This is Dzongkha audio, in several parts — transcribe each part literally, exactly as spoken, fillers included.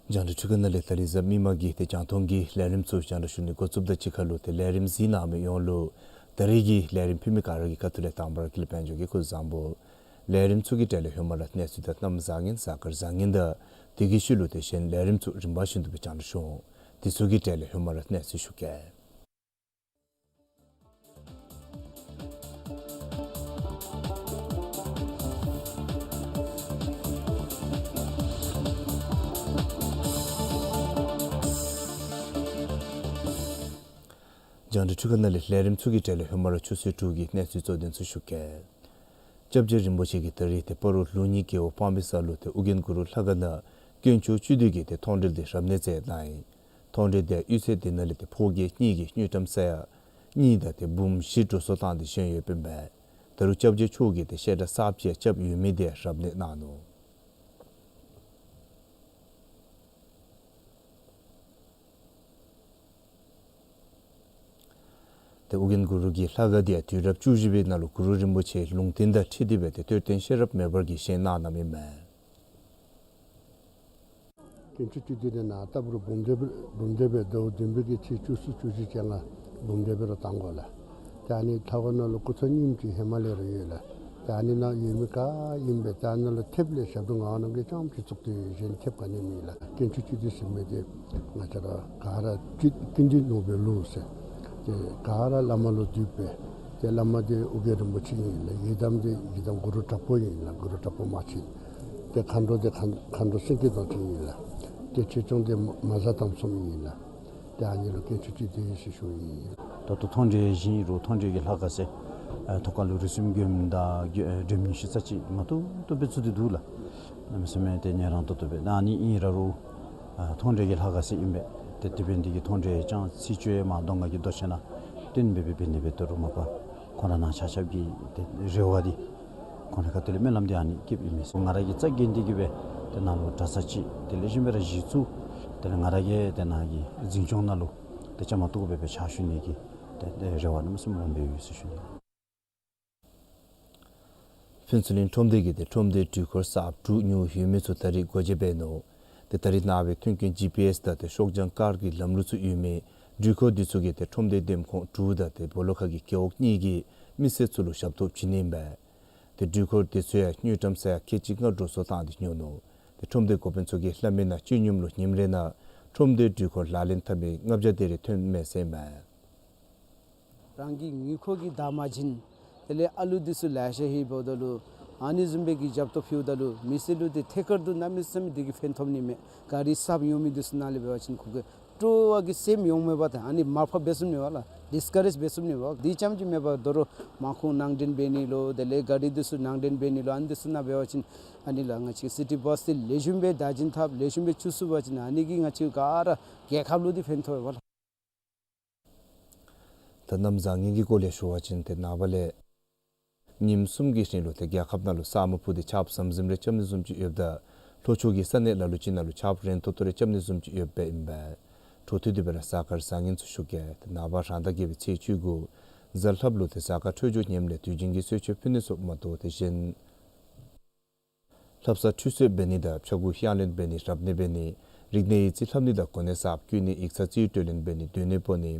རྒྱང་བསྒྲགས་འཕྲུལ་ཁང་ནང་ལས་ད་རིས་གཟའ་མིག་དམར་གྱི་ཏེ་རྒྱང་མཐོང་གི་ལས་རིམ་ཚུ་རྒྱང་བསྒྲགས་ཞུ་ནི་འགོ་བཙུགསཔ་དང་གཅིག་ཁར་ལུ་ཏེ་ལས་རིམ་གཟིགས་གནང་མི་ཡོངས་ལུ་ད་རིས་ཀྱི་ལས་རིམ་ཕུལ་མི་ག་ར་གི་ཁ་ཐུག་ལས་དང་པ་ར་ཀུན་ལེགས་དཔལ་འབྱོར་གྱིས་སྐུ་གཟུགས་བཟང་པོ། ལས་རིམ་ཚུ་གི་གྲས་ལས་ཧེ་མ་ར་གནས་ཚུལ་དང་གནམ་བཟང་ངན་གཟའ་སྐར་བཟང་ངན་དང་དེ་གི་ཤུལ་ལུ་ཏེ་གཞན་ལས་རིམ་ཚུ་རིམ་པ་བཞིན་དུ་སྦེ་རྒྱང་བསྒྲགས་ཞུ་འོང་། དེ་ཚུ་གི་གྲས་ལས་ཧེ་མ་ར་གནས་ཚུལ་ཞུ་གེ། རྒྱང་བསྒྲགས་འཕྲུལ་ཁང་ནང་ལས་ལས་རིམ་ཚུ་གི་གྲས་ལས་ཧེ་མ་ར་ཆུ་ཚོད་དྲུག་གི་གནས་ཚུལ་གཙོ་དོན་ཚུ་ཞུ་གེ། སྐྱབས་རྗེ་རིན་པོ་ཆེ་གིས་ད་རིས་ཏེ་སྤ་རོ་ལུགས་གཉིས་རྒེད་འོག་སྤང་སྦིས་ས་ལུ་ཏེ་ཨོ་རྒྱན་གུ་རུ་ལྷ་ཁང་ནང་དཀོན་མཆོག་བཅུ་བདུན་གྱི་ཏེ་མཐོང་གྲོལ་འདི་རབ་གནས་མཛད་གནང་ཡི། མཐོང་གྲོལ་འདི་ཡང་དབུས་ཚད་འདི་ནང་ལས་ཏེ་ཕོ་རྒྱས་གཉིས་ཀྱིས་དངུལ་ཀྲམ་ས་ཡ་གཉིས་དང་ཏེ་འབུམ་བཞི་འགྲོ་སོང་བཏང་སྟེ་བཞེངས་ཡོདཔ་ཨིན་པས། ད་རུང་སྐྱབས་རྗེ་མཆོག་གིས་ཏེ་བཤད་གྲྭ་གསརཔ་ཅིག་རྐྱབ་ཡོད་མི་འདི་ཡང་རབ་གནས་གནང་ནུག། ཏེ་ཨོ་རྒྱན་གུ་རུ་གི་ལྷ་ཁང་འདི་ཡང་དུས་རབས་བཅུ་བཞི་པའི་ནང་ལུ་གུ་རུ་རིན་པོ་ཆེ་ལུང་བསྟན་དང་འཁྲིལ་ཏེ་སྦེ་ཏེ་གཏེར་སྟོན་ཤེས་རབ་མེ་འབར་གྱིས་བཞེངས་གནང་གནངམ་ཨིན་མས། དཀོན་མཆོག་བཅུ་བདུན་འདི་ནཱ་ལྟ་བུ་ར་འབུམ་སྡེ་སྦེ་འབུམ་སྡེ་སྦེ་ཟླཝ་བདུན་པའི་གི་ཚེས་བཅུ་གསུམ་བཅུ་བཞི་ཅིག་ལུ་འབུམ་སྡེ་སྦེ་ར་བཏང་དགོ་ལགས། ཏེ་ཨ་ནི་ལྷ་ཁང་ནང་ལུ་སྐུ་ཚ་རྙིངམ་ཅིག་ཧེ་མ་ལས་ར་ཡོད་ལགས། ཏེ་ཨ་ནི་ནང་ཡོད་མི་ག་ཨིན་པས། ཏེ་ཨ་ནི་ནང་ལུ་ཐེབས་ལས་ཞབས་དྲུང་ངག་དབང་རྣམ་རྒྱལ་རྐྱངམ་ཅིག་བཙུགས་ཏེ་གཞན་ཐེབས་ག་ནི་མེད་ལགས། དཀོན་མཆོག་བཅུ་བདུན་ཟེར་མི་འདི་ང་བཅས་ར་ག་ར་ཀུན་ཀུན་འདུས་ནོར་བུའི་ལུགས་ཟེར། ཏེ་ག་ར་བླ་མ་ལུ་འདུས་པས། ཏེ་བླ་མ་འདི་ཨོ་རྒྱན་རིན་པོ་ཆེ་ཨིན་ལགས། ཡི་དམ་འདི་ཡི་དམ་གུ་རུ་དྲག་པོ་ཨིན་ལགས། གུ་རུ་དྲག་པོ་མ་ཆེན། ཏེ་མཁའ་འགྲོ་འདི་མཁའ་མཁའ་འགྲོ་སེང་གེ་གདོང་ཅན་ཨིན་ལགས། ཏེ་ཆོས་སྐྱོང་འདི་མ་མ་གཟའ་དམ་གསུམ་ཨིན་ལགས། ཏེ་ཨ་ནི་ལུ་དཀོན་མཆོག་བཅུ་བདུན་ཟེར་ཞུཝ་ཨིན། ད་ལྟོ་མཐོང་གྲོལ་བཞེངས་རུང་མཐོང་གྲོལ་གྱི་ལྷ་ཁང་ཟེར་ཨ་ཐོག་ཁ་ལུ་རིགས་གསུམ་མགོནམ་དང་མགོ་ཨེ་སྒྲོལ་མ་ཉི་ཤུ་རྩ་གཅིག་མ་བཏུབ་བཏུབ་སྦེ་བཙུགས་ཏེ་འདུག་ལགས། གནམ་མེད་ས་མེད་ཏེ་ཉན་རང་ཏོག་ཏོ་སྦེ་ཨ་ནི་ཨིན་ར་རུང་ཨ་མཐོང་གྲོལ་གྱི་ལྷ་ཁང་ཟེར་ཨིན་པས། ཏེ་དེ་འབད་ནི་འདི་གིས་མཐོང་གྲོལ་ཡང་ཚིག་བརྗོད་མར་མདོ་སྔགས་ཀྱི་མདོ་ཆེན་ནང་བསྟན་འབད་འབད་འབད་ནི་འབད་དོ་རུང་མ་པ་ཁོང་ར་ནང་ཆ་ཁྱབ་ཀྱི་ཏེ་རེ་བ་འདི་ཁོང་རའི་ཁ་ཐུག་ལས་སྨོན་ལམ་འདི་ཨ་ནི་བསྐྱེདཔ་ཨིན་མས་ཟེར། ང་ར་གིས་རྩ་འགེངས་ཏེ་གིས་སྦེ་ཏེ་ནཱ་ལུ་གྲྭ་ས་ཅིག་ཏེ་ལེགས་ཤོམ་སྦེ་ར་གཞི་བཙུགས། དེ་ལས་ང་ར་གིས་ཏེ་ནཱ་གི་འཛིན་སྐྱོང་ནང་ལུ་ཏེ་བཅའ་མར་གཏོགས་སྦེ་སྦེ་ཕྱག་ཞུ་ནི་གི་ཏེ་ཏེ་རེ་བ་གནམ་མེད་ས་མེད་སྦོམ་སྦེ་ཡོད་ཟེར་ཞུ་ནི། ཕུན་ཚོགས་གླིང་ཁྲོམ་སྡེ་གིས་ཏེ་ཁྲོམ་སྡེའི་འགྲུལ་འཁོར་གསརཔ་དྲུག་ཉོ་ཡོད་མི་ཚུ་ད་རིས་སྒོ་འབྱེད་འབད་ནུག། ཏེ་ད་རིས་ནངས་པའི་མཐུན་རྐྱེན་ཇི་པི་ཨེསི་དང་ཏེ་ཤོག་བྱང་ཀཱར་གྱི་ལམ་ལུགས་ཚུ་ཡོད་མི་འགྲུལ་འཁོར་འདི་ཚུ་གིས་ཏེ་ཁྲོམ་སྡེའི་འདེམས་ཁོངས་དྲུག་དང་ཏེ་སྦོ་ལོགས་ཁ་གི་རྒེད་འོག་གཉིས་ཀྱི་མི་སེར་ཚུ་ལུ་ཞབས་ཏོག་བྱིན་ནི་ཨིན་པས། ཏེ་འགྲུལ་འཁོར་འདི་ཚུ་ཡང་དངུལ་ཀྲམ་ས་ཡ་ཁལ་གཅིག་ལྔ་འགྲོ་སོང་བཏང་སྟེ་ཉོ་ནུག། ཏེ་ཁྲོམ་སྡེ་འགོ་དཔོན་ཚུ་གིས་སླབ་མི་ནང་སྤྱི་སྙོམས་ལུ་ཉིནམ་རེ་ནང་ཁྲོམ་སྡེའི་འགྲུལ་འཁོར་ལག་ལེན་འཐབ་མི་ལྔ་བརྒྱ་དེ་རེ་ཐོན་མས་ཟེར་ཨིན་མས། རང་གི་ཉེ་འཁོར་གྱི་བདག་མ་བྱིན། དེ་ལས་ཨ་ལུ་འདི་ཚུ་ལེ་ཤ་ཧེ་འབདཝ་ད་ལུ་ཨ་ནི་བཟུམ་སྦེ་གི་ཞབས་ཏོག་ཕུལཝ་ད་ལུ་མི་སེར་ལུ་ཏེ་ཐད་ཀར་དུ་གནམ་མེད་ས་མེད་འདི་གིས་ཕན་ཐོགས་ནི་མས། གཱ་རི་གསརཔ་ཉོ་མི་འདི་ཚུ་ནང་ལས་འབད་བ་ཅིན་ཁོ་གི་སྤྲོ་བ་གི་སེམས་ཡོང་མེད་པར་ཏེ་ཨ་ནི་མར་ཕབ་འབད་ཚུགས་ནི་པ་ལགས། ཌིས་ཀ་རེཇ་འབད་ཚུགས་ནི་པ། འདི་རྐྱངམ་ཅིག་མེན་པར་དོ་རུང་མངའ་ཁོངས་ནང་འདྲེན་འབད་ནི་ལུ་དེ་ལས་གཱ་རི་འདི་ཚུ་ནང་འདྲེན་འབད་ནི་ལུ་ཨ་ནི་འདི་ཚུ་ནང་འབད་བ་ཅིན་ཨ་ནི་ལགས་ང་བཅས་སི་ཊི་བཱས་འདི་ལེགས་ཤོམ་སྦེ་བདག་འཛིན་འཐབ་ལེགས་ཤོམ་སྦེ་བཙུགས་ཚུགས་པ་ཅིན་ཨ་ནི་གིས་ང་བཅས་ག་ར་རྒྱལ་ཁབ་ལུ་འདི་ཕན་ཐོགས་པས་ལགས། ད་གནམ་བཟང་ངན་གྱི་སྐོར་ལས་ཞུ་བ་ཅིན་ཏེ་ནངས་པ་ལས་ཉིནམ་གསུམ་གྱི་རིང་ལུ་ཏེ་རྒྱལ་ཁབ་ནང་ལུ་ས་སྨུག་ཕུབ་སྟེ་ཆརཔ་ཟམ་ཟིམ་རེ་རྐྱབ་ནི་བཟུམ་ཅིག་ཡོདཔ་ད་ ལྷོ་ཕྱོགས་ཀྱི་ས་གནས་ལ་ལུ་ཅིག་ནང་ལུ་ཆརཔ་རན་ཏོག་ཏོ་རེ་རྐྱབ་ནི་བཟུམ་ཅིག་ཡོདཔ་ཨིན་པས། འཕྲོ་མཐུད་དེ་སྦེ་ར་གཟའ་སྐར་བཟང་ངན་ཚུ་ཞུ་གེ། ཏེ་ནངས་པ་རང་ཟླ་བརྒྱད་པའི་ཚེས་བཅུ་དགུ་གཟའ་ལྷགཔ་ལུ་ཏེ་གཟའ་སྐར་འཕྲོད་སྦྱོར་ངནམ་ལས་དུས་རྒྱུན་གྱི་གསོལ་མཆོད་ཕུལ་ནི་ཚུ་མ་གཏོགས་ཏེ་གཞན་ལྷ་བསངས་ཁྲུས་གསོལ་འབད་ནི་དང་ཕྱྭ་འགུགས་དབྱངས་ལེན་འབད་ནི་རབ་གནས་འབད་ནི་རིག་གནས་ཡིག་རྩིས་ལྷབ་ནི་དང་གོ་གནས་གསརཔ་བསྐོ་ནི་ཡིག་ཚང་རྩིས་སྤྲོད་ལེན་འབད་ནི་སྡོད་གནས་སྤོ་ནི་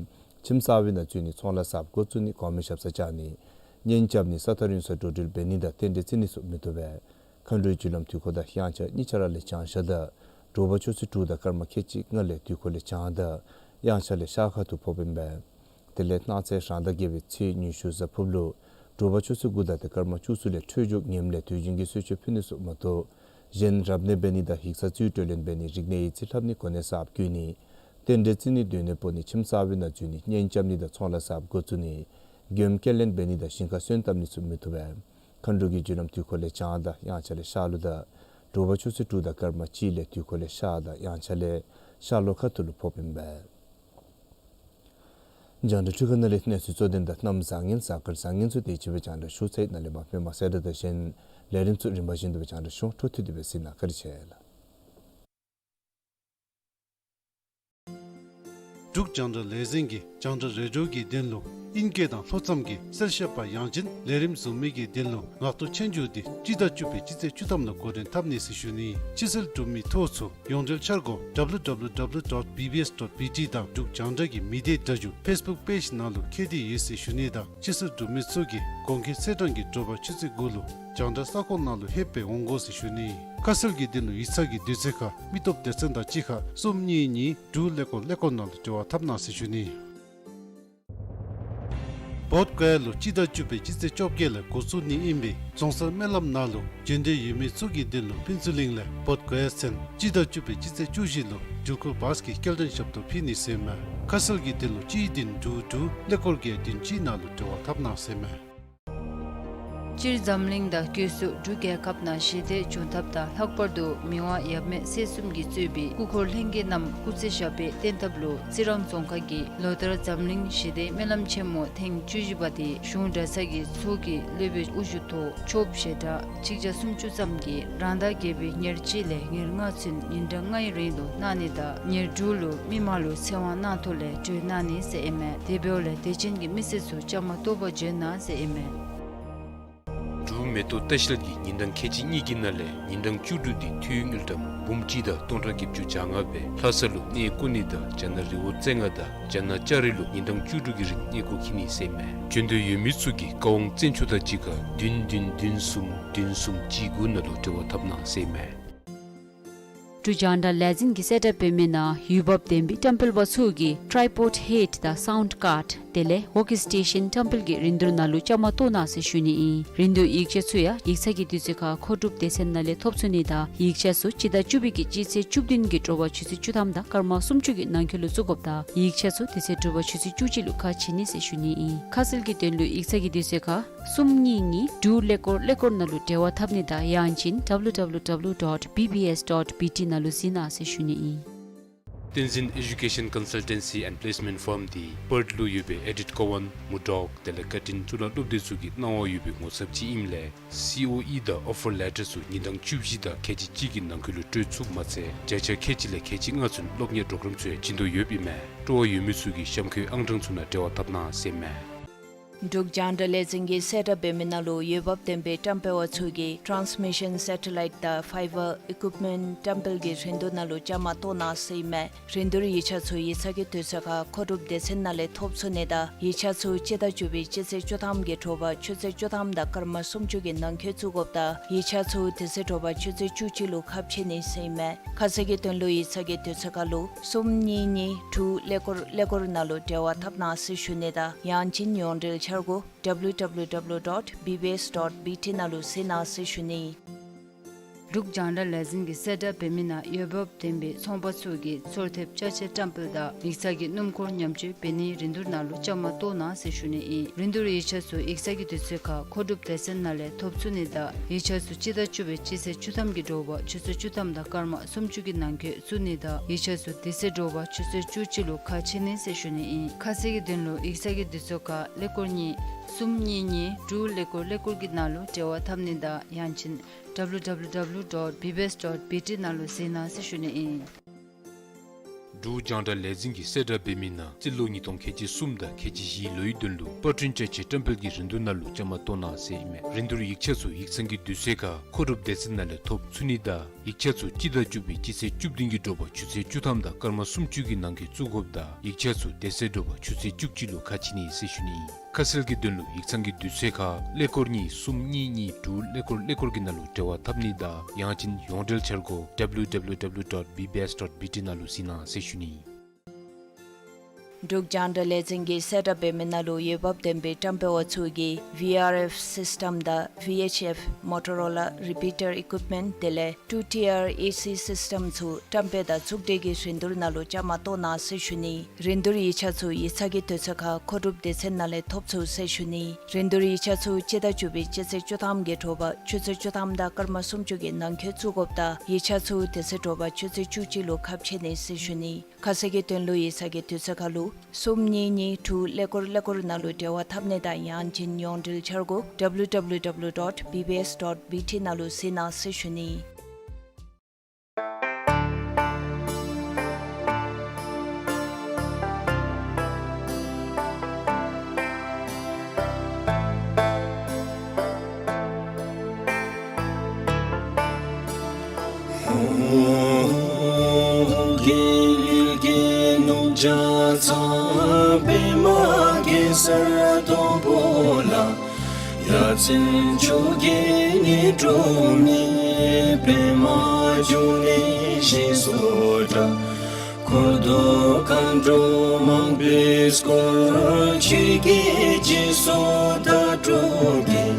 ཁྱིམ་གསར་པའི་ནང་འཛུལ་ནི་ཚོང་ལཱ་གསརཔ་འགོ་བཙུགས་ནི་གོང་མའི་ཞབས་སར་བཅར་ནི་གཉེན་རྐྱབ་ནི་ས་ཐག་རིང་སར་འགྲོ་འགྲུལ་འབད་ནི་དང་རྟེན་འབྲེལ་བརྩི་ནི་ཚུ་མི་བཏུབ་པས། མཁའ་འགྲོའི་རྒྱུ་ལམ་དུས་འཁོར་དང་དབྱངས་འཆར་གཉིས་ཆ་ར་ལས་བྱང་ཤར་དང་དྲོ་པ་ཆུ་ཚོད་དྲུག་དང་སྐར་མ་ཁལ་གཅིག་ལྔ་ལས་དུས་འཁོར་ལས་བྱང་དང་དབྱངས་འཆར་ལས་ཤར་ཁ་ཐུག་ཕོགཔ་ཨིན་པས། དེ་ལས་གནངས་ཚེ་རང་ཟླ་བརྒྱད་པའི་ཚེས་ཉི་ཤུ་གཟའ་ཕུརཔ་ལུ་དྲོ་པ་ཆུ་ཚོད་དགུ་དང་ཏེ་སྐར་མ་བཅུ་གསུམ་ལས་འཕྲོད་སྦྱོར་ངནམ་ལས་དུས་རྒྱུན་གྱི་གསོལ་མཆོད་ཕུལ་ནི་ཚུ་མ་གཏོགས་གཞན་རབ་གནས་འབད་ནི་དང་ཡིག་ཚང་རྩིས་སྤྲོད་ལེན་འབད་ནི་རིག་གནས་ཡིག་རྩིས་ལྷབ་ནི་གོ་གནས་གསརཔ་བསྐོ་ནི་རྟེན་འབྲེལ་བརྩི་ནི་སྡོད་གནས་སྤོ་ནི་ཁྱིམ་གསར་པའི་ནང་འཛུལ་ནི་གཉེན་རྐྱབ་ནི་དང་ཚོང་ལཱ་གསརཔ་འགོ་བཙུགས་ནི་མགྱོནམ་སྐྱེལ་ལེན་འབད་ནི་དང་ཞིང་ཁ་སོན་བཏབ་ནི་ཚུ་མི་བཏུབ་པས། མཁའ་འགྲོ་གི་རྒྱུ་ལམ་དུས་འཁོར་ལས་བྱང་དང་དབྱངས་འཆར་ལས་ཤར་ལུགས་དང་དྲོ་པ་ཆུ་ཚོད་དྲུག་དང་སྐར་མ་གཅིག་ལས་དུས་འཁོར་ལས་ཤར་དང་དབྱངས་འཆར་ལས་ཤར་ལྷོ་ཁ་ཐུག་ལུ་ཕོགཔ་ཨིན་པས། རྒྱང་བསྒྲགས་འཕྲུལ་ཁང་ནང་ལས་གནས་ཚུལ་གཙོ་དོན་དང་གནམ་བཟང་ངན་གཟའ་སྐར་བཟང་ངན་ཚུ་དེ་ཅིག་སྦེ་རྒྱང་བསྒྲགས་ཞུ་ཚར་ཡི། ནཱ་ལས་མར་མི་མང་གསལ་བསྒྲགས་དང་གཞན་ལས་རིམ་ཚུ་རིམ་པ་བཞིན་དུ་སྦེ་རྒྱང་བསྒྲགས་ཞུ། འཕྲོ་མཐུད་དེ་སྦེ་གཟིགས་གནང་། བཀའ་དྲིན་ཆེ་ལགས། འབྲུག་རྒྱང་བསྒྲགས་ལས་འཛིན་གྱིས་རྒྱང་བསྒྲགས་རེ་ཌིའོ་གི་དོན་ལུ་ཨིང་སྐད་དང་ལྷོ་མཚམས་ཀྱི་གསལ་བཤད་པ་ཡང་ཅིན་ལས་རིམ་བཟུང་མི་གི་དོན་ལུ་ངག་ཐོག་ཆོས་རྒྱུགས་འདི་སྤྱི་ཟླ་བཅུ་པའི་སྤྱི་ཚེས་བཅུ་ཐམ་ལུ་འགོ་འདྲེན་འཐབ་ནི་ཟེར་ཞུ་ནི། ཕྱི་སེལ་གྲུབ་མི་ཐོ་ཚུ་ཡོངས་འབྲེལ་འཆར་སྒོ་W W W dot B B S dot B T དང་འབྲུག་རྒྱང་བསྒྲགས་ཀྱི་མི་སྡེ་སྒྲ་སྒྱུར་ཕེསི་བུཀ་པེཇ་ནང་ལུ་ཁྱད་དེ་ཡོད་ཟེར་ཞུ་ནི་དང་ཕྱི་སེལ་གྲུབ་མི་ཚུ་གིས་གོང་འཁོད་ཚེས་གྲངས་ཀྱི་དྲོ་པ་ཆུ་ཚོད་དགུ་ལུ་རྒྱང་བསྒྲགས་ས་ཁོངས་ནང་ལུ་ལྷོདཔ་སྦེ་འོང་དགོ་ཟེར་ཞུ་ནི། ཁ་གསལ་གྱི་དོན་ལུ་ཡིག་ཚང་གི་དུས་ཚོད་ཁར་མི་སྟོབས་སྡེ་ཚན་དང་གཅིག་ཁར་གསུམ་གཉིས་གཉིས་དྲུག་ཀླད་ཀོར་ཀླད་ཀོར་ནང་ལུ་འབྲེལ་བ་འཐབ་གནང་ཟེར་ཞུ་ནི། བོདྷ་ག་ཡ་ལུ་སྤྱི་ཟླ་བཅུ་པའི་སྤྱི་ཚེས་བཅོ་བརྒྱད་ལས་འགོ་བཙུགས་ནི་ཨིན་པས། རྫོང་སར་སྨོན་ལམ་ནང་ལུ་འབྱོན་འདོད་ཡོད་མི་ཚུ་གི་དོན་ལུ་ཕུན་ཚོགས་གླིང་ལས་བོདྷ་ག་ཡ་ཚུན་སྤྱི་ཟླ་བཅུ་པའི་སྤྱི་ཚེས་བཅུ་བཞི་ལུ་འགྲུལ་འཁོར་བཱས་ཀྱི་སྐྱེལ་འདྲེན་ཞབས་ཏོག་ཕུལ་ནི་ཟེར་མས། ཁ་གསལ་གྱི་དོན་ལུ་གཅིག་བདུན་དྲུག་དྲུག་ཀླད་ཀོར་བརྒྱད་བདུན་གཅིག་ནང་ལུ་འབྲེལ་བ་འཐབ་གནང་ཟེར་མས། སྤྱིར་འཛམ་གླིང་དང་སྒོས་སུ་འབྲུག་རྒྱལ་ཁབ་ནང་ཞི་བདེ་འབྱུང་ཐབས་དང་ལྷག་པར་དུ་མི་དབང་ཡབ་མེས་སྲས་གསུམ་གྱིས་གཙོས་པའི་སྐུ་འཁོར་ལྷན་རྒྱས་རྣམས་སྐུ་ཚེ་ཞབས་པད་བརྟན་ཐབས་ལུ་རྩི་རང་རྫོང་ཁག་གིས་ལོ་ལྟར་འཛམ་གླིང་ཞི་བདེའི་སྨོན་ལམ་ཆེན་མོ་ཐེངས་བཅུ་བཞི་པ་དེ་གཞུང་གྲྭ་ཚང་གི་ཚོགས་ཀྱི་སློབ་དཔོན་དབུ་བཞུགས་ཐོག་ཆོསཔ་ཞལ་གྲངས་གཅིག་བརྒྱ་སུམ་ཅུ་ཙམ་གྱིས་རང་ཟླ་བརྒྱད་པའི་ཉེར་གཅིག་ལས་ཉེར་ལྔ་ཚུན་ཉིན་གྲངས་ལྔའི་རིང་ལུ་གནང་ནི་དང་ཉེར་དྲུག་ལུ་མི་མང་ལུ་ཚེ་དབང་གནང་ཐོག་ལས་གྲོལ་གནང་ནི་ཟེར་ཨིན་མས། དེ་འབདཝ་ལས་དད་ཅན་གྱི་མི་སེར་ཚུ་བཅའ་མར་གཏོགས་པར་འབྱོན་གནང་ཟེར་ཨིན་མས། འབྲུག་མེ་ཏོག་ལྟ་བཤལ་གྱིས་ཉིན་གྲངས་ཁལ་གཅིག་གཉིས་ཀྱི་ནང་ལས་ཉིན་གྲངས་བཅུ་དྲུག་འདི་འཐུས་དངུལ་ཀྲམ་འབུམ་གཅིག་དང་སྟོང་ཕྲག་བརྒྱད་ཅུ་གྱ་ལྔ་སྦེ་ལྷ་ས་ལུ་གནས་སྐོར་ནི་དང་རྒྱ་ནག་རི་བོ་རྩེ་ལྔ་དང་རྒྱ་ནག་ལྕགས་རི་ལུ་ཉིན་གྲངས་བཅུ་དྲུག་གི་རིང་གནས་སྐོར་འཁྱིད་ནི་ཟེར་མས། འབྱོན་འདོད་ཡོད་མི་ཚུ་གིས་བཀའ་དབང་བཙན་ཚུགས་དང་གཅིག་ཁར་བདུན་བདུན་བདུན་གསུམ་བདུན་གསུམ་གཅིག་དགུ་ནང་ལུ་འབྲེལ་བ་འཐབ་གནང་ཟེར་མས། འབྲུག་རྒྱང་བསྒྲགས་ལས་འཛིན་གྱིས་གསལ་བསྒྲགས་འབད་མི་ནང་འོས་འབབ་ལྡན་པའི་བཀྲམ་སྤེལ་པ་ཚུ་གིས་ཊྲའི་པོཌ་ཧེཌ་དང་སའུནཌ་ཀཱརཌ་དེ་ལས་ཝོརྐ་སི་ཊེ་ཤཱན་བཀྲམ་སྤེལ་གྱི་རིན་བསྡུར་ནང་ལུ་བཅའ་མར་གཏོགས་གནང་ཟེར་ཞུ་ནི་ཨིན། རིན་བསྡུར་ཡིག་ཆ་ཚུ་ཡང་ཡིག་ཚང་གི་དུས་ཚོད་ཁར་མཁོ་སྒྲུབ་སྡེ་ཚན་ནང་ལས་ཐོབ་ཚུགས་ནི་དང་ཡིག་ཆ་ཚུ་སྤྱི་ཟླ་བཅུ་པའི་གི་སྤྱི་ཚེས་བཅུ་བདུན་གྱི་དྲོ་པ་ཆུ་ཚོད་བཅུ་ཐམ་དང་སྐར་མ་སུམ་ཅུ་གི་ནང་འཁོད་ལུ་བཙུགས་དགོཔ་དང་ཡིག་ཆ་ཚུ་དེ་ཚེ་དྲོ་པ་ཆུ་ཚོད་བཅུ་གཅིག་ལུ་ཁ་ཕྱེ་ནི་ཟེར་ཞུ་ནི་ཨིན། ཁ་གསལ་གྱི་དོན་ལུ་ཡིག་ཚང་གི་དུས་ཚོད་ཁར་གསུམ་གཉིས་གཉིས་དྲུག་ཀླད་ཀོར་ཀླད་ཀོར་ནང་ལུ་འབྲེལ་བ་འཐབ་ནི་དང་ཡང་ཅིན་W W W dot B B S dot B T ནང་ལུ་གཟིགས་གནང་ཟེར་ཞུ་ནི་ཨིན། བསྟན་འཛིན་ཨེ་ཌུ་ཀེ་ཤཱན་ཀོན་སལ་ཊེན་སི་ཨེནཌ་པི་ལེསི་མེནཊ་ཕརམ་འདི་པརཐ་ལུ་ཡོད་པའི་ཨེ་ཌིཐ་ཀོ་ཝཱན་མུར་ཌོག་དེ་ལས་ཀར་ཊིན་གཙུག་ལག་སློབ་སྡེ་ཚུ་གི་གནང་བ་ཡོད་པའི་ངོ་ཚབ་ཅིག་ཨིནམ་ལས་སི་ཨོ་ཨི་དང་ཨོ་ཕར་ལེ་ཊར་ཚུ་ཉིན་གྲངས་བཅུ་བཞི་དང་ཁལ་གཅིག་གཅིག་གི་ནང་འཁོད་ལུ་སྤྲོད་ཚུགསཔ་མ་ཚད་བརྒྱ་ཆ་ཁལ་གཅིག་ལས་ཁལ་གཅིག་ལྔ་ཚུན་སློབ་གཉེར་པོརོ་གརམ་ཚུ་ཡང་བྱིན་དོ་ཡོདཔ་ཨིན་མས། སྤྲོ་བ་ཡོད་མི་ཚུ་གིས་གཤམ་འཁོད་ཨང་གྲངས་ཚུ་ནང་འབྲེལ་བ་འཐབ་གནང་ཟེར་མས། འབྲུག་རྒྱང་བསྒྲགས་ལས་འཛིན་གྱིས་གསལ་བསྒྲགས་འབད་མི་ནང་ལུ་འོས་འབབ་ལྡན་པའི་བཀྲམ་སྤེལ་པ་ཚུ་གིས་ཊཱནསི་མི་ཤཱན་སེ་ཊ་ལའིཊ་དང་ཕའི་བར་ཨི་ཀུཡིཔ་མེནཊ་བཀྲམ་སྤེལ་གྱི་རིན་བསྡུར་ནང་ལུ་བཅའ་མར་གཏོགས་གནང་ཟེར་ཨིན་མས། རིན་བསྡུར་ཡིག་ཆ་ཚུ་ཡིག་ཚང་གི་དུས་ཚོད་ཁར་མཁོ་སྒྲུབ་སྡེ་ཚན་ནང་ལས་ཐོབ་ཚུགས་ནི་དང་ཡིག་ཆ་ཚུ་སྤྱི་ཟླ་བཅུ་པའི་སྤྱི་ཚེས་བཅུ་ཐམ་གྱི་དྲོ་པ་ཆུ་ཚོད་བཅུ་ཐམ་དང་སྐར་མ་སུམ་ཅུ་གི་ནང་འཁོད་བཙུགས་དགོཔ་དང་ཡིག་ཆ་ཚུ་དེ་ཚེ་དྲོ་པ་ཆུ་ཚོད་བཅུ་གཅིག་ལུ་ཁ་ཕྱེ་ནི་ཟེར་ཨིན་མས། ཁ་གསལ་གྱི་དོན་ལུ་ཡིག་ཚང་གི་དུས་ཚོད་ཁར་ལུ་གསུམ་གཉིས་གཉིས་དྲུག་ཀླད་ཀོར་ཀླད་ཀོར་ནང་ལུ་འབྲེལ་བ་འཐབ་གནང་ཟེར་ཞུ་ནི་དང་ཡང་ཅིན་ཡོངས་འབྲེལ་འཆར་སྒོ་W W W dot B B S dot B T ནང་ལུ་གཟིགས་གནང་ཟེར་ཞུ་ནི། འབྲུག་རྒྱང་བསྒྲགས་ལས་འཛིན་གྱིས་གསལ་བསྒྲགས་འབད་མི་ནང་འོས་འབབ་ལྡན་པའི་ཚོང་པ་ཚུ་གིས་ཚོར་ཐེབས་ཅ་ཆས་བཀྲམ་སྤེལ་དང་ཡིག་ཚང་གི་སྣུམ་འཁོར་ཉམས་བཅོས་འབད་ནིའི་རིན་བསྡུར་ནང་ལུ་བཅའ་མར་གཏོགས་གནང་ཟེར་ཞུ་ནི་ཨིན། རིན་བསྡུར་ཡིག་ཆ་ཚུ་ཡིག་ཚང་གི་དུས་ཚོད་ཁར་མཁོ་སྒྲུབ་སྡེ་ཚན་ནང་ལས་ཐོབ་ཚུགས་ནི་དང་ཡིག་ཆ་ཚུ་སྤྱི་ཟླ་བཅུ་པའི་སྤྱི་ཚེས་བཅུ་ཐམ་གྱི་དྲོ་པ་ཆུ་ཚོད་བཅུ་ཐམ་དང་སྐར་མ་སུམ་ཅུ་གི་ནང་འཁོད་བཙུགས་ནི་དང་ཡིག་ཆ་ཚུ་དེ་ཚེ་དྲོ་པ་ཆུ་ཚོད་བཅུ་གཅིག་ལུ་ཁ་ཕྱེ་ནི་ཟེར་ཞུ་ནི་ཨིན། ཁ་གསལ་གྱི་དོན་ལུ་ཡིག་ཚང་གི་དུས་ཚོད་ཁར་ཀླད་ཀོར་གཉིས་གསུམ་གཉིས་གཉིས་དྲུག་ཀླད་ཀོར་ཀླད་ཀོར་གྱི་ནང་ལུ་འབྲེལ་བ་འཐབ་ནི་དང་ཡང་ཅིན་ W W W dot B B S dot B T ནང་ལུ་གཟིགས་གནང་ཟེར་ཞུ་ནི་ཨིན། འབྲུག་རྒྱང་བསྒྲགས་ལས་འཛིན་གྱིས་གསལ་བསྒྲགས་འབད་མི་ནང་རྩིས་ལོ་ཉིས་སྟོང་ཁལ་གཅིག་གསུམ་དང་ཁལ་གཅིག་བཞིའི་ལོའི་དོན་ལུ་པར་སྐྲུན་བྱ་ཆེད་བཀྲམ་སྤེལ་གྱི་རིན་བསྡུར་ནང་ལུ་བཅའ་མར་གཏོགས་གནང་ཟེར་ཨིན་མས། རིན་བསྡུར་ཡིག་ཆ་ཚུ་ཡིག་ཚང་གི་དུས་ཚོད་ཁར་མཁོ་སྒྲུབ་སྡེ་ཚན་ནང་ལས་ཐོབ་ཚུགས་ནི་དང་ཡིག་ཆ་ཚུ་སྤྱི་ཟླ་བཅུ་པའི་སྤྱི་ཚེས་བཅུ་བདུན་གྱིས་དྲོ་པ་ཆུ་ཚོད་བཅུ་ཐམ་དང་སྐར་མ་སུམ་ཅུ་གི་ནང་འཁོད་བཙུགས་དགོཔ་དང་ཡིག་ཆ་ཚུ་དེ་ཚེ་དྲོ་པ་ཆུ་ཚོད་བཅུ་གཅིག་ལུ་ཁ་ཕྱེ་ནི་ཟེར་ཞུ་ནི། ཁ་གསལ་གྱི་དོན་ལུ་ཡིག་ཚང་གི་དུས་ཚོད་ཁར་ཀླད་ཀོར་གཉིས་གསུམ་གཉིས་གཉིས་དྲུག་ཀླད་ཀོར་ཀླད་ཀོར་གྱི་ནང་ལུ་འབྲེལ་བ་འཐབ་ནི་དང་ཡང་ཅིན་ཡོངས་འབྲེལ་འཆར་སྒོ་W W W dot B B S dot B T ནང་ལུ་གཟིགས་གནང་ཟེར་ཞུ་ནི། འབྲུག་རྒྱང་བསྒྲགས་ལས་འཛིན་གྱིས་གསལ་བསྒྲགས་འབད་མི་ནང་ལུ་འོས་འབབ་ལྡན་པའི་བཀྲམ་སྤེལ་བ་ཚུ་གིས་V R F system དང་V H F Motorola repeater equipment དེ་ལས་two tier A C system ཚུ་བཀྲམ་སྤེལ་དང་བཙུགས་གྲོལ་གྱི་རིན་བསྡུར་ནང་ལུ་བཅའ་མར་གཏོགས་གནང་ཟེར་ཞུ་ནི། རིན་བསྡུར་ཡིག་ཆ་ཚུ་ཡིག་ཚང་གི་དུས་ཚོད་ཁར་མཁོ་སྒྲུབ་སྡེ་ཚན་ནང་ལས་ཐོབ་ཚུགས་ཟེར་ཞུ་ནི། རིན་བསྡུར་ཡིག་ཆ་ཚུ་སྤྱི་ཟླ་བཅུ་པའི་སྤྱི་ཚེས་བཅུ་ཐམ་གྱི་དྲོ་པ་ཆུ་ཚོད་བཅུ་ཐམ་དང་སྐར་མ་སུམ་ཅུ་གི་ནང་འཁོད་བཙུགས་དགོཔ་དང་ཡིག་ཆ་ཚུ་དེ་ཚེ་དྲོ་པ་ཆུ་ཚོད་བཅུ་གཅིག་ལུ་ཁ་ཕྱེ་ནི་ཟེར་ཞུ་ནི། ཁ་གསལ་གྱི་དོན་ལུ་ཡིག་ཚང་གི་དུས་ཚོད་ཁར་ལུ་གསུམ་གཉིས་གཉིས་དྲུག་ཀླད་ཀོར་ཀླད་ཀོར་ནང་ལུ་འབྲེལ་བ་འཐབ་ནི་དང་ཡང་ཅིན་ཡོངས་འབྲེལ་འཆར་སྒོ་W W W dot B B S dot B T ནང་ལུ་གཟིགས་གནང་ཟེར་ཞུ་ནི། རྒྱལ་གྱི་ནུབ་བྱང་ཚང་པདྨ་གེ་སར་དང་པོ་ལ། ཡ་མཚན་མཆོག་གི་ཉི་སྒྲོན་མེ། པདྨ་འབྱུང་གནས་ཞེས་སུ་གྲགས། འཁོར་དང་མཁའ་འགྲོ་མང་པོས་བསྐོར། ཆོས་ཀྱི་རྗེས་སུ་བདག་སྒྲུབ་ཀྱིས།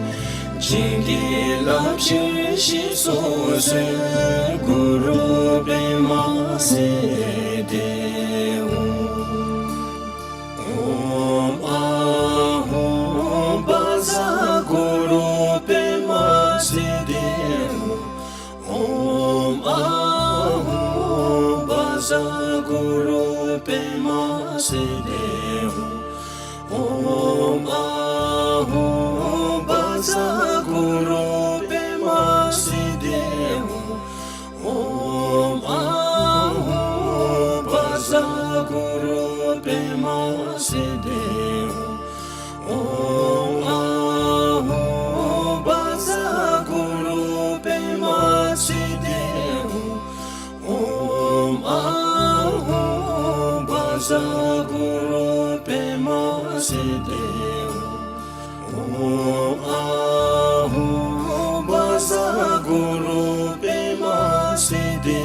བྱིན་གྱིས་བརླབ་ཕྱིར་ཞེས་སུ་གསོལ། གུ་རུ་པདྨ་སིདྡྷི་ཧཱུྃ། ཨོཾ་ཨཱཿཧཱུྃ་བཛྲ་གུ་རུ་པདྨ་སིདྡྷི་ཧཱུྃ། ཨོཾ་ཨཱཿཧཱུྃ་བཛྲ་གུ་རུ་པདྨ་སིདྡྷི་ཧཱུྃ། ཨོཾ་ཨཱཿཧཱུྃ་བཛྲ་གུ་རུ་པདྨ་སིདྡྷི་ཧཱུྃ། ཨོཾ་ཨཱཿཧཱུྃ་བཛྲ་གུ་རུ་པདྨ་སིདྡྷི་ཧཱུྃ། ཨོཾ་ཨཱཿཧཱུྃ་བཛྲ་གུ་རུ་པདྨ་སིདྡྷི་ཧཱུྃ། ཨོཾ་ཨཱཿཧཱུྃ་བཛྲ་གུ་རུ་པདྨ་སིདྡྷི་ཧཱུྃ། ཨོཾ་ཨཱཿཧཱུྃ་བཛྲ་གུ་རུ་པདྨ་སིདྡྷི་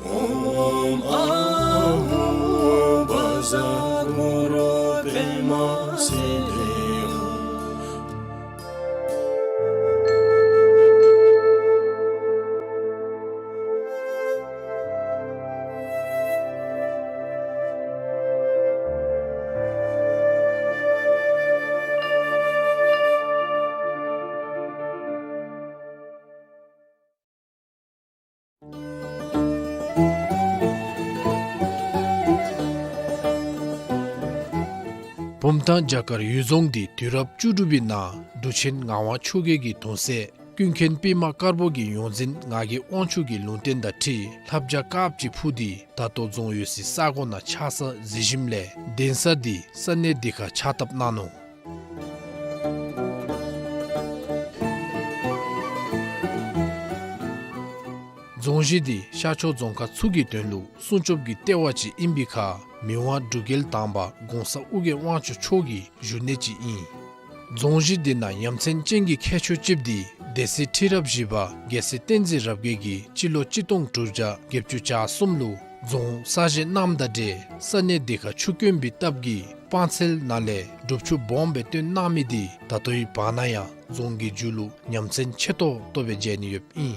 ཧཱུྃ། ཨོཾ་ཨཱཿཧཱུྃ་བཛྲ་གུ་རུ་པདྨ་སིདྡྷི་ཧཱུྃ། བུམ་ཐང་བྱ་དཀར་གཡུལ་རྫོང་འདི་དུས་རབས་བཅུ་དྲུག་པའི་ནང་འབྲུག་ཆེན་ངག་དབང་ཆོས་རྒྱལ་གྱི་གདུང་སྲས་ཀུན་མཁྱེན་པདྨ་དཀར་པོ་གི་ཡོངས་འཛིན་ངག་གི་དབང་ཕྱུག་གི་ལུང་བསྟན་དང་འཁྲིལ་ལྷ་བྱ་དཀརཔོ་ཅིག་འཕུར་ཏེ་ད་ལྟོ་རྫོང་ཡོད་སའི་ས་གོ་ནང་ཆགས་ས་གཟིགས་ཞིནམ་ལས་གདན་ས་འདི་ས་གནས་འདི་ཁར་ཕྱག་བཏབ་གནང་ནུག། རྫོང་གཞི་འདི་ཤར་ཕྱོགས་རྫོང་ཁག་ཚུ་གི་དོན་ལུ་སྲུང་སྐྱོབ་ཀྱི་ལྟེ་བ་ཅིག་ཨིན་པའི་ཁར་མི་དབང་འབྲུག་རྒྱལ་དང་པ་གོང་ས་ཨོ་རྒྱན་དབང་ཕྱུག་མཆོག་གི་བཞུགས་གནས་ཅིག་ཨིན། རྫོང་གཞི་འདི་ནང་ཡ་མཚན་ཅན་གྱི་ཁྱད་ཆོས་ཅིག་འདི་སྡེ་སྲིད་ཁྲི་རབས་བཞི་པ་རྒྱལ་སྲས་བསྟན་འཛིན་རབ་རྒྱས་ཀྱིས་སྤྱི་ལོ་གཅིག་སྟོང་དྲུག་བརྒྱ་བརྒྱད་ཅུ་གྱ་གསུམ་ལུ་རྫོང་གསར་བཞེངས་གནངམ་དང་འབྲེལ་ས་གནས་འདི་ཁར་ཆུ་དཀོན་པའི་སྟབས་ཀྱིས་སྤང་ཚལ་ནང་ལས་སྒྲུབ་ཆུ་སྦོམ་སྦེ་བཏོན་གནང་མི་འདི་ད་ལྟོའི་བར་ན་ཡང་རྫོང་གི་མཇུག་ལུ་ཡ་མཚན་ཆེ་ཏོག་ཏོ་སྦེ་མཇལ་ནི་ཡོདཔ་ཨིན།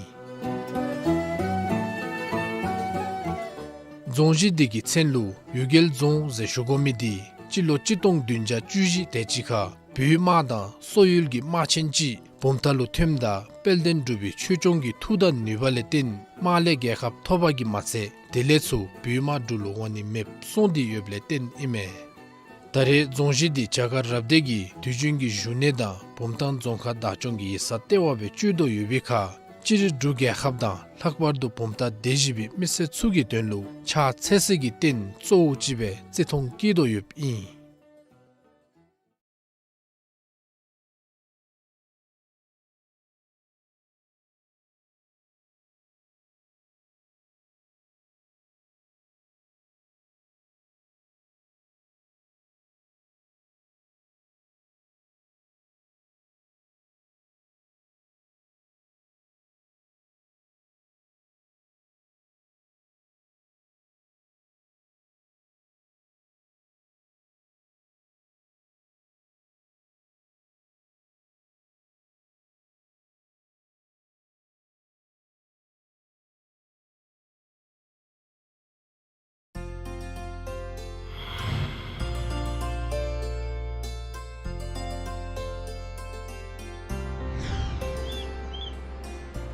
རྫོང་གཞི་འདི་གི་མཚན་ལུ་གཡུལ་རྒྱལ་རྫོང་ཟེར་ཞུ་དགོ་མི་འདི་སྤྱི་ལོ་གཅིག་སྟོང་བདུན་བརྒྱ་བཅུ་བཞི་དེ་ཅིག་ཁར་བོད་དམག་དང་སོག་ཡུལ་གྱི་དམག་ཆེན་ཅིག་བུམ་ཐང་ལུ་ཐོནམ་ད་དཔལ་ལྡན་འབྲུག་པའི་ཆོས་སྐྱོང་གི་མཐུ་དང་ནུས་པ་ལས་བརྟེན་དམག་ལས་རྒྱལ་ཁ་ཐོབ་པ་གིས་མ་ཚད་དེ་ལས་ཚུར་བོད་དམག་འབྲུག་ལུ་འོང་ནི་མེདཔ་སོང་སྟེ་ཡོདཔ་ལས་བརྟེན་ཨིན་མས། ད་རེས་རྫོང་གཞི་འདི་བྱ་དཀར་རབ་སྡེ་གི་དུས་རྒྱུན་གྱི་བཞུགས་གནས་དང་བུམ་ཐང་རྫོང་ཁག་བདག་སྐྱོང་གི་ཡིག་ཚང་ལྟེ་བ་སྦེ་སྤྱོད་དོ་ཡོད་པའི་ཁར་སྤྱིར་འབྲུག་རྒྱལ་ཁབ་དང་ལྷག་པར་དུ་བུམ་ཐང་སྡེ་བཞི་པའི་མི་སེར་ཚུ་གི་དོན་ལུ་ཕྱག་འཚལ་སའི་རྟེན་གཙོ་བོ་ཅིག་སྦེ་བརྩི་མཐོང་བསྐྱེད་དོ་ཡོདཔ་ཨིན།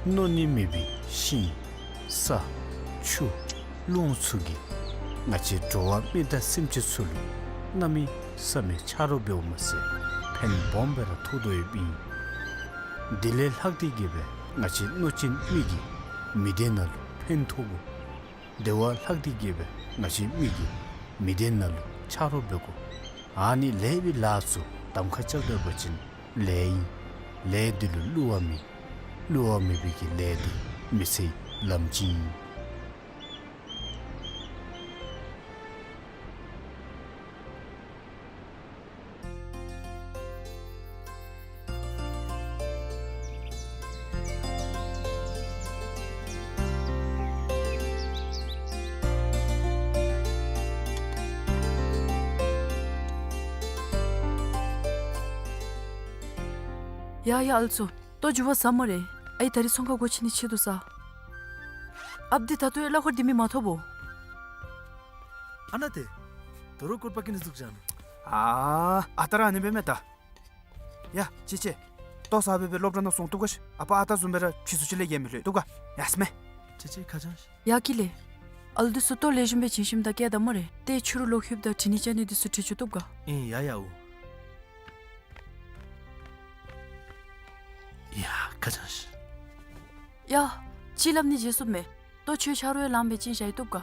མནོ་ནི་མེད་པའི་ཤིང་། ས། ཆུ། རླུང་ཚུ་གིས་ང་བཅས་འགྲོ་བ་མི་དང་སེམས་ཅན་ཚུ་ལུ་གནམ་མེད་ས་མེད་ཆ་རོགས་འབདཝ་མ་ཚད་ཕན་སྦོམ་སྦེ་ར་ཐོགས་དོ་ཡོདཔ་ཨིན། དེ་ལས་ལྷག་སྟེ་གི་སྦེ་ང་བཅས་མནོ་ཅན་མི་གིས་མི་སྡེ་ནང་ལུ་ཕན་ཐོགས་དགོ། དེ་བ་ལྷག་སྟེ་གི་སྦེ་ང་བཅས་མི་གིས་མི་སྡེ་ནང་ལུ་ཆ་རོགས་འབད་དགོ། ཨ་ནི་ལས་པའི་ལཱ་ཚུ་གདམ་ཁ་རྐྱབ་ད་པ་ཅིན་ལས་ཨིན། ལས་འདི་ལུ་བསླུ་བ་མེད། བསླུ་བ་མེད་པའི་གི་ལས་འདི་མི་ཚེའི་ལམ་ཅིག་ཨིན། ཡ་ཡ་ཨ་ལུ་ཚུ། ལྟོ་འགྱོ་བ་ཟ་སྨ་རེ། ཨའི་ད་རིས་ཚོང་ཁང་སྒོ་ཕྱེ་ནི་ཆེད་དུ་ས། ཨཔ་འདི་ད་ལྟོ་ཡང་གླ་འཁོར་འདི་མི་མ་ཐོབ་བོ། ཨ་ན་ཏེ། དོ་རུང་སྐོར་པ་ཀི་ནི་འཛུགས་བཞག་ནུག། ཨ་ཨ་ད་ར་ཨ་ནི་སྦེ་མས་ད། ཡ་ཅི་ཅི། ལྟོ་ཟ་སྦེ་སྦེ་སློབ་གྲྭ་ནང་སོང་བཏུབ་ག་ཤིག། ཨ་པ་ཨ་ད་བཟུམ་སྦེ་ར་ཕྱི་སུ་ཅིག་ལས་ཡང་མི་ལྷོད་བཏུབ་ག། ཡ་སྨ་རེ། ཅི་ཅི་ཁ་བྱང་ཤིག། ཡ་ཀི་ལེ། ཨ་ལུ་འདི་ཚུ་ལྟོ་ལེགས་ཤོམ་སྦེ་བྱིན་ཞིནམ་ད་བསྐྱལ་ད་སྨ་རེ། ཏེ་ཕྱི་རུ་ལོག་ལྷོདཔ་ད་དྲི་ནི་བཅའ་ནི་འདི་ཚུ་དྲི་བཅུག་བཏུབ་ག། ཨིན་ཡ་ཡ་འོ། ཡ་ཁ་བྱང་ཤིག། ཡ། ཅིག་སླབ་ནི་བརྗེད་སོངམ་མས། ལྟོ་ཁྱོད་ཆ་རོགས་ཡང་ལངམ་སྦེ་བྱིན་བཞག་ཡི་བཏུབ་ག།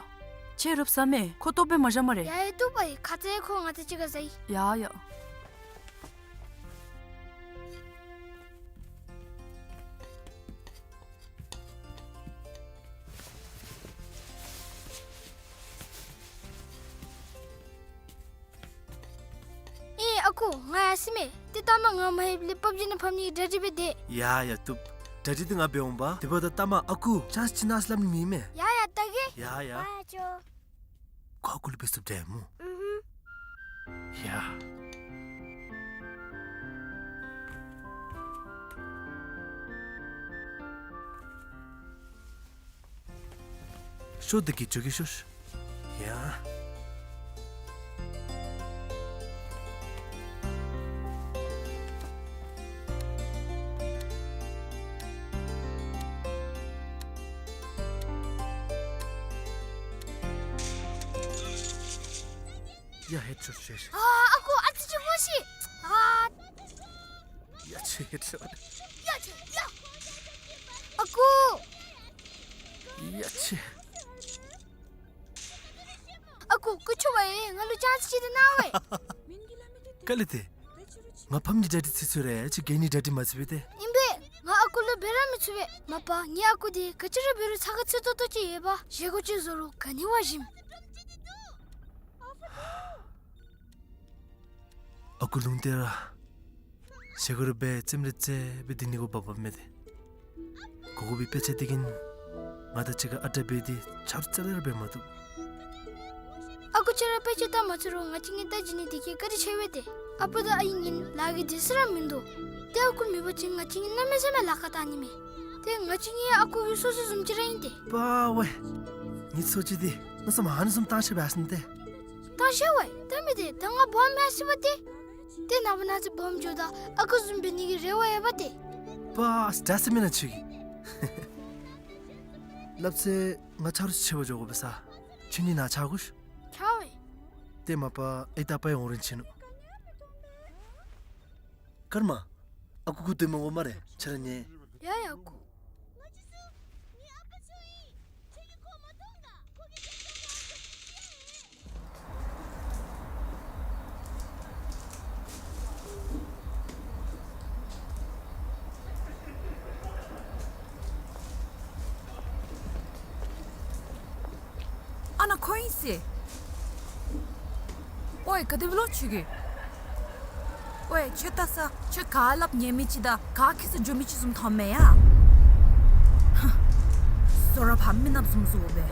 ཁྱོད་རུབ་ཟ་མས། ཁོ་ལྟོ་སྦེ་མ་བཞག་སྨ་རེ། ཡ་ཡ་བཏུབ་པ་ཨིན། ཁ་ཙ་ཁོ་ང་བཅས་གཅིག་ཁར་བཟའ་ཡི། ཡ་ཡ། ཨེ་ཨ་ཁུ་ང་ཡར་སོ་མས། ཏེ་ལྟ་མ་ང་མ་ལྷོདཔ་ལས་པབ་ཇི་ནང་ཕབ་ནི་གི་གྲ་སྒྲིག་འབད་དེས། ཡ་ཡ་བཏུབ། གྲ་སྒྲིག་འདི་ང་འབད་འོང་པ། དེ་འབདཝ་ད་ལྟ་མ་ཨ་ཁུ་ཅཱནསི་ཅིག་གནང་ཟེར་སླབ་ནི་མེད་མས། ཡ་ཡ་ད་གེ། ཡ་ཡ། ཨ་ཅོ། ཁོ་ཨ་ཁུ་ལུ་འབད་ཚུགསཔ་འདྲས་སྨོ། ཨུ་ཧུམ། ཡ། ཤོག་དེ་གིས་འགྱོ་གེ་ཤོག། ཡ། ཡ་ཧེད་ཤོག་ཤོག་ཤོག། ཨ་ཨ་ཁུ་ཨ་ཙི་ཅིག་སྨོ་ཤིག། ཨ། ཡ་ཆེ་ཧེད་ཤོག། ཡ་ཆེ་ཡ། ཨ་ཁུ། ཡ་ཆེ། ཨ་ཁུ་སྐུ་མཁྱེན་པ་ཨེ་ང་ལུ་ཅཱནསི་ཅིག་ཏེ་གནང་བས། ག་ལས་ཏེ། ང་ཕམ་གྱི་གྲ་སྒྲིག་ཚར་ཚར་ར་ཅིག་གི་ནི་གྲ་སྒྲིག་མ་ཚར་བས་ཏེ། ཨིན་པས། ང་ཨ་ཁུ་ལུ་འབད་ར་མི་ཚུགས་པས། མ་པ་ངེའི་ཨ་ཁུ་འདི་ག་ཅི་ར་འབད་རུང་ཚ་ཁ་ཚུད་ཏོག་ཏོ་ཅིག་ཡོད་པ། བཞེས་སྒོ་ཅིག་བཟོ་རུང་ག་ནི་བ་ཞིམ། ཨ་ཁུ་ལུང་བསྟན་ར། བཞེས་སྒོ་ར་འབད་རྩེདམོ་ར་རྩེ་སྦེ་སྡོད་ནི་གུ་བབ་བབ་མས་ཏེ། གོ་གོ་བའི་དཔེ་ཆ་འདི་གིས་ང་དང་གཅིག་ཁར་ཨ་རྟག་འབད་དེ་ཆ་རོགས་རྩ་ལས་ར་འབད་མ་བཏུབ། ཨ་ཁུ་ཁྱོད་ར་དཔེ་ཆ་ལྟ་མ་ཚུགས་རུང་ང་བཅས་གཉིས་ལྟ་བྱིན་ནི་འདི་གིས་བཀའ་དྲིན་ཆེ་བས་ཏེ། ཨ་པ་དང་ཨའི་གཉིས་ལཱ་གི་དུས་ཚོད་ར་མིན་འདུག། ཏེ་ཨ་ཁུ་མེད་པ་ཅིན་ང་བཅས་གཉིས་གནམ་མེད་ས་མེད་ལཱ་ཁག་བཏང་ནི་མས། ཏེ་ང་བཅས་གཉིས་ཨ་ཁུ་གི་སོ་སོ་བཟུམ་ཅིག་ར་ཨིན་ཏེ། པ་ཝེ། ངེའི་སོ་ཅིག་འདི་མནོ་བསམ་ཨ་ནི་བཟུམ་བཏང་ཤེས་པས་ཟེར་ཏེ། བཏང་ཤེས་པས། ད་མི་དེ་ད་ང་སྦོམ་མས་ཟེར་བ་ཏེ། ཏེ་ནངས་པ་གནངས་ཚེ་སྦོམ་འགྱོཝ་ད་ཨ་ཁུ་བཟུམ་འབད་ནི་གི་རེ་བ་ཡོད་པ་ཏེ། པ་ཨ་ཙི་ད་ཟེར་མི་ནང་ཆུ་གི། སླབ་ཚེ་ང་ཆ་རོགས་ཆེ་བ་འགྱོ་དགོ་པས་ས། ཁྱོད་གཉིས་ནཱ་ཆ་དགོ་ཤིག། ཆ་བས། ཏེ་མ་པ་ཨེ་ད་པའི་འོང་རན་ཆེ་ནུག། ཀརྨ། ཨ་ཁུ་ཁུ་ཏེ་མ་འོང་མ་རེ་ཆ་ར་ཉེ། ཡ་ཡ་ཁུ། ཨ་ན་ཁོ་ཨིན་ཟེར། ཨོའི་ག་དེ་སྦེ་ལོ་ཁྱོད་ཀྱིས། ཨོའི་ཁྱོད་ལྟ་ས་ཁྱོད་ག་སླབ་ཉན་མི་ཅིག་དང་ག་ཁྱད་ས་འགྱོ་མི་ཅིག་བཟུམ་མཐོང་མེད་ཡ། ཧ། བཟོ་ར་ཕ་མི་ནགཔ་བཟུམ་བཟོ་སྦེ།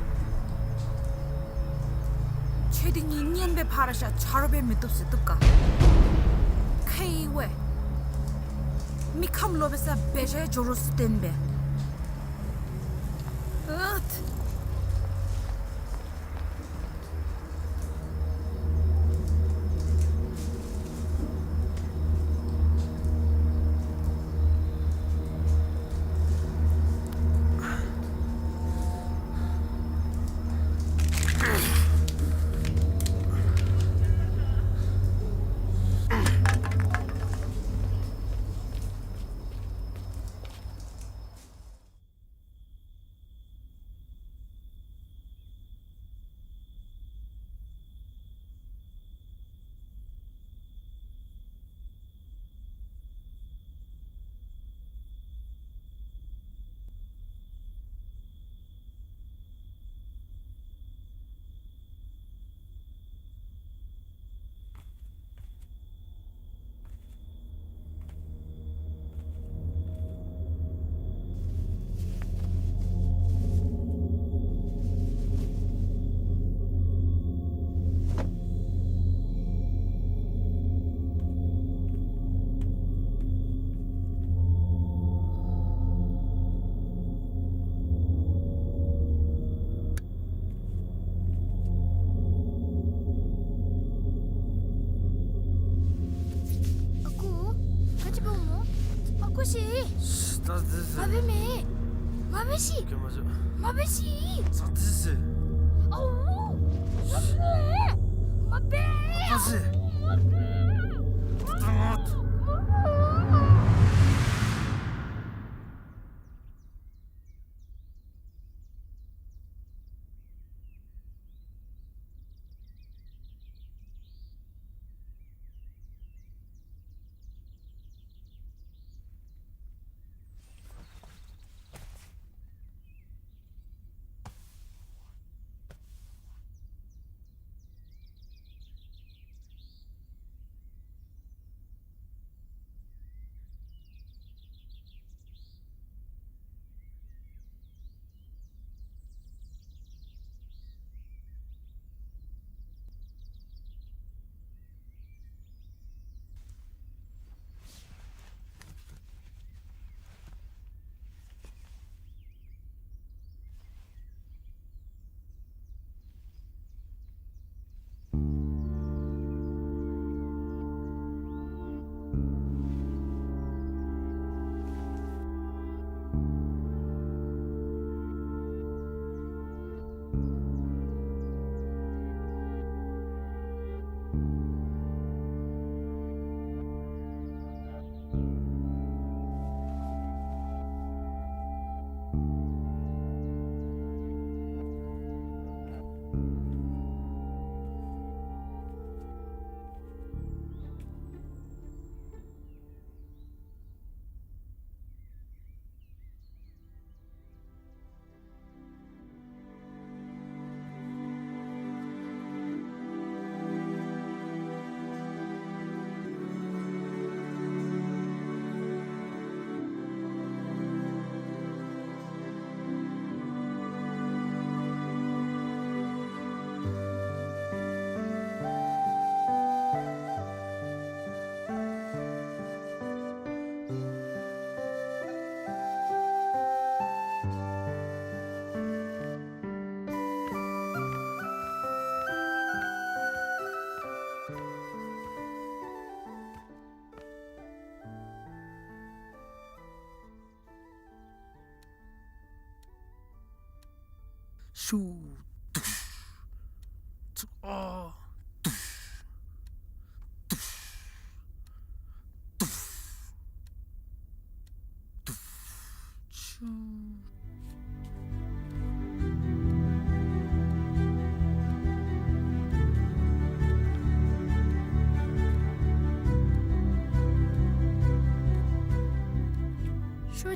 ཁྱོད་འདི་ངེའི་གཉེན་པའི་ཕར་བཞག་ཆ་རོགས་འབད་མི་བཏུབ་ཟེར་བཏུབ་ག། ཁེ་ཨིན་ཝེ། མི་ཁམས་ལོག་པའི་ས་འབད་བཞག་འགྱོ་རོགས་ཟེར་བསྟན་པས། ཨུད། ཨ་ཁུ། ག་ཅི་འབདཝ་སྨོ། ཨ་ཁུ་ཤི། ད་དེ་ཟེར། མ་འབད་མེ། མ་འབད་ཤི། ཀྱེ་མ་ཟེར། མ་འབད་ཤི། ད་དེ་ཟེར། ཨའུ། མ་འབད། མ་འབད། ད་ཟེར། མ་འབད། ད་ང་། མ་འབད། ཤུ། ཏུ། ཚུ། ཨ། ཏུ།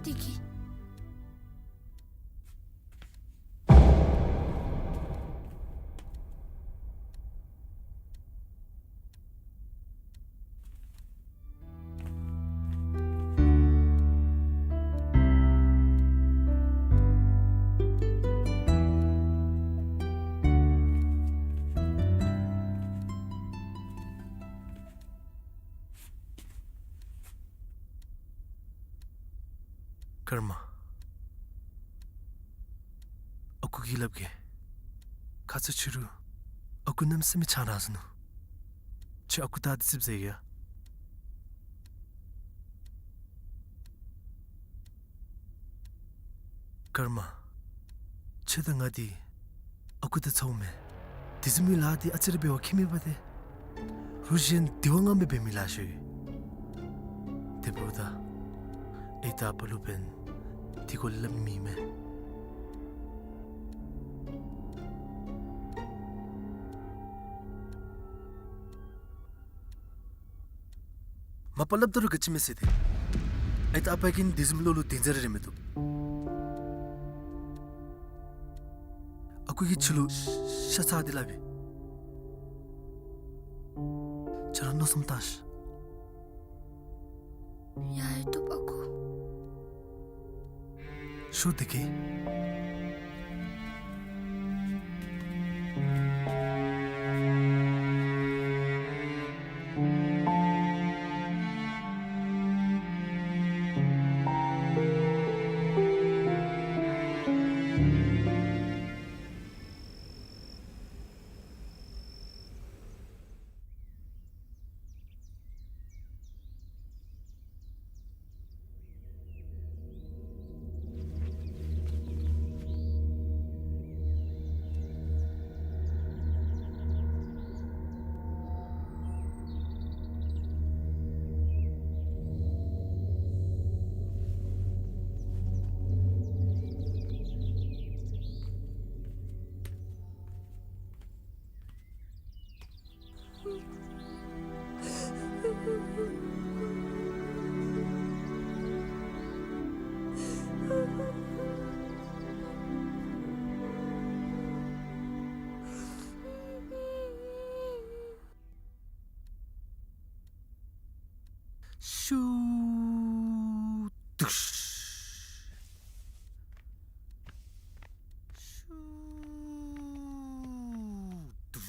འདི་གིས། ཀརྨ། ཨ་ཁུ་གིས་སླབ་གེ། ཁ་ཙ་ཕྱི་རུ་ཨ་ཁུ་གནམ་མེད་ས་མེད་ཆང་རག་ཟ་ནུག། ཁྱོད་ཨ་ཁུ་དང་འདི་ཙིགཔ་ཟ་ཡི་ཡ། ཀརྨ། ཁྱོད་དང་ང་འདི་ཨ་ཁུ་དང་ཚ་བོ་མེན། དེ་བཟུམ་མའི་ལཱ་འདི་ཨ་ཙི་རེ་འབད་བ་ཁྱད་མེད་པ་ཏེ། རུ་གཞན་འདི་བ་ང་མི་འབད་མི་ལཱ་ཤོས་ཡོད། དེ་འབདཝ་ད་ཨའི་དང་ཨ་པ་ལུ་འབདན་འདི་སྐོར་ལས་སླབ་ནི་མེད་མས། མ་པ་སླབ་ད་རུང་ག་ཅི་མེད་ཟེར་ཏེ། ཨའི་དང་ཨ་པ་གིས་དེ་བཟུམ་ལོ་ལུ་དོན་ཟེར་རེ་མི་བཏུབ། ཨ་ཁུ་གིས་ཁྱོད་ལུ་ཤ་ཚ་སྟེ་སླབ་ཨིན། ཁྱོད་ར་མནོ་བསམ་བཏང་ཤིག། ཡ་ཡ་བཏུབ་ཨ་ཁུ། ཤོག་འདི་གིས། ཤུ་དུག། ཤུ་དུག།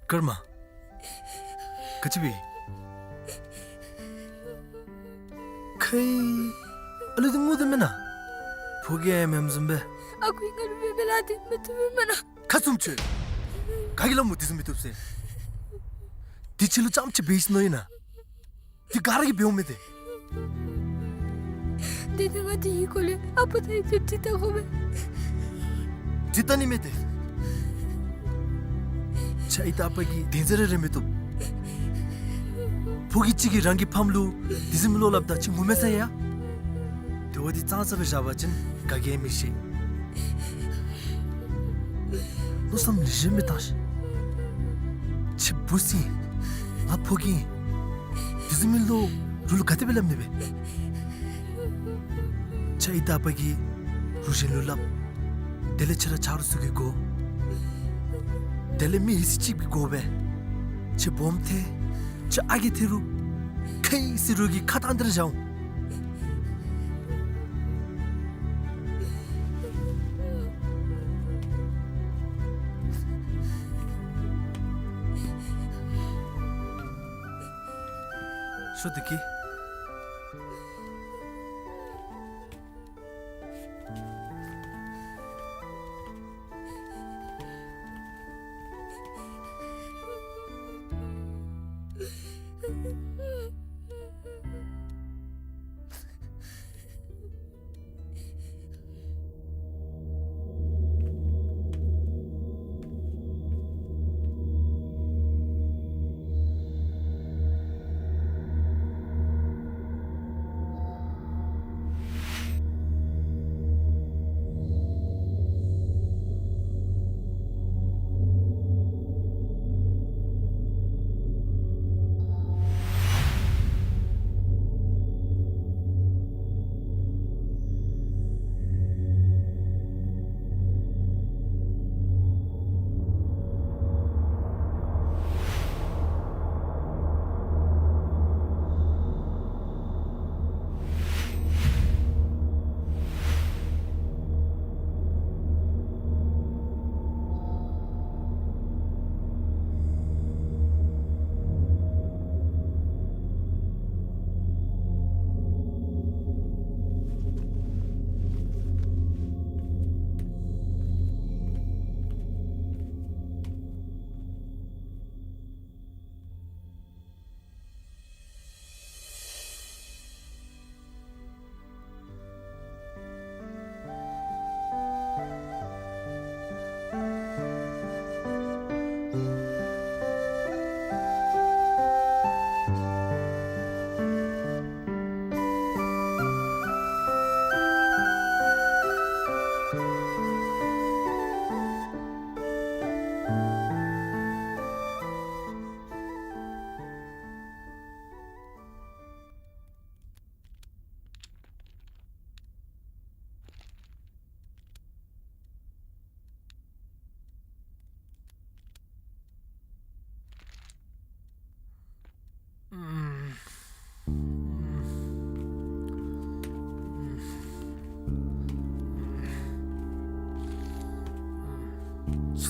ཀརྨ། ག་ཅི་འབད། ཁའི་ཨ་ལུ་འདི་ངུ་དོ་མེན་ན། ཕོ་རྒྱས་མེནམ་བཟུམ་སྦེ། ཨ་ཁུ་ང་ལུ་འབད་མི་ལཱ་འདི་མི་བཏུབ་མེན་ན། ཁ་བཙུམ་ཁྱོད། ག་གིས་སླབ་སྨོ་དེ་བཟུམ་མི་བཏུབ་ཟེར། འདི་ཁྱོད་ལུ་རྐྱངམ་ཅིག་འབད་ཡི་ཟེར་མནོ་ཡི་ན། འདི་ག་ར་གིས་འབདཝ་མས་ཏེ། དེ་ནི་ང་འདི་གི་སྐོར་ལས་ཨ་པ་དང་ཨའི་ཚུ་འདྲི་བལྟ་དགོ་པས། འདྲི་བལྟ་ནི་མེད་ཏེ། ཁྱོད་ཨའི་དང་ཨ་པ་གི་དོན་ཟེར་རེ་རེ་མི་བཏུབ། ཕོ་རྒྱས་ཅིག་གིས་རང་གི་ཕམ་ལུ་དེ་བཟུམ་མའི་བློ་སླབ་ད་ཁྱོད་ངུ་མི་ཚར་ཡ། དེ་བ་འདི་ཙང་ཙ་སྦེ་བཞག་པ་ཅིན་ག་གིས་མི་ཤེས། མནོ་བསམ་ལེགས་ཤོམ་སྦེ་བཏང་ཤིག། ཁྱོད་བུ་ཚ་ཨིན། ང་ཕོ་རྒྱས་ཨིན། དེ་བཟུམ་མའི་བློ་རོགས་ལུ་ག་དེ་སྦེ་སླབ་ནི་སྦེ། ཁྱོད་ཨའི་དང་ཨ་པ་གིས་རོགས་གཞན་ལུ་སླབ། དེ་ལས་ཁྱོད་ར་ཆ་རོགས་ཚུ་གི་སྒོ། དེ་ལས་མི་ཡི་སྲིད་ཅིག་གི་སྒོ་སྦེ། ཁྱོད་སྦོམ་ཐལ། ཁྱོད་ཨ་རྒས་ཐལ་རུང་། ཁའི་སྲིད་རོགས་ཀྱི་ཁ་གཏང་སྟེ་ར་བཞག་འོང་། ཤོག་འདི་གིས།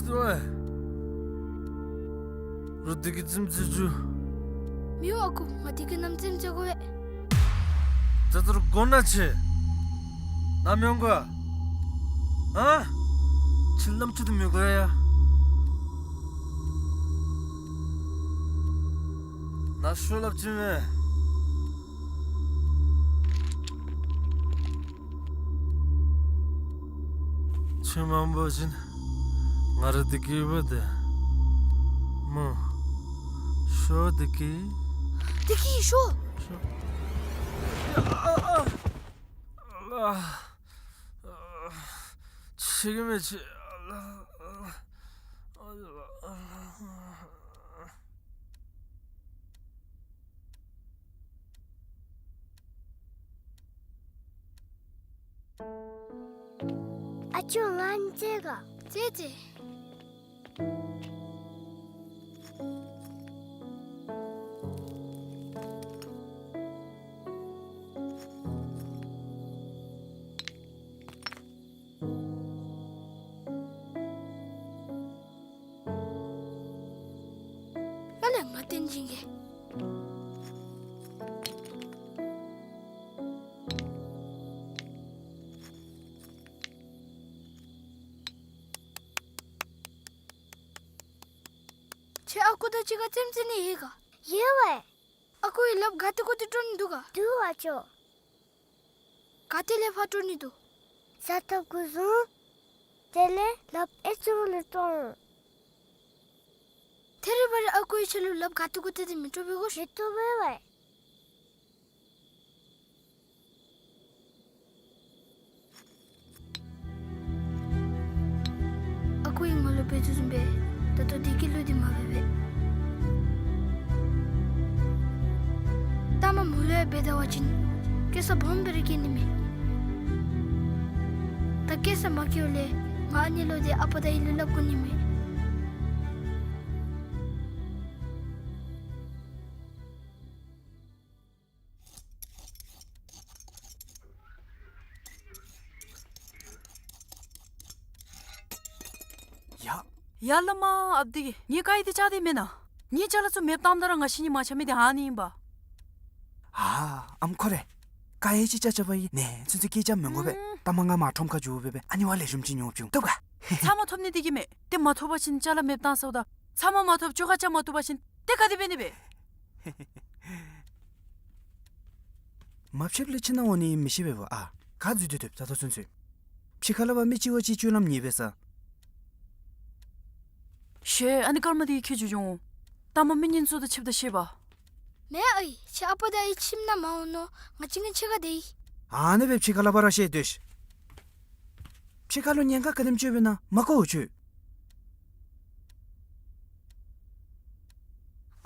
ལྟོས། རོགས་བདེ་སྐྱིད་རྩེདམོ་རྩེ་བཅུག། མི་འོང་ཨ་ཁུ། ང་བདེ་སྐྱིད་རྣམ་རྩེདམོ་རྩེ་དགོ་པས། ད་ལྟོ་ར་དགོ་ན་ཆེ། ནཱ་མི་འོང་ག། ཨ། ཁྱོད་རྣམ་ཅོ་དེ་མི་དགོ་ཡ། ནཱ་ཤོག་སླབ་ཅི་མས། ཁྱོད་མ་འོང་པ་ཅིན་ང་ར་བདེ་སྐྱིད་ཡོད་པ་དེ་སྨོ། ཤོག་བདེ་སྐྱིད། བདེ་སྐྱིད་ཤོག། ཤོག། ཨ་ཨ་ཨ། ཤེས་ཀྱི་མེད་ཆེ། ཨ་ཅོ་ང་རྩེད་ག། རྩེད་རྩེད། ཨ་ལས་ང་བརྟེན་བྱིན་གེ། ཁྱོད་ཨ་ཁུ་དང་གཅིག་ཁར་རྩེདམོ་རྩེ་ནི་ཡོད་ག། ཡོད་པས། ཨ་ཁུ་གིས་ལགཔ་ག་ཏེ་གུ་ཏེ་སྤྲོ་ནི་འདུག་ག། འདུག་ཨ་ཅོ། ག་ཏེ་ལས་ཕར་སྤྲོ་ནི་འདུག། ས་ཐོབ་གུ་བཟུང་། དེ་ལས་ལགཔ་ཨེ་ཙི་བ་ལས་སྤྲོ་འོང་། ཐད་རི་བ་རི་ཨ་ཁུ་གིས་ཁྱོད་ལུ་ལགཔ་ག་ཏེ་གུ་ཏེ་དེ་མི་སྤྲོ་བས་གོ། མི་སྤྲོ་བས་པས། ཨ་ཁུ་གིས་ང་ལུ་འབད་དོ་བཟུམ་སྦེ་ད་ལྟོ་བདེ་སྐྱིད་ལུ་འདི་མ་འབད་བས། ལྟ་མ་མོ་ལུ་ཡང་འབད་ད་བ་ཅིན་སྐྱེ་ས་སྦོམ་སྦེ་ར་སྐྱེ་ནི་མས། ད་སྐྱེ་ས་མ་སྐྱེཝ་ལས་ང་ཨ་ནི་ལོ་འདི་ཨ་པ་དང་ཨའི་ལུ་སླབ་དགོ་ནི་མས། ཡ། ཡ་བླ་མ་ཨཔ་དེ་གིས་ངེའི་ཀ་ཡི་དེ་བཅག་སྟེ་མེན་ན། ངེའི་ཅ་ལ་ཚུ་མེདཔ་བཏངམ་ད་ར་ང་ཤི་ནི་མ་ཆ་མི་དེ་ཨ་ནི་ཨིན་པ། ཨ་ཨམ་ཁོ་རེ། ཀ་ཡི་ཅིག་བཅག་བཅགཔ་ཨིན་ནེ་ཚུན་ཚོད་སྐད་རྐྱབ་མི་དགོ་པས། ཨུམ། ལྟ་མ་ང་མར་ཁྲོམ་ཁར་འགྱོ་སྦེ་སྦེ་ཨ་ནི་བ་ལེགས་ཤོམ་ཅིག་ཉོ་བཅུག་ཐོབ་ག། ཚབ་མ་ཐོབ་ནི་དེ་གིས་མེན། ཏེ་མ་ཐོབ་པ་ཅིན་ཅ་ལ་མེདཔ་བཏང་ཟེརཝ་ད། ཚབ་མ་མ་ཐོབ་བཅོ་ཁ་རྐྱབ་མ་བཏུབ་པ་ཅིན་ཏེ་ག་དེ་འབད་ནི་སྦེ། མ་ཕྱདཔ་ལས་ཕྱི་ནང་འོང་ནི་མི་ཤེས་པས་པ། ཨ་ག་འཛུལ་ཏེ་སྡོདཔ་ད་ལྟོ་ཚུན་ཚོད། ཕྱི་ཁ་ལས་ཕར་མི་གཅིག་བ་གཅིག་སྤྱོད་ལམ་ཉེས་པས་ས། ཤེས། ཨ་ནི་སྐར་མ་དེ་ཁྱོད་ཅིག་འགྱོ་འོང་། ལྟ་མ་མི་ངན་ཚུ་དང་ཕྱདཔ་ད་ཤེས་པ། མེན་ཨའི། ཁྱོད་ཨ་པ་དང་ཨའི་ཁྱིམ་ནང་མ་འོང་མནོ། ང་གཅིག་ངེ་ཕྱི་ཁར་སྡོད་ཡི། ཨ་ནི་སྦེ་ཕྱི་ཁ་ལས་ཕར་ར་ཤེས་སྡོད་ཤིག། ཕྱི་ཁ་ལུ་ཉེན་ཁ་ག་དེམ་ཅིག་ཡོདཔ་ཨིན་ན་མ་གོ་འོང་ཁྱོད།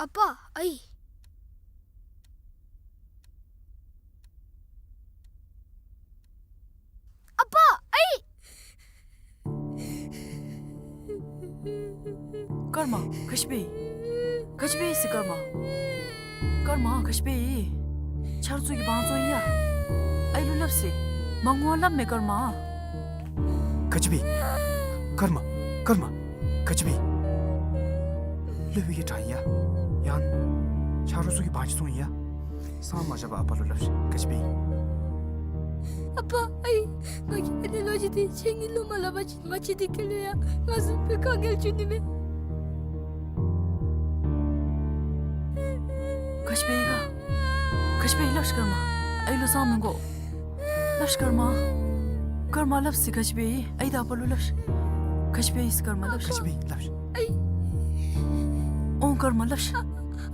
ཨ་པ་ཨའི། ཨ་པ་ཨའི། སྐར་མ་ག་ཅི་འབད་ཡི། ག་ཅི་འབད་ཡི་ཟེར་སྐར་མ། སྐར་མ་ག་ཅི་འབད་ཡི། ཆ་རོགས་ཚུ་གིས་བང་བཙོང་ཡི་ཡ། ཨའི་ལུ་སླབ་ཟེར། མ་ངུ་བར་སླབ་མས་སྐར་མ། ག་ཅི་འབད་ཡི། སྐར་མ། སྐར་མ། ག་ཅི་འབད་ཡི། སློབ་དཔོན་གྱིས་དྲང་ཡི་ཡ། ཡང་ཆ་རོགས་ཚུ་གིས་བང་ཅིག་བཙོང་ཡི་ཡ། སང་མ་བཞག་པར་ཨ་པ་ལུ་སླབ་ཤིག། ག་ཅི་འབད་ཡི། ཨ་པ་ཨའི། ང་གིས་ཨ་ནི་ལོ་རྒྱུས་དེ་ཁྱེད་གཉིས་ལུ་མ་སླབ་པ་ཅིན་ང་བཅས་འདི་ཁ་ལུ་ཡང་ང་བཟུམ་སྦེ་དཀའ་ངལ་འབྱུང་ནི་མས། ག་ཅི་འབད་ཡི་ག། ག་ཅི་འབད་ཡི་སླབ་ཤིག་སྐར་མ། ཨའི་ལུ་གསང་མི་དགོ། སླབ་ཤིག་སྐར་མ། སྐར་མ་སླབ་ཟེར་ག་ཅི་འབད་ཡི། ཨའི་དང་ཨ་པ་ལུ་སླབ་ཤིག། ག་ཅི་འབད་ཡི་སྐར་མ་སླབ་ཤིག། ག་ཅི་འབད་ཡི་སླབ་ཤིག། ཨའི། འོང་སྐར་མ་སླབ་ཤིག།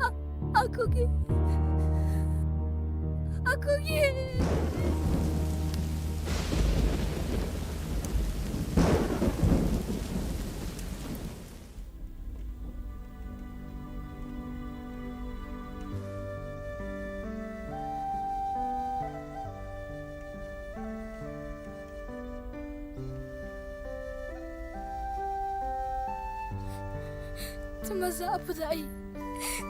ཨ་ཨ་ཁུ་གི། ཨ་ཁུ་གི། ཙི་མ་ཟ་ཨ་པ་དང་ཨའི།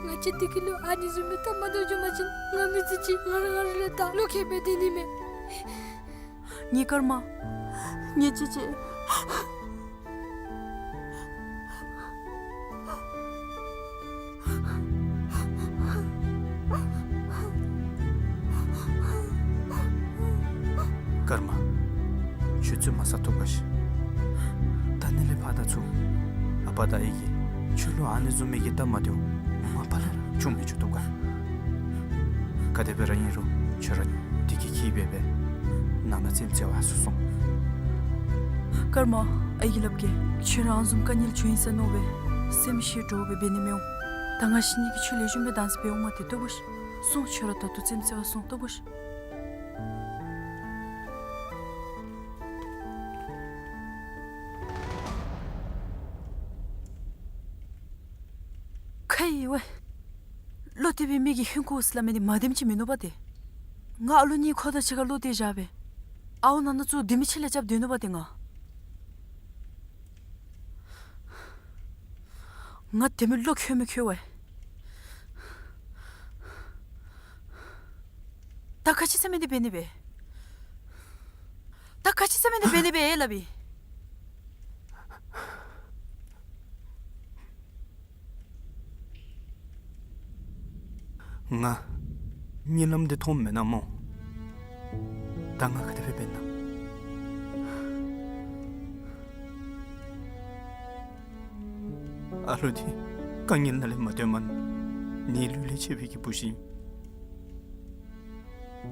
ང་བཅས་འདི་ཁ་ལུ་ཨ་ནི་བཟུམ་སྦེ་སྟབས་མ་བདེཝ་བྱུང་པ་ཅིན་ང་མི་ཚེ་གཅིག་ང་ར་ང་ར་ལུ་བདའ་ལོག་ཁྱེར་སྦེ་སྡོད་ནི་མས། ངེའི་སྐར་མ། ངེའི་ཅེ་ཅེ། ཀརྨ། ཁྱོད་ཚུ་མ་ཟ་ཐུབ་ག་ཤི། ད་ནི་ལས་ཕར་ད་ཚུར་ཨ་པ་དང་ཨའི་གིས་ཁྱོད་ལུ་ཨ་ནི་བཟུམ་མའི་གི་སྟབས་མ་བདེཝ་མ་པ་ལས་ར་བྱུང་མི་བཅུག་ཐུབ་ག། ག་དེ་སྦེ་ར་ཨིན་རུང་ཁྱོད་ར་འདི་གི་གི་སྦེ་སྦེ་ནང་ན་རྩེདམོ་རྩེ་བར་ཚུར་སོང་། ཀརྨ། ཨའི་གིས་སླབ་གེ། ཁྱོད་ར་ཨ་བཟུམ་དཀའ་ངལ་བྱུང་ཡི་ཟེར་མནོ་སྦེ་སེམས་ཤི་འདྲོག་སྦེ་འབད་ནི་མི་འོང་། ད་ང་བཅས་གཉིས་ཀྱིས་ཁྱོད་ལེགས་ཤོམ་སྦེ་བདག་འཛིན་འབད་འོང་མ་སྟེར་བཏུབ་ག་ཤི། སོང་། ཁྱོད་ར་ད་ལྟོ་རྩེདམོ་རྩེ་བར་སོང་། བཏུབ་ག་ཤི། ཁ་ཡི་ཝའི། བློ་གཏད་པའི་མི་གིས་ཧིང་ཁུ་སླབ་མི་འདི་མ་བདེནམ་ཅིག་མིན་ནུག་པ་ཏེ། ང་ཨ་ལུ་གཉིས་ཁོ་དང་གཅིག་ཁར་བློ་གཏད་བཞག་སྦེ་ཨའུ་ནང་ན་ཚུར་ལྡེ་མིག་ཕྱེ་ལས་རྐྱབ་སྡོད་ནུག་པ་ཏེ་ང་། ང་དེ་མི་བློ་འཁྱོལ་མི་འཁྱོལ་ཝའི། ད་ག་ཅི་ཟེར་མི་འདི་འབད་ནི་སྦེ། ད་ག་ཅི་ཟེར་མི་འདི་འབད་ནི་སྦེ་ཨེ་སླབ་ཨིན། ང་གཉིད་ལམ་འདི་མཐོངམ་མེན་ན་སྨོ། ད་ང་ག་དེ་སྦེ་འབད་ན། ཨ་ལུ་འདི་དཀའ་ངལ་ནང་ལས་མ་བཏོན་མ་ནི་ལུས་ལས་ཆད་པའི་གི་བུ་གཞི།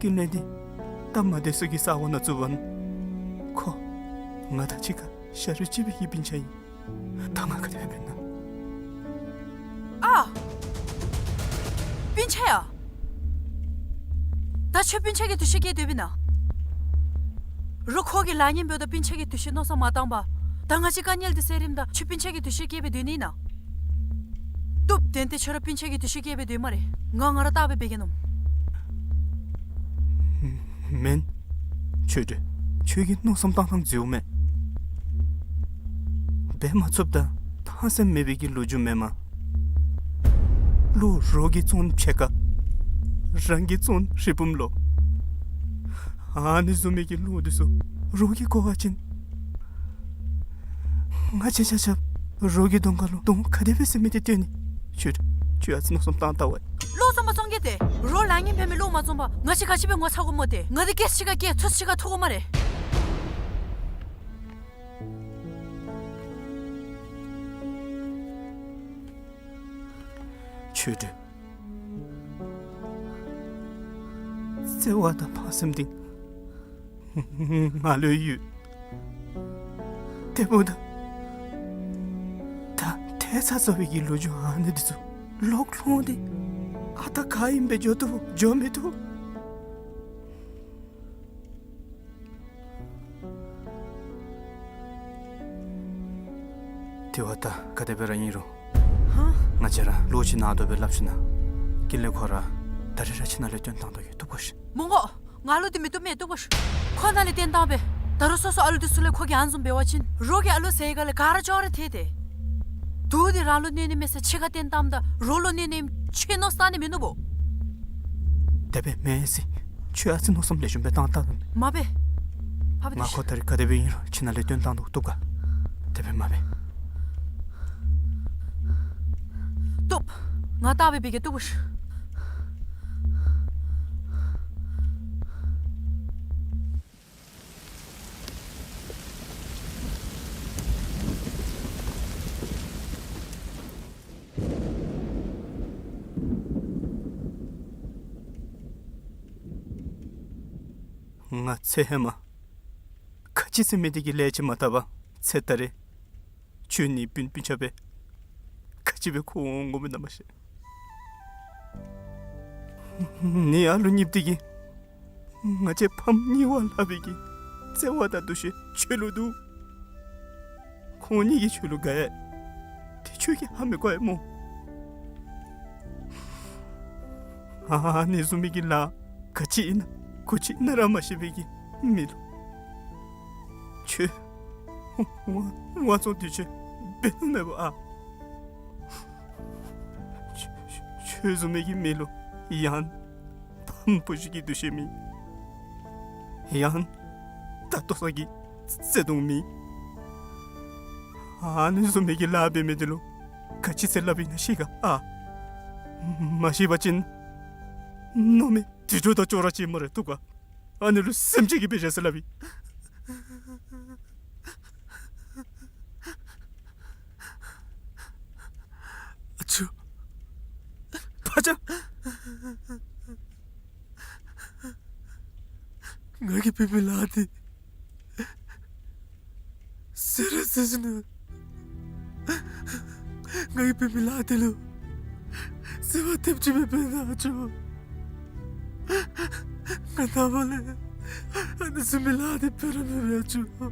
ཀུན་ལེགས་འདི་སྟབས་མ་བདེ་ས་གི་ས་གོ་ནང་བཙུགས་པ་ནི་ཁོ་ང་དང་གཅིག་ཁར་ཤ་རུས་གཅིག་པའི་གི་སྤུན་ཆ་ཨིན། ད་ང་ག་དེ་སྦེ་འབད་ན། ཨ། སྤུན་ཆ་ཡ། ད་ཁྱོད་སྤུན་ཆ་གི་འདུ་ཤེས་བསྐྱེད་སྡོདཔ་ཨིན་ན། རོགས་ཁོ་གི་ལཱ་ངན་འབདཝ་ད་སྤུན་ཆ་གི་འདུ་ཤེས་མནོ་བསམ་མ་བཏང་པར། ད་ང་བཅས་དཀའ་ངལ་འདི་སེལ་རནམ་ད་ཁྱོད་སྤུན་ཆ་གི་འདུ་ཤེས་བསྐྱེད་སྦེ་སྡོད་ནི་ཨིན་ན། བཏུབ། ཏན་ཏན་ཁྱོད་ར་སྤུན་ཆ་གི་འདུ་ཤེས་བསྐྱེད་སྦེ་སྡོད་སྨ་རེ། ང་ང་ར་བལྟ་སྦེ་འབད་གེ་ནོ། མེན། ཆོས་སྒྲོན། ཁྱོད་ཀྱི་མནོ་བསམ་བཏང་ཐངས་འཛོལཝ་མས། འབད་མ་ཚུགསཔ་དང་ཐང་སེམས་མེད་པའི་གི་ལོ་རྒྱུས་མེན་མས། བློ་རོགས་ཀྱིས་བཙོང་ཕྱེད་ཀ། རང་གིས་བཙོང་ཧྲིལ་བུམ་ལོ། ཨ་ནི་བཟུམ་མའི་གི་བློ་འདི་ཚུ་རོགས་ཀྱིས་གོ་བ་ཅིན། ང་བཅས་ཆ་ཁྱབ་རོགས་ཀྱི་གདོང་ཁ་ལུ་གདོང་ག་དེ་སྦེ་ཟེར་མི་འདི་སྟོན་ནི། ཁྱོད་ཁྱོད་ཨ་ཙི་མནོ་བསམ་བཏང་བལྟ་ཝའི། བློ་བཟང་མ་བཟང་གི་ཏེ། རོགས་ལཱ་ངན་འབད་མི་བློ་མ་བཟང་པར་ང་བཅས་ག་ཅི་སྦེ་ངོ་ཚ་དགོཔ་སྨོ་ཏེ། ང་འདི་སྐད་ཆ་གཅིག་ཁར་སྐད་ཚུགས་གཅིག་ཁར་ཐུག་དགོ་སྨ་རེ། ཆོས་སྒྲོན། བརྩེ་བ་དང་ཕངས་སེམས་འདི་ང་ལུ་ཡོད། དེ་འབདཝ་ད་ད་ཐལ་ཚ་ཚ་བའི་གི་ལོ་རྒྱུས་ཨ་ནི་འདི་ཚུ་ལོག་ལྷོང་སྟེ་ཨ་རྟག་ག་ཨིནམ་སྦེ་འགྱོ་བཏུབ་འགྱོ་མི་བཏུབ། དེ་བ་ད་ག་དེ་སྦེ་ར་ཨིན་རུང་། ཧ། ང་བཅས་ར་ལོག་ཅིག་ནང་དོག་སྦེ་སླབ་ཞིན་ན། ཀུན་ལེགས་ཁོ་ར་ད་རིས་ར་ཁྱིམ་ནང་ལས་བཏོན་བཏང་དོ་ཡོད། བཏུབ་ག་ཤི། མི་དགོ། ང་ལུ་འདི་མི་བཏུབ་མས། བཏུབ་ག་ཤི། ཁོ་ནཱ་ལས་བཏོན་བཏངམ་སྦེ། ད་རུང་སོ་སོ་ཨ་ལུ་འདི་ཚུ་ལས་ཁོ་གིས་ཨ་ནི་བཟུམ་འབད་བ་ཅིན་རོགས་ཀྱིས་ཨ་ལུ་ཟེར་ག་ལས་ག་ར་ཅོག་ར་ཐལ་ཏེ། དུག་འདི་རང་ལུ་གནོད་ནི་མས་ཟེར་ཕྱི་ཁར་བཏོན་བཏངམ་ད་རོགས་ལུ་གནོད་ནི་ཨིནམ་ཁྱོད་མནོ་བསམ་བཏང་ནི་མིན་ནུག་པོ། དེ་སྦེ་མེན་ཟེར། ཁྱོད་ཨ་ཙི་མནོ་བསམ་ལེགས་ཤོམ་སྦེ་བཏང་བལྟ་ད། མ་འབད། ཕ་བུ། ང་ཁོ་ད་རིས་ག་དེ་སྦེ་ཨིན་རུང་ཁྱིམ་ནང་ལས་བཏོན་བཏང་དོ། བཏུབ་ག། དེ་སྦེ་མ་འབད། བཏུབ། ང་བལྟ་སྦེ་འབད་གེ། བཏུབ་ག་ཤི། ང་ཚེ་ཧེ་མ་ག་ཅི་ཟེར་མི་འདི་གི་ལས་ཅིག་མ་བཏབ་པར་ཚེ་ད་རེས་ཁྱོད་ནི་སྤུན་སྤུན་ཆ་སྦེ་ག་ཅི་སྦེ་འཁོར་འོང་འོང་མི་ནམ་མ་ཤེས། ནི་ཨ་ལུ་གཉིསཔོ་འདི་གིས་ང་བཅས་ཕམ་གཉིས་པོ་ལྷག་པའི་གི་བརྩེ་བ་དང་འདུ་ཤེས་ཁྱོད་ལུ་འདུག། ཁོང་གཉིས་ཀྱིས་ཁྱོད་ལུ་དགའ་ཡི། དེ་ཁྱོད་ཀྱིས་ཧ་མི་གོ་ཡི་སྨོ། ཨ་ནི་བཟུམ་མའི་གི་ལཱ་ག་ཅི་ཨིན་ན་ག་ཅི་ཨིན་ན་ར་མ་ཤེས་པའི་གི་མི་ལུ་ཁྱོད་དབང་དབང་བཙོང་འདི་ཚུ་འབད་ནི་མེད་པ་ཨ། ཁྱོད་ཁྱོད་བཟུམ་མའི་གི་མི་ལུ་ཡང་ཕམ་བུ་གཞི་གི་འདུ་ཤེས་མེད། ཡང་ད་ལྟོ་ཚང་གི་བརྩེ་དུང་མེད། ཨ་ནི་བཟུམ་མའི་གི་ལཱ་འབད་མི་འདི་ལུ་ག་ཅི་ཟེར་སླབ་ཨིན་ན་ཤེས་ག་ཨ། མ་ཤེས་པ་ཅིན་མནོ་མི་དུད་འགྲོ་དང་ཅོག་ར་ཅིག་སྨ་རེ། བཏུབ་ག། ཨ་ནི་ལུ་སེམས་ཅན་གྱི་དཔེ་བཞག་ཟེར་སླབ་ཨིན། ཨ་ཅོ། ཕ་ཅག། ང་གིས་འབད་མི་ལཱ་འདི་ཟེར་ར་ཟེར་ཞིན་ན། ང་གིས་འབད་མི་ལཱ་འདི་ལུ་ཟེར་བ་ཐེབས་ཅིག་མེད་པས་ན་ཨ་ཅོ། ང་ནངས་པ་ལས་ཨ་ནི་བཟུམ་མའི་ལཱ་འདི་འབད་ར་མི་འབད་ཨ་ཅོ། སྐུ་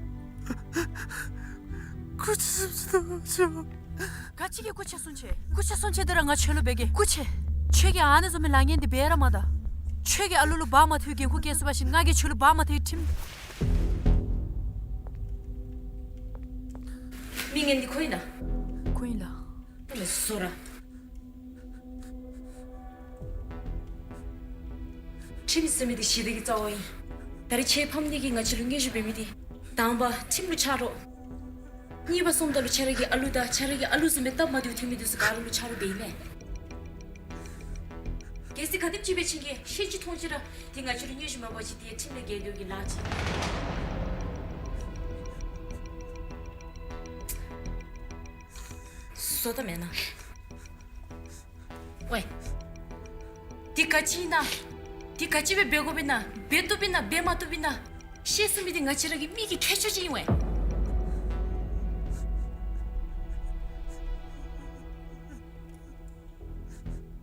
མཁྱེན་སེམས་ཅན་ཐུགས་རྗེ་ཆེ། ག་ཅི་གི་སྐུ་མཁྱེན་གསུང་ཅི། སྐུ་མཁྱེན་གསུང་ཅི་འདི་ར་ང་ཁྱོད་ལུ་འབད་གེ། སྐུ་མཁྱེན། ཁྱོད་ཀྱིས་ཨ་ནི་བཟུམ་མའི་ལཱ་ངན་འདི་འབད་ར་མ་ད། ཁྱོད་ཀྱིས་ཨ་ལུ་ལུ་བ་མ་ཐོབ་པའི་འགན་ཁུར་བཀལ་ཚུགས་པ་ཅིན་ང་གིས་ཁྱོད་ལུ་བ་མ་ཐོབ་པའི་ཁྲིམས། མི་ངན་འདི་ཁོ་ཨིན་ན། ཁོ་ཨིན་ལགས། ཨ་ལས་བཟོ་ར། ཁྲིམས་ཟེར་མི་འདི་ཞི་བདེ་གི་རྩ་བ་ཨིན། ད་རེས་ཁྱེད་ཕམ་གཉིས་ཀྱིས་ང་བཅས་ལུ་མངོན་ཞུ་འབད་མི་འདི། དང་པ་ཁྲིམས་ལུ་ཆ་རོགས། གཉིས་པ་སོངམ་ད་ལུ་ཁྱེད་ར་གི་ཨ་ལུ་དང་ཁྱེད་ར་གི་ཨ་ལུ་བཟུམ་སྦེ་སྟབས་མ་བདེཝ་ཐོན་མི་འདི་ཚུ་ག་ར་ལུ་ཆ་རོགས་འབད་ཨིན་མས། གལ་སྲིད་ག་དེམ་ཅིག་འབད་བ་ཅིན་གྱི་ཤེས་ཅི་མཐོང་ཅི་ར་འདི་ང་བཅས་ལུ་མངོན་ཞུ་མ་འབད་བ་ཅིན་འདི་ཁྲིམས་ལས་འགལ་འགྱོ་གི་ལཱ་ཅིག། བཟོ་ད་མེན་ན། ཝའེ། འདི་ག་ཅི་ཨིན་ན། འདི་ག་ཅི་སྦེ་འབད་དགོཔ་ཨིན་ན། འབད་བཏུབ་ཨིན་ན་འབད་མ་བཏུབ་ཨིན་ན། ཤེས་ཚུགས་མི་འདི་ང་བཅས་ར་གི་མི་གི་ཁྱད་ཆོས་ཅིག་ཨིན་ཝའེ།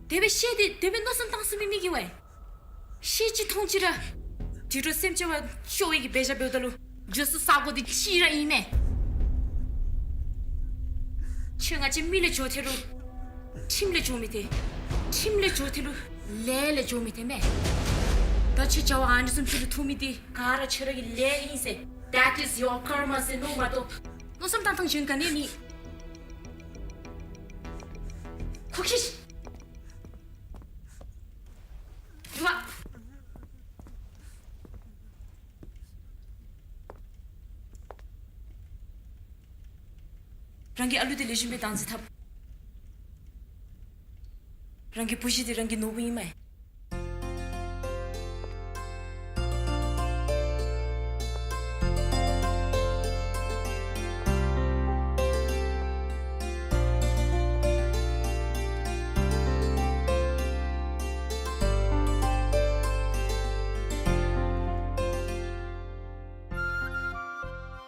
དེ་སྦེ་ཤེས་ཏེ་དེ་སྦེ་མནོ་བསམ་བཏང་ཚུགས་མི་མི་གི་ཝའེ། ཤེས་ཅི་མཐོང་ཅི་ར་དུད་འགྲོ་སེམས་ཅན་བ་ཤོར་བའི་གི་འབད་བཞག་འབདཝ་ད་ལུ་འགྱོ་ས་ས་གོ་འདི་གཅིག་ར་ཨིན་མས། ཁྱོད་ང་བཅས་མི་ལས་འགྱོ་ཐལ་རུང་ཁྲིམས་ལས་འགྱོ་མི་ཐལ། ཁྲིམས་ལས་འགྱོ་ཐལ་རུང་ལས་ལས་འགྱོ་མི་ཐལ་མས། ད་ཁྱོད་བྱ་བ་ཨ་ནི་བཟུམ་ཅིག་ལུ་ཐུག་མི་འདི་ག་ར་ཁྱོད་ར་གི་ལས་ཨིན་ཟེར། That is your karma ཟེར་མནོ་མ་གཏོགས་མནོ་བསམ་བཏང་ཐངས་གཞན་ག་ནི་མེད། ཁོ་ཁྱོད། འགྱོ་བ། རང་གི་ཨ་ལུ་འདི་ལེགས་ཤོམ་སྦེ་བདག་འཛིན་འཐབ། རང་གི་བུ་གཞི་འདི་རང་གི་ནོར་བུ་ཨིན་མས།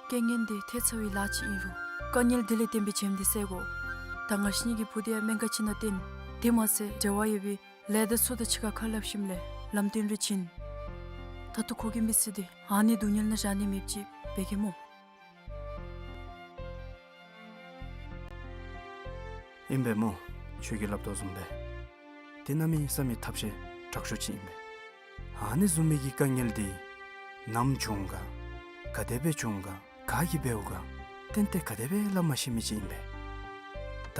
རྐྱེན་ངན་འདི་ཐེབས་ཚར་བའི་ལཱ་ཅིག་ཨིན་རུང་དཀའ་ངལ་འདི་ལས་བརྟེན་པའི་བྱེམ་འདི་བསལ་དགོ། ད་ང་བཅས་གཉིས་ཀྱི་བུ་འདི་ཡང་སྨན་ཁང་ཅིག་ནང་བཏོན། དེ་མ་ཚད་འབྲེལ་བ་ཡོད་པའི་ལས་སྡེ་ཚུ་དང་གཅིག་ཁར་ཁ་སླབ་ཞིནམ་ལས་ལམ་སྟོན་རེ་བྱིན། ད་ལྟོ་ཁོ་གི་མི་ཚེ་འདི་ཨ་ནི་སྡུག་བསྔལ་ནང་བཞག་ནི་མེདཔ་ཅིག་འབད་གེ་སྨོ། ཨིན་པས་སྨོ། ཁྱོད་ཀྱིས་སླབ་དོ་བཟུམ་སྦེ་དེ་གནམ་མེད་ས་མེད་ཐབས་ཤེས་དྲག་ཤོས་ཅིག་ཨིན་པས། ཨ་ནི་བཟུམ་མའི་གི་དཀའ་ངལ་འདི་ནམ་བྱུང་ག་ག་དེ་སྦེ་བྱུང་ག་ག་གིས་འབདཝ་ག་ཏན་ཏན་ག་དེ་སྦེ་སླབ་མ་ཤེས་མི་ཅིག་ཨིན་པས། ད་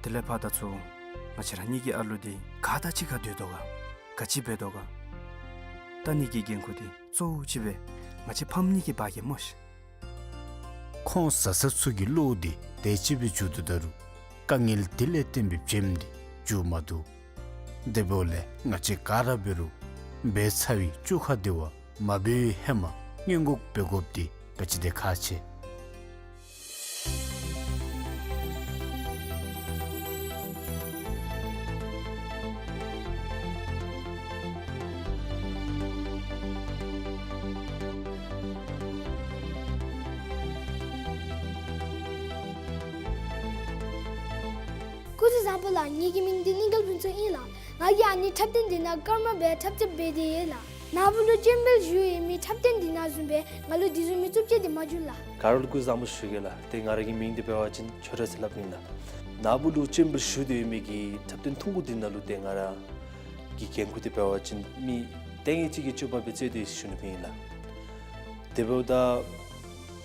དེ་ལས་ཕར་ད་ཚུར་ང་བཅས་ར་གཉིས་ཀྱི་ཨ་ལུ་འདི་ག་དང་གཅིག་ཁར་སྡོད་དོ་ག་ག་ཅི་འབད་དོ་ག་ལྟ་ནི་གི་འགན་ཁུར་འདི་གཙོ་བོ་ཅིག་སྦེ་ང་བཅས་ཕམ་གཉིས་ཀྱིས་འབག་གེ་སྨོ་ཤིག། ཁོང་བཟའ་ཚང་ཚུ་གི་བློ་འདི་དེ་ཅིག་སྦེ་འགྱུར་དོ་ད་རུང་དཀའ་ངལ་འདི་ལས་བརྟེན་པའི་བྱེམ་འདི་འགྱུར་མ་བཏུབ། དེ་འབདཝ་ལས་ང་བཅས་ག་ར་འབད་རུང་འབད་ཚར་བའི་བཅོ་ཁ་འདི་བ་མ་འབད་བའི་ཧེ་མ་སྔོན་འགོག་འབད་དགོཔ་འདི་ག་ཅི་དེ་ཁག་ཆེ། སྐུ་གཟུགས་བཟང་པོ་ལགས། ངེ་གི་མིང་འདི་གླིང་དཀར་ཕུན་ཚོགས་ཨིན་ལགས། ང་གིས་ཨ་ནི་འཁྲབ་སྟོན་འདི་ནང་ཀརྨ་སྦེ་འཁྲབ་རྩེདཔ་འབད་དེ་ཡོད་ལགས། ནཱ་བུ་ལུ་ཅེམ་བེལ་ཞུ་ཡོད་མི་འཁྲབ་སྟོན་འདི་ནང་བཟུམ་སྦེ་ང་ལུ་འདི་བཟུམ་མའི་རྩུབ་སྤྱོད་འདི་མ་འགྱོ་ལགས། ག་ར་ལུ་སྐུ་གཟུགས་བཟང་པོ་ཞུ་གེ་ལགས། ཏེ་ང་ར་གི་མིང་འདི་འབད་བ་ཅིན་ཆོས་གྲགས་ཟེར་སླབ་ཨིན་ལགས། ནཱ་བུ་ལུ་ཅེམ་བེལ་ཞུ་སྟེ་ཡོད་མི་གི་འཁྲབ་སྟོན་ཐུང་ཀུ་འདི་ནང་ལུ་ཏེ་ང་ར་གི་འགན་ཁུར་འདི་འབད་བ་ཅིན་མི་ལྟས་ངན་ཅིག་གི་སྤྱོད་པ་སྦེ་རྩེ་སྟེ་ཞུ་ནི་སྦེ་ཨིན་ལགས། དེ་འབདཝ་ད་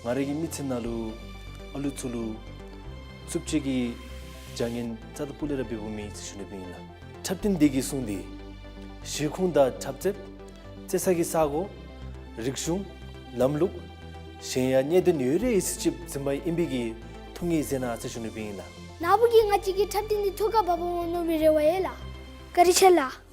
ང་ར་གི་མི་ཚེ་ནང་ལུ་ཨ་ལུ་ཚུ་ལུ་རྩུབ་སྤྱོད་ཀྱི་བྱ་ངན་རྩ་དང་སྤུ་ལས་ར་འབདཝ་མེད་ཟེར་ཞུ་ནི་སྦེ་ཨིན་ལགས། འཁྲབ་སྟོན་འདི་གིས་གསུངས་ཏེ་གཞིས་ཁོངས་དང་འཁྲབ་རྩེདཔ་རྩེ་ས་གི་ས་གོ་རིག་གཞུང་ལམ་ལུགས་གཞན་ཡང་གནད་དོན་ཡོད་རིགས་ཡོད་ཚད་ཅིག་འཛིན་པ་ཨིན་པའི་གི་ཐུགས་ངེས་མཛད་གནང་ཟེར་ཞུ་ནི་སྦེ་ཨིན་ལགས། ནཱ་བུ་གིས་ང་བཅས་ཀྱི་འཁྲབ་སྟོན་འདི་ཐུགས་ཁར་བབ་འོང་མནོ་བའི་རེ་བ་ཡོད་ལགས། བཀའ་དྲིན་ཆེ་ལགས།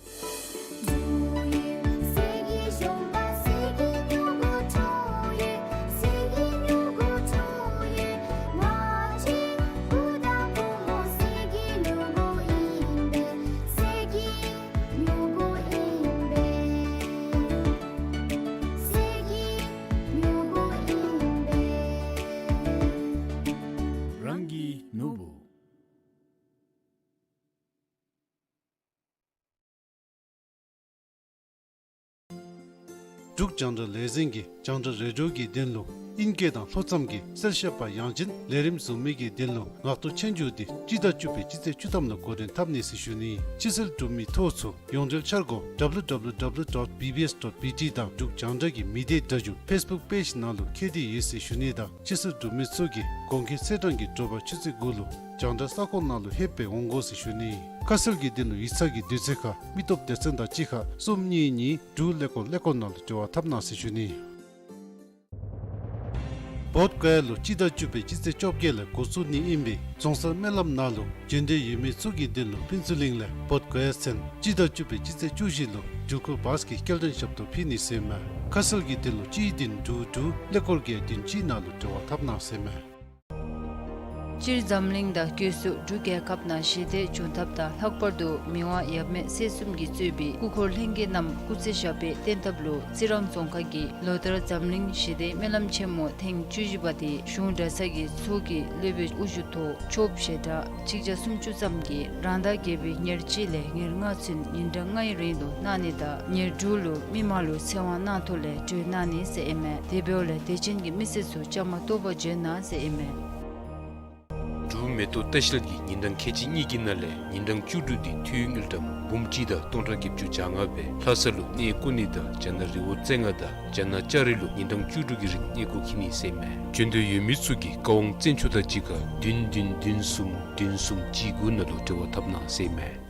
འབྲུག་རྒྱང་བསྒྲགས་ལས་འཛིན་གྱིས་རྒྱང་བསྒྲགས་རེ་ཌི་ཡོ་གི་དོན་ལུ་ཨིང་སྐད་དང་ལྷོ་མཚམས་ཀྱི་གསལ་བཤད་པ་ཡང་ཅིན་ལས་རིམ་བཟུང་མི་གི་དོན་ལུ་ངག་ཐོག་སྤྱན་འཇུག་འདི་སྤྱི་ཟླ་བཅུ་པའི་སྤྱི་ཚེས་བཅུ་ཐམ་ལུ་འགོ་འདྲེན་འཐབ་ནི་ཟེར་ཞུ་ནི། ཕྱིར་སེལ་གྲུབ་མི་ཐོ་ཚུ་ཡོངས་འབྲེལ་འཆར་སྒོ་W W W dot B B S dot B T དང་འབྲུག་རྒྱང་བསྒྲགས་ཀྱི་མི་སྡེ་སྒྲ་སྒྱུར་ཕེསི་བུཀ་པེཇ་ནང་ལུ་ཁྱབ་སྟེ་ཡོད་ཟེར་ཞུ་ནི་དང་ཕྱིར་སེལ་གྲུབ་མི་ཚུ་གིས་གོང་འཁོད་ཚེས་གྲངས་ཀྱི་དྲོ་པ་ཆུ་ཚོད་དགུ་ལུ་རྒྱང་བསྒྲགས་ས་ཁོངས་ནང་ལུ་ལྷོད་པའི་འོང་དགོ་ཟེར་ཞུ་ནི། ཁ་གསལ་གྱི་དོན་ལུ་ཡིག་ཚང་གི་དུས་ཚོད་ཁར་མི་སྟོབས་སྡེ་ཚན་དང་གཅིག་ཁར་གསུམ་གཉིས་གཉིས་དྲུག་ཀླད་ཀོར་ཀླད་ཀོར་ནང་ལུ་འབྲེལ་བ་འཐབ་གནང་ཟེར་ཞུ་ནི། བོདྷ་ག་ཡ་ལུ་སྤྱི་ཟླ་བཅུ་པའི་སྤྱི་ཚེས་བཅོ་བརྒྱད་ལས་འགོ་བཙུགས་ནི་ཨིན་པའི་རྫོང་སར་སྨོན་ལམ་ནང་ལུ་འབྱོན་འདོད་ཡོད་མི་ཚུ་གི་དོན་ལུ་ཕུན་ཚོགས་གླིང་ལས་བོདྷ་ག་ཡ་ཚུན་སྤྱི་ཟླ་བཅུ་པའི་སྤྱི་ཚེས་བཅུ་བཞི་ལུ་འགྲུལ་འཁོར་བཱས་ཀྱི་སྐྱེལ་འདྲེན་ཞབས་ཏོག་ཕུལ་ནི་ཟེར་མས། ཁ་གསལ་གྱི་དོན་ལུ་གཅིག་བདུན་དྲུག་དྲུག་ཀླད་ཀོར་བརྒྱད་བདུན་གཅིག་ནང་ལུ་འབྲེལ་བ་འཐབ་གནང་ཟེར་མས། སྤྱིར་འཛམ་གླིང་དང་སྒོས་སུ་འབྲུག་རྒྱལ་ཁབ་ནང་ཞི་བདེ་འབྱུང་ཐབས་དང་ལྷག་པར་དུ་མི་དབང་ཡབ་མེས་སྲས་གསུམ་གྱིས་གཙོས་པའི་སྐུ་འཁོར་ལྷན་རྒྱས་རྣམས་སྐུ་ཚེ་ཞབས་པད་བརྟན་ཐབས་ལུ་རྩི་རང་རྫོང་ཁག་གིས་ལོ་ལྟར་འཛམ་གླིང་ཞི་བདེའི་སྨོན་ལམ་ཆེན་མོ་ཐེངས་བཅུ་བཞི་པ་དེ་གཞུང་གྲྭ་ཚང་གི་ཚོགས་ཀྱི་སློབ་དཔོན་དབུ་བཞུགས་ཐོག་ཆོསཔ་ཞལ་གྲངས་གཅིག་བརྒྱ་སུམ་ཅུ་ཙམ་གྱིས་རང་ཟླ་བརྒྱད་པའི་ཉེར་གཅིག་ལས་ཉེར་ལྔ་ཚུན་ཉིན་གྲངས་ལྔའི་རིང་དུ་གནང་ནི་དང་ཉེར་དྲུག་ལུ་མི་མང་ལུ་ཚེ་དབང་གནང་ཐོག་ལས་གྲོལ་གནང་ནི་ཟེར་ཨིན་མས། དེ་འབདཝ་ལས་དད་ཅན་གྱི་མི་སེར་ཚུ་བཅའ་མར་གཏོགས་པར་འབྱོན་གནང་ཟེར་ཨིན་མས། འབྲུག་མེ་ཏོག་ལྟ་བཤལ་གྱིས་ཉིན་གྲངས་ཁལ་གཅིག་གཉིས་ཀྱི་ནང་ལས་ཉིན་གྲངས་བཅུ་དྲུག་འདི་འཐུས་དངུལ་ཀྲམ་འབུམ་གཅིག་དང་སྟོང་ཕྲག་བརྒྱད་ཅུ་གྱ་ལྔ་སྦེ་ལྷ་ས་ལུ་གནས་སྐོར་ནི་དང་རྒྱ་ནག་རི་བོ་རྩེ་ལྔ་དང་རྒྱ་ནག་ལྕགས་རི་ལུ་ཉིན་གྲངས་བཅུ་དྲུག་གི་རིང་གནས་སྐོར་འཁྱིད་ནི་ཟེར་མས། འབྱོན་འདོད་ཡོད་མི་ཚུ་གིས་བཀའ་དབང་བཙན་ཆུ་དང་གཅིག་ཁར་བདུན་བདུན་བདུན་གསུམ་བདུན་གསུམ་གཅིག་དགུ་ནང་ལུ་འབྲེལ་བ་འཐབ་གནང་ཟེར་མས།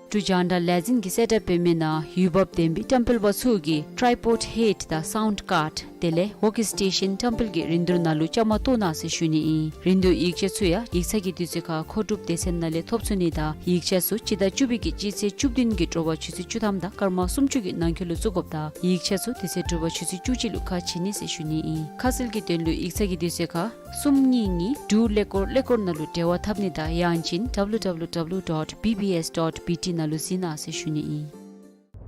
འབྲུག་རྒྱང་བསྒྲགས་ལས་འཛིན་གྱིས་གསལ་བསྒྲགས་འབད་མི་ནང་འོས་འབབ་ལྡན་པའི་བཀྲམ་སྤེལ་པ་ཚུ་གིས་ཊའི་པོཌ་ཧེཌ་དང་སའུནཌ་ཀཱརཌ་དེ་ལས་ཝོརྐ་སི་ཊེ་ཤཱན་བཀྲམ་སྤེལ་གྱི་རིན་བསྡུར་ནང་ལུ་བཅའ་མར་གཏོགས་གནང་ཟེར་ཞུ་ནི་ཨིན། རིན་བསྡུར་ཡིག་ཆ་ཚུ་ཡང་ཡིག་ཚང་གི་དུས་ཚོད་ཁར་མཁོ་སྒྲུབ་སྡེ་ཚན་ནང་ལས་ཐོབ་ཚུགས་ནི་དང་ཡིག་ཆ་ཚུ་སྤྱི་ཟླ་བཅུ་པའི་གི་སྤྱི་ཚེས་བཅུ་བདུན་གྱི་དྲོ་པ་ཆུ་ཚོད་བཅུ་ཐམ་དང་སྐར་མ་སུམ་ཅུ་གི་ནང་འཁོད་ལུ་བཙུགས་དགོཔ་དང་ཡིག་ཆ་ཚུ་དེ་ཚེ་དྲོ་པ་ཆུ་ཚོད་བཅུ་གཅིག་ལུ་ཁ་ཕྱེ་ནི་ཟེར་ཞུ་ནི་ཨིན། ཁ་གསལ་གྱི་དོན་ལུ་ཡིག་ཚང་གི་དུས་ཚོད་ཁར་གསུམ་གཉིས་གཉིས་དྲུག་ཀླད་ཀོར་ཀླད་ཀོར་ནང་ལུ་འབྲེལ་བ་འཐབ་ནི་དང་ཡང་ཅིན་W W W dot B B S dot B T ནང་ལུ་གཟིགས་གནང་ཟེར་ཞུ་ནི་ཨིན།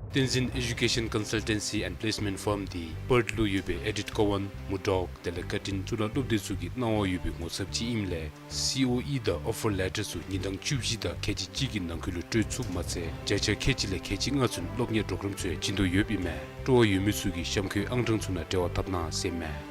བསྟན་འཛིན་ཨེ་ཌུ་ཀེ་ཤཱན་ཀོན་སཱལ་ཊན་སི་ཨེནཌ་པི་ལེསི་མེནཊ་ཕརམ་འདི་པརཐ་ལུ་ཡོད་པའི་ཨེ་ཌིཐ་ཀོ་ཝཱན་མུར་ཌོག་དེ་ལས་ཀར་ཊིན་གཙུག་ལག་སློབ་སྡེ་ཚུ་གི་གནང་བ་ཡོད་པའི་ངོ་ཚབ་ཅིག་ཨིནམ་ལས་སི་ཨོ་ཨི་དང་ཨོ་ཕར་ལེ་ཊར་ཚུ་ཉིན་གྲངས་བཅུ་བཞི་དང་ཁལ་གཅིག་གཅིག་གི་ནང་འཁོད་ལུ་སྤྲོད་ཚུགསཔ་མ་ཚད་བརྒྱ་ཆ་ཁལ་གཅིག་ལས་ཁལ་གཅིག་ལྔ་ཚུན་གློག་བརྙན་གྲོགས་རམ་ཚུ་ཡང་བྱིན་དོ་ཡོདཔ་ཨིན་མས། སྤྲོ་བ་ཡོད་མི་ཚུ་གིས་གཤམ་འཁོད་ཨང་གྲངས་ཚུ་ནང་འབྲེལ་བ་འཐབ་གནང་ཟེར་མས།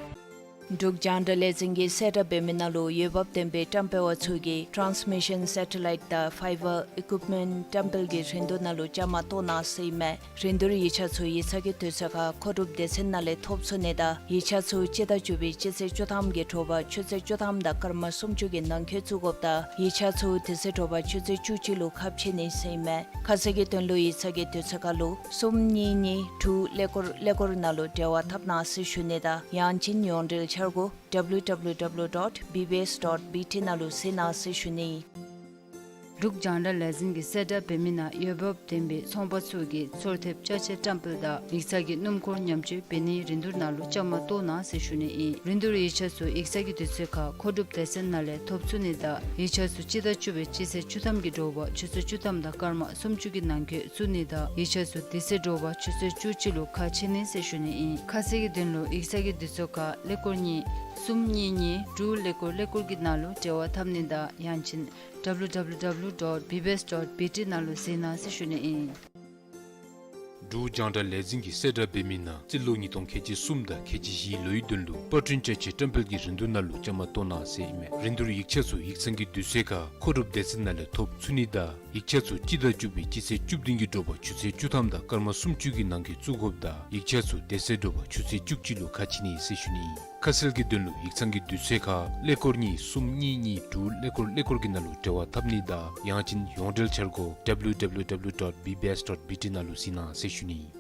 འབྲུག་རྒྱང་བསྒྲགས་ལས་འཛིན་གྱིས་གསལ་བསྒྲགས་འབད་མི་ནང་ལུ་འོས་འབབ་ལྡན་པའི་བཀྲམ་སྤེལ་པ་ཚུ་གིས་ཊཱནསི་མི་ཤཱན་སེ་ཊ་ལའིཊ་དང་ཕའི་བར་ཨི་ཀུཡིཔ་མེནཊ་བཀྲམ་སྤེལ་གྱི་རིན་བསྡུར་ནང་ལུ་བཅའ་མར་གཏོགས་གནང་ཟེར་ཨིན་མས། རིན་བསྡུར་ཡིག་ཆ་ཚུ་ཡིག་ཚང་གི་དུས་ཚོད་ཁར་མཁོ་སྒྲུབ་སྡེ་ཚན་ནང་ལས་ཐོབ་ཚུགས་ནི་དང་ཡིག་ཆ་ཚུ་སྤྱི་ཟླ་བཅུ་པའི་སྤྱི་ཚེས་བཅུ་ཐམ་གྱི་དྲོ་པ་ཆུ་ཚོད་བཅུ་ཐམ་དང་སྐར་མ་སུམ་ཅུ་གི་ནང་འཁོད་བཙུགས་དགོཔ་དང་ཡིག་ཆ་ཚུ་དེ་ཚེ་དྲོ་པ་ཆུ་ཚོད་བཅུ་གཅིག་ལུ་ཁ་ཕྱེ་ནི་ཟེར་ཨིན་མས། ཁ་གསལ་གྱི་དོན་ལུ་ཡིག་ཚང་གི་དུས་ཚོད་ཁར་ལུ་གསུམ་གཉིས་གཉིས་དྲུག་ཀླད་ཀོར་ཀླད་ཀོར་ནང་ལུ་འབྲེལ་བ་འཐབ་གནང་ཟེར་ཞུ་ནི་དང་ཡང་ཅིན་ཡོངས་འབྲེལ་འཆར་སྒོ་W W W dot B B S dot B T ནང་ལུ་གཟིགས་གནང་ཟེར་ཞུ་ནི། འབྲུག་རྒྱང་བསྒྲགས་ལས་འཛིན་གྱིས་གསལ་བསྒྲགས་འབད་མི་ནང་འོས་འབབ་ལྡན་པའི་ཚོང་པ་ཚུ་གིས་ཚོང་དེབ་ཅ་ཆས་བཀྲམ་སྤེལ་དང་ཡིག་ཚང་གི་སྣུམ་འཁོར་ཉམས་བཅོས་འབད་ནིའི་རིན་བསྡུར་ནང་ལུ་བཅའ་མར་གཏོགས་གནང་ཟེར་ཞུ་ནི་ཨིན། རིན་བསྡུར་ཡིག་ཆ་ཚུ་ཡིག་ཚང་གི་དུས་ཚོད་ཁར་མཁོ་སྒྲུབ་སྡེ་ཚན་ནང་ལས་ཐོབ་ཚུགས་ནི་དང་ཡིག་ཆ་ཚུ་སྤྱི་ཟླ་བཅུ་པའི་སྤྱི་ཚེས་བཅུ་ཐམ་གྱི་དྲོ་པ་ཆུ་ཚོད་བཅུ་ཐམ་དང་སྐར་མ་སུམ་ཅུ་གི་ནང་འཁོད་བཙུགས་ནི་དང་ཡིག་ཆ་ཚུ་དེ་ཚེ་དྲོ་པ་ཆུ་ཚོད་བཅུ་གཅིག་ལུ་ཁ་ཕྱེ་ནི་ཟེར་ཞུ་ནི་ཨིན། ཁ་གསལ་གྱི་དོན་ལུ་ཡིག་ཚང་གི་དུས་ཚོད་ཁར་ཀླད་ཀོར་གཉིས་གསུམ་གཉིས་གཉིས་དྲུག་ཀླད་ཀོར་ཀླད་ཀོར་གྱི་ནང་ལུ་འབྲེལ་བ་འཐབ་ནི་དང་ཡང་ཅིན་W W W dot B B S dot B T ནང་ལུ་གཟིགས་གནང་ཟེར་ཞུ་ནི་ཨིན། འབྲུག་རྒྱང་བསྒྲགས་ལས་འཛིན་གྱིས་གསལ་བསྒྲགས་འབད་མི་ནང་རྩིས་ལོ་ཉིས་སྟོང་ཁལ་གཅིག་གསུམ་དང་ཁལ་གཅིག་བཞི་ལོའི་དོན་ལུ་པར་སྐྲུན་ཅ་ཆས་བཀྲམ་སྤེལ་གྱི་རིན་བསྡུར་ནང་ལུ་བཅའ་མར་གཏོགས་གནང་ཟེར་ཨིན་མས། རིན་བསྡུར་ཡིག་ཆ་ཚུ་ཡིག་ཚང་གི་དུས་ཚོད་ཁར་མཁོ་སྒྲུབ་སྡེ་ཚན་ནང་ལས་ཐོབ་ཚུགས་ནི་དང་ཡིག་ཆ་ཚུ་སྤྱི་ཟླ་བཅུ་པའི་སྤྱི་ཚེས་བཅུ་བདུན་གྱི་དྲོ་པ་ཆུ་ཚོད་བཅུ་ཐམ་དང་སྐར་མ་སུམ་ཅུ་གི་ནང་འཁོད་བཙུགས་དགོཔ་དང་ཡིག་ཆ་ཚུ་དེ་ཚེ་དྲོ་པ་ཆུ་ཚོད་བཅུ་གཅིག་ལུ་ཁ་ཕྱེ་ནི་ཟེར་ཞུ་ནི་ཨིན། ཁ་གསལ་གྱི་དོན་ལུ་ཡིག་ཚང་གི་དུས་ཚོད་ཁར་ཀླད་ཀོར་གཉིས་གསུམ་གཉིས་གཉིས་དྲུག་ཀླད་ཀོར་ཀླད་ཀོར་གྱི་ནང་ལུ་འབྲེལ་བ་འཐབ་ནི་དང་ཡང་ཅིན་ཡོངས་འབྲེལ་འཆར་སྒོ་W W W dot B B S dot B T ནང་ལུ་གཟིགས་གནང་ཟེར་ཞུ་ནི་ཨིན།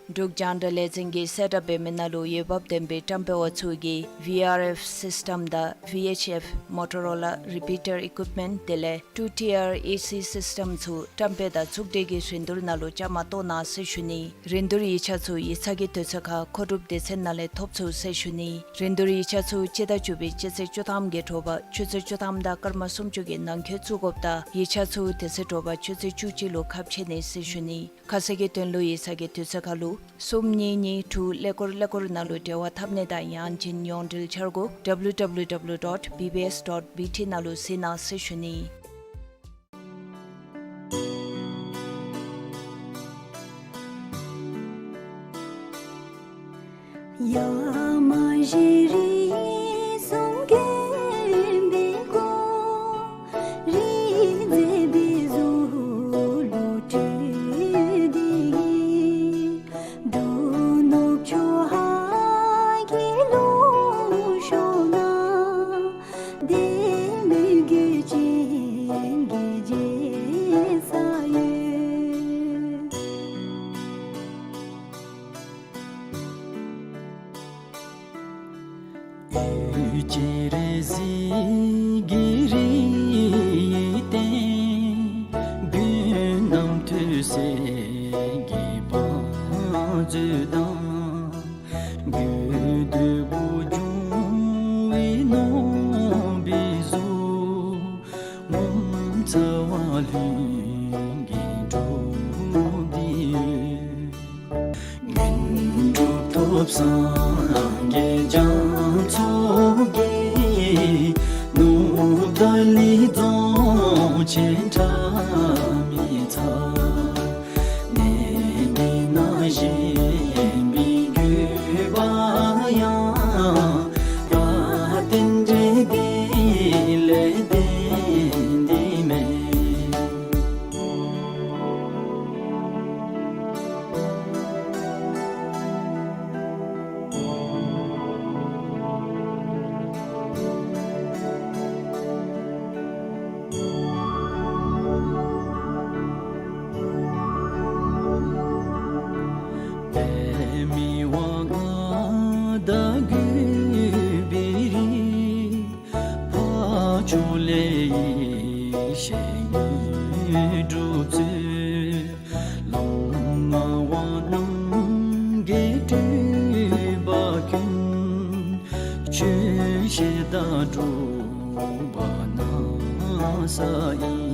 འབྲུག་རྒྱང་བསྒྲགས་ལས་འཛིན་གྱིས་གསལ་བསྒྲགས་འབད་མི་ནང་ལུ་འོས་འབབ་ལྡན་པའི་བཀྲམ་སྤེལ་པ་ཚུ་གིས་V R F སིསི་ཊམ་དང་V H F Motorola repeater equipment དེ་ལས་two tier A C system ཚུ་བཀྲམ་སྤེལ་དང་ཚོང་འབྲེལ་གྱི་རིན་བསྡུར་ནང་ལུ་བཅའ་མར་གཏོགས་གནང་ཟེར་ཞུ་ནི། རིན་བསྡུར་ཡིག་ཆ་ཚུ་ཡིག་ཚང་གི་དུས་ཚོད་ཁར་མཁོ་སྒྲུབ་སྡེ་ཚན་ནང་ལས་ཐོབ་ཚུགས་ཟེར་ཞུ་ནི། རིན་བསྡུར་ཡིག་ཆ་ཚུ་སྤྱི་ཟླ་བཅུ་པའི་སྤྱི་ཚེས་བཅུ་ཐམ་གྱི་དྲོ་པ་ཆུ་ཚོད་བཅུ་ཐམ་དང་སྐར་མ་སུམ་ཅུ་གི་ནང་འཁོད་བཙུགས་དགོཔ་དང་ཡིག་ཆ་ཚུ་དེ་ཚེ་དྲོ་པ་ཆུ་ཚོད་བཅུ་གཅིག་ལུ་ཁ་ཕྱེ་ནི་ཟེར་ཞུ་ནི། ཁ་གསལ་གྱི་དོན་ལུ་ཡིག་ཚང་གི་དུས་ཚོད་ཁར་ལུ་གསུམ་གཉིས་གཉིས་དྲུག་ཀླད་ཀོར་ཀླད་ཀོར་ནང་ལུ་འབྲེལ་བ་འཐབ་ནི་དང་ཡང་ཅིན་ཡོངས་འབྲེལ་འཆར་སྒོ་W W W dot B B S dot B T ནང་ལུ་གཟིགས་གནང་ཟེར་ཞུ་ནི། ཡ་མ་ཞེ་རིགས་གསུམ་མགོན་པོའི་སྐུ། རིག་མཛེས་པའི་གཟུགས་ལུ་སྤྲུལ་ཏེ་གིས། འབྲུག་ནུབ་ཕྱོགས་ཧཱ་གི་ལུང་ཕྱོགས་ན། བདེ་མོས་གུས་ཅན་གྱི་རྒྱལ་ས་ཡོད། གཡུ་བྱུ་རུ་གཟི་གི་རིའི་སྟེང་། མགོན་རྣམ་ཐོས་སྲས་ཀྱི་བང་མཛོད་དང་། དགོས་འདོད་དགུ་འབྱུང་བའི་ནོར་བུའི་གཟུགས། ངོ་མཚར་བ་ལྷུན་གྱིས་གྲུབ་སྟེ་ཡོད། དངོས་གྲུབ་ཐོབ་སངས་རྒྱས་རྒྱ་མཚོ་གི། ནུབ་ཏཱ་ལའི་རྫོང་ཆེན་ཁྲ་མི་ཚ། གནས་འདི་ན་བཞེངས་པའི་དགོས་པ་ཡང་། ད་རྟེན་འབྲེལ་འདི་ལས་བརྟེན་ཏེ་མེད། པདྨའི་དབང་མངའ་བདག་གུས་པའི་རིགས། འཕགས་མཆོག་ལས་ཡེ་ཤེས་དངོས་གྲུབ་སྩོལ། ལུང་མངའ་དབང་རྣམ་རྒྱལ་སྤྲུལ་པ་ཀུན། ཆོས་བཤད་དང་སྒྲུབ་པ་གནང་ས་ཨིན།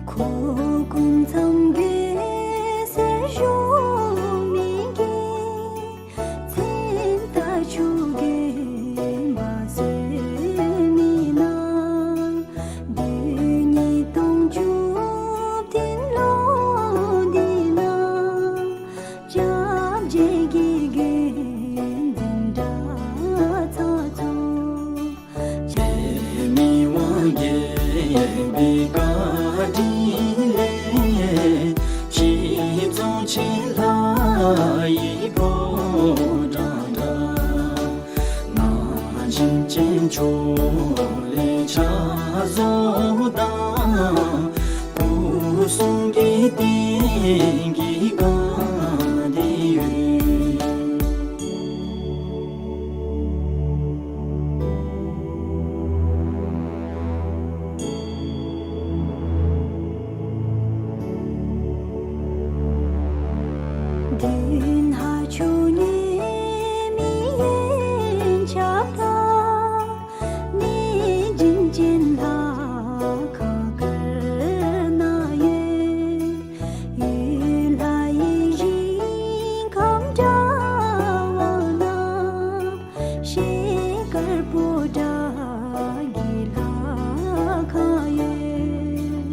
ཁོ་སྐུ་མཚམས་དགོན་སེར་བཞུགས་མི་གི། མཚན་རྟ་མཆོག་དགོན་པ་བཟོ་མི་ནང་། བདུན་གཉིས་སྟོང་བཅུ་བདུན་ལོ་འདི་ན། སྐྱབས་རྗེ་གི་དགོན་འཛིན་གྲྭ་ཚང་ཚུགས། པདྨའི་དབང་རྒྱལ་པོའི་བཀའ་དྲིན་ལས། ཕྱི་རྫོང་ཆེན་ལྷ་ཡི་ཕོ་བྲང་འདྲ། ནང་བཞིན་ཅན་ཕྱོགས་ལས་ཕྱག་བཟོ་དང་། སྐུ་གསུང་གི་རྟེན་གྱི་སྒང་འདི་ཡོད། མདུན་ཕག་མཆོག་ཉི་མའི་ཡོན་ཆབ་དང་། གནས་བྱིན་ཅན་ལྷ་ཁང་དཀར་ནག་ཡོད། ཡུལ་ལྷ་ཡི་ཞིང་ཁམས་འདྲ་བ་ན། ཤེལ་དཀར་པོ་ཏ་གི་ལྷ་ཁང་ཡོད།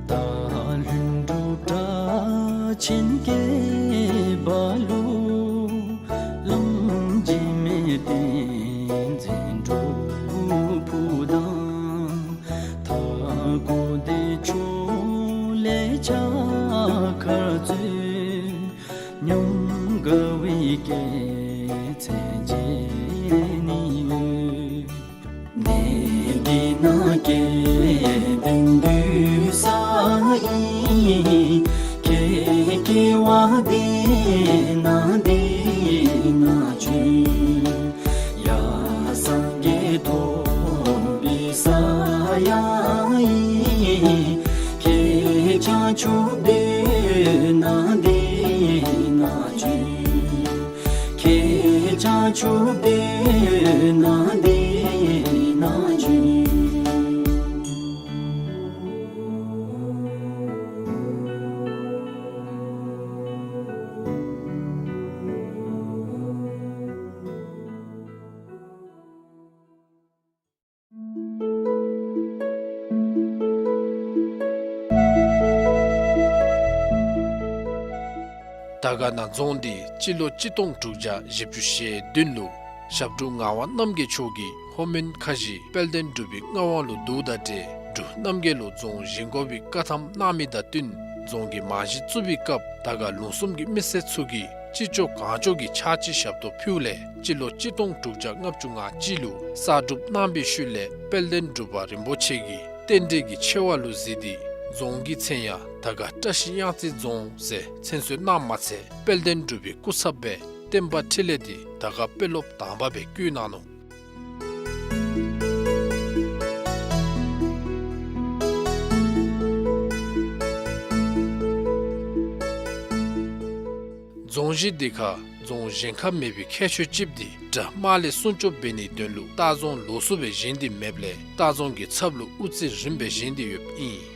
སྟག་ལྷུན་གྲུབ་གྲགས་ཆེན་སྐྱེས་པ་ལུ། གླང་རྗེས་མའི་བསྟན་འཛིན་སྒྲུབ་ཕུག་དང་། མཐའ་འཁོར་བདེ་མཆོག་ལས་ཕྱག་འཁར་སྩོལ། ཉམས་དགའ་བའི་སྐྱེད་ཚལ་མཇལ་ནི་ཡོད། གནས་འདི་ན་སྐལ་ལྡན་འདུས་ས་ཨིན། ཁྱེད་སྐྱེ་བ་འདི་ན་འདི་ན་བྱོན། ཡར་སངས་རྒྱས་ཐོབ་པའི་ས་ཡང་ཨིན། ཁྱེད་བྱང་ཆུབ་སྡོད་ན་འདི་ན་བྱོན། ཁྱེད་བྱང་ཆུབ་སྡོད་ན་འདི་ན་བྱོན། དར་དཀར་ན་རྫོང་འདི་སྤྱི་ལོ་གཅིག་སྟོང་དྲུག་བརྒྱ་བཞི་བཅུ་ཞེ་བདུན་ལུ་ཞབས་དྲུང་ངག་དབང་རྣམ་རྒྱལ་མཆོག་གིས་ལྷོ་མོན་ཁ་བཞི་དཔལ་ལྡན་འབྲུག་པའི་མངའ་དབང་ལུ་བསྡུཝ་དང་འབྲེལ་འབྲུག་རྣམ་རྒྱལ་ལུ་རྫོང་བཞེངས་དགོ་པའི་བཀའ་ཐམ་གནང་མི་དང་བསྟུན་རྫོང་གི་རྨང་གཞི་བཙུགས་པའི་སྐབས་དར་དཀར་ལུང་གསུམ་གྱི་མི་སེར་ཚུ་གིས་ཅི་ལྕོགས་གང་ལྕོགས་ཀྱི་ཕྱག་ཕྱི་ཞབས་ཏོག་ཕུལཝ་ལས་སྤྱི་ལོ་གཅིག་སྟོང་དྲུག་བརྒྱ་ལྔ་བཅུ་ང་གཅིག་ལུ་གསར་སྒྲུབ་གནང་པའི་ཤུལ་ལས་དཔལ་ལྡན་འབྲུག་པ་རིན་པོ་ཆེ་གིས་རྟེན་འབྲེལ་གྱི་ཆེ་བ་ལུ་གཟིགས་ཏེ་རྫོང་གི་མཚན་ཡང་དར་དཀར་བཀྲ་ཤིས་གཡང་རྩེ་རྫོང་ཟེར་མཚན་གསོལ་གནངམ་མ་ཚད་དཔལ་ལྡན་འབྲུག་པའི་སྐུ་ཚབ་སྦེ་བསྟན་པ་འཕྲིན་ལས་འདི་དར་དཀར་དཔོན་སློབ་དང་པ་སྦེ་བསྐོ་གནང་ནུག། རྫོང་གཞི་འདི་ཁར་རྫོང་གཞན་ཁར་མེད་པའི་ཁྱད་ཆོས་ཅིག་འདི་དགྲ་དམག་ལས་སྲུང་སྐྱོབ་འབད་ནིའི་དོན་ལུ་ལྟ་རྫོང་ལོགས་སུ་སྦེ་བཞེངས་ཏེ་མེདཔ་ལས་ལྟ་རྫོང་གི་ཚབ་ལུ་དབུ་རྩེ་རིངམ་སྦེ་བཞེངས་ཏེ་ཡོདཔ་ཨིན།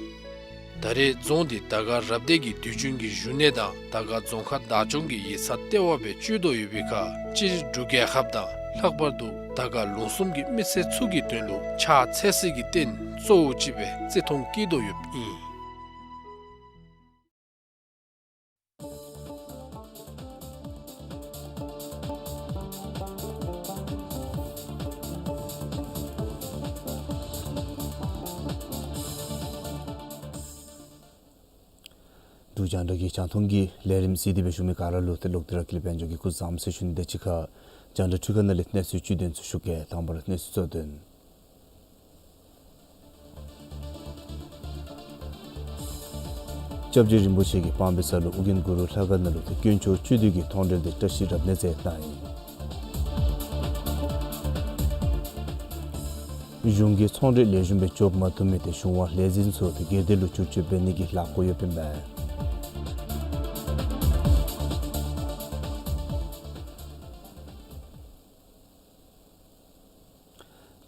ད་རེས་རྫོང་འདི་དར་དཀར་རབ་སྡེ་གི་དུས་རྒྱུན་གྱི་བཞུགས་གནས་དང་དར་དཀར་རྫོང་ཁག་བདག་སྐྱོང་གི་ཡིག་ཚང་ལྟེ་བ་སྦེ་སྤྱོད་དོ་ཡོད་པའི་ཁར་སྤྱིར་འབྲུག་རྒྱལ་ཁབ་དང་ལྷག་པར་དུ་དར་དཀར་ལུང་གསུམ་གྱི་མི་སེར་ཚུ་གི་དོན་ལུ་ཕྱག་འཚལ་སའི་རྟེན་གཙོ་བོ་ཅིག་སྦེ་བརྩི་མཐོང་བསྐྱེད་དོ་ཡོདཔ་ཨིན། འབྲུག་རྒྱང་བསྒྲགས་ཀྱི་རྒྱང་མཐོང་གི་ལས་རིམ་གཟིགས་ཏེ་སྦེ་བཞུགས་མི་ག་ར་ལུ་ཏེ་ལོག་སྟེ་ར་ཀུན་ལེགས་དཔལ་འབྱོར་གྱིས་སྐུ་བཟང་ཟེར་ཞུ་ནི་དང་གཅིག་ཁར་རྒྱང་བསྒྲགས་འཕྲུལ་ཁང་ནང་ལས་གནས་ཚུལ་བཅུད་དོན་ཚུ་ཞུ་གེ། དང་པ་ར་གནས་ཚུལ་གཙོ་དོན། སྐྱབས་རྗེ་རིན་པོ་ཆེ་གིས་སྤང་སྦིས་ས་ལུ་ཨོ་རྒྱན་གུ་རུ་ལྷ་ཁང་ནང་ལུ་ཏེ་དཀོན་མཆོག་བཅུ་བསྡུས་ཀྱི་མཐོང་གྲོལ་འདི་བཀྲ་ཤིས་རབ་གནས་མཛད་གནང་ཡི། གཞུང་གི་ཚོང་འབྲེལ་ལེགས་ཤོམ་སྦེ་འགྱོ་མ་བཏུབ་མི་ཏེ་གཞུང་དབང་ལས་འཛིན་ཚུ་ཏེ་སྒེར་སྡེ་ལུ་བསྒྱུར་བཅོས་འབད་ནི་གི་ལཱ་བཀོད་ཡོདཔ་ཨིན་པས།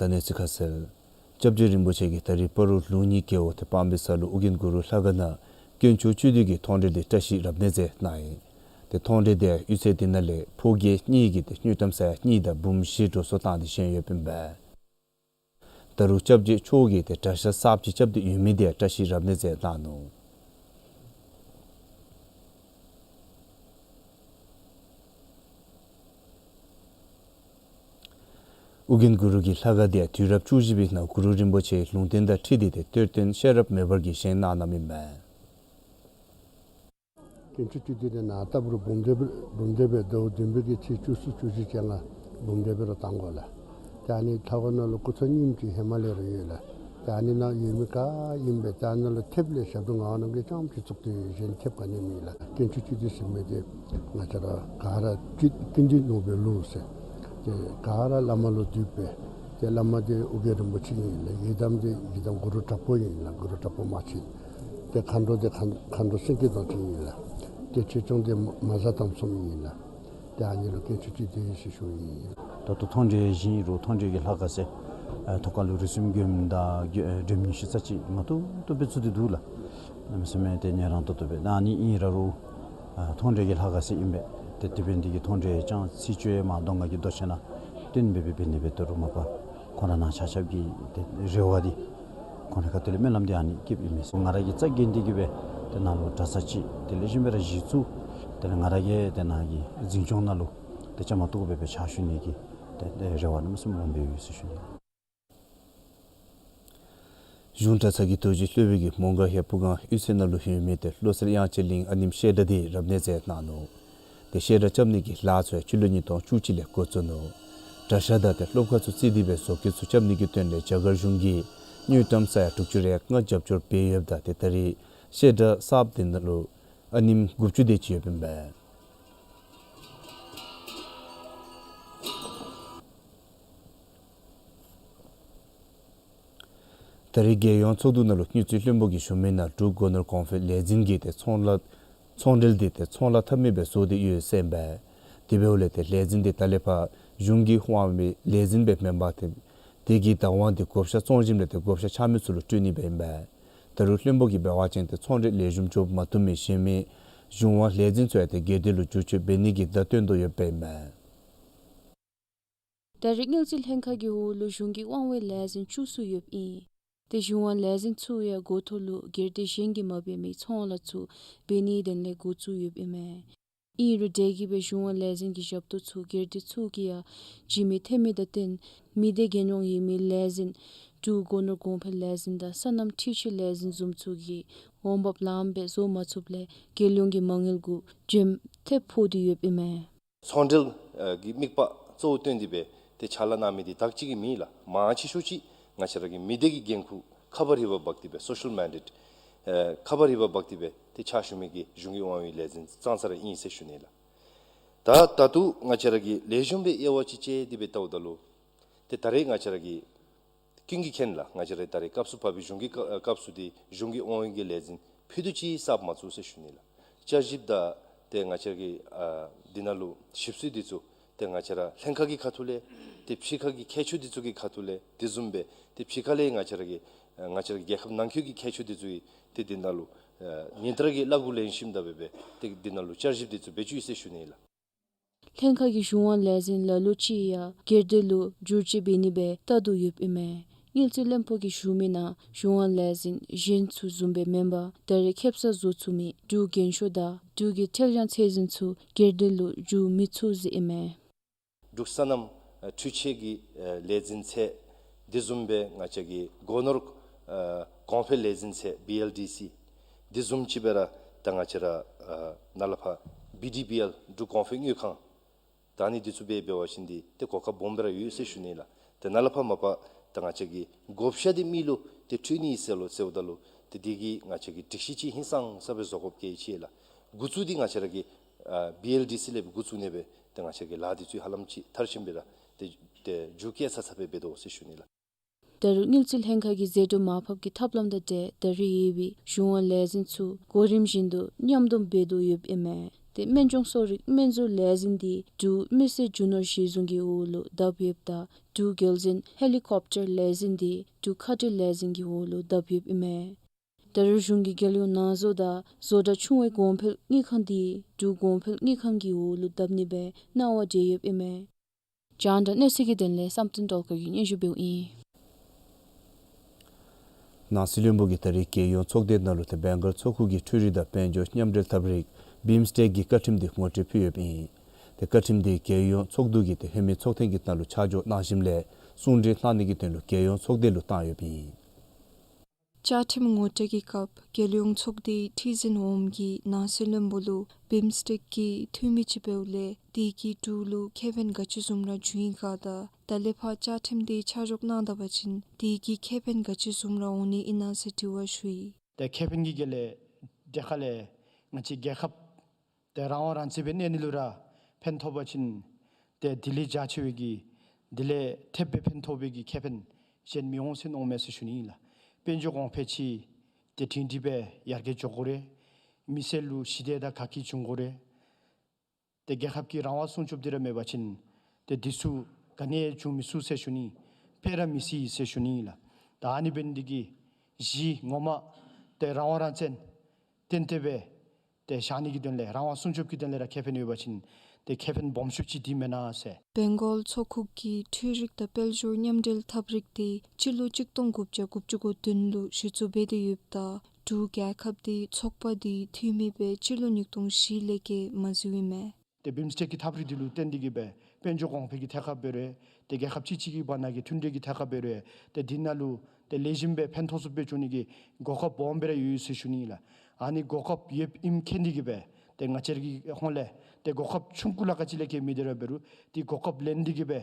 ད་གནས་ཚུལ་ཁ་གསལ། སྐྱབས་རྗེ་རིན་པོ་ཆེ་གིས་ད་རིས་སྤ་རོ་ལུང་གཉིས་རྒེད་འོག་ཏེ་སྤང་སྦིས་ས་ལུ་ཨོ་རྒྱན་གུ་རུ་ལྷ་ཁང་ནང་དཀོན་མཆོག་བཅུ་བསྡུས་ཀྱི་མཐོང་གྲོལ་འདི་བཀྲ་ཤིས་རབ་གནས་མཛད་གནང་ཡི། ཏེ་མཐོང་གྲོལ་འདི་ཡང་གཡུས་ཚན་འདི་ནང་ལས་ཕོ་རྒྱས་གཉིས་ཀྱིས་ཏེ་དངུལ་ཀྲམ་ས་ཡ་གཉིས་དང་འབུམ་བཞི་འགྲོ་སོང་བཏང་སྟེ་བཞེངས་ཡོདཔ་ཨིན་པས། ད་རུང་སྐྱབས་རྗེ་མཆོག་གིས་ཏེ་གྲྭ་ཤག་གསརཔ་ཅིག་རྐྱབ་སྟེ་ཡོད་མི་འདི་ཡང་བཀྲ་ཤིས་རབ་གནས་མཛད་གནང་ནུག། ཨོ་རྒྱན་གུ་རུ་གི་ལྷ་ཁང་འདི་ཡང་དུས་རབས་བཅུ་བཞི་པའི་ནང་གུ་རུ་རིན་པོ་ཆེ་ལུང་བསྟན་དང་འཁྲིལ་ཏེ་ཏེ་གཏེར་སྟོན་ཤེས་རབ་མེ་འབར་གྱིས་བཞེངས་གནང་གནངམ་ཨིན་པས། དཀོན་མཆོག་བཅུ་བསྡུས་འདི་ནཱ་ལྟ་བུ་ར་འབུམ་སྡེ་སྦེ་ར་འབུམ་སྡེ་སྦེ་ཟླཝ་བདུན་པའི་གི་ཚེས་བཅུ་གསུམ་བཅུ་བཞི་བཅོ་ལྔ་འབུམ་སྡེ་སྦེ་ར་བཏང་དགོ་ལགས། ཏེ་ཨ་ནི་ལྷ་ཁང་ནང་ལུ་སྐུ་ཚ་རྙིངམ་ཅིག་ཧེ་མ་ལས་ར་ཡོད་ལགས། ཏེ་ཨ་ནི་ནང་ཡོད་མི་ག་ཨིནམ་སྦེ་ཏེ་ཨ་ནཱ་ལུ་ཐེབས་ལས་ཞབས་དྲུང་ངག་དབང་རྣམ་རྒྱལ་རྐྱངམ་ཅིག་བཙུགས་ཏེ་གཞན་ཐེབས་ག་ནི་མེད་ལགས། དཀོན་མཆོག་བཅུ་བསྡུས་ཟེར་མི་འདི་ང་བཅས་ར་ག་ར་ཀུན་ཀུན་འདུས་ནོར་བུའི་ལུགས་ཟེར། ཏེ་ག་ར་བླ་མ་ལུ་འདུས་པས། ཏེ་བླ་མ་འདི་ཨོ་རྒྱན་རིན་པོ་ཆེ་ཨིན་ལགས། ཡི་དམ་འདི་ཡི་དམ་གུ་རུ་དྲག་པོ་ཨིན་ལགས། གུ་རུ་དྲག་པོ་མ་ཆེན། ཏེ་མཁའ་འགྲོ་འདི་མཁའ་མཁའ་འགྲོ་སེང་གེ་གདོང་ཅན་ཨིན་ལགས། ཏེ་ཆོས་སྐྱོང་འདི་མ་གཟའ་དམ་གསུམ་ཨིན་ལགས། ཏེ་ཨ་ནི་ལུ་དཀོན་མཆོག་བཅུ་བསྡུས་ཟེར་ཞུཝ་ཨིན། ད་ལྟོ་མཐོང་གྲོལ་བཞེངས་རུང་མཐོང་གྲོལ་གྱི་ལྷ་ཁང་ཟེར་ཨ་ཐོག་ཁ་ལུ་རིགས་གསུམ་མགོནམ་དང་མགོ་ཨ་སྒྲོལ་མ་ཉི་ཤུ་རྩ་གཅིག་མ་བཏུབ་བཏུབ་སྦེ་བཙུགས་ཏེ་འདུག་ལགས། གནམ་མེད་ས་མེད་ཏེ་ཉན་རང་ཏོག་ཏོ་སྦེ་ད་ཨ་ནི་ཨིན་ར་རུང་ཨ་མཐོང་གྲོལ་གྱི་ལྷ་ཁང་ཟེར་ཨིན་པས། ཏེ་དེ་འབད་ནི་འདི་གིས་མཐོང་གྲོལ་ཡང་ཚིག་བརྗོད་མ་གཏོགས་ང་གིས་མདོ་ཆེན་ནང་བསྟན་འབད་འབད་འབད་ནི་འབད་དོ་རུང་མ་པ་ཁོང་ར་ནང་ཆ་ཁྱབ་ཀྱི་ཏེ་རེ་བ་འདི་ཁོང་རའི་ཁ་ཐུག་ལས་སྨོན་ལམ་འདི་ཨ་ནི་བསྐྱེདཔ་ཨིན་མས། ང་ར་གིས་རྩ་འགེངས་ཏེ་གིས་སྦེ་ཏེ་ནཱ་ལུ་གྲྭ་ས་ཅིག་ཏེ་ལེགས་ཤོམ་སྦེ་ར་གཞི་བཙུགས། དེ་ལས་ང་ར་གིས་ཏེ་ནཱ་གི་འཛིན་སྐྱོང་ནང་ལུ་ཏེ་བཅའ་མར་གཏོགས་སྦེ་སྦེ་ཕྱག་ཞུ་ནི་གི་ཏེ་ཏེ་རེ་བ་གནམ་མེད་ས་མེད་སྦོམ་སྦེ་ཡོད་ཟེར་ཞུ་ནི། གཞུང་གྲྭ་ཚང་གི་རྡོ་རྗེ་སློབ་དཔོན་གྱིས་མོང་སྒར་ཧེ་ཕུ་སྒང་གཡུས་ཚན་ནང་ལུ་ཡོད་མི་ཏེ་བློ་གསལ་དབྱངས་ཅན་གླིང་ཨ་ནེམོ་བཤད་གྲྭ་འདི་རབ་གནས་མཛད་གནང་ནུག། ཏེ་བཤད་གྲྭ་རྐྱབ་ནི་གི་ལཱ་ཚུ་ཡང་སྤྱི་ལོ་ཉིས་སྟོང་བཅུ་གཅིག་ལས་འགོ་བཙུགས་ནུག། གྲྭ་ཤག་དང་ཏེ་སློབ་ཁང་ཚུ་བརྩིས་ཏེ་སྦེ་བཟོ་བཀོད་ཚུ་རྐྱབ་ནི་གི་དོན་ལས་རྒྱ་གར་གཞུང་གིས་དངུལ་ཀྲམ་ས་ཡ་དྲུག་ཅུ་རེ་ལྔ་རྒྱབ་སྐྱོར་འབད་ཡོདཔ་ད་ཏེ་ད་རེས་བཤད་གྲྭ་གསརཔ་འདི་ནང་ལུ་ཨ་ནེམོ་དགུ་བཅུ་དེ་ཅིག་ཡོདཔ་ཨིན་པས། ད་རེས་རྒྱལ་ཡོངས་ཚོགས་འདུ་ནང་ལུ་དངུལ་རྩིས་བློན་པོ་གིས་ཞུ་མི་ནང་འབྲུག་སྒོ་ནོར་གོང་འཕེལ་ལས་འཛིན་གྱིས་ཏེ་ཚོང་ལཱ་ཚོང་འབྲེལ་འདི་ཏེ་ཚོང་ལཱ་འཐབ་མི་སྦེ་བཟོ་སྟེ་ཡོད་ཟེར་ཨིན་པས། དེ་འབདཝ་ལས་ཏེ་ལས་འཛིན་འདི་ད་ལས་ཕར་གཞུང་གིས་དབང་བའི་ལས་འཛིན་སྦེ་མེན་པར་ཏེ་དེ་གི་བདག་དབང་འདི་བགོ་བཤའ་བཙོང་ཞིནམ་ལས་ཏེ་བགོ་བཤའ་ཆག་མི་ཚུ་ལུ་སྤྲོད་ནི་སྦེ་ཨིན་པས། ད་རུང་བློན་པོ་གིས་འབད་བ་ཅིན་ཏེ་ཚོང་འབྲེལ་ལེགས་ཤོམ་འགྱོ་མ་བཏུབ་མི་གཞན་མི་གཞུང་དབང་ལས་འཛིན་ཚུ་ཡང་ཏེ་སྒེར་སྡེ་ལུ་བསྒྱུར་བཅོས་འབད་ནི་གི་བརྡ་སྟོན་དོ་ཡོདཔ་ཨིན་པས། ད་རེས་དངུལ་རྩིས་ལྷན་ཁག་གི་འོག་ལུ་གཞུང་གི་དབང་བའི་ལས་འཛིན་བཅུ་གསུམ་ཡོདཔ་ཨིན། ཏེ་གཞུང་དབང་ལས་འཛིན་ཚུ་ཡང་འགོ་ཐོག་ལུ་སྒེར་སྡེ་གཞན་གྱིས་མ་འབད་མི་ཚོང་ལཱ་ཚུ་འབད་ནིའི་དོན་ལས་འགོ་བཙུགས་ཡོདཔ་ཨིན་མས། ཨིན་རུང་དེ་གིས་སྦེ་གཞུང་དབང་ལས་འཛིན་གྱི་ཞབས་ཏོག་ཚུ་སྒེར་སྡེ་ཚུ་གིས་ཡང་བྱིན་མི་ཐོན་མི་དང་བསྟུན་མི་སྡེ་རྒྱལ་ཡོངས་ཡུལ་མིའི་ལས་འཛིན་འབྲུག་སྒོ་ནོར་གོང་འཕེལ་ལས་འཛིན་དང་སོ་ནམ་འཕྲུལ་ཆས་ལས་འཛིན་བཟུམ་ཚུ་གིས་འོང་འབབ་ལངམ་སྦེ་བཟོ་མ་ཚུགསཔ་ལས་རྒྱལ་ཡོངས་ཀྱི་མ་དངུལ་གུ་འཇམ་ཐབས་ཕོག་སྟེ་ཡོདཔ་ཨིན་མས། ཚོང་འབྲེལ་ཨ་གི་དམིགས་པ་གཙོ་བོ་བཏོན་ཏེ་སྦེ་ཏེ་ཕྱག་ལཱ་གནང་མི་འདི་དག་ཅིག་གི་མེན་ལགས། མང་ཆེ་ཤོས་ཅིག་ང་བཅས་ར་གི་མི་སྡེ་གི་འགན་ཁུར་ཁ་འབག་རི་འབག་འབག་སྟེ་སྦེ་སོ་ཤལ་མེན་ཌེཊ་ཨེ་ཁ་འབག་རི་འབག་འབག་སྟེ་སྦེ་ཏེ་ཕྱག་ཞུ་མི་གི་གཞུང་གི་དབང་འོག་ལས་འཛིན་ཙང་ཙ་ར་ཨིན་ཟེར་ཞུ་ནི་ལགས། ད་ད་ལྟོ་ང་བཅས་ར་གི་ལེགས་ཤོམ་སྦེ་དབྱེ་བ་ཅིག་དཔྱད་དེ་སྦེ་བལྟཝ་ད་ལུ་ཏེ་ད་རེས་ང་བཅས་ར་གི་ཀུན་གྱིས་མཁྱེན་ལགས། ང་བཅས་ར་ད་རེས་སྐབས་སུ་བབས་པའི་གཞུང་གི་སྐབས་སུ་འདི་གཞུང་གི་དབང་འོག་གི་ལས་འཛིན་ཕུད་རྡོག་ཅིག་གསརཔ་མ་བཙུགས་ཟེར་ཞུ་ནི་ལགས། བསྐྱར་ཞིབ་དང་ཏེ་ང་བཅས་ཀྱི་ཨ་འདི་ནང་ལུ་ཞིབ་འཚོལ་འདི་ཚུ་ཏེ་ང་བཅས་ར་ལྷན་ཁག་གི་ཁ་ཐུག་ལས་ཏེ་ཕྱི་ཁ་གི་མཁས་མཆོག་འདི་ཚུ་གི་ཁ་ཐུག་ལས་དེ་བཟུམ་སྦེ་ཏེ་ཕྱི་ཁ་ལས་ང་བཅས་ར་གི་ཨ་ང་བཅས་ར་གི་རྒྱལ་ཁབ་ནང་འཁོད་ཀྱི་མཁས་མཆོག་འདི་ཚུ་ཡང་ཏེ་འདི་ནང་ལུ་ཨ་ཉིན་ལྟར་གྱི་བློ་སྒོ་ལེན་ཞིནམ་ད་སྦེ་སྦེ་ཏེ་འདི་ནང་ལུ་བསྐྱར་ཞིབ་འདི་ཚུ་འབད་བཅུག་ཡི་ཟེར་ཞུ་ནི་ལགས། ལྷན་ཁག་གི་གཞུང་དབང་ལས་འཛིན་ལ་ལུ་ཅིག་ཡང་སྒེར་སྡེ་ལུ་བསྒྱུར་བཅོས་འབད་ནི་སྦེ་བལྟ་དོ་ཡོདཔ་ཨིན་མས། དངུལ་རྩིས་བློན་པོ་གིས་ཞུ་མི་ནང་གཞུང་དབང་ལས་འཛིན་གཞན་ཚུ་བཟུམ་སྦེ་མེན་པར་ད་རེས་ཁེ་སང་བཟོ་ཚུགས་མི་འབྲུག་རྒྱན་ཤོག་དང་འབྲུག་གི་ཁྲེལ་ཡང་ཚད་འཛིན་ཚུ་སྒེར་སྡེ་ལུ་བསྒྱུར་མི་ཚུགས་ཟེར་ཨིན་མས། འབྲུག་སོ་ནམ་ཨ་འཕྲུལ་ཆས་ཀྱི་ཨ་ལས་འཛིན་ཚད་དེ་བཟུམ་སྦེ་ང་བཅས་ཀྱི་སྒོ་ནོར་ཨ་གོང་འཕེལ་ལས་འཛིན་ཚད་བི་ཨེལ་ཌི་སི་དེ་བཟུམ་ཅིག་སྦེ་ར་ད་ང་བཅས་ར་ཨ་ནཱ་ལས་ཕར་བི་ཌི་བི་ཨེལ་འབྲུག་གོང་འཕེལ་དངུལ་ཁང་ད་ཨ་ནི་འདི་ཚུ་སྦེ་འབད་བ་ཅིན་འདི་ཏེ་གོ་སྐབས་སྦོམ་སྦེ་ར་ཡོད་ཟེར་ཞུ་ནི་ལགས། ཏེ་ནཱ་ལས་ཕར་མ་པ་ད་ང་བཅས་ཀྱི་བགོ་བཤའ་འདི་མི་ལུ་ཏེ་འཕྲོད་ནི་ཟེར་ལོ་ཟེརཝ་ད་ལུ་ཏེ་འདི་གིས་ང་བཅས་ཀྱི་སྒྲིག་གཞི་ཅིག་ཧིང་སངས་ས་སྦེ་བཟོ་དགོཔ་གལ་ཆེ་ལགས། འགོ་བཙུགས་འདི་ང་བཅས་ར་གི་ཨ་བི་ཨེལ་ཌི་སི་ལས་འགོ་བཙུགས་ནི་སྦེ་ཏེ་ང་བཅས་ཀྱི་ལཱ་འདི་ཚུ་ཧ་ལམ་ཅིག་མཐར་ཕྱིནམ་སྦེ་ར་ཏེ་ཏེ་མཇུག་བསྐྱལ་ཚར་ཚརཝ་སྦེ་འབད་དོ་ཟེར་ཞུ་ནི་ལགས། ད་རུང་དངུལ་རྩིས་ལྷན་ཁག་གིས་ཟད་འགྲོ་མར་ཕབ་ཀྱི་ཐབས་ལམ་དང་འབྲེལ་ད་རེས་ཡོད་པའི་གཞུང་དབང་ལས་འཛིན་ཚུ་གོ་རིམ་བཞིན་དུ་མཉམ་སྡོམ་འབད་དོ་ཡོདཔ་ཨིན་མས། ཏེ་སྨན་ལྗོངས་གསོ་རིག་སྨན་རྫས་ལས་འཛིན་འདི་འབྲུག་མི་སེར་རྒྱུ་ནོར་གཞི་བཟུང་གི་འོག་ལུ་བསྡབས་ཡོདཔ་ད་འབྲུག་རྒྱལ་འཛིན་ཧེ་ལི་ཀོབ་ཊར་ལས་འཛིན་འདི་འབྲུག་མཁའ་འགྲུལ་ལས་འཛིན་གྱི་འོག་ལུ་བསྡབས་ཡོདཔ་ཨིན་མས། ད་རུང་གཞུང་གི་རྒྱལ་ཡོངས་ནང་བཟོ་དང་བཟོ་གྲྭ་ཆུང་བའི་གོང་འཕེལ་དངུལ་ཁང་འདི་འབྲུག་གོང་འཕེལ་དངུལ་ཁང་གི་འོག་ལུ་བསྡབ་ནི་སྦེ་གནང་བ་འབད་ཡོདཔ་ཨིན་མས། རྒྱང་བསྒྲགས་གནས་ཚུལ་གྱི་དོན་ལས་བསམ་གཏན་སྒྲོལ་དཀར་གྱིས་སྙན་ཞུ་འབདཝ་ཨིན། ནང་སྲིད་བློན་པོ་གིས་ད་རེས་རྒྱལ་ཡོངས་ཚོགས་སྡེ་ནང་ལུ་ཏེ་བེང་གཱལ་མཚོ་ཁུག་གི་འཕྲུལ་རིག་དང་དཔལ་འབྱོར་མཉམ་འབྲེལ་ཐབས་རིག་བིམ་སི་ཊེཀ་གི་བཀའ་ཁྲིམས་འདི་ངོ་སྤྲོད་ཕུལ་ཡོདཔ་ཨིན། ཏེ་བཀའ་ཁྲིམས་འདི་རྒྱལ་ཡོངས་ཚོགས་འདུ་གི་ཏེ་ཧེ་མའི་ཚོགས་ཐེངས་ཀྱི་ནང་ལུ་ཆ་འཇོག་གནང་ཞིནམ་ལས་གསུང་གྲོས་གནང་ནི་གི་དོན་ལུ་རྒྱལ་ཡོངས་ཚོགས་སྡེ་ལུ་བཏང་ཡོདཔ་ཨིན། བཅའ་ཁྲིམས་ངོ་སྤྲོད་ཀྱི་སྐབས་རྒྱལ་ཡོངས་ཚོགས་སྡེའི་ཁྲི་འཛིན་འོགམ་གིས་ནང་སྲིད་བློན་པོ་ལུ་བིམ་སི་ཊེཀ་གི་འཐུས་མི་ཅིག་འབདཝ་ལས་དེ་གིས་འབྲུག་ལུ་ཁེ་ཕན་ག་ཅི་བཟུམ་ར་འབྱུང་ཡི་ག་དང་ད་ལས་ཕར་བཅའ་ཁྲིམས་དེ་ཆ་འཇོག་གནང་ད་པ་ཅིན་དེ་གིས་ཁེ་ཕན་ག་ཅི་བཟུམ་ར་འོང་ནི་ཨིན་ན་ཟེར་དྲི་བ་ཞུ་ཡི། ཏེ་ཁེ་ཕན་གྱི་དགེ་ལས་དེ་ཁ་ལས་ང་བཅས་རྒྱལ་ཁབ་ཏེ་རང་དབང་རང་བཙན་སྦེ་གནས་ནི་ལུ་ར་ཕན་ཐོགས་པ་ཅིན་ཏེ་དེ་ལས་རྒྱ་ཆེ་བའི་གི་དེ་ལས་ཐེབས་སྦེ་ཕན་ཐོགས་པའི་གི་ཁེ་ཕན་གཞན་མི་འོང་ཟེར་མནོཝ་མས་ཟེར་ཞུ་ནི་ཨིན་ལགས། དཔལ་འབྱོར་གོང་འཕེལ་ཅིག་ཏེ་སྒྲིང་སྒྲི་སྦེ་ཡར་རྒྱས་འགྱོ་དགོ་རུང་མི་སེར་ལུ་ཞི་བདེ་དང་དགའ་སྐྱིད་འབྱུང་དགོ་རུང་ཏེ་རྒྱལ་ཁབ་ཀྱི་རང་དབང་སྲུང་སྐྱོབ་འདི་ར་མེད་པ་ཅིན་ཏེ་འདི་ཚུ་ག་ནི་ཡང་འབྱུང་མི་ཚུགས་ཟེར་ཞུ་ནི། འཕེལ་ར་མི་སྲིད་ཟེར་ཞུ་ནི་ཨིན་ལགས། ད་ཨ་ནི་འབད་ནི་འདི་གིས་གཞི་ངོ་མ་ཏེ་རང་དབང་རང་བཙན་ཏན་ཏན་སྦེ་ཏེ་བཞག་ནི་གི་དོན་ལས་རང་དབང་སྲུང་སྐྱོབ་ཀྱི་དོན་ལས་ར་ཁེ་ཕན་ཡོད་པ་ཅིན་ཏེ་ཁེ་ཕན་སྦོམ་ཤོས་ཅིག་འདི་མེན་ན་ཟེར། བེང་གཱལ་མཚོ་ཁུག་གི་འཕྲུལ་རིག་དང་དཔལ་འབྱོར་མཉམ་འབྲེལ་ཐབས་རིག་དེ་སྤྱི་ལོ་གཅིག་སྟོང་དགུ་བརྒྱ་དགུ་བཅུ་གོ་བདུན་ལུ་གཞི་བཙུགས་འབད་དེ་ཡོདཔ་ད་འབྲུག་རྒྱལ་ཁབ་དེ་ཚོགས་པ་དེའི་འཐུས་མི་སྦེ་སྤྱི་ལོ་ཉིས་སྟོང་བཞི་ལས་བརྒལ་མ་འཛུལཝ་ཨིན་མས། ཏེ་བིམ་སི་ཊེཀ་གི་ཐབས་རིག་འདི་ལུ་བརྟེན་ཏེ་གིས་སྦེ་དཔལ་འབྱོར་གོང་འཕེལ་གྱི་ཐད་ཁར་འབད་རུང་ཏེ་རྒྱལ་ཁབ་གཅིག་གཅིག་གི་བར་ན་གི་མཐུན་འབྲེལ་གྱི་ཐད་ཁར་འབད་རུང་ཏེ་འདི་ནང་ལུ་ཏེ་ལེགས་ཤོམ་སྦེ་ཕན་ཐོགས་སུ་སྦེ་འགྱོ་ནི་གི་གོ་སྐབས་སྦོམ་སྦེ་ར་ཡོད་ཟེར་ཞུ་ནི་ཨིན་ལགས། ཨ་ནི་གོ་སྐབས་ཡོདཔ་ཨིནམ་མཁྱེན་ཏེ་གིས་སྦེ་ཏེ་ང་བཅས་ར་གི་ཧོངས་ལས་ཏེ་གོ་སྐབས་ཆུང་ཀུ་ལ་ག་ཅི་ལས་བརྒལ་མི་འདི་ར་འབད་རུང་ཏེ་གོ་སྐབས་ལེན་ཏེ་གིས་སྦེ་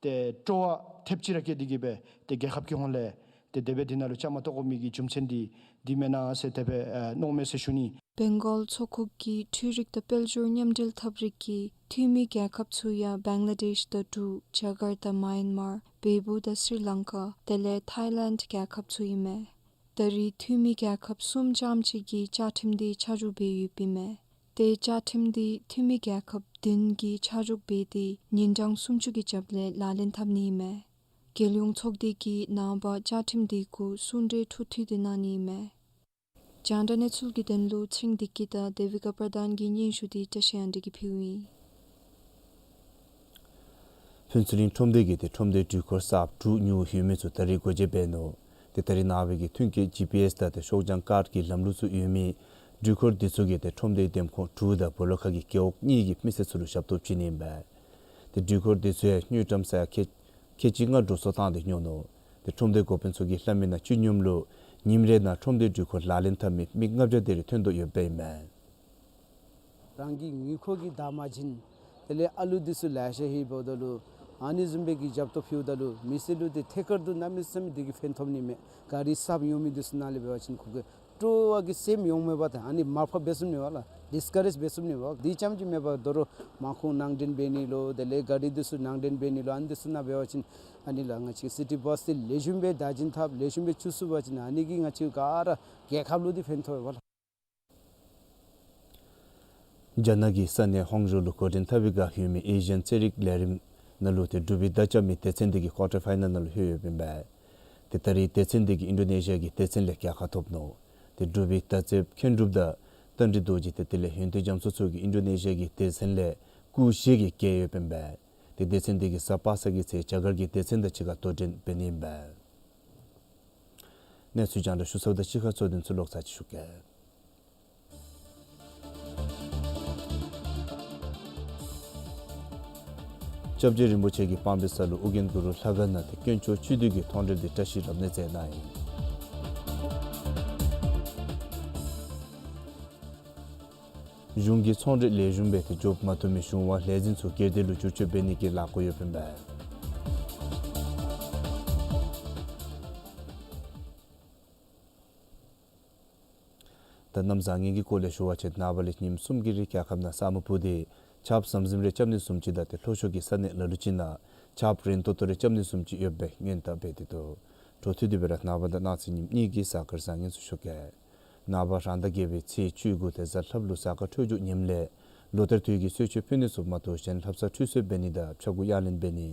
ཏེ་སྤྲོ་བ་ཐེབས་ཅིག་ར་བསྐྱེད་དེ་གིས་སྦེ་ཏེ་རྒྱལ་ཁབ་ཀྱི་ཧོངས་ལས་ཏེ་དེ་སྦེ་འདི་ནང་ལུ་བཅའ་མར་གཏོགས་དགོ་མི་གི་རྒྱུ་མཚན་འདི་འདི་མེན་ན་ཟེར་དེ་སྦེ་ཨ་མནོཝ་མས་ཟེར་ཞུ་ནི། བེང་གཱལ་མཚོ་ཁུག་གི་འཕྲུལ་རིག་དང་དཔལ་འབྱོར་མཉམ་འབྲེལ་ཐབས་རིག་གི་འཐུས་མི་རྒྱལ་ཁབ་ཚུ་ཡང་བང་ལ་དེཤ་དང་འབྲུག་ཇ་ཀར་ཏ་མཱན་མར་བལ་པོ་དང་སི་རི་ལང་ཀ་དེ་ལས་ཐཱའི་ལེནཌ་རྒྱལ་ཁབ་ཚུ་ཨིན་མས། ད་རེས་འཐུས་མི་རྒྱལ་ཁབ་གསུམ་ཙམ་ཅིག་གིས་བཅའ་ཁྲིམས་འདི་ཆ་འཇོག་འབད་ཡོདཔ་ཨིན་མས། ཏེ་བཅའ་ཁྲིམས་འདི་འཐུས་མི་རྒྱལ་ཁབ་བདུན་གྱིས་ཆ་འཇོག་འབད་དེ་ཉིན་གྲངས་སུམ་ཅུ་གི་རྒྱབ་ལས་ལག་ལེན་འཐབ་ནི་ཨིན་མས། རྒྱལ་ཡོངས་ཚོགས་སྡེ་གིས་ནངས་པ་བཅའ་ཁྲིམས་འདི་གུ་གསུང་གྲོས་འཕྲོ་མཐུད་དེ་གནང་ནི་ཨིན་མས། རྒྱང་བསྒྲགས་གནས་ཚུལ་གྱི་དོན་ལུ་ཚེ་རིང་བདེ་སྐྱིད་དང་དེ་བི་ཀ་པར་དཱན་གྱི་སྙན་ཞུ་འདི་བཀྲ་ཤིས་དབང་འདུས་ཀྱིས་ཕུལཝ་ཨིན། ཕུན་ཚོགས་གླིང་ཁྲོམ་སྡེ་གིས་ཏེ་ཁྲོམ་སྡེའི་འགྲུལ་འཁོར་གསརཔ་དྲུག་ཉོ་ཡོད་མི་ཚུ་ད་རེས་སྒོ་འབྱེད་འབད་ནུག། ཏེ་ད་རེས་ནངས་པའི་གི་ཐོན་སྐྱེད་ཇི་པི་ཨེསི་དང་ཏེ་ཤོག་བྱང་ཀཱཌ་ཀྱི་ལམ་ལུགས་ཚུ་ཡོད་མི་ འགྲུལ་འཁོར་དེ་ཚུ་གིས་ཏེ་ཁྲོམ་སྡེའི་འདེམས་ཁོངས་དྲུག་དང་སྦོ་ལོགས་ཁ་གི་རྒེད་འོག་གཉིས་ཀྱི་མི་སེར་ཚུ་ལུ་ཞབས་ཏོག་བྱིན་ནི་ཨིན་པས། ཏེ་འགྲུལ་འཁོར་དེ་ཚུ་ཡང་དངུལ་ཀྲམ་ས་ཡ་ཁལ་ཁལ་གཅིག་ལྔ་འགྲོ་སོང་བཏང་སྟེ་ཉོ་ནུག། ཏེ་ཁྲོམ་སྡེ་འགོ་དཔོན་ཚུ་གིས་སླབ་མི་ནང་སྤྱི་སྙོམས་ལུ་ཉིནམ་རེ་ནང་ཁྲོམ་སྡེའི་འགྲུལ་འཁོར་ལག་ལེན་འཐབ་མི་མི་ལྔ་བརྒྱ་དེ་རེ་ཐོན་དོ་ཡོདཔ་ཨིན་མས། རང་གི་ངོ་ཤེས་ཀྱི་བདག་མ་བྱིན། དེ་ལས་ཨ་ལུ་དེ་ཚུ་ལེ་ཤ་ཡོདཔ་ད་ལུ་ཨ་ནི་བཟུམ་སྦེ་གི་ཞབས་ཏོག་ཕུལཝ་ད་ལུ་མི་སེར་ལུ་ཏེ་ཐད་ཀར་དུ་གནམ་མེད་ས་མེད་དེ་གིས་ཕན་ཐོགས་ནི་མས། ག་རི་གསརཔ་ཡོད་མི་དེ་ཚུ་ནང་ལས་འབད་བ་ཅིན་ཁོ་གི་སྤྲོ་བ་གི་སེམས་ཡོད་མེད་པ་དང་ཨ་ནི་མར་ཕབ་འབད་ཚུགས་ནི་མས་ལགས། ཌིས་ཀ་རེཇ་འབད་ཚུགས་ནི་མས་ལགས། དེ་རྐྱངམ་ཅིག་མེན་པར་དོ་རུང་མངའ་ཁོངས་ནང་འདྲེན་འབད་ནི་ལུ་དེ་ལས་ག་རི་དེ་ཚུ་ནང་འདྲེན་འབད་ནི་ལུ་ཨ་ནི་དེ་ཚུ་ནང་འབད་བ་ཅིན་ཨ་ནི་ལགས་ང་བཅས་སི་ཊི་བཱསི་དེ་ལེགས་ཤོམ་སྦེ་བདག་འཛིན་འཐབ་ལེགས་ཤོམ་སྦེ་བཙུགས་ཚུགས་པ་ཅིན་ཨ་ནི་གིས་ང་བཅས་ག་ར་རྒྱལ་ཁབ་ལུ་དེ་ཕན་ཐོགས་པས་ལགས། རྒྱ་ནག་གི་ས་གནས་ཧོང་ཇོ་ལུ་འགོ་འདྲེན་འཐབ་པའི་བསྒང་ཡོད་མི་ཨེ་ཤི་ཡཱན་རྩེད་རིགས་ལས་རིམ་ནང་ལུ་ཏེ་འབྲུག་པའི་མདའ་རྐྱབ་མི་སྡེ་ཚན་དེ་གིས་ཀོར་ཊར་ཕའི་ནལ་ནང་ལུ་ལྷོད་ཡོདཔ་ཨིན་པས། ཏེ་ད་རེས་སྡེ་ཚན་དེ་གིས་ཨིན་ཌོ་ནེ་ཤི་ཡ་གི་སྡེ་ཚན་ལས་རྒྱལ་ཁ་ཐོབ་ནུག། ཏེ་འབྲུག་པའི་མདའ་རྩེདཔ་མཁན་གྲུབ་དང་རྟ་མགྲིན་རྡོ་རྗེ་ཏེ་དེ་ལས་ཡོན་ཏན་རྒྱ་མཚོ་ཚུ་གིས་ཨིན་ཌོ་ནེ་ཤི་ཡ་གི་སྡེ་ཚན་ལས་སྐུ་གཞས་ཀྱིས་རྒྱལ་ཡོདཔ་ཨིན་པས། ཏེ་སྡེ་ཚན་དེ་གིས་གཟའ་པ་སངས་ཀྱི་ཚེ་རྒྱ་གར་གྱི་སྡེ་ཚན་དང་གཅིག་ཁར་དོ་འགྲན་འབད་ནི་ཨིན་པས། གནས་ཚུལ་རྒྱང་བསྒྲགས་ཞུ་ཚརཝ་དང་གཅིག་ཁར་གཙོ་དོན་ཚུ་ལོག་ཚར་ཅིག་ཞུ་གེ། སྐྱབས་རྗེ་རིན་པོ་ཆེ་གི་པང་པའི་ས་ལུ་ཨོ་རྒྱན་གུ་རུ་ལྷ་ཁང་ནང་ཏེ་དཀོན་མཆོག་བཅུ་དུས་ཀྱི་མཐོང་གྲོལ་འདི་བཀྲ་ཤིས་རབ་གནས་མཛད་གནང་ཡི། གཞུང་གི་ཚོང་འབྲེལ་ལེགས་ཤོམ་སྦེ་ཏེ་འགྱོ་མ་བཏུབ་མི་གཞུང་དབང་ལས་འཛིན་ཚུ་སྒེར་སྡེ་ལུ་བསྒྱུར་བཅོས་འབད་ནི་གི་ལས་འགུལ་ཡོདཔ་ཨིན་པས། ད་གནམ་བཟང་ངན་གྱི་སྐོར་ལས་ཞུ་བ་ཅིན་ནངས་པ་ལས་ཉིནམ་གསུམ་གྱི་རིང་རྒྱལ་ཁབ་ནང་ས་སྨུག་སྤུབས་ཏེ་ཆརཔ་ཟམ་ཟིམ་རེ་རྐྱབ་ནི་བཟུམ་ཅིག་དང་ཏེ་ལྷོ་ཕྱོགས་ཀྱི་ས་གནས་ལ་ལུ་ཅིག་ནང་ཆརཔ་རན་ཏོག་ཏོ་རེ་རྐྱབ་ནི་བཟུམ་ཅིག་ཡོད་པའི་སྔོན་བརྡ་འབད་དེ་འདུག། འཕྲོ་མཐུད་དེ་སྦེ་ར་ནངས་པ་དང་གནངས་ཚེ་ཉིནམ་གཉིས་ཀྱི་གཟའ་སྐར་བཟང་ངན་ཚུ་ཞུ་གེ། ནངས་པ་རང་ཟླ་བརྒྱད་པའི་ཚེས་བཅུ་དགུ་ཏེ་གཟའ་ལྷགཔ་ལུ་གཟའ་སྐར་འཕྲོད་སྦྱོར་ངནམ་ལས་ལོ་ལྟར་དུས་ཀྱི་གསོལ་མཆོད་ཕུལ་ནི་ཚུ་མ་གཏོགས་གཞན་ལྷ་བསངས་ཁྲུས་གསོལ་འབད་ནི་དང་ཕྱྭ་འགུགས་གཡང་ལེན་འབད་ནི།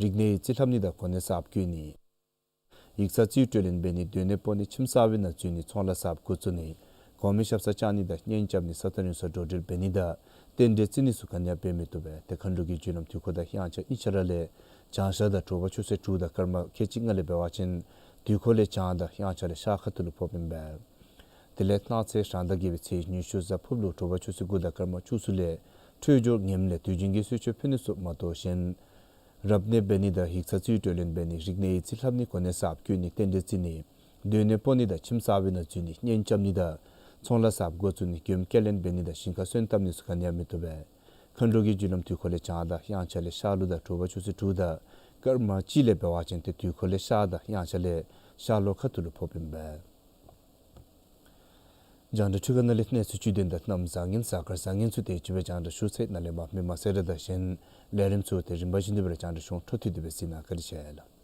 རིག་གནས་ཡིག་རྩིས་ལྷབ་ནི་དང་གོ་གནས་གསརཔ་བསྐོ་ནི། ཡིག་ཚང་རྩིས་སྤྲོད་ལེན་འབད་ནི། སྡོད་གནས་སྤོ་ནི། ཁྱིམ་གསར་པའི་ནང་འཛུལ་ནི། ཚོང་ལཱ་གསརཔ་འགོ་བཙུགས་ནི། གོང་མའི་ཞབས་སར་བཅར་ནི་དང་གཉེན་རྐྱབ་ནི། ས་ཐག་རིང་སར་འགྲོ་འགྲུལ་འབད་ནི་དང་རྟེན་འབྲེལ་བརྩི་ནི་ཚུ་ག་ནི་ཡང་འབད་མི་བཏུབ་པས། ཏེ་མཁའ་འགྲོ་གི་རྒྱུ་ལམ་དུས་འཁོར་དང་དབྱངས་འཆར་གཉིས་ཆ་ར་ལས་བྱང་ཤར་དང་དྲོ་པ་ཆུ་ཚོད་དྲུག་དང་སྐར་མ་ཁལ་གཅིག་ལྔ་ལས་འབད་བ་ཅིན་དུས་འཁོར་ལས་བྱང་དང་དབྱངས་འཆར་ལས་ཤར་ཁ་ཐུག་ལུ་ཕོགཔ་ཨིན་པས། དེ་ལས་གནངས་ཚེ་རང་ཟླ་བརྒྱད་པའི་ཚེས་ཉི་ཤུ་གཟའ་ཕུརཔ་ལུ་དྲོ་པ་ཆུ་ཚོད་དགུ་དང་སྐར་མ་བཅུ་གསུམ་ལས་འཕྲོད་སྦྱོར་ངནམ་ལས་དུས་རྒྱུན་གྱི་གསོལ་མཆོད་ཕུལ་ནི་ཚུ་མ་གཏོགས་གཞན་རབ་གནས་འབད་ནི་དང་ཡིག་ཚང་རྩིས་སྤྲོད་ལེན་འབད་ནི། རིག་གནས་ཡིག་རྩིས་ལྷབ་ནི། གོ་གནས་གསརཔ་བསྐོ་ནི། རྟེན་འབྲེལ་བརྩི་ནི། སྡོད་གནས་སྤོ་ནི་དང་ཁྱིམ་གསར་པའི་ནང་འཛུལ་ནི། གཉེན་རྐྱབ་ནི་དང་ཚོང་ལཱ་གསརཔ་འགོ་བཙུགས་ནི། མགྱོནམ་སྐྱེལ་ལེན་འབད་ནི་དང་ཞིང་ཁ་སོན་བཏབ་ནི་ཚུ་ག་ནི་ཡང་མི་བཏུབ་པས། མཁའ་འགྲོ་གི་རྒྱུ་ལམ་དུས་འཁོར་ལས་བྱང་དང་དབྱངས་འཆར་ལས་ཤར་ལུགས་དང་དྲོ་པ་ཆུ་ཚོད་དྲུག་དང་སྐར་མ་གཅིག་ལས་འབད་བ་ཅིན་ཏེ་དུས་འཁོར་ལས་ཤར་དང་དབྱངས་འཆར་ལས་ཤར་ལྷོ་ཁ་ཐུག་ལུ་ཕོགཔ་ཨིན་པས། རྒྱང་བསྒྲགས་འཕྲུལ་ཁང་ནང་ལས་གནས་ཚུལ་བཅུད་དོན་དང་གནམ་བཟང་ངན་གཟའ་སྐར་བཟང་ངན་ཚུ་དེ་ཅིག་སྦེ་རྒྱང་བསྒྲགས་ཞུ་ཚར། ནཱ་ལས་མར་མི་མང་གསལ་བསྒྲགས་དང་གཞན་ལས་རིམ་ཚུ་ཏེ་རིམ་པ་བཞིན་དུ་སྦེ་ར་རྒྱང་བསྒྲགས་ཞུ་འོང་། འཕྲོ་མཐུད་དེ་སྦེ་གཟིགས་གནང་། བཀའ་དྲིན་ཆེ་ལགས།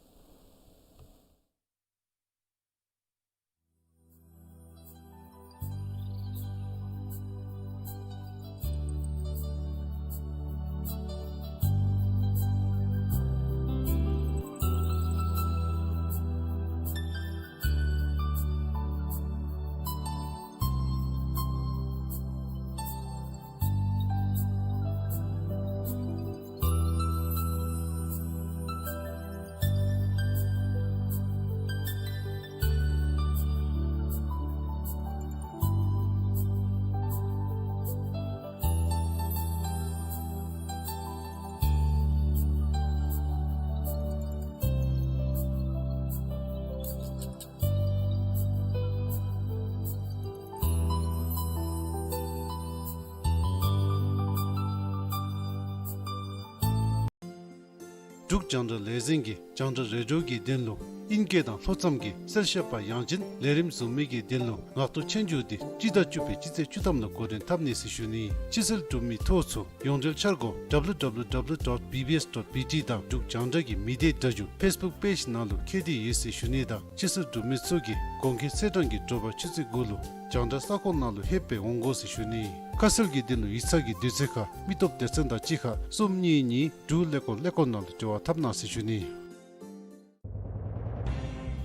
འབྲུག་རྒྱང་བསྒྲགས་ལས་འཛིན་གྱིས་རྒྱང་བསྒྲགས་རེ་ཌིའོ་གི་དོན་ལུ་ཨིང་སྐད་དང་ལྷོ་མཚམས་ཀྱི་གསལ་བཤད་པ་ཡང་ཅིན་ལས་རིམ་བཟུམ་མའི་གི་དོན་ལུ་ངག་ཐོག་ཆོས་རྒྱུགས་འདི་སྤྱི་ཟླ་བཅུ་པའི་སྤྱི་ཚེས་བཅུ་ཐམ་ལུ་འགོ་འདྲེན་འཐབ་ནི་ཟེར་ཞུ་ནི། སྤྱི་སེལ་འབྲུག་མི་ཐོ་ཚུ་ཡོངས་འབྲེལ་འཆར་སྒོ་ཌབ་ལུ་ཌབ་ལུ་ཌབ་ལུ་ཌོཊ་བི་བི་ཨེསི་ཌོཊ་བི་ཊི་དང་འབྲུག་རྒྱང་བསྒྲགས་ཀྱི་མི་སྡེ་སྒྲ་སྒྱུར་ཕེསི་བུཀ་པེཇ་ནང་ལུ་འཁོད་དེ་ཡོད་ཟེར་ཞུ་ནི་དང་སྤྱི་སེལ་འབྲུག་མི་ཚུ་གིས་གོང་འཁོད་ཚེས་གྲངས་ཀྱི་དྲོ་པ་ཆུ་ཚོད་དགུ་ལུ་རྒྱང་བསྒྲགས་ས་ཁོངས་ནང་ལུ་ལྷོདཔ་སྦེ་འོང་དགོ་ཟེར་ཞུ་ནི། ཁ་གསལ་གྱི་དོན་ལུ་ཡིག་ཚང་གི་དུས་ཚོད་ཁར་མི་སྟོབས་སྡེ་ཚན་དང་གཅིག་ཁར་གསུམ་གཉིས་གཉིས་དྲུག་ཀླད་ཀོར་ཀླད་ཀོར་ནང་ལུ་འབྲེལ་བ་འཐབ་གནང་ཟེར་ཞུ་ནི།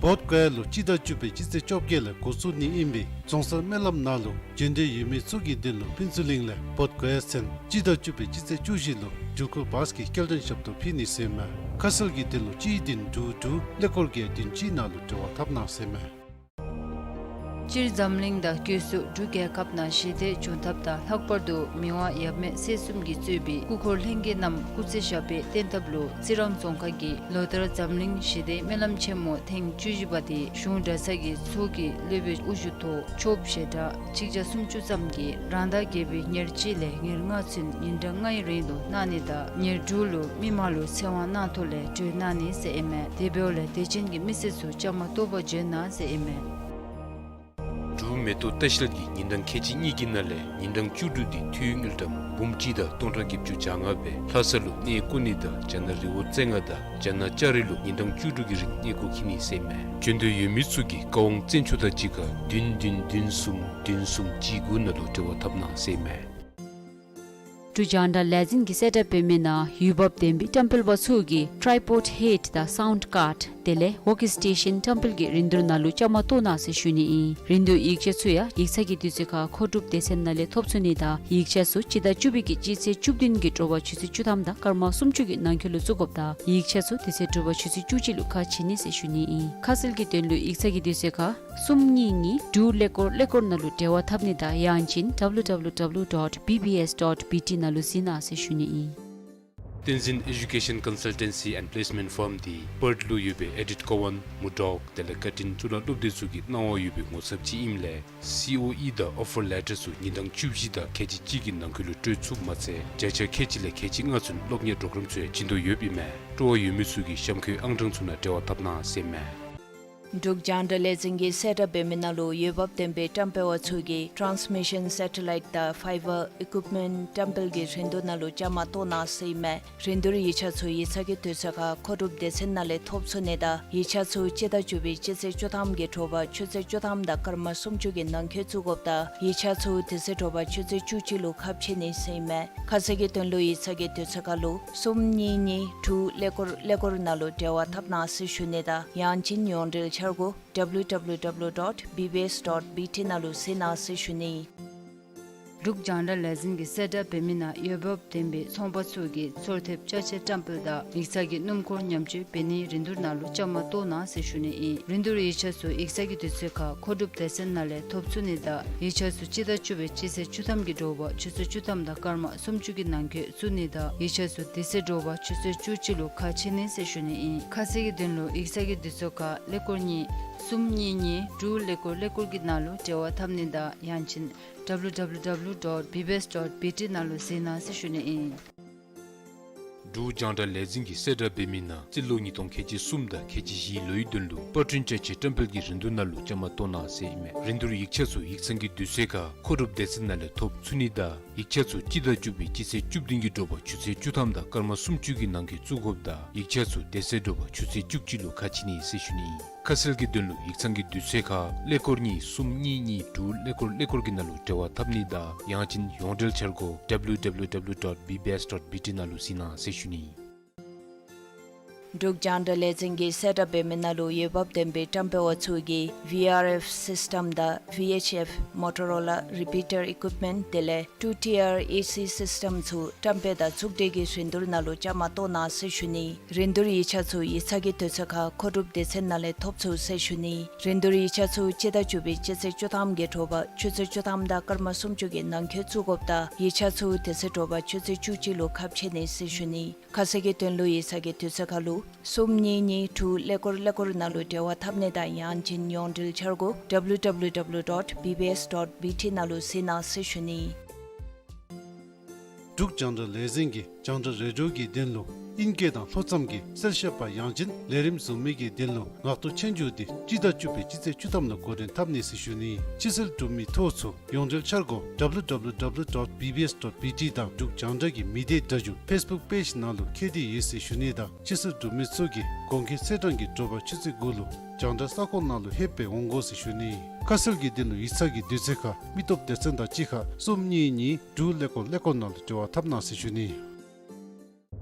བོདྷ་ག་ཡ་ལུ་སྤྱི་ཟླ་བཅུ་པའི་སྤྱི་ཚེས་བཅོ་བརྒྱད་ལས་འགོ་བཙུགས་ནི་ཨིན་པས། རྫོང་སར་སྨོན་ལམ་ནང་ལུ་འབྱོན་འདོད་ཡོད་མི་ཚུ་གི་དོན་ལུ་ཕུན་ཚོགས་གླིང་ལས་བོདྷ་ག་ཡ་ཚུན་སྤྱི་ཟླ་བཅུ་པའི་སྤྱི་ཚེས་བཅུ་བཞི་ལུ་འགྲུལ་འཁོར་བཱསི་གི་སྐྱེལ་འདྲེན་ཞབས་ཏོག་ཕུལ་ནི་ཟེར་མས། ཁ་གསལ་གྱི་དོན་ལུ་གཅིག་བདུན་དྲུག་དྲུག་ཀླད་ཀོར་བརྒྱད་བདུན་གཅིག་ནང་ལུ་འབྲེལ་བ་འཐབ་གནང་ཟེར་མས། སྤྱིར་འཛམ་གླིང་དང་སྒོས་སུ་འབྲུག་རྒྱལ་ཁབ་ནང་ཞི་བདེ་འབྱུང་ཐབས་དང་ལྷག་པར་དུ་མི་དབང་ཡབ་མེས་སྲས་གསུམ་གྱིས་གཙོས་པའི་སྐུ་འཁོར་ལྷན་རྒྱས་རྣམས་སྐུ་ཚེ་ཞབས་པད་བརྟན་ཐབས་ལུ་རྩི་རང་རྫོང་ཁག་གིས་ལོ་ལྟར་འཛམ་གླིང་ཞི་བདེའི་སྨོན་ལམ་ཆེན་མོ་ཐེངས་བཅུ་བཞི་པ་དེ་གཞུང་གྲྭ་ཚང་གི་ཚོགས་ཀྱི་སློབ་དཔོན་དབུ་བཞུགས་ཐོག་ཆོསཔ་ཞལ་གྲངས་གཅིག་བརྒྱ་སུམ་ཅུ་ཙམ་གྱིས་རང་ཟླ་བརྒྱད་པའི་ཉེར་གཅིག་ལས་ཉེར་ལྔ་ཚུན་ཉིན་གྲངས་ལྔའི་རིང་ལུ་གནང་ནི་དང་ཉེར་དྲུག་ལུ་མི་མང་ལུ་ཚེ་དབང་གནང་ཐོག་ལས་གྲོལ་གནང་ནི་ཟེར་ཨིན་མས། དེ་འབདཝ་ལས་དད་ཅན་གྱི་མི་སེར་ཚུ་བཅའ་མར་གཏོགས་པར་འབྱོན་གནང་ཟེར་ཨིན་མས། འབྲུག་མེ་ཏོག་ལྟ་བཤལ་གྱིས་ཉིན་གྲངས་ཁལ་གཅིག་གཉིས་ཀྱི་ནང་ལས་ཉིན་གྲངས་བཅུ་དྲུག་དེ་འཐུས་དངུལ་ཀྲམ་འབུམ་གཅིག་དང་སྟོང་ཕྲག་བརྒྱད་ཅུ་གྱ་ལྔ་སྦེ་ལྷ་ས་ལུ་གནས་བསྐོ་ནི་དང་རྒྱ་ནག་རི་བོ་རྩེ་ལྔ་དང་རྒྱ་ནག་ལྕགས་རི་ལུ་ཉིན་གྲངས་བཅུ་དྲུག་གི་རིང་གནས་སྐོར་འཁྱིད་ནི་ཟེར་ཨིན་མས། འབྱོན་འདོད་ཡོད་མི་ཚུ་གིས་བཀའ་དབང་བཙན་ཚུ་དང་གཅིག་ཁར་བདུན་བདུན་བདུན་གསུམ་བདུན་གསུམ་གཅིག་དགུ་ནང་ལུ་འབྲེལ་བ་འཐབ་གནང་ཟེར་ཨིན་མས། འབྲུག་རྒྱང་བསྒྲགས་ལས་འཛིན་གྱིས་གསལ་བསྒྲགས་འབད་མི་ནང་འོས་འབབ་ལྡན་པའི་བཀྲམ་སྤེལ་པ་ཚུ་གིས་ཊཱའི་པོཌ་ཧེཌ་དང་སའུནཌ་ཀཱརཌ་དེ་ལས་ཝོརྐ་སི་ཊེ་ཤཱན་བཀྲམ་སྤེལ་གྱི་རིན་བསྡུར་ནང་ལུ་བཅའ་མར་གཏོགས་གནང་ཟེར་ཞུ་ནི་ཨིན། རིན་བསྡུར་ཡིག་ཆ་ཚུ་ཡང་ཡིག་ཚང་གི་དུས་ཚོད་ཁར་མཁོ་སྒྲུབ་སྡེ་ཚན་ནང་ལས་ཐོབ་ཚུགས་ནི་དང་ཡིག་ཆ་ཚུ་སྤྱི་ཟླ་བཅུ་པའི་གི་སྤྱི་ཚེས་བཅུ་བདུན་གྱི་དྲོ་པ་ཆུ་ཚོད་བཅུ་ཐམ་དང་སྐར་མ་སུམ་ཅུ་གི་ནང་འཁོད་ལུ་བཙུགས་དགོཔ་དང་ཡིག་ཆ་ཚུ་དེ་ཚེ་དྲོ་པ་ཆུ་ཚོད་བཅུ་གཅིག་ལུ་ཁ་ཕྱེ་ནི་ཟེར་ཞུ་ནི་ཨིན། ཁ་གསལ་གྱི་དོན་ལུ་ཡིག་ཚང་གི་དུས་ཚོད་ཁར་གསུམ་གཉིས་གཉིས་དྲུག་ཀླད་ཀོར་ཀླད་ཀོར་ནང་ལུ་འབྲེལ་བ་འཐབ་ནི་དང་ཡང་ཅིན་ཌབ་ལུ་ཌབ་ལུ་ཌབ་ལུ་ཌོཊ་བི་བི་ཨེསི་ཌོཊ་བི་ཊི་ནང་ལུ་གཟིགས་གནང་ཟེར་ཞུ་ནི་ཨིན། བསྟན་འཛིན་ཨེ་ཌུ་ཀེ་ཤཱན་ཀོན་སལ་ཊེན་སི་ཨེནཌ་པི་ལེསི་མེནཊ་ཕརམ་འདི་པརཐ་ལུ་ཡོད་པའི་ཨེ་ཌིཊ་ཀོ་ཝཱན་མུར་ཌོག་དེ་ལས་ཀར་ཊིན་གཙུག་ལག་སློབ་སྡེ་ཚུ་གི་གནང་བ་ཡོད་པའི་ངོ་ཚབ་ཅིག་ཨིནམ་ལས་སི་ཨོ་ཨི་དང་ཨོ་ཕར་ལེ་ཊར་ཚུ་ཉིན་གྲངས་བཅུ་བཞི་དང་ཁལ་གཅིག་གཅིག་གི་ནང་འཁོད་ལུ་སྤྲོད་ཚུགསཔ་མ་ཚད་བརྒྱ་ཆ་ཁལ་གཅིག་ལས་ཁལ་གཅིག་ལྔ་ཚུན་སློབ་གཉེར་པྲོ་གརམ་ཚུ་ཡང་བྱིན་དོ་ཡོདཔ་ཨིན་མས། སྤྲོ་བ་ཡོད་མི་ཚུ་གིས་གཤམ་འཁོད་ཨང་གྲངས་ཚུ་ནང་འབྲེལ་བ་འཐབ་གནང་ཟེར་ཨིན་མས། འབྲུག་རྒྱང་བསྒྲགས་ལས་འཛིན་གྱིས་གསལ་བསྒྲགས་འབད་མི་ནང་ལུ་འོས་འབབ་ལྡན་པའི་བཀྲམ་སྤེལ་པ་ཚུ་གིས་ཊཱནསི་མི་ཤཱན་སེ་ཊ་ལའིཊ་དང་ཕའི་བར་ཨི་ཀུཡིཔ་མེནཊ་བཀྲམ་སྤེལ་གྱི་རིན་བསྡུར་ནང་ལུ་བཅའ་མར་གཏོགས་གནང་ཟེར་ཨིན་མས། རིན་བསྡུར་ཡིག་ཆ་ཚུ་ཡིག་ཚང་གི་དུས་ཚོད་ཁར་མཁོ་སྒྲུབ་སྡེ་ཚན་ནང་ལས་ཐོབ་ཚུགས་ནི་དང་ཡིག་ཆ་ཚུ་སྤྱི་ཟླ་བཅུ་པའི་སྤྱི་ཚེས་བཅུ་ཐམ་གྱི་དྲོ་པ་ཆུ་ཚོད་བཅུ་ཐམ་དང་སྐར་མ་སུམ་ཅུ་གི་ནང་འཁོད་བཙུགས་དགོཔ་དང་ཡིག་ཆ་ཚུ་དེ་ཚེ་དྲོ་པ་ཆུ་ཚོད་བཅུ་གཅིག་ལུ་ཁ་ཕྱེ་ནི་ཟེར་ཨིན་མས། ཁ་གསལ་གྱི་དོན་ལུ་ཡིག་ཚང་གི་དུས་ཚོད་ཁར་ལུ་གསུམ་གཉིས་གཉིས་དྲུག་ཀླད་ཀོར་ཀླད་ཀོར་ནང་ལུ་འབྲེལ་བ་འཐབ་གནང་ཟེར་ཞུ་ནི་དང་ཡང་ཅིན་ཡོངས་འབྲེལ་འཆར་སྒོ་ཌབ་ལུ་ཌབ་ལུ་ཌབ་ལུ་ཌོཊ་བི་བི་ཨེསི་ཌོཊ་བི་ཊི་ནང་ལུ་གཟིགས་གནང་ཟེར་ཞུ་ནི། འབྲུག་རྒྱང་བསྒྲགས་ལས་འཛིན་གྱིས་གསལ་བསྒྲགས་འབད་མི་ནང་འོས་འབབ་ལྡན་པའི་ཚོང་པ་ཚུ་གིས་ཚོར་ཐེབས་ཅ་ཆས་བཀྲམ་སྤེལ་དང་ཡིག་ཚང་གི་སྣུམ་འཁོར་ཉམས་བཅོས་འབད་ནིའི་རིན་བསྡུར་ནང་ལུ་བཅའ་མར་གཏོགས་གནང་ཟེར་ཞུ་ནི་ཨིན། རིན་བསྡུར་ཡིག་ཆ་ཚུ་ཡིག་ཚང་གི་དུས་ཚོད་ཁར་མཁོ་སྒྲུབ་སྡེ་ཚན་ནང་ལས་ཐོབ་ཚུགས་ནི་དང་ཡིག་ཆ་ཚུ་སྤྱི་ཟླ་བཅུ་པའི་སྤྱི་ཚེས་བཅུ་ཐམ་གྱི་དྲོ་པ་ཆུ་ཚོད་བཅུ་ཐམ་དང་སྐར་མ་སུམ་ཅུ་གི་ནང་འཁོད་བཙུགས་ནི་དང་ཡིག་ཆ་ཚུ་དེ་ཚེ་དྲོ་པ་ཆུ་ཚོད་བཅུ་གཅིག་ལུ་ཁ་ཕྱེ་ནི་ཟེར་ཞུ་ནི་ཨིན། ཁ་གསལ་གྱི་དོན་ལུ་ཡིག་ཚང་གི་དུས་ཚོད་ཁར་ཀླད་ཀོར་གཉིས་གསུམ་གཉིས་གཉིས་དྲུག་ཀླད་ཀོར་ཀླད་ཀོར་གྱི་ནང་ལུ་འབྲེལ་བ་འཐབ་ནི་དང་ཡང་ཅིན་ཌབ་ལུ་ཌབ་ལུ་ཌབ་ལུ་ཌོཊ་བི་བི་ཨེསི་ཌོཊ་བི་ཊི་ནང་ལུ་གཟིགས་གནང་ཟེར་ཞུ་ནི་ཨིན། འབྲུག་རྒྱང་བསྒྲགས་ལས་འཛིན་གྱིས་གསལ་བསྒྲགས་འབད་མི་ནང་རྩིས་ལོ་ཉིས་སྟོང་ཁལ་གཅིག་གསུམ་དང་ཁལ་གཅིག་བཞིའི་ལོའི་དོན་ལུ་པར་སྐྲུན་ཅ་ཆས་བཀྲམ་སྤེལ་གྱི་རིན་བསྡུར་ནང་ལུ་བཅའ་མར་གཏོགས་གནང་ཟེར་ཨིན་མས། རིན་བསྡུར་ཡིག་ཆ་ཚུ་ཡིག་ཚང་གི་དུས་ཚོད་ཁར་མཁོ་སྒྲུབ་སྡེ་ཚན་ནང་ལས་ཐོབ་ཚུགས་ནི་དང་ཡིག་ཆ་ཚུ་སྤྱི་ཟླ་བཅུ་པའི་སྤྱི་ཚེས་བཅུ་བདུན་གྱི་དྲོ་པ་ཆུ་ཚོད་བཅུ་ཐམ་དང་སྐར་མ་སུམ་ཅུ་གི་ནང་འཁོད་བཙུགས་དགོཔ་དང་ཡིག་ཆ་ཚུ་དེ་ཚེ་དྲོ་པ་ཆུ་ཚོད་བཅུ་གཅིག་ལུ་ཁ་ཕྱེ་ནི་ཟེར་ཞུ་ནི་ཨིན། ཁ་གསལ་གྱི་དོན་ལུ་ཡིག་ཚང་གི་དུས་ཚོད་ཁར་ཀླད་ཀོར་གཉིས་གསུམ་གཉིས་གཉིས་དྲུག་ཀླད་ཀོར་ཀླད་ཀོར་གྱི་ནང་ལུ་འབྲེལ་བ་འཐབ་ནི་དང་ཡང་ཅིན་ཡོངས་འབྲེལ་འཆར་སྒོ་ཌབ་ལུ་ཌབ་ལུ་ཌབ་ལུ་ཌོཊ་བི་བི་ཨེསི་ཌོཊ་བི་ཊི་ནང་ལུ་གཟིགས་གནང་ཟེར་ཞུ་ནི་ཨིན། འབྲུག་རྒྱང་བསྒྲགས་ལས་འཛིན་གྱིས་གསལ་བསྒྲགས་འབད་མི་ནང་ལུ་འོས་འབབ་ལྡན་པའི་བཀྲམ་སྤེལ་པ་ཚུ་གིས་ཝི་ཨར་ཨེཕ་སིསི་ཊམ་དང་ཝི་ཨེཆ་ཨེཕ་མོ་ཊོ་རོ་ལ་རི་པི་ཊར་ཨི་ཀུཡིཔ་མེནཊ་དེ་ལས་ཊུ་ཊི་ཨར་ཨེ་སི་སིསི་ཊམ་ཚུ་བཀྲམ་སྤེལ་དང་ཚོགས་སྒྲིག་གི་རིན་བསྡུར་ནང་ལུ་བཅའ་མར་གཏོགས་གནང་ཟེར་ཞུ་ནི། རིན་བསྡུར་ཡིག་ཆ་ཚུ་ཡིག་ཚང་གི་དུས་ཚོད་ཁར་མཁོ་སྒྲུབ་སྡེ་ཚན་ནང་ལས་ཐོབ་ཚུགས་ཟེར་ཞུ་ནི། རིན་བསྡུར་ཡིག་ཆ་ཚུ་སྤྱི་ཟླ་བཅུ་པའི་སྤྱི་ཚེས་བཅུ་ཐམ་གྱི་དྲོ་པ་ཆུ་ཚོད་བཅུ་ཐམ་དང་སྐར་མ་སུམ་ཅུ་གི་ནང་འཁོད་བཙུགས་དགོཔ་དང་ཡིག་ཆ་ཚུ་དེ་ཚེ་དྲོ་པ་ཆུ་ཚོད་བཅུ་གཅིག་ལུ་ཁ་ཕྱེ་ནི་ཟེར་ཞུ་ནི། ཁ་གསལ་གྱི་དོན་ལུ་ཡིག་ཚང་གི་དུས་ཚོད་ཁར་ལུ་གསུམ་གཉིས་གཉིས་དྲུག་ཀླད་ཀོར་ཀླད་ཀོར་ནང་ལུ་འབྲེལ་བ་འཐབ་ནི་དང་ཡང་ཅིན་ཡོངས་འབྲེལ་འཆར་སྒོ་ཌབ་ལུ་ཌབ་ལུ་ཌབ་ལུ་ཌོཊ་བི་བི་ཨེསི་ཌོཊ་བི་ཊི་ནང་ལུ་གཟིགས་གནང་ཟེར་ཞུ་ནི། འབྲུག་རྒྱང་བསྒྲགས་ལས་འཛིན་གྱིས་རྒྱང་བསྒྲགས་རེ་ཌི་ཡོ་གི་དོན་ལུ་ཨིན་སྐད་དང་ལྷོ་མཚམས་ཀྱི་གསལ་བཤད་པ་ཡང་ཅིན་ལས་རིམ་བཟོ་མི་གི་དོན་ལུ་ངག་ཐོག་ཆོས་རྒྱུགས་འདི་སྤྱི་ཟླ་བཅུ་པའི་སྤྱི་ཚེས་བཅུ་ཐམ་ལུ་འགོ་འདྲེན་འཐབ་ནི་ཟེར་ཞུ་ནི། ཕྱི་སེལ་གྲུབ་མི་ཐོ་ཚུ་ཡོངས་འབྲེལ་འཆར་སྒོ་ཌབ་ལུ་ཌབ་ལུ་ཌབ་ལུ་ཌོཊ་བི་བི་ཨེསི་ཌོཊ་བི་ཊི་དང་འབྲུག་རྒྱང་བསྒྲགས་ཀྱི་མི་སྡེ་སྒྲ་སྒྱུར་ཕེསི་བུཀ་པེཇ་ནང་ལུ་འཁོད་དེ་ཡོད་ཟེར་ཞུ་ནི་དང་ཕྱི་སེལ་གྲུབ་མི་ཚུ་གིས་དགོངས་འཁོད་ཚེས་གྲངས་ཀྱི་དྲོ་པ་ཆུ་ཚོད་དགུ་ལུ་རྒྱང་བསྒྲགས་ས་ཁོངས་ནང་ལུ་ལྷོདཔ་སྦེ་འོང་དགོ་ཟེར་ཞུ་ནི། ཁ་གསལ་གྱི་དོན་ལུ་ཡིག་ཚང་གི་དུས་ཚོད་ཁར་མི་སྟོབས་སྡེ་ཚན་དང་གཅིག་ཁར་གསུམ་གཉིས་གཉིས་དྲུག་ཀླད་ཀོར་ཀླད་ཀོར་ནང་ལུ་འབྲེལ་བ་འཐབ་གནང་ཟེར་ཞུ་ནི།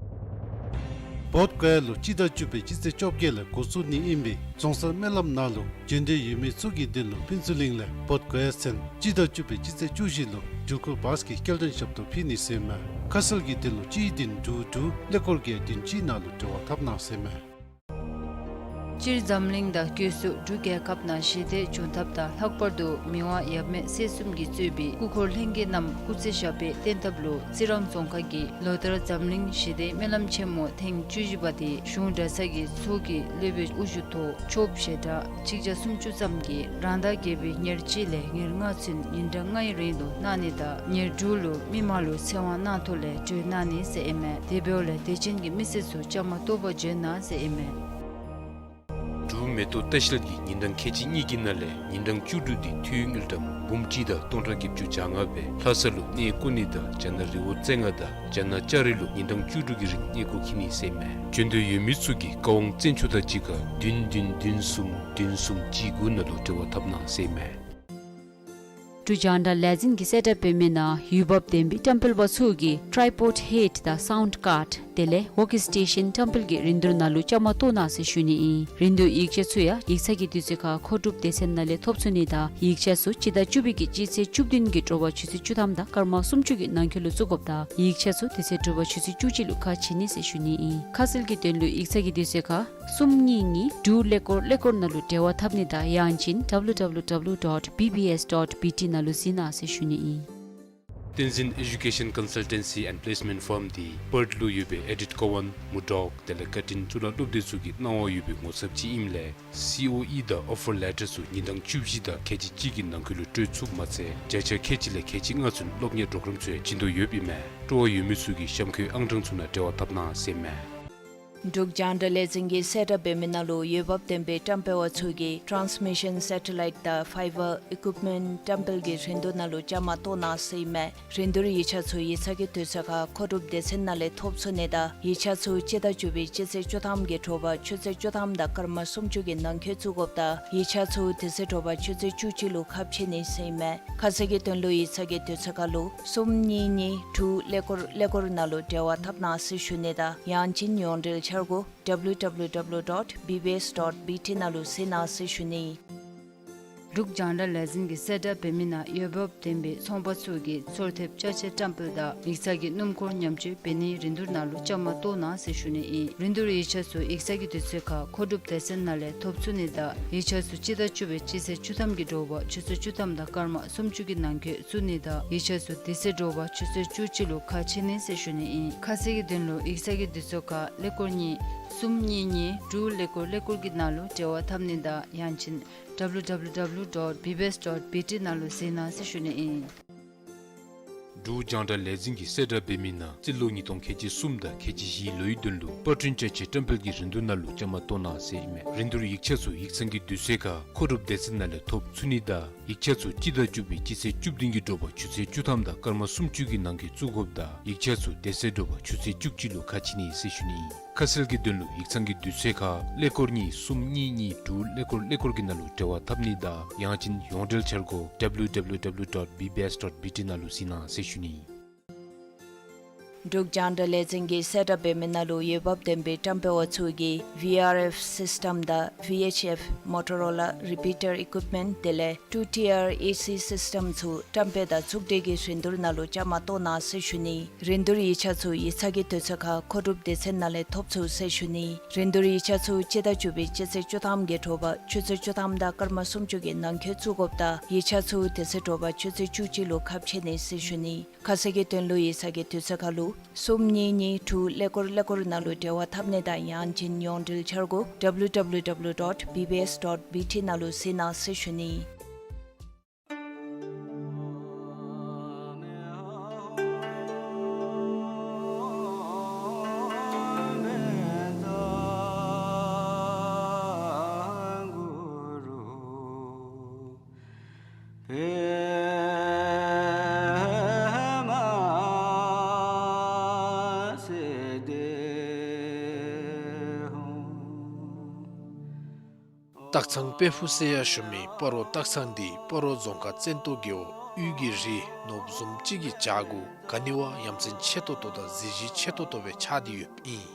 བོདྷ་ག་ཡ་ལུ་སྤྱི་ཟླ་བཅུ་པའི་སྤྱི་ཚེས་བཅོ་བརྒྱད་ལས་འགོ་བཙུགས་ནི་ཨིན་པས། རྫོང་སར་སྨོན་ལམ་ནང་ལུ་འབྱོན་འདོད་ཡོད་མི་ཚུ་གི་དོན་ལུ་ཕུན་ཚོགས་གླིང་ལས་བོདྷ་ག་ཡ་ཚུན་སྤྱི་ཟླ་བཅུ་པའི་སྤྱི་ཚེས་བཅུ་བཞི་ལུ་འགྲུལ་འཁོར་བཱསི་གི་སྐྱེལ་འདྲེན་ཞབས་ཏོག་ཕུལ་ནི་ཟེར་མས། ཁ་གསལ་གྱི་དོན་ལུ་གཅིག་བདུན་དྲུག་དྲུག་ཀླད་ཀོར་བརྒྱད་བདུན་གཅིག་ནང་ལུ་འབྲེལ་བ་འཐབ་གནང་ཟེར་མས། སྤྱིར་འཛམ་གླིང་དང་སྒོས་སུ་འབྲུག་རྒྱལ་ཁབ་ནང་ཞི་བདེ་འབྱུང་ཐབས་དང་ལྷག་པར་དུ་མི་དབང་ཡབ་མེས་སྲས་གསུམ་གྱིས་གཙོས་པའི་སྐུ་འཁོར་ལྷན་རྒྱས་རྣམས་སྐུ་ཚེ་ཞབས་པད་བརྟན་ཐབས་ལུ་རྩི་རང་རྫོང་ཁག་གིས་ལོ་ལྟར་འཛམ་གླིང་ཞི་བདེའི་སྨོན་ལམ་ཆེན་མོ་ཐེངས་བཅུ་བཞི་པ་དེ་གཞུང་གྲྭ་ཚང་གི་ཚོགས་ཀྱི་སློབ་དཔོན་དབུ་བཞུགས་ཐོག་ཆོསཔ་ཞལ་གྲངས་གཅིག་བརྒྱ་སུམ་ཅུ་ཙམ་གྱིས་རང་ཟླ་བརྒྱད་པའི་ཉེར་གཅིག་ལས་ཉེར་ལྔ་ཚུན་ཉིན་གྲངས་ལྔའི་རིང་དུ་གནང་ནི་དང་ཉེར་དྲུག་ལུ་མི་མང་ལུ་ཚེ་དབང་གནང་ཐོག་ལས་གྲོལ་གནང་ནི་ཟེར་ཨིན་མས། དེ་འབདཝ་ལས་དད་ཅན་གྱི་མི་སེར་ཚུ་བཅའ་མར་གཏོགས་པར་བྱོན་གནང་ཟེར་ཨིན་མས། འབྲུག་མེ་ཏོག་ལྟ་བཤལ་གྱིས་ཉིན་གྲངས་ཁལ་གཅིག་གཉིས་ཀྱི་ནང་ལས་ཉིན་གྲངས་བཅུ་དྲུག་དེ་འཐུས་དངུལ་ཀྲམ་འབུམ་གཅིག་དང་སྟོང་ཕྲག་བརྒྱད་ཅུ་གྱ་ལྔ་སྦེ་ལྷ་ས་ལུ་གནས་བསྐོ་ནི་དང་རྒྱ་ནག་རི་བོ་རྩེ་ལྔ་དང་རྒྱ་ནག་ལྕགས་རི་ལུ་ཉིན་གྲངས་བཅུ་དྲུག་གི་རིང་གནས་སྐོར་འཁྱིད་ནི་ཟེར་ཨིན་མས། བྱོན་འདོད་ཡོད་མི་ཚུ་གིས་ཀ་དབང་བཙན་ཚུ་དང་གཅིག་ཁར་བདུན་བདུན་བདུན་གསུམ་བདུན་གསུམ་གཅིག་དགུ་ནང་ལུ་འབྲེལ་བ་འཐབ་གནང་ཟེར་ཨིན་མས། འབྲུག་རྒྱང་བསྒྲགས་ལས་འཛིན་གྱིས་གསལ་བསྒྲགས་འབད་མི་ནང་འོས་འབབ་ལྡན་པའི་བཀྲམ་སྤེལ་པ་ཚུ་གིས་ཊཱའི་པོཌ་ཧེཌ་དང་སའུནཌ་ཀཱརཌ་དེ་ལས་ཝོརྐ་སི་ཊེ་ཤཱན་བཀྲམ་སྤེལ་གྱི་རིན་བསྡུར་ནང་ལུ་བཅའ་མར་གཏོགས་གནང་ཟེར་ཞུ་ནི་ཨིན། རིན་བསྡུར་ཡིག་ཆ་ཚུ་ཡང་ཡིག་ཚང་གི་དུས་ཚོད་ཁར་མཁོ་སྒྲུབ་སྡེ་ཚན་ནང་ལས་ཐོབ་ཚུགས་ནི་དང་ཡིག་ཆ་ཚུ་སྤྱི་ཟླ་བཅུ་པའི་གི་སྤྱི་ཚེས་བཅུ་བདུན་གྱི་དྲོ་པ་ཆུ་ཚོད་བཅུ་ཐམ་དང་སྐར་མ་སུམ་ཅུ་གི་ནང་འཁོད་ལུ་བཙུགས་དགོཔ་དང་ཡིག་ཆ་ཚུ་དེ་ཚེས་དྲོ་པ་ཆུ་ཚོད་བཅུ་གཅིག་ལུ་ཁ་ཕྱེ་ནི་ཟེར་ཞུ་ནི་ཨིན། ཁ་གསལ་གྱི་དོན་ལུ་ཡིག་ཚང་གི་དུས་ཚོད་ཁར་གསུམ་གཉིས་གཉིས་དྲུག་ཀླད་ཀོར་ཀླད་ཀོར་ནང་ལུ་འབྲེལ་བ་འཐབ་ནི་དང་ཡང་ཅིན་ཌབ་ལུ་ཌབ་ལུ་ཌབ་ལུ་ཌོཊ་བི་བི་ཨེསི་ཌོཊ་བི་ཊི་ནང་ལུ་གཟིགས་གནང་ཟེར་ཞུ་ནི་ཨིན། བསྟན་འཛིན་ཨེ་ཌུ་ཀེ་ཤཱན་ཀོན་སལ་ཊེན་སི་ཨེནཌ་པི་ལེསི་མེནཊ་ཕརམ་འདི་པརཐ་ལུ་ཡོད་པའི་ཨེ་ཌིཐ་ཀོ་ཝཱན་མུར་ཌོག་དེ་ལས་ཀར་ཊིན་གཙུག་ལག་སློབ་སྡེ་ཚུ་གི་གནང་བ་ཡོད་པའི་ངོ་ཚབ་ཅིག་ཨིནམ་ལས་སི་ཨོ་ཨི་དང་ཨོ་ཕར་ལེ་ཊར་ཚུ་ཉིན་གྲངས་བཅུ་བཞི་དང་ཁལ་གཅིག་གཅིག་གི་ནང་འཁོད་ལུ་སྤྲོད་ཚུགསཔ་མ་ཚད་བརྒྱ་ཆ་ཁལ་གཅིག་ལས་ཁལ་གཅིག་ལྔ་ཚུན་སློབ་གཉེར་པྲོ་གརམ་ཚུ་ཡང་བྱིན་དོ་ཡོདཔ་ཨིན་མས། སྤྲོ་བ་ཡོད་མི་ཚུ་གིས་གཤམ་འཁོད་ཨང་གྲངས་ཚུ་ནང་འབྲེལ་བ་འཐབ་གནང་ཟེར་ཨིན་མས། འབྲུག་རྒྱང་བསྒྲགས་ལས་འཛིན་གྱིས་གསལ་བསྒྲགས་འབད་མི་ནང་ལུ་འོས་འབབ་ལྡན་པའི་བཀྲམ་སྤེལ་པ་ཚུ་གིས་ཊཱནསི་མི་ཤཱན་སེ་ཊ་ལའིཊ་དང་ཕའི་བར་ཨི་ཀུཡིཔ་མེནཊ་བཀྲམ་སྤེལ་གྱི་རིན་བསྡུར་ནང་ལུ་བཅའ་མར་གཏོགས་གནང་ཟེར་ཨིན་མས། རིན་བསྡུར་ཡིག་ཆ་ཚུ་ཡིག་ཚང་གི་དུས་ཚོད་ཁར་མཁོ་སྒྲུབ་སྡེ་ཚན་ནང་ལས་ཐོབ་ཚུགས་ནི་དང་ཡིག་ཆ་ཚུ་སྤྱི་ཟླ་བཅུ་པའི་སྤྱི་ཚེས་བཅུ་ཐམ་གྱི་དྲོ་པ་ཆུ་ཚོད་བཅུ་ཐམ་དང་སྐར་མ་སུམ་ཅུ་གི་ནང་འཁོད་བཙུགས་དགོཔ་དང་ཡིག་ཆ་ཚུ་དེ་ཚེས་དྲོ་པ་ཆུ་ཚོད་བཅུ་གཅིག་ལུ་ཁ་ཕྱེ་ནི་ཟེར་ཨིན་མས། ཁ་གསལ་གྱི་དོན་ལུ་ཡིག་ཚང་གི་དུས་ཚོད་ཁར་ལུ་གསུམ་གཉིས་གཉིས་དྲུག་ཀླད་ཀོར་ཀླད་ཀོར་ནང་ལུ་འབྲེལ་བ་འཐབ་གནང་ཟེར་ཞུ་ནི་དང་ཡང་ཅིན་ཡོངས་འབྲེལ་འཆར་སྒོ་ཌབ་ལུ་ཌབ་ལུ་ཌབ་ལུ་ཌོཊ་བི་བི་ཨེསི་ཌོཊ་བི་ཊི་ནང་ལུ་གཟིགས་གནང་ཟེར་ཞུ་ནི། འབྲུག་རྒྱང་བསྒྲགས་ལས་འཛིན་གྱིས་གསལ་བསྒྲགས་འབད་མི་ནང་འོས་འབབ་ལྡན་པའི་ཚོང་པ་ཚུ་གིས་ཚོར་ཐེབས་ཅ་ཆས་བཀྲམ་སྤེལ་དང་ཡིག་ཚང་གི་སྣུམ་འཁོར་ཉམས་བཅོས་འབད་ནིའི་རིན་བསྡུར་ནང་ལུ་བཅའ་མར་གཏོགས་གནང་ཟེར་ཞུ་ནི་ཨིན། རིན་བསྡུར་ཡིག་ཆ་ཚུ་ཡིག་ཚང་གི་དུས་ཚོད་ཁར་མཁོ་སྒྲུབ་སྡེ་ཚན་ནང་ལས་ཐོབ་ཚུགས་ནི་དང་ཡིག་ཆ་ཚུ་སྤྱི་ཟླ་བཅུ་པའི་སྤྱི་ཚེས་བཅུ་ཐམ་གྱི་དྲོ་པ་ཆུ་ཚོད་བཅུ་ཐམ་དང་སྐར་མ་སུམ་ཅུ་གི་ནང་འཁོད་བཙུགས་ནི་དང་ཡིག་ཆ་ཚུ་དེ་ཚེས་དྲོ་པ་ཆུ་ཚོད་བཅུ་གཅིག་ལུ་ཁ་ཕྱེ་ནི་ཟེར་ཞུ་ནི་ཨིན། ཁ་གསལ་གྱི་དོན་ལུ་ཡིག་ཚང་གི་དུས་ཚོད་ཁར་ཀླད་ཀོར་གཉིས་གསུམ་གཉིས་གཉིས་དྲུག་ཀླད་ཀོར་ཀླད་ཀོར་གྱི་ནང་ལུ་འབྲེལ་བ་འཐབ་ནི་དང་ཡང་ཅིན་ཌབ་ལུ་ཌབ་ལུ་ཌབ་ལུ་ཌོཊ་བི་བི་ཨེསི་ཌོཊ་བི་ཊི་ནང་ལུ་གཟིགས་གནང་ཟེར་ཞུ་ནི་ཨིན། འབྲུག་རྒྱང་བསྒྲགས་ལས་འཛིན་གྱིས་གསལ་བསྒྲགས་འབད་མི་ནང་རྩིས་ལོ་ཉིས་སྟོང་ཁལ་གཅིག་གསུམ་དང་ཁལ་གཅིག་བཞིའི་ལོའི་དོན་ལུ་པར་སྐྲུན་ཅ་ཆས་བཀྲམ་སྤེལ་གྱི་རིན་བསྡུར་ནང་ལུ་བཅའ་མར་གཏོགས་གནང་ཟེར་ཨིན་མས། རིན་བསྡུར་ཡིག་ཆ་ཚུ་ཡིག་ཚང་གི་དུས་ཚོད་ཁར་མཁོ་སྒྲུབ་སྡེ་ཚན་ནང་ལས་ཐོབ་ཚུགས་ནི་དང་ཡིག་ཆ་ཚུ་སྤྱི་ཟླ་བཅུ་པའི་སྤྱི་ཚེས་བཅུ་བདུན་གྱི་དྲོ་པ་ཆུ་ཚོད་བཅུ་ཐམ་དང་སྐར་མ་སུམ་ཅུ་གི་ནང་འཁོད་བཙུགས་དགོཔ་དང་ཡིག་ཆ་ཚུ་དེ་ཚེས་དྲོ་པ་ཆུ་ཚོད་བཅུ་གཅིག་ལུ་ཁ་ཕྱེ་ནི་ཟེར་ཞུ་ནི་ཨིན། ཁ་གསལ་གྱི་དོན་ལུ་ཡིག་ཚང་གི་དུས་ཚོད་ཁར་ཀླད་ཀོར་གཉིས་གསུམ་གཉིས་གཉིས་དྲུག་ཀླད་ཀོར་ཀླད་ཀོར་གྱི་ནང་ལུ་འབྲེལ་བ་འཐབ་ནི་དང་ཡང་ཅིན་ཡོངས་འབྲེལ་འཆར་སྒོ་ཌབ་ལུ་ཌབ་ལུ་ཌབ་ལུ་ཌོཊ་བི་བི་ཨེསི་ཌོཊ་བི་ཊི་ནང་ལུ་གཟིགས་གནང་ཟེར་ཞུ་ནི་ཨིན། འབྲུག་རྒྱང་བསྒྲགས་ལས་འཛིན་གྱིས་གསལ་བསྒྲགས་འབད་མི་ནང་ལུ་འོས་འབབ་ལྡན་པའི་བཀྲམ་སྤེལ་པ་ཚུ་གིས་ཝི་ཨར་ཨེཕ་སིསི་ཊམ་དང་ཝི་ཨེཆ་ཨེཕ་མོ་ཊོ་རོ་ལ་རི་པི་ཊར་ཨི་ཀུཡིཔ་མེནཊ་དེ་ལས་ཊུ་ཊི་ཨར་ཨེ་སི་སིསི་ཊམ་ཚུ་བཀྲམ་སྤེལ་དང་ཚོགས་སྒྲིག་གི་རིན་བསྡུར་ནང་ལུ་བཅའ་མར་གཏོགས་གནང་ཟེར་ཞུ་ནི། རིན་བསྡུར་ཡིག་ཆ་ཚུ་ཡིག་ཚང་གི་དུས་ཚོད་ཁར་མཁོ་སྒྲུབ་སྡེ་ཚན་ནང་ལས་ཐོབ་ཚུགས་ཟེར་ཞུ་ནི། རིན་བསྡུར་ཡིག་ཆ་ཚུ་སྤྱི་ཟླ་བཅུ་པའི་སྤྱི་ཚེས་བཅུ་ཐམ་གྱི་དྲོ་པ་ཆུ་ཚོད་བཅུ་ཐམ་དང་སྐར་མ་སུམ་ཅུ་གི་ནང་འཁོད་བཙུགས་དགོཔ་དང་ཡིག་ཆ་ཚུ་དེ་ཚེས་དྲོ་པ་ཆུ་ཚོད་བཅུ་གཅིག་ལུ་ཁ་ཕྱེ་ནི་ཟེར་ཞུ་ནི། ཁ་གསལ་གྱི་དོན་ལུ་ཡིག་ཚང་གི་དུས་ཚོད་ཁར་ལུ་གསུམ་གཉིས་གཉིས་དྲུག་ཀླད་ཀོར་ཀླད་ཀོར་ནང་ལུ་འབྲེལ་བ་འཐབ་ནི་དང་ཡང་ཅིན་ཡོངས་འབྲེལ་འཆར་སྒོ་ཌབ་ལུ་ཌབ་ལུ་ཌབ་ལུ་ཌོཊ་བི་བི་ཨེསི་ཌོཊ་བི་ཊི་ནང་ལུ་གཟིགས་གནང་ཟེར་ཞུ་ནི། སྟག་ཚང་དཔལ་ཕུག་ཟེར་ཡང་ཞུ་མི་སྤ་རོ་སྟག་ཚང་འདི་སྤ་རོ་རྫོང་ཁག་བཙན་ཏོ་རྒེད་འོག་དབུས་ཀྱི་རི་ནོར་བུ་བཟུམ་ཅིག་གི་བྱག་གུ་ག་ནི་བ་ཡ་མཚན་ཆེ་ཏོག་ཏོ་དང་གཟི་བརྗིད་ཆེ་ཏོག་ཏོ་སྦེ་ཆགས་ཏེ་ཡོདཔ་ཨིན།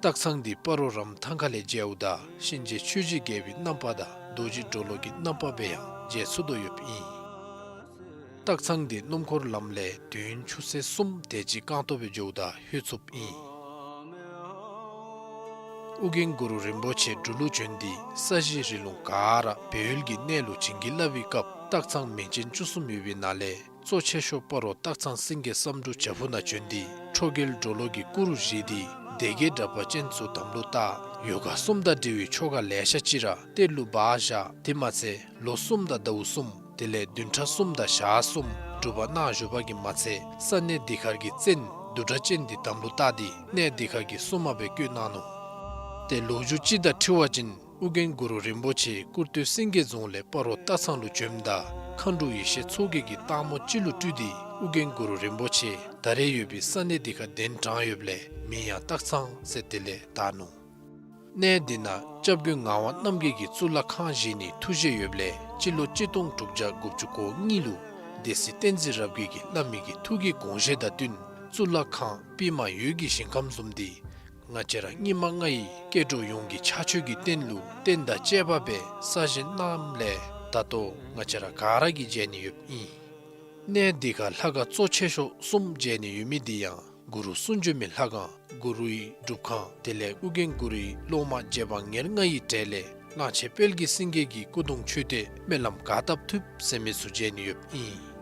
སྟག་ཚང་འདི་སྤ་རོ་རམ་ཐང་ཁ་ལས་མཇལཝ་ད་གཤིན་རྗེ་ཆོས་ཀྱི་རྒྱལ་པོའི་རྣམ་པ་དང་རྡོ་རྗེ་གྲོ་ལོད་ཀྱི་རྣམ་པ་སྦེ་ཡང་མཇལ་ཚུགས་དོ་ཡོདཔ་ཨིན། སྟག་ཚང་འདི་སྣུམ་འཁོར་ལམ་ལས་དུས་ཡུན་ཆུ་ཚོད་གསུམ་དེ་ཅིག་རྐང་ཐང་སྦེ་འགྱོཝ་ད་ལྷོད་ཚུགསཔ་ཨིན། ཨོ་རྒྱན་གུ་རུ་རིན་པོ་ཆེ་འབྲུག་ལུ་བྱོན་ཏེ་ས་གཞི་རི་ལུང་ག་ར་སྦས་ཡུལ་གྱི་གནས་ལུ་བྱིན་གྱིས་བརླབས་པའི་སྐབས་སྟག་ཚང་མིང་ཅན་བཅུ་གསུམ་ཡོད་པའི་ནང་ལས་གཙོ་ཆེ་ཤོས་སྤ་རོ་སྟག་ཚང་སེང་གེ་བསམ་འགྲུབ་བྱག་ཕུག་ནང་བྱོན་ཏེ་ཁྲོ་རྒྱལ་གྲོ་ལོད་ཀྱི་སྐུ་རུ་བཞེངས་ཏེ་སྡེ་བརྒྱད་དྲེགས་པ་ཅན་ཚུ་དམ་ལུ་བཏགས། ཡོ་ག་གསུམ་དང་འབྲེལ་བའི་ཆོ་ག་ལེ་ཤ་ཅིག་ར་གཏེར་ལུ་སྦ་བཞག། དེ་མ་ཚད་ལོ་གསུམ་དང་ཟླཝ་གསུམ་དེ་ལས་བདུན་ཕྲག་གསུམ་དང་ཞག་གསུམ་སྒྲུབ་པ་གནང་བཞུགས་པ་གིས་མ་ཚད་ས་གནས་འདི་ཁར་གྱི་བཙན་བདུད་དྲེགས་ཅན་འདི་དམ་ལུ་བཏགས་ཏེ་གནས་འདི་ཁར་གྱི་སྲུང་མ་སྦེ་བསྐོས་གནང་ནུག། ཏེ་ལོ་རྒྱུས་ཅིག་དང་འཁྲིལ་བ་ཅིན་ཨོ་རྒྱན་གུ་རུ་རིན་པོ་ཆེ་ཀུར་སྟོད་སེང་གེ་རྫོང་ལས་སྤ་རོ་སྟག་ཚང་ལུ་བྱོནམ་ད་མཁའ་འགྲོ་ཡེ་ཤེས་མཚོ་རྒྱལ་གྱིས་སྟག་མོ་ཅིག་ལུ་སྤྲུལ་ཏེ་ཨོ་རྒྱན་གུ་རུ་རིན་པོ་ཆེ་ད་རེས་ཡོད་པའི་ས་གནས་འདི་ཁར་གདན་དྲངས་ཡོདཔ་ལས་མིང་ཡང་སྟག་ཚང་ཟེར་དེ་ལས་བཏགས་ནུག། གནས་འདི་ནང་སྐྱབས་མགོན་ངག་དབང་རྣམ་རྒྱལ་གྱིས་གཙུག་ལག་ཁང་བཞེངས་ནིའི་ཐུགས་བཞེད་ཡོདཔ་ལས་སྤྱི་ལོ་གཅིག་སྟོང་དྲུག་བརྒྱ་དགུ་བཅུ་གོ་གཉིས་ལུ་སྡེ་སྲིད་བསྟན་འཛིན་རབ་རྒྱས་ཀྱིས་བླ་མའི་གི་ཐུགས་ཀྱི་དགོངས་བཞེད་དང་བསྟུན་གཙུག་ལག་ཁང་པདྨ་འོད་ཀྱི་ཞིང་ཁམས་བཟུམ་འདི་ང་བཅས་ར་སྙིགས་མ་ལྔའི་སྐྱེ་འགྲོ་ཡོངས་ཀྱི་ཕྱག་མཆོད་ཀྱི་རྟེན་ལུ་རྟེན་དང་བཅས་པ་སྦེ་གསར་བཞེངས་གནངམ་ལས་ད་ལྟོ་ང་བཅས་ར་ག་ར་གིས་མཇལ་ནི་ཡོདཔ་ཨིན། གནས་འདི་ཁར་ལྷ་ཁང་གཙོ་ཆེ་ཤོས་གསུམ་མཇལ་ནི་ཡོད་མི་འདི་ཡང་གུ་རུ་གསུང་བྱོན་མའི་ལྷ་ཁང་གུ་རུའི་སྒྲུབ་ཁང་དེ་ལས་ཨོ་རྒྱན་གུ་རུའི་སློབ་མ་རྗེ་འབངས་ཉེར་ལྔའི་གྲས་ལས་གླང་ཆེན་དཔལ་གྱི་སེང་གེ་གི་སྐུ་གདུང་མཆོད་རྟེན་སྨོན་ལམ་ག་བཏབ་ཐུབ་ཟེར་མི་ཚུ་མཇལ་ནི་ཡོདཔ་ཨིན།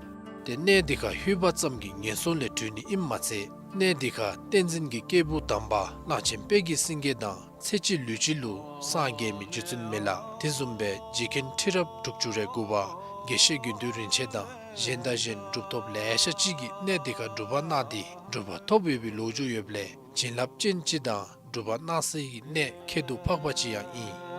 ཏེ་གནས་འདི་ཁར་ལྷོད་པ་ཙམ་གྱིས་ངན་སོང་ལས་གྲོལ་ནི་ཨིནམ་མ་ཚད་གནས་འདི་ཁར་བསྟན་འཛིན་གྱི་སྐྱེས་བུ་དམ་པ་གླང་ཆེན་དཔལ་གྱི་སེང་གེ་དང་ཚེ་གཅིག་ལུས་གཅིག་ལུ་སངས་རྒྱས་མི་རྗེ་བཙུན་མི་ལ་དེ་བཟུམ་སྦེ་རྗེ་མཁན་ཁྲི་རབས་དྲུག་ཅུ་རེ་དགུ་པ་དགེ་བཤེས་དགེ་འདུན་རིན་ཆེན་དང་གཞན་དང་གཞན་གྲུབ་ཐོབ་ལེ་ཤ་ཅིག་གིས་གནས་འདི་ཁར་སྒྲུབ་པ་གནང་སྟེ་གྲུབ་པ་ཐོབ་ཡོད་པའི་ལོ་རྒྱུས་ཡོདཔ་ལས་བྱིན་རླབས་ཅན་ཅིག་དང་སྒྲུབ་པ་གནང་སའི་གནས་ཁྱད་དུ་འཕགས་པ་ཅིག་ཡང་ཨིན།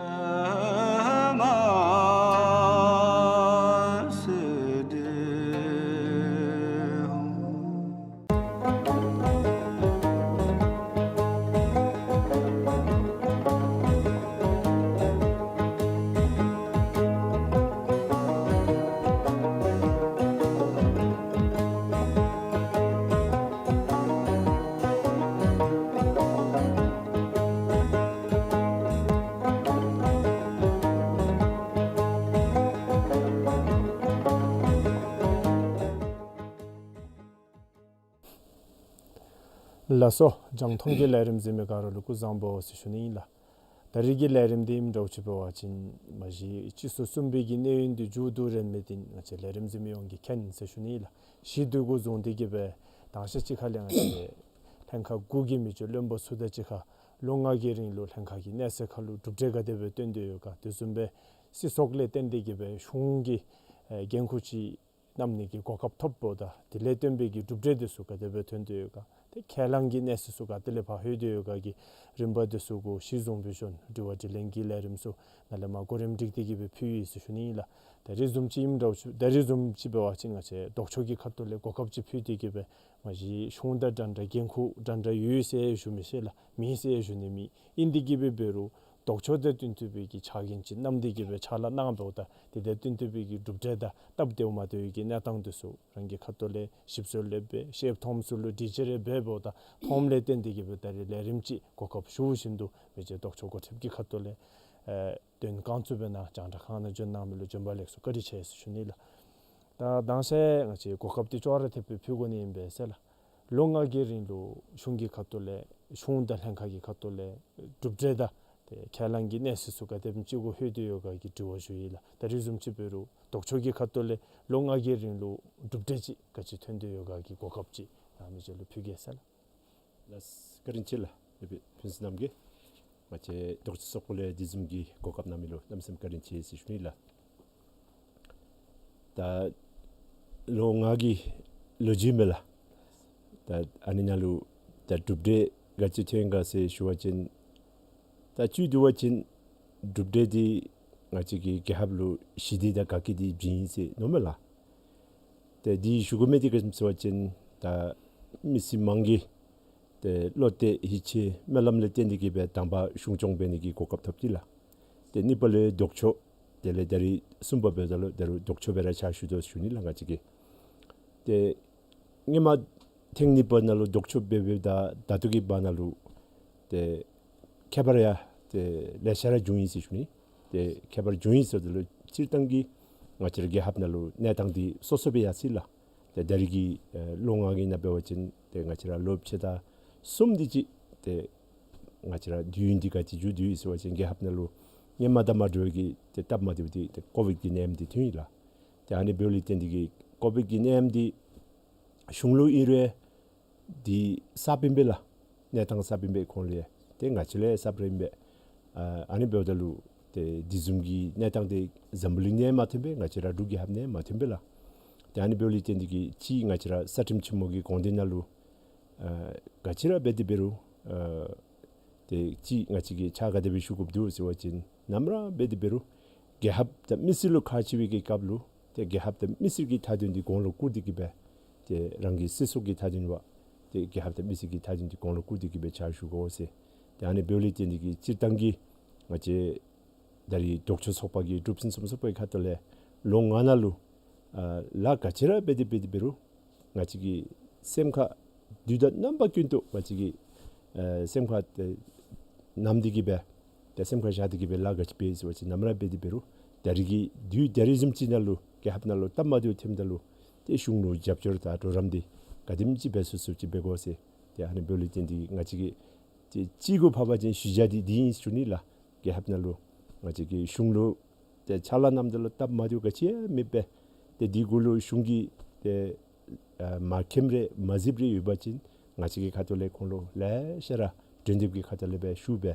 ལགས་སོ། རྒྱང་མཐོང་གི་ལས་རིམ་གཟིགས་མི་ག་ར་ལུ་སྐུ་གཟུགས་བཟང་པོ་ཟེར་ཞུ་ནི་ཨིན་ལགས། ད་རིས་ཀྱི་ལས་རིམ་འདི་ཨིནམ་འདྲཝ་ཅིག་འབད་བ་ཅིན་མ་གཞི་སྤྱི་ཚོགས་གསུམ་པའི་གི་གནས་ཡུན་འདི་མཇུག་བསྡུ་རན་མི་འདི་ང་བཅས་ལས་རིམ་གཟིགས་མི་ཡོངས་ཀྱིས་མཁྱེན་ཟེར་ཞུ་ནི་ཨིན་ལགས། གཞི་འདི་གུ་བཟུང་སྟེ་གི་སྦེ་དང་ཤ་ཅིག་ཁ་ལས་ང་བཅས་ལྷན་ཁག་དགུ་གི་མི་སྤྱོད་བློན་པོ་ཚུ་དང་གཅིག་ཁར་ལོ་ལྔ་གི་རིང་ལུ་ལྷན་ཁག་གི་གནས་ཚད་ཁར་ལུ་གྲུབ་འབྲས་ག་དེ་སྦེ་བཏོན་ཏེ་ཡོད་ག། དེ་བཟུམ་སྦེ་སྲིད་ཚོགས་ལས་བརྟེན་ཏེ་གི་སྦེ་གཞུང་གི་ཨེ་འགན་ཁུར་ཅིག་བསྣམ་ནི་གི་གོ་སྐབས་ཐོབ་འབདཝ་ད་དེ་ལས་བརྟེན་པའི་གི་གྲུབ་འབྲས་འདི་ཚུ་ག་དེ་སྦེ་ཐོན་ཏེ་ཡོད་ག། ཏེ་ཁས་བླངས་ཀྱི་གནས་ཚད་ཚུ་ག་ཏེ་ལས་ཕར་ལྷོད་དེ་ཡོད་ག་གི་རིམ་པ་འདི་ཚུ་གུ་གཞི་བཟུང་སྦེ་ཞུ་ནི་དྲི་བ་དྲིས་ལན་གྱི་ལས་རིམ་ཚུ་ནཱ་ལས་མར་གོ་རིམ་སྒྲིག་སྟེ་གི་སྦེ་ཕུལ་ཡི་ཟེར་ཞུ་ནི་ཨིན་ལགས། ད་རིས་བཟུམ་ཅིག་ཨིནམ་འདྲཝ་ཅིག་ད་རིས་བཟུམ་ཅིག་འབད་བ་ཅིན་ང་བཅས་ལྡོག་ཕྱོགས་ཀྱི་ཁ་ཐུག་ལས་གོ་སྐབས་ཅིག་ཕུལ་ཏེ་གི་སྦེ་མ་གཞི་གཞུང་དང་འདྲན་འདྲ་འགན་ཁུར་འདྲན་འདྲ་ཡོད་ཟེར་ཞུ་མི་ཤེས་ལགས། མེད་ཟེར་ཞུ་ནི་མེད། ཨིན་ཏེ་གི་སྦེ་འབད་རུང་ལྡོག་ཕྱོགས་དང་བསྟུན་ཏེ་སྦེ་གི་ཕྱག་འགན་ཅིག་བསྣམས་ཏེ་གི་སྦེ་ཕྱག་ལཱ་གནང་འབདཝ་ད་དེ་དང་བསྟུན་ཏེ་སྦེ་གི་གྲུབ་འབྲས་དང་སྟབས་བདེཝ་མ་བདེཝ་གི་གནས་སྟངས་འདི་ཚུ་རང་གི་ཁ་ཐུག་ལས་ཞིབ་འཚོལ་ལས་འབད་ཤེསཔ་མཐོངམ་ཚུ་ལུ་དྲི་དཔྱད་རེ་འབད་འབདཝ་ད་མཐོངམ་ལས་བརྟེན་ཏེ་གི་སྦེ་ད་རིས་ལས་རིམ་ཅིག་གོ་སྐབས་ཞུ་བཞིན་དུ་མི་རྗེ་ལྡོག་ཕྱོགས་འགོ་ཁྲིདཔ་གི་ཁ་ཐུག་ལས་ཨེ་དོན་དག་ཚུ་སྦེ་ནཱ་རྒྱང་བསྒྲགས་ཁང་ནང་འབྱོན་གནང་མི་ལུ་བྱོན་པ་ལེགས་སོ་བཀའ་དྲིན་ཆེ་ཟེར་ཞུ་ནི་ལགས། ད་དང་ཤ་ང་བཅས་གོ་སྐབས་འདི་ཅོག་ར་འཐདཔ་སྦེ་ཕུལ་དགོ་ནི་ཨིན་པས་ཟེར་ལགས། ལོ་ལྔ་གི་རིང་ལུ་གཞུང་གི་ཁ་ཐུག་ལས་གཞུང་དང་ལྷན་ཁག་གི་ཁ་ཐུག་ལས་གྲུབ་འབྲས་དང་ཏེ་ཁས་བླངས་ཀྱི་གནས་ཚད་ཚུ་ག་དེམ་ཅིག་གུ་ལྷོད་དེ་ཡོད་ག་གི་དྲི་བ་ཞུ་ཡི་ལགས། ད་རིས་བཟུམ་ཅིག་འབད་རུང་ལྡོག་ཕྱོགས་ཀྱི་ཁ་ཐུག་ལས་ལོ་ལྔ་གི་རིང་ལུ་གྲུབ་འབྲས་ཅིག་ག་ཅི་ཐོན་ཏེ་ཡོད་ག་གི་གོ་སྐབས་ཅིག་ནཱ་མི་རྗེ་ལུ་ཕུལ་གེ་ཟེར་ལགས། ལགས་བཀའ་དྲིན་ཆེ་ལགས། ཨེ་སྦེ་ཕུན་ཚོགས་རྣམ་རྒྱས་ང་བཅས་ལྡོག་ཕྱོགས་ཚོགས་པ་ལས་དེ་བཟུམ་གྱི་གོ་སྐབས་གནང་མི་ལུ་གནམ་མེད་ས་མེད་བཀའ་དྲིན་ཆེ་ཟེར་ཞུ་ནི་ལགས། ད་ལོ་ལྔ་གི་ལོ་རྒྱུས་མས་ལགས། ད་ཨ་ནི་ནང་ལུ་ད་གྲུབ་འབྲས་ག་ཅི་ཐོན་ག་ཟེར་ཞུ་བ་ཅིན་ད་བཅུད་བསྡུ་བ་ཅིན་གྲུབ་འབྲས་འདི་ང་བཅས་ཀྱི་རྒྱལ་ཁབ་ལུ་ཞི་བདེ་དང་དགའ་སྐྱིད་འདི་བྱིན་ཡི་ཟེར་མནོཝ་མས་ལགས། ཏེ་འདི་ཞུ་དགོ་མི་འདི་ག་ཅི་སྨོ་ཟེར་བ་ཅིན་ད་མི་སེར་མང་གི་ཏེ་བློ་གཏད་ཡིད་ཆེས་སྨོན་ལམ་ལས་བརྟེན་ཏེ་གི་སྦེ་དང་པ་གཞུང་སྐྱོང་འབད་ནི་གི་གོ་སྐབས་ཐོབ་སྟེ་ལགས། ཏེ་གཉིས་པ་ལུ་ལྡོག་ཕྱོགས་དེ་ལས་ད་རིས་གསུམ་པ་འབདཝ་ད་ལུ་ད་རུང་ལྡོག་ཕྱོགས་སྦེ་ར་ཕྱག་ཞུ་དོ་ཞུ་ནི་ལགས་ང་བཅས་ཀྱིས། ཏེ་སྔོན་མ་ཐེངས་གཉིས་པ་ནང་ལུ་ལྡོག་ཕྱོགས་འབད་འབདཝ་ད་ད་ལྟོ་གི་བར་ན་ལུ་ཏེ་ཁྱད་པར་ཡང་ཏེ་ལེ་ཤ་ར་བྱུང་ཡི་ཟེར་ཞུ་ནི། ཏེ་ཁྱད་པར་བྱུང་ཡི་ཟེརཝ་ད་ལུ་སྤྱིར་བཏང་གི་ང་བཅས་ར་རྒྱལ་ཁབ་ནང་ལུ་གནས་སྟངས་འདི་སོ་སོ་སྦེ་ཡར་སོ་ཡི་ལགས། ཏེ་ད་རིས་ཀྱི་ཨེ་ལོ་ལྔ་གི་ནང་འབད་བ་ཅིན་ཏེ་ང་བཅས་ར་ལོ་ཕྱེད་དང་གསུམ་འདི་ཅིག་ཏེ་ ང་བཅས་ར་དུས་ཡུན་འདི་ག་ཅི་མཇུག་བསྡུ་ཡི་ཟེར་བ་ཅིན་རྒྱལ་ཁབ་ནང་ལུ་སྔོན་མ་དང་མ་འདྲཝ་གི་ཏེ་སྟབས་མ་བདེཝ་འདི་ཏེ་ཀོ་བིཌ་ཀྱི་ནད་ཡམས་འདི་ཐོན་ཡི་ལགས། ཏེ་ཨ་ནི་འབདཝ་ལས་བརྟེན་ཏེ་གིས་ཀོ་བིཌ་ཀྱི་ནད་ཡམས་འདི་གཞུང་ལུ་ཨིན་རུང་འདི་གསརཔ་ཨིན་པས་ལགས། གནས་སྟངས་གསརཔ་ཨིན་པས་ཁོང་ལུ་ཡང་ཏེ་ང་བཅས་ལུ་ཡང་གསརཔ་ར་ཨིན་པས། ཨ་ཨ་ནི་འབདཝ་ད་ལུ་ཏེ་འདི་བཟུམ་གྱི་གནས་སྟངས་འདི་འཛམ་བུ་གླིང་ནང་མ་ཐོན་པས། ང་བཅས་ར་འབྲུག་རྒྱལ་ཁབ་ནང་མ་ཐོན་པས་ལགས། ཏེ་ཨ་ནི་འབདཝ་ལས་བརྟེན་ཏེ་གིས་གཅིག་ང་བཅས་ར་རྩ་ཁྲིམས་ཆེན་མོ་གི་དགོངས་དོན་ནང་ལུ་ཨ་ག་ཅི་ར་འབད་དེ་འབད་རུང་ཨ་ཏེ་གཅིག་ང་བཅས་ཀྱིས་ཕྱག་ག་དེ་སྦེ་ཞུ་དགོཔ་འདུག་ཟེར་བ་ཅིན་ནམ་ར་འབད་དེ་འབད་རུང་རྒྱལ་ཁབ་དང་མི་སེར་ལུ་ཁག་ཆེ་བའི་གི་སྐབས་ལུ་ཏེ་རྒྱལ་ཁབ་དང་མི་སེར་གྱི་མཐའ་དོན་འདི་གོང་ལུ་བཀུར་ཏེ་གིས་སྦེ་ཏེ་རང་གི་སྲིད་ཚོགས་ཀྱི་མཐའ་དོན་བ་ཏེ་རྒྱལ་ཁབ་དང་མི་སེར་གྱི་མཐའ་དོན་འདི་གོང་ལུ་བཀུར་ཏེ་གིས་སྦེ་ཕྱག་ཞུ་དགོ་ཟེར། ཏེ་ཨ་ནི་འབདཝ་ལས་བརྟེན་ཏེ་གིས་སྤྱིར་བཏང་གི་ང་བཅས་ད་རེས་ལྡོག་ཕྱོགས་ཚོགས་པ་གི་གྲུབ་ཆེན་གསུམ་ཚོགས་པའི་ཁ་ཐུག་ལས་ལོ་ལྔ་ནང་ལུ་ཨ་ལཱ་ག་ཅི་ར་འབད་དེ་འབད་དེ་འབད་རུང་ང་བཅས་ཀྱི་སེམས་ཁར་དུས་དང་རྣམ་པ་ཀུན་ཏུ་ང་བཅས་ཀྱི་ཨ་སེམས་ཁར་ཏེ་བསྣམས་ཏེ་གིས་སྦེ་ཏེ་སེམས་ཁར་བཞག་སྟེ་གིས་སྦེ་ལཱ་ག་ཅི་འབད་ཟེར་བ་ཅིན་ནམ་ར་འབད་དེ་འབད་རུང་ད་རེས་ཀྱི་དུས་ད་རེས་བཟུམ་ཅིག་ནང་ལུ་རྒྱལ་ཁབ་ནང་ལུ་སྟབས་མ་བདེཝ་ཐོནམ་ད་ལུ་ཏེ་གཞུང་ལུ་རྒྱབ་སྐྱོར་དང་གྲོགས་རམ་འདི་ག་དེམ་ཅིག་འབད་ཚུགས་ཚུགསཔ་ཅིག་འབད་དགོ་ཟེར། ཏེ་ཨ་ནི་འབདཝ་ལས་བརྟེན་ཏེ་ང་བཅས་ཀྱི་ཏེ་གཅིག་གུ་ཕབ་པ་ཅིན་ཞུ་བྱ་འདི་འདི་ཨིན་ཞུ་ནི་ལགས། རྒྱལ་ཁབ་ནང་ལུ་ང་བཅས་ཀྱི་གཞུང་ལུ་ཏེ་ཕྱག་ལཱ་གནངམ་ད་ལུ་སྟབས་མ་བདེཝ་ག་ཅི་ཡང་མེད་པས། ཏེ་འདི་གུ་ལུ་གཞུང་གིས་ཏེ་ཨ་མ་མཁྱེནམ་རེ་མ་གཟིགསཔ་རེ་ཡོད་པ་ཅིན་ང་བཅས་ཀྱི་ཁ་ཐུག་ལས་ཁོང་ལུ་ལེ་ཤ་ར་འགྲན་བསྡུར་གྱི་ཁ་ཐུག་ལས་སྦེ་ཞུ་སྦེ་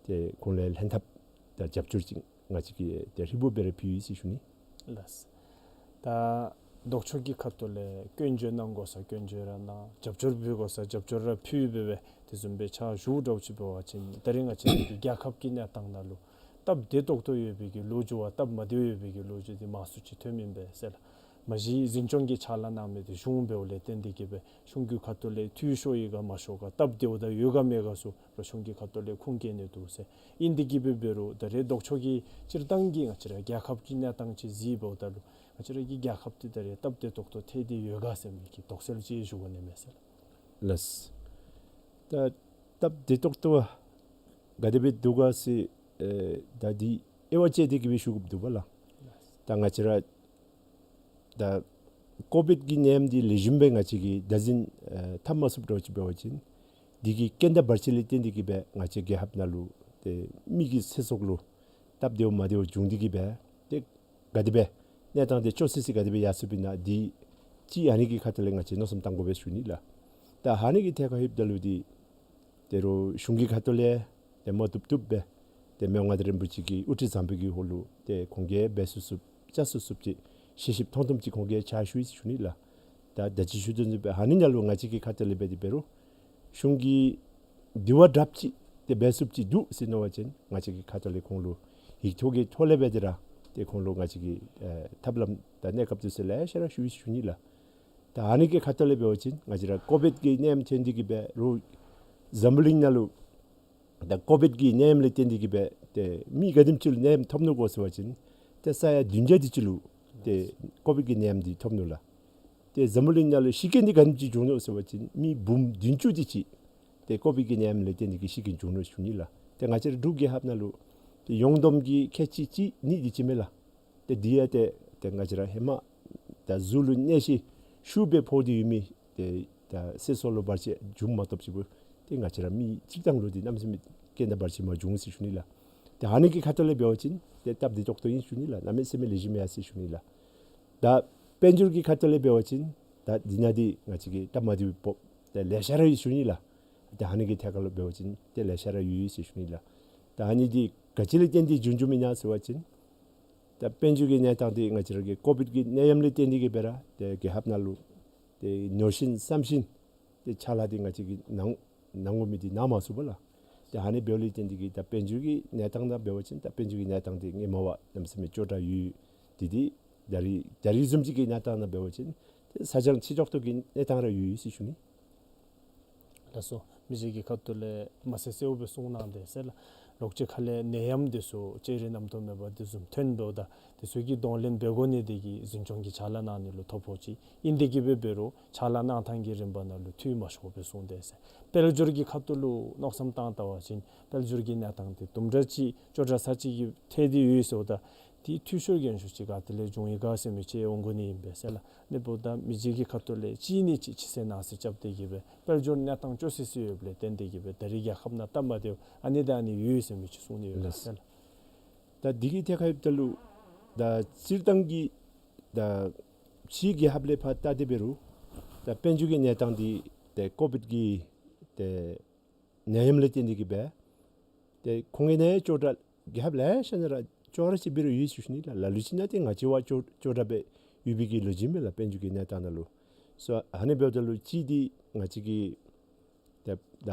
ཏེ་ཁོང་ལུ་ལྷན་ཐབས་དང་རྒྱབ་སྐྱོར་ཅིག་ང་བཅས་ཀྱིས་ཏེ་ཧྲིལ་བུ་སྦེ་ར་ཕུལ་ཡི་ཟེར་ཞུ་ནི། ལགས། ད་ལྡོག་ཕྱོགས་ཀྱི་ཁ་ཐུག་ལས་སྐྱོན་བརྗོད་གནང་དགོ་ས་སྐྱོན་བརྗོད་ར་གནང་རྒྱབ་སྐྱོར་ཕུལ་དགོ་ས་རྒྱབ་སྐྱོར་ར་ཕུལ་སྦེ་སྦེ་དེ་བཟུམ་སྦེ་ཕྱག་ཞུ་འདྲཝ་ཅིག་འབད་བ་ཅིན་ད་རེས་ང་བཅས་ཀྱི་རྒྱལ་ཁབ་ཀྱི་གནས་སྟངས་ནང་ལུ་སྟབས་བདེ་ཏོག་ཏོ་ཡོད་པའི་གི་ལོ་རྒྱུས་བ་སྟབས་མ་བདེཝ་ཡོད་པའི་གི་ལོ་རྒྱུས་འདི་མང་སུ་ཅིག་ཐོནམ་ཨིན་པས་ཟེར་ལགས། མ་གཞི་འཛིན་སྐྱོང་གི་ཕྱག་ལཱ་གནང་མི་འདི་གཞུང་འབདཝ་ལས་བརྟེན་ཏེ་གིས་སྦེ་གཞུང་གི་ཁ་ཐུག་ལས་འཐུས་ཤོར་ཡི་ག་མ་ཤོར་ག་སྟབས་བདེཝ་དང་ཡོད་ག་མེད་ག་ཚུ་ལོག་གཞུང་གི་ཁ་ཐུག་ལས་ཁུངས་སྐྱེལ་ནི་འདུག་ཟེར། ཨིན་ཏེ་གིས་སྦེ་འབད་རུང་ད་རེས་ལྡོག་ཕྱོགས་ཀྱི་སྤྱིར་བཏང་གི་ང་བཅས་ར་རྒྱལ་ཁབ་ཀྱི་གནས་སྟངས་ཅིག་གཟིགས་འབདཝ་ད་ལུ་ང་བཅས་ར་གི་རྒྱལ་ཁབ་འདི་ད་རེས་སྟབས་བདེ་ཏོག་ཏོ་ཐལ་ཏེ་ཡོད་ག་ཟེར་མི་གི་དོགས་སེལ་ཅིག་ཞུ་དགོ་ནི་མས་ཟེར་ལགས། ལགས། ད་སྟབས་བདེ་ཏོག་ཏོ་ག་དེ་སྦེ་འདུག་ག་ཟེར་ཨེ་ད་འདི་དབྱེ་བ་དཔྱད་དེ་གིས་སྦེ་ཞུ་དགོཔ་འདུག་པ་ལགས། ད་ང་བཅས་ར་ད་ཀོ་བིཌ་ཀྱི་ནད་ཡམས་འདི་ལེགས་ཤོམ་སྦེ་ང་བཅས་ཀྱིས་བདག་འཛིན་ཨེ་འཐབ་མ་ཚུགསཔ་འདྲཝ་ཅིག་འབད་བ་ཅིན་འདི་གི་རྐྱེན་དང་བར་ཆད་ལས་བརྟེན་ཏེ་གིས་སྦེ་ང་བཅས་རྒྱལ་ཁབ་ནང་ལུ་ཏེ་མི་གི་ཚེ་སྲོག་ལུ་སྟབས་བདེཝ་མ་བདེཝ་བྱུང་སྟེ་གིས་སྦེ་ཏེ་ག་དེ་སྦེ་གནས་སྟངས་འདི་སྐྱོ་སི་སི་ག་དེ་སྦེ་ཡར་སོཔ་ཨིན་ན་འདི་ཅིག་ཨ་ནི་གི་ཁ་ཐུག་ལས་ང་བཅས་མནོ་བསམ་གཏང་དགོ་པས་ཞུ་ནི་ལགས། ད་ཨ་ནི་གི་ཐད་ཁར་ལྷོདཔ་ད་ལུ་འདི་ད་རུང་གཞུང་གི་ཁ་ཐུག་ལས་ཏེ་མ་བཏུབ་བཏུབ་སྦེ་ཏེ་མི་དབང་མངའ་བདག་རིན་པོ་ཆེ་གི་དབུ་ཁྲིད་བཟང་པོ་གི་འོག་ལུ་ཏེ་ཁོང་གིས་འབད་ཚུགས་ཚུགསཔ་བཅའ་ཚུགས་ཚུགསཔ་ཅིག་ཤེས་ཤེསཔ་མཐོང་མཐོངམ་ཅིག་ཁོང་གིས་ཕྱག་ཞུ་ཡི་ཟེར་ཞུ་ནི་ལགས། ད་ད་ཅི་ཞུ་དོ་བཟུམ་སྦེ་ཨ་ནི་ནང་ལུ་ང་བཅས་ཀྱི་ཁ་ཐུག་ལས་འབད་དེ་འབད་རུང་གཞུང་གིས་དེ་བ་དྲགཔ་ཅིག་ཏེ་འབད་ཚུགསཔ་ཅིག་འདུག་ཟེར་མནོ་བ་ཅིན་ང་བཅས་ཀྱི་ཁ་ཐུག་ལས་ཁོང་ལུ་ཡིག་ཐོག་གི་ཐོག་ལས་འབད་དེ་ར་ཏེ་ཁོང་ལུ་ང་བཅས་ཀྱིས་ཨེ་ཐབས་ལམ་དང་གནས་སྐབས་དེ་ཚུ་ལེ་ཤ་ར་ཞུ་ཡི་ཟེར་ཞུ་ནི་ལགས། ད་ཨ་ནི་གི་ཁ་ཐུག་ལས་འབད་བ་ཅིན་ང་བཅས་ར་ཀོ་བིཌ་ཀྱི་ནད་ཡམས་ཐོན་ཏེ་གིས་འབད་རུང་འཛམ་བུ་གླིང་ནང་ལུ་ད་ཀོ་བིཌ་ཀྱི་ནད་ཡམས་ལས་བརྟེན་ཏེ་གིས་སྦེ་ཏེ་མི་ག་དེམ་ཅིག་ལུ་ནད་ཡམས་ཐོབ་ནུག་གོ་ཟེར་བ་ཅིན་ཏེ་ས་ཡ་བདུན་བརྒྱ་དེ་ཅིག་ལུ་ཏེ་ཀོ་བིཌ་ཀྱི་ནད་ཡམས་འདི་ཐོབ་ནུག་ལགས། ཏེ་འཛམ་བུ་གླིང་ནང་ལུ་ཤི་རྐྱེན་འདི་ག་དེམ་ཅིག་བྱུང་ནུག་ཟེར་བ་ཅིན་མི་འབུམ་བདུན་ཅུ་དེ་ཅིག་ཏེ་ཀོ་བིཌ་ཀྱི་ནད་ཡམས་ལས་བརྟེན་ཏེ་གིས་ཤི་རྐྱེན་བྱུང་ནུག་ཞུ་ནི་ལགས། ཏེ་ང་བཅས་ར་འབྲུག་རྒྱལ་ཁབ་ནང་ལུ་ཏེ་ཡོངས་བསྡོམས་ཀྱི་ཁལ་གཅིག་གཅིག་གཉིས་དེ་ཅིག་མས་ལགས། ཏེ་འདི་ཡང་ཏེ་ཏེ་ང་བཅས་ར་ཧེ་མ་ད་གཟུགས་ལུ་གནོད་ཤེད་ཤུགས་སྦེ་ཕོག་སྟེ་ཡོད་མི་ཏེ་ད་ཚེ་སྲོག་ལུ་བར་ཆད་བྱུངམ་མ་གཏོགས་ཅིག་པོ་ཏེ་ང་བཅས་ར་མི་གཅིག་དང་ལུ་འདི་གནམ་མེད་ས་མེད་རྐྱེན་དང་བར་ཆད་མ་བྱུང་ཟེར་ཞུ་ནི་ལགས། ཏེ་ཨ་ནི་གི་ཁ་ཐུག་ལས་འབད་བ་ཅིན་ཏེ་སྟབས་བདེ་ཏོག་ཏོ་ཨིན་ཞུ་ནི་ལགས། གནམ་མེད་ས་མེད་ལེགས་ཤོམ་ཡར་སོང་ཡི་ཞུ་ནི་ལགས། ད་དཔལ་འབྱོར་གྱི་ཁ་ཐུག་ལས་འབད་བ་ཅིན་ད་འདི་ནང་འདི་ང་བཅས་ཀྱི་སྟབས་མ་བདེཝ་ཏེ་ལེ་ཤ་ར་ཡོད་ཞུ་ནི་ལགས། ཏེ་ཨ་ནི་གི་ཐད་ཁར་ལུ་འབད་བ་ཅིན་ཏེ་ལེ་ཤ་ར་ཡོད་ཟེར་ཞུ་ནི་ལགས། ད་ཨ་ནི་འདི་ག་ཅི་ལས་བརྟེན་ཏེ་བྱུང་བྱུངམ་ཨིན་ན་ཟེར་བ་ཅིན་ད་དཔལ་འབྱོར་གྱི་གནས་སྟངས་འདི་ང་བཅས་ར་གི་ཀོ་བིཌ་ཀྱི་ནད་ཡམས་ལས་བརྟེན་ཏེ་གིས་སྦེ་ར་ཏེ་རྒྱལ་ཁབ་ནང་ལུ་ཏེ་ནོར་ཤིང་བསམ་ཤིང་ཏེ་ཕྱག་ལཱ་འདི་ང་བཅས་ཀྱིས་གནང་གནང་དགོ་མི་འདི་གནང་མ་ཚུགས་པས་ལགས། ཏེ་ཨ་ནི་འབདཝ་ལས་བརྟེན་ཏེ་གིས་ད་དཔལ་འབྱོར་གྱི་གནས་སྟངས་ནང་འབད་བ་ཅིན་ད་དཔལ་འབྱོར་གྱི་གནས་སྟངས་འདི་སྔོན་མ་བ་གནམ་མེད་ས་མེད་སྐྱོ་དྲགས་ཡོད། ཏེ་འདི་ད་རེས་ད་རེས་བཟུམ་ཅིག་གི་གནས་སྟངས་ནང་འབད་བ་ཅིན་ཏེ་ཚ་གྱང་ཆེ་ཏོག་ཏོ་གི་གནས་སྟངས་ར་ཡོད་ཡོད་ཟེར་ཞུ་ནི། ལགས་སོ། མི་རྗེ་གི་ཁ་ཐུག་ལས་མ་གསལ་གསལཝ་སྦེ་གསུངས་གནང་དེས་ཟེར་ལགས། ལོགས་ཀྱི་ཁ་ལས་ནད་ཡམས་དེ་ཚུ་ཅེ་རི་གནམ་སྟོང་མེད་པ་དེ་བཟུམ་ཐོན་འབདཝ་ད་དེ་ཚུ་གི་གདོང་ལེན་འབད་དགོ་ནི་དེ་གིས་འཛིན་སྐྱོང་གི་ཕྱག་ལཱ་གནང་ནི་ལུ་ཐོ་ཕོག་ཅི། ཨིན་དེ་གིས་སྦེ་འབད་རུང་ཕྱག་ལཱ་གནང་ཐངས་ཀྱི་རིམ་པ་ནང་ལུ་འཐུས་མ་ཤོར་བར་གསུངས་དེས་ཟེར། དཔལ་འབྱོར་གྱི་ཁ་ཐུག་ལུ་མནོ་བསམ་བཏང་བལྟ་བ་ཅིན་དཔལ་འབྱོར་གྱི་གནས་སྟངས་དེ་དུམ་གྲ་ཅིག་སྐྱོ་དྲགས་ས་ཅིག་གི་ཐད་དེ་ཡོད་ཟེརཝ་ད་ དེའི་འཐུས་ཤོར་འགན་ཤོར་ཅིག་ག་ཏེ་ལས་འབྱུང་ཡི་ག་ཟེར་མི་ཅིག་འོང་དགོ་ནི་ཨིན་པས་ཟེར་ལགས། ཨ་ནི་འབདཝ་ད་མི་རྗེ་གི་ཁ་ཐུག་ལས་གཅིག་ནས་གཅིག་ཕྱི་གསལ་ནང་གསལ་རྐྱབ་སྟེ་གི་སྦེ་དཔལ་འབྱོར་གནས་སྟངས་ཅོག་སི་སི་ཡོདཔ་ལས་བརྟེན་ཏེ་གི་སྦེ་ད་རེས་རྒྱལ་ཁབ་ནང་སྟབས་མ་བདེཝ་ཨ་ནི་དང་ཨ་ནི་ཡོད་ཟེར་མི་ཅིག་གསུང་ནི་ཡོད་ལགས་ཟེར་ལགས། ད་འདི་གི་ཐད་ཁར་ཡོདཔ་ད་ལུ་ད་སྤྱིར་བཏང་གི་ད་ཕྱིའི་རྒྱལ་ཁབ་ལས་ཕར་བལྟ་སྟེ་འབད་རུང་ད་དཔལ་འབྱོར་གྱི་གནས་སྟངས་འདི་ཏེ་ཀོ་བིཌ་ཀྱི་ཏེ་ནད་ཡམས་ལས་བརྟེན་ཏེ་གི་སྦེ་ཏེ་ཁོང་གི་ནང་ཅོག་འཐདཔ་རྒྱལ་ཁབ་ལེ་ཤ་ནང་ར་ཅོག་ར་ཅིག་འབད་རུང་ཡོད་ཟེར་ཞུ་ནི་ལགས། ལ་ལུ་ཅིག་ནང་ཏེ་ང་བཅས་བ་ཅོག་ཅོག་འཐདཔ་སྦེ་ཡོད་པའི་གི་ལོ་རྒྱུས་མས་ལགས། དཔལ་འབྱོར་གྱི་གནས་སྟངས་ནང་ལུ་སོ་ཨ་ནི་འབདཝ་ད་ལུ་གཅིག་འདི་ང་བཅས་ཀྱི་ད་ད་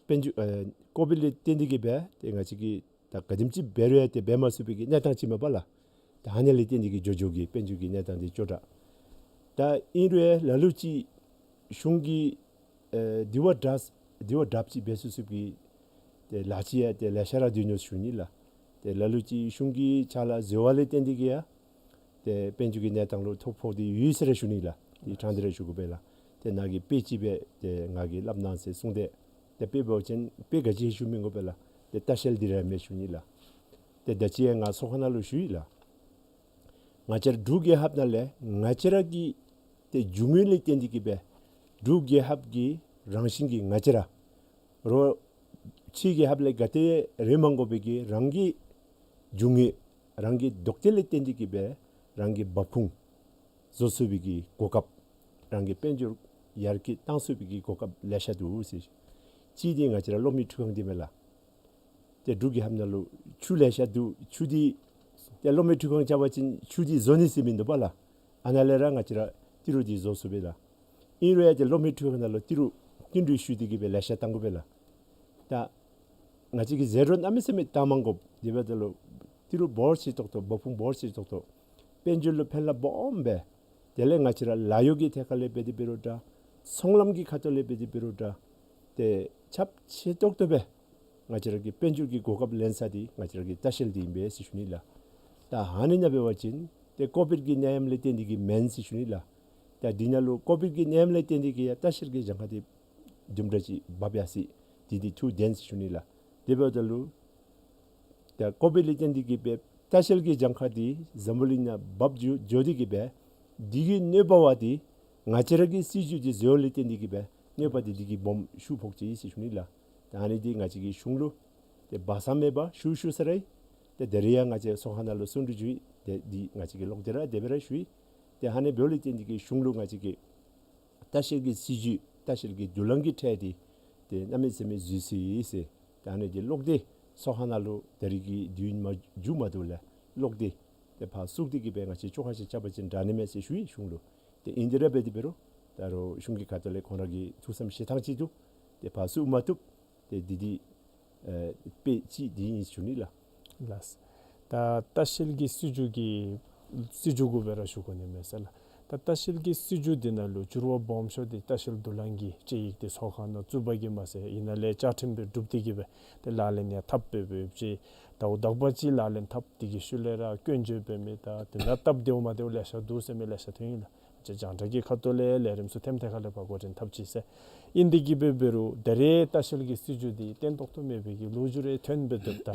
དཔལ་འབྱོར་ཨེ་ཀོ་བིཌ་ལས་བརྟེན་ཏེ་གི་སྦེ་ཏེ་ང་བཅས་ཀྱིས་ད་ག་དེམ་ཅིག་འབད་རུང་ཡང་ཏེ་འབད་མ་ཚུགས་པའི་གི་གནས་སྟངས་ཅིག་མས་པ་ལགས། ད་ཨ་ནི་ལས་བརྟེན་ཏེ་གི་འགྱོ་འགྱོ་གི་དཔལ་འབྱོར་གྱི་གནས་སྟངས་འདི་ཅོག་འཐད། ད་ཨིན་རུང་ཡང་ལ་ལུ་ཅིག་གཞུང་གིས་ཨེ་དེ་བ་དྲག་དེ་བ་དྲགཔ་ཅིག་འབད་ཚུགས་ཚུགས་པའི་ཏེ་ལཱ་ཅིག་ཡང་ཏེ་ལེ་ཤ་ར་སྡོད་ནུག་ཞུ་ནི་ལགས། ཏེ་ལ་ལུ་ཅིག་གཞུང་གི་ཕྱག་ལཱ་འཛོལ་བ་ལས་བརྟེན་ཏེ་གི་ཡང་ཏེ་དཔལ་འབྱོར་གྱི་གནས་སྟངས་ལུ་ཐོ་ཕོག་སྟེ་ཡོད་ཟེར་ར་ཞུ་ནི་ལགས། ཏེ་དྲང་སྟེ་ར་ཞུ་དགོ་པས་ལགས། ཏེ་ནཱ་གིས་དཔེ་ཅིག་སྦེ་ཏེ་ང་གིས་སླབ་གནང་ཟེར་གསུངས་ཏེ་ཏེ་དཔེ་འབད་བ་ཅིན་དཔེ་ག་ཅི་ཞུ་མི་དགོ་པས་ལགས། ཏེ་ལྟ་བཤལ་འདི་ར་མས་ཞུ་ནི་ལགས། ཏེ་ད་ཅི་ཡང་ང་ཚོགས་ཁང་ནང་ལུ་ཞུ་ཡི་ལགས། ང་བཅས་ར་འབྲུག་རྒྱལ་ཁབ་ནང་ལས་ང་བཅས་ར་གི་ཏེ་རྒྱུ་དངོས་ལས་བརྟེན་ཏེ་གི་སྦེ་འབྲུག་རྒྱལ་ཁབ་ཀྱི་རང་བཞིན་གྱི་ང་བཅས་ར་རོགས་ཕྱི་རྒྱལ་ཁབ་ལས་ག་ཏེ་རེ་མ་དགོ་པའི་གི་རང་གི་རྒྱུ་དངོས་རང་གི་རྡོག་ཏེ་ལས་བརྟེན་ཏེ་གི་སྦེ་རང་གི་འབབ་ཁུངས་བཟོ་ཚུགས་པའི་གི་གོ་སྐབས་རང་གི་དཔལ་འབྱོར་ཡར་རྒྱས་བཏང་ཚུགས་པའི་གི་གོ་སྐབས་ལེ་ཤ་འདུག་ཟེར། གཅིག་འདི་ང་བཅས་ར་གློག་མེ་འཕྲུལ་ཁང་འདི་མས་ལགས། ཏེ་འབྲུག་རྒྱལ་ཁབ་ནང་ལུ་ཆུ་ལེ་ཤ་འདུག། ཆུ་འདི་ཏེ་གློག་མེ་འཕྲུལ་ཁང་རྐྱབ་པ་ཅིན་ཆུ་འདི་བཟོ་ནི་ཟེར་མིན་འདུག་པ་ལགས། ཨ་ནཱ་ལས་ར་ང་བཅས་ར་ཏི་རུ་འདི་བཟོ་ཚུགས་པས་ལགས། ཨིན་རུང་ཡང་ཏེ་གློག་མེ་འཕྲུལ་ཁང་ནང་ལུ་ཏི་རུ་བསྟུན་གྲོས་ཞུ་སྟེ་གི་སྦེ་ལེ་ཤ་བཏང་དགོ་པས་ལགས། ད་ང་བཅས་ཀྱིས་ཟད་འགྲོ་གནམ་མེད་ས་མེད་བཏང་མ་དགོཔ་དེ་འབདཝ་ད་ལུ་ཏི་རུ་འབོར་ཆེ་ཏོག་ཏོ་འབབ་ཁུངས་འབོར་ཆེ་ཏོག་ཏོ་དཔལ་འབྱོར་ལུ་ཕན་རླབས་སྦོམ་སྦེ་དེ་ལས་ང་བཅས་ར་ལཱ་གཡོག་གི་ཐད་ཁར་ལས་འབད་དེ་འབད་རུང་འདྲ། ཚོང་ལམ་གྱི་ཁ་ཐུག་ལས་འབད་དེ་འབད་རུང་འདྲ། ཏེ་ཁྱབ་ཆེ་ཏོག་ཏོ་སྦེ་ང་བཅས་ར་གི་དཔལ་འབྱོར་གྱི་གོ་སྐབས་ལེན་ས་འདི་ང་བཅས་ར་གི་ལྟ་བཤལ་འདི་ཨིན་པས་ཟེར་ཞུ་ནི་ལགས། ད་ཨ་ནི་ནང་འབད་བ་ཅིན་ཏེ་ཀོ་བིཌ་ཀྱི་ནད་ཡམས་ལས་བརྟེན་ཏེ་གི་མེན་ཟེར་ཞུ་ནི་ལགས། ད་འདི་ནང་ལུ་ཀོ་བིཌ་ཀྱི་ནད་ཡམས་ལས་བརྟེན་ཏེ་གི་ཡང་ལྟ་བཤལ་གྱི་གྱངས་ཁ་འདི་དུམ་གྲ་ཅིག་འབབ་ཡར་སོ་ཡི། འདི་འདི་ཐུགས་བདེན་ཟེར་ཞུ་ནི་ལགས། དེ་འབདཝ་ད་ལུ་ད་ཀོ་བིཌ་ལས་བརྟེན་ཏེ་གི་སྦེ་ལྟ་བཤལ་གྱི་གྱངས་ཁ་འདི་འཛམ་བུ་གླིང་ནང་འབབ་འགྱོ་འགྱོ་སྟེ་གི་སྦེ་འདི་གི་གནོད་པ་བ་འདི་ང་བཅས་ར་གི་སྲིད་བྱུས་འདི་འཛོལ་ལས་བརྟེན་ཏེ་གི་སྦེ་གནོད་པ་འདི་འདི་གིས་སྦོམ་ཤུགས་ཕོག་ཅི་ཟེར་ཞུ་ནི་ལགས། ད་ཨ་ནི་འདི་ང་བཅས་ཀྱིས་གཞུང་ལུ་ཏེ་སྦ་གསང་མེད་པར་ཞུ་ཞུ་ས་ར་ཡི། ཏེ་ད་རེས་ཡང་ང་བཅས་ཚོགས་ཁང་ནང་ལུ་གསུང་གྲོས་ཞུ་ཡི། ཏེ་འདི་ང་བཅས་ཀྱིས་ལོག་སྟེ་ར་དེ་སྦེ་ར་ཞུ་ཡི། ཏེ་ཨ་ནི་འབདཝ་ལས་བརྟེན་ཏེ་གི་གཞུང་ལུ་ང་བཅས་ཀྱིས་ལྟ་བཤལ་གྱི་སྲིད་བྱུས་ལྟ་བཤལ་གྱི་དུ་ལམ་གྱི་ཁྲལ་འདི་ཏེ་གནམ་མེད་ས་མེད་འཛོལ་སོ་ཡི་ཟེར། ད་ཨ་ནི་འདི་ལོག་སྟེ་ཚོགས་ཁང་ནང་ལུ་ད་རེས་ཀྱི་དུས་ཡུན་མ་མཇུག་མ་བསྡུ་ལས་ལོག་སྟེ་ཏེ་ཕར་བཙུགས་ཏེ་གི་སྦེ་ང་བཅས་བཅོ་ཁ་ཅིག་རྐྱབ་པ་ཅིན་དྲག་ནི་མས་ཟེར་ཞུ་ཡི་གཞུང་ལུ། ཏེ་ཨིན་དེ་ར་འབད་དེ་འབད་རུང་ད་རུང་གཞུང་གི་ཁ་ཐུག་ལས་ཁོང་ར་གི་ཐུགས་བསམ་བཞེས་ཐངས་ཅིག་འདུག། ཏེ་ཕར་བཙུགས་མ་བཏུབ། ཏེ་འདི་འདི་ཨེ་དཔེ་ཅིག་འདི་ཨིན་ཞུ་ནི་ལགས། ལགས། ད་ལྟ་བཤལ་གྱི་སྲིད་བྱུས་ཀྱི་སྲིད་བྱུས་གུ་སྦེ་ར་ཞུ་དགོ་ནི་མས་ཟེར་ལགས། ད་ལྟ་བཤལ་གྱི་སྲིད་བྱུས་འདི་ནང་ལུ་འགྱུར་བ་སྦོམ་ཤོས་འདི་ལྟ་བཤལ་དུ་ལམ་གྱི་དཔྱད་ཡིག་འདི་ཚོགས་ཁང་ནང་བཙུགས་པ་གིས་མ་ཚད་ཨ་ནཱ་ལས་བཅའ་ཁྲིམས་སྦེ་གྲུབ་སྟེ་གི་སྦེ་ཏེ་ལག་ལེན་ཡང་འཐབ་སྦེ་འབད་བ་ཅིན་ཟླཝ་དག་པ་ཅིག་ལག་ལེན་འཐབ། དེ་གི་ཤུལ་ལས་ར་སྐྱོན་བརྗོད་འབད་མི་དང་དེ་ལས་སྟབས་བདེཝ་མ་བདེཝ་ལེ་ཤ་འདུག་ཟེར་མི་ལེ་ཤ་ཐོན་ཡི་ལགས། ཅིག་རྒྱང་བསྒྲགས་ཀྱི་ཁ་ཐུག་ལས་ལས་རིམ་ཚུ་ཐེམ་ཐེ་ཁ་ལས་ཕར་འགོ་འདྲེན་འཐབ་ཅི་ཟེར། ཨིན་དེ་གི་སྦེ་འབད་རུང་ད་རེས་ལྟ་བཤལ་གྱི་སྲིད་བྱུས་འདི་བརྟན་ཏོག་ཏོ་མེད་པའི་གི་ལོ་རྒྱུས་རེ་ཐོན་སྦེ་འདུག། ད་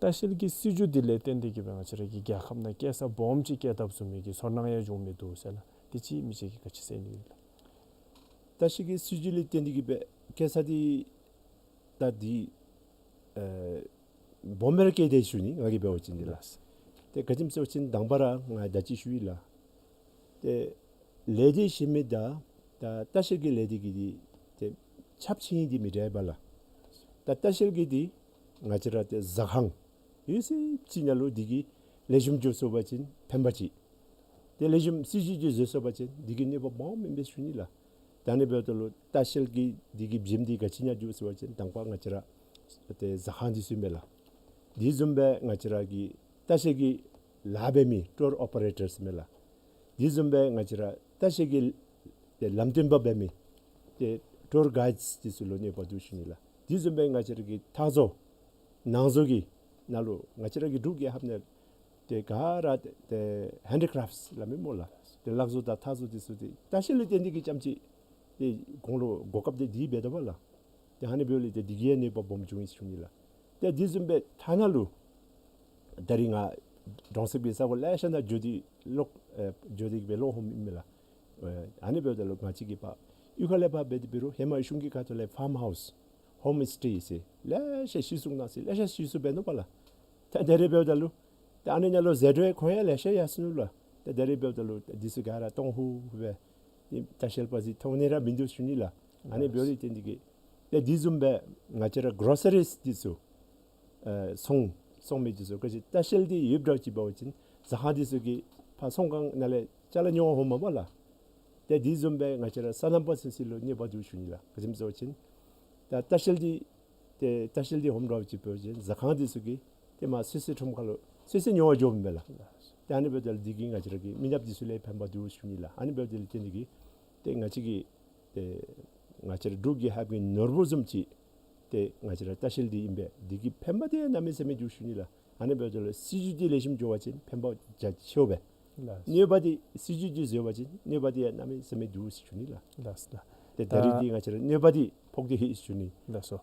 ལྟ་བཤལ་གྱི་སྲིད་བྱུས་འདི་ལས་བརྟེན་ཏེ་གི་སྦེ་ང་བཅས་ར་གི་རྒྱལ་ཁབ་ནང་སྐྱེལ་ས་སྦོམ་ཅིག་སྐྱེལ་ཐབས་བཟུམ་མའི་གི་ཚོར་སྣང་ཡང་བྱུང་མི་འདུག་ཟེར་ལགས། དེ་ཅིག་མི་རྗེ་གིས་ག་ཅི་ཟེར་ནི་ཡོད་ལགས། ལྟ་བཤལ་གྱི་སྲིད་བྱུས་ལས་བརྟེན་ཏེ་གི་སྦེ་སྐྱེལ་ས་འདི་ད་འདི་ཨེ་སྦོམ་སྦེ་ར་སྐྱེལ་ཏེ་ཞུ་ནི། ང་གིས་འབད་བ་ཅིན་འདི་ལགས། ཏེ་ག་ཅི་སྨོ་ཟེར་བ་ཅིན་དང་པ་ར་ང་ད་ཅི་ཞུ་ཡི་ལགས། ཏེ་ལས་སྡེ་གཞན་མི་དང་ད་ལྟ་བཤལ་གྱི་ལས་སྡེ་གི་འདི་ཏེ་ཁྱབ་ཆེ་ནི་འདི་མི་འདྲ་བས་ལགས། ད་ལྟ་བཤལ་གྱི་འདི་ང་བཅས་ར་ཏེ་ཟ་ཁང་ཡོད་ཚད་ཅིག་ནང་ལུ་འདི་གིས་ལེགས་ཤོམ་འགྱོ་ཚུགས་པ་ཅིན་ཕན་པ་ཅིག། ཏེ་ལེགས་ཤོམ་སྲིད་བྱུས་ཅིག་བཟོ་ཚུགས་པ་ཅིན་འདི་གིས་གནོད་པ་སྦོམ་ཨིན་པས་ཞུ་ནི་ལགས། ད་ཨ་ནི་འབདཝ་ད་ལུ་ལྟ་བཤལ་གྱི་འདི་གི་བྱེམ་འདི་ག་ཅི་ཨིན་ན་ཞུ་ཟེར་བ་ཅིན་དང་པ་ང་བཅས་ར་ཏེ་ཟ་ཁང་འདི་ཚུ་ཨིན་པས་ལགས། དེ་བཟུམ་སྦེ་ང་བཅས་ར་གི་ལྟ་བཤལ་གྱི་ལཱ་འབད་མི་ཊུར་ཨོ་པ་རེ་ཊརསི་ཨིན་པས་ལགས། དེ་བཟུམ་སྦེ་ང་བཅས་ར་ལྟ་བཤལ་གྱི་ཏེ་ལམ་སྟོན་པ་འབད་མི་ཏེ་ཊུར་གའིཌསི་འདི་ཚུ་ལུ་གནོད་པ་འདུག་ཞུ་ནི་ལགས། དེ་བཟུམ་སྦེ་ང་བཅས་ར་གི་ཕྱག་བཟོ་ནང་བཟོ་གི་ནང་ལུ་ང་བཅས་ར་གི་འབྲུག་རྒྱལ་ཁབ་ནང་ཏེ་ག་ར་ཏེ་ཧེན་ཌི་ཀྲེཕཊསི་སླབ་མི་སྨོ་ལགས། ཏེ་ལག་བཟོ་དང་ཕྱག་བཟོ་འདི་ཚུ་ཏེ་ལྟ་བཤལ་ལས་བརྟེན་ཏེ་གི་རྐྱངམ་ཅིག་ཏེ་ཁོང་ལུ་གོ་སྐབས་འདི་འདི་འབད་དོ་བ་ལགས། ཏེ་ཨ་ནི་འབདཝ་ལས་ཏེ་འདི་གིས་ཡང་གནོད་པ་སྦོམ་བྱུང་ཡི་ཞུ་ནི་ལགས། ཏེ་དེ་བཟུམ་སྦེ་ཐ་ན་ལུ་ ད་རིས་ང་གྲོང་གསེབ་ཀྱི་ས་གོ་ལེ་ཤ་ནང་འགྱོ་སྟེ་ལོག་ཨེ་འགྱོ་སྟེ་སྦེ་ལོག་འོངམ་ཨིན་མས་ལགས། ཨེ་ཨ་ནི་འབདཝ་ད་ལུ་ང་བཅས་ཀྱིས་ཕར་གཡུས་ཁ་ལས་ཕར་འབད་དེ་འབད་རུང་ཧེ་མ་གཞུང་གི་ཁ་ཐུག་ལས་ཕཱམ་ཧའུསི་ཧོམ་སི་ཊེ་ཟེར་ལེ་ཤ་གཞི་བཙུགས་གནང་ཟེར་ལེ་ཤ་གཞི་བཙུགས་འབད་ནུག་པ་ལགས། ད་ད་རིས་འབདཝ་ད་ལུ་ད་ཨ་ནི་ནང་ལུ་ཟད་འགྲོ་ཡང་ཁོང་ཡང་ལེ་ཤ་ཡར་སོ་ནུག་ལགས། ད་ད་རིས་འབདཝ་ད་ལུ་ད་འདི་ཚུ་ག་ར་སྟོང་ཧུ་སྦེ་ལྟ་བཤལ་པ་ཅིག་མཐོང་ནི་ར་མིན་འདུག་ཞུ་ནི་ལགས། ཨ་ནི་འབདཝ་ལས་བརྟེན་ཏེ་གིས་ད་འདི་བཟུམ་སྦེ་ང་བཅས་ར་གོ་རོ་སི་རིསི་འདི་ཚུ་ཨེ་ཚོང་ཚོང་མི་འདི་ཚུ་ག་ཅི་ལྟ་བཤལ་འདི་ཡོདཔ་འདྲཝ་ཅིག་འབད་བ་ཅིན་ཟ་ཁང་འདི་ཚུ་གིས་ཕར་ཚོང་ཁང་ནང་ལས་ཅ་ལ་ཉོ་འོངམ་མས་པ་ལགས། ཏེ་འདི་བཟུམ་སྦེ་ང་བཅས་ར་སོ་ནམ་པ་ཚུ་ཚུ་ལུ་གནོད་པ་འདུག་ཞུ་ནི་ལགས། ག་ཅི་སྨོ་ཟེར་བ་ཅིན་ད་ལྟ་བཤལ་འདི་ཏེ་ལྟ་བཤལ་འདི་ཧོམ་འདྲཝ་ཅིག་འབད་བ་ཅིན་ཟ་ཁང་འདི་ཚུ་གིས་ཏེ་མར་ཚོད་བསྲེ་ཁྲོམ་ཁ་ལུ་ཚོད་བསྲེ་ཉོ་བར་འགྱོཝ་མས་ལགས། ཏེ་ཨ་ནི་འབདཝ་ད་ལུ་འདི་གིས་ང་བཅས་ར་གི་མི་ནགཔ་འདི་ཚུ་ལུ་ཕན་པ་འདུག་ཞུ་ནི་ལགས། ཨ་ནི་འབདཝ་ད་ལུ་བརྟེན་ཏེ་གིས་ཏེ་ང་བཅས་ཀྱི་ཏེ་ང་བཅས་ར་འབྲུག་རྒྱལ་ཁབ་ཀྱི་ནོར་བུ་བཟུམ་ཅིག་ཏེ་ང་བཅས་ར་ལྟ་བཤལ་འདི་ཨིན་པས། འདི་གི་ཕན་པ་འདི་གནམ་མེད་ས་མེད་འདུག་ཞུ་ནི་ལགས། ཨ་ནི་འབདཝ་ད་ལུ་སྲིད་བྱུས་འདི་ལེགས་ཤོམ་འགྱོ་བ་ཅིན་ཕན་པ་རྒྱ་ཆེཝ་སྦེ། ལགས། གནོད་པ་འདི་སྲིད་བྱུས་འདི་བཟོ་བ་ཅིན་གནོད་པ་འདི་ཡང་གནམ་མེད་ས་མེད་འདུག་ཟེར་ཞུ་ནི་ལགས། ལགས་ལགས། ཏེ་ད་རིས་འདི་ང་བཅས་ར་གནོད་པ་འདི་ཕོག་སྟེ་ཡོད་ཟེར་ཞུ་ནི། ལགས་སོ།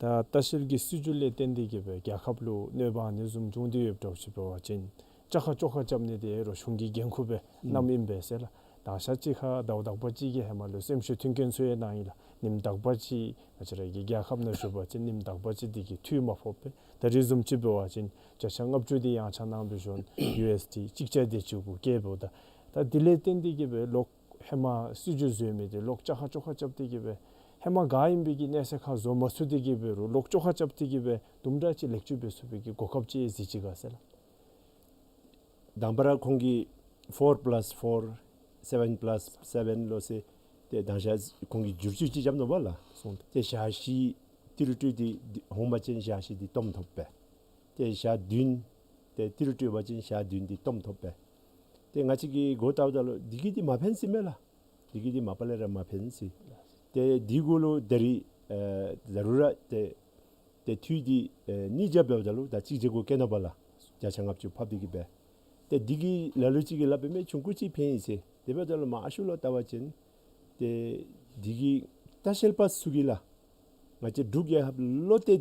ད་ལྟ་བཤལ་གྱི་སྲིད་བྱུས་ལས་བརྟེན་ཏེ་གིས་སྦེ་རྒྱལ་ཁབ་ལུ་གནོད་པ་ཨ་ནི་བཟུམ་བྱུང་སྟེ་ཡོདཔ་འདྲཝ་ཅིག་འབད་བ་ཅིན་བཅའ་ཁ་བཅོ་ཁ་རྐྱབ་ནི་འདི་རོགས་གཞུང་གི་འགན་ཁུར་སྦེ་ཨུམ་གནངམ་ཨིན་པས་ཟེར་ལགས། དང་ཞག་གཅིག་ཁར་ཟླཝ་དག་པ་ཅིག་གི་ཧེ་མ་ལུ་སེམས་ཤུགས་མཐུན་རྐྱེན་ཚུ་ཡང་གནང་ཡི་ལགས། ཉིནམ་དག་པ་ཅིག་ང་བཅས་ར་གི་རྒྱལ་ཁབ་ནང་བཞུགས་པ་ཅིན་ཉིནམ་དག་པ་ཅིག་འདི་གི་འཐུས་མ་ཕོགཔ་སྦེ། ད་རིས་བཟུམ་ཅིག་འབད་བ་ཅིན་བརྒྱ་ཆ་ལྔ་བཅུ་འདི་ཡང་ཆ་གནང་སྦེ་ཞུ་ན་ཡུ་ཨེསི་ཌི་གཅིག་བརྒྱ་དེ་ཅིག་གུ་བཀལཝ་ད། ད་འདི་ལས་བརྟེན་ཏེ་གིས་སྦེ་ལོག་ཧེ་མ་སྲིད་བྱུས་བཟོ་མི་འདི་ལོག་བཅའ་ཁ་བཅོ་ཁ་རྐྱབ་སྟེ་གིས་སྦེ་ཧེ་མ་ག་ཨིན་པའི་གི་གནས་ཚད་ཁར་བཟོ་མ་ཚུགས་ཏེ་གིས་སྦེ་རོགས་ལོག་བཅོ་ཁ་རྐྱབ་སྟེ་གིས་སྦེ་དུམ་གྲ་ཅིག་ལེགས་བཅོས་འབད་ཚུགས་པའི་གི་གོ་སྐབས་ཅིག་གཟིགས་ཅི་ག་ཟེར་ལགས། དང་པ་ར་ཁོང་གིས་ཕོར་པ་ལཱསི་ཕོར་སེ་བེན་པ་ལཱསི་སེ་བེན་ལོ་ཟེར་ཏེ་དང་ཞག་ཁོང་གིས་བསྒྱུར་བཅོས་ཅིག་རྐྱབ་ནུག་པ་ལགས། སོང་། ཏེ་ཞག་བཞི་ཊི་རི་ཊོ་རི་འདི་འདི་འོང་པ་ཅིན་ཞག་བཞི་འདི་སྟོངམ་ཐོབ་པས། ཏེ་ཞག་བདུན་ཏེ་ཊི་རི་ཊོ་རི་འབད་བ་ཅིན་ཞག་བདུན་འདི་སྟོངམ་ཐོབ་པས། ཏེ་ང་བཅས་ཀྱིས་གོ་བལྟཝ་ད་ལུ་འདི་གིས་འདི་མ་ཕན་ཟེར་མས་ལགས། འདི་གིས་འདི་མ་པ་ལས་ར་མ་ཕན་ཟེར། ཏེ་འདི་གུ་ལུ་ད་རིས་ཨེ་ཟ་རུ་ར་ཏེ་ཏེ་འཐུས་འདི་ཨེ་ཉིས་བརྒྱ་འབདཝ་ད་ལུ་ད་གཅིག་བརྒྱ་གུ་བཀལ་ནུག་པ་ལགས། བརྒྱ་ཆ་ལྔ་བཅུ་ཕབ་སྟེ་གིས་སྦེ། ཏེ་འདི་གིས་ལ་ལུ་ཅིག་གིས་སླབ་པས་མས་ཆུང་ཀུ་ཅིག་ཕན་ཡི་ཟེར། དེ་འབདཝ་ད་ལུ་མར་ཨ་ཤུལ་ལུ་བལྟ་བ་ཅིན་ཏེ་འདི་གིས་ལྟ་བཤལ་པ་ཚུ་གིས་ལགས་ང་བཅས་འབྲུག་རྒྱལ་ཁབ་ལུ་བལྟ་སྟེ་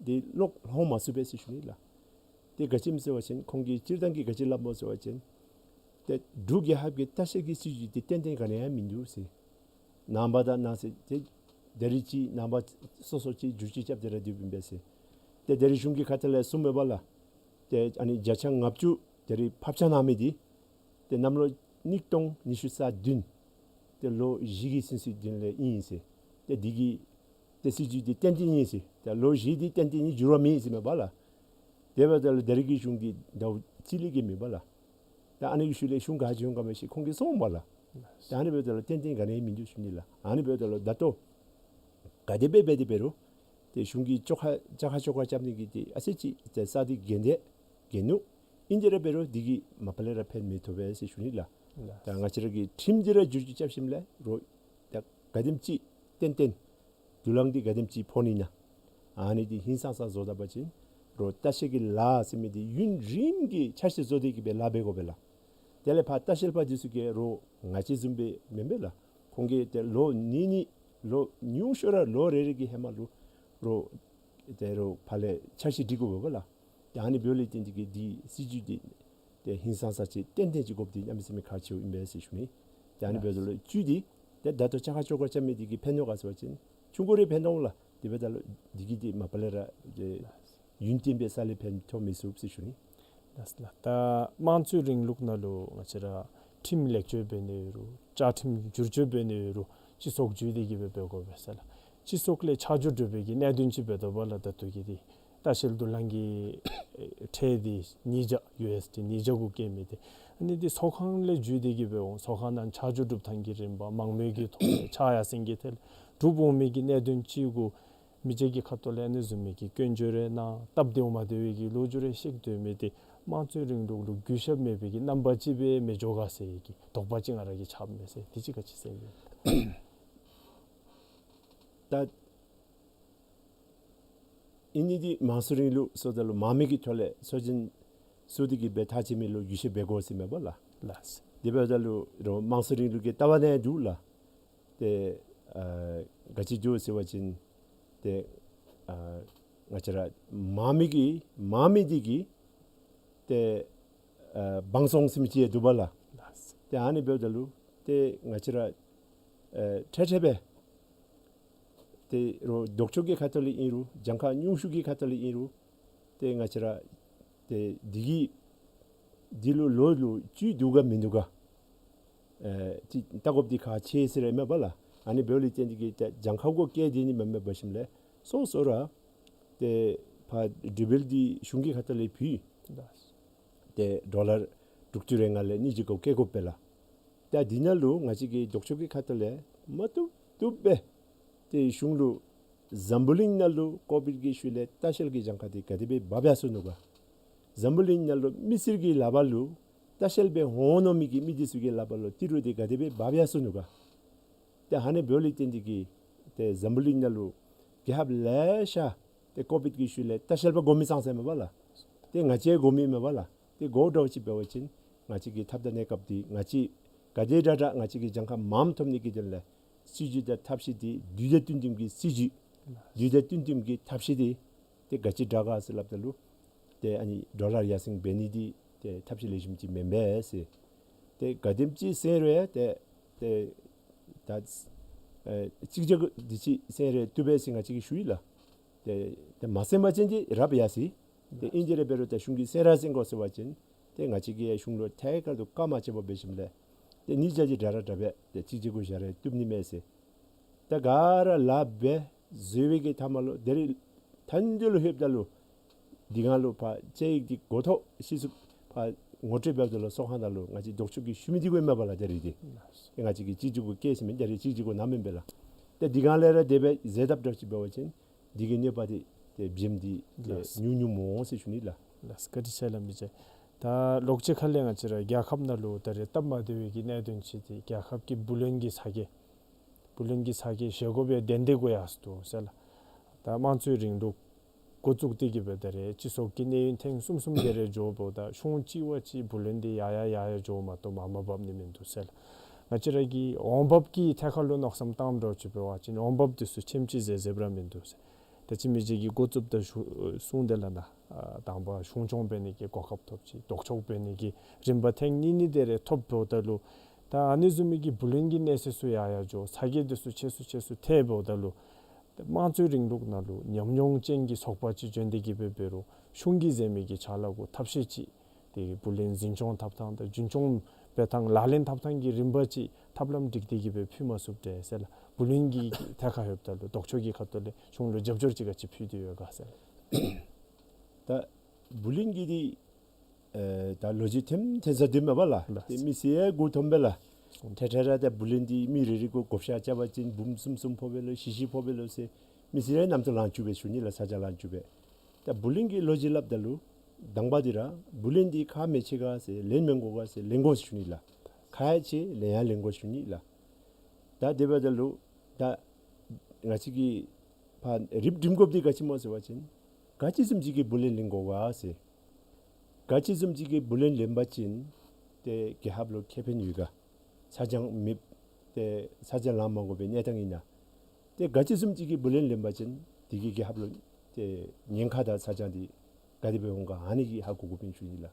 འདི་ལོག་ལྷོད་མ་ཚུགས་པས་ཟེར་ཞུ་ནི་ལགས། ཏེ་ག་ཅི་སྨོ་ཟེར་བ་ཅིན་ཁོང་གིས་སྤྱིར་བཏང་གི་ག་ཅི་སླབ་སྨོ་ཟེར་བ་ཅིན་ཏེ་འབྲུག་རྒྱལ་ཁབ་ཀྱི་ལྟ་བཤལ་གྱི་སྲིད་བྱུས་འདི་ཏན་ཏན་ག་ནི་ཡང་མིན་འདུག་ཟེར། ནངས་པ་དང་གནངས་ཚེ་ཏེ་ད་རིས་ཅིག་ནངས་པ་སོ་སོ་ཅིག་བསྒྱུར་བཅོས་རྐྱབ་སྟེ་ར་སྡོདཔ་ཨིན་པས་ཟེར། ཏེ་ད་རིས་གཞུང་གི་ཁ་ཐུག་ལས་གསུངམ་མས་པ་ལགས། ཏེ་ཨ་ནི་བརྒྱ་ཆ་ལྔ་བཅུ་ད་རིས་ཕབ་ཆག་གནང་མི་འདི་ཏེ་གནམ་ལོ་ཉིས་སྟོང་ཉི་ཤུ་རྩ་བདུན་ཏེ་ལོ་བཞི་གི་ཚུན་ཚོད་དོན་ལས་ཨིན་ཟེར། ཏེ་འདི་གི་ཏེ་སྲིད་བྱུས་འདི་ཏན་ཏན་ཨིན་ཟེར། ཏེ་ལོ་བཞི་འདི་ཏན་ཏན་ཨིན་འགྱུར་བ་མེད་ཟེར་མས་པ་ལགས། དེ་འབདཝ་ད་ལུ་ད་རིས་ཀྱི་གཞུང་འདི་ཟླཝ་གཅིག་ལས་བརྒལ་མེད་པ་ལགས། ད་ཨ་ནི་གི་ཤུལ་ལས་གཞུང་ག་ཅི་འོང་ག་མི་ཤེས། ཁོང་གིས་གསུངམ་མས་པ་ལགས། ད་ཨ་ནི་འབདཝ་ད་ལུ་ཏན་ཏན་ག་ནི་ཡང་མིན་འདུག་ཞུ་ནི་ལགས། ཨ་ནི་འབདཝ་ད་ལུ་ད་ལྟོ་ག་དེ་སྦེ་འབད་དེ་འབད་རུང་ཏེ་གཞུང་གིས་བཅོ་ཁ་བཅའ་ཁ་བཅོ་ཁ་རྐྱབ་ནི་གི་ཏེ་ཨ་ཙི་ཅིག་ཏེ་ས་འདི་འགལ་འདི་འགལ་ནུག། ཨིན་དེ་ར་འབད་རུང་འདི་གིས་མ་པ་ལས་ར་ཕན་མི་ཐོགས་པས་ཟེར་ཞུ་ནི་ལགས། ད་ང་བཅས་ར་གི་ཁྲིམས་འདི་ར་བསྒྱུར་བཅོས་རྐྱབ་ཞིནམ་ལས་རོགས་ད་ག་དེམ་ཅིག་ཏན་ཏན་དུ་ལང་འདི་ག་དེམ་ཅིག་ཕོག་ནི་ན། ཨ་ནི་འདི་ཧིང་སངས་ས་བཟོ་ད་པ་ཅིན་རོགས་ལྟ་བཤལ་གྱི་ལཱ་ཟེར་མི་འདི་ཡུན་རིངམོ་གི་འཆར་གཞི་བཟོ་སྟེ་གིས་སྦེ་ལཱ་འབད་དགོ་པས་ལགས། དེ་ལས་ཕར་ལྟ་བཤལ་པ་འདི་ཚུ་གིས་རོགས་ང་བཅས་བཟུམ་སྦེ་མེན་པས་ལགས། ཁོང་གིས་ཏེ་ལོ་གཉིས་གཉིས་ལོ་ཉུང་ཤོས་ར་ལོ་རེ་རེ་གི་ཧེ་མ་ལུ་རོགས་ཏེ་རོགས་ཕར་ལས་འཆར་གཞི་སྒྲིག་དགོ་པས་ལགས། ཏེ་ཨ་ནི་འབདཝ་ལས་བརྟེན་ཏེ་གིས་འདི་སྲིད་བྱུས་འདི་ཏེ་ཧིང་སངས་ས་ཅིག་ཏན་ཏན་ཅིག་དགོཔ་འདི་གནམ་མེད་ས་མེད་ཁག་ཆེཝ་ཨིན་པས་ཟེར་ཞུ་ནི། ཏེ་ཨ་ནི་འབདཝ་ད་ལུ་བཅུད་འདི་ཏེ་ད་ལྟོ་བཅའ་ཁ་བཅོ་ཁ་རྐྱབ་མི་འདི་གིས་ཕན་ནུག་ག་ཟེར་བ་ཅིན་ཆུང་ཀུ་རེ་ཕན་ཐོགས་ལགས། དེ་འབདཝ་ད་ལུ་འདི་གིས་འདི་མ་པ་ལས་ར་ཏེ་ཡུན་བརྟན་པའི་ས་ལས་ཕན་ཐོགས་མི་ཚུགས་ཟེར་ཞུ་ནི། ལགས་ལགས། ད་དམངས་གཙོའི་རིང་ལུགས་ནང་ལུ་ང་བཅས་ར་ཁྲིམས་ལེགས་བཅོས་འབད་ནི་ཡོད་རུང་བཅའ་ཁྲིམས་བསྒྱུར་བཅོས་འབད་ནི་ཡོད་རུང་སྤྱི་ཚོགས་བརྒྱུད་དེ་གིས་སྦེ་འབད་དགོ་པས་ཟེར་ལགས། སྤྱི་ཚོགས་ལས་ཆ་འཇོག་གྲུབ་པའི་གི་གནད་དོན་ཅིག་འབད་དོ་བ་ལགས། ད་ལྟོ་གི་འདི་ལྟ་བཤལ་དུ་ལང་གི་ཁྲལ་འདི་ཉིས་བརྒྱ་ཡུ་ཨེསི་ཌི་ཉིས་བརྒྱ་གུ་བཀལ་མི་འདི་ཨ་ནི་འདི་ཚོགས་ཁང་ལས་བརྒྱུད་དེ་གིས་སྦེ་འོང་། ཚོགས་ཁང་ནང་ཆ་འཇོག་གྲུབ་ཐངས་ཀྱི་རིམ་པ་མང་མོས་ཀྱི་ཐོག་ལས་ཕྱག་ཡར་སེང་གི་ཐད་ལས་གྲུབ་འོང་མི་གི་གནད་དོན་ཅིག་གུ་མི་སེར་གྱི་ཁ་ཐུག་ལས་ཨ་ནི་བཟུམ་མའི་གི་སྐྱོན་བརྗོད་རེ་གནང་སྟབས་བདེཝ་མ་བདེ་བའི་གི་ལོ་རྒྱུས་རེ་བཤད་སྡོད་མི་འདི་དམངས་གཙོའི་རིང་ལུགས་ལུ་གུས་ཞབས་མེད་པའི་གི་རྣམ་པ་ཅིག་སྦེ་མི་འགྱོ་ག་ཟེར་གྱི་དོགས་པ་ཅིག་ང་ར་གིས་ཆགསཔ་མས་ཟེར། དེ་ཅིག་ག་ཅི་ཟེར་ཨིན་པས། ད་ཨིན་ནི་འདི་དམངས་གཙོའི་རིང་ལུགས་ཟེརཝ་ད་ལུ་མང་མོས་ཀྱི་ཐོག་ལས་ཚོགས་ཆེན་ཚོགས་ཏེ་གིས་སྦེ་ཐག་བཅད་མི་ལུ་གུས་ཞབས་འབད་དགོ་ཟེར་མས་པ་ལགས། ལགས། དེ་འབདཝ་ད་ལུ་རོགས་དམངས་གཙོའི་རིང་ལུགས་ཀྱི་ལྟ་བ་ནང་འདུག་ལགས། ཏེ་ཨ་ག་ཅི་འདུག་ཟེར་བ་ཅིན་ཏེ་ཨ་ང་བཅས་ར་མང་མོས་ཀྱི་མང་མོས་འདི་གིས་ ཏེ་ཨ་བང་སོང་ཟེར་མི་ཅིག་ཡང་འདུག་པ་ལགས། ཏེ་ཨ་ནི་འབདཝ་ད་ལུ་ཏེ་ང་བཅས་ར་ཨ་འཕྲལ་འཕྲལ་སྦེ་ཏེ་རོགས་ལྡོག་ཕྱོགས་ཀྱི་ཁ་ཐུག་ལས་ཨིན་རུང་གྱངས་ཁ་ཉུང་ཤོས་ཀྱི་ཁ་ཐུག་ལས་ཨིན་རུང་ཏེ་ང་བཅས་ར་ཏེ་འདི་གི་འདི་ལུ་ལོ་ལུ་བཅུད་འདུག་ག་མིན་འདུག་ག་ཨེ་ཅིག་བལྟ་དགོཔ་འདི་ཁག་ཆེ་ཟེར་ཨིན་མས་པ་ལགས། ཨ་ནི་འབདཝ་ལས་བརྟེན་ཏེ་གིས་ཏེ་གྱངས་ཁ་གུ་བཀལ་ཏེ་ནི་མེན་མས། འབད་ཞིནམ་ལས་སོ་སོ་ར་ཏེ་ཕར་འབྲུག་བལ་འདི་གཞུང་གི་ཁ་ཐུག་ལས་ཕུལ། ཏེ་ཌོ་ལར་དྲུག་ཅུ་རེ་ལྔ་ལས་སྙིང་རྗེ་གུ་བཀལ་དགོ་པས་ལགས། ད་འདི་ནང་ལུ་ང་བཅས་ཀྱི་ལྡོག་ཕྱོགས་ཀྱི་ཁ་ཐུག་ལས་མ་བཏུབ་བཏུབ་སྦེ་ཏེ་གཞུང་ལུ་འཛམ་བུ་གླིང་ནང་ལུ་ཀོ་བིཌ་ཀྱི་ཤུལ་ལས་ལྟ་བཤལ་གྱི་གྱངས་ཁ་འདི་ག་དེ་སྦེ་འབབ་ཡར་སོ་ནུག་ག། འཛམ་བུ་གླིང་ནང་ལུ་མི་སེར་གྱི་ལག་པར་ལུ་ལྟ་བཤལ་སྦེ་འོང་མནོ་མི་གི་མི་འདི་ཚུ་གི་ལག་པར་ལུ་ཏི་རུ་འདི་ག་དེ་སྦེ་འབབ་ཡར་སོ་ནུག་ག། ཏེ་ཨ་ནི་འབདཝ་ལས་བརྟེན་ཏེ་གིས་ཏེ་འཛམ་བུ་གླིང་ནང་ལུ་རྒྱལ་ཁབ་ལེ་ཤ་ཏེ་ཀོ་བིཌ་ཀྱི་ཤུལ་ལས་ལྟ་བཤལ་པ་དགོ་མི་ཙང་ཙ་མས་པ་ལགས། ཏེ་ང་བཅས་དགོ་མི་མེན་པ་ལགས། ཏེ་དགོ་འདྲཝ་ཅིག་འབད་བ་ཅིན་ང་བཅས་ཀྱི་ཐབས་དང་གནས་སྐབས་འདི་ང་བཅས་ག་དེ་དྲག་དྲག་ང་བཅས་ཀྱིས་གྱངས་ཁ་མངམ་ཐོབ་ནི་གི་དོན་ལས་སྲིད་བྱུས་དང་ཐབས་ཤེས་འདི་དུས་དང་བསྟུན་བསྟུནམ་གྱི་སྲིད་བྱུས་དུས་དང་བསྟུན་བསྟུནམ་གྱི་ཐབས་ཤེས་འདི་ཏེ་ག་ཅི་དྲག་ག་ཟེར་སླབ་ད་ལུ་ཏེ་ཨ་ནི་ཌོ་ལར་ཡར་སེང་འབད་ནི་འདི་ཏེ་ཐབས་ཤེས་ལེགས་ཤོམ་ཅིག་མེན་པས་ཟེར། ཏེ་ག་དེམ་ཅིག་སེང་རུང་ཡང་ཏེ་ཏེ་ད་ཨེ་གཅིག་བྱ་དགུ་འདི་ཅིག་སེང་རུང་བཏུབ་པས་ཟེར་ང་བཅས་ཀྱིས་ཞུ་ཡི་ལགས། ཏེ་ཏེ་མ་སེང་པ་ཅིན་འདི་རབ་ཡར་སོ་ཡི། ཏེ་ཨིན་ཏེ་ར་འབད་རུང་ད་གཞུང་གིས་སེང་ར་སེང་དགོ་ཟེར་བ་ཅིན་ཏེ་ང་བཅས་ཀྱིས་གཞུང་ལུ་ཐད་ཀར་དུ་བཀའ་མ་བཅོལ་བར་འབད་ཞིནམ་ལས་ཏེ་ནི་བྱ་ཅིག་དྲག་ར་དྲག་པས། ཏེ་གཅིག་བྱ་དགུ་བཞག་རུང་བཏུབ་ནི་མས་ཟེར། ད་ག་ར་ལཱ་འབད་བཟོ་བའི་གི་མཐའ་མ་ལུ་ད་རིས་མཐའ་མཇུག་ལུ་ལྷོདཔ་ད་ལུ་འདི་གང་ལུ་ཕར་བཅའ་ཡིག་འདི་འགོ་ཐོག་ཤེས་ཚུགས་ཕར་ངོ་སྤྲོད་འབདཝ་ད་ལུ་ཚོགས་ཁང་ནང་ལུ་ང་བཅས་ལྡོག་ཕྱོགས་ཀྱིས་ཞུ་མི་འདི་གུ་མེན་པ་ལགས། ད་རིས་འདི་ང་བཅས་ཀྱིས་གཅིག་བྱ་དགུ་བཀལ་ཟེར་མི་ད་རིས་གཅིག་བྱ་དགུ་ནང་མེན་པས་ལགས། ཏེ་འདི་གང་ལས་ར་དེ་སྦེ་མཛད་ཐབས་འདྲཝ་ཅིག་འབད་བ་ཅིན་འདི་གི་གནོད་པ་འདི་ཏེ་བྱེམ་འདི་ཏེ་ལགས། ཉུང་ཉུང་མོ་ཟེར་ཞུ་ནི་ལགས། ལགས། བཀའ་དྲིན་ཆེ་ལགས། མི་རྗེ་ད་ལོག་སྤྱོད་ཁ་ལས་ང་བཅས་ར་རྒྱལ་ཁབ་ནང་ལུ་ད་རིས་སྟབས་མ་བདེ་བའི་གི་གནད་དོན་ཅིག་འདི་རྒྱལ་ཁབ་ཀྱི་བུ་ལོན་གྱི་ཚ་གྱང་བུ་ལོན་གྱི་ཚ་གྱང་བཞེས་དགོ་པའི་དོན་དེ་གུ་ཡར་སོ་འདུག་ཟེར་ལགས། ད་དམངས་གཙོའི་རིང་ལུགས་འགོ་བཙུགས་ཏེ་གི་སྦེ་ད་རིས་སྤྱི་ཚོགས་ཀྱི་གནས་ཡུན་ཐེངས་གསུམ་གསུམ་དེ་རེ་འགྱོཝ་ད་གཞུང་གཅིག་བ་གཅིག་བུ་ལོན་འདི་ཡར་ཡར་ཡར་ཡར་འགྱོཝ་མ་གཏོགས་མར་མར་བབས་ནི་མིན་འདུག་ཟེར་ལགས། ང་བཅས་ར་གི་འོང་འབབ་ཀྱི་ཐད་ཁར་ལུ་མནོ་བསམ་བཏངམ་འདྲཝ་ཅིག་འབད་བ་ཅིན་འོང་འབབ་འདི་ཚུ་ཆེམ་ཅིག་ཟེར་ཟེརཝ་ར་མིན་འདུག་ཟེར། ད་ཅི་མི་རྗེ་གིས་འགོ་བཙུགསཔ་ད་ཞུ་གསུངས་ཏེ་ལགས་ན། ཨ་དང་པ་གཞུང་སྐྱོང་འབད་ནི་གི་གོ་སྐབས་ཐོབ་ཅི། ལྡོག་ཕྱོགས་འབད་ནི་གི་རིམ་པ་ཐེངས་གཉིས་གཉིས་དེ་རེ་ཐོབ་འབདཝ་ད་ལུ་ད་ཨ་ནི་བཟུམ་མའི་གི་བུ་ལོན་གྱི་གནས་ཚད་ཚུ་ཡར་ཡར་འགྱོ། ཚ་གྱང་འདི་ཚུ་ཆེ་སུ་ཆེ་སུ་ཐལ་འབདཝ་ད་ལུ་ད་དམངས་གཙོའི་རིང་ལུགས་ནང་ལུ་ཉམས་མྱོང་ཅན་གྱི་ཚོགས་པ་ཅིག་བྱོན་ཏེ་གི་སྦེ་འབད་རུང་གཞུང་གིས་མཛད་མི་གི་ཕྱག་ལཱ་གུ་ཐབས་ཤེས་ཅིག་དེ་བུ་ལོན་འཛིན་སྐྱོང་འཐབ་ཐངས་དང་རྒྱུན་སྐྱོང་འབད་ཐངས་ལག་ལེན་འཐབ་ཐངས་ཀྱི་རིམ་པ་ཅིག་ཐབས་ལམ་སྒྲིག་སྟེ་གི་སྦེ་ཕུལ་མ་ཚུགསཔ་འདྲས་ཟེར་ལགས། བུ་ལོན་གྱི་ཐད་ཁར་ལྷོདཔ་ད་ལུ་ལྡོག་ཕྱོགས་ཀྱི་ཁ་ཐུག་ལས་གཞུང་ལུ་རྒྱབ་སྐྱོར་ཅིག་ག་ཅི་ཕུལ་ཏེ་ཡོད་ག་ཟེར་ལགས། ད་བུ་ལོན་གྱི་འདི་ཨེ་ད་ལོ་རྒྱུས་ཐེམ་ཐེ་ས་དེ་མེན་པ་ལགས། ལགས། ཏེ་མི་སེར་ཡང་མགུ་འཐོམ་པས་ལགས། ཐེ་ཐེ་ར་ཏེ་བུ་ལོན་འདི་མི་རེ་རེ་གུ་བགོ་བཤའ་རྐྱབ་པ་ཅིན་འབུམ་གསུམ་གསུམ་ཕོག་པས་ལོ་བཞི་བཞི་ཕོག་པས་ལོ་ཟེར་མི་སེར་ཡང་རྣམ་རྟོག་ལང་བཅུག་པས་ཞུ་ནི་ལགས། ཚ་གྱང་ལང་བཅུག་པས། ད་བུ་ལོན་གྱི་ལོ་རྒྱུས་སླབ་ད་ལུ་དང་པ་འདི་ར་བུ་ལོན་འདི་ཁག་མི་ཆེ་ག་ཟེར་ལེན་མི་དགོ་ག་ཟེར་ལེན་དགོ་ཞུ་ནི་ལགས། ཁག་ཡང་ཆེ་ལེན་ཡང་ལེན་དགོ་ཞུ་ནི་ལགས། ད་དེ་འབདཝ་ད་ལུ་ད་ང་བཅས་ཀྱིས་ཕར་རིགཔ་སྒྲིམ་དགོཔ་འདི་ག་ཅི་སྨོ་ཟེར་བ་ཅིན་ག་ཅི་བཟུམ་ཅིག་གི་བུ་ལོན་ལེན་དགོ་ག་ཟེར་ག་ཅི་བཟུམ་ཅིག་གི་བུ་ལོན་ལེན་པ་ཅིན་ཏེ་རྒྱལ་ཁབ་ལུ་ཁེ་ཕན་ཡོད་ག། ཚ་གྱང་མེདཔ་ཏེ་ཚ་གྱང་ལང་མ་དགོ་པའི་གནས་སྟངས་ཨིན་ན། ཏེ་ག་ཅི་བཟུམ་ཅིག་གི་བུ་ལོན་ལེན་པ་ཅིན་དེ་གིས་རྒྱལ་ཁབ་ལུ་ཏེ་ཉེན་ཁ་དང་ཚ་གྱང་འདི་ག་དེ་སྦེ་འོང་ག་ཨ་ནི་གི་ཧ་གོ་དགོཔ་ཨིན་ཞུ་ནི་ལགས།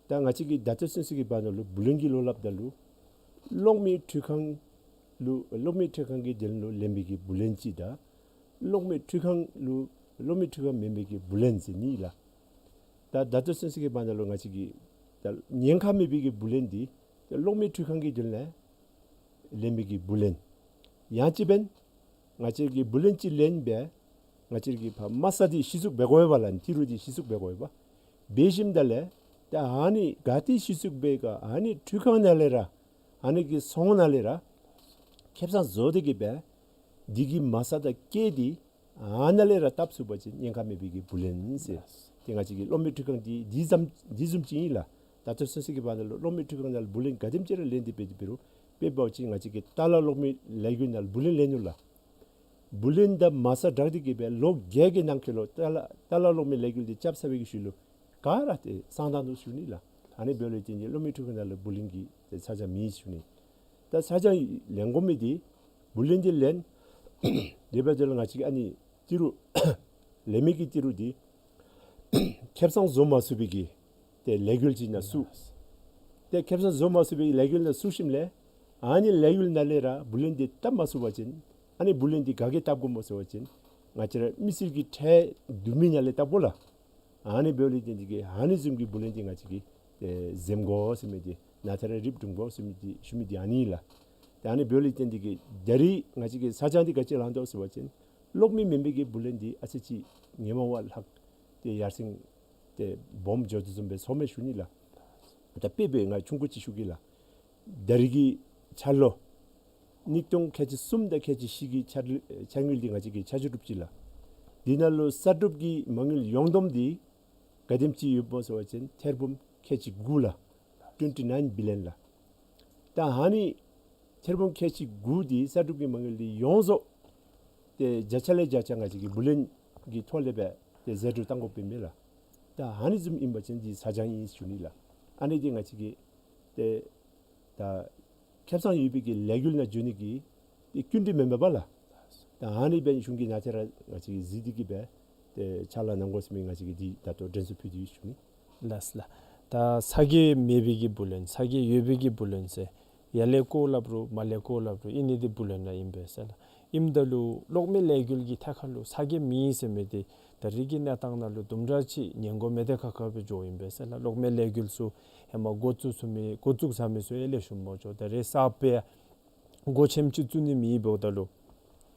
ད་ང་བཅས་ཀྱིས་ད་ལྟོ་ཚུན་ཚོད་ཀྱི་བར་ན་ལུ་བུ་ལོན་གྱི་ལོ་སླབ་ད་ལུ་གློག་མེ་འཕྲུལ་ཁང་ལུ་གློག་མེ་འཕྲུལ་ཁང་གི་དོན་ལུ་ལེན་པའི་གི་བུ་ལོན་ཅིག་དང་གློག་མེ་འཕྲུལ་ཁང་ལུ་གློག་མེ་འཕྲུལ་ཁང་མེན་པའི་གི་བུ་ལོན་ཟེར་གཉིས་ལགས། ད་ད་ལྟོ་ཚུན་ཚོད་ཀྱི་བར་ན་ལུ་ང་བཅས་ཀྱིས་ད་ཉེན་ཁ་མེད་པའི་གི་བུ་ལོན་འདི་ད་གློག་མེ་འཕྲུལ་ཁང་གི་དོན་ལས་ལེན་པའི་གི་བུ་ལོན། ཡང་ཅིན་འབདན་ང་བཅས་ཀྱིས་བུ་ལོན་ཅིག་ལེན་སྦེ་ང་བཅས་ཀྱིས་ཕར་མ་རྩ་འདི་གཞི་བཙུགས་འབད་དགོ་པས་ལགས། ཏི་རུ་འདི་གཞི་བཙུགས་འབད་དགོ་པས། འབད་ཞིནམ་ད་ལས་ད་ཨ་ནི་ག་ཏེ་གཞི་བཙུགས་འབད་ག་ཨ་ནི་འཕྲུལ་ཁང་ནང་ལས་ར་ཨ་ནི་གི་ཚོང་ནང་ལས་ར་ཁེ་བཟང་བཟོ་སྟེ་གི་སྦེ་འདི་གི་མ་རྩ་དང་སྐྱེད་འདི་ཨ་ནཱ་ལས་ར་བཏབ་ཚུགས་པ་ཅིན་ཉེན་ཁ་མེད་པའི་གི་བུ་ལོན་ཟེར། ཏེ་ང་བཅས་ཀྱིས་གློག་མེ་འཕྲུལ་ཁང་འདི་འདི་ཙམ་འདི་བཟུམ་ཅིག་ཨིན་ལགས། ད་ལྟོ་ཚུན་ཚོད་ཀྱི་བར་ན་ལུ་གློག་མེ་འཕྲུལ་ཁང་ནང་ལུ་བུ་ལོན་ག་དེམ་ཅིག་ར་ལེན་ཏེ་འབད་དེ་འབད་རུང་དཔེ་འབད་བ་ཅིན་ང་བཅས་ཀྱི་ཏ་ལ་གློག་མེ་ལས་འགུལ་ནང་ལུ་བུ་ལོན་ལེན་ནུག་ལགས། བུ་ལོན་དང་མ་རྩ་སྦྲགས་ཏེ་གི་སྦེ་ལོ་བརྒྱད་ཀྱི་ནང་འཁོད་ལུ་ཏ་ལ་ཏ་ལ་གློག་མེ་ལས་འགུལ་འདི་རྐྱབ་ཚར་བའི་གི་ཤུལ་ལུ་ག་ར་ཏེ་སངས་བཏང་ནུག་ཞུ་ནི་ལགས། ཨ་ནི་འབདཝ་ལས་བརྟེན་ཏེ་གློག་མེ་འཕྲུལ་ཁང་ནང་ལུ་བུ་ལོན་གྱི་ཏེ་ཚ་གྱང་མེད་ཞུ་ནི། ད་ཚ་གྱང་ལེན་དགོ་མི་འདི་བུ་ལོན་འདི་ལེན། དེ་འབདཝ་ད་ལུ་ང་བཅས་ཀྱིས་ཨ་ནི་ཏི་རུ་ལེན་མི་གི་ཏི་རུ་འདི་ཁེ་བཟང་བཟོ་མ་ཚུགས་པའི་གི་ ཏེ་ལས་འགུལ་ཅིག་ནང་ཞུགས། ཏེ་ཁེ་སང་བཟོ་མ་ཚུགས་པའི་ལས་འགུལ་ནང་ཞུགས་ཞིནམ་ལས་ཨ་ནི་ལས་འགུལ་ནང་ལས་ར་བུ་ལོན་འདི་བཏབ་མ་ཚུགས་པ་ཅིན་ཨ་ནི་བུ་ལོན་འདི་ག་གིས་བཏབ་དགོཔ་སྨོ་ཟེར་བ་ཅིན་ང་བཅས་ར་མི་སེར་གྱི་ཁྲལ་བསྡུ་མི་ནང་ལས་བཏབ་དགོ་ལགས། ཨ་ནི་འབདཝ་ལས་བརྟེན་ཏེ་གིས་ཨ་ནི་བཟུམ་གྱི་བུ་ལོན་འདི་ང་བཅས་ཀྱིས་ཏེ་འཛེམ་དགོ་ཟེར་མི་འདི་ནཱ་ཐད་ར་རིགཔ་སྒྲུབ་དགོ་ཟེར་མི་འདི་ཞུ་མི་འདི་ཨ་ནི་ལགས། ཏེ་ཨ་ནི་འབདཝ་ལས་བརྟེན་ཏེ་གིས་ད་རིས་ང་བཅས་ཀྱི་ས་ཆ་འདི་ག་ཅི་ལང་དོ་ཟེར་བ་ཅིན་གློག་མེ་མེན་པའི་གི་བུ་ལོན་འདི་ཨ་ཙི་ཅིག་ངོ་མ་བ་ལྷག་ཏེ་ཡར་སེང་ཏེ་སྦོམ་འགྱོ་དོ་བཟུམ་སྦེ་ཚོརཝ་མས་ཞུ་ནི་ལགས། ད་དཔེ་སྦེ་ང་ཆུང་ཀུ་ཅིག་ཞུ་གེ་ལགས། ད་རིས་ཀྱི་འཆར་ལོ་ཉིས་སྟོང་ཁལ་གཅིག་གསུམ་དང་ཁལ་གཅིག་བཞི་གི་འཆར་འཆར་དངུལ་འདི་ང་བཅས་ཀྱིས་ཆ་འཇོག་གྲུབ་ཅི་ལགས། འདི་ནང་ལུ་གསར་སྒྲུབ་ཀྱི་མ་དངུལ་ཡོངས་བསྡོམས་འདི་ག་དེམ་ཅིག་ཡོདཔ་སྨོ་ཟེར་བ་ཅིན་ཐེར་འབུམ་ཁལ་གཅིག་དགུ་ལགས། ཊུ་ཝེན་ཊི་ནའིན་བི་ལི་ཡོན་ལགས། ད་ཨ་ནི་ཐེར་འབུམ་ཁལ་གཅིག་དགུ་འདི་གསར་སྒྲུབ་ཀྱི་མ་དངུལ་འདི་ཡོངས་རྫོགས་ཏེ་བརྒྱ་ཆ་ལས་བརྒྱ་ཆ་ང་བཅས་ཀྱིས་བུ་ལོན་གྱི་ཐོག་ལས་སྦེ་ཏེ་ཟད་འགྲོ་བཏང་དགོཔ་ཨིན་མས་ལགས། ད་ཨ་ནི་བཟུམ་ཨིན་པ་ཅིན་འདི་ས་ཆ་ཨིན་ཞུ་ནི་ལགས། ཨ་ནི་འདི་ང་བཅས་ཀྱིས་ཏེ་ད་ཁེ་སང་ཡོད་པའི་གི་ལས་འགུལ་ནང་འཛུལ་ནི་གི་ཏེ་སྐྱིན་འགྲུལ་མེན་པས་ལགས། ད་ཨ་ནི་འབད་ནི་གཞུང་གིས་ནཱ་ཐད་ར་ང་བཅས་ཀྱིས་གཟིགས་ཏེ་གིས་སྦེ་ཏེ་ཕྱག་ལཱ་གནང་དགོ་ཟེར་མི་ང་བཅས་ཀྱིས་འདི་ད་ལྟོ་དྲན་གསོ་ཕུལ་ཏེ་ཡོད་ཞུ་ནི། ལགས་ལགས། ད་ས་གོ་མེད་པའི་གི་བུ་ལོན་ས་གོ་ཡོད་པའི་གི་བུ་ལོན་ཟེར་ཡར་ལས་བཀོ་སླབ་རུང་མར་ལས་བཀོ་སླབ་རུང་ཨིན་ནི་འདི་བུ་ལོན་ར་ཨིན་པས་ཟེར་ལགས། ཨིནམ་ད་ལུ་གློག་མེ་ལས་འགུལ་གྱི་ཐད་ཁར་ལུ་ས་གོ་མེད་ཟེར་མི་འདི་ད་རིས་ཀྱི་གནས་སྟངས་ནང་ལུ་དུམ་གྲ་ཅིག་ཉེན་ཁ་མེད་དེ་ཁག་ཁ་སྦེ་འགྱོཝ་ཨིན་པས་ཟེར་ལགས། གློག་མེ་ལས་འགུལ་ཚུ་ཧེ་མ་འགོ་བཙུགས་ཚུགས་མི་འགོ་བཙུགས་ཚར་མི་ཚུ་ཡང་ལེགས་ཤོམ་སྦེ་འགྱོ། ད་རིས་གསརཔ་སྦེ་སྒོ་ཆེནམ་ཅིག་བཙུགས་ནི་མེདཔ་འབདཝ་ད་ལུ་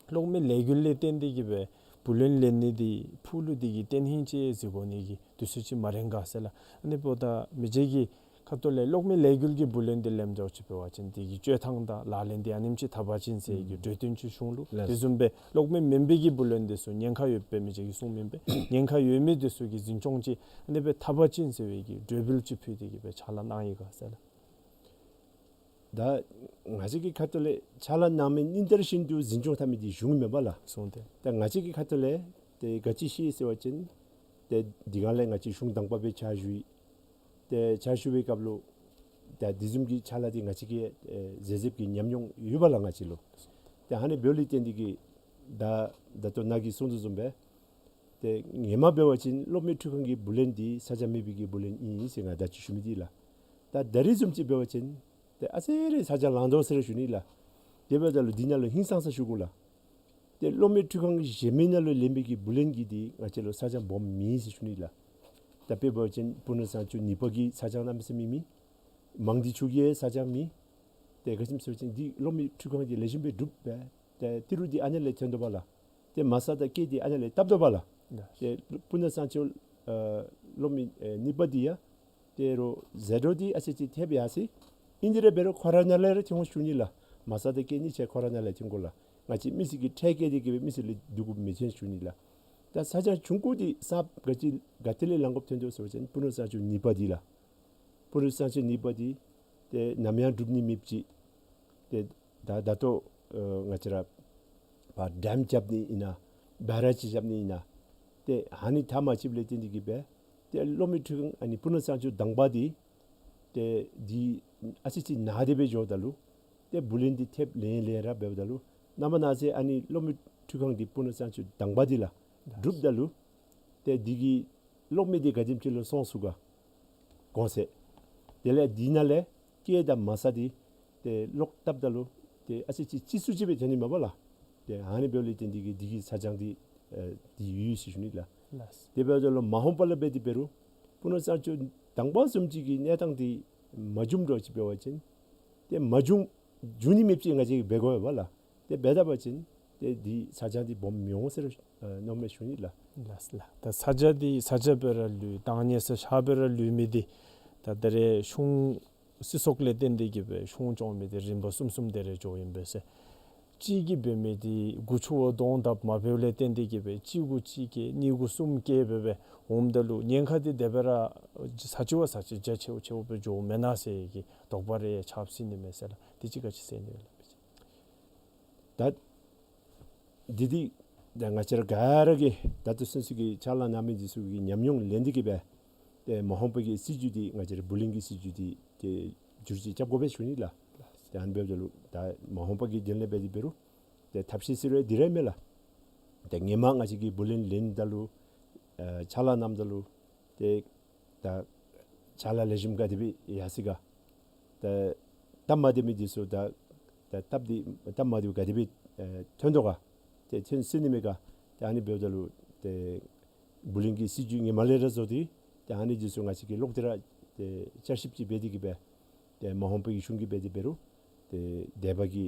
གློག་མེ་ལས་འགུལ་ལས་བརྟེན་ཏེ་གིས་སྦེ་བུ་ལོན་ལེན་ནི་འདི་ཕུགས་ལུ་འདི་གིས་བརྟན་ཧིང་ཅིག་གཟིགས་དགོ་ནི་གི་དུས་ཚོད་ཅིག་མ་རན་ག་ཟེར་ལགས། ཨ་ནི་འབདཝ་ད་མི་རྗེ་གི་ཁ་ཐུག་ལས་གློག་མེ་ལས་འགུལ་གྱི་བུ་ལོན་འདི་ལེནམ་འདྲཝ་ཅིག་འབད་བ་ཅིན་དེ་གི་སྤྱོད་ཐངས་དང་ལག་ལེན་འདི་ཨ་ནེམ་ཅིག་ཐག་པ་ཅན་ཟེར་གྱི་གྲོས་བསྟུན་ཅིག་གཞུང་ལུ། ལགས། དེ་བཟུམ་སྦེ་གློག་མེ་མེན་པའི་གི་བུ་ལོན་འདི་ཚུ་ཉེན་ཁ་ཡོདཔ་སྦེ་མི་རྗེ་གིས་གསུངམ་ཨིན་པས། ཉེན་ཁ་ཡོད་མི་འདི་ཚུ་གི་འཛིན་སྐྱོང་ཅིག་ཨ་ནི་སྦེ་ཐག་པ་ཅན་ཟེར་བའི་གི་གྲོས་འབུལ་ཅིག་ཕུལ་ཏེ་གིས་སྦེ་ཕྱག་ལཱ་གནང་ཡི་ག་ཟེར་ལགས། ད་ང་བཅས་ཀྱི་ཁ་ཐུག་ལས་ཕྱག་ལཱ་གནང་མི་ཉིན་ལྟར་བཞིན་དུ་འཛིན་སྐྱོང་འཐབ་མི་འདི་གཞུང་མེན་པས་ལགས། གསུངས་ཏེ། ད་ང་བཅས་ཀྱི་ཁ་ཐུག་ལས་ཏེ་ག་ཅི་ཤེས་ཟེར་བ་ཅིན་ཏེ་འདི་ག་ལས་ང་བཅས་གཞུང་དང་པ་སྦེ་ཕྱག་ཞུ་ཡི། ཏེ་ཕྱག་ཞུ་བའི་སྐབས་ལུ་ད་དེ་བཟུམ་གྱི་ཕྱག་ལཱ་འདི་ང་བཅས་ཀྱིས་ཨེ་གཟབ་གཟབ་ཀྱིས་ཉམས་མྱོང་ཡོད་པས་ལགས་ང་བཅས་ལུ། ཏེ་ཨ་ནི་འབདཝ་ལས་བརྟེན་ཏེ་གིས་ད་ད་ལྟོ་ནཱ་གིས་གསུངས་དོ་བཟུམ་སྦེ་ཏེ་ཧེ་མ་འབད་བ་ཅིན་གློག་མེ་འཕྲུལ་ཁང་གི་བུ་ལོན་འདི་ས་ཆ་མེད་པའི་གི་བུ་ལོན་ཨིན་ཟེར་ང་ད་ཅི་ཞུ་མི་འདི་ལགས། ད་ད་རིས་བཟུམ་ཅིག་འབད་བ་ཅིན་ཏེ་ཨ་ཙི་རེ་ས་ཆ་ལང་དོ་ཟེར་ཞུ་ནི་ལགས། དེ་འབདཝ་ད་ལུ་འདི་ནང་ལུ་ཧིང་སངས་ས་ཞུ་དགོ་ལགས། ཏེ་གློག་མེ་འཕྲུལ་ཁང་གཞན་མི་ནང་ལུ་ལེན་པའི་གི་བུ་ལོན་གྱི་འདི་ང་བཅས་ལུ་ས་ཆ་སྦོམ་མེད་ཟེར་ཞུ་ནི་ལགས། ད་དཔེ་འབད་བ་ཅིན་སྤུ་ན་གཙང་ཆུ་གཉིས་པ་གི་ས་ཆ་གནམ་མེད་ས་མེད་མེད། མང་སྡེ་ཆུ་གི་ས་ཆ་མེད། ཏེ་ག་ཅི་སྨོ་ཟེར་བ་ཅིན་འདི་གློག་མེ་འཕྲུལ་ཁང་འདི་ལེགས་ཤོམ་སྦེ་གྲུབ་སྦེ་ཏེ་ཏི་རུ་འདི་ཨ་ནཱ་ལས་ཐོན་དོ་བས་ལགས། ཏེ་མ་རྩ་དང་སྐྱེད་འདི་ཨ་ནཱ་ལས་བཏབ་དོ་བས་ལགས། ཏེ་སྤུ་ན་གཙང་ཆུ་ཨ་གློག་མེ་ཨེ་གཉིས་པ་འདི་ཡང་ཏེ་རོགས་ཟད་འགྲོ་འདི་ཨ་ཙི་ཅིག་ཐེབས་ཡར་སོ་ཡི། ཨིན་དེ་ར་འབད་རུང་ཁོ་ར་ནཱ་ལས་ར་ཐོན་འོང་ཞུ་ནི་ལགས། མ་རྩ་དང་སྐྱེད་གཉིས་ཆ་ཁོ་ར་ནཱ་ལས་ཐོན་དགོ་ལགས། ང་བཅས་མི་སེར་གྱིས་ཁྲལ་བཀལ་ཏེ་གིས་སྦེ་མི་སེར་ལས་བསྡུ་དགོཔ་མི་ཐོན་ཞུ་ནི་ལགས། ད་ས་ཆ་ཆུང་ཀུ་འདི་གསརཔ་ག་ཅི་ག་ཏེ་ལས་ལང་དགོཔ་ཐོན་དོ་ཟེར་བ་ཅིན་སྤུ་ན་གཙང་ཆུ་གཉིས་པ་འདི་ལགས། སྤུ་ན་གཙང་ཆུ་གཉིས་པ་འདི་ཏེ་ནམ་ཡང་གྲུབ་ནི་མེདཔ་ཅིག། ཏེ་ད་ད་ལྟོ་ཨ་ང་བཅས་ར་ཕར་ཌེམ་རྐྱབ་ནི་ཨིན་ན་བེ་རེཇ་རྐྱབ་ནི་ཨིན་ན་ཏེ་ཨ་ནི་མཐའ་མ་ཅིག་ལས་བརྟེན་ཏེ་གིས་སྦེ་ཏེ་གློག་མེ་འཕྲུལ་ཁང་ཨ་ནི་སྤུ་ན་གཙང་ཆུ་དང་པ་འདི་ཏེ་འདི་ཨ་ཙི་ཅིག་ན་སྟེ་སྦེ་འགྱོཝ་ད་ལུ་ཏེ་བུ་ལོན་འདི་ཐེབས་ལེན་ལེན་ར་འབདཝ་ད་ལུ་ནངས་པ་གནངས་ཚེ་ཨ་ནི་གློག་མེ་འཕྲུལ་ཁང་འདི་སྤུ་ན་གཙང་ཆུ་དང་པ་འདི་ལགས་གྲུབ་ད་ལུ་ཏེ་འདི་གི་གློག་མེ་འདི་ག་དེམ་ཅིག་ལུ་སོང་ཚུགས་ག་གོང་ཚད། དེ་ལས་འདི་ནང་ལས་སྐྱེད་དང་མ་རྩ་འདི་ཏེ་གློག་བཏབ་ད་ལུ་ཏེ་ཨ་ཙི་ཅིག་ལྕི་སུ་ཅིག་སྦེ་ཐོན་ནི་མས་པ་ལགས། ཏེ་ཨ་ནི་འབདཝ་ལས་བརྟེན་ཏེ་གིས་འདི་གི་ཚ་གྱང་འདི་ཨེ་འདི་ཡོད་ཟེར་ཞུ་ནི་ལགས། ལགས། དེ་འབདཝ་ད་ལུ་མ་ཧོན་པ་ལས་འབད་དེ་འབད་རུང་སྤུ་ན་གཙང་ཆུ་དང་པ་བཟུམ་ཅིག་གི་གནས་སྟངས་འདི་མ་བྱུངམ་འདྲཝ་ཅིག་འབད་བ་ཅིན་ཏེ་མ་བྱུང་འབྱུང་ནི་མེདཔ་ཅིག་ང་བཅས་ཀྱིས་འབད་དགོ་པས་ལགས། ཏེ་འབད་ད་པ་ཅིན་ཏེ་འདི་ཚ་གྱང་འདི་སྦོམ་མི་འོང་ཟེར་ཨེ་མནོཝ་མས་ཞུ་ནི་ལགས། ལགས་ལགས། ད་ཚ་གྱང་འདི་ཚ་གྱང་སྦེ་ར་ལུས་བཏང་ནི་ས་ཆ་སྦེ་ར་ལུས་མི་འདི་ད་ད་རེས་གཞུང་སྲིད་ཚོགས་ལས་བརྟེན་ཏེ་གིས་སྦེ་གཞུང་སྐྱོང་མི་འདི་རིམ་པ་གསུམ་གསུམ་དེ་རེ་འགྱོཝ་ཨིན་པས་ཟེར། གཅིག་གིས་འབད་མི་འདི་མགུ་ཆུ་བ་གདོང་བརྡབ་མ་འབདཝ་ལས་བརྟེན་ཏེ་གིས་སྦེ་གཅིག་གུ་གཅིག་བཀལ་གཉིས་གུ་གསུམ་བཀལ་སྦེ་སྦེ་འོངམ་ད་ལུ་ཉེན་ཁ་འདི་དེ་སྦེ་ར་ས་ཆ་བ་ས་ཆ་རྒྱ་ཆེཝ་ཆེཝ་སྦེ་འགྱོཝ་མེན་ན་ཟེར་གྱི་དོགས་པ་རེ་ཆགས་སྲིད་ནི་མས་ཟེར་ལགས། དེ་ཅིག་ག་ཅི་ཟེར་ནི་ལགས། ད་འདི་འདི་ད་ང་བཅས་ར་ག་ར་གིས་ད་ལྟོ་ཚུན་ཚོད་ཀྱི་ཕྱག་ལཱ་གནང་མི་འདི་ཚུ་གི་ཉམས་མྱོང་ལེན་ཏེ་གིས་སྦེ་ཏེ་མ་ཧོན་པ་གི་སྲིད་བྱུས་འདི་ང་བཅས་ར་བུ་ལོན་གྱི་སྲིད་བྱུས་འདི་ཏེ་བསྒྱུར་བཅོས་རྐྱབ་དགོ་པས་ཞུ་ནི་ལགས། ཏེ་ཨ་ནི་འབདཝ་ད་ལུ་ད་མ་ཧོན་པ་གི་དོན་ལས་འབད་དེ་འབད་རུང་ཏེ་ཐབས་ཤེས་ཟེར་རུང་འདི་ར་མས་ལགས། ཏེ་ཧེ་མ་ང་བཅས་ཀྱིས་བུ་ལོན་ལེན་ད་ལུ་ཨེ་ཕྱག་ལཱ་གནངམ་ད་ལུ་ཏེ་ད་ ཅ་ལ་ལེགས་ཤོམ་ག་དེ་སྦེ་ཡར་སོང་ག། ད་སྟབས་མ་བདེ་མི་འདི་ཚུ་ད་ད་སྟབས་བདེ་སྟབས་མ་བདེཝ་ག་དེ་སྦེ་ཨེ་ཐོན་དོ་ག། ཏེ་ཐོན་སོ་ནི་མས་ག། ཏེ་ཨ་ནི་འབདཝ་ད་ལུ་ཏེ་བུ་ལོན་གྱི་སྲིད་བྱུས་ཧེ་མ་ལས་ར་བཟོ་སྟེ་ཏེ་ཨ་ནི་འདི་ཚུ་ང་བཅས་ཀྱིས་ལོག་སྟེ་ར་ཏེ་བསྐྱར་ཞིབ་ཅིག་འབད་དེ་གིས་སྦེ་ཏེ་མ་འོངས་པའི་གཞུང་གིས་འབད་དེ་འབད་རུང་ཏེ་སྡེ་པ་གི་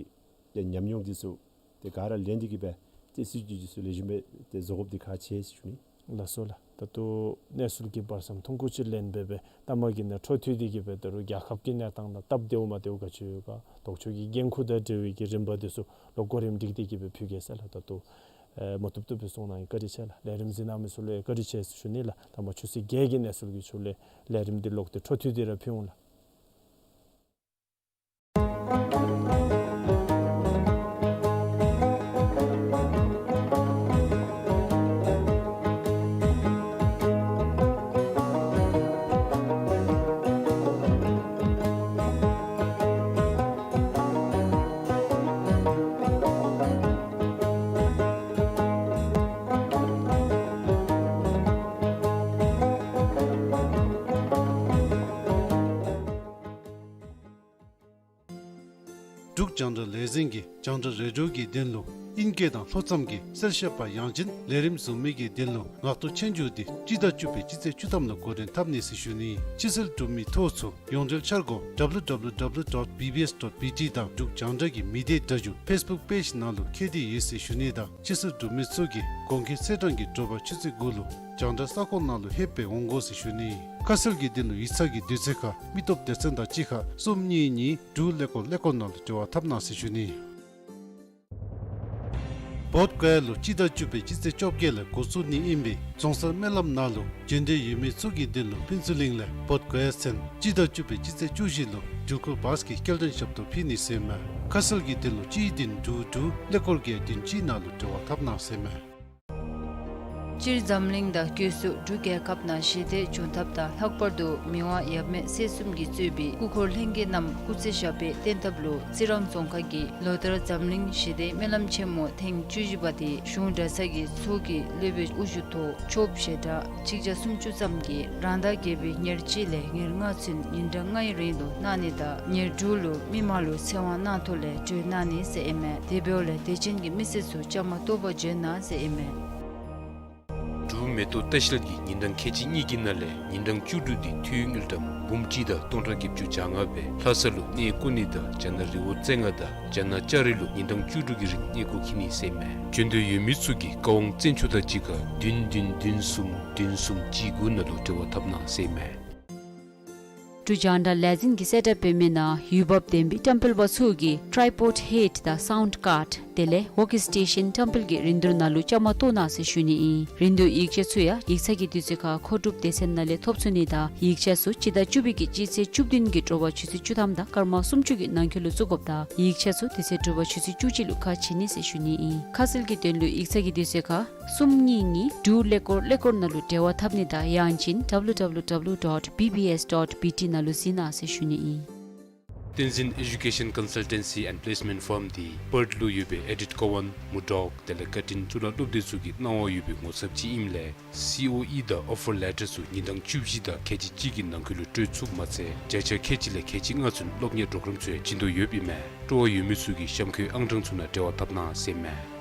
ཏེ་ཉམས་མྱོང་འདི་ཚུ་ཏེ་ག་ར་ལེན་ཏེ་གིས་སྦེ་ཏེ་སྲིད་བྱུས་འདི་ཚུ་ལེགས་ཤོམ་སྦེ་ཏེ་བཟོ་དགོཔ་འདི་ཁག་ཆེ་ཟེར་ཞུ་ནི། ལགས་སོ་ལགས། ད་ལྟོ་གནས་ཚུལ་གྱི་བར་མཚམས་ཐུང་ཀུ་ཅིག་ལེན་སྦེ་སྦེ་མཐའ་མ་གི་ནང་འཕྲོ་མཐུད་དེ་གིས་སྦེ་ད་རུང་རྒྱལ་ཁབ་ཀྱི་གནས་སྟངས་དང་སྟབས་བདེཝ་མ་བདེཝ་ག་ཅི་ཡོད་ག། ལྡོག་ཕྱོགས་ཀྱི་འགན་ཁུར་དང་འབྲེལ་བའི་གི་རིམ་པ་འདི་ཚུ་ལོག་གོ་རིམ་སྒྲིག་སྟེ་གིས་སྦེ་ཕུལ་གེ་ཟེར་ལགས། ད་ལྟོ་ཨེ་མ་བཏུབ་བཏུབ་སྦེ་གསུངས་གནང་ཡི། བཀའ་དྲིན་ཆེ་ལགས། ལས་རིམ་གཟིགས་གནང་མི་ཚུ་ལུ་ཡང་བཀའ་དྲིན་ཆེ་ཟེར་ཞུ་ནི་ལགས། ད་མ་ཆུ་ཚོད་བརྒྱད་ཀྱི་གནས་ཚུལ་གྱི་ཤུལ་ལས་ལས་རིམ་འདི་ལོག་སྟེ་འཕྲོ་མཐུད་དེ་ར་ཕུལ་འོང་ལགས། འབྲུག་རྒྱང་བསྒྲགས་ལས་འཛིན་གྱིས་རྒྱང་བསྒྲགས་རེ་ཌི་ཡོ་གི་དོན་ལུ་ཨིན་སྐད་དང་ལྷོ་མཚམས་ཀྱི་གསལ་བཤད་པ་ཡང་ཅིན་ལས་རིམ་བཟོ་མི་གི་དོན་ལུ་ངག་ཐོག་སྤྱོད་འཇུག་འདི་སྤྱི་ཟླ་བཅུ་པའི་སྤྱི་ཚེས་བཅུ་ཐམ་ལུ་འགོ་འདྲེན་འཐབ་ནི་ཟེར་ཞུ་ནི། སྤྱི་སེལ་གྲུབ་མི་ཐོ་ཚུ་ཡོངས་འབྲེལ་འཆར་སྒོ་W W W dot B B S dot B T དང་འབྲུག་རྒྱང་བསྒྲགས་ཀྱི་མི་སྡེ་སྒྲ་སྒྱུར་ཕེས་བུཀ་པེཇ་ནང་ལུ་བཀོད་དེ་ཡོད་ཟེར་ཞུ་ནི་དང་། སྤྱི་སེལ་གྲུབ་མི་ཚུ་གིས་གོང་འཁོད་ཚེས་གྲངས་ཀྱི་དྲོ་པ་ཆུ་ཚོད་དགུ་ལུ་རྒྱང་བསྒྲགས་ས་ཁོངས་ནང་ལུ་ལྷོད་སྦེ་འོང་དགོ་ཟེར་ཞུ་ནི། ཁ་གསལ་གྱི་དོན་ལུ་ཡིག་ཚང་གི་དུས་ཚོད་ཁར་མི་སྟོབས་སྡེ་ཚན་དང་གཅིག་ཁར་གསུམ་གཉིས་གཉིས་དྲུག་ཀླད་ཀོར་ཀླད་ཀོར་ནང་ལུ་འབྲེལ་བ་འཐབ་གནང་ཟེར་ཞུ་ནི། བོདྷ་ག་ཡ་ལུ་སྤྱི་ཟླ་བཅུ་པའི་སྤྱི་ཚེས་བཅོ་བརྒྱད་ལས་འགོ་བཙུགས་ནི་ཨིན་པས། རྫོང་སར་སྨོན་ལམ་ནང་ལུ་བྱོན་འདོད་ཡོད་མི་ཚུ་གི་དོན་ལུ་ཕུན་ཚོགས་གླིང་ལས་བོདྷ་ག་ཡ་ཚུན་སྤྱི་ཟླ་བཅུ་པའི་སྤྱི་ཚེས་བཅུ་བཞི་ལུ་འགྲུལ་འཁོར་བཱས་ཀྱི་སྐྱེལ་འདྲེན་ཞབས་ཏོག་ཕུལ་ནི་ཟེར་མས། ཁ་གསལ་གྱི་དོན་ལུ་གཅིག་བདུན་དྲུག་དྲུག་ཀླད་ཀོར་བརྒྱད་བདུན་གཅིག་ནང་ལུ་འབྲེལ་བ་འཐབ་གནང་ཟེར་མས། སྤྱིར་འཛམ་གླིང་དང་སྒོས་སུ་འབྲུག་རྒྱལ་ཁབ་ནང་ཞི་བདེ་འབྱུང་ཐབས་དང་ལྷག་པར་དུ་མི་དབང་ཡབ་མེས་སྲས་གསུམ་གྱིས་གཙོས་པའི་སྐུ་འཁོར་ལྷན་རྒྱས་རྣམས་སྐུ་ཚེ་ཞབས་པད་བརྟན་ཐབས་ལུ་རྩི་རང་རྫོང་ཁག་གིས་ལོ་ལྟར་འཛམ་གླིང་ཞི་བདེའི་སྨོན་ལམ་ཆེན་མོ་ཐེངས་བཅུ་བཞི་པ་དེ་གཞུང་གྲྭ་ཚང་གི་ཚོགས་ཀྱི་སློབ་དཔོན་དབུ་བཞུགས་ཐོག་ཆོསཔ་ཞལ་གྲངས་གཅིག་བརྒྱ་སུམ་ཅུ་ཙམ་གྱིས་རང་ཟླ་བརྒྱད་པའི་ཉེར་གཅིག་ལས་ཉེར་ལྔ་ཚུན་ཉིན་གྲངས་ལྔའི་རིང་དུ་གནང་ནི་དང་ཉེར་དྲུག་ལུ་མི་མང་ལུ་ཚེ་དབང་གནང་ཐོག་ལས་གྲོལ་གནང་ནི་ཟེར་ཨིན་མས། དེ་འབདཝ་ལས་དད་ཅན་གྱི་མི་སེར་ཚུ་བཅའ་མར་གཏོགས་པར་བྱོན་གནང་ཟེར་ཨིན་མས། འབྲུག་མེ་ཏོག་ལྟ་བཤལ་གྱིས་ཉིན་གྲངས་ཁལ་གཅིག་གཉིས་ཀྱི་ནང་ལས་ཉིན་གྲངས་བཅུ་དྲུག་འདི་འཐུས་དངུལ་ཀྲམ་འབུམ་གཅིག་དང་སྟོང་ཕྲག་བརྒྱད་ཅུ་གྱ་ལྔ་སྦེ་ལྷ་ས་ལུ་གནས་སྐོར་ནི་དང་རྒྱ་ནག་རི་བོ་རྩེ་ལྔ་དང་རྒྱ་ནག་ལྕགས་རི་ལུ་ཉིན་གྲངས་བཅུ་དྲུག་གི་རིང་གནས་སྐོར་འཁྱིད་ནི་ཟེར་མས། བྱོན་འདོད་ཡོད་མི་ཚུ་གིས་བཀའ་དབང་བཙན་ཆུ་དང་གཅིག་ཁར་བདུན་བདུན་བདུན་གསུམ་བདུན་གསུམ་གཅིག་དགུ་ནང་ལུ་འབྲེལ་བ་འཐབ་གནང་ཟེར་མས། འབྲུག་རྒྱང་བསྒྲགས་ལས་འཛིན་གྱིས་གསལ་བསྒྲགས་འབད་མི་ནང་འོས་འབབ་ལྡན་པའི་བཀྲམ་སྤེལ་པ་ཚུ་གིས་ཊའི་པོཌ་ཧེཌ་དང་སའུནཌ་ཀཱརཌ་དེ་ལས་ཝོརྐ་སི་ཊེ་ཤཱན་བཀྲམ་སྤེལ་གྱི་རིན་བསྡུར་ནང་ལུ་བཅའ་མར་གཏོགས་གནང་ཟེར་ཞུ་ནི་ཨིན། རིན་བསྡུར་ཡིག་ཆ་ཚུ་ཡང་ཡིག་ཚང་གི་དུས་ཚོད་ཁར་མཁོ་སྒྲུབ་སྡེ་ཚན་ནང་ལས་ཐོབ་ཚུགས་ནི་དང་ཡིག་ཆ་ཚུ་སྤྱི་ཟླ་བཅུ་པའི་གི་སྤྱི་ཚེས་བཅུ་བདུན་གྱི་དྲོ་པ་ཆུ་ཚོད་བཅུ་ཐམ་དང་སྐར་མ་སུམ་ཅུ་གི་ནང་འཁོད་ལུ་བཙུགས་དགོཔ་དང་ཡིག་ཆ་ཚུ་དེ་ཚེ་དྲོ་པ་ཆུ་ཚོད་བཅུ་གཅིག་ལུ་ཁ་ཕྱེ་ནི་ཟེར་ཞུ་ནི་ཨིན། ཁ་གསལ་གྱི་དོན་ལུ་ཡིག་ཚང་གི་དུས་ཚོད་ཁར་གསུམ་གཉིས་གཉིས་དྲུག་ཀླད་ཀོར་ཀླད་ཀོར་ནང་ལུ་འབྲེལ་བ་འཐབ་ནི་དང་ཡང་ཅིན་W W W dot B B S dot B T ནང་ལུ་གཟིགས་གནང་ཟེར་ཞུ་ནི་ཨིན། བསྟན་འཛིན་ཨེ་ཌུ་ཀེ་ཤཱན་ཀོན་སལ་ཊེན་སི་ཨེནཌ་པེ་ལེསི་མེནཊ་ཕརམ་འདི་པརཐ་ལུ་ཡོད་པའི་ཨེ་ཌིཐ་ཀོ་ཝཱན་མུར་ཌོག་དེ་ལས་ཀར་ཊིན་གཙུག་ལག་སློབ་སྡེ་ཚུ་གི་གནང་བ་ཡོད་པའི་ངོ་ཚབ་ཅིག་ཨིནམ་ལས་སི་ཨོ་ཨི་དང་ཨོ་ཕར་ལེ་ཊར་ཚུ་ཉིན་གྲངས་བཅུ་བཞི་དང་ཁལ་གཅིག་གཅིག་གི་ནང་འཁོད་ལུ་སྤྲོད་ཚུགསཔ་མ་ཚད་བརྒྱ་ཆ་ཁལ་གཅིག་ལས་ཁལ་གཅིག་ལྔ་ཚུན་སློབ་གཉེར་གྲོགས་རམ་ཚུ་ཡང་བྱིན་དོ་ཡོདཔ་ཨིན་མས། སྤྲོ་བ་ཡོད་མི་ཚུ་གིས་གཤམ་འཁོད་ཨང་གྲངས་ཚུ་ནང་འབྲེལ་བ་འཐབ་གནང་ཟེར་མས།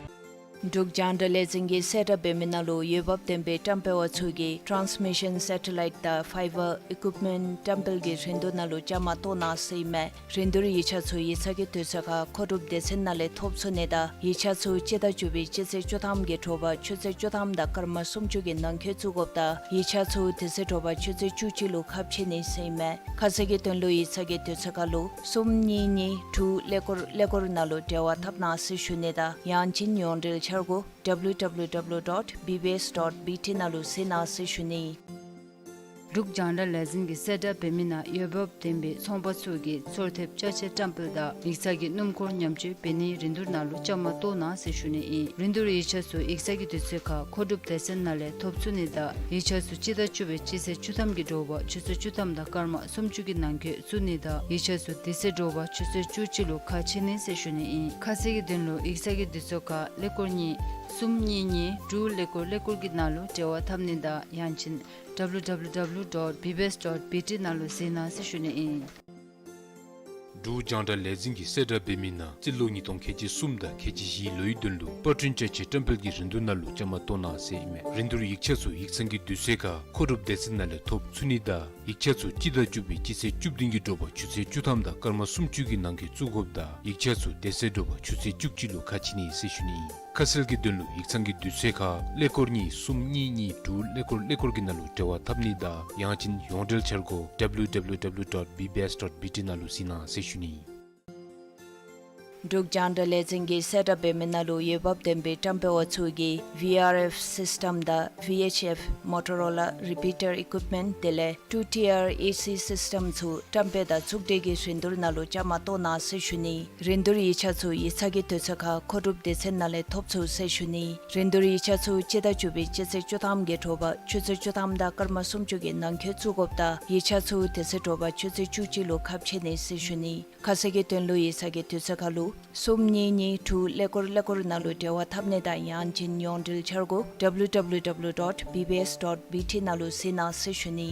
འབྲུག་རྒྱང་བསྒྲགས་ལས་འཛིན་གྱིས་གསལ་བསྒྲགས་འབད་མི་ནང་ལུ་འོས་འབབ་ལྡན་པའི་བཀྲམ་སྤེལ་པ་ཚུ་གིས་ཊཱནསི་མི་ཤཱན་སེ་ཊ་ལའིཊ་དང་ཕའི་བར་ཨི་ཀུཡིཔ་མེནཊ་བཀྲམ་སྤེལ་གྱི་རིན་བསྡུར་ནང་ལུ་བཅའ་མར་གཏོགས་གནང་ཟེར་ཨིན་མས། རིན་བསྡུར་ཡིག་ཆ་ཚུ་ཡིག་ཚང་གི་དུས་ཚོད་ཁར་མཁོ་སྒྲུབ་སྡེ་ཚན་ནང་ལས་ཐོབ་ཚུགས་ནི་དང་ཡིག་ཆ་ཚུ་སྤྱི་ཟླ་བཅུ་པའི་སྤྱི་ཚེས་བཅུ་ཐམ་གྱི་དྲོ་པ་ཆུ་ཚོད་བཅུ་ཐམ་དང་སྐར་མ་སུམ་ཅུ་གི་ནང་འཁོད་བཙུགས་དགོཔ་དང་ཡིག་ཆ་ཚུ་དེ་ཚེ་དྲོ་པ་ཆུ་ཚོད་བཅུ་གཅིག་ལུ་ཁ་ཕྱེ་ནི་ཟེར་ཨིན་མས། ཁ་གསལ་གྱི་དོན་ལུ་ཡིག་ཚང་གི་དུས་ཚོད་ཁར་ལུ་གསུམ་གཉིས་གཉིས་དྲུག་ཀླད་ཀོར་ཀླད་ཀོར་ནང་ལུ་འབྲེལ་བ་འཐབ་གནང་ཟེར་ཞུ་ནི་དང་ཡང་ཅིན་ཡོངས་འབྲེལ་འཆར་སྒོ་W W W dot B B S dot B T ནང་ལུ་གཟིགས་གནང་ཟེར་ཞུ་ནི། འབྲུག་རྒྱང་བསྒྲགས་ལས་འཛིན་གྱིས་གསལ་བསྒྲགས་འབད་མི་ནང་འོས་འབབ་ལྡན་པའི་ཚོང་པ་ཚུ་གིས་ཚོར་ཐེབས་ཅ་ཆས་བཀྲམ་སྤེལ་དང་ཡིག་ཚང་གི་སྣུམ་འཁོར་ཉམས་བཅོས་འབད་ནིའི་རིན་བསྡུར་ནང་ལུ་བཅའ་མར་གཏོགས་གནང་ཟེར་ཞུ་ནི་ཨིན། རིན་བསྡུར་ཡིག་ཆ་ཚུ་ཡིག་ཚང་གི་དུས་ཚོད་ཁར་མཁོ་སྒྲུབ་སྡེ་ཚན་ནང་ལས་ཐོབ་ཚུགས་ནི་དང་ཡིག་ཆ་ཚུ་སྤྱི་ཟླ་བཅུ་པའི་སྤྱི་ཚེས་བཅུ་ཐམ་གྱི་དྲོ་པ་ཆུ་ཚོད་བཅུ་ཐམ་དང་སྐར་མ་སུམ་ཅུ་གི་ནང་འཁོད་བཙུགས་ནི་དང་ཡིག་ཆ་ཚུ་དེ་ཚེ་དྲོ་པ་ཆུ་ཚོད་བཅུ་གཅིག་ལུ་ཁ་ཕྱེ་ནི་ཟེར་ཞུ་ནི་ཨིན། ཁ་གསལ་གྱི་དོན་ལུ་ཡིག་ཚང་གི་དུས་ཚོད་ཁར་ཀླད་ཀོར་གཉིས་ གསུམ་གཉིས་གཉིས་དྲུག་ཀླད་ཀོར་ཀླད་ཀོར་གྱི་ནང་ལུ་འབྲེལ་བ་འཐབ་ནི་དང་ཡང་ཅིན་W W W dot B B S dot B T ནང་ལུ་གཟིགས་གནང་ཟེར་ཞུ་ནི་ཨིན། འབྲུག་རྒྱང་བསྒྲགས་ལས་འཛིན་གྱིས་གསལ་བསྒྲགས་འབད་མི་ནང་རྩིས་ལོ་ཉིས་སྟོང་ཁལ་གཅིག་གསུམ་དང་ཁལ་གཅིག་བཞི་ལོའི་དོན་ལུ་པར་སྐྲུན་བཅའ་ཆས་བཀྲམ་སྤེལ་གྱི་རིན་བསྡུར་ནང་ལུ་བཅའ་མར་གཏོགས་གནང་ཟེར་ཨིན་མས། རིན་བསྡུར་ཡིག་ཆ་ཚུ་ཡིག་ཚང་གི་དུས་ཚོད་ཁར་མཁོ་སྒྲུབ་སྡེ་ཚན་ནང་ལས་ཐོབ་ཚུགས་ནི་དང་ཡིག་ཆ་ཚུ་སྤྱི་ཟླ་བཅུ་པའི་སྤྱི་ཚེས་བཅུ་བདུན་གྱི་དྲོ་པ་ཆུ་ཚོད་བཅུ་ཐམ་དང་སྐར་མ་སུམ་ཅུ་གི་ནང་འཁོད་བཙུགས་དགོཔ་དང་ཡིག་ཆ་ཚུ་དེ་ཚེ་དྲོ་པ་ཆུ་ཚོད་བཅུ་གཅིག་ལུ་ཁ་ཕྱེ་ནི་ཟེར་ཞུ་ནི་ཨིན། ཁ་གསལ་གྱི་དོན་ལུ་ཡིག་ཚང་གི་དུས་ཚོད་ཁར་ཀླད་ཀོར་གཉིས་གསུམ་གཉིས་གཉིས་དྲུག་ཀླད་ཀོར་ཀླད་ཀོར་གྱི་ནང་ལུ་འབྲེལ་བ་འཐབ་ནི་དང་ཡང་ཅིན་ཡོངས་འབྲེལ་འཆར་སྒོ་W W W dot B B S dot B T ནང་ལུ་གཟིགས་གནང་ཟེར་ཞུ་ནི་ཨིན། འབྲུག་རྒྱང་བསྒྲགས་ལས་འཛིན་གྱིས་གསལ་བསྒྲགས་འབད་མི་ནང་ལུ་འོས་འབབ་ལྡན་པའི་བཀྲམ་སྤེལ་བ་ཚུ་གིས་V R F system དང་V H F Motorola repeater equipment དེ་ལས་two tier A C system ཚུ་བཀྲམ་སྤེལ་དང་བཙུགས་གྲོལ་གྱི་རིན་བསྡུར་ནང་ལུ་བཅའ་མར་གཏོགས་གནང་ཟེར་ཞུ་ནི། རིན་བསྡུར་ཡིག་ཆ་ཚུ་ཡིག་ཚང་གི་དུས་ཚོད་ཁར་མཁོ་སྒྲུབ་སྡེ་ཚན་ནང་ལས་ཐོབ་ཚུགས་ཟེར་ཞུ་ནི། རིན་བསྡུར་ཡིག་ཆ་ཚུ་སྤྱི་ཟླ་བཅུ་པའི་སྤྱི་ཚེས་བཅུ་ཐམ་གྱི་དྲོ་པ་ཆུ་ཚོད་བཅུ་ཐམ་དང་སྐར་མ་སུམ་ཅུ་གི་ནང་འཁོད་བཙུགས་དགོཔ་དང་ཡིག་ཆ་ཚུ་དེ་ཚེ་དྲོ་པ་ཆུ་ཚོད་བཅུ་གཅིག་ལུ་ཁ་ཕྱེ་ནི་ཟེར་ཞུ་ནི། ཁ་གསལ་གྱི་དོན་ལུ་ཡིག་ཚང་གི་དུས་ཚོད་ཁར་ལུ་གསུམ་གཉིས་གཉིས་དྲུག་ཀླད་ཀོར་ཀླད་ཀོར་ནང་ལུ་འབྲེལ་བ་འཐབ་ནི་དང་ཡང་ཅིན་ཡོངས་འབྲེལ་འཆར་སྒོ་W W W dot B B S dot B T ནང་ལུ་གཟིགས་གནང་ཟེར་ཞུ་ནི།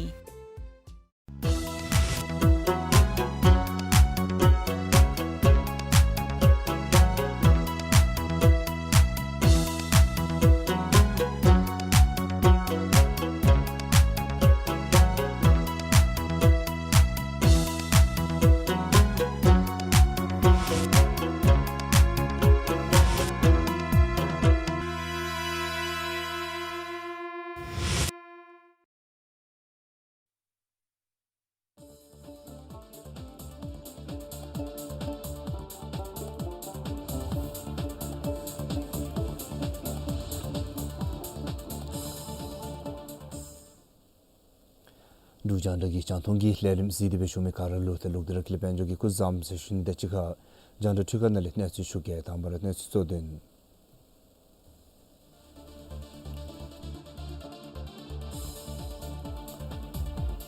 འབྲུག་རྒྱང་བསྒྲགས་ཀྱི་རྒྱང་མཐོང་གི་ལས་རིམ་གཟིགས་ཏེ་སྦེ་བཞུགས་མི་ག་ར་ལུ་ཏེ་ལུགས་བདེ་རབ་དགའ་བའི་དཔལ་འབྱོར་གྱིས་སྐུ་གཟུགས་བཟང་ཟེར་ཞུ་ནི་དང་གཅིག་ཁར་རྒྱང་བསྒྲགས་འཕྲུལ་ཁང་ནང་ལས་གནས་ཚུལ་ཞུ་གེ། དང་པ་ར་གནས་ཚུལ་གཙོ་དོན།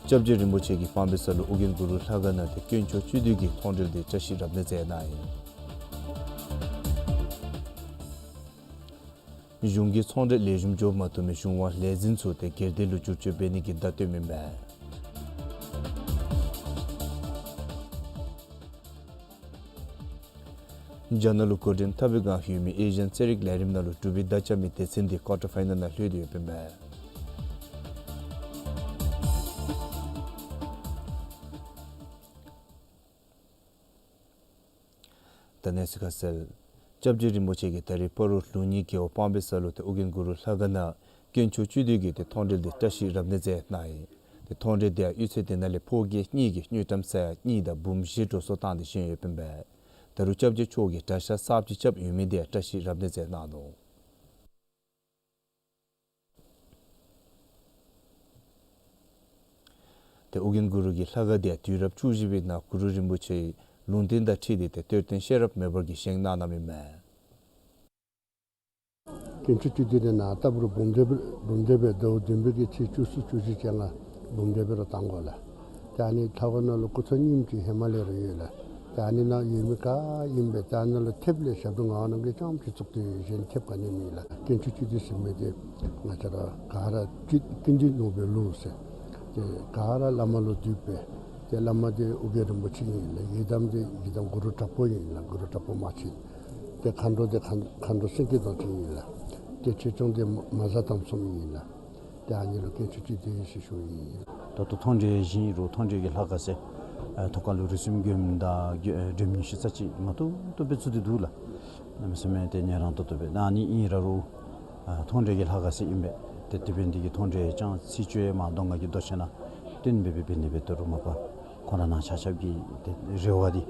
སྐྱབས་རྗེ་རིན་པོ་ཆེ་གིས་སྤང་སྦས་ས་ལུ་ཨོ་རྒྱན་གུ་རུ་ལྷ་ཁང་ནང་ཏེ་དཀོན་མཆོག་བཅུ་དུས་ཀྱི་མཐོང་གྲོལ་འདི་བཀྲ་ཤིས་རབ་གནས་མཛད་གནང་ཡི། གཞུང་གི་ཚོང་འབྲེལ་ལེགས་ཤོམ་འགྱོ་མ་བཏུབ་མི་གཞུང་དབང་ལས་འཛིན་ཚུ་ཏེ་སྒེར་སྡེ་ལུ་བསྒྱུར་བཅོས་འབད་ནི་གི་བརྡ་སྟོན་མི་མས། རྒྱ་ནག་ལུ་འགོ་འདྲེན་འཐབ་པའི་བསྒང་ཡོད་མི་ཨེ་ཤི་ཡན་རྩེད་རིགས་ལས་རིམ་ནང་ལུ་འབྲུག་པའི་མདའ་རྐྱབ་མི་སྡེ་ཚན་འདི་ཀོར་ཊར་ཕའི་ནལ་ནང་ལྷོད་དེ་ཡོདཔ་ཨིན་པས། ད་གནས་ཚུལ་ཁ་གསལ། སྐྱབས་རྗེ་རིན་པོ་ཆེ་གིས་ད་རིས་སྤ་རོ་ལུགས་གཉིས་རྒེད་འོག་སྤང་སྦས་ས་ལུ་ཏེ་ཨོ་རྒྱན་གུ་རུ་ལྷ་ཁང་ནང་དཀོན་མཆོག་བཅུ་དུས་ཀྱི་ཏེ་མཐོང་གྲོལ་འདི་བཀྲ་ཤིས་རབ་གནས་མཛད་གནང་ཡི། ཏེ་མཐོང་གྲོལ་འདི་ཡང་གཡུས་ཚན་འདི་ནང་ལས་ཕོ་སྐྱེས་གཉིས་ཀྱིས་དངུལ་ཀྲམ་ས་ཡ་གཉིས་དང་འབུམ་བཞི་འགྲོ་སོང་བཏང་སྟེ་བཞེངས་ཡོདཔ་ཨིན་པས། ད་རུང་སྐྱབས་རྗེ་མཆོག་གིས་གྲྭ་ཤག་གསརཔ་ཅིག་རྐྱབ་ཡོད་མི་འདི་ཡང་བཀྲ་ཤིས་རབ་གནས་མཛད་གནང་ནུག། ཏེ་ཨོ་རྒྱན་གུ་རུ་གི་ལྷ་ཁང་འདི་ཡང་དུས་རབས་བཅུ་བཞི་པའི་ནང་གུ་རུ་རིན་པོ་ཆེའི་ལུང་བསྟན་དང་འཁྲིལ་ཏེ་ཏེ་གཏེར་སྟོན་ཤེས་རབ་མེ་འབར་གྱིས་བཞེངས་གནང་གནངམ་ཨིན་མས། དཀོན་མཆོག་བཅུ་དུས་འདི་ནང་ལྟ་བུ་ར་འབུམ་སྡེ་པའི་འབུམ་སྡེ་པའི་ཟླཝ་བདུན་པའི་གི་ཚེས་བཅུ་གསུམ་བཅུ་བཞི་བཅོ་ལྔ་འབུམ་སྡེ་པའི་ར་གཏང་དགོ་ལགས། ཏེ་ཨ་ནི་ལྷ་ཁང་ནང་ལུ་སྐུ་ཚབ་རྙིངམ་ཅིག་ཧེ་མ་ལས་ར་ཡོད་ལགས། ཏེ་ཨ་ནི་ནང་ཡོད་མི་ག་ཨིན་པས། ཏེ་ཨ་ནི་ལུ་ཐེབས་ལས་ཞབས་དྲུང་ངག་དབང་རྣམ་རྒྱལ་རྐྱངམ་ཅིག་བཙུགས་ཏེ་གཞན་ཐེབས་ག་ནི་མེད་ལགས། དཀོན་མཆོག་བཅུ་དུས་ཟེར་མི་འདི་ང་བཅས་ར་ག་ར་བཅུད་ཀུན་འདུས་ནོར་བུའི་ལུགས་ཟེར། ཏེ་ག་ར་བླ་མ་ལུ་འདུས་པས། ཏེ་བླ་མ་འདི་ཨོ་རྒྱན་རིན་པོ་ཆེ་ཨིན་ལགས། ཡི་དམ་འདི་ཡི་དམ་གུ་རུ་དྲག་པོ་ཨིན་ལགས། གུ་རུ་དྲག་པོ་མ་ཆེན། ཏེ་མཁའ་འགྲོ་འདི་མཁའ་མཁའ་འགྲོ་སེང་གེ་གདོང་ཅན་ཨིན་ལགས། ཏེ་ཆོས་སྐྱོང་འདི་མ་མ་གཟའ་དམ་གསུམ་ཨིན་ལགས། ཏེ་ཨ་ནི་ལུ་དཀོན་མཆོག་བཅུ་དུས་ཟེར་ཞུཝ་ཨིན། ད་ལྟོ་མཐོང་གྲོལ་བཞེངས་རུང་མཐོང་གྲོལ་གྱི་ལྷ་ཁང་ཟེར་ཨ་ཐོག་ཁ་ལུ་རིགས་གསུམ་མགོན་དང་མགོན་སྒྲོལ་མ་ཉི་ཤུ་རྩ་གཅིག་མ་བཏུབ་བཏུབ་སྦེ་བཙུགས་ཏེ་འདུག་ལགས། གནམ་མེད་ས་མེད་ཏེ་ཉེ་རང་ཏོག་ཏོ་སྦེ་ཨ་ནི་ཨིན་ར་རུང་ཨ་མཐོང་གྲོལ་གྱི་ལྷ་ཁང་ཟེར་ཨིན་པས། ཏེ་དེ་འབད་ནི་འདི་གིས་མཐོང་གྲོལ་རྐྱངམ་ཅིག་ཅོ་ཡང་མ་གདོང་ཁ་གི་རྡོ་ཆེན་ནང་བཏོན་འབད་འབད་འབད་ནི་འབད་དོ་རུང་མ་པ་ཁོང་ར་ནང་ཆ་ཁྱབ་ཀྱི་ཏེ་རེ་བ་འདི་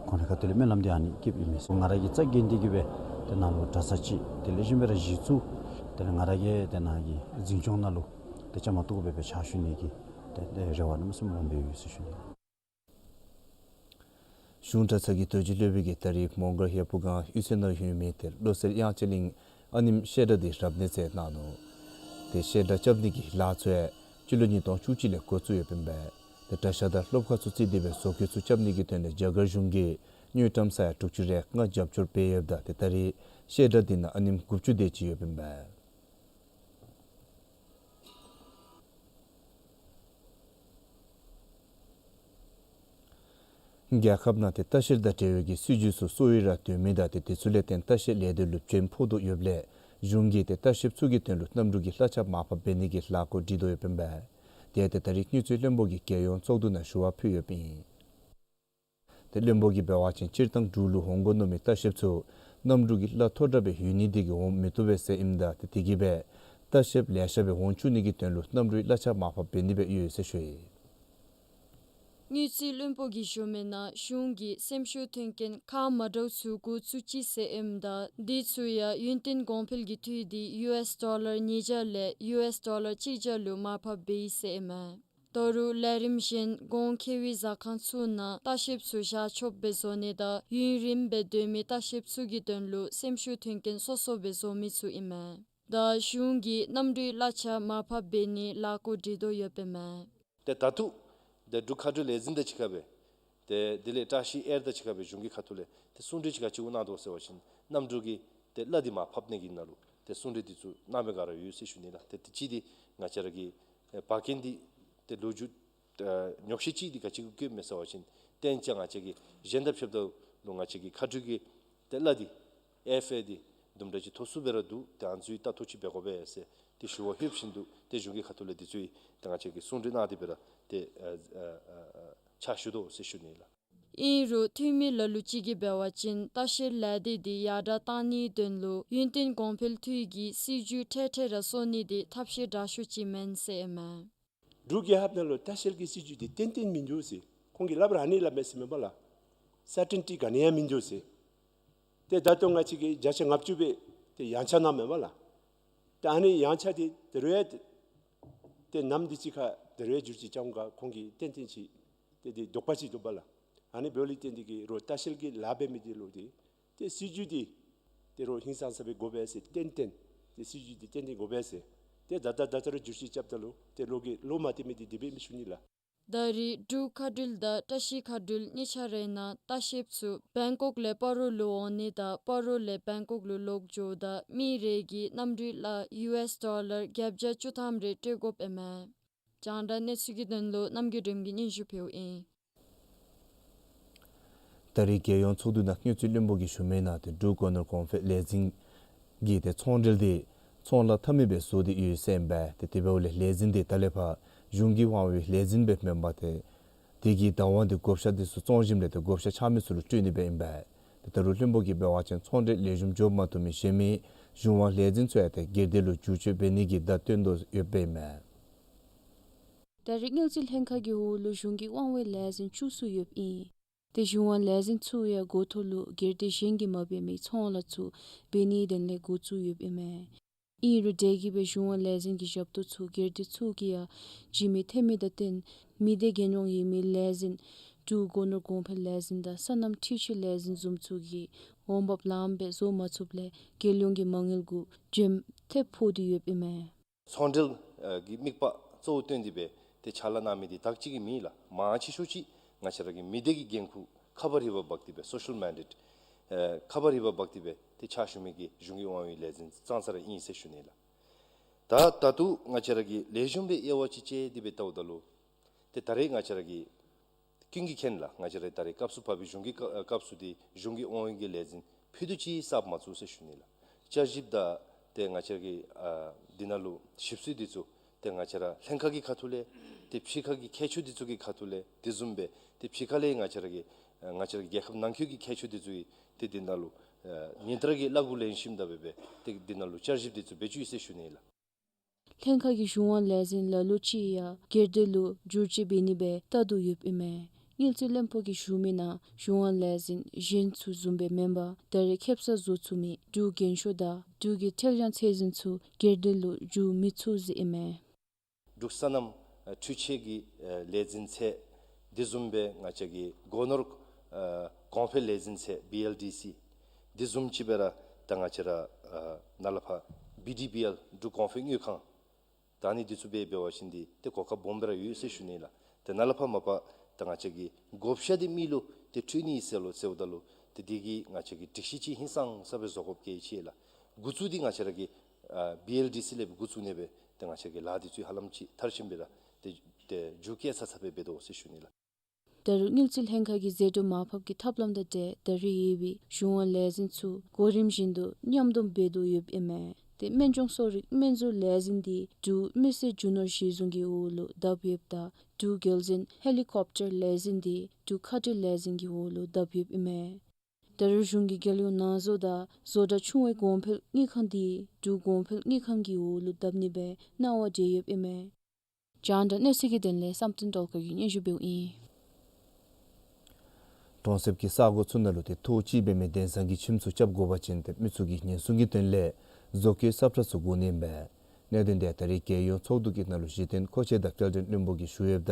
ཁོང་ར་ཁ་ཐུག་ལས་སྨོན་ལམ་འདི་ཨ་ནི་བསྐྱེདཔ་ཨིན་མས། ང་ར་གིས་རྩ་འགེངས་ཏེ་གིས་སྦེ་ཏེ་ནཱ་ལུ་གྲྭ་ས་ཅིག་དེ་ལས་གཞན་སྦེ་ར་གཞི་བཙུགས། དེ་ལས་ང་ར་གིས་ཏེ་ནཱ་གི་འཛིན་སྐྱོང་ནང་ལུ་ཏེ་བཅའ་མར་གཏོགས་སྦེ་སྦེ་ཕྱག་ཞུ་ནི་གི་ཏེ་ཏེ་རེ་བ་གནམ་མེད་ས་མེད་སྦོམ་སྦེ་ཡོད་ཟེར་ཞུ་ནི། གཞུང་གྲྭ་ཚང་གི་རྡོ་རྗེ་སློབ་དཔོན་གྱིས་ད་རིས་མོང་སྒར་ཡ་ཕུ་སྒང་གཡུས་ཚན་ནང་ཡོད་མི་ཏེ་བློ་གསལ་དབྱངས་ཅན་གླིང་ཨ་ནེམོ་བཤད་གྲྭ་འདི་རབ་གནས་མཛད་གནང་ནུག། ཏེ་བཤད་གྲྭ་རྐྱབ་ནི་གི་ལཱ་ཚུ་ཡང་སྤྱི་ལོ་ཉིས་སྟོང་བཅུ་གཅིག་ལས་འགོ་བཙུགས་ཡོདཔ་ཨིན་པས། ཏེ་གྲྭ་ཤག་དང་སློབ་ཁང་ཚུ་བརྩིས་ཏེ་སྦེ་བཟོ་བཀོད་ཚུ་རྐྱབ་ནི་གི་དོན་ལས་རྒྱ་གར་གཞུང་གིས་ དངུལ་ཀྲམ་ས་ཡ་དྲུག་ཅུ་རེ་ལྔ་རྒྱབ་སྐྱོར་འབད་ཡོདཔ་ད་ཏེ་ད་རེས་བཤད་གྲྭ་འདི་ནང་ཨ་ནེམ་དགུ་བཅུ་དེ་ཅིག་ཡོདཔ་ཨིན་པས། རྒྱལ་ཁབ་ནང་ཏེ་ལྟ་བཤལ་དང་འབྲེལ་བའི་གི་སྲིད་བྱུས་ཚུ་གསོ་བའི་ར་དོན་མེད་ད་ཏེ་དེ་ཚུ་ལས་བརྟེན་ལྟ་བཤལ་ལས་སྡེ་ལུ་བྱེམ་ཕོག་དོ་ཡོདཔ་ལས་གཞུང་གིས་ཏེ་ལྟ་བཤལཔ་ཚུ་གི་དོན་ལུ་གནམ་གྲུ་གི་གླ་ཆ་མར་ཕབ་འབད་ནི་གི་ལས་འགུལ་སྒྲིག་དོ་ཡོདཔ་ཨིན་པས། དེ་ཏེ་ད་རེས་དངུལ་རྩིས་བློན་པོ་གིས་རྒྱལ་ཡོངས་ཚོགས་འདུ་ནང་ཞུ་བ་ཕུལ་ཡོདཔ་ཨིན། ཏེ་བློན་པོ་གིས་འབད་བ་ཅིན་སྤྱིར་བཏང་འབྲུག་ལུ་འོང་དགོ་མནོ་མི་ལྟ་བཤལཔ་ཚུ་གནམ་གྲུ་གི་གླ་མཐོ་དྲགས་སྦེ་ཡོད་ནི་དེ་གིས་འོང་མི་བཏུབ་པས་ཟེར་ཨིནམ་ད་ཏེ་དེ་གིས་སྦེ་ལྟ་བཤལཔ་ལེ་ཤ་སྦེ་འོང་བཅུག་ནི་གི་དོན་ལུ་གནམ་གྲུའི་གླ་ཆ་མར་ཕབ་འབད་ནི་སྦེ་ཡོད་ཟེར་ཞུ་ཡི། དངུལ་རྩིས་བློན་པོ་གིས་ཞུ་མི་ནང་གཞུང་གིས་སེམས་ཤུགས་ཐོན་རྐྱེན་ཁག་མ་འདྲཝ་ཚུ་འགོ་བཙུགས་ཅི་ཟེར་ཨིནམ་ད་དེ་ཚུ་ཡང་ཡུན་བརྟན་གོང་འཕེལ་གྱི་འཐུས་དེ་ཡུ་ཨེས་ཌོ་ལར་ཉིས་བརྒྱ་ལས་ཡུ་ཨེས་ཌོ་ལར་གཅིག་བརྒྱ་ལུ་མར་ཕབ་འབད་ཡི་ཟེར་ཨིན་མས། ད་རུང་ལས་རིམ་གཞན་གོང་ཁེ་བའི་ཟ་ཁང་ཚུ་ནང་ལྟ་བཤལཔ་ཚུ་བཞག་ཆོགཔ་སྦེ་བཟོ་ནི་དང་ཡུན་རིངམོ་སྦེ་སྡོད་མི་ལྟ་བཤལཔ་ཚུ་གི་དོན་ལུ་སེམས་ཤུགས་ཐོན་རྐྱེན་སོ་སོ་སྦེ་བཟོ་མི་ཚུ་ཨིན་མས། ད་གཞུང་གིས་གནམ་གྲུའི་གླ་ཆ་མར་ཕབ་འབད་ནིའི་ལས་འགུལ་སྒྲིག་དོ་ཡོདཔ་ཨིན་མས། ཏེ་ད་ལྟོ་ཏེ་འབྲུག་མཁའ་འགྲུལ་ལས་འཛིན་དང་གཅིག་ཁར་སྦེ་ཏེ་དེ་ལས་བཀྲ་ཤིས་ཨེར་དང་གཅིག་ཁར་སྦེ་གཞུང་གི་ཁ་ཐུག་ལས་ཏེ་གསུང་གྲོས་ཅིག་ག་ཅི་གནང་དོ་ཟེར་བ་ཅིན་གནམ་གྲུ་གི་ཏེ་གླ་འདི་མར་ཕབ་ནི་གི་ནང་ལུ་ཏེ་གསུང་གྲོས་འདི་ཚུ་གནང་མི་ག་ར་ཡོད་ཟེར་ཞུ་ནི་ལགས། ཏེ་དེ་ཅིག་འདི་ང་བཅས་ར་གི་ཨེ་འབད་མཁན་འདི་ཏེ་ལོ་རྒྱུས་ཨེ་ཉོགས་བཤད་ཅིག་འདི་ག་ཅི་གུ་བཀོདཔ་མས་ཟེར་བ་ཅིན་གཏན་ཅ་ང་བཅས་ཀྱིས་གཞན་དང་ཕྱདཔ་ད་ལུ་ང་བཅས་ཀྱི་མཁའ་འགྲུལ་གྱི་ཏེ་གླ་འདི་ཨེར་ཕེར་འདི་དུམ་གྲ་ཅིག་མཐོ་སུ་སྦེ་ར་འདུག། ཏེ་ཨ་ནི་ཚུ་ཡང་ལྟ་རྟོག་ཅིག་འབད་དགོ་པས་ཟེར་ཏེ་ཞུ་བ་ལྷོདཔ་བཞིན་དུ་ཏེ་གཞུང་གི་ཁ་ཐུག་ལས་འདི་ཚུ་ཡང་ཏེ་ང་བཅས་ཀྱིས་གསུང་གྲོས་གནང་སྟེ་སྦེ་ར་ཏེ་ཨ་ཨ་ཨ་ཨ་ཕྱག་ཞུ་དོ་ཟེར་ཞུ་ནི་ལགས། ཨིན་རུང་འཐུས་མི་ལ་ལུ་ཅིག་གིས་འབད་བ་ཅིན་ལྟ་བཤལ་ལས་སྡེ་འདི་ཡར་དྲགས་གཏང་ནིའི་དོན་ལུ་ཡུན་བརྟན་གོང་འཕེལ་འཐུས་ཀྱི་སྲིད་བྱུས་འཕྲལ་འཕྲལ་ར་སོར་ནི་འདི་ཐབས་ཤེས་དྲག་ཤོས་ཅིག་མེན་ཟེར་ཨིན་མས། འབྲུག་རྒྱལ་ཁབ་ནང་ལུ་ལྟ་བཤལ་གྱི་སྲིད་བྱུས་འདི་ཏན་ཏན་མིན་འདུག་ཟེར་ཁོང་གིས་སླབ་ར་ཨ་ནི་སླབ་མས་ཟེར་མེན་པ་ལགས། སར་ཊེན་ཊི་ག་ནི་ཡང་མིན་འདུག་ཟེར། ཏེ་ད་ལྟོ་ང་བཅས་ཀྱིས་བརྒྱ་ཆ་ལྔ་བཅུ་སྦེ་ཏེ་ཡངས་ཆག་གནངམ་མས་པ་ལགས། ཏེ་ཨ་ནི་ཡངས་ཆག་འདི་ད་རུང་ཡང་ཏེ་ནམ་དུས་ཅིག་ཁར་ད་རུང་ཡང་འགྱུར་ཅིག་འགྱོ་ག་ཁོང་གིས་ཏན་ཏན་ཅིག་ཏེ་འདི་དོགས་པ་ཅིག་འདུག་པ་ལགས། ཨ་ནི་འབདཝ་ལས་བརྟེན་ཏེ་གིས་རོགས་ལྟ་བཤལ་གྱི་ལཱ་འབད་མི་འདི་ལུ་འདི་ཏེ་སྲིད་བྱུས་འདི་ཏེ་རོགས་ཧིང་སངས་ས་སྦེ་དགོ་པས་ཟེར་ཏན་ཏན་ཏེ་སྲིད་བྱུས་འདི་ཏན་ཏན་དགོ་པས་ཟེར། ཏེ་ད་ད་ད་ད་རུང་འགྱུར་ཅིག་རྐྱབ་ད་ལུ་ཏེ་ལོག་གི་ལོག་མ་སྟེར་མི་འདི་དེ་སྦེ་མི་ཞུ་ནི་ལགས། ད་རེས་འབྲུག་མཁའ་འགྲུལ་དང་བཀྲ་ཤིས་མཁའ་འགྲུལ་གཉིས་ཆ་རའི་ནང་ལྟ་བཤལཔ་ཚུ་བེང་ཀོག་ལས་སྤ་རོ་ལུ་འོང་ནི་དང་སྤ་རོ་ལས་བེང་ཀོག་ལུ་ལོག་འགྱོཝ་ད་མི་རེ་གིས་གནམ་གྲུའི་གླ་ཡུ་ཨེས་ཌོ་ལར་བརྒྱད་བརྒྱ་བཅུ་ཐམ་རེ་སྤྲོད་དགོཔ་ཨིན་མས། རྒྱང་བསྒྲགས་གནས་ཚུལ་གྱི་དོན་ལུ་རྣམ་རྒྱལ་སྒྲོལམ་གིས་སྙན་ཞུ་ཕུལཝ་ཨིན། ད་རེས་རྒྱལ་ཡོངས་ཚོགས་འདུ་ནང་དངུལ་རྩིས་བློན་པོ་གིས་ཞུ་མི་ནང་ཏེ་འབྲུག་སྒོ་ནོར་གོང་འཕེལ་ལས་འཛིན་གྱི་ཏེ་ཚོང་འབྲེལ་འདི་ཚོང་ལཱ་འཐབ་མི་སྦེ་བཟོ་སྟེ་ཡོད་ཟེར་ཨིན་པས། ཏེ་དེ་འབདཝ་ལས་ལས་འཛིན་འདི་ད་ལས་ཕར་གཞུང་གི་དབང་བའི་ལས་འཛིན་སྦེ་མེན་པར་ཏེ་དེ་གི་བདག་དབང་འདི་བགོ་བཤའ་འདི་ཚུ་བཙོང་ཞིནམ་ལས་ཏེ་བགོ་བཤའ་ཆགས་མི་ཚུ་ལུ་སྤྲོད་ནི་སྦེ་ཨིན་པས། ཏེ་ད་རུང་བློན་པོ་གིས་འབད་བ་ཅིན་ཚོང་འབྲེལ་ལེགས་ཤོམ་འགྱོ་མ་བཏུབ་མི་གཞན་མི་གཞུང་དབང་ལས་འཛིན་ཚུ་ཡང་ཏེ་སྒེར་སྡེ་ལུ་བསྒྱུར་བཅོས་འབད་ནི་གི་བརྡ་སྟོན་དོ་ཡོདཔ་ཨིན་མས། ད་རེས་དངུལ་རྩིས་ལྷན་ཁག་གི་འོག་ལུ་གཞུང་གི་དབང་བའི་ལས་འཛིན་བཅུ་གསུམ་ཡོདཔ་ཨིན། ཏེ་གཞུང་དབང་ལས་འཛིན་ཚུ་ཡང་འགོ་ཐོག་ལུ་སྒེར་སྡེ་གཞན་གྱིས་མ་འབད་མི་ཚོང་ལཱ་ཚུ་འབད་ནིའི་དོན་ལས་འགོ་བཙུགས་ཡོདཔ་ཨིན་མས། ཨིན་རུང་དེ་གིས་སྦེ་གཞུང་དབང་ལས་འཛིན་གྱི་ཞབས་ཏོག་ཚུ་སྒེར་སྡེ་ཚུ་གིས་ཡང་བྱིན་མི་ཐོན་མི་དང་བསྟུན་མི་སྡེ་རྒྱལ་ཡོངས་ཡོད་མི་ལས་འཛིན་འབྲུག་སྒོ་ནོར་གོང་འཕེལ་ལས་འཛིན་དང་སོ་ནམ་འཕྲུལ་ཆས་ལས་འཛིན་བཟུམ་ཚུ་གིས་འོང་འབབ་ལངམ་སྦེ་བཟོ་མ་ཚུགསཔ་ལས་རྒྱལ་ཡོངས་ཀྱི་མ་དངུལ་གུ་འཇམ་ཐབས་ཕོག་སྟེ་ཡོདཔ་ཨིན་མས། ཚོང་འབྲེལ་ཨ་གྱི་དམིགས་པ་གཙོ་བོ་བཏོན་ཏེ་སྦེ་ཏེ་ཕྱག་ལཱ་གནང་མི་འདི་དག་ཅིག་གི་མེན་ལགས། མང་ཆེ་ཤོས་ཅིག་ང་བཅས་ར་གི་མི་སྡེ་གི་འགན་ཁུར་ཁ་བ་རི་བ་འབག་སྟེ་སྦེ་སོ་ཤལ་མཱའིན་ཌེཌ་ཨེ་ཁ་བ་རི་བ་འབག་སྟེ་སྦེ་ཏེ་ཕྱག་ཞུ་མི་གི་གཞུང་གི་དབང་བའི་ལས་འཛིན་ཙང་ཙ་ར་ཨིན་ཟེར་ཞུ་ནི་ལགས། ད་ད་ལྟོ་ང་བཅས་ར་གིས་ལེགས་ཤོམ་སྦེ་དབྱེ་བ་ཅིག་དཔྱད་དེ་སྦེ་བལྟཝ་ད་ལུ་ཏེ་ད་རེས་ང་བཅས་ར་གི་ཀུན་གྱིས་མཁྱེན་ལགས། ང་བཅས་ར་ད་རེས་སྐབས་སུ་བབས་པའི་གཞུང་གི་སྐབས་སུ་འདི་གཞུང་གི་དབང་བའི་གི་ལས་འཛིན་ཕུད་རྡོག་ཅིག་གསརཔ་མ་བཙུགས་ཟེར་ཞུ་ནི་ལགས། བསྐྱར་ཞིབ་དང་ཏེ་ང་བཅས་ར་གི་ཨ་འདི་ནང་ལུ་ཞིབ་འཚོལ་འདི་ཚུ་ཏེ་ང་བཅས་ར་ལྷན་ཁག་གི་ཁ་ཐུག་ལས་ཏེ་ཕྱི་ཁ་གི་མཁས་མཆོག་འདི་ཚུ་གི་ཁ་ཐུག་ལས་དེ་བཟུམ་སྦེ་ཏེ་ཕྱི་ཁ་ལས་ང་བཅས་ར་གི་ཨ་ང་བཅས་ར་གི་རྒྱལ་ཁབ་ནང་འཁོད་ཀྱི་མཁས་མཆོག་འདི་ཚུ་གིས་ཏེ་འདི་ནང་ལུ་ཨ་ཉིན་ལྟར་གྱི་བློ་སྒོ་ལེན་ཞིནམ་ད་སྦེ་སྦེ་ཏེ་འདི་ནང་ལུ་བསྐྱར་ཞིབ་འདི་ཚུ་འབད་བཅུག་ཡི་ཟེར་ཞུ་ནི་ལགས། ལྷན་ཁག་གི་གཞུང་དབང་ལས་འཛིན་ལ་ལུ་ཅིག་ཡང་སྒེར་སྡེ་ལུ་བསྒྱུར་བཅོས་འབད་ནི་སྦེ་བལྟ་དོ་ཡོདཔ་ཨིན་མས། དངུལ་རྩིས་བློན་པོ་གིས་ཞུ་མི་ནང་གཞུང་དབང་ལས་འཛིན་གཞན་ཚུ་བཟུམ་སྦེ་མེན་པར་ད་རེས་ཁེ་སང་བཟོ་ཚུགས་མི་འབྲུག་རྒྱན་ཤོག་དང་འབྲུག་གི་ཁྲེལ་ཡང་ཚད་འཛིན་ཚུ་སྒེར་སྡེ་ལུ་བསྒྱུར་མི་ཚུགས་ཟེར་ཨིན་མས། འབྲུག་སོ་ནམ་ཨ་འཕྲུལ་ཆས་ཀྱི་ཨ་ལས་འཛིན་ཚད་དེ་བཟུམ་སྦེ་ང་བཅས་ཀྱི་སྒོ་ནོར་ཨ་གོང་འཕེལ་ལས་འཛིན་ཚད་བི་ཨེལ་ཌི་སི་དེ་བཟུམ་ཅིག་སྦེ་ར་ད་ང་བཅས་ར་ཨ་ནཱ་ལས་ཕར་བི་ཌི་བི་ཨེལ་འབྲུག་གོང་འཕེལ་དངུལ་ཁང་ད་ཨ་ནི་འདི་ཚུ་སྦེ་འབད་བ་ཅིན་འདི་ཏེ་གོ་སྐབས་སྦོམ་སྦེ་ར་ཡོད་ཟེར་ཞུ་ནི་ལགས། ཏེ་ནཱ་ལས་ཕར་མ་པ་ད་ང་བཅས་ཀྱི་བགོ་བཤའ་འདི་མི་ལུ་ ཏེ་འཕྲོད་ནི་ཟེར་ལོ་ཟེརཝ་ད་ལུ་ཏེ་དེ་གིས་ང་བཅས་ཀྱིས་སྒྲིག་གཞི་ཅིག་ཧིང་སངས་ས་སྦེ་བཟོ་དགོཔ་གལ་ཆེ་ལགས། འགོ་བཙུགས་འདི་ང་བཅས་ར་གི་ཨ་བི་ཨེལ་ཌི་སི་ལས་འགོ་བཙུགས་ནི་སྦེ་ཏེ་ང་བཅས་ཀྱི་ལཱ་འདི་ཚུ་ཧ་ལམ་ཅིག་མཐར་ཕྱིནམ་སྦེ་ར་ཏེ་ཏེ་མཇུག་བསྐྱལ་ཚར་ཚར་སྦེ་འབད་དོ་ཟེར་ཞུ་ནི་ལགས། ད་རུང་དངུལ་རྩིས་ལྷན་ཁག་གིས་ཟད་འགྲོ་མར་ཕབ་ཀྱི་ཐབས་ལམ་དང་འབྲེལ་ད་རེས་ཡོད་པའི་གཞུང་དབང་ལས་འཛིན་ཚུ་གོ་རིམ་བཞིན་དུ་མཉམ་སྡོམ་འབད་དོ་ཡོདཔ་ཨིན་མས། ཏེ་སྨན་ལྗོངས་གསོ་རིག་སྨན་རྫས་ལས་འཛིན་འདི་འབྲུག་མི་སེར་རྒྱུ་ནོར་གཞི་བཟུང་གི་འོག་ལུ་བསྡབས་ཡོདཔ་ད་འབྲུག་རྒྱལ་འཛིན་ཧེ་ལི་ཀོབ་ཊར་ལས་འཛིན་འདི་འབྲུག་མཁའ་འགྲུལ་ལས་འཛིན་གྱི་འོག་ལུ་བསྡབས་ཡོདཔ་ཨིན་མས། ད་རུང་གཞུང་གི་རྒྱལ་ཡོངས་ནང་བཟོ་དང་བཟོ་གྲྭ་ཆུང་བའི་གོང་འཕེལ་དངུལ་ཁང་འདི་འབྲུག་གོང་འཕེལ་དངུལ་ཁང་གི་འོག་ལུ་བསྡབ་ནི་སྦེ་གནང་བ་འབྲེལ་ཡོདཔ་ཨིན་མས། རྒྱང་བསྒྲགས་གནས་ཚུལ་གྱི་དོན་ལས་བསམ་གཏན་སྒྲོལ་དཀར་གྱིས་སྙན་ཞུ་འབདཝ་ཨིན། གྲོང་གསེབ་ཀྱི་ས་གོ་ཚུ་ནང་ལུ་ཏེ་ཐོག་གཅིག་འབད་མི་དེང་སང་གི་ཁྱིམ་ཚུ་རྐྱབ་དགོ་པ་ཅིན་ཏེ་མི་ཚུ་གིས་ཉེན་སྲུང་གི་དོན་ལས་བཟོ་བཀོད་སབ་ཁྲ་ཚུ་དགོ་ནི་ཨིན་པས། གནད་དོན་འདི་ད་རེས་རྒྱལ་ཡོངས་ཚོགས་འདུ་གི་ནང་ལུ་གཞི་རྟེན་མཁོ་ཆས་དང་སྐྱེལ་འདྲེན་བློན་པོ་གིས་ཞུ་ཡོདཔ་ད་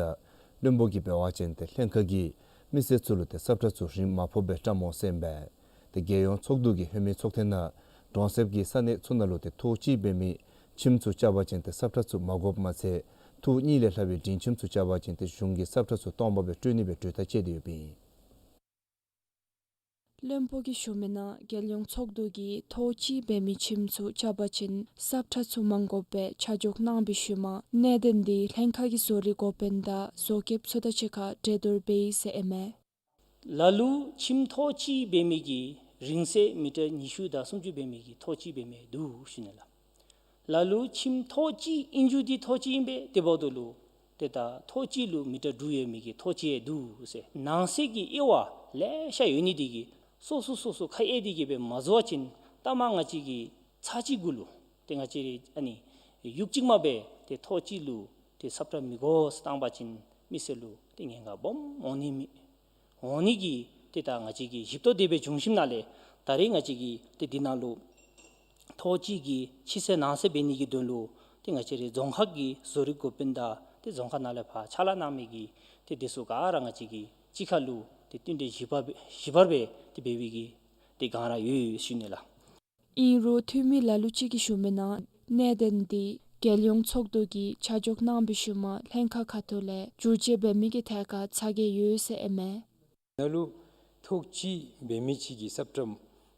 བློན་པོ་གིས་འབད་བ་ཅིན་ཏེ་ལྷན་ཁག་གིས་མི་སེར་ཚུ་ལུ་ཏེ་སབ་ཁྲ་ཚུ་རིན་མ་ཕོགཔ་སྦེ་བཀྲམ་འོང་ཟེར་ཨིན་པས། ཏེ་རྒྱལ་ཡོངས་ཚོགས་འདུ་གིས་ཧེ་མའི་ཚོགས་ཐེངས་ནང་གྲོང་གསེབ་ཀྱི་ས་གནས་ཚུ་ནང་ལུ་ཏེ་ཐོག་གཅིག་འབད་མི་ཁྱིམ་ཚུ་རྐྱབ་པ་ཅིན་ཏེ་སབ་ཁྲ་ཚུ་མ་དགོཔ་མ་ཚད་ཐོག་གཉིས་ལས་ལྷག་པའི་འབྲིང་ཁྱིམ་ཚུ་རྐྱབ་པ་ཅིན་ཏེ་གཞུང་གིས་སབ་ཁྲ་ཚུ་སྟོང་པ་སྦེ་སྤྲོད་ནི་སྦེ་གྲོས་ཐག་བཅད་དེ་ཡོདཔ་ཨིན། བློན་པོ་གིས་ཞུ་མི་ནང་རྒྱལ་ཡོངས་ཚོགས་འདུ་གིས་ཐོག་གཅིག་འབད་མི་ཁྱིམ་ཚུ་རྐྱབ་པ་ཅིན་སབ་ཁྲ་ཚུ་མ་དགོཔ་སྦེ་ཆ་འཇོག་གནང་བའི་ཤུལ་མ་གནད་དོན་འདི་ལྷན་ཁག་གི་བཟོ་རིག་འགོ་དཔོན་དང་བཟོ་མཁསཔ་ཚུ་དང་གཅིག་ཁར་གྲོས་བསྡུར་འབད་ཡི་ཟེར་ཨིན་མས། ལ་ལུ་ཁྱིམ་ཐོག་གཅིག་འབད་མི་གི་རིང་ཚད་མི་ཊར་ཉི་ཤུ་དང་སུམ་ཅུ་འབད་མི་གི་ཐོག་གཅིག་འབད་མི་འདུག་ཞུ་ནི་ལགས། ལ་ལུ་ཁྱིམ་ཐོག་གཅིག་ཨིན་རྒྱུ་འདི་ཐོག་གཅིག་ཨིན་པས། དེ་འབདཝ་ད་ལུ་ཏེ་ད་ཐོག་གཅིག་ལུ་མི་ཊར་དྲུག་ཡོད་མི་གི་ཐོག་གཅིག་འདུག་ཟེར། ནང་གསེས་ཀྱི་དབྱེ་བ་ལེ་ཤ་ཡོད་ནི་འདི་གིས་སོ་སོ་སོ་སོ་ཁ་དབྱེ་སྟེ་གི་སྦེ་མ་བཟོ་བ་ཅིན་ལྟ་མ་ང་བཅས་ཀྱི་ཚར་གཅིག་གུ་ལུ་ཏེ་ང་བཅས་ར་ཨ་ནི་ཡུག་གཅིག་མ་སྦེ་ཏེ་ཐོག་གཅིག་ལུ་ཏེ་སབ་ཁྲ་མི་དགོ་ཟེར་བཏང་པ་ཅིན་མི་སེར་ལུ་ཏེ་ཉེན་ཁ་སྦོམ་འོང་ནི་མས། འོང་ནི་གི་ཏེ་ད་ང་བཅས་ཀྱིས་ཞིབ་ཏོག་དེ་སྦེ་བྱུང་ཞིནམ་ལས་ད་རེས་ང་བཅས་ཀྱིས་ཏེ་འདི་ནང་ལུ་ཐོག་གཅིག་གི་ཕྱི་གསལ་ནང་གསལ་འབད་ནི་གི་དོན་ལུ་ཏེ་ང་བཅས་རའི་རྫོང་ཁག་གི་བཟོ་རིག་འགོ་དཔོན་དང་ཏེ་རྫོང་ཁག་ནང་ལས་ཕར་ཕྱག་ལཱ་གནང་མི་གི་ཏེ་དེ་ཚུ་ག་ར་ང་བཅས་ཀྱིས་གཅིག་ཁར་ལུ་ཏེ་བསྟུན་གྲོས་ཞིབ་པ་ཞིབ་པར་སྦེ་ཏེ་འབད་བའི་གི་ཏེ་སྒང་ར་ཡོད་ཡོད་ཞུ་ནི་ལགས། ཨིན་རུང་འཐུས་མི་ལ་ལུ་ཅིག་གིས་ཞུ་མི་ནང་གནད་དོན་འདི་རྒྱལ་ཡོངས་ཚོགས་འདུ་གིས་ཆ་འཇོག་གནང་བའི་ཤུལ་མ་ལྷན་ཁག་ཁ་ཐུག་ལས་བསྒྱུར་བཅོས་འབད་མི་གི་ཐད་ཁར་ཚ་གྱང་ཡོད་ཟེར་ཨིན་མས། ནང་ལུ་ཐོག་གཅིག་འབད་མི་ཅིག་གིས་སབ་ཁྲ་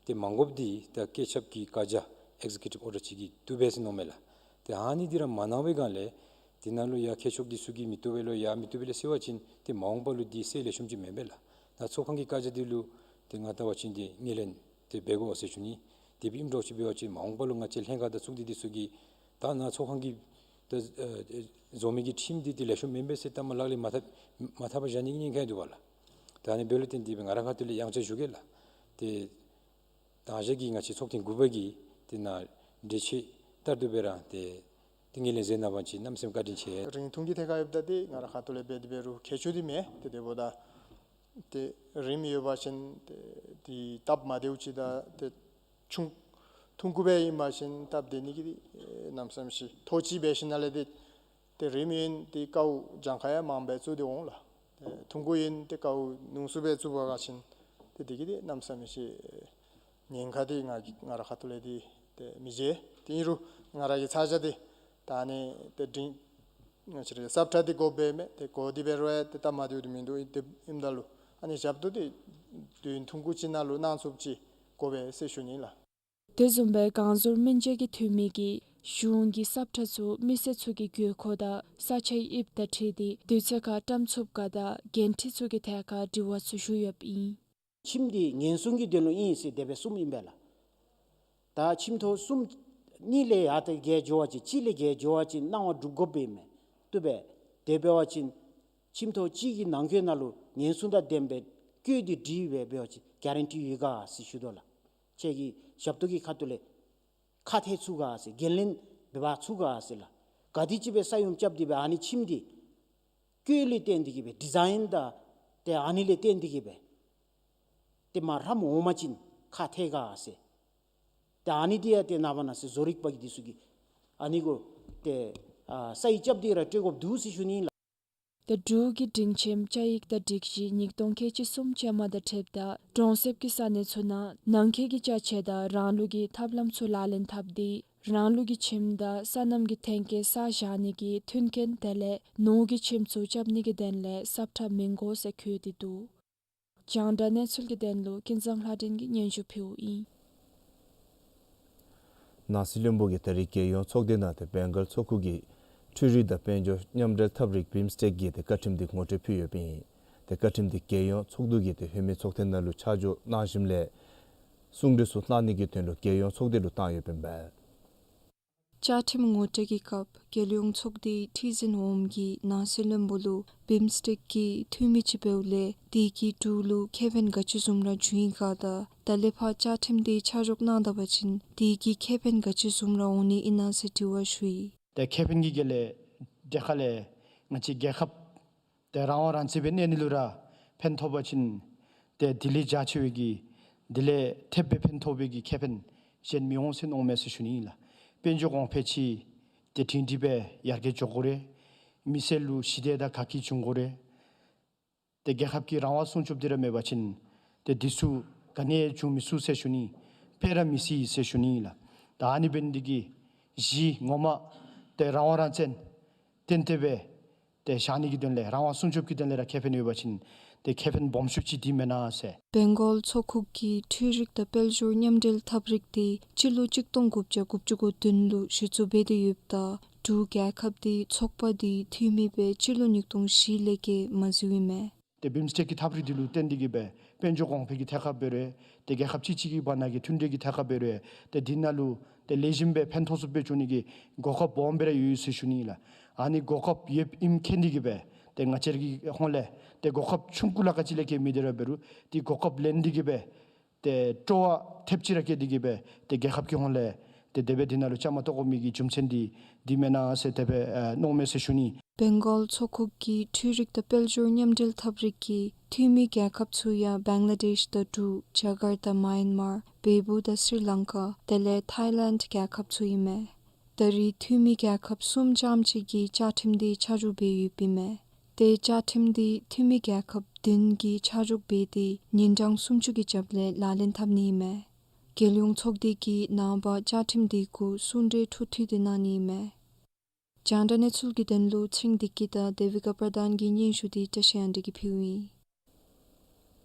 ཏེ་མ་དགོཔ་འདི་ད་བཀོད་ཁྱབ་ཀྱི་བཀའ་རྒྱ་ཨེག་ཛེ་ཀུ་ཊིབ་ཨོར་ཌར་ཅིག་གིས་བཏོན་པས་ཟེར་མནོཝ་མས་ལགས། ཏེ་ཨ་ནི་འདི་ར་མ་གནང་བའི་སྒང་ལས་ཏེ་ནང་ལུ་ཡར་མཁས་མཆོག་འདི་ཚུ་གིས་མི་བཏུབ་པས་ལོ་ཡ་མི་བཏུབ་པས་ལོ་ཟེར་བ་ཅིན་ཏེ་མ་འོངས་པ་ལུ་འདི་སེལ་ལེགས་ཤོམ་ཅིག་མེན་པས་ལགས། ནཱ་ཚོགས་ཁང་གི་བཀའ་རྒྱ་འདི་ལུ་ཏེ་ང་བལྟ་བ་ཅིན་ཏེ་ངོས་ལེན་ཏེ་འབད་དགོ་ཟེར་ཞུ་ནི། དེ་སྦེ་ཨིནམ་འདྲཝ་ཅིག་འབད་བ་ཅིན་མ་འོངས་པ་ལུ་ང་བཅས་ལྷན་ཁག་དང་ཚོགས་སྡེ་འདི་ཚུ་གིས་ད་ནཱ་ཚོགས་ཁང་གི་ད་ཨ་བཟོ་མི་གི་ཁྲིམས་འདི་ཏེ་ལེགས་ཤོམ་མེན་པས་ཟེར་ད་མ་ལག་ལེན་མ་འཐབ་མ་འཐབ་པར་བཞག་ནི་གི་ཉེན་ཁ་ཡང་འདུག་པ་ལགས། ད་ཨ་ནི་འབདཝ་ལས་བརྟེན་ཏེ་སྦེ་ང་རའི་ཁ་ཐུག་ལས་ཡང་བསྐྱར་ཞུ་གེ་ལགས། ཏེ་ད་ཅི་གི་ང་བཅས་ཚོགས་ཐེངས་དགུ་པ་གི་ཏེ་ནཱ་འགྲེལ་བཤད་ལྟར་དུ་སྦེ་ར་ཏེ་ཏེ་ངོས་ལེན་མཛད་གནང་བ་ཅིན་གནམ་མེད་ས་མེད་བཀའ་དྲིན་ཆེ། རིང་ཐུང་གི་ཐད་ཁར་ཡོདཔ་ད་ཏེ་ང་རའི་ཁ་ཐུག་ལས་འབད་དེ་འབད་རུང་ཁྱད་ཆོས་འདི་མེད། ཏེ་དེ་འབདཝ་ད་ཏེ་རིངམོ་ཡོད་པ་ཅིན་ཏེ་ཏེ་སྟབས་མ་བདེཝ་ཅིག་དང་ཏེ་ཆུང་ཐུང་ཀུ་སྦེ་ཨིན་པ་ཅིན་སྟབས་བདེ་ནི་གི་ཨེ་གནམ་མེད་ས་མེད་ཅིག་ཐོག་གཅིག་འབད་ཞིནམ་ལས་ཏེ་ཏེ་རིངམོ་ཨིན་ཏེ་ཀཝ་གྱངས་ཁ་ཡང་མངམ་སྦེ་བཙུགས་ཏེ་འོང་ལགས། ཏེ་ཐུང་ཀུ་ཨིན་ཏེ་ཀཝ་ཉུང་སུ་སྦེ་བཙུགས་པ་ག་ཅིན་ཏེ་དེ་གིས་ཏེ་གནམ་མེད་ས་མེད་ཅིག་ཉེན་ཁ་འདི་ང་ང་རའི་ཁ་ཐུག་ལས་འདི་ཏེ་མི་འབྱུང་། ཏེ་ཨིན་རུང་ང་ར་གི་ཚ་གྱང་འདི་ད་ཨ་ནི་ཏེ་འབྲིང་ང་བཅས་རའི་སབ་ཁྲ་འདི་དགོ་པས་མས། ཏེ་དགོ་སྟེ་འབད་རུང་ཡང་ཏེ་སྟབས་མ་བདེཝ་འདི་མིན་འདུག། ཨིན་ཏེ་ཨིནམ་ད་ལུ་ཨ་ནི་ཞབས་ཏོག་འདི་དུས་ཡུན་ཐུང་ཀུ་ཅིག་ནང་ལུ་གནང་ཚུགསཔ་ཅིག་དགོ་པས་ཟེར་ཞུ་ནི་ལགས། དེ་བཟུམ་སྦེ་གངས་ཟུར་སྨན་བཅོས་ཀྱི་འཐུས་མི་གིས་གཞུང་གིས་སབ་ཁྲ་ཚུ་མི་སེར་ཚུ་གི་དགོས་མཁོ་དང་ས་ཆའི་དབྱིབས་དང་འཁྲིལ་ཏེ་དུས་ཚོད་ཁར་བཀྲམ་ཚུགས་ག་དང་འགན་འཁྲི་ཚུ་གི་ཐད་ཁར་དྲི་བ་ཚུ་ཞུ་ཡོདཔ་ཨིན། ཁྱིམ་འདི་ཉེན་སྲུང་གི་དོན་ལུ་ཨིན་ཟེར་དེ་སྦེ་གསུངམ་ཨིན་པས་ལགས། ད་ཁྱིམ་ཐོག་གསུམ་གཉིས་ལས་ཡར་ཏེ་བརྒལ་འགྱོ་བ་ཅིན་གཅིག་ལས་བརྒལ་འགྱོ་བ་ཅིན་གནང་བ་སྒྲུབ་དགོཔ་ཨིན་མས། བཏུབ་པས། དེ་འབད་བ་ཅིན་ཁྱིམ་ཐོག་གཅིག་གི་ནང་འཁོད་ནང་ལུ་ཉེན་སྲུང་དང་ལྡནམ་སྦེ་བཀོད་དེ་སྒྲིག་སྦེ་འབད་བ་ཅིན་གེ་རན་ཊི་ཡོད་ག་ཟེར་ཞུ་དོ་ལགས། ཁྱེད་ཀྱི་ཞབས་ཏོག་གི་ཁ་ཐུག་ལས་ཁ་ཐད་ཚུགས་ག་ཟེར་འགན་ལེན་འབད་བ་ཚུགས་ག་ཟེར་ལགས། ག་དེམ་ཅིག་སྦེ་ས་ཡོམ་རྐྱབ་སྟེ་སྦེ་ཨ་ནི་ཁྱིམ་འདི་བཀོད་ལས་བརྟེན་ཏེ་གི་སྦེ་ཌི་ཛའིན་དང་ཏེ་ཨ་ནི་ལས་བརྟེན་ཏེ་གི་སྦེ་ཏེ་མ་ཧྲམ་འོང་པ་ཅིན་ཁ་ཐད་ག་ཟེར། ཏེ་ཨ་ནི་འདི་ཡང་ཏེ་ནངས་པ་གནངས་ཚེ་བཟོ་རིག་པ་གི་འདི་ཚུ་གིས་ཨ་ནི་གུ་ཏེ་ཨ་ས་ཡིག་རྐྱབ་སྟེ་ར་སྤྲོད་དགོཔ་འདུག་ཟེར་ཞུ་ནི་ལགས། ཏེ་འབྲུག་གི་སྒྲིང་ཁྱིམ་བཅའ་ཡིག་དང་སྒྲིག་གཞི་ཉིས་སྟོང་ཁལ་གཅིག་གསུམ་ཅན་མ་དང་འཁྲིལཝ་ད་གྲོང་གསེབ་ཀྱི་ས་གནས་ཚུ་ནང་ནང་འཁོད་ཀྱི་ཅ་ཆས་དང་རང་ལུགས་ཀྱི་ཐབས་ལམ་ཚུ་ལག་ལེན་འཐབ་སྟེ་རང་ལུགས་ཀྱི་ཁྱིམ་དང་སོ་ནམ་གྱི་ཐོན་སྐྱེད་བསགས་བཞག་ནི་གི་མཐུན་རྐྱེན་དེ་ལས་ནོར་གྱི་ཁྱིམ་ཚུ་རྐྱབ་ནི་གི་དོན་ལས་སབ་ཁྲ་མི་དགོ་ཟེར་འཁོད་དེ་འདུག། རྒྱང་བསྒྲགས་གནས་ཚུལ་གྱི་དོན་ལུ་ཀུན་བཟང་ལྷ་སྒྲོན་གྱིས་སྙན་ཞུ་ཕུལཝ་ཨིན། ནང་སྲིད་བློན་པོ་གིས་ད་རིས་རྒྱལ་ཡོངས་ཚོགས་སྡེ་ནང་ཏེ་བེང་གཱལ་ཚོགས་ཁུངས་ཀྱི་འཕྲུལ་རིག་དང་དཔལ་འབྱོར་མཉམ་འབྲེལ་ཐབས་རིག་བིམ་སི་ཊེཀ་གི་ཏེ་བཀའ་ཁྲིམས་འདི་ངོ་སྤྲོད་ཕུལ་ཡོདཔ་ཨིན། ཏེ་བཀའ་ཁྲིམས་འདི་རྒྱལ་ཡོངས་ཚོགས་འདུ་གི་ཏེ་འོས་མི་ཚོགས་ཐེངས་ནང་ལུ་ཆ་འཇོག་གནང་ཞིནམ་ལས་གསུང་གྲོས་ཚུ་གནང་ནི་གི་དོན་ལུ་རྒྱལ་ཡོངས་ཚོགས་སྡེ་ལུ་བཏང་ཡོདཔ་ཨིན་པས། བཅའ་ཁྲིམས་ངོ་སྤྲོད་ཀྱི་སྐབས་རྒྱལ་ཡོངས་ཚོགས་སྡེའི་ཁྲི་འཛིན་འོགམ་གིས་ནང་སྲིད་བློན་པོ་ལུ་བིམ་སི་ཊེཀ་གི་འཐུས་མི་ཅིག་འབདཝ་ལས་དེ་གི་འབྲུག་ལུ་ཁེ་ཕན་ག་ཅི་བཟུམ་ར་འབྱུང་ཡི་ག་དང་ད་ལས་ཕར་བཅའ་ཁྲིམས་དེ་ཆ་འཇོག་གནང་ད་པ་ཅིན་དེ་གི་ཁེ་ཕན་ག་ཅི་བཟུམ་ར་འོང་ནི་ཨིན་ན་ཟེར་དྲི་བ་ཞུ་ཡི། ཏེ་ཁེ་ཕན་གྱི་དགེ་ལས་དེ་ཁ་ལས་ང་བཅས་རྒྱལ་ཁབ་ཏེ་རང་དབང་རང་བཙན་སྦེ་གནས་ནི་ལུ་ར་ཕན་ཐོགས་པ་ཅིན་ཏེ་དེ་ལས་རྒྱ་ཆེ་བའི་གི་དེ་ལས་ཐེབས་སྦེ་ཕན་ཐོགས་པའི་གི་ཁེ་ཕན་གཞན་མི་འོང་ཟེར་མནོཝ་མས་ཟེར་ཞུ་ནི་ཨིན་ལགས། དཔལ་འབྱོར་གོང་འཕེལ་ཅིག་ཏེ་སྒྲིང་སྒྲི་སྦེ་ཡར་རྒྱས་འགྱོ་དགོ་རུང་མི་སེར་ལུ་ཞི་བདེ་དང་དགའ་སྐྱིད་འབྱུང་དགོ་རུང་ཏེ་རྒྱལ་ཁབ་ཀྱི་རང་དབང་སྲུང་སྐྱོབ་འདི་ར་མེད་པ་ཅིན་ཏེ་འདི་ཚུ་ག་ནི་ཡང་འབྱུང་མི་ཚུགས་ཟེར་ཞུ་ནི། འཕེལ་ར་མི་སྲིད་ཟེར་ཞུ་ནི་ཨིན་ལགས། ད་ཨ་ནི་འབད་ནི་འདི་གིས་གཞི་ངོ་མ་ཏེ་རང་དབང་རང་བཙན་ཏན་ཏན་སྦེ་ཏེ་བཞག་ནི་གི་དོན་ལས་རང་དབང་སྲུང་སྐྱོབ་ཀྱི་དོན་ལས་ར་ཁེ་ཕན་ཡོད་པ་ཅིན་ཏེ་ཁེ་ཕན་སྦོམ་ཤོས་ཅིག་འདི་མེན་ན་ཟེར། བེང་གཱལ་ཚོགས་ཁུངས་ཀྱི་འཕྲུལ་རིག་དང་དཔལ་འབྱོར་མཉམ་འབྲེལ་ཐབས་རིག་དེ་སྤྱི་ལོ་གཅིག་སྟོང་དགུ་བརྒྱ་དགུ་བཅུ་གོ་བདུན་ལུ་གཞི་བཙུགས་འབད་དེ་ཡོདཔ་ད་འབྲུག་རྒྱལ་ཁབ་དེ་ཚོགས་པ་དེའི་འཐུས་མི་སྦེ་སྤྱི་ལོ་ཉིས་སྟོང་བཞི་ལས་བརྒལ་མ་བཟོཝ་ཨིན་མས། ཏེ་བིམ་སི་ཊེཀ་གི་ཐབས་རིག་འདི་ལུ་བརྟེན་ཏེ་གིས་སྦེ་དཔལ་འབྱོར་གོང་འཕེལ་གྱི་ཐད་ཁར་འབད་རུང་ཏེ་རྒྱལ་ཁབ་གཅིག་གཅིག་གི་བར་ན་གི་མཐུན་འབྲེལ་གྱི་ཐད་ཁར་འབད་རུང་ཏེ་འདི་ནང་ལུ་ཏེ་ལེགས་ཤོམ་སྦེ་ཕན་ཐོགས་ཚུགསཔ་སྦེ་འགྱོ་ནི་གི་གོ་སྐབས་སྦོམ་སྦེ་ར་ཡོད་ཟེར་ཞུ་ནི་ཨིན་ལགས། ཨ་ནི་གོ་སྐབས་ཡོདཔ་ཨིནམ་མཁྱེན་ཏེ་གིས་སྦེ་ཏེ་ང་བཅས་ར་གི་ཧོངས་ལས་ཏེ་གོ་སྐབས་ཆུང་ཀུ་ལ་ག་ཅི་ལས་བརྒལ་མི་སྟེར་བར་འབད་རུང་ཏེ་གོ་སྐབས་ལེན་ཏེ་གིས་སྦེ་ཏེ་སྤྲོ་བ་ཐེབས་ཅིག་ར་བསྐྱེད་དེ་གིས་སྦེ་ཏེ་རྒྱལ་ཁབ་ཀྱི་ཧོངས་ལས་ཏེ་དེ་སྦེ་འདི་ནང་ལུ་བཅའ་མར་གཏོགས་དགོ་མི་གི་རྒྱུ་མཚན་འདི་འདི་མེན་ན་ཟེར་དེ་སྦེ་ཨ་མནོཝ་མས་ཟེར་ཞུ་ནི། བེང་གཱལ་ཚོགས་ཁུངས་ཀྱི་འཕྲུལ་རིག་དང་དཔལ་འབྱོར་མཉམ་འབྲེལ་ཐབས་རིག་གི་འཐུས་མི་རྒྱལ་ཁབ་ཚུ་ཡང་བང་ལ་དེཤ་དང་འབྲུག། ཇ་ཀར་ཏ་མཱ་ཡན་མར། བེ་བུ་དང་སི་རི་ལང་ཀ། དེ་ལས་ཐཱའི་ལེནཌ་རྒྱལ་ཁབ་ཚུ་ཨིན་མས། ད་རེས་འཐུས་མི་རྒྱལ་ཁབ་གསུམ་ཙམ་ཅིག་གིས་བཅའ་ཁྲིམས་འདི་ཆ་འཇོག་འབད་ཡོདཔ་ཨིན་མས། ཏེ་བཅའ་ཁྲིམས་འདི་འཐུས་མི་རྒྱལ་ཁབ་བདུན་གྱིས་ཆ་འཇོག་འབད་དེ་ཉིན་གྲངས་སུམ་ཅུ་གི་རྒྱབ་ལས་ལག་ལེན་འཐབ་ནི་ཨིན་མས། རྒྱལ་ཡོངས་ཚོགས་སྡེ་གིས་ནངས་པ་བཅའ་ཁྲིམས་འདི་གུ་གསུང་གྲོས་འཕྲོ་མཐུད་དེ་གནང་ནི་ཨིན་མས། རྒྱང་བསྒྲགས་གནས་ཚུལ་གྱི་དོན་ལུ་ཚེ་རིང་བདེ་སྐྱིད་དང་དེ་བི་ཀ་པྲ་དཱན་གྱི་སྙན་ཞུ་འདི་བཀྲ་ཤིས་དབང་འདུས་ཀྱིས་ཕུལཝ་ཨིན།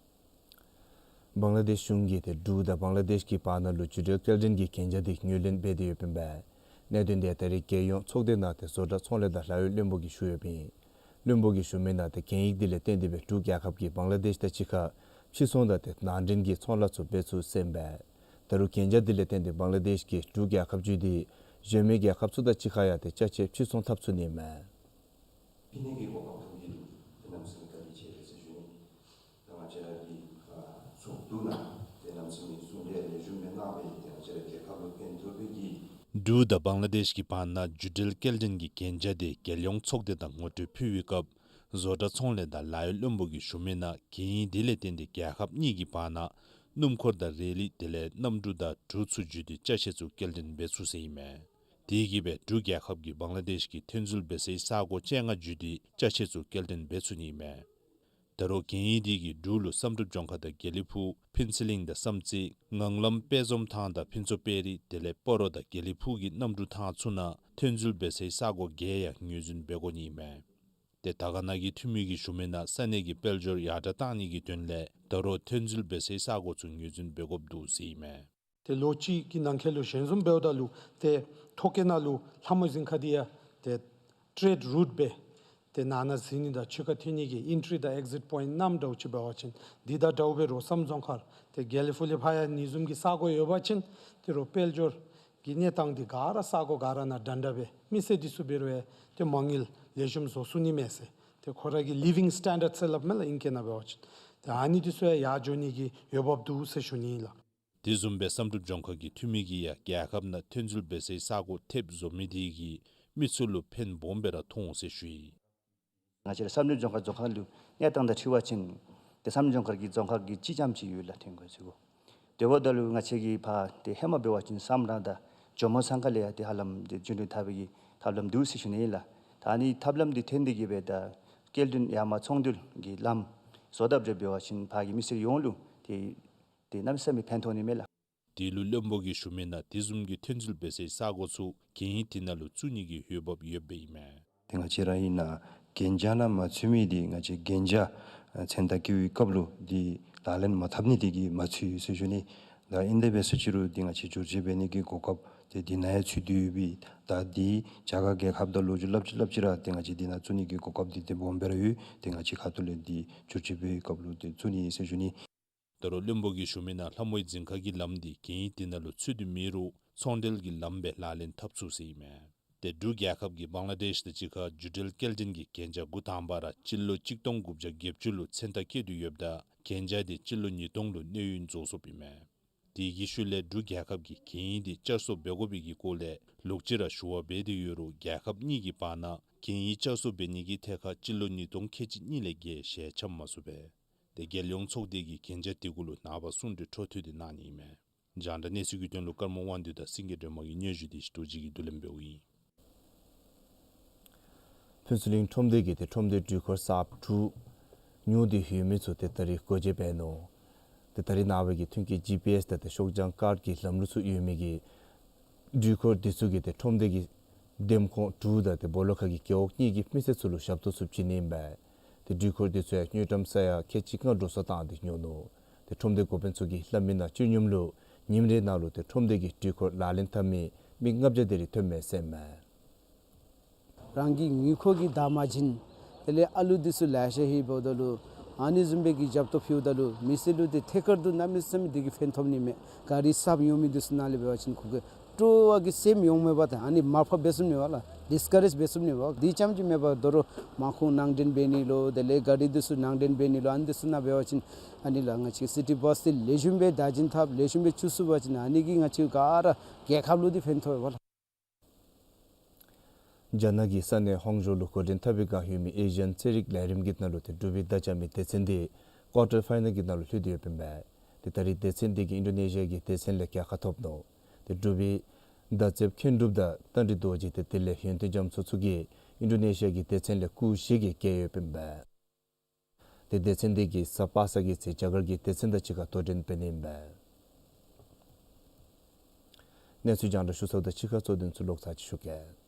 བང་ལ་དེཤ་གཞུང་གིས་ཏེ་འབྲུག་དང་བང་ལ་དེཤ་གི་བར་ན་ལུ་རྒྱུ་འབྲེལ་སྐྱེལ་འདྲེན་གྱི་གན་རྒྱ་འདི་ངོས་ལེན་འབད་དེ་ཡོདཔ་ཨིན་པས། གནད་དོན་འདི་ད་རེས་རྒྱལ་ཡོངས་ཚོགས་སྡེ་ནང་ཏེ་བཟོ་གྲྭ་ཚོང་ལས་དང་ལཱ་གཡོག་བློན་པོ་གིས་ཞུ་ཡོདཔ་ཨིན། བློན་པོ་གིས་ཞུ་མི་ནང་ཏེ་གན་ཡིག་འདི་ལས་བརྟེན་ཏེ་སྦེ་འབྲུག་རྒྱལ་ཁབ་ཀྱིས་བང་ལ་དེཤ་དང་གཅིག་ཁར་ཕྱིར་ཚོང་དང་ཏེ་ནང་འདྲེན་གྱི་ཚོང་ལཱ་ཚུ་འབད་ཚུགས་ཟེར་ཨིན་པས། ད་རུང་གན་རྒྱ་འདི་ལས་བརྟེན་ཏེ་བང་ལ་དེཤ་གིས་འབྲུག་རྒྱལ་ཁབ་བརྒྱུད་དེ་གཞན་མི་རྒྱལ་ཁབ་ཚུ་དང་གཅིག་ཁར་ཡང་ཏེ་ཅ་ཆས་ཕྱིར་ཚོང་འཐབ་ཚུགས་ནི་ཨིན་མས། ཕྱི་ནང་གི་འགོ་དཔོན་ཐུགས་རྗེ་ལུ་ཏེ་གནམ་མེད་ས་མེད་བཀའ་དྲིན་ཆེ་ཟེར་ཞུ་ནི། ད་ང་བཅས་ར་གི་ཨ་ཚོགས་འདུ་ནང་ཏེ་གནམ་མེད་ས་མེད་གསུང་གྲོས་ལེགས་ཤོམ་སྦེ་གནང་སྦེ་ཏེ་ང་བཅས་ར་རྒྱལ་ཁབ་ལུ་ཕན་ཐོགས་པའི་གི། འབྲུག་དང་བང་ལ་དེཤ་གི་བར་ན་རྒྱུ་འབྲེལ་སྐྱེལ་འདྲེན་གྱི་གན་རྒྱ་དེ་རྒྱལ་ཡོངས་ཚོགས་སྡེ་ནང་ངོ་སྤྲོད་ཕུལ་བའི་སྐབས་བཟོ་གྲྭ་ཚོང་ལས་དང་ལཱ་གཡོག་བློན་པོ་གིས་ཞུ་མི་ནང་གན་ཡིག་འདི་ལས་བརྟེན་ཏེ་རྒྱལ་ཁབ་གཉིས་ཀྱི་བར་ན་སྣུམ་འཁོར་དང་རེལ་གླིང་དེ་ལས་གནམ་གྲུ་དང་གྲུ་ཚུ་བརྒྱུད་དེ་ཅ་ཆས་ཚུ་སྐྱེལ་འདྲེན་འབད་ཚུགས་ཟེར་ཨིན་མས། དེ་གིས་སྦེ་འབྲུག་རྒྱལ་ཁབ་ཀྱིས་བང་ལ་དེཤ་གི་ཐོན་རྫས་སྦེ་ཟེར་ས་གོ་བཅོ་ལྔ་བརྒྱུད་དེ་ཅ་ཆས་ཚུ་སྐྱེལ་འདྲེན་འབད་ཚུགས་ནི་ཨིན་མས། ད་རུང་གན་ཡིག་འདི་གིས་འབྲུག་ལུ་བསམ་གྲུབ་ལྗོངས་མཁར་དང་དགེ་ལེགས་ཕུག། ཕུན་ཚོགས་གླིང་དང་བསམ་རྩེ། ངང་ལམ་དཔལ་འཛོམས་ཐང་དང་ཕུན་ཚོགས་དཔལ་རི་དེ་ལས་སྤ་རོ་དང་དགེ་ལེགས་ཕུག་གི་གནམ་གྲུ་ཐང་ཚུ་ནང་ཐོན་རྫས་སྦེ་ཟེར་ས་གོ་བརྒྱད་ཡང་ངོས་འཛིན་འབད་དགོ་ནི་ཨིན་མས། ཏེ་དར་དཀར་ན་གི་འཐུས་མི་གིས་ཞུ་མི་ནང་ས་གནས་ཀྱི་དཔལ་འབྱོར་ཡར་དྲག་གཏང་ནི་གི་དོན་ལས་ད་རུང་ཐོན་རྫས་སྦེ་ཟེར་ས་གོ་ཚུ་ངོས་འཛིན་འབད་དགོཔ་འདུག་ཟེར་ཨིན་མས། ཏེ་ལོ་གཅིག་གི་ནང་འཁོད་ལུ་ཞལ་འཛོམས་འབདཝ་ད་ལུ་ཏེ་ཐོ་བཀོད་ནང་ལུ་ལྷ་མོ་ཟིང་ཁ་འདི་ཡང་ཏེ་ཊེཌ་རུཊ་སྦེ་ཏེ་ནང་ན་གཟིགས་ནི་དང་ཕྱི་ཁར་ཐོན་ནི་གི་ཨེན་ཊི་རི་དང་ཨེག་ཟིཊ་པོའིནཊ་ནམ་འདྲཝ་ཅིག་འབད་བ་ཅིན་འདི་དང་འདྲཝ་སྦེ་རོགས་བསམ་གྲོང་ཁྱེར་ཏེ་དགེ་ལེགས་ཕུག་ལས་ཕར་ཡང་ནི་བཟུམ་གྱི་ས་གོ་ཡོད་པ་ཅིན་ཏེ་རོགས་དཔལ་འབྱོར་གྱི་གནས་སྟངས་འདི་ག་ར་ས་གོ་ག་ར་ནང་འདྲན་འདྲ་སྦེ་མི་སེར་འདི་ཚུ་འབད་རུང་ཡང་ཏེ་མ་དངུལ་ལེགས་ཤོམ་བཟོ་ཚུགས་ནི་མས་ཟེར། ཏེ་ཁོ་ར་གི་ལི་ཝིང་སི་ཊེན་ཌརཌ་ཟེར་སླབ་མས་ལགས་ཨིང་སྐད་ནང་འབད་བ་ཅིན། ཏེ་ཨ་ནི་འདི་ཚུ་ཡང་ཡར་འགྱོ་ནི་གི་འོས་འབབ་འདུག་ཟེར་ཞུ་ནི་ཨིན་ལགས། དེ་བཟུམ་སྦེ་བསམ་གྲུབ་ལྗོངས་མཁར་གྱི་འཐུས་མི་གིས་ཡང་རྒྱལ་ཁབ་ནང་ཐོན་རྫས་སྦེ་ཟེར་ས་གོ་ཐེབས་བཟོ་མི་དེ་གིས་མི་ཚུ་ལུ་ཕན་སྦོམ་སྦེ་ར་ཐོགས་འོང་ཟེར་ཞུ་ཡི། ང་བཅས་ར་བསམ་གྲུབ་ལྗོངས་མཁར་རྫོང་ཁག་ལུ་གནས་སྟངས་དང་འཁྲིལ་བ་ཅིན་ཏེ་བསམ་གྲུབ་ལྗོངས་མཁར་གྱི་རྫོང་ཁག་གི་གཅིག་ཙམ་ཅིག་ཡོད་ལགས་ཐོན་དགོ་ཟེར་གོ། དེ་འབདཝ་ད་ལུ་ང་བཅས་ཀྱི་ཕར་ཏེ་ཧེ་མ་འབད་བ་ཅིན་བསམ་གྲོང་དང་ཇོ་མོ་ཚང་ཁ་ལས་ཡང་ཏེ་ཧ་ལམ་ཏེ་རྒྱུན་འགྲུལ་འཐབ་པའི་གི་ཐབས་ལམ་འདུག་ཟེར་ཞུ་ནི་ཨིན་ལགས། ད་ཨ་ནི་ཐབས་ལམ་འདི་ཐོན་ཏེ་གིས་སྦེ་ད་སྐྱེལ་འདྲེན་ཡར་མར་ཚོང་འདུས་ཀྱི་ལམ་བཟོ་ཐབས་རེ་འབད་བ་ཅིན་ཕར་གྱི་མི་སེར་ཡོངས་ལུ་ཏེ་ཏེ་གནམ་མེད་ས་མེད་ཕན་ཐོགས་ནི་མས་ལགས། དེ་ལུ་བློན་པོ་གིས་ཞུ་མི་ནང་དེ་བཟུམ་གྱི་ཐོན་རྫས་སྦེ་ཟེར་ས་གོ་ཚུ་གན་ཡིག་དེ་ནང་ལུ་བཙུགས་ནི་གི་འོས་འབབ་ཡོདཔ་ཨིན་མས། ཏེ་ང་བཅས་ར་ཨིན་ན་གན་རྒྱ་ནང་མ་ཚུད་མི་འདི་ང་བཅས་གན་རྒྱ་ཨ་མཚན་རྟགས་བཀོད་པའི་སྐབས་ལུ་འདི་ བརྡ་ལན་མ་བཏབ་ནི་དེ་གིས་མ་ཚུད་ཟེར་ཞུ་ནི། ད་ཨིན་དེ་འབད་ས་ཅིག་རུང་འདི་ང་བཅས་བསྒྱུར་བཅོས་འབད་ནི་གི་གོ་སྐབས་དེ་འདི་ནང་ཡང་ཚུད་དེ་ཡོད་པས། ད་འདི་རྒྱ་གར་རྒྱལ་ཁབ་དང་ལོ་རྒྱུས་སླབ་ཅི་སླབ་ཅི་ར་ཏེ་ང་བཅས་འདི་ནང་བཙུགས་ནི་གི་གོ་སྐབས་འདི་ཏེ་སྦོམ་སྦེ་ར་ཡོད། ཏེ་ང་བཅས་ཁ་ཐུག་ལས་འདི་བསྒྱུར་བཅོས་འབད་བའི་སྐབས་ལུ་ཏེ་བཙུགས་ནི་ཟེར་ཞུ་ནི། ད་རུང་བློན་པོ་གིས་ཞུ་མི་ནང་ལྷ་མོའི་རྫིང་ཁ་གི་ལམ་འདི་གན་ཡིག་འདི་ནང་ལུ་ཚུད་དེ་མེད་རུང་ཚོང་འབྲེལ་གྱི་ལམ་སྦེ་ལག་ལེན་འཐབ་ཚུགས་ཟེར་ཨིན་མས། ཏེ་འབྲུག་རྒྱལ་ཁབ་ཀྱིས་བང་ལ་དེཤ་དང་གཅིག་ཁར་རྒྱུ་འབྲེལ་སྐྱེལ་འདྲེན་གྱི་གན་རྒྱ་འགོ་དང་པ་ར་སྤྱི་ལོ་གཅིག་སྟོང་དགུ་བརྒྱ་བརྒྱད་ཅུ་ལུ་མཚན་རྟགས་བཀོད་དེ་ཡོདཔ་ད་གན་རྒྱ་དེ་སྤྱི་ལོ་ཉིས་སྟོང་ལུ་གནས་ཡུན་རྫོགས་སོཔ་ཨིན་མས། དེ་གི་ཤུལ་ལས་འབྲུག་རྒྱལ་ཁབ་ཀྱིས་གན་ཡིག་དེ་བསྐྱར་གསོ་འབད་དགོ་པའི་གི་སྐོར་ལས་ལོག་ཅི་ར་ཞུ་བ་འབད་དེ་ཡོད་རུང་རྒྱལ་ཁབ་གཉིས་ཀྱི་བར་ན་གན་ཡིག་བསྐྱར་གསོ་འབད་ནི་གི་ཐད་ཁར་སྤྱི་ལོ་ཉིས་སྟོང་ཁལ་གཅིག་གཉིས་ལས་བརྒལ་ཞལ་འཆམ་མ་ཚུགས་པས། ཏེ་རྒྱལ་ཡོངས་ཚོགས་སྡེ་གིས་གན་རྒྱ་དེ་གུ་ལུ་ནངས་པ་གསུང་གྲོས་འཕྲོ་མཐུད་དེ་གནང་ནི་ཨིན་མས། རྒྱང་བསྒྲགས་གནས་ཚུལ་གྱི་དོན་ལུ་ཀརྨ་དབང་འདུས་དང་སེང་གེ་སྒྲོལ་མ་གི་སྙན་ཞུ་དེ་ཞི་ཏོ་ཅིག་གིས་བསྡུ་ལེན་འབདཝ་ཨིན། ཕུན་ཚོགས་གླིང་ཁྲོམ་སྡེ་གིས་ཏེ་ཁྲོམ་སྡེ་འགྲུལ་འཁོར་གསརཔ་དྲུག་ཉོ་སྟེ་ཡོད་མི་ཚུ་ཏེ་ད་རིས་སྒོ་འབྱེད་འབད་ནུག། ཏེ་ད་རིས་ནངས་པ་གི་ཐོན་སྐྱེད་ཇི་པི་ཨེསི་དང་ཏེ་ཤོག་བྱང་ཀཱཌ་ཀྱི་ལམ་ལུགས་ཚུ་ཡོད་མི་གི་འགྲུལ་འཁོར་དེ་ཚུ་གིས་ཏེ་ཁྲོམ་སྡེ་གི་འདེམས་ཁོངས་དྲུག་དང་ཏེ་སྦོ་ལོགས་ཁ་གི་རྒེད་འོག་གཉིས་ཀྱི་མི་སེར་ཚུ་ལུ་ཞབས་ཏོག་ཚུ་བྱིན་ནི་ཨིན་པས། ཏེ་འགྲུལ་འཁོར་དེ་ཚུ་ཡང་དངུལ་ཀྲམ་ས་ཡ་ཁལ་གཅིག་ལྔ་འགྲོ་སོང་བཏང་སྟེ་ཉོ་ནུག། ཏེ་ཁྲོམ་སྡེ་འགོ་དཔོན་ཚུ་གིས་སླབ་མི་ནང་སྤྱིར་སྙོམས་ལུ་ཉིནམ་རེ་ནང་ལུ་ཏེ་ཁྲོམ་སྡེ་གི་འགྲུལ་འཁོར་ལག་ལེན་འཐབ་མི་མི་ལྔ་བརྒྱ་དེ་རེ་ཐོནམ་མས་ཟེར་མས། རང་གི་ཉོ་ཁོ་གི་བདག་མ་བྱིན། དེ་ལས་ཨ་ལུ་དེ་ཚུ་ལེ་ཤ་ཧེ་འབདཝ་ད་ལུ་ཨ་ནི་བཟུམ་སྦེ་གི་ཞབས་ཏོག་ཕུལཝ་ད་ལུ་མི་སེར་ལུ་ཏེ་ཐད་ཀར་དུ་གནམ་མེད་ས་མེད་དེ་གི་ཕན་ཐོགས་ནི་མས། ག་རི་གསརཔ་ཉོ་མི་དེ་ཚུ་ནང་ལས་འབད་བ་ཅིན་ཁོ་གི་སྤྲོ་བ་གི་སེམས་ཡོང་མེད་པ་དང་ཨ་ནི་མར་ཕབ་འབད་ཚུགས་ནི་མས་ལགས། ཌིས་ཀ་རེཇ་འབད་ཚུགས་ནི་མས། འདི་རྐྱངམ་ཅིག་མེན་པར་དོ་རུང་དམག་ཁོངས་ནང་འདྲེན་འབད་ནི་ལུ་དེ་ལས་ག་རི་དེ་ཚུ་ནང་འདྲེན་འབད་ནི་ལུ་ཨ་ནི་དེ་ཚུ་ནང་འབད་བ་ཅིན་ཨ་ནི་ལགས་ང་བཅས་སི་ཊི་བཱསི་དེ་ལེགས་ཤོམ་སྦེ་བདག་འཛིན་འཐབ་ལེགས་ཤོམ་སྦེ་ཕྱུག་ཚུགས་པ་ཅིན་ཨ་ནི་གིས་ང་བཅས་ག་ར་རྒྱལ་ཁབ་ལུ་འདི་ཕན་ཐོགས་པས་ལགས། རྒྱ་ནག་གི་ས་གནས་ཧོང་ཇོ་ལུ་འགོ་འདྲེན་འཐབ་པའི་བསྒང་ཡོད་མི་ཨེ་ཤི་ཡན་ཚན་རིག་ལས་རིམ་གྱི་ནང་ལུ་ཏེ་འབྲུག་པའི་མདའ་རྐྱབ་མི་སྡེ་ཚན་དེ་ཀོར་ཊར་ཕའི་ནཱལ་གྱི་ནང་ལུ་ལྷོད་དེ་ཡོདཔ་ཨིན་པས། ཏེ་ད་རིས་སྡེ་ཚན་དེ་གིས་ཨིན་ཌོ་ནེ་ཤི་ཡ་གི་སྡེ་ཚན་ལས་རྒྱལ་ཁ་ཐོབ་ནུག། ཏེ་འབྲུག་པའི་མདའ་རྩེདཔ་མཁན་འབྲུགཔ་དང་རྟ་མགྲིན་རྡོ་རྗེ་དེ་དེ་ལས་ཡོན་ཏན་རྒྱ་མཚོ་ཚུ་གིས་ཨིན་ཌོ་ནེ་ཤི་ཡ་གི་སྡེ་ཚན་ལས་སྐུགས་བཞེས་ཀྱིས་རྒྱལ་ཡོདཔ་ཨིན་པས། ཏེ་སྡེ་ཚན་དེ་གིས་གཟའ་པ་སངས་ཀྱི་ཚེ་རྒྱ་གར་གྱི་སྡེ་ཚན་དང་གཅིག་ཁར་དོ་འགྲན་འབད་ནི་ཨིན་པས། གནས་ཚུལ་རྒྱང་བསྒྲགས་ཞུ་ཚརཝ་དང་གཅིག་ཁར་གཙོ་དོན་ཚུ་ལོག་ཚར་ཅིག་ཞུ་གེ།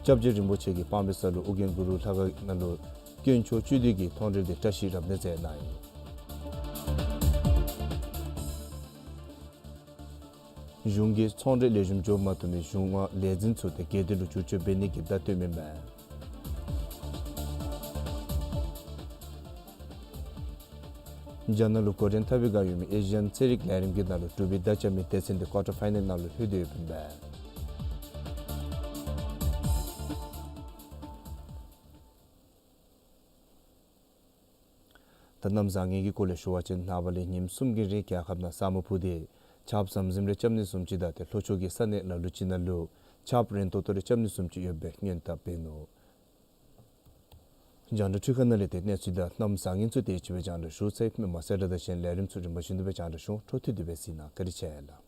སྐྱབས་རྗེ་རིན་པོ་ཆེ་གིས་སྤང་སྦིས་ས་ལུ་ཨོ་རྒྱན་གུ་རུ་ལྷ་ཁང་ནང་ལུ་དཀོན་མཆོག་བཅུད་བསྡུས་ཀྱི་མཐོང་གྲོལ་དེ་བཀྲ་ཤིས་རབ་གནས་མཛད་གནང་ཡི། གཞུང་གིས་ཚོང་འབྲེལ་ལེགས་ཤོམ་འགྱོ་མ་བཏུབ་མི་གཞུང་དམངས་ལས་འཛིན་ཚུ་དེ་སྒེར་སྡེ་ལུ་བསྒྱུར་བཅོས་འབད་ནི་གི་བརྡ་སྟོནམ་ཨིན་མས། རྒྱ་ནག་ལུ་འགོ་འདྲེན་འཐབ་པའི་བསྒང་ཡོད་མི་ཨེ་ཤི་ཡན་ཚན་རིག་ལས་རིམ་གྱི་ནང་ལུ་འབྲུག་པའི་མདའ་རྐྱབ་མི་སྡེ་ཚན་དེ་ཀོར་ཊར་ཕའི་ནཱལ་ནང་ལུ་ལྷོད་དེ་ཡོདཔ་ཨིན་པས། ད་གནམ་བཟང་ངན་གྱི་སྐོར་ལས་ཞུ་བ་ཅིན་ནངས་པ་ལས་ཉིནམ་གསུམ་གྱི་རིང་རྒྱལ་ཁབ་ནང་ས་སྨུག་ཕུབ་སྟེ་ཆརཔ་ཟམ་ཟིམ་རེ་རྐྱབ་ནི་བཟུམ་ཅིག་དང་ཏེ་ལྷོ་ཕྱོགས་ཀྱི་ས་གནས་ལ་ལུ་ཅིག་ནང་ལུ་ཆརཔ་རན་ཏོག་ཏོ་རེ་རྐྱབ་ནི་བཟུམ་ཅིག་ཡོདཔ་སྦེ་སྔོན་བརྡ་འབད་ནུག། རྒྱང་བསྒྲགས་འཕྲུལ་ཁང་ནང་ལས་ཏེ་གནས་ཚུལ་དང་གནམ་བཟང་ངན་ཚུ་དེ་ཅིག་སྦེ་རྒྱང་བསྒྲགས་ཞུ་ཚར་ཡི། མི་མང་གསལ་བསྒྲགས་དང་གཞན་ལས་རིམ་ཚུ་རིམ་པ་བཞིན་དུ་སྦེ་རྒྱང་བསྒྲགས་ཞུ་འོང་། འཕྲོ་མཐུད་དེ་སྦེ་གཟིགས་གནང་། བཀའ་དྲིན་ཆེ་ལགས།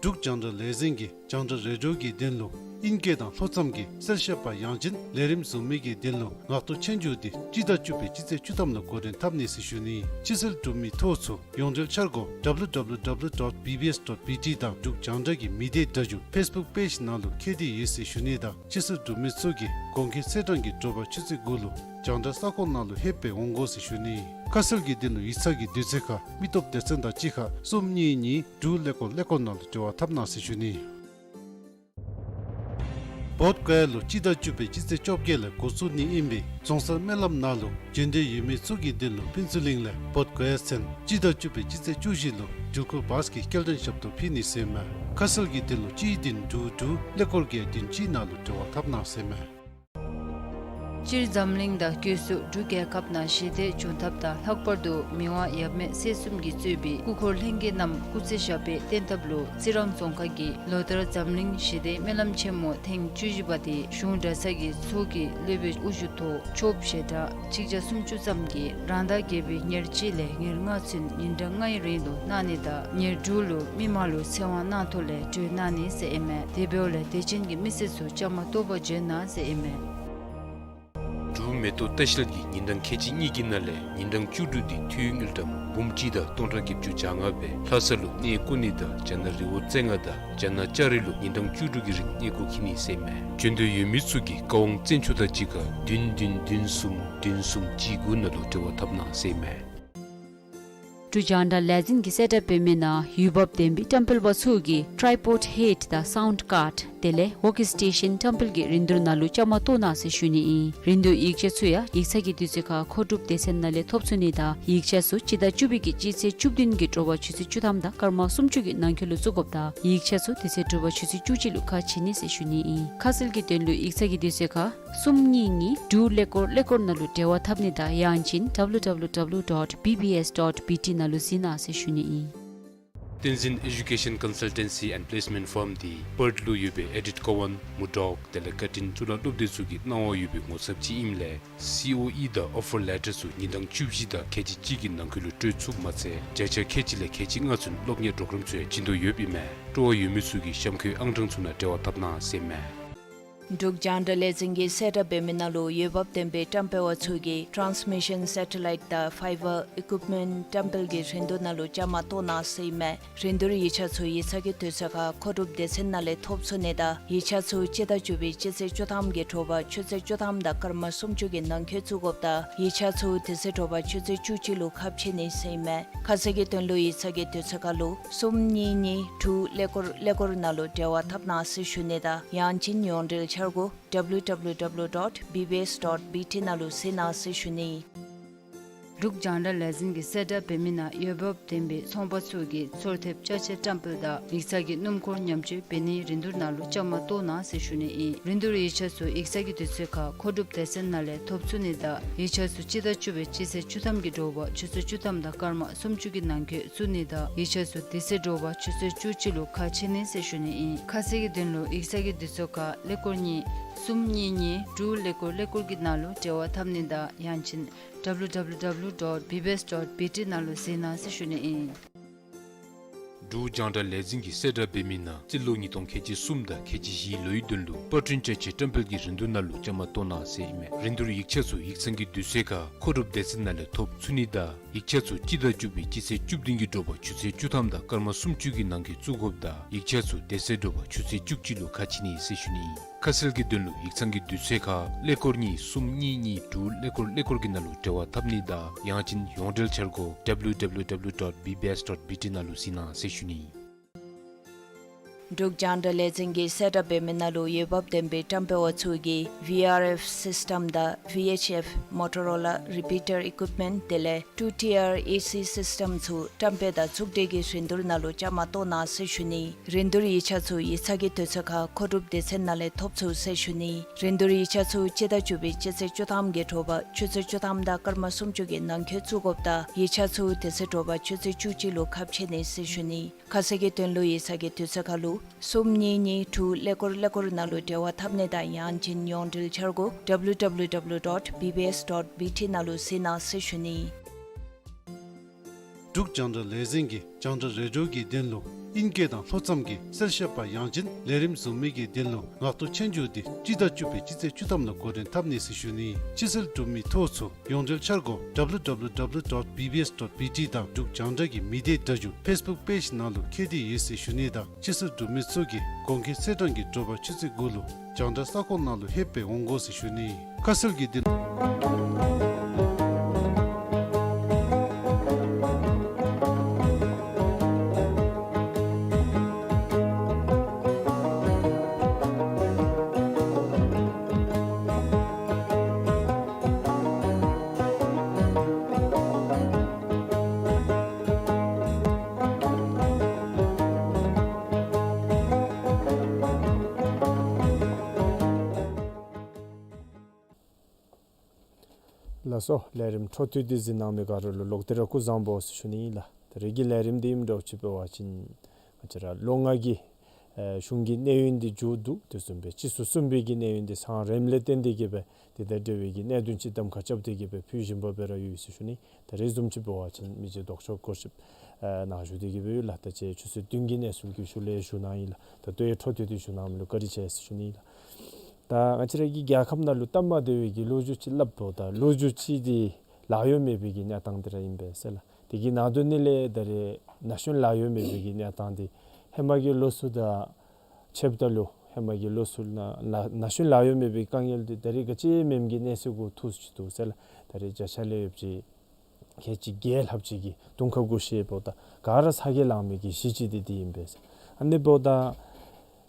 འབྲུག་རྒྱང་བསྒྲགས་ལས་འཛིན་གྱིས་རྒྱང་བསྒྲགས་རེ་ཌིའོ་གི་དོན་ལུ་ཨིང་སྐད་དང་ལྷོ་མཚམས་ཀྱི་གསལ་བཤད་པ་ཡང་ཅིན་ལས་རིམ་བཟུང་མི་གི་དོན་ལུ་ངག་ཐོག་ཆོས་རྒྱུགས་དེ་སྤྱི་ཟླ་བཅུ་པའི་སྤྱི་ཚེས་བཅུ་ཐམ་ལུ་འགོ་འདྲེན་འཐབ་ནི་ཟེར་ཞུ་ནི། སྤྱི་སེལ་འབྲུག་མི་ཐོག་ཚུ་ཡོངས་འབྲེལ་འཆར་སྒོ་W W W dot B B S dot B T དང་འབྲུག་རྒྱང་བསྒྲགས་ཀྱི་མི་སྡེ་སྒྲ་སྒྱུར་ཕེསི་བུཀ་པེཇ་ནང་ལུ་ཁྱབ་སྟེ་ཡོད་ཟེར་ཞུ་ནི་དང་སྤྱི་སེལ་འབྲུག་མི་ཚུ་གིས་གོང་འཁོད་ཚེས་གྲངས་ཀྱི་དྲོ་པ་ཆུ་ཚོད་དགུ་ལུ་རྒྱང་བསྒྲགས་ས་ཁོངས་ནང་ལུ་ལྷོད་པའི་འོང་དགོ་ཟེར་ཞུ་ནི། ཁ་གསལ་གྱི་དོན་ལུ་ཡིག་ཚང་གི་དུས་ཚོད་ཁར་མི་སྟོབས་སྡེ་ཚན་དང་གཅིག་ཁར་གསུམ་གཉིས་གཉིས་དྲུག་ཀླད་ཀོར་ཀླད་ཀོར་ནང་ལུ་འབྲེལ་བ་འཐབ་གནང་ཟེར་ཞུ་ནི། བོདྷ་ག་ཡ་ལུ་སྤྱི་ཟླ་བཅུ་པའི་སྤྱི་ཚེས་བཅོ་བརྒྱད་ལས་འགོ་བཙུགས་ནི་ཨིན་པས། རྫོང་སར་སྨོན་ལམ་ནང་ལུ་བྱོན་འདོད་ཡོད་མི་ཚུ་གི་དོན་ལུ་ཕུན་ཚོགས་གླིང་ལས་བོདྷ་ག་ཡ་ཚུན་སྤྱི་ཟླ་བཅུ་པའི་སྤྱི་ཚེས་བཅུ་བཞི་ལུ་འགྲུལ་འཁོར་བཱས་ཀྱི་སྐྱེལ་འདྲེན་ཞབས་ཏོག་ཕུལ་ནི་ཟེར་མས། ཁ་གསལ་གྱི་དོན་ལུ་གཅིག་བདུན་དྲུག་དྲུག་ཀླད་ཀོར་བརྒྱད་བདུན་གཅིག་ནང་ལུ་འབྲེལ་བ་འཐབ་གནང་ཟེར་མས། སྤྱིར་འཛམ་གླིང་དང་སྒོས་སུ་འབྲུག་རྒྱལ་ཁབ་ནང་ཞི་བདེ་འབྱུང་ཐབས་དང་ལྷག་པར་དུ་མི་དབང་ཡབ་མེས་སྲས་གསུམ་གྱིས་གཙོས་པའི་སྐུ་འཁོར་ལྷན་རྒྱས་རྣམས་སྐུ་ཚེ་ཞབས་པད་བརྟན་ཐབས་ལུ་རྩི་རང་རྫོང་ཁག་གིས་ལོ་ལྟར་འཛམ་གླིང་ཞི་བདེའི་སྨོན་ལམ་ཆེན་མོ་ཐེངས་བཅུ་བཞི་པ་དེ་གཞུང་གྲྭ་ཚང་གི་ཚོགས་ཀྱི་སློབ་དཔོན་དབུ་བཞུགས་ཐོག་ཆོསཔ་ཞལ་གྲངས་གཅིག་བརྒྱ་སུམ་ཅུ་ཙམ་གྱིས་རང་ཟླ་བརྒྱད་པའི་ཉེར་གཅིག་ལས་ཉེར་ལྔ་ཚུན་ཉིན་གྲངས་ལྔའི་རིང་ལུ་གནང་ནི་དང་ཉེར་དྲུག་ལུ་མི་མང་ལུ་ཚེ་དབང་གནང་ཐོག་ལས་གྲོལ་གནང་ནི་ཟེར་ཨིན་མས། དེ་འབདཝ་ལས་དད་ཅན་གྱི་མི་སེར་ཚུ་བཅའ་མར་གཏོགས་པར་བྱོན་གནང་ཟེར་ཨིན་མས། འབྲུག་ མེ་ཏོག་ལྟ་བཤལ་གྱིས་ཉིན་གྲངས་ཁལ་གཅིག་གཉིས་ཀྱི་ནང་ལས་ཉིན་གྲངས་བཅུ་དྲུག་འདི་འཐུས་དངུལ་ཀྲམ་འབུམ་གཅིག་དང་སྟོང་ཕྲག་བརྒྱད་ཅུ་གྱ་ལྔ་སྦེ་ལྷ་ས་ལུ་གནས་བསྐོར་ནི་དང་རྒྱ་ནག་རི་བོ་རྩེ་ལྔ་དང་རྒྱ་ནག་ལྕགས་རི་ལུ་ཉིན་གྲངས་བཅུ་དྲུག་གི་རིང་གནས་སྐོར་འཁྱིད་ནི་ཟེར་ཨིན་མས། འབྱོན་འདོད་ཡོད་མི་ཚུ་གིས་ཀ་ཝང་བཙན་ཆུ་བདག་གཅིག་ཁར་བདུན་བདུན་བདུན་གསུམ་བདུན་གསུམ་གཅིག་དགུ་ནང་ལུ་འབྲེལ་བ་འཐབ་གནང་ཟེར་ཨིན་མས། འབྲུག་རྒྱང་བསྒྲགས་ལས་འཛིན་གྱིས་གསལ་བསྒྲགས་འབད་མི་ནང་འོས་འབབ་ལྡན་པའི་བཀྲམ་སྤེལ་པ་ཚུ་གིས་ཊྲའི་པོཌ་ཧེཌ་དང་སའུནཌ་ཀཱརཌ་དེ་ལས་ཝོརཀ་སི་ཊེ་ཤཱན་བཀྲམ་སྤེལ་གྱི་རིན་བསྡུར་ནང་ལུ་བཅའ་མར་གཏོགས་གནང་ཟེར་ཞུ་ནི་ཨིན། རིན་བསྡུར་ཡིག་ཆ་ཚུ་ཡང་ཡིག་ཚང་གི་དུས་ཚོད་ཁར་མཁོ་སྒྲུབ་སྡེ་ཚན་ནང་ལས་ཐོབ་ཚུགས་ནི་དང་ཡིག་ཆ་ཚུ་སྤྱི་ཟླ་བཅུ་པའི་གི་སྤྱི་ཚེས་བཅུ་བདུན་གྱི་དྲོ་པ་ཆུ་ཚོད་བཅུ་ཐམ་དང་སྐར་མ་སུམ་ཅུ་གི་ནང་འཁོད་ལུ་བཙུགས་དགོཔ་དང་ཡིག་ཆ་ཚུ་དེ་ཚེ་དྲོ་པ་ཆུ་ཚོད་བཅུ་གཅིག་ལུ་ཁ་ཕྱེ་ནི་ཟེར་ཞུ་ནི་ཨིན། ཁ་གསལ་གྱི་དོན་ལུ་ཡིག་ཚང་གི་དུས་ཚོད་ཁར་གསུམ་གཉིས་གཉིས་དྲུག་ཀླད་ཀོར་ཀླད་ཀོར་ནང་ལུ་འབྲེལ་བ་འཐབ་ནི་དང་ཡང་ཅིན་ཌབ་ལུ་ཌབ་ལུ་ཌབ་ལུ་ཌོཊ་བི་བི་ཨེསི་ཌོཊ་བི་ཊི་ནང་ལུ་གཟིགས་གནང་ཟེར་ཞུ་ནི་ཨིན། བསྟན་འཛིན་ཨེ་ཌུ་ཀེ་ཤཱན་ཀོན་སཱལ་ཊེན་སི་ཨེནཌ་པི་ལེསི་མེནཊ་ཕརམ་འདི་པརཐ་ལུ་ཡོད་པའི་ཨེ་ཌིཐ་ཀོ་ཝཱན་མུར་ཌོག་དེ་ལས་ཀར་ཊིན་གཙུག་ལག་སློབ་སྡེ་ཚུ་གི་གནང་བ་ཡོད་པའི་ངོ་ཚབ་ཅིག་ཨིནམ་ལས་སི་ཨོ་ཨི་དང་ཨོ་ཕར་ལེ་ཊར་ཚུ་ཉིན་གྲངས་བཅུ་བཞི་དང་ཁལ་གཅིག་གཅིག་གི་ནང་འཁོད་ལུ་སྤྲོད་ཚུགསཔ་མ་ཚད་བརྒྱ་ཆ་ཁལ་གཅིག་ལས་ཁལ་གཅིག་ལྔ་ཚུན་སློབ་གཉེར་པོརོ་གརམ་ཚུ་ཡང་བྱིན་དོ་ཡོདཔ་ཨིན་མས། སྤྲོ་བ་ཡོད་མི་ཚུ་གིས་གཤམ་འཁོད་ཨང་གྲངས་ཚུ་ནང་འབྲེལ་བ་འཐབ་གནང་ཟེར་ཨིན་མས། འབྲུག་རྒྱང་བསྒྲགས་ལས་འཛིན་གྱིས་གསལ་བསྒྲགས་འབད་མི་ནང་ལུ་འོས་འབབ་ལྡན་པའི་བཀྲམ་སྤེལ་པ་ཚུ་གིས་ཊཱནསི་མི་ཤཱན་སེ་ཊ་ལའིཊ་དང་ཕའི་བར་ཨི་ཀུཡིཔ་མེནཊ་བཀྲམ་སྤེལ་གྱི་རིན་བསྡུར་ནང་ལུ་བཅའ་མར་གཏོགས་གནང་ཟེར་ཨིན་མས། རིན་བསྡུར་ཡིག་ཆ་ཚུ་ཡིག་ཚང་གི་དུས་ཚོད་ཁར་མཁོ་སྒྲུབ་སྡེ་ཚན་ནང་ལས་ཐོབ་ཚུགས་ནི་དང་ཡིག་ཆ་ཚུ་སྤྱི་ཟླ་བཅུ་པའི་སྤྱི་ཚེས་བཅུ་ཐམ་གྱི་དྲོ་པ་ཆུ་ཚོད་བཅུ་ཐམ་དང་སྐར་མ་སུམ་ཅུ་གི་ནང་འཁོད་བཙུགས་དགོཔ་དང་ཡིག་ཆ་ཚུ་དེ་ཚེ་དྲོ་པ་ཆུ་ཚོད་བཅུ་གཅིག་ལུ་ཁ་ཕྱེ་ནི་ཟེར་ཨིན་མས། ཁ་གསལ་གྱི་དོན་ལུ་ཡིག་ཚང་གི་དུས་ཚོད་ཁར་ལུ་གསུམ་གཉིས་གཉིས་དྲུག་ཀླད་ཀོར་ཀླད་ཀོར་ནང་ལུ་འབྲེལ་བ་འཐབ་གནང་ཟེར་ཞུ་ནི་དང་ཡང་ཅིན་ཡོངས་འབྲེལ་འཆར་སྒོ་ཌབ་ལུ་ཌབ་ལུ་ཌབ་ལུ་ཌོཊ་བི་བི་ཨེསི་ཌོཊ་བི་ཊི་ནང་ལུ་གཟིགས་གནང་ཟེར་ཞུ་ནི། འབྲུག་རྒྱང་བསྒྲགས་ལས་འཛིན་གྱིས་གསལ་བསྒྲགས་འབད་མི་ནང་འོས་འབབ་ལྡན་པའི་ཚོང་པ་ཚུ་གིས་ཚོང་དེབ་ཅ་ཆས་བཀྲམ་སྤེལ་དང་ཡིག་ཚང་གི་སྣུམ་འཁོར་ཉམས་བཅོས་འབད་ནིའི་རིན་བསྡུར་ནང་ལུ་བཅའ་མར་གཏོགས་གནང་ཟེར་ཞུ་ནི་ཨིན། རིན་བསྡུར་ཡིག་ཆ་ཚུ་ཡིག་ཚང་གི་དུས་ཚོད་ཁར་མཁོ་སྒྲུབ་སྡེ་ཚན་ནང་ལས་ཐོབ་ཚུགས་ནི་དང་ཡིག་ཆ་ཚུ་སྤྱི་ཟླ་བཅུ་པའི་སྤྱི་ཚེས་བཅུ་ཐམ་གྱི་དྲོ་པ་ཆུ་ཚོད་བཅུ་ཐམ་དང་སྐར་མ་སུམ་ཅུ་གི་ནང་འཁོད་བཙུགས་ནི་དང་ཡིག་ཆ་ཚུ་དེ་ཚེ་དྲོ་པ་ཆུ་ཚོད་བཅུ་གཅིག་ལུ་ཁ་ཕྱེ་ནི་ཟེར་ཞུ་ནི་ཨིན། ཁ་གསལ་གྱི་དོན་ལུ་ཡིག་ཚང་གི་དུས་ཚོད་ཁར་ཀླད་ཀོར་གཉིས་གསུམ་གཉིས་གཉིས་དྲུག་ཀླད་ཀོར་ཀླད་ཀོར་གྱི་ནང་ལུ་འབྲེལ་བ་འཐབ་ནི་དང་ཡང་ཅིན་ཌབ་ལུ་ཌབ་ལུ་ཌབ་ལུ་ཌོཊ་བི་བི་ཨེསི་ཌོཊ་བི་ཊི་ནང་ལུ་གཟིགས་གནང་ཟེར་ཞུ་ནི་ཨིན། འབྲུག་རྒྱང་བསྒྲགས་ལས་འཛིན་གྱིས་གསལ་བསྒྲགས་འབད་མི་ནང་སྤྱི་ལོ་ཉིས་སྟོང་ཁལ་གཅིག་གསུམ་དང་ཁལ་གཅིག་བཞིའི་ལོའི་དོན་ལུ་པར་སྐྲུན་ཅ་ཆས་བཀྲམ་སྤེལ་གྱི་རིན་བསྡུར་ནང་ལུ་བཅའ་མར་གཏོགས་གནང་ཟེར་ཨིན་མས། རིན་བསྡུར་ཡིག་ཆ་ཚུ་ཡིག་ཚང་གི་དུས་ཚོད་ཁར་མཁོ་སྒྲུབ་སྡེ་ཚན་ནང་ལས་ཐོབ་ཚུགས་ནི་དང་ཡིག་ཆ་ཚུ་སྤྱི་ཟླ་བཅུ་པའི་སྤྱི་ཚེས་བཅུ་བདུན་གྱི་དྲོ་པ་ཆུ་ཚོད་བཅུ་ཐམ་དང་སྐར་མ་སུམ་ཅུ་གི་ནང་འཁོད་བཙུགས་དགོཔ་དང་ཡིག་ཆ་ཚུ་དེ་ཚེ་དྲོ་པ་ཆུ་ཚོད་བཅུ་གཅིག་ལུ་ཁ་ཕྱེ་ནི་ཟེར་ཞུ་ནི་ཨིན། ཁ་གསལ་གྱི་དོན་ལུ་ཡིག་ཚང་གི་དུས་ཚོད་ཁར་ཀླད་ཀོར་གཉིས་གསུམ་གཉིས་གཉིས་དྲུག་ཀླད་ཀོར་ཀླད་ཀོར་གྱི་ནང་ལུ་འབྲེལ་བ་འཐབ་ནི་དང་ཡང་ཅིན་ཡོངས་འབྲེལ་འཆར་སྒོ་ཌབ་ལུ་ཌབ་ལུ་ཌབ་ལུ་ཌོཊ་བི་བི་ཨེསི་ཌོཊ་བི་ཊི་ནང་ལུ་གཟིགས་གནང་ཟེར་ཞུ་ནི་ཨིན། འབྲུག་རྒྱང་བསྒྲགས་ལས་འཛིན་གྱིས་གསལ་བསྒྲགས་འབད་མི་ནང་ལུ་འོས་འབབ་ལྡན་པའི་བཀྲམ་སྤེལ་པ་ཚུ་གིས་ཝི་ཨར་ཨེཕ་སིསི་ཊེམ་དང་ཝི་ཨེཆ་ཨེཕ་མོ་ཊོ་རོ་ལ་རི་པི་ཊར་ཨི་ཀུཡིཔ་མེནཊ་དེ་ལས་ཊུ་ཊི་ཨར་ཨེ་སི་སིསི་ཊེམ་ཚུ་བཀྲམ་སྤེལ་དང་བཙུགས་སྒྲིག་གི་རིན་བསྡུར་ནང་ལུ་བཅའ་མར་གཏོགས་གནང་ཟེར་ཞུ་ནི། རིན་བསྡུར་ཡིག་ཆ་ཚུ་ཡིག་ཚང་གི་དུས་ཚོད་ཁར་མཁོ་སྒྲུབ་སྡེ་ཚན་ནང་ལས་ཐོབ་ཚུགས་ཟེར་ཞུ་ནི། རིན་བསྡུར་ཡིག་ཆ་ཚུ་སྤྱི་ཟླ་བཅུ་པའི་སྤྱི་ཚེས་བཅུ་ཐམ་གྱི་དྲོ་པ་ཆུ་ཚོད་བཅུ་ཐམ་དང་སྐར་མ་སུམ་ཅུ་གི་ནང་འཁོད་བཙུགས་དགོཔ་དང་ཡིག་ཆ་ཚུ་དེ་ཚེ་དྲོ་པ་ཆུ་ཚོད་བཅུ་གཅིག་ལུ་ཁ་ཕྱེ་ནི་ཟེར་ཞུ་ནི། ཁ་གསལ་གྱི་དོན་ལུ་ཡིག་ཚང་གི་དུས་ཚོད་ཁར་ལུ་གསུམ་གཉིས་གཉིས་དྲུག་ཀླད་ཀོར་ཀླད་ཀོར་ནང་ལུ་འབྲེལ་བ་འཐབ་ནི་དང་ཡང་ཅིན་ཡོངས་འབྲེལ་འཆར་སྒོ་ཌབ་ལུ་ཌབ་ལུ་ཌབ་ལུ་ཌོཊ་བི་བི་ཨེསི་ཌོཊ་བི་ཊི་ནང་ལུ་གཟིགས་གནང་ཟེར་ཞུ་ནི། འབྲུག་རྒྱང་བསྒྲགས་ལས་འཛིན་གྱིས་རྒྱང་བསྒྲགས་རེ་ཌིའོ་གི་དོན་ལུ་ཨིན་སྐད་དང་ལྷོ་མཚམས་ཀྱི་གསལ་བཤད་པ་ཡང་ཅིན་ལས་རིམ་བཟུང་མི་གི་དོན་ལུ་ངག་ཐོག་ཆོས་རྒྱུགས་འདི་སྤྱི་ཟླ་བཅུ་པའི་སྤྱི་ཚེས་བཅུ་ཐམ་ལུ་འགོ་འདྲེན་འཐབ་ནི་ཟེར་ཞུ་ནི། ཕྱི་སེལ་གྲུབ་མི་ཐོ་ཚུ་ཡོངས་འབྲེལ་འཆར་སྒོ་ཌབ་ལུ་ཌབ་ལུ་ཌབ་ལུ་ཌོཊ་བི་བི་ཨེསི་ཌོཊ་བི་ཊི་དང་འབྲུག་རྒྱང་བསྒྲགས་ཀྱི་མི་སྡེ་སྒྲ་བསྒྱུར་ཕེསི་བུཀ་པེཇ་ནང་ལུ་འཁོད་དེ་ཡོད་ཟེར་ཞུ་ནི་དང་ཕྱི་སེལ་གྲུབ་མི་ཚུ་གིས་དགོང་ཁའི་ཚེས་གྲངས་ཀྱི་དྲོ་པ་ཆུ་ཚོད་དགུ་ལུ་རྒྱང་བསྒྲགས་ས་ཁོངས་ནང་ལུ་ལྷོད་སྦེ་འོང་དགོ་ཟེར་ཞུ་ནི། ཁ་གསལ་གྱི་དོན། ལགས་སོ། ལས་རིམ་འཕྲོ་མཐུད་དེ་གཟིགས་གནང་མི་ག་ར་ལུ་ལོག་སྟེ་ར་སྐུ་གཟུགས་བཟང་པོ་ཟེར་ཞུ་ནི་ཨིན་ལགས། ད་རིས་ཀྱི་ལས་རིམ་འདི་ཨིནམ་འདྲཝ་ཅིག་འབད་བ་ཅིན་ང་བཅས་ར་ལོ་ལྔ་གི་ཨེ་གཞུང་གི་གནས་ཡུན་འདི་མཇུག་བསྡུ་དེ་བཟུམ་སྦེ་སྤྱི་ཟླ་གསུམ་པའི་གི་གནས་ཡུན་འདི་ཚང་རནམ་ལས་བརྟེན་ཏེ་གི་སྦེ་དེ་དང་འབྲེལ་བའི་གི་གནད་དོན་ཅིག་གདམ་ཁ་རྐྱབ་སྟེ་གི་སྦེ་ཕུལ་བཞིན་པ་སྦེ་ར་ཡོད་ཟེར་ཞུ་ནི། ད་རིས་བཟུམ་ཅིག་འབད་བ་ཅིན་མི་རྗེ་ལྡོག་ཕྱོགས་སྐོར་ཞིབ་ཨེ་ནཱ་བཞུགས་ཏེ་གི་སྦེ་ཡོད་ལགས། ད་ཅི་ཆུ་ཚོད་བདུན་གྱི་གནས་ཚུལ་གྱི་ཤུལ་ལས་ཞུ་གནང་ཡི་ལགས། ད་ལྟོ་ཡང་འཕྲོ་མཐུད་དེ་ཞུ་གནང་མི་ལུ་བཀའ་དྲིན་ཆེ་ཟེར་ཞུ་ནི་ཨིན་ལགས། ད་ང་བཅས་ར་གི་རྒྱལ་ཁབ་ནང་ལུ་སྟབས་མ་བདེ་བའི་གི་ལོ་རྒྱུས་ཅིག་སླབ་འབདཝ་ད་ལོ་རྒྱུས་ཅིག་འདི་ལཱ་གཡོག་མེད་པའི་གི་གནས་སྟངས་འདི་ར་ཨིན་པས་ཟེར་ལགས། དེ་གི་ནང་དོན་ནི་ལས་ད་རེས་ན་གཞོན་ལཱ་གཡོག་མེད་པའི་གི་གནས་སྟངས་འདི་ཧེ་མ་གི་ལོ་ཚུ་དང་ཕྱདཔ་ད་ལུ་ཧེ་མ་གི་ལོ་ཚུ་ནང་ལཱ་ན་གཞོན་ལཱ་གཡོག་མེད་པའི་དཀའ་ངལ་འདི་ད་རེས་ག་ཅི་མེནམ་གི་གནས་ཚུལ་གུ་ཐུག་ཅི་འདུག་ཟེར་ལགས། ད་རེས་བརྒྱ་ཆ་ལས་ཡོདཔ་ཅིག་ཁལ་གཅིག་བརྒྱད་ལྷགཔ་ཅིག་གི་དུང་ཁ་གུ་བཞེས་འབདཝ་ད་ག་ར་ཚ་གྱང་ལང་མི་གི་གཞི་ཅིག་འདི་འདི་ཨིན་པས་ཟེར། ཨ་ནི་འབདཝ་ད་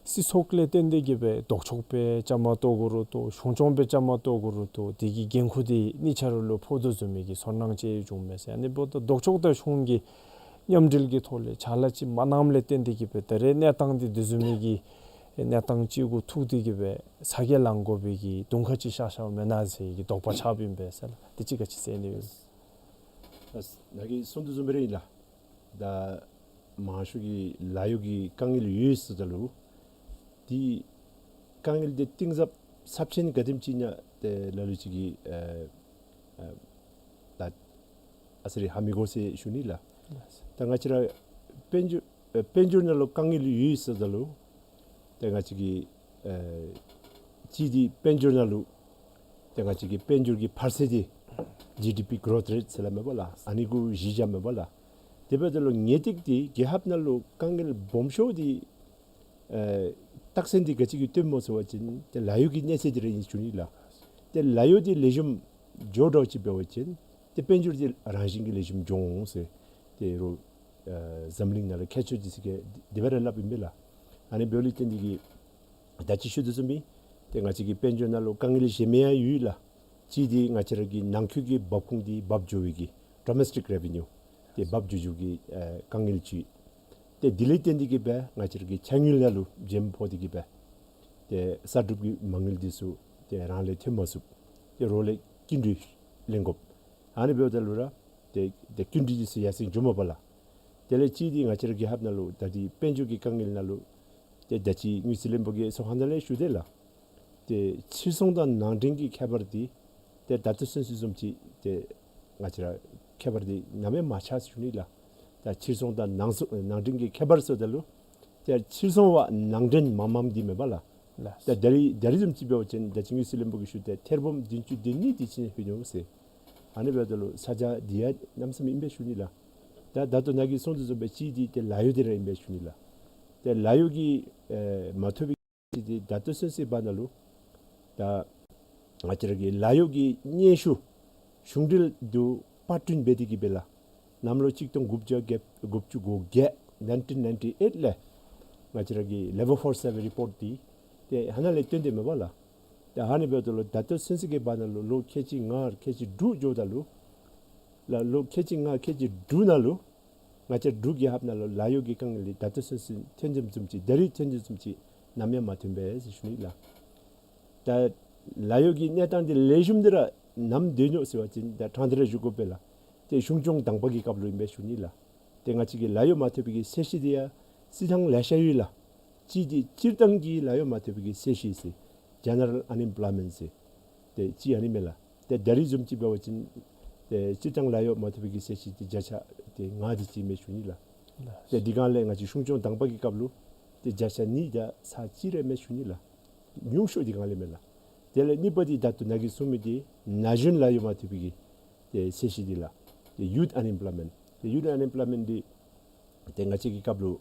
སྲིད་ཚོགས་ལས་བརྟེན་ཏེ་གི་སྦེ་ལྡོག་ཕྱོགས་སྦེ་བཅའ་མར་གཏོགས་དགོ་རུང་ཏོ་གཞུང་སྐྱོང་སྦེ་བཅའ་མར་གཏོགས་དགོ་རུང་ཏོ་དེ་གི་འགན་ཁུར་འདི་གཉིས་ཆ་ར་ལུ་ཕོག་དོ་བཟུམ་མའི་གི་ཚོར་སྣང་ཅིག་བྱུང་མས་ཟེར། ཨ་ནི་འབདཝ་ད་ལྡོག་ཕྱོགས་དང་གཞུང་གི་མཉམ་འབྲེལ་གྱི་ཐོག་ལས་ཕྱག་ལཱ་ཅིག་མ་གནངམ་ལས་བརྟེན་ཏེ་གི་སྦེ་ད་རེས་གནས་སྟངས་འདི་དེ་བཟུམ་མའི་གི་གནས་སྟངས་ཅིག་གུ་ཐུག་སྟེ་གི་སྦེ་ཚ་གྱང་ལང་དགོ་པའི་གི་དུང་ཁ་ཅིག་ཤར་ཤརཝ་མེན་ན་ཟེར་གྱི་དོགས་པ་ཆགསཔ་ཨིན་པས་ཟེར་ལགས། དེ་ཅིག་ག་ཅི་ཟེར་ནི་ཡོད། ཨ་ནཱ་གིས་གསུངས་དོ་བཟུམ་སྦེ་ར་ཨིན་ལགས། ད་མང་ཤོས་ཀྱིས་ལཱ་གཡོག་གི་དཀའ་ངལ་ཡོད་ཟེརཝ་ད་ལུ་དེ་དཀའ་ངལ་འདི་གཏིང་ཟབ་ཚབས་ཆེན་ག་དེམ་ཅིག་ཨིན་ན་ཏེ་ལ་ལུ་ཅིག་གིས་ཨ་ཨ་ད་ཨ་ཙི་རེ་ཧ་མི་གོ་ཟེར་ཞུ་ནི་ལགས། ད་ང་བཅས་ར་དཔལ་འབྱོར་ཨ་དཔལ་འབྱོར་ནང་ལུ་དཀའ་ངལ་ཡོད་ཟེརཝ་ད་ལུ་ཏེ་ང་བཅས་ཀྱིས་ཨ་གཅིག་འདི་དཔལ་འབྱོར་ནང་ལུ་ཏེ་ང་བཅས་ཀྱི་དཔལ་འབྱོར་གྱི་འཕར་ཚད་འདི་ཇི་ཌི་པི་གོ་རོཐ་རེཊ་ཟེར་སླབ་མས་པ་ལགས། ཨ་ནི་གུ་གཞི་བཞགཔ་མས་པ་ལགས། དེ་འབདཝ་ད་ལུ་ངེས་ཏིག་འདི་རྒྱལ་ཁབ་ནང་ལུ་དཀའ་ངལ་སྦོམ་ཤོས་འདི་ཨ་རྟགས་མཚན་འདི་ག་ཅི་གིས་སྟོནམ་སྨོ་ཟེར་བ་ཅིན་ཏེ་ལཱ་གཡོག་གི་གནས་ཚད་འདི་ར་ཨིན་ཞུ་ནི་ལགས། ཏེ་ལཱ་གཡོག་འདི་ལེགས་ཤོམ་འགྱོ་འགྱོཝ་ཅིག་འབད་བ་ཅིན་ཏེ་དཔལ་འབྱོར་འདི་རང་བཞིན་གྱིས་ལེགས་ཤོམ་འགྱོ་འོང་ཟེར་ཏེ་རོགས་ཨ་འཛམ་གླིང་ནང་ལུ་ཁྱད་ཆོས་འདི་ཚུ་གིས་དེ་སྦེ་ར་སླབ་ཨིན་པས་ལགས། ཨ་ནི་འབདཝ་ལས་བརྟེན་ཏེ་གི་ད་ཅི་ཞུ་དོ་བཟུམ་སྦེ་ཏེ་ང་བཅས་ཀྱི་དཔལ་འབྱོར་ནང་ལུ་དཀའ་ངལ་གཞན་མི་ཡང་ཡོད་ལགས། གཅིག་འདི་ང་བཅས་ར་གི་ནང་འཁོད་ཀྱི་འབབ་ཁུངས་འདི་འབབ་འགྱོ་བའི་གི་ཌོ་མེསི་ཊིག་རེ་ཝེ་ནིའུ་འདི་འབབ་འགྱོ་འགྱོ་གི་ཨ་དཀའ་ངལ་ཅིག། ཏེ་དེ་ལས་བརྟེན་ཏེ་གི་སྦེ་ང་བཅས་ར་གི་ཆ་དངུལ་ནང་ལུ་འཇམ་ཕོག་སྟེ་གི་སྦེ་ཏེ་གསར་སྒྲུབ་ཀྱི་མ་དངུལ་འདི་ཚུ་ཏེ་རང་ལས་ཐོན་མ་ཚུགས། ཏེ་རོགས་ལས་སྐྱིན་འགྲུལ་ལེན་དགོཔ། ཨ་ནི་འབདཝ་ད་ལུ་ར་ཏེ་ཏེ་སྐྱིན་འགྲུལ་འདི་ཚུ་ཡར་སེང་འགྱོཝ་མས་པ་ལགས། དེ་ལས་གཅིག་འདི་ང་བཅས་ར་རྒྱལ་ཁབ་ནང་ལུ་ད་འདི་དཔལ་འབྱོར་གྱི་དཀའ་ངལ་ནང་ལུ་ཏེ་ད་ཅི་དངུལ་རྩིས་བློན་པོ་གིས་ཚོགས་ཁང་ནང་ལས་ཞུ་དེས་ལགས། ཏེ་ཕྱིར་ཚོང་དང་ནང་འདྲེན་གྱི་ཁྱད་པར་འདི་ཏེ་ད་ལྟོ་ཚུན་ཚོད་བཟུམ་ཅིག་ཏེ་ང་བཅས་ར་ཁྱད་པར་འདི་ནམ་ཡང་མ་ཆགས་ཟེར་ཞུ་ནི་ལགས། ད་ཕྱིར་ཚོང་དང་ནང་ཚོང་ནང་འདྲེན་གྱི་ཁྱད་པར་ཟེརཝ་ད་ལུ་ཏེ་ཕྱིར་ཚོང་བ་ནང་འདྲེན་མངམ་འདི་མེན་པ་ལགས། ལགས། ད་ད་རིས་ད་རིས་བཟུམ་ཅིག་འབད་བ་ཅིན་ད་ཅི་དངུལ་རྩིས་བློན་པོ་གིས་ཞུ་དེས་ཐེར་འབུམ་བདུན་ཅུ་དོན་གཉིས་དེ་ཅིག་ལྷོད་ནུག་ཟེར། ཨ་ནི་འབདཝ་ད་ལུ་ས་ཆ་འདི་ཡང་གནམ་མེད་ས་མེད་ཨིན་པས་ཞུ་ནི་ལགས། ད་ད་ལྟོ་ནཱ་གིས་གསུངས་དོ་བཟུམ་སྦེ་གཅིག་འདི་ཏེ་ལཱ་གཡོག་འདི་ར་ཨིན་པས་ཞུ་ནི་ལགས། ཏེ་ལཱ་གཡོག་གི་ཨེ་མ་ཐོབ་པའི་འདི་ད་ལྟོ་ཚུན་ཚོད་བར་ན་ལུ་ད་ང་བཅས་ར་གི་ལཱ་གཡོག་གི་སྙན་ཞུ་གཞུང་འབྲེལ་དུ་པར་སྐྲུན་འབད་དེ་གི་སྦེ་ལགས། གནམ་ལོ་གཅིག་སྟོང་དགུ་བརྒྱ་དགུ་བཅུ་གོ་བརྒྱད་ནའིན་ཊིན་ནའིན་ཊི་ཨེཊ་ལས་ང་བཅས་ར་གི་ལེ་བར་ཕོརསི་སར་ཝེ་རི་པོརཊ་འདི་ཏེ་ཧ་ན་ལས་བཏོན་ཏེ་མེན་པ་ལགས། ཏེ་ཨ་ནི་འབདཝ་ད་ལུ་ད་ལྟོ་ཚུན་ཚོད་ཀྱི་བར་ན་ལུ་ལོ་ཁལ་གཅིག་ལྔ་ཁལ་གཅིག་དྲུག་འགྱོཝ་ད་ལུ་ལགས། ལོ་ཁལ་གཅིག་ལྔ་ཁལ་གཅིག་དྲུག་ནང་ལུ་ང་བཅས་འབྲུག་རྒྱལ་ཁབ་ནང་ལུ་ལཱ་གཡོག་གི་དཀའ་ངལ་འདི་ད་ལྟོ་ཚུན་ཚོད་ཐོན་དོ་བཟུམ་ཅིག་ད་རིས་ཐོན་དོ་བཟུམ་ཅིག་ནམ་ཡང་མ་ཐོན་པས་ཟེར་ཞུ་ནི་ལགས། ད་ལཱ་གཡོག་གི་གནས་སྟངས་འདི་ལེགས་ཤོམ་འདི་ར་ནམ་སྡོད་ནུག་ཟེར་བ་ཅིན་ད་ཕྲང་སྟེ་ར་ཞུ་དགོ་པས་ལགས། ཏེ་གཞུང་སྐྱོང་དང་པ་གི་སྐབས་ལུ་ཨིན་པས་ཞུ་ནི་ལགས། ཏེ་ང་བཅས་ཀྱི་ལཱ་གཡོག་མ་ཐོབ་པའི་གི་ཚད་གཞི་འདི་ཡང་རྩིས་ཐངས་ལེ་ཤ་ཡོད་ལགས། གཅིག་འདི་སྤྱིར་བཏང་གི་ལཱ་གཡོག་མ་ཐོབ་པའི་གི་ཚད་གཞི་ཟེར་ཇེ་ནེ་རལ་ཨན་ཨེམ་པློའི་མེནཊ་ཟེར་ཏེ་གཅིག་ཨ་ནི་མས་ལགས། ཏེ་ད་རིས་བཟུམ་ཅིག་འབད་བ་ཅིན་ཏེ་སྤྱིར་བཏང་ལཱ་གཡོག་མ་ཐོབ་པའི་གི་ཚད་གཞི་འདི་བརྒྱ་ཆ་ཏེ་ལྔ་དེ་ཅིག་མས་ཞུ་ནི་ལགས། ཏེ་དེ་སྒང་ལས་ང་བཅས་གཞུང་སྐྱོང་དང་པ་གི་སྐབས་ལུ་ཏེ་བརྒྱ་ཆ་གཉིས་དང་ཚག་གཅིག་རེ་མས་ཞུ་ནི་ལགས། ཉུང་ཤོས་དེ་སྒང་ལས་མས་ལགས། དེ་ལས་གཉིས་པ་འདི་ད་ལྟོ་ནཱ་གིས་གསུངས་མི་འདི་ན་གཞོན་ལཱ་གཡོག་མ་ཐོབ་པའི་གི་ཏེ་ཚད་གཞི་འདི་ལགས། ཏེ་ཡུཐ་ཨན་ཨེམ་པློའི་མེནཊ། ཏེ་ཡུཐ་ཨན་ཨེམ་པློའི་མེནཊ་འདི་ཏེ་ང་བཅས་ཀྱི་སྐབས་ལུ་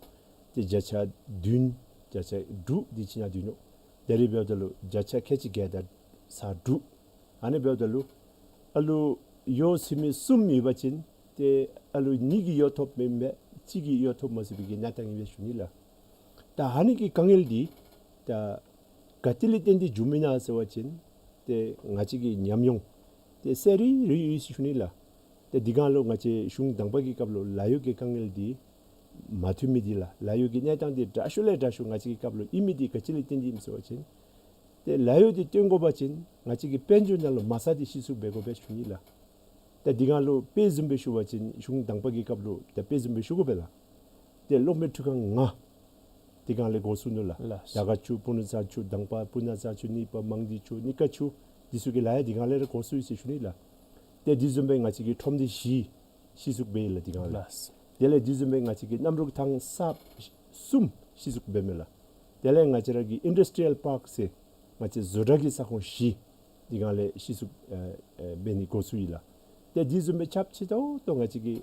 ཏེ་བརྒྱ་ཆ་བདུན་བརྒྱ་ཆ་དྲུག་དེ་ཅིག་ནང་སྡོད་ནུག། ད་རིས་འབདཝ་ད་ལུ་བརྒྱ་ཆ་ཁལ་གཅིག་བརྒྱད་དང་ཚག་དྲུག། ཨ་ནི་འབདཝ་ད་ལུ་ཨ་ལུ་གཡོག་ཚུད་མི་གསུམ་ཡོད་པ་ཅིན་ཏེ་ཨ་ལུ་གཉིས་ཀྱིས་གཡོག་ཐོབ་མི་མེན་པར་གཅིག་གིས་གཡོག་ཐོབ་མ་ཚུགས་པའི་གི་གནས་སྟངས་ཨིན་པས་ཞུ་ནི་ལགས། ད་ཨ་ནི་གི་དཀའ་ངལ་འདི་ད་ག་ཏེ་ལས་བརྟེན་ཏེ་བྱུངམ་ཨིན་ན་ཟེར་བ་ཅིན་ཏེ་ང་བཅས་ཀྱི་ཉམས་མྱོང་ཏེ་གསལ་རི་རི་ཡོད་ཟེར་ཞུ་ནི་ལགས། ཏེ་དེ་སྒང་ལུ་ང་བཅས་གཞུང་དང་པ་གི་སྐབས་ལུ་ལཱ་གཡོག་གི་དཀའ་ངལ་འདི་མ་ཐོན་མི་འདི་ལགས། ལཱ་གཡོག་གི་གནས་སྟངས་འདི་དྲག་ཤོས་ལས་དྲག་ཤོས་ང་བཅས་ཀྱི་སྐབས་ལུ་ཨིན་མི་འདི་ག་ཅི་ལས་བརྟེན་ཏེ་ཨིནམ་ཟེར་བ་ཅིན་ཏེ་ལཱ་གཡོག་འདི་བཏོན་དགོ་པ་ཅིན་ང་བཅས་ཀྱི་དཔལ་འབྱོར་ནང་ལུ་མ་རྩ་འདི་གཞི་བཙུགས་འབད་དགོ་པས་ཞུ་ནི་ལགས། ཏེ་དེ་སྒང་ལུ་དཔེ་བཟུམ་སྦེ་ཞུ་བ་ཅིན་གཞུང་དང་པ་གི་སྐབས་ལུ་ཏེ་དཔེ་བཟུམ་སྦེ་ཞུ་དགོ་པས་ལགས། ཏེ་གློག་མེ་ཁྲུ་ཁང་ལྔ་དེ་སྒང་ལས་འགོ་བཙུགས་ནུག་ལགས། ལགས། དར་དཀར་ཆུ་སྤུ་ན་གཙང་ཆུ་དང་པ་སྤུ་ན་གཙང་ཆུ་གཉིས་པ་མང་སྡེ་ཆུ་གཉིས་ཀ་ཆུ་འདི་ཚུ་གི་ལཱ་ཡང་དེ་སྒང་ལས་ར་འགོ་བཙུགས་ཡི་ཟེར་ཞུ་ནི་ལགས། ཏེ་དེ་བཟུམ་སྦེ་ང་བཅས་ཀྱི་ཁྲོམ་སྡེ་བཞི་གཞི་བཙུགས་འབད་ཡི་ལགས་དེ་སྒང་ལས། ལགས། དེ་ལས་དེ་བཟུམ་སྦེ་ང་བཅས་ཀྱི་གནམ་གྲུ་ཐང་གསརཔ་གསུམ་གཞི་བཙུགས་འབད་མས་ལགས། དེ་ལས་ང་བཅས་ར་གི་ཨིན་ཌསི་ཊི་རི་ཡཱལ་པཱརཀ་ཟེར་ ང་བཅས་བཟོ་གྲྭ་གི་ས་ཁོངས་བཞི་འདི་སྒང་ལས་གཞི་བཙུགས་ཨ་ཨ་འབད་ནི་འགོ་བཙུགས་ཡི་ལགས། ཏེ་འདི་བཟུམ་སྦེ་ཆབས་ཅིག་ཏོག་ཏོ་ང་བཅས་ཀྱི་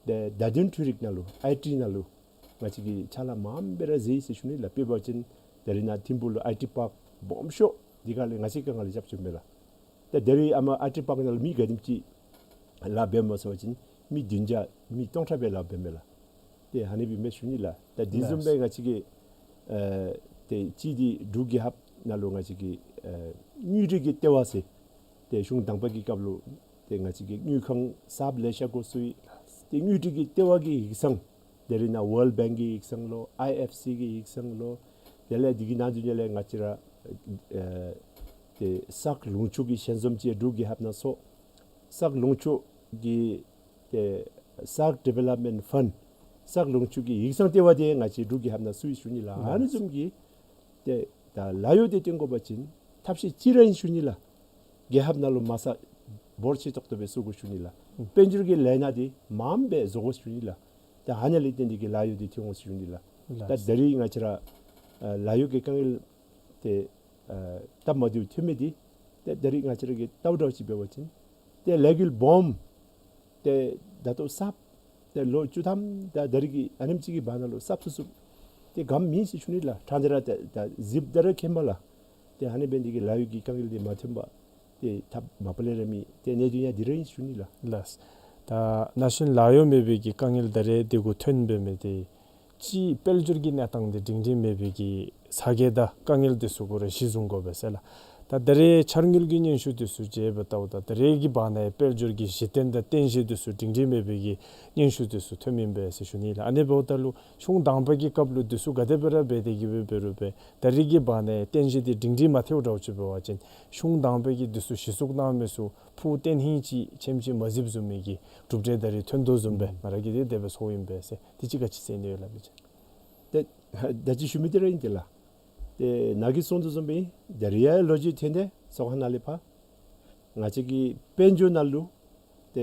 ཏེ་བརྡ་དོན་འཕྲུལ་རིག་ནང་ལུ་ཨའི་ཊི་ནང་ལུ་ང་བཅས་ཀྱིས་ཕྱག་ལཱ་མངམ་སྦེ་ར་མཛད་ཡི་ཟེར་ཞུ་ནི་ལགས། དཔེ་འབད་བ་ཅིན་ད་རིས་ནཱ་ཐིམ་ཕུག་ལུ་ཨའི་ཊི་པཱརཀ་སྦོམ་ཤོས་འདི་སྒང་ལས་ང་བཅས་ཀྱི་དཀའ་ངལ་རྐྱབ་བྱུང་པས་ལགས། ཏེ་ད་རིས་ཨ་མ་ཨའི་ཊི་པཱརཀ་ནང་ལུ་མི་ག་དེམ་ཅིག་ལཱ་འབད་མས་ཟེར་བ་ཅིན་མི་བདུན་བརྒྱ་མི་སྟོང་ཕྲག་སྦེ་ལཱ་འབད་མས་ལགས། ཏེ་ཨ་ནི་སྦེ་མས་ཞུ་ནི་ལགས། ད་འདི་བཟུམ་སྦེ་ལགས། ང་བཅས་ཀྱི་ཨ་ཏེ་གཅིག་འདི་འབྲུག་རྒྱལ་ཁབ་ནང་ལུ་ང་བཅས་ཀྱི་ཨ་དངུལ་འབྲེལ་གྱི་ལྟེ་བ་ཟེར་ཏེ་གཞུང་དང་པ་གི་སྐབས་ལུ་ཏེ་ང་བཅས་ཀྱི་དངུལ་ཁང་གསརཔ་ལེ་ཤ་འགོ་བཙུགས་ཡི། ཏེ་དངུལ་འབྲེལ་གྱི་ལྟེ་བ་གི་ཡིག་ཚང་ད་རིས་ནཱ་ཝཱལཌ་བེངཀ་གི་ཡིག་ཚང་ལོ་ཨའི་ཨེཕ་སི་གི་ཡིག་ཚང་ལོ། དེ་ལས་འདི་གི་ནང་དོན་ལས་ང་བཅས་ར་ཨ་ཏེ་གསར་ལུང་ཕྱོགས་ཀྱི་ཞལ་འཛོམས་ཅིག་འབྲུག་རྒྱལ་ཁབ་ནང་ཚོགས། གསར་ལུང་ཕྱོགས་ཀྱི་ཏེ་གསར་ཌི་ཝེ་ལོབ་མེནཊ་ཕཱནཌ་གསར་ལུང་ཕྱོགས་ཀྱི་ཡིག་ཚང་ལྟེ་བ་འདི་ང་བཅས་འབྲུག་རྒྱལ་ཁབ་ནང་བཙུགས་ཡི་ཞུ་ནི་ལགས། ཨ་ནི་བཟུམ་གྱི་ཏེ་ད་ལཱ་གཡོག་འདི་བཏོན་དགོ་པ་ཅིན་ཐབས་ཤེས་གཅིག་ར་ཨིན་ཞུ་ནི་ལགས། རྒྱལ་ཁབ་ནང་ལུ་མ་རྩ་འབོར་ཆེ་ཏོག་ཏོ་སྦེ་བཙུགས་དགོ་ཞུ་ནི་ལགས། དཔལ་འབྱོར་གྱི་ལས་སྣ་འདི་མངམ་སྦེ་བཟོ་དགོ་ཞུ་ནི་ལགས། ད་ཨ་ནི་ལས་བརྟེན་ཏེ་གིས་ལཱ་གཡོག་འདི་ཐོན་འོང་ཞུ་ནི་ལགས། ད་ད་རིས་ང་བཅས་ར་ཨ་ལཱ་གཡོག་གི་དཀའ་ངལ་ཏེ་ཨ་སྟབས་མ་བདེཝ་ཐོན་མི་འདི་ཏེ་ད་རིས་ང་བཅས་ར་གིས་ལྟཝ་འདྲཝ་ཅིག་འབད་བ་ཅིན་ཏེ་ལས་འགུལ་སྦོམ་ཏེ་ད་ལྟོ་གསརཔ་ཏེ་ལོ་བཅུ་ཐམ་ད་ད་རིས་ཀྱི་ཨ་ནེམ་ཅིག་གི་བར་ན་ལུ་གསརཔ་བཙུགས་བཙུགསཔ་ཏེ་ག་མེད་ཟེར་ཞུ་ནི་ལགས། ཕྲང་སྟེ་ར་ད་ད་གཟིགསཔ་ད་ར་མཁྱེན་པས་ལགས། ཏེ་ཨ་ནི་འབད་ནི་འདི་གིས་ལཱ་གཡོག་གི་དཀའ་ངལ་འདི་མ་ཐོན་པར་ཏེ་ཐབས་མ་པ་ལས་ར་མེད། ཏེ་གནད་དོན་ཡང་འདི་ར་ཨིན་ཞུ་ནི་ལགས། ལགས། ད་ན་གཞོན་ལཱ་གཡོག་མེད་པའི་གི་དཀའ་ངལ་ད་རེས་འདི་གུ་ཐོན་འབད་མི་འདི་གཅིག་དཔལ་འབྱོར་གྱི་གནས་སྟངས་འདི་སྒྲིང་སྒྲིང་མེད་པའི་གི་ས་གོ་དང་དཀའ་ངལ་འདི་ཚུ་གུ་ར་གཞི་བཟུང་དགོ་པས་ཟེར་ལགས། ད་ད་རེས་འཆར་དངུལ་གྱི་སྙན་ཞུ་འདི་ཚུ་མཇལ་བ་ལྟཝ་ད་ད་རེས་ཀྱི་བར་ན་ཡང་དཔལ་འབྱོར་གྱི་གཞི་རྟེན་དང་རྟེན་གཞི་འདི་ཚུ་སྒྲིང་སྒྲིང་མེད་པའི་གི་སྙན་ཞུ་འདི་ཚུ་ཐོནམ་ཨིན་པས་ཟེར་ཞུ་ནི་ལགས། ཨ་ནི་འབདཝ་ད་ལུ་གཞུང་དང་པ་གི་སྐབས་ལུ་འདི་ཚུ་ག་དེ་སྦེ་ར་འབད་དེ་གི་སྦེ་འབད་རུང་སྦེ་ད་རེས་ཀྱི་བར་ན་ཡང་རྟེན་གཞི་འདི་སྒྲིང་སྒྲིང་མ་ཐལཝ་འདྲཝ་ཅིག་འབད་བ་ཅིན་གཞུང་དང་པ་གིས་འདི་ཚུ་གཞི་བཙུགས་གནང་མི་ཚུ་ཕུགས་བརྟན་ཧིང་ཅིག་ཆེམ་ཅིག་མ་གཟིགསཔ་བཟུམ་མའི་གི་གྲུབ་འབྲས་ད་རེས་ཐོན་དོ་བཟུམ་སྦེ་ང་ར་གིས་འདི་དེ་སྦེ་ཚོརཝ་ཨིན་པས་ཟེར། འདི་ཅིག་ག་ཅི་ཟེར་ནི་ཡོད་ལགས་མི་ཅིག། ཏེ་ད་ཅི་ཞུ་མི་འདི་ར་ཨིན་ཏེ་ལགས། ཏེ་ནཱ་གིས་གསུངས་དོ་བཟུམ་སྦེ་ད་རེས་ཡང་ལོ་རྒྱུས་ཐོན་ཏེ་ཚོགས་ཁང་ནང་ལས་ཕར་ང་བཅས་ཀྱི་དཔལ་འབྱོར་ནང་ལུ་ཏེ་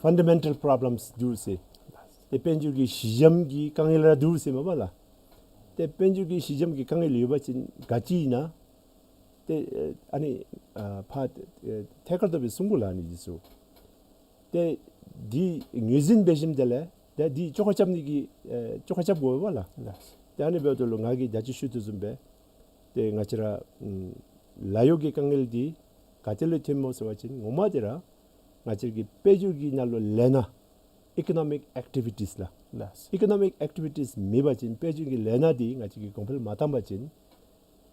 ཕཱན་ཌ་མེན་ཊཱལ་པོརོབ་ལེམསི་འདུག་ཟེར། ཏེ་དཔལ་འབྱོར་གྱི་གཞི་འགྱམ་གྱི་དཀའ་ངལ་ར་འདུག་ཟེར་མས་པ་ལགས། ཏེ་དཔལ་འབྱོར་གྱི་གཞི་འགྱམ་གྱི་དཀའ་ངལ་ཡོད་པ་ཅིན་ག་ཅི་ཨིན་ན། ཏེ་ཨ་ནི་ཨ་ཕར་ཨེ་ཐད་ཀར་དུ་སྦེ་གསུང་དགོ་ལགས་ཨ་ནི་འདི་ཚུ། ཏེ་འདི་ངོས་འཛིན་འབད་ཞིནམ་དེ་ལས་ཏེ་འདི་བཅོ་ཁ་རྐྱབ་ནི་གི་ཨེ་བཅོ་ཁ་རྐྱབ་དགོ་པས་ལགས། ལགས། ཏེ་ཨ་ནི་འབདཝ་ད་ལུ་ང་གིས་ད་ཅི་ཞུ་དོ་བཟུམ་སྦེ་ཏེ་ང་བཅས་ར་ཨམ་ལཱ་གཡོག་གི་དཀའ་ངལ་འདི་ག་ཏེ་ལས་ཐོནམ་སྨོ་ཟེར་བ་ཅིན་ངོ་མ་འདི་ར་ང་བཅས་ཀྱི་དཔལ་འབྱོར་གྱི་ནང་ལུ་ལས་སྣ་ཨི་ཀོ་ནོ་མིག་ཨེག་ཊི་བི་ཊིས་ལགས། ལགས། ཨི་ཀོ་ནོ་མིག་ཨེག་ཊི་བི་ཊིས་མེད་པ་ཅིན་དཔལ་འབྱོར་གྱི་ལས་སྣ་འདི་ང་བཅས་ཀྱིས་གོང་འཕེལ་མ་བཏང་པ་ཅིན་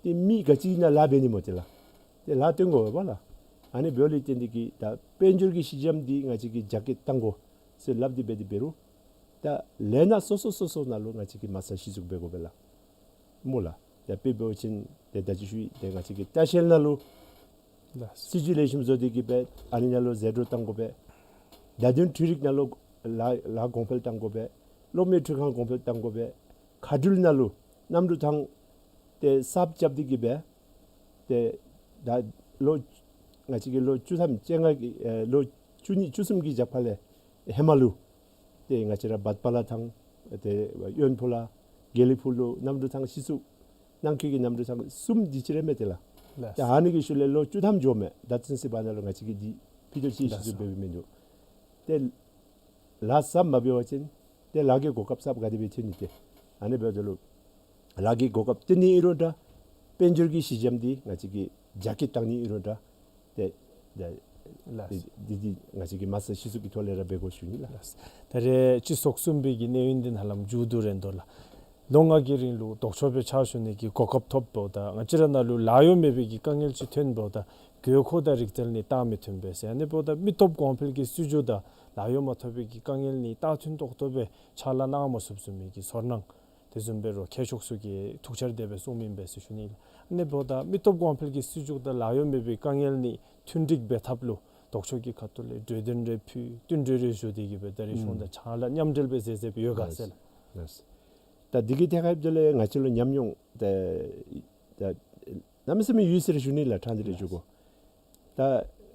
ཏེ་མི་ག་ཅི་ཨིན་ན་ལཱ་འབད་ནི་སྨོ་ཏེ་ལགས། ཏེ་ལཱ་བཏོན་དགོ་པས་ལགས། ཨ་ནི་འབདཝ་ལས་བརྟེན་ཏེ་གིས་ད་དཔལ་འབྱོར་གྱི་གཞི་འགྱམ་འདི་ང་བཅས་ཀྱིས་རྒྱ་སྐྱེད་བཏང་དགོ་ཟེར་སླབ་སྟེ་འབད་དེ་འབད་རུང་ད་ལས་སྣ་སོ་སོ་སོ་སོ་ནང་ལུ་ང་བཅས་ཀྱིས་མ་རྩ་གཞི་བཙུགས་འབད་དགོ་པས་ལགས། སྨོ་ལགས། ད་དཔེ་འབད་བ་ཅིན་ཏེ་ད་ཅི་ཞུ་ཡི། ཏེ་ང་བཅས་ཀྱི་ལྟ་བཤལ་ནང་ལུ་ལགས། སྲིད་ཇུས་ལེགས་ཤོམ་བཟོ་སྟེ་གིས་སྦེ་ཨ་ནི་ནང་ལུ་ཟད་འགྲོ་བཏང་དགོ་པས། བརྡ་དོན་འཕྲུལ་རིག་ནང་ལུ་ལཱ་ལཱ་གོང་འཕེལ་བཏང་དགོ་པས། གློག་མེ་འཕྲུལ་ཁང་གོང་འཕེལ་བཏང་དགོ་པས། མཁའ་འགྲུལ་ནང་ལུ་གནམ་གྲུ་ཐང་ཏེ་གསརཔ་རྐྱབ་སྟེ་གིས་སྦེ་ཏེ་ད་ལོ་ང་བཅས་ཀྱི་ལོ་བཅུ་ཐམ་བཅོ་ལྔ་གི་ཨེ་ལོ་བཅུ་གཉིས་བཅུ་གསུམ་གྱི་རྒྱབ་ཁ་ལས་ཧེ་མ་ལུ་ཏེ་ང་བཅས་ར་བཱཊ་པ་ལ་ཐང་ཏེ་གཡོན་ཕུ་ལ་དགེ་ལེགས་ཕུ་ལུ་གནམ་གྲུ་ཐང་གཞི་བཙུགས། ནང་འཁོད་ཀྱི་གནམ་གྲུ་ཐང་གསུམ་འདི་ཅིག་ར་མས་ཏེ་ལགས། ལགས། ཏེ་ཨ་ནི་གི་ཤུལ་ལས་ལོ་བཅུ་ཐམ་འགྱོཝ་མས། ད་ཚུན་ཚོད་བར་ན་ལུ་ང་བཅས་ཀྱིས་འདི་ཕུད་རྡོག་ཅིག་གཞི་བཙུགས་འབད་མི་འདུག། ཏེ་ལཱ་གསརཔ་མ་འབད་བ་ཅིན་ཏེ་ལཱ་གི་གོ་སྐབས་གསརཔ་ག་དེ་སྦེ་ཐོན་ནི་ཏེ། ཨ་ནི་འབདཝ་ད་ལུ་ལཱ་གི་གོ་སྐབས་ཐོན་ནི་ཨིན་རུང་འདྲ། དཔལ་འབྱོར་གྱི་གཞི་འགྱམ་འདི་ང་བཅས་ཀྱིས་རྒྱ་སྐྱེད་བཏང་ནི་ཨིན་རུང་འདྲ། ཏེ་ཏེ་ལགས། འདི་འདི་འདི་ང་བཅས་ཀྱིས་མ་རྩ་གཞི་བཙུགས་ཀྱི་ཐོག་ལས་ར་འབད་དགོ་ཞུ་ནི་ལགས། ལགས། ད་རེས་སྤྱི་ཚོགས་གསུམ་པའི་གི་གནས་ཡུན་འདི་ནཱ་ལམ་མཇུག་བསྡུ་རན་དོ་ལགས། ལོ་ལྔ་གི་རིང་ལུ་ལྡོག་ཕྱོགས་སྦེ་ཕྱག་ཞུ་ནི་གི་གོ་སྐབས་ཐོབ་འབདཝ་ད་ང་བཅས་ར་ནང་ལུ་ལཱ་གཡོག་མེད་པའི་གི་དཀའ་ངལ་ཅིག་ཐོན་འབདཝ་ད་དགོས་མཁོ་དང་རིག་རྩལ་ནི་རྟག་མི་མཐུན་པས་ཟེར། ཨ་ནི་འབདཝ་ད་མི་སྟོབས་གོང་འཕེལ་གྱི་སྲིད་བྱུས་དང་ལཱ་གཡོག་མ་ཐོབ་པའི་གི་དཀའ་ངལ་ནི་རྟག་མཐུན་ཏོག་ཏོ་སྦེ་ཕྱག་ལཱ་གནང་མ་ཚུགསཔ་བཟུམ་མའི་གི་ཚོར་སྣང་དེ་བཟུམ་འབད་རུང་མཁས་མཆོག་ཚུ་གིས་ཐུགས་འཆར་དེ་སྦེ་གསུངམ་ཨིན་པས་ཟེར་ཞུ་ནི་ལགས། ཨ་ནི་འབདཝ་ད་མི་སྟོབས་གོང་འཕེལ་གྱི་སྲིད་བྱུས་དང་ལཱ་གཡོག་མེད་པའི་དཀའ་ངལ་ནི་མཐུན་འགྲིག་འབད་ཐབས་ལུ་ལྡོག་ཕྱོགས་ཀྱི་ཁ་ཐུག་ལས་གྲོས་དོན་རེ་ཕུལ་བསྟུན་གྲོས་རེ་ཞུ་སྟེ་གིས་སྦེ་ད་རེས་གཞུང་དང་ཕྱག་ལཱ་མཉམ་འབྲེལ་སྦེ་མཛད་མཛདཔ་ཡོད་ག་ཟེར་ལགས། ལགས། ད་འདི་གི་ཐད་ཁར་ལས་ང་བཅས་ལུ་ཉམས་མྱོང་ད་ད་གནམ་མེད་ས་མེད་ཡོད་ཟེར་ཞུ་ནི་ལགས། ཕྲང་སྟེ་ར་ཞུ་དགོ། ད་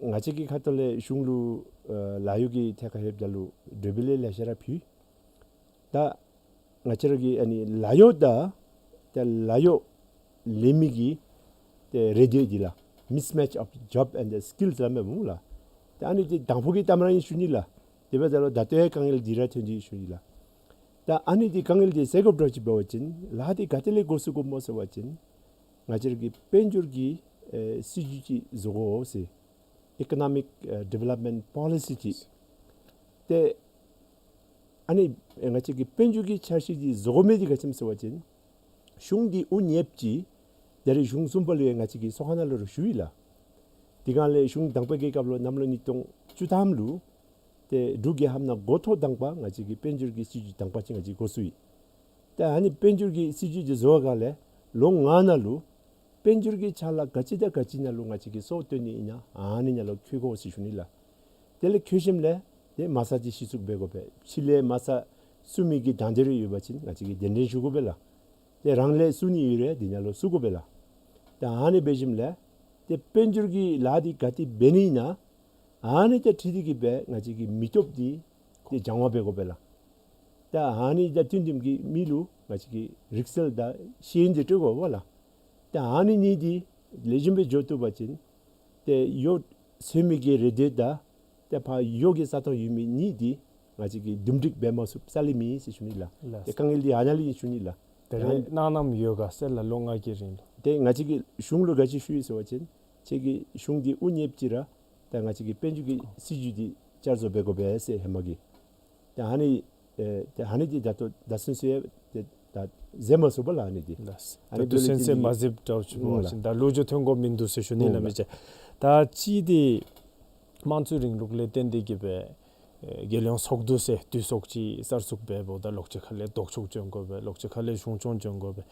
ང་བཅས་ཀྱི་ཁ་ཐུག་ལས་གཞུང་ལུ་ཨ་ལཱ་གཡོག་གི་ཐད་ཁར་ལྷོདཔ་ད་ལུ་གྲོས་འབུལ་ལེ་ཤ་ར་ཕུལ། ད་ང་བཅས་ར་གི་ཨ་ནི་ལཱ་གཡོག་དང་ད་ལཱ་གཡོག་ལེན་མི་གི་ ཏེ་རེ་འདོད་འདི་ལགས། Mismatch of job and the skills ལ་མེན་མོ་ལགས། ཏེ་ཨ་ནི་འདི་དང་ཕུ་གི་གཏམ་ར་ཨིན་ཞུ་ནི་ལགས། དེ་འབདཝ་ད་ལུ་ད་ལྟོ་ཡང་དཀའ་ངལ་འདི་ར་ཐོན་ཏེ་ཞུ་ནི་ལགས། ད་ཨ་ནི་འདི་དཀའ་ངལ་འདི་སེལ་དགོཔ་འདྲཝ་ཅིག་འབད་བ་ཅིན་ལཱ་འདི་ག་ཏེ་ལས་འགོ་བཙུགས་དགོཔ་སྨོ་ཟེར་བ་ཅིན་ང་བཅས་ར་གི་དཔལ་འབྱོར་གྱི་ཨེ་སྲིད་བྱུས་ཅིག་བཟོ་དགོ་ཟེར། Economic ཨེ་Development Policy ཅིག། ཏེ་ཨ་ནི་ཨེ་ང་བཅས་ཀྱི་དཔལ་འབྱོར་གྱི་འཆར་གཞི་འདི་བཟོ་དགོ་མི་འདི་ག་ཅི་སྨོ་ཟེར་བ་ཅིན་གཞུང་འདི་དབུ་བརྙེསཔ་ཅིག་ད་རེས་གཞུང་གསུམ་པ་ལུ་ཡང་ང་བཅས་ཀྱིས་ཚོགས་ཁང་ནང་ལུ་ར་ཞུ་ཡི་ལགས། དེ་སྒང་ལས་གཞུང་དང་པའི་གི་སྐབས་ལུ་གནམ་ལོ་ཉིས་སྟོང་བཅུ་ཐམ་ལུ་ཏེ་འབྲུག་རྒྱལ་ཁབ་ནང་འགོ་ཐོག་དང་པ་ང་བཅས་ཀྱི་དཔལ་འབྱོར་གྱི་སྲིད་བྱུས་དང་པ་ཅིག་ང་བཅས་འགོ་བཙུགས་ཡི། ཏེ་ཨ་ནི་དཔལ་འབྱོར་གྱི་སྲིད་བྱུས་འདི་བཟོ་བའི་སྒང་ལས་ལོ་ལྔ་ནང་ལུ་དཔལ་འབྱོར་གྱི་ཆ་ལག་ག་ཅི་དང་ག་ཅི་ནང་ལུ་ང་བཅས་ཀྱིས་སྲོག་བཏོན་ནི་ཨིན་ན་ཨ་ནི་ནང་ལུ་འཁོད་དགོ་ཟེར་ཞུ་ནི་ལགས། དེ་ལས་འཁོད་ཞིནམ་ལས་ཏེ་མ་རྩ་འདི་གཞི་བཙུགས་འབད་དགོ་པས། ཕྱི་ལས་མ་རྩ་བཙུགས་མི་གི་དང་འདོད་རེ་ཡོད་པ་ཅིན་ང་བཅས་ཀྱིས་གདན་འདྲེན་ཞུ་དགོ་པས་ལགས། ཏེ་རང་ལས་བཙུགས་ནི་ཡོད་རུང་དེ་ནང་ལུ་བཙུགས་དགོ་པས་ལགས། ཏེ་ཨ་ནི་འབད་ཞིནམ་ལས་ཏེ་དཔལ་འབྱོར་གྱི་ལཱ་འདི་ག་ཏེ་འབད་ནི་ཨིན་ན་ཨ་ནི་དང་འཁྲིལ་ཏེ་གིས་སྦེ་ང་བཅས་ཀྱི་མི་སྟོབས་འདི་ཏེ་སྦྱང་བ་འབད་དགོ་པས་ལགས། ཏེ་ཨ་ནི་དང་བསྟུན་བསྟུནམ་གྱི་མི་ལུ་ང་བཅས་ཀྱིས་རིག་རྩལ་དང་ཤེས་ཡོན་འདི་སྤྲོད་དགོ་པས་ལགས། ཏེ་ཨ་ནི་གཉིས་འདི་ལེགས་ཤོམ་སྦེ་འགྱོ་བཏུབ་པ་ཅིན་ཏེ་ཡོད་ཚད་མི་གི་རེ་འདོད་དང་ཏེ་ཕར་ཡོད་ཀྱི་ས་སྟོང་ཡོད་མི་གཉིས་འདི་ང་བཅས་ཀྱིས་འདུམ་འགྲིག་འབད་མ་ཚུགསཔ་རྩ་ལས་མེད་ཟེར་ཞུ་ནི་ལགས། ལགས། ཏེ་དཀའ་ངལ་འདི་ཨ་ནཱ་ལས་ཨིན་ཞུ་ནི་ལགས། ད་རེས་གནང་གནངམ་ཡོད་ག་ཟེར་ལགས། ལོ་ལྔ་གི་རིང་ལུ། ཏེ་ང་བཅས་ཀྱིས་གཞུང་ལུ་ག་ཅི་ཞུ་ཡི་ཟེར་བ་ཅིན་ཁྱེད་ཀྱིས་གཞུང་འདི་དབུ་བརྙེསཔ་ཅིག་ར་ད་ང་བཅས་ཀྱི་དཔལ་འབྱོར་གྱི་སྲིད་བྱུས་འདི་བསྐྱར་བཟོ་འབད་དགོ་པས་ཟེར་ཧེ་མ་གི། ཏེ་ཨ་ནི་ཨེ་ཏེ་ཨ་ནི་འདི་ད་ལྟོ་ད་ཚུན་ཚོད་ཏེ་ད་མཛད་མ་ཚུགས་པས་ལགས་ཨ་ནི་འདི། ལགས། ཨ་ནི་ད་ལྟོ་འབད་ལུ་ཚུན་ཚོད་ཏེ་མ་མཛདཔ་འདྲཝ་ཅིག་འབད་བ་ཅིན་ད་ལོ་རྒྱུས་ཐོན་དགོཔ་མིན་འདུག་ཟེར་ཞུ་ནི་ཨུམ་ལགས། མི་ཅིག་ད་ཅི་འདི་དམངས་གཙོའི་རིང་ལུགས་ལས་བརྟེན་ཏེ་གིས་སྦེ་ཨེ་རྒྱལ་ཡོངས་ཚོགས་འདུ་ཟེར་འདུས་ཚོགས་ཅིག་གསར་བཙུགས་འབདཝ་ད་ལོག་ཅི་ཁ་ལས་ལྡོག་ཕྱོགས་བྱོན་དགོ་པས། ལོག་ཅི་ཁ་ལས་གཞུང་སྐྱོང་བྱོན་དགོ་པས།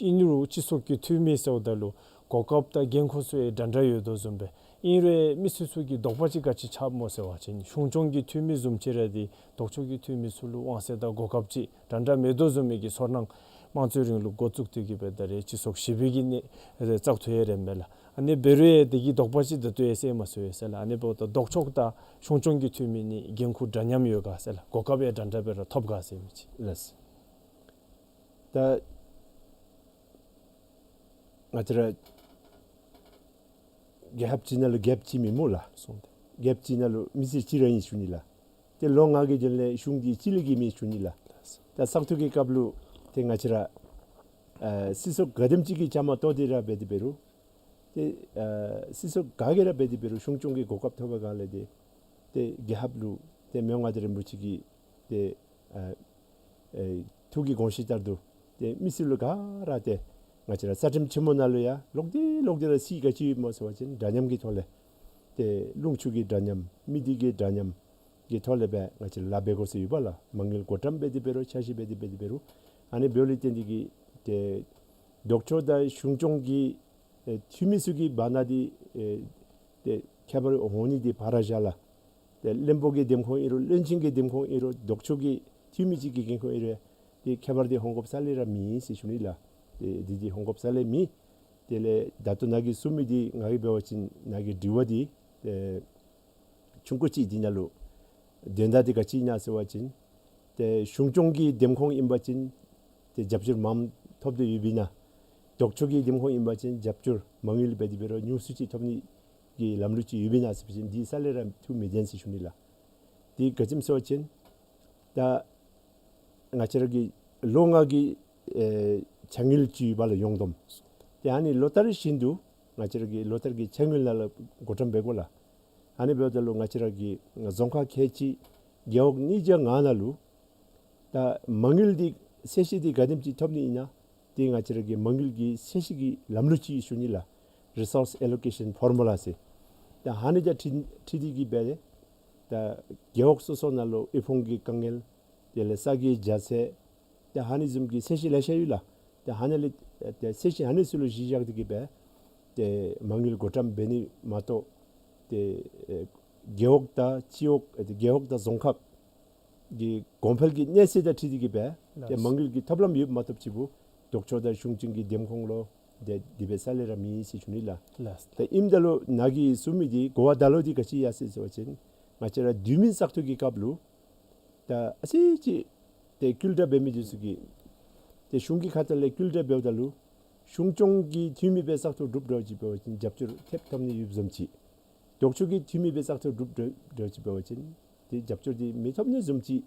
ཨིན་རུང་སྤྱི་ཚོགས་ཀྱི་འཐུས་མི་ཟེརཝ་ད་ལུ་གོ་སྐབས་དང་འགན་ཁུར་ཚུ་ཡང་འདྲ་འདྲ་ཡོད་དོ་བཟུམ་སྦེ། ཨིན་རུང་མི་སེར་ཚུ་གི་དོགས་པ་ཅིག་ག་ཅི་ཆགསཔ་སྨོ་ཟེར་བ་ཅིན་གཞུང་སྐྱོང་གི་འཐུས་མི་བཟུམ་ཅིག་ར་འདི་ལྡོག་ཕྱོགས་ཀྱི་འཐུས་མི་ཚུ་ལུ་དབང་ཚད་དང་གོ་སྐབས་ཅིག་འདྲ་འདྲ་མེད་དོ་བཟུམ་མའི་གི་ཚོར་སྣང་དམངས་གཙོའི་རིང་ལུགས་འགོ་བཙུགས་ཏེ་གིས་སྦེ་ད་རེས་སྤྱི་ཚོགས་ཞི་བའི་གི་གནས་བཙག་འཐུ་ཡང་རནམ་མས་ལགས། ཨ་ནི་འབད་རུང་ཡང་དེ་གི་དོགས་པ་ཅིག་ད་ལྟོ་ཡང་སེལ་མ་ཚུགས་ཡོད་ཟེར་ལགས། ཨ་ནི་འབདཝ་ད་ལྡོག་ཕྱོགས་དང་གཞུང་སྐྱོང་གི་འཐུས་མི་གཉིས་འགན་ཁུར་འདྲ་མཉམ་ཡོད་ག་ཟེར་ལགས། གོ་སྐབས་ཡང་འདྲ་འདྲ་སྦེ་ར་ཐོབ་ག་ཟེར་མི་ཅིག། ལགས། ད་ང་བཅས་ར་རྒྱལ་ཁབ་ཅིག་ནང་ལུ་རྒྱལཔོ་གཅིག་མེན་མོ་ལགས། སོང་སྟེ། རྒྱལཔོ་གཅིག་ནང་ལུ་མི་སེར་གཅིག་ར་ཨིན་ཞུ་ནི་ལགས། ཏེ་ལོ་ལྔ་གི་དོན་ལས་གཞུང་འདི་གཅིག་ལས་བརྒལ་མེད་ཞུ་ནི་ལགས། ད་བཙག་འཐུ་གི་སྐབས་ལུ་ཏེ་ང་བཅས་ར་ཨ་སྲིད་ཚོགས་ག་དེམ་ཅིག་གི་བཅའ་མར་གཏོགས་ཏེ་ར་འབད་དེ་འབད་རུང་ཏེ་ཨ་སྲིད་ཚོགས་ག་གིས་ར་འབད་དེ་འབད་རུང་གཞུང་སྐྱོང་གི་གོ་སྐབས་ཐོབ་པའི་སྒང་ལས་ཏེ་ཏེ་རྒྱལ་ཁབ་ལུ་ཏེ་མི་དབང་མངའ་བདག་རིན་པོ་ཆེ་གི་ཏེ་ཨ་ཨེ་ཐུགས་ཀྱི་དགོངས་གཞི་ལྟར་དུ་ཏེ་མི་སེར་ལུ་ག་ར་ཏེ་ང་བཅས་ར་རྩ་ཁྲིམས་ཆེན་མོ་ནང་ལུ་ཡང་ལོག་སྟེ་ལོག་སྟེ་ར་རྩིས་ག་ཅི་ཡོདཔ་སྨོ་ཟེར་བ་ཅིན་འདྲ་མཉམ་གྱི་ཐོག་ལས་ཏེ་ལུང་ཕྱོགས་ཀྱི་འདྲ་མཉམ་མི་སྡེ་གི་འདྲ་མཉམ་གྱི་ཐོག་ལས་སྦེ་ང་བཅས་ལཱ་འབད་དགོ་ཟེར་ཡོདཔ་ལགས། མ་དངུལ་བགོ་བཀྲམ་འབད་དེ་འབད་རུང་འཆར་གཞི་འབད་དེ་འབད་དེ་འབད་རུང་ཨ་ནི་འབདཝ་ལས་བརྟེན་ཏེ་གིས་ཏེ་ལྡོག་ཕྱོགས་དང་གཞུང་སྐྱོང་གི་ཨེ་འཐུས་མི་ཚུ་གི་བར་ན་འདི་ཨེ་ཏེ་ཁྱད་པར་འོང་ནི་འདི་ཕར་བཞག་ལགས། ཏེ་བློན་པོ་གི་འདེམས་ཁོངས་ཨིན་རུང་བློན་ཆེན་གྱི་འདེམས་ཁོངས་ཨིན་རུང་ལྡོག་ཕྱོགས་ཀྱི་འཐུས་མི་ཅིག་གི་འགན་ཁུར་ཨིན་རུང་ཏེ་ཁྱད་པར་འདི་འོང་དགོཔ་རྩ་ལས་ར་མེད་ཟེར་ཞུ་ནི་ལགས། ཏེ་འདི་འདི་འོང་དགོཔ་རྩ་ལས་མེད། དེ་ལས་ད་ལྟོ་ནཱ་གིས་གསུངས་མི་འདི་ང་གིས་འབད་བ་ཅིན་ནཱ་གི་དྲི་བ་འདི་ཨེ་ཆུང་ཀུ་ཅིག་འདི་ནང་ལུ་དོན་དག་འདི་ག་ཅི་ཨིན་ན་ཟེར་བ་ཅིན་ཏེ་གཞུང་སྐྱོང་གི་འདེམས་ཁོངས་ཨིན་པ་ཅིན་ཏེ་རྒྱབ་སྐྱོར་མངམ་ཐོབ་སྟེ་ཡོདཔ་ཨིན་ན། ལྡོག་ཕྱོགས་ཀྱི་འདེམས་ཁོངས་ཨིན་པ་ཅིན་རྒྱབ་སྐྱོར་མ་དངུལ་འབད་དེ་འབད་རུང་ཉུང་སུ་ཅིག་ཐོབ་ནི་གི་ལམ་ལུགས་ཅིག་ཡོདཔ་ཨིན་ན་ཟེར་བ་ཅིན་འདི་རྩ་ལས་ར་ཐུགས་མི་བདེན་ཟེར་ཞུ་ནི་ལགས། འདི་ག་ཅི་སྨོ་ཟེར་བ་ཅིན་ད་ང་བཅས་ར་གི་ལོ་ལྔ་གི་ཨེ་འཆར་དངུལ་ཅིག་ཡོདཔ་ལགས་ཡོངས་བསྡོམས། ཏེ་ཨ་ནི་ལོ་ལྟར་བཞིན་དུ་ང་བཅས་ར་གི་ལོ་ལྟར་གྱི་འཆར་དངུལ་ནང་ལུ་བགོ་བཀྲམ་འབད་དགོ་ལགས། ཨ་ནི་འབདཝ་ད་ལུ་ང་བཅས་ར་གི་རྫོང་ཁག་ཁལ་གཅིག་རྒེད་འོག་ཉིས་བརྒྱ་ལྔ་ནང་ལུ་ད་མ་དངུལ་འདི་ཚད་གཞི་འདི་ག་དེམ་ཅིག་ཐོབ་ནི་ཨིན་ན། ཏེ་ང་བཅས་ར་གི་མ་དངུལ་གྱི་ཚད་གཞི་གི་ལམ་ལུགས་ཅིག་ཞུ་ནི་ལགས། Resource Allocation Formula ཟེར། ད་ཨ་ནི་དང་འཁྲིལ་འཁྲིལ་ཏེ་གིས་འབད་ད་རྒེད་འོག་སོ་སོ་ནང་ལུ་དབུལ་ཕོངས་ཀྱི་དཀའ་ངལ་དེ་ལས་ས་གི་རྒྱ་ཚད་ཏེ་ཨ་ནི་བཟུམ་གྱི་ཚད་གཞི་ལེ་ཤ་ཡོད་ལགས། ཏེ་ཨ་ནི་ལས་ཏེ་ཚད་གཞི་ཨ་ནི་ཚུ་ལུ་གཞི་བཞག་སྟེ་གིས་འབད་ཏེ་མ་དངུལ་བགོ་བཀྲམ་འབད་ནི་མ་གཏོགས་ཏེ་ཨེ་རྒེད་འོག་དང་སྤྱི་འོག་ཨེ་རྒེད་འོག་དང་རྫོང་ཁག་གི་གོང་འཕེལ་གྱི་གནས་ཚད་དང་འཁྲིལ་ཏེ་གིས་འབད་ཏེ་ལགས། མ་དངུལ་གྱི་ཐབས་ལམ་ཡོདཔ་མ་གཏོགས་ཅིག་པོ་ལྡོག་ཕྱོགས་དང་གཞུང་སྐྱོང་གི་འདེམས་ཁོངས་ལུ་ཏེ་དེ་སྦེ་རྩ་ལས་ར་མེད་ཟེར་ཞུ་ནི་ལགས། ལགས། ཏེ་ཨིནམ་ད་ལུ་ནཱ་གིས་གསུངས་མི་འདི་གོ་བ་ད་ལུ་འདི་ག་ཅི་ཡོད་ཟེར་ཟེར་བ་ཅིན་ང་བཅས་ར་དུས་མིན་བཙག་འཐུ་གི་སྐབས་ལུ་ད་ཨ་ཙི་ཅིག་ཏེ་སྐུལ་ལྕག་འབད་མི་འདི་ཚུ་གིས་ཏེ་གཞུང་གི་ཁ་ཐུག་ལས་སྐུལ་ལྕག་འབདཝ་ད་ལུ་ གཞུང་སྐྱོང་གི་འཐུས་མི་སྦེ་བཙག་འཐུ་གྲུབ་འགྱོ་ཅི་འབད་བ་ཅིན་རྒྱབ་སྐྱོར་ཐེབས་ཐོབ་ནི་ཡོདཔ་བཟུམ་ཅིག། ལྡོག་ཕྱོགས་ཀྱི་འཐུས་མི་སྦེ་བཙག་འཐུ་གྲུབ་འགྱོ་ཅི་འབད་བ་ཅིན་ཏེ་རྒྱབ་སྐྱོར་འདི་མི་ཐོབ་ནི་བཟུམ་ཅིག།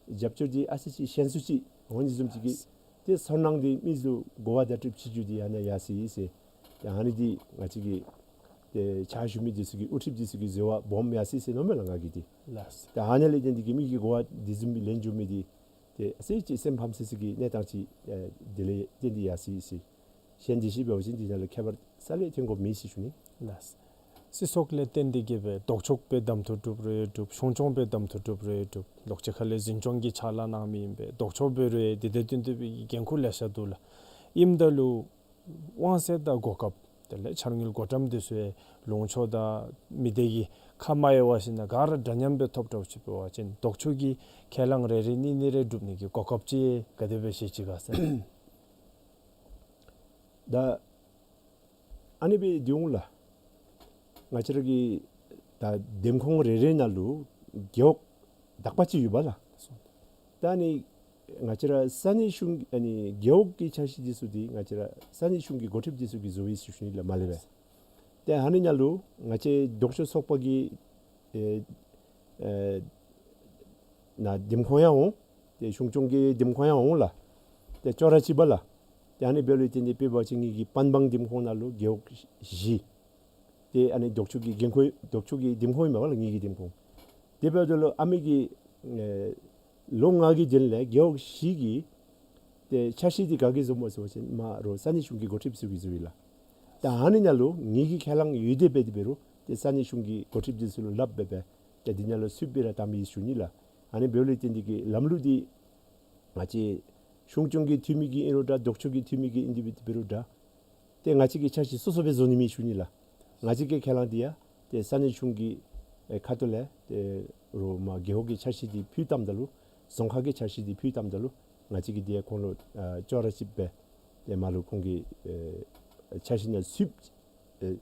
རྒྱབ་སྐྱོར་འདི་ཨ་ཙི་ཅིག་ཞན་སུ་ཅིག་འོང་ནི་བཟུམ་ཅིག་གི་ཏེ་ཚོར་སྣང་འདི་མི་ཚུ་གོ་བ་བརྡ་སྤྲོད་བྱིན་རྒྱུ་འདི་ཨ་ནཱ་ཡར་སོ་ཡི་ཟེར། ཏེ་ཨ་ནི་འདི་ང་བཅས་ཀྱི་ཏེ་ཕྱག་ཞུ་མི་འདི་ཚུ་གི་དབུ་ཁྲིདཔ་འདི་ཚུ་གི་འཛོལ་བ་སྦོམ་ཡར་སོ་ཡི་ཟེར་མནོཝ་མས་ལགས་ང་གིས་འདི། ལགས། ཏེ་ཨ་ནི་ལས་བརྟེན་ཏེ་གི་མི་གི་གོ་བ་འདི་བཟུམ་སྦེ་ལེན་འགྱོ་མི་འདི་ཏེ་ཨ་ཙི་ཅིག་སེམས་ཕམ་སི་སི་གི་གནས་སྟངས་ཅིག་ཨེ་དེ་ལས་བརྟེན་ཏེ་ཡར་སོ་ཡི་ཟེར། གཞན་འདི་ཅིག་འབད་བ་ཅིན་འདི་ནང་ལུ་ཁྱད་པར་རྩ་ལས་ཐོན་དགོཔ་མེད་ཟེར་ཞུ་ནི། ལགས། སྲིད་ཚོགས་ལས་བརྟེན་ཏེ་གི་སྦེ་ལྡོག་ཕྱོགས་སྦེ་གདམ་འཐུ་གྲུབ་རུང་གྲུབ། གཞུང་སྐྱོང་སྦེ་གདམ་འཐུ་གྲུབ་རུང་གྲུབ། ལོགས་ཅིག་ཁ་ལས་འཛིན་སྐྱོང་གི་ཕྱག་ལཱ་གནང་མི་ཨིན་པས། ལྡོག་ཕྱོགས་འབད་རུང་ཡང་དེ་དང་བསྟུན་ཏེ་སྦེ་འགན་ཁུར་ལེ་ཤ་འདུག་ལགས། ཨིནམ་ད་ལུ་དབང་ཚད་དང་གོ་སྐབས་དེ་ལས་འཆར་དངུལ་བགོ་བཀྲམ་འདི་ཚུ་ཡང་ལུང་ཕྱོགས་དང་མི་སྡེ་གི་ཁ་མ་གཡོགས་པར་ཞིནམ་ལས་ག་ར་འདྲ་མཉམ་སྦེ་ཐོབ་འགྱོ་ཅི་འབད་བ་ཅིན་ལྡོག་ཕྱོགས་ཀྱི་ཁས་བླངས་རེ་རེ་གཉིས་གཉིས་རེ་སྒྲུབ་ནི་གི་གོ་སྐབས་ཅིག་ག་དེ་སྦེ་བཞེས་ཅི་ག་ཟེར། ད་ཨ་ནི་སྦེ་འདི་འོང་ལགས། ང་བཅས་ར་གི་ད་འདེམས་ཁོངས་རེ་རེ་ནང་ལུ་རྒེད་འོག་དག་པ་ཅིག་ཡོད་པ་ལགས། ད་ཨ་ནི་ང་བཅས་ར་ས་གནས་གཞུང་ཨ་ནི་རྒེད་འོག་གི་འཆར་གཞི་འདི་ཚུ་འདི་ང་བཅས་ར་ས་གནས་གཞུང་གི་འགོ་ཁྲིདཔ་འདི་ཚུ་གིས་བཟོ་ཡི་ཟེར་ཞུ་ནི་ལགས་མ་ལས་པར། ཏེ་ཨ་ནི་ནང་ལུ་ང་བཅས་ལྡོག་ཕྱོགས་ཚོགས་པ་གི་ཨེ་ཨེ་ནང་འདེམས་ཁོངས་ཡང་འོང་། ཏེ་གཞུང་སྐྱོང་གི་འདེམས་ཁོངས་ཡང་འོང་ལགས། ཏེ་ཅོག་ར་གཅིག་པ་ལགས། ཏེ་ཨ་ནི་འབདཝ་ལས་བརྟེན་ཏེ་དཔེ་འབད་བ་ཅིན་ངེ་གི་པན་སྦང་འདེམས་ཁོངས་ནང་ལུ་རྒེད་འོག་བཞི། ཏེ་ཨ་ནི་ལྡོག་ཕྱོགས་ཀྱི་འགན་ཁུར་ལྡོག་ཕྱོགས་ཀྱི་འདེམས་ཁོངས་ཨིན་མས་པ་ལགས་ངེ་གི་འདེམས་ཁོངས། དེ་འབདཝ་ད་ལུ་ཨ་མི་གི་ཨེ་ལོ་ལྔ་གི་དོན་ལས་རྒེད་འོག་བཞི་གི་ཏེ་འཆར་གཞི་འདི་ག་གིས་བཟོཝ་སྨོ་ཟེར་བ་ཅིན་མ་རོགས་ས་གནས་གཞུང་གི་འགོ་ཁྲིདཔ་ཚུ་གིས་བཟོ་ཡི་ལགས། ད་ཨ་ནི་ནང་ལུ་ངེ་གི་ཁས་བླངས་ཡོད་དེ་འབད་དེ་འབད་རུང་ཏེ་ས་གནས་གཞུང་གི་འགོ་ཁྲིདཔ་འདི་ཚུ་ལུ་སླབ་སྦེ་སྦེ་ཏེ་འདི་ནང་ལུ་ཚུདཔ་སྦེ་ར་བཏངམ་ཨིན་ཟེར་ཞུ་ནི་ལགས། ཨ་ནི་འབདཝ་ལས་བརྟེན་ཏེ་གི་ལམ་ལུགས་འདི་ང་བཅས་གཞུང་སྐྱོང་གི་འཐུས་མི་གིས་ཨིན་རུང་འདྲ་ལྡོག་ཕྱོགས་ཀྱི་འཐུས་མི་གིས་ཨིན་ཏེ་འབད་དེ་འབད་རུང་འདྲ། ཏེ་ང་བཅས་ཀྱིས་འཆར་གཞི་སོ་སོ་སྦེ་བཟོ་ནི་མེན་ཟེར་ཞུ་ནི་ལགས། ང་བཅས་ཀྱི་ཁས་བླངས་འདི་ཡང་ཏེ་ས་གནས་གཞུང་གི་ཨེ་ཁ་ཐུག་ལས་ཏེ་རོགས་མ་རྒེད་འོག་གི་འཆར་གཞི་འདི་ཕུལ་བཏངམ་ད་ལུ་རྫོང་ཁག་གི་འཆར་གཞི་འདི་ཕུལ་བཏངམ་ད་ལུ་ང་བཅས་ཀྱིས་འདི་ཡང་ཁོང་ལུ་ཨ་ཅོག་ར་གཅིགཔ་སྦེ་ཏེ་མ་ལུ་ཁོང་གི་ཨེ་འཆར་གཞི་ནང་ཚུད་ཨེ་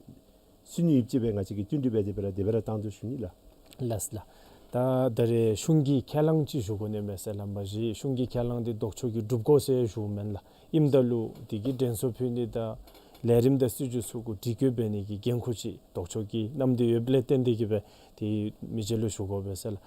ཚུད་ནི་ཡོདཔ་ཅིག་སྦེ་ང་བཅས་ཀྱིས་བསྟུན་གྲོས་འབད་དེ་སྦེ་ར་དེ་སྦེ་ར་བཏང་དོ་ཟེར་ཞུ་ནི་ལགས། ལགས་ལགས། ད་ད་རེས་གཞུང་གི་ཁས་བླངས་ཅིག་ཞུ་དགོ་ནི་མས་ཟེར་ལགས། མ་གཞི་གཞུང་གི་ཁས་བླངས་འདི་ལྡོག་ཕྱོགས་ཀྱིས་སྒྲུབ་དགོ་ཟེར་ཞུཝ་མེན་ལགས། ཨིནམ་ད་ལུ་དེ་གི་དྲན་གསོ་ཕུལ་ནི་དང་ལས་རིམ་དང་སྲིད་བྱུས་ཚུ་གུ་དྲི་བཀོད་འབད་ནི་གི་འགན་ཁུར་ཅིག་ལྡོག་ཕྱོགས་ཀྱིས་བསྣམས་ཏེ་ཡོདཔ་ལས་བརྟེན་ཏེ་གི་སྦེ་དེ་མི་རྗེ་ལུ་ཞུ་དགོ་པས་ཟེར་ལགས།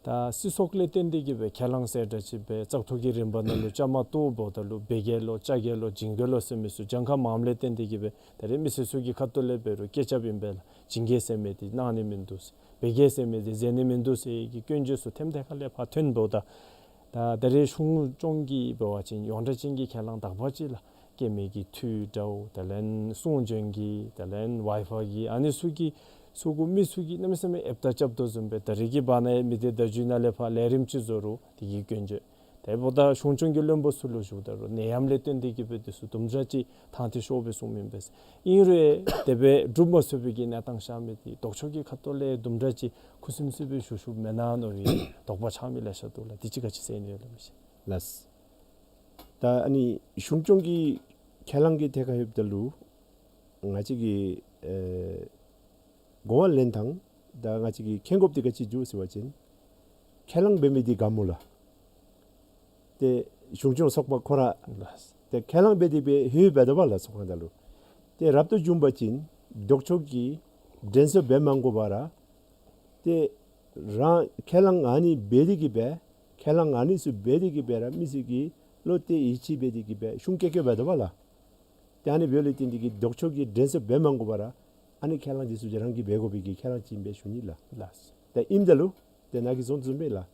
ད་སྲིད་ཚོགས་ལས་བརྟེན་ཏེ་གི་སྦེ་ཁས་བླངས་ཟེར་འདྲ་ཅིག་སྦེ་བཙག་འཐུ་གི་རིམ་པ་ནང་ལུ་བཅའ་མར་གཏོགསཔ་ད་ལུ་འབད་གེ་ལོ་བཅའ་གེ་ལོ་བྱིན་གེ་ལོ་ཟེར་མི་ཚུ་གྱངས་ཁ་མངམ་ལས་བརྟེན་ཏེ་གི་སྦེ་ད་རེས་མི་སེར་ཚུ་གི་ཁ་ཐུག་ལས་འབད་རུང་སྐད་རྐྱབ་ཨིན་པས་ལགས། བྱིན་གེ་ཟེར་མི་འདི་གནང་ནི་མིན་འདུག་ཟེར། འབད་གེ་ཟེར་མི་འདི་མཛད་ནི་མིན་འདུག་ཟེར་གྱི་སྐྱོན་བརྗོད་ཚུ་ཐེམ་ཐེ་ཁ་ལས་ཕར་ཐོན་འབདཝ་ད། ད་ད་རེས་གཞུང་སྐྱོང་གི་འབད་བ་ཅིན་ཡོངས་གྲགས་ཅན་གྱི་ཁས་བླངས་དག་པ་ཅིག་ལགས། སྐྱེད་མེད་ཀྱི་འཐུས་འདྲཝ་དེ་ལས་གསུང་བྱོན་གྱི་དེ་ལས་ཝའི་ཕའི་གི་ཨ་ནི་ཚུ་གིས་ཚུ་གུ་མི་ཚུ་གིས་གནམ་མེད་ས་མེད་ཨེབ་ཏ་རྐྱབ་དོ་བཟུམ་སྦེ་ད་རེས་ཀྱི་བར་ན་ཡང་མི་སྡེ་བརྡ་བརྒྱུད་ནང་ལས་ཕར་ལས་རིམ་ཅིག་བཟོ་རུང་དེ་གི་སྐྱོན་བརྗོད། དེ་འབདཝ་ད་གཞུང་སྐྱོང་གི་བློན་པོ་ཚུ་ལུ་ཞུཝ་ད་རུང་ནད་ཡམས་ལས་བརྟེན་ཏེ་གི་སྦེ་དེ་ཚུ་དུམ་གྲ་ཅིག་ཐང་ཐིག་ཤོར་སྦེ་སོངམ་ཨིན་པས། ཨིན་རུང་དེ་སྦེ་སྒྲུབ་མ་ཚུགས་པའི་གི་གནས་སྟངས་ཤར་མི་འདི་ལྡོག་ཕྱོགས་ཀྱི་ཁ་ཐུག་ལས་དུམ་གྲ་ཅིག་ཁུ་སིམ་སིམ་སྦེ་བཞུགས་བཞུགསཔ་མེན་ན་མནོ་བའི་དོགས་པ་ཆགས་མི་ལེ་ཤ་འདུག་ལགས། དེ་ཅིག་ག་ཅི་ཟེར་ནི་ཡོད་ལགས་མི་ཤེས། ལགས། ད་ཨ་ནི་གཞུང་སྐྱོང་གི་ཁས་བླངས་ཀྱི་ཐད་ཁར་ཡོདཔ་ད་ལུ་ང་བཅས་ཀྱིས་ཨེ་གོ་བ་ལེན་ཐངས་ད་ང་བཅས་ཀྱིས་མཁྱེན་དགོཔ་འདི་ག་ཅི་འདུག་ཟེར་བ་ཅིན་ཁས་བླངས་འབད་མི་འདི་ག་སྨོ་ལགས། ཏེ་གཞུང་སྐྱོང་ཚོགས་པ་ཁོ་ར། ལགས། ཏེ་ཁས་བླངས་འབད་དེ་སྦེ་ལྷོད་འབད་དོ་བ་ལགས་ཚོགས་ཁང་ནང་ལུ། ཏེ་རབ་ཏུ་བྱུང་པ་ཅིན་ལྡོག་ཕྱོགས་ཀྱིས་དྲན་གསོ་འབད་མ་དགོ་པར་ར་ཏེ་རང་ཁས་བླངས་ཨ་ནི་འབད་དེ་གི་སྦེ་ཁས་བླངས་ཨ་ནི་ཚུ་འབད་དེ་གི་སྦེ་ར་མི་ཚུ་གིས་བློ་གཏད་ཡིད་ཆེས་འབད་དེ་གི་སྦེ་གཞུང་བཀལ་བཀལཝ་འབད་དོ་བ་ལགས། ཏེ་ཨ་ནི་འབདཝ་ལས་བརྟེན་ཏེ་གི་ལྡོག་ཕྱོགས་ཀྱིས་དྲན་གསོ་འབད་མ་དགོ་པར་ར་ཨ་ནི་ཁས་བླངས་འདི་ཚུ་རང་གིས་འབད་དགོ་པའི་གི་ཁས་བླངས་ཅིག་ཨིན་པས་ཞུ་ནི་ལགས། ལགས། ཏེ་ཨིནམ་ད་ལུ་ཏེ་ནཱ་གིས་གསུངས་དོ་བཟུམ་སྦེ་ལགས།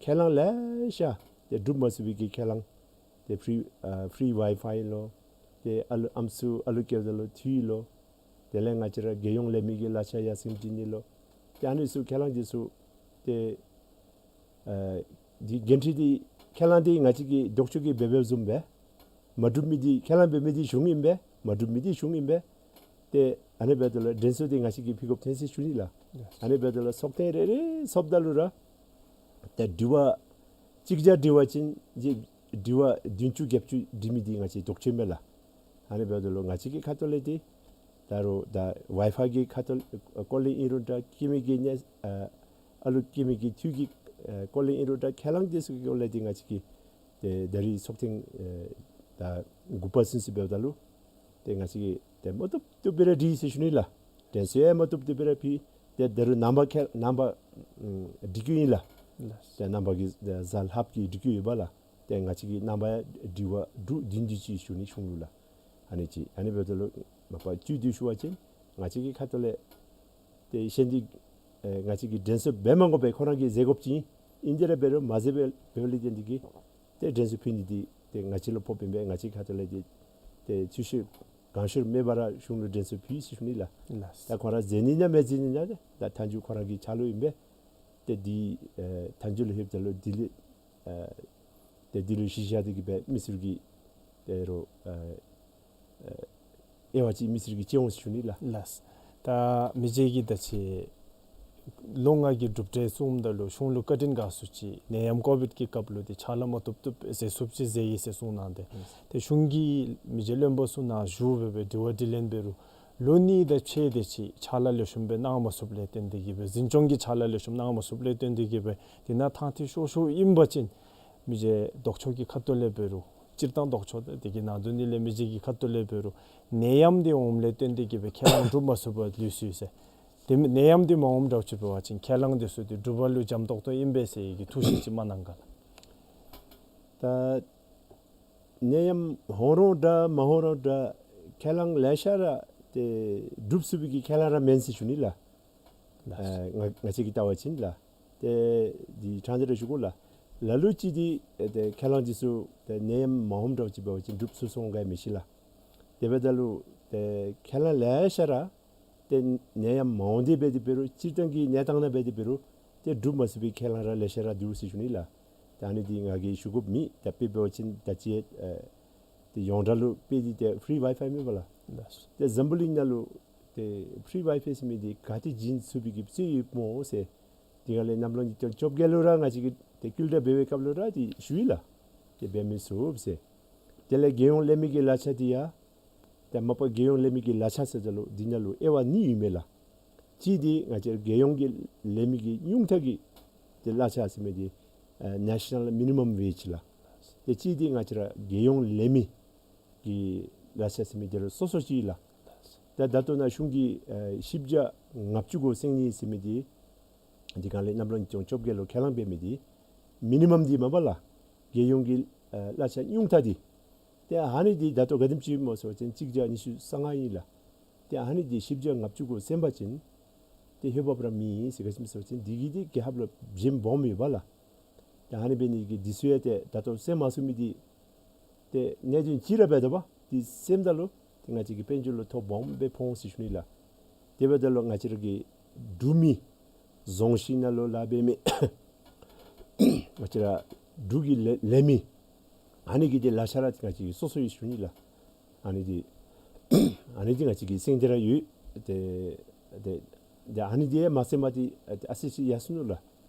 ཁས་བླངས་ལེ་ཤ་ཏེ་སྒྲུབ་མ་ཚུགས་པའི་གི་ཁས་བླངས་ཏེ་ཕི་རི་ཨ་ཕི་རི་ཝའི་ཕའི་ལོ། ཏེ་ཨ་ལུ་ཨམ་སྲུ་ཨ་ལུ་སྐྱེཝ་ད་ལུ་འཐུས་ལོ། དེ་ལས་ང་བཅས་ར་རྒྱལ་ཡོངས་ལས་མི་གི་གླ་ཆ་ཡར་སེང་བྱིན་ནི་ལོ། ཏེ་ཨ་ནི་ཚུ་ཁས་བླངས་འདི་ཚུ་ཏེ་ཨ་འདི་འགན་འཁྲི་འདི་ཁས་བླངས་འདི་ང་བཅས་ཀྱིས་ལྡོག་ཕྱོགས་ཀྱིས་འབད་འབདཝ་བཟུམ་སྦེ་མ་སྒྲུབ་མི་འདི་ཁས་བླངས་འབད་མི་འདི་གཞུང་ཨིན་པས། མ་སྒྲུབ་མི་འདི་གཞུང་ཨིན་པས། ཏེ་ཨ་ནི་འབདཝ་ད་ལུ་དྲན་གསོ་འདི་ང་བཅས་ཀྱིས་ཕུལ་དགོཔ་ཐོན་ཅི་ཟེར་ཞུ་ནི་ལགས། ཡེས། ཨ་ནི་འབདཝ་ད་ལུ་ཚོགས་ཐེངས་རེ་རེ་ཚོགསཔ་ད་ལུ་ར་ཏེ་དྲི་བ་གཅིག་བརྒྱ་དྲི་བ་ཅིན་ཏེ་དྲི་བ་བདུན་ཅུ་བརྒྱད་ཅུ་འདྲི་མི་འདི་ང་བཅས་ལྡོག་ཕྱོགས་མས་ལགས། ཨ་ནི་འབདཝ་ད་ལུ་ང་བཅས་ཀྱི་ཁ་ཐུག་ལས་ཏེ་ད་རུང་ད་ཝའི་ཕའི་གི་ཁ་ཐུག་སྐོར་ལས་ཨིན་རུང་འདྲ་སྐྱེད་མེད་ཀྱི་ནད་ཨ་ཨ་ལུ་སྐྱེད་མེད་ཀྱི་འཐུས་ཀྱི་ཨ་སྐོར་ལས་ཨིན་རུང་འདྲ་ཁས་བླངས་འདི་ཚུ་གི་སྐོར་ལས་ཏེ་ང་བཅས་ཀྱིས་ཏེ་ད་རིས་ཚོགས་ཐེངས་ཨ་ད་དགུ་པ་ཚུན་ཚོད་འབདཝ་ད་ལུ་ ཏེ་ང་བཅས་ཀྱིས་ཏེ་མ་བཏུབ་བཏུབ་སྦེ་ར་འདྲི་ཟེར་ཞུ་ནི་ལགས། དྲན་གསོ་ཡང་མ་བཏུབ་བཏུབ་སྦེ་ར་ཕུལ། ཏེ་ད་རུང་ནངས་པ་ཁེ་ནངས་པ་ཨམ་འདྲི་བསྐུལ་ཨིན་ལགས། ལགས། ཏེ་ནངས་པ་གི་ཏེ་གཟའ་ལྷགཔ་གི་འདྲི་བསྐུལ་ཡོདཔ་ལགས། ཏེ་ང་བཅས་ཀྱིས་ནངས་པ་དྲི་བ་དྲུག་བདུན་དེ་ཅིག་ཞུ་ནི་གཞུང་ལུ་ལགས། ཨ་ནི་ཅིག་ཨ་ནི་འབདཝ་ད་ལུ་མ་པ་བཅུད་དེ་ཞུ་བ་ཅིན་ང་བཅས་ཀྱི་ཁ་ཐུག་ལས་ཏེ་གཞན་འདི་ཨེ་ང་བཅས་ཀྱིས་དྲན་གསོ་འབད་མ་དགོ་པར་ཁོ་ར་གིས་མཛད་དགོཔ་ཅིག་ཨིན། ཨིན་དེ་ར་འབད་རུང་མ་མཛད་པར་འབདཝ་ལས་བརྟེན་ཏེ་གིས་ཏེ་དྲན་གསོ་ཕུལ་ནི་འདི་ཏེ་ང་བཅས་ལུ་ཕོགཔ་ཨིན་པས། ང་བཅས་ཁ་ཐུག་ལས་ཏེ་ཏེ་འཐུས་ཤོར་གང་ཤོར་མེད་པར་ར་གཞུང་ལུ་དྲན་གསོ་ཕུལ་ཟེར་ཞུ་ནི་ལགས། ལགས། ད་ཁོ་ར་མཛད་ནི་ན་མི་མཛད་ནི་ན་ཏེ་ད་མཐའ་མཇུག་ཁོ་ར་གི་ཕྱག་ལུ་ཨིན་པས། ཏེ་འདི་ཨེ་མཐའ་མཇུག་ལུ་ལྷོདཔ་ད་ལུ་ལྡི་ལི་ཨེ་ཏེ་འདི་ལུ་གཞི་བཞག་སྟེ་གིས་སྦེ་མི་སེར་གྱི་ཏེ་རོགས་ཨེ་ཨེ་དབྱེ་བ་ཅིག་མི་སེར་གྱིས་དཔྱད་འོང་ཟེར་ཞུ་ནི་ལགས། ལགས། ད་མི་རྗེ་གིས་ད་ཅི་ལོ་ལྔ་གི་གྲུབ་འབྲས་གསུངམ་ད་ལུ་གཞུང་ལུ་བཀའ་དྲིན་དགའ་ཚོར་ཅིག་ནད་ཡམས་ཀོ་བིཌ་ཀྱི་སྐབས་ལུ་ཏེ་ཕྱག་ལཱ་མ་བཏུབ་བཏུབ་མཛད་ཚུགསཔ་ཅིག་མཛད་ཡི་ཟེར་གསུངས་གནང་སྟེ། ལགས། ཏེ་གཞུང་གི་མི་རྗེ་བློན་པོ་ཚུ་ནཱ་བཞུགས་སྦེ་སྦེ་དྲི་བ་དྲིས་ལན་འབད་རུང་ལོ་གཉིས་དང་ཕྱེད་དེ་ཅིག་ཕྱག་ལཱ་ལེགས་ཤོམ་སྦེ་གནང་མ་ཚུགསཔ་ལས་བརྟེན་ཏེ་གིས་སྦེ་འཛིན་སྐྱོང་གི་ཕྱག་ལཱ་ལེགས་ཤོམ་གནང་མ་ཚུགསཔ་ལས་བརྟེན་ཏེ་གིས་སྦེ་འདི་ནང་ཐང་ཐིག་ཤོར་ཤོརཝ་ཨིན་པ་ཅིན་མི་རྗེ་ལྡོག་ཕྱོགས་ཀྱི་ཁ་ཐུག་ལས་འབད་རུང་སྤྱིར་བཏང་ལྡོག་ཕྱོགས་དེ་གི་ནང་དོན་འདི་ལས་མི་རྗེ་གི་ཁ་ཐུག་ལས་འབད་རུང་ནད་ཡམས་འདི་འོངམ་ལས་བརྟེན་ཏེ་གིས་སྦེ་ཁས་བླངས་སྒྲུབ་མ་ཚུགས་པར་ལུས་སོ་ཡི་ཟེར། དེ་མི་ནད་ཡམས་འདི་མ་འོངམ་འདྲཝ་ཅིག་འབད་བ་ཅིན་ཁས་བླངས་འདི་ཚུ་འདི་སྒྲུབ་པ་ལུ་འཇམ་ཏོག་ཏོ་ཨིན་པས་ཟེར་བའི་གི་ཐུགས་བཞེད་ཅིག་མ་གནང་ག་ལགས། ད་ནད་ཡམས་འོང་རུང་འདྲ་མ་འོང་རུང་འདྲ་ཁས་བླངས་ལེ་ཤ་ར་ཏེ་སྒྲུབ་ཚུགས་པའི་གི་ཁས་བླངས་ར་མེན་ཟེར་ཞུ་ནི་ལགས། ལགས། ཨ་ང་ང་བཅས་ཀྱིས་བལྟ་བ་ཅིན་ལགས། ཏེ་འདི་ཕྲང་སྟེ་ར་ཞུ་དགོ་ལགས། ལ་ལུ་ཅིག་འདི་ཨེ་ཏེ་ཁས་བླངས་འདི་ཚུ་ཏེ་ནད་ཡམས་མ་འོངམ་འདྲཝ་ཅིག་འབད་བ་ཅིན་སྒྲུབ་ཚུགས་སོང་ག་མི་ཤེས་ལགས། དེ་འབདཝ་ད་ལུ་ཏེ་ཁས་བླངས་ལེ་ཤ་ར་ཏེ་ནད་ཡམས་མ་འོང་སྟེ་འབད་དེ་འབད་རུང་སྤྱིར་བཏང་གི་གནས་སྟངས་ནང་འབད་དེ་འབད་རུང་ཏེ་སྒྲུབ་མ་ཚུགས་པའི་ཁས་བླངས་ར་ལེ་ཤ་ར་འདུག་ཟེར་ཞུ་ནི་ལགས། ཏེ་ཨ་ནི་འདི་ང་གིས་ཞུ་དགོཔ་མེད། ད་དཔེ་འབད་བ་ཅིན་ད་ཅི་ཨེ་ཏེ་ཡོངས་གྲགས་ལུ་དཔེ་འདི་ཏེ་ཕི་རི་ཝའི་ཕའི་མེད་པ་ལགས། ལགས། ཏེ་འཛམ་བུ་གླིང་ནང་ལུ་ཏེ་ཕི་རི་ཝའི་ཕའི་ཟེར་མི་འདི་ག་ཏེ་བྱིན་ཚུགས་པའི་གི་ཚུལ་ཡོདཔ་སྨོ་ཟེར། དེ་སྒང་ལས་གནམ་ལོ་ཉིས་སྟོང་བཅོ་བརྒྱད་ལུ་ར་ང་བཅས་ཀྱིས་ཏེ་བསྐུལ་བསྒྲགས་འབད་བའི་སྐབས་ལུ་ར་ཏེ་ཞུ་ཡི་ལགས། ཏེ་འབད་མི་ཚུགས་ཟེར། དེ་ལས་རྒྱལ་ཡོངས་ལས་མི་གི་གླ་ཆ་འདི་ཡང་ཏེ་མ་པ་རྒྱལ་ཡོངས་ལས་མི་གི་གླ་ཆ་ཟེརཝ་ད་ལུ་འདི་ནང་ལུ་དབྱེ་བ་གཉིས་ཡོད་མས་ལགས། གཅིག་འདི་ང་བཅས་རྒྱལ་ཡོངས་ཀྱི་ལས་མི་གི་ཉུང་མཐའ་གི་ཏེ་གླ་ཆ་ཟེར་མི་འདི་ཨེ་ནེ་ཤ་ནཱལ་མི་ནི་མམ་ཝེཇ་ལགས། ཏེ་གཅིག་འདི་ང་བཅས་ར་རྒྱལ་ཡོངས་ལས་མི་གི་གླ་ཆ་ཟེར་མི་འདི་ར་སོ་སོ་ཅིག་ལགས། ཏེ་ད་ལྟོ་ནཱ་གཞུང་གིས་ཨེ་བཞི་བརྒྱ་ལྔ་བཅུ་གོ་སེང་གཉིས་ཟེར་མི་འདི་འདི་སྒང་ལས་གནམ་ལོ་ཉིས་སྟོང་བཅོ་བརྒྱད་ལུ་ཁས་བླངས་འབད་མི་འདི་མི་ནི་མམ་འདི་མ་པ་ལགས། རྒྱལ་ཡོངས་ཀྱི་ཨེ་གླ་ཆ་ཉུང་མཐའ་འདི། ཏེ་ཨ་ནི་འདི་ད་ལྟོ་ག་དེམ་ཅིག་སྨོ་ཟེར་བ་ཅིན་གཅིག་བརྒྱ་ཉི་ཤུ་རྩ་ལྔ་ཨིན་ལགས། ཏེ་ཨ་ནི་འདི་བཞི་བརྒྱ་ལྔ་བཅུ་གོ་སེང་པ་ཅིན་ཏེ་ཧེ་བབ་ར་མེད་ཟེར། ག་ཅི་སྨོ་ཟེར་བ་ཅིན་འདི་གིས་འདི་རྒྱལ་ཁབ་ལུ་བྱིན་སྦོམ་ཡོདཔ་ལགས། ཏེ་ཨ་ནི་འབད་ནི་གིས་འདི་ཚུ་ཡང་ཏེ་ད་ལྟོ་སེང་མ་ཚུགས་མི་འདི་ཏེ་གནད་དོན་ཅིག་ར་འབད་དོ་བ། འདི་སེངམ་ད་ལུ་ཏེ་ང་བཅས་ཀྱི་དཔལ་འབྱོར་ལུ་ཐོ་སྦོམ་སྦེ་ཕོག་འོང་ཟེར་ཞུ་ནི་ལགས། དེ་འབདཝ་ད་ལུ་ང་བཅས་ར་གི་འབྲུག་མི་རྫོང་གཞི་ནང་ལུ་ལཱ་འབད་མི་ང་བཅས་ར་འབྲུག་གི་ལས་ལས་མི་ཨ་ནི་གི་ཏེ་གླ་ཆ་ར་ཏེ་ང་བཅས་ཀྱིས་སོ་སོ་ཡི་ཞུ་ནི་ལགས། ཨ་ནི་འདི་ཨ་ནི་འདི་ང་བཅས་ཀྱིས་སེང་སྟེ་ར་ཡོད། ཏེ་ཏེ་ཏེ་ཨ་ནི་འདི་མ་སེངམ་འདི་ཨ་ཙི་ཅིག་ཡར་སོ་ནུག་ལགས།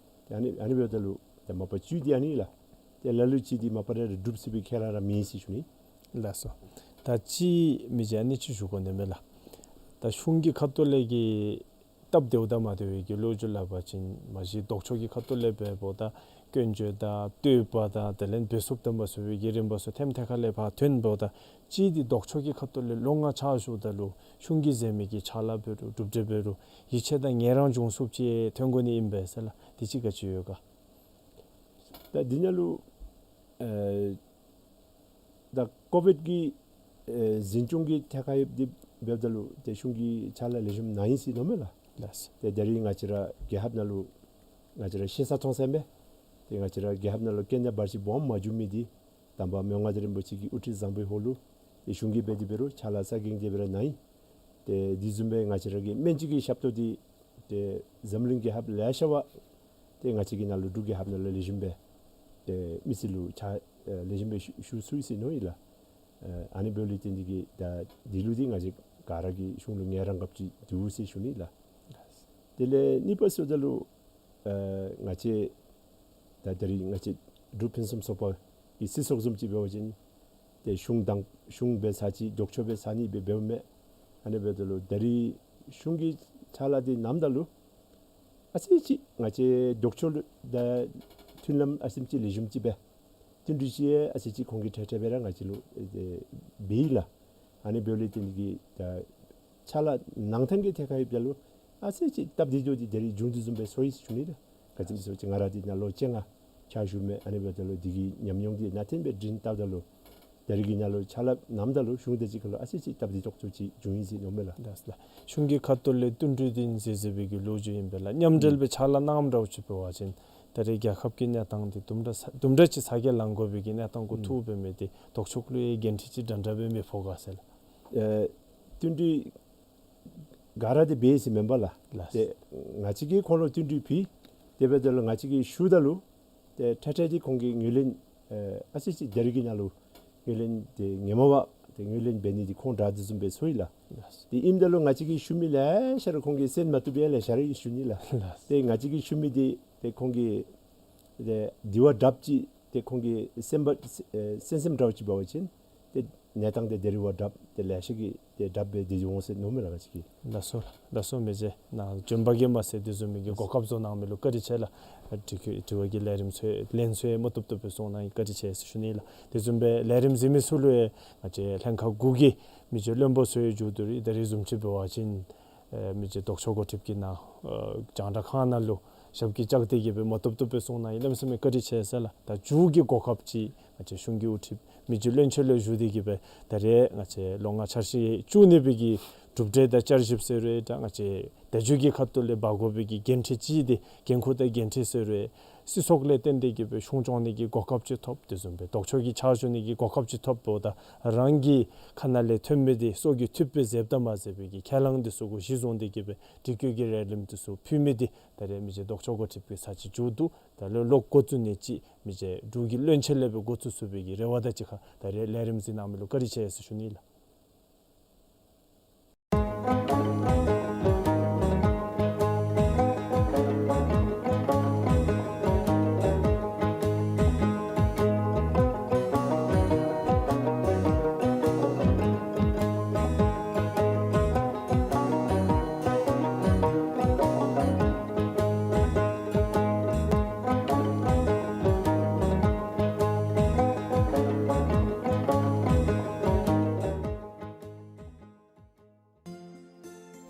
ཏེ་ཨ་ནི་ཨ་ནི་འབདཝ་ད་ལུ་ཏེ་མ་པ་བཅུད་འདི་ཨ་ནི་ལགས། ཏེ་ལ་ལུ་ཅིག་འདི་མ་པ་ར་སྒྲུབ་ཚུགས་པའི་ཁས་བླངས་ར་མེད་ཟེར་ཞུ་ནི། ལགས་སོ། ད་ཅི་མི་རྗེ་ཨ་ནི་ཅིག་ཞུ་དགོ་ནི་མས་ལགས། ད་གཞུང་གི་ཁ་ཐུག་ལས་ཀྱི་སྟབས་བདེཝ་དང་མ་བདེ་བའི་གི་ལོ་རྒྱུས་སླབ་པ་ཅིན་མ་གཞི་ལྡོག་ཕྱོགས་ཀྱི་ཁ་ཐུག་ལས་འབདཝ་ད་སྐྱོན་བརྗོད་དང་བསྟོད་པ་དང་དེ་ལས་འབད་ཚུགསཔ་དང་མ་ཚུགས་པའི་གི་རིམ་པ་ཚུ་ཐེམ་ཐེ་ཁ་ལས་ཕར་ཐོན་འབདཝ་ད་ཅིག་འདི་ལྡོག་ཕྱོགས་ཀྱི་ཁ་ཐུག་ལས་ལོ་ལྔ་ཕྱག་ཞུཝ་ད་ལུ་གཞུང་གིས་མཛད་མི་གི་ཕྱག་ལཱ་འབད་རུང་གྲུབ་འབྲས་འབད་རུང་ཡིད་ཆེས་དང་ངལ་རངས་བྱུང་ཚུགསཔ་ཅིག་ཐོན་དགོ་ནི་ཨིན་པས་ཟེར་ལགས། དེ་ཅིག་ག་ཅི་ཡོད་ག། ད་འདི་ནང་ལུ་ཨེ་ད་ཀོ་བིཌ་ཀྱི་ཨེ་འཛིན་སྐྱོང་གི་ཐད་ཁར་ཡོདཔ་འདི་འབདཝ་ད་ལུ་ཏེ་གཞུང་གི་ཕྱག་ལཱ་ལེགས་ཤོམ་གནང་ཡི་ཟེར་མནོཝ་མས་ལགས། ལགས། ཏེ་ད་རིས་ང་བཅས་ར་རྒྱལ་ཁབ་ནང་ལུ་ང་བཅས་ར་ཤེས་ས་མཐོང་ས་མས། ཏེ་ང་བཅས་ར་རྒྱལ་ཁབ་ནང་ལུ་རྐྱེན་ངན་བར་ཆད་སྦོམ་མ་བྱུང་མི་འདི་དམ་པ་མོའུ་འགལ་རིན་པོ་ཆེ་གི་དབུ་ཁྲིད་བཟང་པོའི་འོག་ལུ་ཏེ་གཞུང་གིས་འབད་དེ་འབད་རུང་ཕྱག་ལཱ་ས་གང་དེ་སྦེ་ར་གནང་ཡི། ཏེ་དེ་བཟུམ་སྦེ་ང་བཅས་ར་གི་སྨན་བཅོས་ཀྱི་ཞབས་ཏོག་འདི་ཏེ་འཛམ་གླིང་རྒྱལ་ཁབ་ལེ་ཤ་བ་ཏེ་ང་བཅས་ཀྱི་ནང་ལུ་འབྲུག་རྒྱལ་ཁབ་ནང་ལུ་ལེགས་ཤོམ་སྦེ་ཏེ་མི་སེར་ལུ་ཕྱག་ཨེ་ལེགས་ཤོམ་སྦེ་ཞུ་ཞུ་ཚུགས་ཡི་ཟེར་མནོ་ཡི་ལགས། ཨེ་ཨ་ནི་འབདཝ་ལས་བརྟེན་ཏེ་གིས་ད་འདི་ལུ་འདི་ང་བཅས་ག་ར་གིས་གཞུང་ལུ་ངལ་རངས་དགོཔ་ཅིག་འདུག་ཟེར་ཞུ་ནི་ལགས། དེ་ལས་གཉིས་པ་ཟེརཝ་ད་ལུ་ཨེ་ང་བཅས་ད་ད་རིས་ང་བཅས་འབྲུག་ཕུན་སུམ་ཚོགས་པ་གི་སྲིད་ཚོགས་བཟུམ་ཅིག་འབད་བ་ཅིན་ཏེ་གཞུང་དང་གཞུང་འབད་ཚར་ཅིག་ལྡོག་ཕྱོགས་འབད་ཚར་ནི་སྦེ་འབདཝ་མས། ཨ་ནི་འབདཝ་ད་ལུ་ད་རིས་གཞུང་གི་ཕྱག་ལཱ་འདི་གནངམ་ད་ལུ་ཨ་ཙི་ཅིག་ང་བཅས་ལྡོག་ཕྱོགས་ལུ་ད་མཐུན་ལམ་ཨ་ཙི་ཅིག་ལེགས་ཤོམ་ཅིག་སྦེ་མཐུན་སྒྲིག་ཅིག་ཨ་ཙི་ཅིག་ཁོང་གིས་ཁྲལ་ཁྲལ་སྦེ་ར་ང་བཅས་ལུ་ཨེ་འབད་ཡི་ལགས། ཨ་ནི་འབདཝ་ལས་བརྟེན་གྱི་ད་ཕྱག་ལཱ་གནང་ཐངས་ཀྱི་ཐད་ཁར་ཡོདཔ་ད་ལུ་ཨ་ཙི་ཅིག་སྟབས་བདེ་འགྱོ་སྟེ་ད་རིས་བྱུང་དོ་བཟུམ་སྦེ་སོང་ཡི་ཟེར་ཞུ་ནི་ལགས། ག་ཅི་སྨོ་ཟེར་བ་ཅིན་ང་ར་འདི་ནཱ་ལོ་བཅོ་ལྔ་ཕྱག་ཞུ་མི་ཨ་ནི་འབདཝ་ད་ལུ་འདི་གི་ཉམས་མྱོང་འདི་ནང་ཐོན་སྦེ་སྒྲིང་བཏབ་ད་ལུ་ད་རིས་ཀྱི་ནང་ལུ་ཕྱག་ལཱ་གནངམ་ད་ལུ་གཞུང་དང་གཅིག་ཁར་ལུ་ཨ་ཙི་ཅིག་སྟབས་བདེ་ཏོག་ཏོ་ཅིག་བྱུང་ཡི་ཟེར་མནོཝ་མས་ལགས། ལགས་ལགས། གཞུང་གི་ཁ་ཐུག་ལས་བསྟུན་གྲོས་འདི་མཛད་མཛད་པའི་གི་ལོ་རྒྱུས་ཨིན་པས་ལགས། མཉམ་འབྲེལ་སྦེ་ཕྱག་ལཱ་གནངམ་འདྲཝ་ཅིག་འབད་བ་ཅིན་ད་རེས་རྒྱལ་ཁབ་ཀྱི་གནས་སྟངས་འདི་དུམ་གྲ་ས་དུམ་གྲ་ཅིག་ཚ་གྱང་ལང་དགོ་པའི་གི་གནས་སྟངས་གུ་ཐུག་འབད་མི་འདི་ལྡོག་ཕྱོགས་ལུ་ཡང་འགན་འཁྲི་ཅིག་འདྲན་འདྲ་སྦེ་མི་ཕོག་ག་ཟེར་ལགས། ཨེ་བསྟུན་གྲོས་ག་ར་འདི་འབད་ཟེར་མེན་པ་ལགས། ལགས། ཏེ་ང་བཅས་ཀྱིས་ཁོང་ལུ་བསྟུན་གྲོས་ཕུལ། དེ་འབདཝ་ད་ལུ་ང་བཅས་ཀྱིས་ཞུཝ་ད་ལུ་ཏེ་ཁྲ་ཁྲ་འདི་ཁོང་གིས་ངོས་ལེན་ཨེ་ཨ་ཙི་ཅིག་ད་རིས་ཀྱི་ནང་ལུ་ངོས་ལེན་ཏེ་ངོ་མ་བ་ཏེ་ངོས་ལེན་འབད་ནི་འདི་ཁོང་དྲག་དོ་བཟུམ་སྦེ་སོང་ཡི་ལགས། ལགས། ཏེ་ཨིནམ་ད་ལུ་ང་བཅས་ཀྱིས་ཞུ་མི་ལེ་ཤ་ར་ཁོང་གིས་གསན་མ་བཏུབ་པས་ལེ་ཤ་ར་ཨིན་ཞུ་ནི་ལགས། ལགས། ཏེ་ང་བཅས་ཀྱིས་ཞུ་མི་འདི་ཏེ་ཁོང་གིས་ཏེ་དེ་བ་དྲགཔ་ཅིག་ཏེ་ཁོང་གི་སེམས་པ་ཨེ་སེམས་སེམས་འདྲཝ་ཅིག་འབད་བ་ཅིན་ཏེ་གནས་སྟངས་འདི་ད་རེས་བ་དྲགཔ་ཏེ་ལེ་ཤ་གིས་ཏེ་དྲགཔ་སྦེ་ཏེ་འོང་ཟེར་མནོཝ་མས་ལགས་ང་བཅས་ཀྱིས། ལགས་སོ་ལགས། ལགས་སོ་མི་རྗེ། ནཱ་བྱོན་པ་གིས་མ་ཚད་དེ་བཟུམ་མའི་གི་གོ་སྐབས་བཟོ་གནང་མི་ལུ་བཀའ་དྲིན་ཆེ་ལགས། དྲི་བ་དྲི་བ་གི་ལས་རིམ་ཚུ་ལན་ཚུ་མ་བཏུབ་བཏུབ་སྦེ་གསུངས་གནང་བཀའ་དྲིན་ཆེ་ཟེར་ཞུ་ནི་ལགས། དེ་བཟུམ་སྦེ་ལས་རིམ་གཟིགས་མི་ཚུ་ལུ་ཡང་ང་བཅས་ལྷན་ཁག་དགུ་གི་མི་རྗེ་བློན་པོ་ཚུ་ཡང་མཇུག་བསྡུ་རིགས་ད་རིས་བཟུམ་ཅིག་འབད་བ་ཅིན་ཨེ་མི་རྗེ་ལྡོག་ཕྱོགས་འགོ་ཁྲིདཔ་གི་ནང་ཨེ་རྒྱང་བསྒྲགས་ཁང་ནང་ལུ་ཞབས་ཀྱིས་བཅགས་ཏེ་གིས་སྦེ་མ་བཏུབ་བཏུབ་སྦེ་གསུངས་གནང་ཡི། གནམ་མེད་ས་མེད་བཀའ་དྲིན་ཆེ་ཟེར་ལགས། ད་མཇུག་གི་གོ་སྐབས་ཅིག་ང་བཅས་གཞུང་གི་དབུ་ཁྲིདཔ་མི་རྗེ་བློན་ཆེན་ལུ་ཞུ་སྟེ་གིས་སྦེ་ད་རེས་ང་བཅས་ལོ་ལྔ་འཆར་གཞི་བཅུ་གཉིས་པའི་གི་གྲུབ་འབྲས་དང་བསྐྱར་ཞིབ་ཟེར་རུང་ད་ང་བཅས་བརྡ་བརྒྱུད་ཀྱི་ཁ་ཐུག་ལས་འབག་དགོ་པའི་གི་འགན་འཁྲི་ཅིག་འདི་འགན་ཁུར་དང་འགན་འཁྲི་ཟེར་རུང་སྲིད་ཚོགས་ལས་བརྟེན་ཏེ་གིས་སྦེ་གཞུང་སྐྱོང་ནི་གི་གོ་སྐབས་ཅིག་ཐོབ། དེ་བཟུམ་སྦེ་ལྡོག་ཕྱོགས་ཀྱི་ཕྱག་ཞུ་ནི་གི་གོ་སྐབས་ཅིག་ཐོབ་འབདཝ་ད་རང་གི་ཁ་ནང་ལས་ཐོན་མི་འདི་སྲོག་གི་མཐུད་སྦེ་མཛདཔ་དང་མ་མཛད་པའི་གི་ཁས་བླངས་འདི་ཚུ་གུ་གཞི་བཟུང་སྟེ་གིས་སྦེ་སྒྲིག་བཀོད་ཀྱི་རས་རིམ་འདི་ཚུ་ཕུལ་མི་འདི་ད་རེས་མི་རྗེ་ལྡོག་ཕྱོགས་འགོ་ཁྲིདཔ་གི་ཚར་གཅིག་མཇུག་བསྡུ། ད་ལོག་ལོག་འགོ་བཙུགས་ནི་ཅིག་མི་རྗེ་འབྲུག་གི་བློན་ཆེན་ལས་སྦེ་འགོ་བཙུགས་ཚུགས་པའི་གི་རེ་བ་དང་གཅིག་ཁར་ད་རེས་ལས་རིམ་གཟིགས་གནང་མི་ལུ་བཀའ་དྲིན་ཆེ་ཟེར་ཞུ་ནི་ལགས།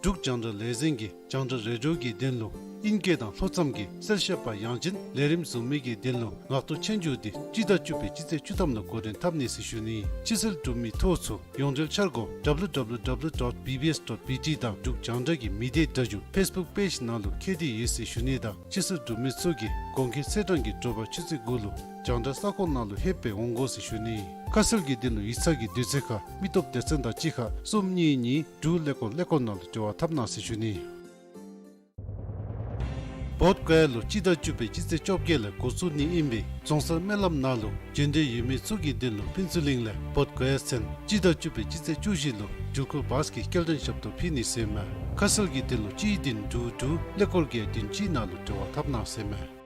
འབྲུག་རྒྱང་བསྒྲགས་ལས་འཛིན་གྱིས་རྒྱང་བསྒྲགས་རེ་ཌིའོ་གི་དོན་ལུ་ཨིང་སྐད་དང་ལྷོ་མཚམས་ཀྱི་གསལ་བཤད་པ་ཡང་ཅིན་ལས་རིམ་བཟོ་མི་གི་དོན་ལུ་ངག་ཐོག་ཆོས་རྒྱུགས་འདི་སྤྱི་ཟླ་བཅུ་པའི་སྤྱི་ཚེས་བཅུ་ཐམ་ལུ་འགོ་འདྲེན་འཐབ་ནི་ཟེར་ཞུ་ནི། ཕྱི་སེལ་འབྲུག་མི་ཐོ་ཚུ་ཡོངས་འབྲེལ་འཆར་སྒོ་W W W dot B B S dot B T དང་འབྲུག་རྒྱང་བསྒྲགས་ཀྱི་མི་སྡེ་སྒྲ་སྒྱུར་Facebook page ནང་ལུ་འཁོད་དེ་ཡོད་ཟེར་ཞུ་ནི་དང་ཕྱི་སེལ་འབྲུག་མི་ཚུ་གིས་གོང་འཁོད་ཚེས་གྲངས་ཀྱི་དྲོ་པ་ཆུ་ཚོད་དགུ་ལུ་རྒྱང་བསྒྲགས་ས་ཁོངས་ནང་ལུ་ལྷོད་སྦེ་འོང་དགོ་ཟེར་ཞུ་ནི། ཁ་གསལ་གྱི་དོན་ལུ་ཡིག་ཚང་གི་དུས་ཚོད་ཁར་མི་སྟོབས་སྡེ་ཚན་དང་གཅིག་ཁར་གསུམ་གཉིས་གཉིས་དྲུག་ཀླད་ཀོར་ཀླད་ཀོར་ནང་ལུ་འབྲེལ་བ་འཐབ་གནང་ཟེར་ཞུ་ནི། བོདྷ་ག་ཡ་ལུ་སྤྱི་ཟླ་བཅུ་པའི་སྤྱི་ཚེས་བཅོ་བརྒྱད་ལས་འགོ་བཙུགས་ནི་ཨིན་པའི་རྫོང་སར་སྨོན་ལམ་ནང་ལུ་བྱོན་འདོད་ཡོད་མི་ཚུ་གི་དོན་ལུ་ཕུན་ཚོགས་གླིང་ལས་བོདྷ་ག་ཡ་ཚུན་སྤྱི་ཟླ་བཅུ་པའི་སྤྱི་ཚེས་བཅུ་བཞི་ལུ་འགྲུལ་འཁོར་བཱས་ཀྱི་སྐྱེལ་འདྲེན་ཞབས་ཏོག་ཕུལ་ནི་ཟེར་མས། ཁ་གསལ་གྱི་དོན་ལུ་གཅིག་བདུན་དྲུག་དྲུག་ཀླད་ཀོར་བརྒྱད་བདུན་གཅིག་ནང་ལུ་འབྲེལ་བ་འཐབ་གནང་ཟེར་མས།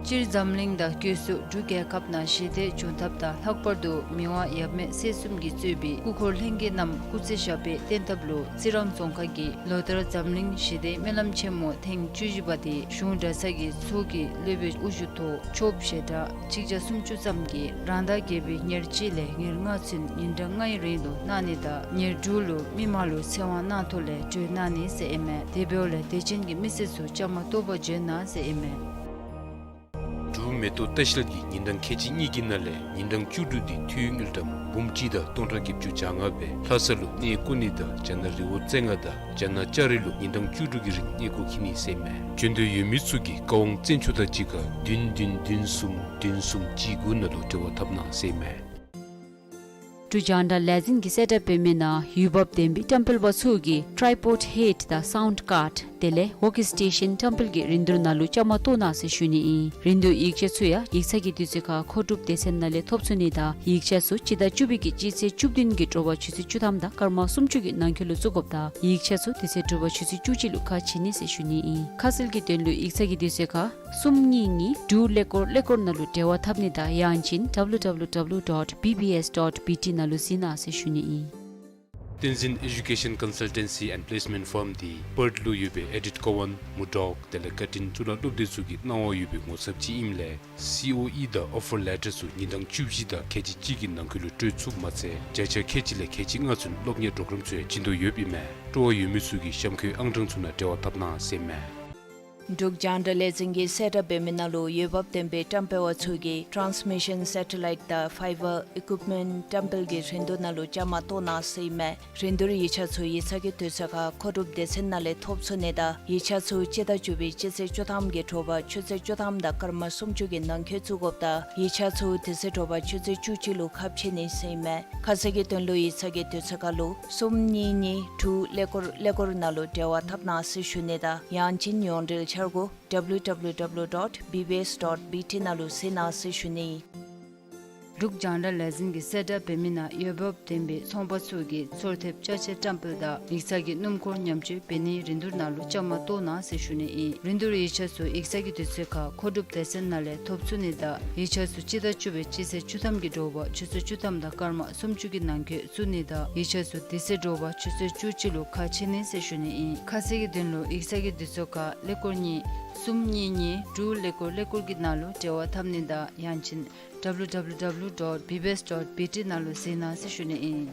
སྤྱིར་འཛམ་གླིང་དང་སྒོས་སུ་འབྲུག་རྒྱལ་ཁབ་ནང་ཞི་བདེ་འབྱུང་ཐབས་དང་ལྷག་པར་དུ་མི་དབང་ཡབ་མེས་སྲས་གསུམ་གྱིས་གཙོས་པའི་སྐུ་འཁོར་ལྷན་རྒྱས་རྣམས་སྐུ་ཚེ་ཞབས་པད་བརྟན་ཐབས་ལུ་རྩི་རང་རྫོང་ཁག་གིས་ལོ་ལྟར་འཛམ་གླིང་ཞི་བདེའི་སྨོན་ལམ་ཆེན་མོ་ཐེངས་བཅུ་བཞི་པ་དེ་གཞུང་གྲྭ་ཚང་གི་ཚོགས་ཀྱི་སློབ་དཔོན་དབུ་བཞུགས་ཐོག་ཆོསཔ་ཞལ་གྲངས་གཅིག་བརྒྱ་སུམ་ཅུ་ཙམ་གྱིས་རང་ཟླ་བརྒྱད་པའི་ཉེར་གཅིག་ལས་ཉེར་ལྔ་ཚུན་ཉིན་གྲངས་ལྔའི་རིང་ལུ་གནང་ནི་དང་ཉེར་དྲུག་ལུ་མི་མང་ལུ་ཚེ་དབང་གནང་ཐོག་ལས་གྲོལ་གནང་ནི་ཟེར་ཨིན་མས། དེ་འབདཝ་ལས་དད་ཅན་གྱི་མི་སེར་ཚུ་བཅའ་མར་གཏོགས་པར་བྱོན་གནང་ཟེར་ཨིན་མས། འབྲུག་མེ་ཏོག་ལྟ་བཤལ་གྱིས་ཉིན་གྲངས་ཁལ་གཅིག་གཉིས་ཀྱི་ནང་ལས་ཉིན་གྲངས་བཅུ་དྲུག་འདི་འཐུས་དངུལ་ཀྲམ་འབུམ་གཅིག་དང་སྟོང་ཕྲག་བརྒྱད་ཅུ་གྱ་ལྔ་སྦེ་ལྷ་ས་ལུ་གནས་བསྐོ་ནི་དང་རྒྱ་ནག་རི་བོ་རྩེ་ལྔ་དང་རྒྱ་ནག་ལྕགས་རི་ལུ་ཉིན་གྲངས་བཅུ་དྲུག་གི་རིང་གནས་སྐོར་འཁྱིད་ནི་ཟེར་མས། བྱོན་འདོད་ཡོད་མི་ཚུ་གིས་བཀའ་དབང་བཙན་ཚུ་དང་གཅིག་ཁར་བདུན་བདུན་བདུན་གསུམ་བདུན་གསུམ་གཅིག་དགུ་ནང་ལུ་འབྲེལ་བ་འཐབ་གནང་ཟེར་མས། འབྲུག་རྒྱང་བསྒྲགས་ལས་འཛིན་གྱིས་གསལ་བསྒྲགས་འབད་མི་ནང་འོས་འབབ་ལྡན་པའི་བཀྲམ་སྤེལ་པ་ཚུ་གིས་ཊའི་པོཌ་ཧེཌ་དང་སའུནཌ་ཀཱཌ་དེ་ལས་ཝོརྐ་སི་ཊེ་ཤཱན་བཀྲམ་སྤེལ་གྱི་རིན་བསྡུར་ནང་ལུ་བཅའ་མར་གཏོགས་གནང་ཟེར་ཞུ་ནི་ཨིན། རིན་བསྡུར་ཡིག་ཆ་ཚུ་ཡང་ཡིག་ཚང་གི་དུས་ཚོད་ཁར་མཁོ་སྒྲུབ་སྡེ་ཚན་ནང་ལས་ཐོབ་ཚུགས་ནི་དང་ཡིག་ཆ་ཚུ་སྤྱི་ཟླ་བཅུ་པའི་གི་སྤྱི་ཚེས་བཅུ་བདུན་གྱི་དྲོ་པ་ཆུ་ཚོད་བཅུ་ཐམ་དང་སྐར་མ་སུམ་ཅུ་གི་ནང་འཁོད་ལུ་བཙུགས་དགོཔ་དང་ཡིག་ཆ་ཚུ་དེ་ཚེ་དྲོ་པ་ཆུ་ཚོད་བཅུ་གཅིག་ལུ་ཁ་ཕྱེ་ནི་ཟེར་ཞུ་ནི་ཨིན། ཁ་གསལ་གྱི་དོན་ལུ་ཡིག་ཚང་གི་དུས་ཚོད་ཁར་གསུམ་གཉིས་གཉིས་དྲུག་ཀླད་ཀོར་ཀླད་ཀོར་ནང་ལུ་འབྲེལ་བ་འཐབ་ནི་དང་ཡང་ཅིན་W W W dot B B S dot B T ནང་ལུ་གཟིགས་གནང་ཟེར་ཞུ་ནི་ཨིན། བསྟན་འཛིན་Education Consultancy and Placement Firm འདི་པརཐ་ལུ་ཡོད་པའི་ཨེ་ཌིཐ་ཀོ་ཝཱན་མུར་ཌོག་དེ་ལས་ཀར་ཊིན་གཙུག་ལག་སློབ་སྡེ་ཚུ་གིས་གནང་བ་ཡོད་པའི་ངོ་ཚབ་ཅིག་ཨིནམ་ལས་སི་ཨོ་ཨི་དང་ཨོ་ཕར་ལེ་ཊར་ཚུ་ཉིན་གྲངས་བཅུ་བཞི་དང་ཁལ་གཅིག་གཅིག་གི་ནང་འཁོད་ལུ་སྤྲོད་ཚུགསཔ་མ་ཚད་བརྒྱ་ཆ་ཁལ་གཅིག་ལས་ཁལ་གཅིག་ལྔ་ཚུན་སློབ་གཉེར་པོརོ་གརམ་ཚུ་ཡང་བྱིན་དོ་ཡོདཔ་ཨིན་མས། སྤྲོ་བ་ཡོད་མི་ཚུ་གིས་གཤམ་འཁོད་ཨང་གྲངས་ཚུ་ནང་འབྲེལ་བ་འཐབ་གནང་ཟེར་མས། འབྲུག་རྒྱང་བསྒྲགས་ལས་འཛིན་གྱིས་གསལ་བསྒྲགས་འབད་མི་ནང་ལུ་འོས་འབབ་ལྡན་པའི་བཀྲམ་སྤེལ་བ་ཚུ་གིས་ཊཱནསི་མི་ཤཱན་སེ་ཊ་ལའིཊ་དང་ཕའི་བར་ཨི་ཀུཡིཔ་མེནཊ་བཀྲམ་སྤེལ་གྱི་རིན་བསྡུར་ནང་ལུ་བཅའ་མར་གཏོགས་གནང་ཟེར་ཨིན་མས། རིན་བསྡུར་ཡིག་ཆ་ཚུ་ཡིག་ཚང་གི་དུས་ཚོད་ཁར་མཁོ་སྒྲུབ་སྡེ་ཚན་ནང་ལས་ཐོབ་ཚུགས་ནི་དང་ཡིག་ཆ་ཚུ་སྤྱི་ཟླ་བཅུ་པའི་སྤྱི་ཚེས་བཅུ་ཐམ་གྱི་དྲོ་པ་ཆུ་ཚོད་བཅུ་ཐམ་དང་སྐར་མ་སུམ་ཅུ་གི་ནང་འཁོད་བཙུགས་དགོཔ་དང་ཡིག་ཆ་ཚུ་དེ་ཚེ་དྲོ་པ་ཆུ་ཚོད་བཅུ་གཅིག་ལུ་ཁ་ཕྱེ་ནི་ཟེར་ཨིན་མས། ཁ་གསལ་གྱི་དོན་ལུ་ཡིག་ཚང་གི་དུས་ཚོད་ཁར་ལུ་གསུམ་གཉིས་གཉིས་དྲུག་ཀླད་ཀོར་ཀླད་ཀོར་ནང་ལུ་འབྲེལ་བ་འཐབ་གནང་ཟེར་ཞུ་ནི་དང་ཡང་ཅིན་ཡོངས་འབྲེལ་འཆར་སྒོ་W W W dot B B S dot B T ནང་ལུ་གཟིགས་གནང་ཟེར་ཞུ་ནི། འབྲུག་རྒྱང་བསྒྲགས་ལས་འཛིན་གྱིས་གསལ་བསྒྲགས་འབད་མི་ནང་འོས་འབབ་ལྡན་པའི་ཚོང་པ་ཚུ་གིས་ཚོར་ཐེབས་ཅ་ཆས་བཀྲམ་སྤེལ་དང་ཡིག་ཚང་གི་སྣུམ་འཁོར་ཉམས་བཅོས་འབད་ནིའི་རིན་བསྡུར་ནང་ལུ་བཅའ་མར་གཏོགས་གནང་ཟེར་ཞུ་ནི་ཨིན། རིན་བསྡུར་ཡིག་ཆ་ཚུ་ཡིག་ཚང་གི་དུས་ཚོད་ཁར་མཁོ་སྒྲུབ་སྡེ་ཚན་ནང་ལས་ཐོབ་ཚུགས་ནི་དང་ཡིག་ཆ་ཚུ་སྤྱི་ཟླ་བཅུ་པའི་སྤྱི་ཚེས་བཅུ་ཐམ་གྱི་དྲོ་པ་ཆུ་ཚོད་བཅུ་ཐམ་དང་སྐར་མ་སུམ་ཅུ་གི་ནང་འཁོད་བཙུགས་ནི་དང་ཡིག་ཆ་ཚུ་དེ་ཚེ་དྲོ་པ་ཆུ་ཚོད་བཅུ་གཅིག་ལུ་ཁ་ཕྱེ་ནི་ཟེར་ཞུ་ནི་ཨིན། ཁ་གསལ་གྱི་དོན་ལུ་ཡིག་ཚང་གི་དུས་ཚོད་ཁར་ཀླད་ཀོར་གཉིས་གསུམ་གཉིས་གཉིས་དྲུག་ཀླད་ཀོར་ཀླད་ཀོར་གྱི་ནང་ལུ་འབྲེལ་བ་འཐབ་ནི་དང་ཡང་ཅིན་W W W dot B B S dot B T ནང་ལུ་གཟིགས་གནང་ཟེར་ཞུ་ནི་ཨིན།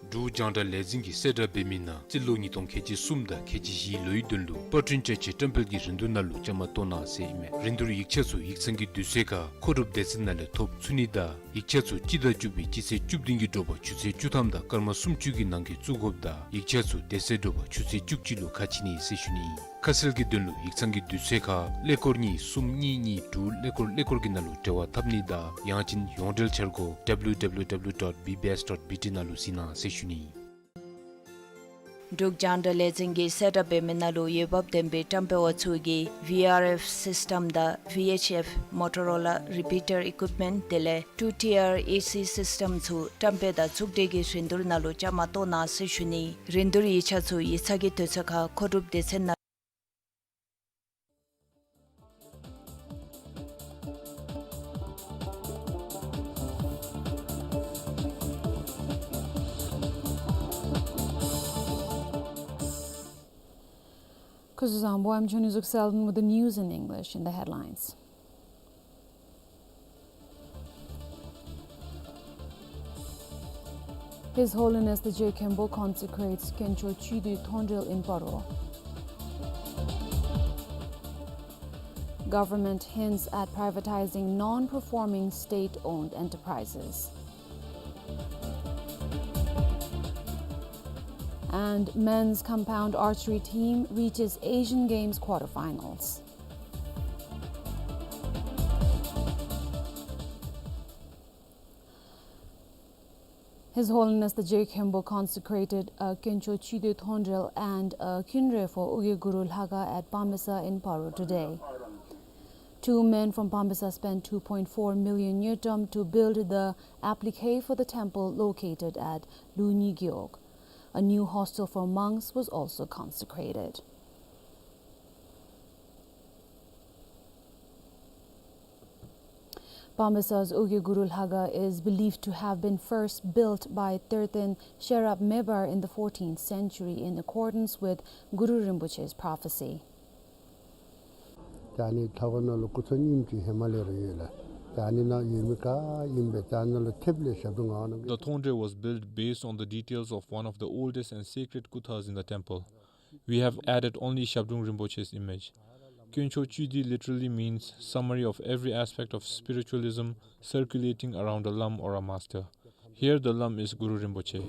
འབྲུག་རྒྱང་བསྒྲགས་ལས་འཛིན་གྱིས་གསལ་བསྒྲགས་འབད་མི་ནང་རྩིས་ལོ་ཉིས་སྟོང་ཁལ་གཅིག་གསུམ་དང་ཁལ་གཅིག་བཞིའི་ལོའི་དོན་ལུ་པར་སྐྲུན་ཅ་ཆས་བཀྲམ་སྤེལ་གྱི་རིན་བསྡུར་ནང་ལུ་བཅའ་མར་གཏོགས་གནང་ཟེར་ཨིན་མས། རིན་བསྡུར་ཡིག་ཆ་ཚུ་ཡིག་ཚང་གི་དུས་ཚོད་ཁར་མཁོ་སྒྲུབ་སྡེ་ཚན་ནང་ལས་ཐོབ་ཚུགས་ནི་དང་ཡིག་ཆ་ཚུ་སྤྱི་ཟླ་བཅུ་པའི་སྤྱི་ཚེས་བཅུ་བདུན་གྱི་དྲོ་པ་ཆུ་ཚོད་བཅུ་ཐམ་དང་སྐར་མ་སུམ་ཅུ་གི་ནང་འཁོད་བཙུགས་དགོཔ་དང་ཡིག་ཆ་ཚུ་དེ་ཚེ་དྲོ་པ་ཆུ་ཚོད་བཅུ་གཅིག་ལུ་ཁ་ཕྱེ་ནི་ཟེར་ཞུ་ནི་ཨིན། ཁ་གསལ་གྱི་དོན་ལུ་ཡིག་ཚང་གི་དུས་ཚོད་ཁར་ཀླད་ཀོར་གཉིས་གསུམ་གཉིས་གཉིས་དྲུག་ཀླད་ཀོར་ཀླད་ཀོར་གྱི་ནང་ལུ་འབྲེལ་བ་འཐབ་ནི་དང་ཡང་ཅིན་ཡོངས་འབྲེལ་འཆར་སྒོ་W W W dot B B S dot B T ནང་ལུ་གཟིགས་གནང་ཟེར་ཞུ་ནི་ཨིན། འབྲུག་རྒྱང་བསྒྲགས་ལས་འཛིན་གྱིས་གསལ་བསྒྲགས་འབད་མི་ནང་ལུ་འོས་འབབ་ལྡན་པའི་བཀྲམ་སྤེལ་བ་ཚུ་གིས་V R F system དང་V H F Motorola repeater equipment དེ་ལས་two tier A C system ཚུ་བཀྲམ་སྤེལ་དང་བཙུགས་སྒྲིག་གི་རིན་བསྡུར་ནང་ལུ་བཅའ་མར་གཏོགས་གནང་ཟེར་ཞུ་ནི། རིན་བསྡུར་ཡིག་ཆ་ཚུ་ཡིག་ཚང་གི་དུས་ཚོད་ཁར་མཁོ་སྒྲུབ་སྡེ་ཚན་ནང་Kuzuzangbo, I'm Chuni Zuk Selden with the news in English. In the headlines. His Holiness the Je Khenpo consecrates Kencho Chidui Thongdrel in Paro. Government hints at privatizing non-performing state-owned enterprises. And men's compound archery team reaches Asian Games quarterfinals. His Holiness the Je Khenpo consecrated a Kencho Chidui Thongdrel and a Khyunre for Ugye Guru Lhaga at Pamesa in Paro today. Two men from Pamesa spent two point four million ngultrum to build the applique for the temple located at Lunyi Gyog. A new hostel for monks was also consecrated. Pamesa's Ugye Guru Lhaga is believed to have been first built by Terten Sherab Mebar in the fourteenth century in accordance with Guru Rinpoche's prophecy. ད་ཨ་ནི་ཐ་བ་ནང་ལུ་སྐུ་ཚ་རྙིངམ་ཅིག་ཧེ་མ་ལས་ར་ཡོད་ལགས། ད་ཨ་ནི་ནང་ཡོད་མི་ག་ཨིན་པས། ད་ཨ་ནི་ནང་ལུ་ཐེབས་ལས་ཞབས་དྲུང་ངག་དབང་རྣམ་རྒྱལ། The Thongdrel was built based on the details of one of the oldest and sacred kuthas in the temple. We have added only Shabdrung Rinpoche's image. Kyoncho Chidi literally means summary of every aspect of spiritualism circulating around a lam or a master. Here the lam is Guru Rinpoche.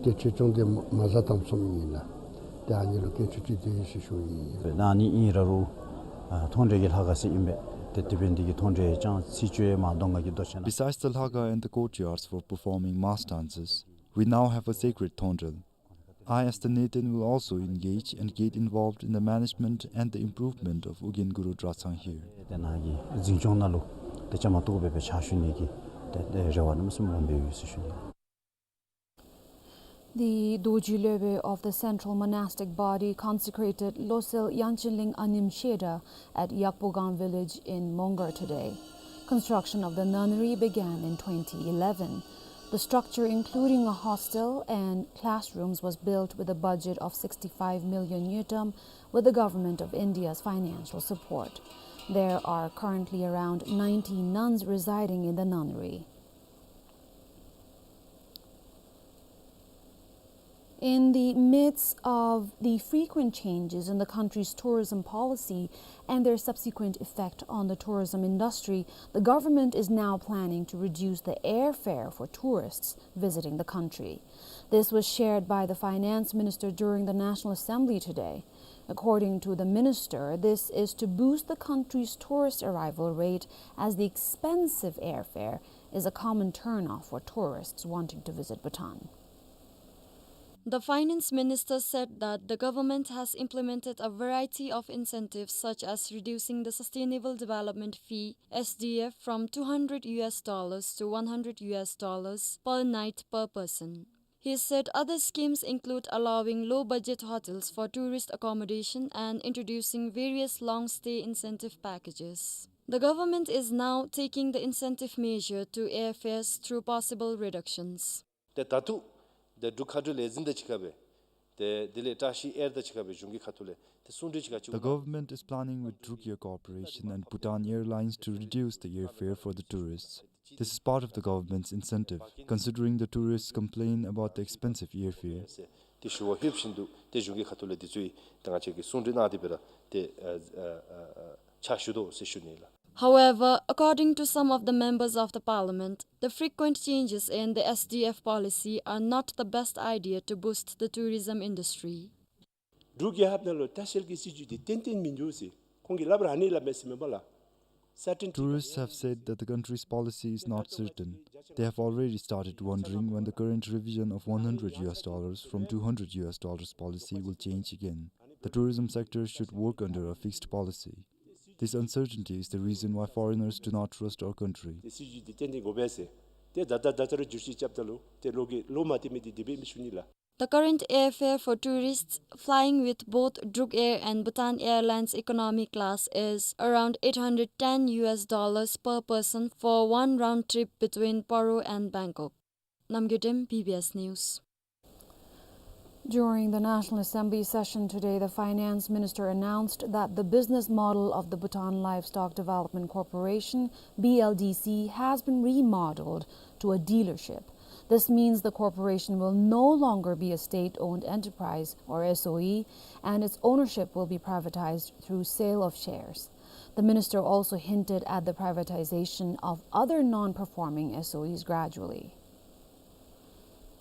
ཏེ་ཆོས་སྐྱོང་དེ་མ་བཟའ་དམ་གསུམ་ཨིན་ལགས། ཏེ་ཨ་ནི་ལུ་དཀོན་མཆོག་སྤྱི་དེ་ཡེ་ཤེས་ཤོག་ཨིན། ཨ་ནི་ཨིན་ར་རུང་ཨ་མཐོང་གྲོལ་གྱི་ལྷ་ཁང་ཟེར་ཨིན་པས། ཏེ་དེ་འབད་ནི་དེ་གིས་མཐོང་གྲོལ་ཡང་ཚིག་བརྗོད་མ་གཏོང་ག་གི་མདོ་ཆེ་ན། Besides the Lhaga and the courtyards for performing mass dances, we now have a sacred Thongdrel. I, as the Neten, will also engage and get involved in the management and the improvement of Ugyen Guru Dratshang here. དེ་ནང་གི་འཛིན་སྐྱོང་ནང་ལུ་ཏེ་བཅའ་མར་གཏོགས་སྦེ་སྦེ་ཕྱག་ཞུ་ནི་གི་ཏེ་ཏེ་རེ་བ་གནམ་མེད་ས་མེད་སྦོམ་སྦེ་ཡོད་ཟེར་ཞུ་ནི། The Dorji Lopen of the Central Monastic Body consecrated Losel Yangchenling Anim Shedra at Yakpogang village in Mongar today. Construction of the nunnery began in twenty eleven. The structure, including a hostel and classrooms, was built with a budget of sixty-five million ngultrum with the Government of India's financial support. There are currently around ninety nuns residing in the nunnery. In the midst of the frequent changes in the country's tourism policy and their subsequent effect on the tourism industry, the government is now planning to reduce the airfare for tourists visiting the country. This was shared by the finance minister during the National Assembly today. According to the minister, this is to boost the country's tourist arrival rate, as the expensive airfare is a common turnoff for tourists wanting to visit Bhutan. The finance minister said that the government has implemented a variety of incentives, such as reducing the Sustainable Development Fee, S D F, from two hundred U S dollars to one hundred U S dollars per night per person. He said other schemes include allowing low-budget hotels for tourist accommodation and introducing various long-stay incentive packages. The government is now taking the incentive measure to airfares through possible reductions. ཏེ་ད་ལྟོ་ཏེ་འབྲུག་མཁའ་འགྲུལ་ལས་འཛིན་དང་གཅིག་ཁར་སྦེ་ཏེ་དེ་ལས་བཀྲ་ཤིས་ཨེར་དང་གཅིག་ཁར་སྦེ་གཞུང་གི་ཁ་ཐུག་ལས་ཏེ་གསུང་གྲོས་ཅིག་ཁར་བཅུག། The government is planning with Druk Air Corporation and Bhutan Airlines to reduce the airfare for the tourists. This is part of the government's incentive, considering the tourists complain about the expensive airfare. ཏེ་ཞུ་བ་ལྷོདཔ་བཞིན་དུ་ཏེ་གཞུང་གི་ཁ་ཐུག་ལས་འདི་ཚུ་ཡང་ཏེ་ང་བཅས་ཀྱིས་གསུང་གྲོས་གནང་སྟེ་སྦེ་ར་ཏེ་ཨ་ཨ་ཨ་ཨ་ཕྱག་ཞུ་དོ་ཟེར་ཞུ་ནི་ལགས། However, according to some of the members of the parliament, the frequent changes in the S D F policy are not the best idea to boost the tourism industry. འབྲུག་རྒྱལ་ཁབ་ནང་ལུ་ལྟ་བཤལ་གྱི་སྲིད་བྱུས་འདི་ཏན་ཏན་མིན་འདུག་ཟེར་ཁོང་གིས་སླབ་ར་ནི་སླབ་མས་ཟེར་མེན་པ་ལགས། Certain Tourists have said that the country's policy is not certain. They have already started wondering when the current revision of one hundred U S dollars from two hundred U S dollars policy will change again. The tourism sector should work under a fixed policy. This uncertainty is the reason why foreigners do not trust our country. ཏེ་སྲིད་བྱུས་འདི་ཏན་ཏན་དགོ་པས་ཟེར་ཏེ་ད་ད་ད་ད་རུང་བསྒྱུར་བཅོས་རྐྱབ་ད་ལུ་ཏེ་ལོ་གི་ལོ་མ་བདེ་མི་འདི་དེ་སྦེ་མི་ཞུ་ནི་ལགས། The current airfare for tourists flying with both Druk Air and Bhutan Airlines economy class is around eight hundred ten U S dollars per person for one round trip between Paro and Bangkok. Namgay Dem, B B S News. During the National Assembly session today, the finance minister announced that the business model of the Bhutan Livestock Development Corporation, B L D C, has been remodeled to a dealership. This means the corporation will no longer be a state-owned enterprise, or S O E, and its ownership will be privatized through sale of shares. The minister also hinted at the privatization of other non-performing S O Es gradually.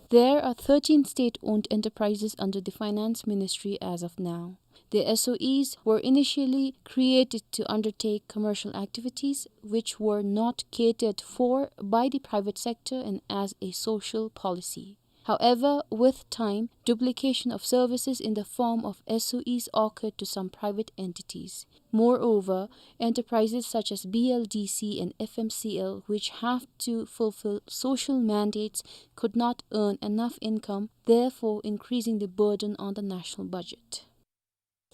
There are thirteen state-owned enterprises under the Finance Ministry as of now. The S O Es were initially created to undertake commercial activities which were not catered for by the private sector and as a social policy. However, with time, duplication of services in the form of S O Es occurred to some private entities. Moreover, enterprises such as B L D C and F M C L, which have to fulfill social mandates, could not earn enough income, therefore increasing the burden on the national budget.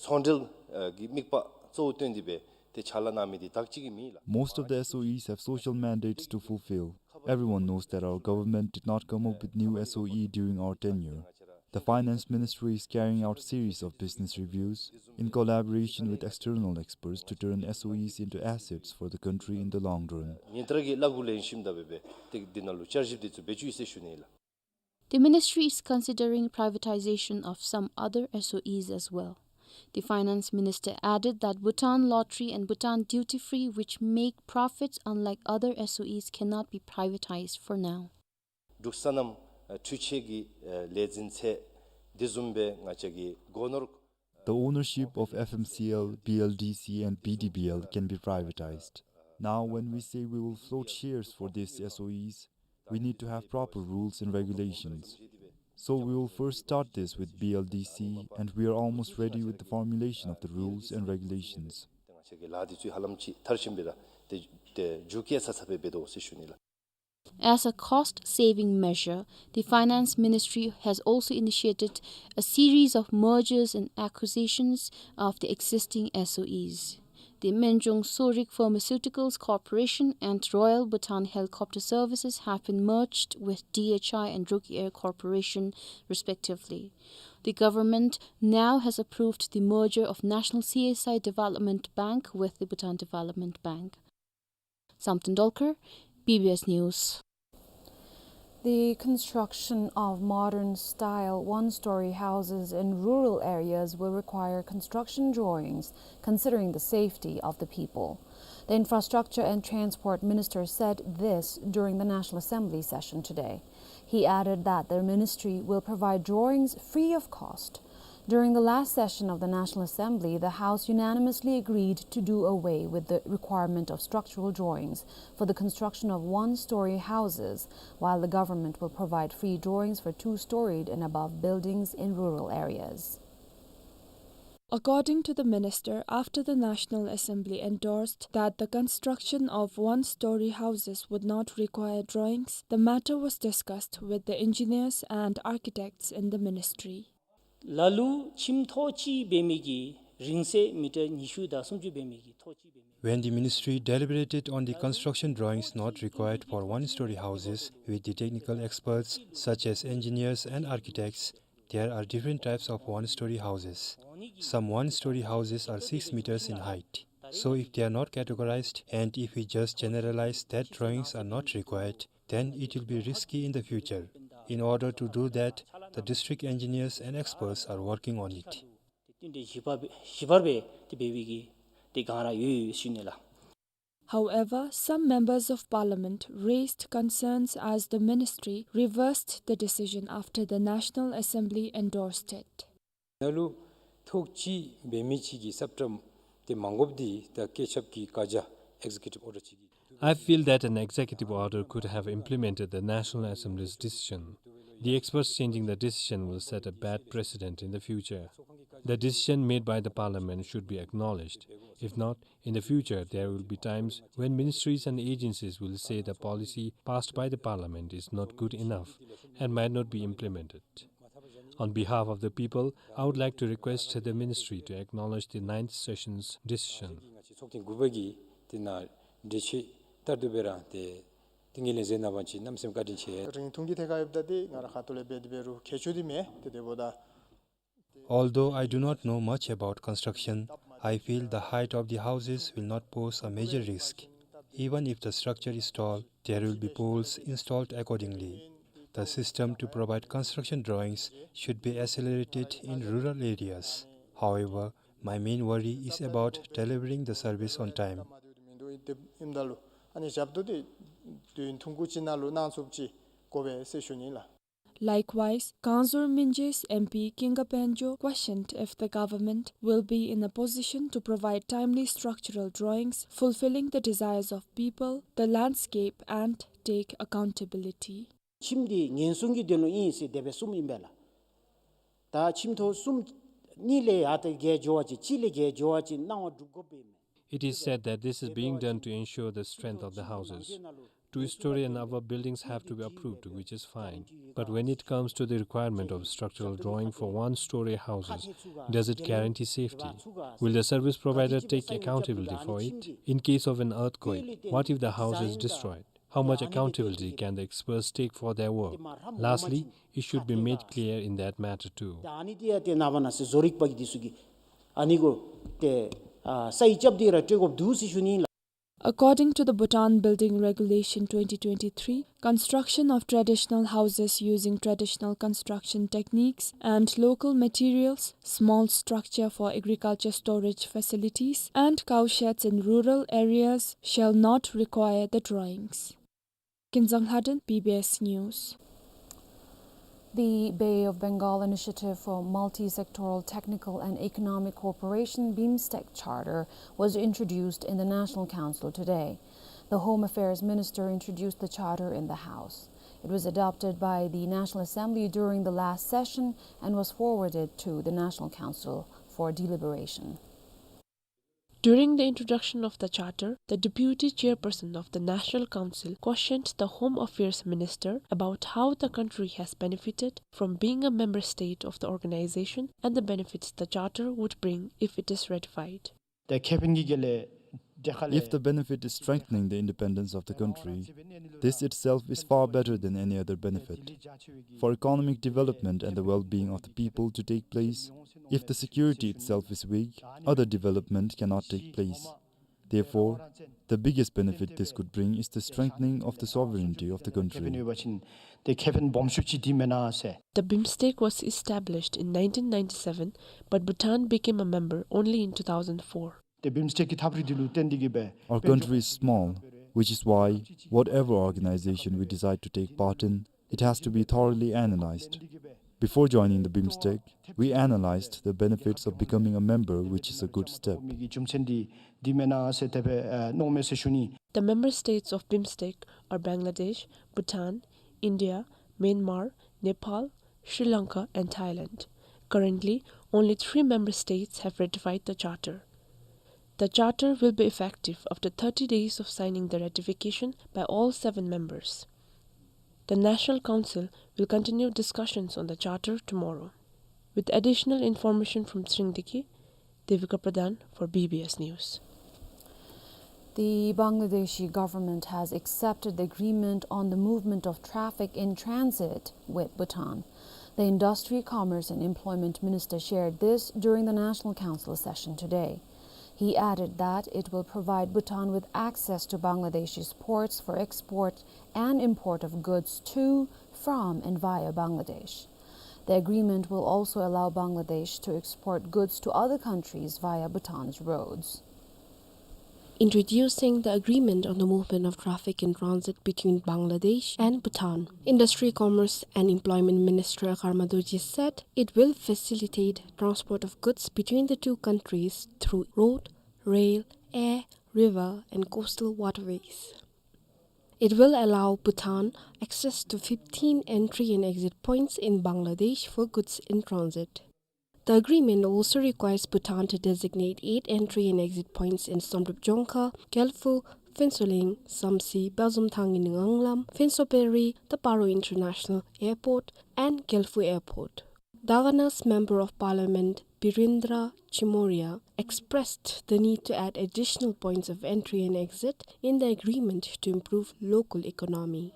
ཚོང་འབྲེལ་ཨ་གི་དམིགས་པ་གཙོ་བོ་བཏོན་ཏེ་སྦེ་ཏེ་ཕྱག་ལཱ་གནང་མི་འདི་བདག་གཅིག་གི་མེད་ལགས། Most of the S O Es have social mandates to fulfill. Everyone knows that our government did not come up with new S O E during our tenure. The Finance Ministry is carrying out series of business reviews in collaboration with external experts to turn S O Es into assets for the country in the long run. ཉིན་ལྟར་གྱི་གླ་འགུག་ལེན་ཞིནམ་ད་སྦེ་སྦེ་ཏེ་འདི་ནང་ལུ་བསྐྱར་ཞིབ་འདི་ཚུ་འབད་བཅུག་ཡི་ཟེར་ཞུ་ནི་ལགས། The ministry is considering privatization of some other S O Es as well. The finance minister added that Bhutan Lottery and Bhutan Duty Free, which make profits unlike other S O Es, cannot be privatized for now. འབྲུག་སོ་ནམ་ཨ་འཕྲུལ་ཆས་ཀྱི་ཨ་ལས་འཛིན་ཚད་དེ་བཟུམ་སྦེ་ང་བཅས་ཀྱི་སྒོ་ནོར། The ownership of F M C L, B L D C and B D B L can be privatized. Now, when we say we will float shares for these S O Es, we need to have proper rules and regulations. So we will first start this with B L D C, and we are almost ready with the formulation of the rules and regulations. ང་བཅས་ཀྱི་ལཱ་འདི་ཚུ་ཧ་ལམ་ཅིག་མཐར་ཕྱིན་སྦེ་ར་ཏེ་ཏེ་མཇུག་སྐྱེལ་ཚར་ཚརཝ་སྦེ་འབད་དོ་ཟེར་ཞུ་ནི་ལགས། As a cost-saving measure, the Finance Ministry has also initiated a series of mergers and acquisitions of the existing S O Es. The Minchong Sorik Pharmaceuticals Corporation and Royal Bhutan Helicopter Services have been merged with D H I and Roki Air Corporation, respectively. The government now has approved the merger of National C S I Development Bank with the Bhutan Development Bank. Samten Dolkar, B B S News. The construction of modern-style one-story houses in rural areas will require construction drawings considering the safety of the people. The Infrastructure and Transport Minister said this during the National Assembly session today. He added that the ministry will provide drawings free of cost. During the last session of the National Assembly, the House unanimously agreed to do away with the requirement of structural drawings for the construction of one-story houses, while the government will provide free drawings for two-storied and above buildings in rural areas. According to the minister, after the National Assembly endorsed that the construction of one-story houses would not require drawings, the matter was discussed with the engineers and architects in the ministry. ལ་ལུ་ཁྱིམ་ཐོག་གཅིག་འབད་མི་གི་རིང་ཚད་མི་ཊར་ཉི་ཤུ་དང་སུམ་ཅུ་འབད་མི་གི་ཐོག་གཅིག་འབད་མི། When the ministry deliberated on the construction drawings not required for one-story houses with the technical experts such as engineers and architects, there are different types of one-story houses. Some one-story houses are six meters in height. So if they are not categorized and if we just generalize that drawings are not required, then it will be risky in the future. In order to do that, the district engineers and experts are working on it. However, some members of parliament raised concerns as the ministry reversed the decision after the National Assembly endorsed it. ནང་ལུ་ཐོག་གཅིག་འབད་མི་ཅིག་གི་སབ་ཊམ་དེ་མ་དགོཔ་འདི་ད་སྐྱེ་ཆབ་ཀྱི་བཀའ་རྒྱ་executive order ཅིག་གིས། I feel that an executive order could have implemented the National Assembly's decision. The experts changing the decision will set a bad precedent in the future. The decision made by the parliament should be acknowledged. If not, in the future, there will be times when ministries and agencies will say the policy passed by the parliament is not good enough and might not be implemented. On behalf of the people, I would like to request the ministry to acknowledge the ninth session's decision. ཚོགས་ཐེངས་དགུ་པ་གི་དེ་ནང་འགྲེལ་བཤད་ལྟར་དུ་སྦེ་ར་ཏེ་དེ་ངོས་ལེན་མཛད་གནང་བ་ཅིན་གནམ་མེད་ས་མེད་བཀའ་དྲིན་ཆེ། རིང་ཐུང་གི་ཐད་ཁར་ཡོདཔ་ད་དེ་ང་ར་ཁ་ཐུག་ལས་འབད་དེ་འབད་རུང་ཁྱད་ཆོས་དེ་མེད། དེ་འབདཝ་ད། Although I do not know much about construction, I feel the height of the houses will not pose a major risk. Even if the structure is tall, there will be poles installed accordingly. The system to provide construction drawings should be accelerated in rural areas. However, my main worry is about delivering the service on time. Likewise, Kangzur Minje's M P Kinga Penjo questioned if the government will be in a position to provide timely structural drawings fulfilling the desires of people, the landscape, and take accountability. ཁྱིམ་འདི་ཉེན་སྲུང་གི་དོན་ལུ་ཨིན་ཟེར་དེ་སྦེ་གསུངམ་ཨིན་པས་ལགས། ད་ཁྱིམ་ཐོག་གསུམ་གཉིས་ལས་ཡར་ཏེ་བརྒལ་འགྱོ་བ་ཅིན་གཅིག་ལས་བརྒལ་འགྱོ་བ་ཅིན་གནང་བ་སྒྲུབ་དགོཔ་ཨིན་མས། It is said that this is being done to ensure the strength of the houses. Two-story and above buildings have to be approved, which is fine. But when it comes to the requirement of structural drawing for one-story houses, does it guarantee safety? Will the service provider take accountability for it? In case of an earthquake, what if the house is destroyed? How much accountability can the experts take for their work? Lastly, it should be made clear in that matter too. ད་ཨ་ནི་འདི་ཡང་ཏེ་ནངས་པ་གནངས་ཚེ་བཟོ་རིག་པ་གིས་འདི་ཚུ་གིས་ཨ་ནི་གུ་ཏེ་ཨ་ས་ཡིག་རྐྱབ་སྟེ་ར་སྤྲོད་དགོཔ་འདུག་ཟེར་ཞུ་ནི་ལགས། According to the Bhutan Building Regulation twenty twenty-three, construction of traditional houses using traditional construction techniques and local materials, small structure for agriculture storage facilities, and cow sheds in rural areas shall not require the drawings. Kinzang Lhaden, B B S News. The Bay of Bengal Initiative for Multi-Sectoral Technical and Economic Cooperation, BIMSTEC Charter, was introduced in the National Council today. The Home Affairs Minister introduced the charter in the House. It was adopted by the National Assembly during the last session and was forwarded to the National Council for deliberation. During the introduction of the charter, the deputy chairperson of the National Council questioned the Home Affairs Minister about how the country has benefited from being a member state of the organization and the benefits the charter would bring if it is ratified. ཏེ་ཁེ་ཕན་གྱི་དགེ་ལས་དེ་ཁ་ལས། If the benefit is strengthening the independence of the country, this itself is far better than any other benefit. For economic development and the well-being of the people to take place, if the security itself is weak, other development cannot take place. Therefore, the biggest benefit this could bring is the strengthening of the sovereignty of the country. ཏེ་ཁེ་ཕན་སྦོམ་ཤོས་ཅིག་འདི་མེན་ན་ཟེར། The BIMSTEC was established in nineteen ninety-seven, but Bhutan became a member only in two thousand four. ཏེ་བིམ་སི་ཊེཀ་གི་ཐབས་རིག་འདི་ལུ་བརྟེན་ཏེ་གིས་སྦེ། Our country is small, which is why whatever organization we decide to take part in, it has to be thoroughly analyzed. Before joining the BIMSTEC, we analyzed the benefits of becoming a member, which is a good step. མི་གི་རྒྱུ་མཚན་འདི་འདི་མེན་ན་ཟེར་དེ་སྦེ་ཨ་མནོཝ་མས་ཟེར་ཞུ་ནི། The member states of BIMSTEC are Bangladesh, Bhutan, India, Myanmar, Nepal, Sri Lanka, and Thailand. Currently, only three member states have ratified the charter. The charter will be effective after thirty days of signing the ratification by all seven members. The National Council will continue discussions on the charter tomorrow. With additional information from Tshilingdiki, Devika Pradhan for B B S News. The Bangladeshi government has accepted the agreement on the movement of traffic in transit with Bhutan. The Industry, Commerce and Employment Minister shared this during the National Council session today. He added that it will provide Bhutan with access to Bangladesh's ports for export and import of goods to, from, and via Bangladesh. The agreement will also allow Bangladesh to export goods to other countries via Bhutan's roads. Introducing the agreement on the movement of traffic in transit between Bangladesh and Bhutan, Industry, Commerce and Employment Minister Karma Dorji said it will facilitate transport of goods between the two countries through road, rail, air, river and coastal waterways. It will allow Bhutan access to fifteen entry and exit points in Bangladesh for goods in transit. The agreement also requires Bhutan to designate eight entry and exit points in Samdrup Jongkhar, Gelphu, Phuentsholing, Samtse, Belzamthang in Nganglam, Phuentshopery, the Paro International Airport, and Gelphu Airport. The Governor's Member of Parliament, Birendra Chimoria, expressed the need to add additional points of entry and exit in the agreement to improve local economy.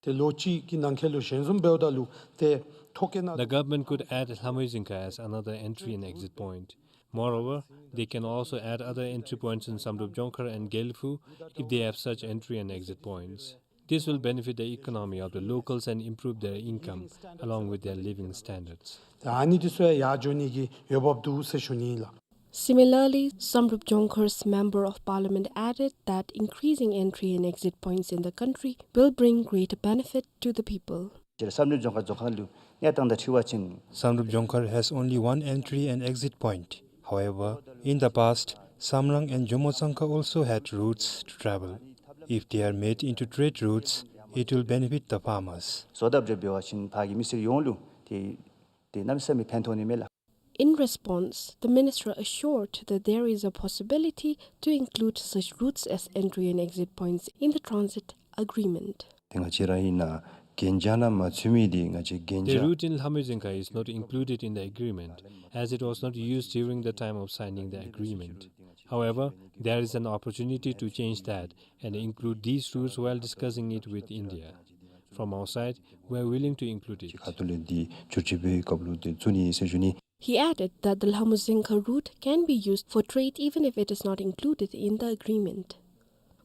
ཏེ་ལོ་གཅིག་གི་ནང་འཁོད་ལུ་ཞལ་འཛོམས་འབདཝ་ད་ལུ་ཏེ་ཐོ་བཀོད་ནང་། The government could add Lhamoizingka as another entry and exit point. Moreover, they can also add other entry points in Samdrup Jongkhar and Gelphu if they have such entry and exit points. This will benefit the economy of the locals and improve their income along with their living standards. ད་ཨ་ནི་འདི་ཚུ་ཡང་ཡར་འགྱོ་ནི་གི་འོས་འབབ་འདུག་ཟེར་ཞུ་ནི་ལགས། Similarly, Samdrup Jongkhar's Member of Parliament added that increasing entry and exit points in the country will bring greater benefit to the people. ཅིག་སམ་རུབ་ལྗོངས་མཁར་རྫོང་ཁག་ལུ་གནས་སྟངས་དང་འཁྲིལ་བ་ཅིན། Samdrup Jongkhar has only one entry and exit point. However, in the past, Samrang and Jomotsangka also had routes to travel. If they are made into trade routes, it will benefit the farmers. བཟོ་ཐབས་འདྲ་འབད་བ་ཅིན་ཕར་གྱི་མི་སེར་ཡོངས་ལུ་ཏེ་ཏེ་གནམ་མེད་ས་མེད་ཕན་ཐོགས་ནི་མས་ལགས། In response, the minister assured that there is a possibility to include such routes as entry and exit points in the transit agreement. ཏེ་ང་བཅས་ར་ཨིན་ན་གན་རྒྱ་ནང་མ་ཚུད་མི་འདི་ང་བཅས་གན་རྒྱ། The route in Lhamoizingka is not included in the agreement, as it was not used during the time of signing the agreement. However, there is an opportunity to change that and include these routes while discussing it with India. From our side, we are willing to include it. ཁ་ཐུག་ལས་འདི་བསྒྱུར་བཅོས་འབད་བའི་སྐབས་ལུ་ཏེ་བཙུགས་ནི་ཟེར་ཞུ་ནི། He added that the Lhamoizingka route can be used for trade even if it is not included in the agreement.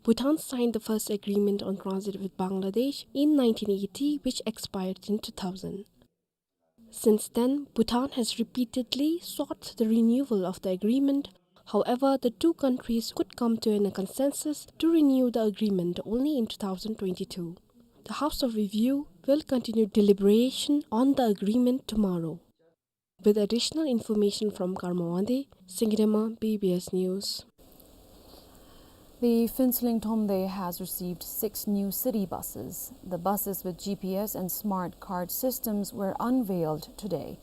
Bhutan signed the first agreement on transit with Bangladesh in nineteen eighty, which expired in two thousand. Since then, Bhutan has repeatedly sought the renewal of the agreement. However, the two countries could come to a consensus to renew the agreement only in two thousand twenty-two. The House of Review will continue deliberation on the agreement tomorrow. With additional information from Karma Wangdi, Singirema, B B S News. The Phuentsholing Thromde has received six new city buses. The buses with G P S and smart card systems were unveiled today.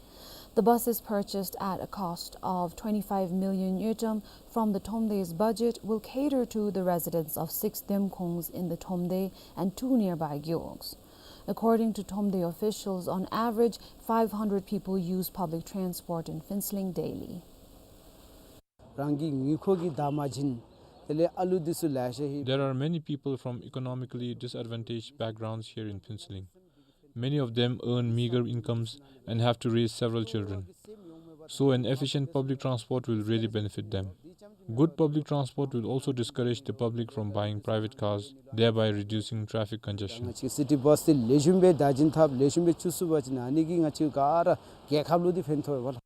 The buses, purchased at a cost of twenty-five million ngultrum from the Thromde's budget, will cater to the residents of six Demkhongs in the Thromde and two nearby gewogs. According to Thromde officials, on average, five hundred people use public transport in Phuentsholing daily. རང་གི་ངོ་ཁོག་གི་བདག་མ་བྱིན། དེ་ལས་ཨ་ལུ་འདི་ཚུ་ལེ་ཤ་ཡོད། There are many people from economically disadvantaged backgrounds here in Phuentsholing. Many of them earn meager incomes and have to raise several children. So an efficient public transport will really benefit them. Good public transport will also discourage the public from buying private cars, thereby reducing traffic congestion. ང་བཅས་སི་ཊི་བཱས་འདི་ལེགས་ཤོམ་སྦེ་བདག་འཛིན་འཐབ། ལེགས་ཤོམ་སྦེ་བཙུགས་ཚུགས་པ་ཅིན་ཨ་ནི་གིས་ང་བཅས་ག་ར་རྒྱལ་ཁབ་ལུ་འདི་ཕན་ཐོགས་ཡོདཔ་ལགས།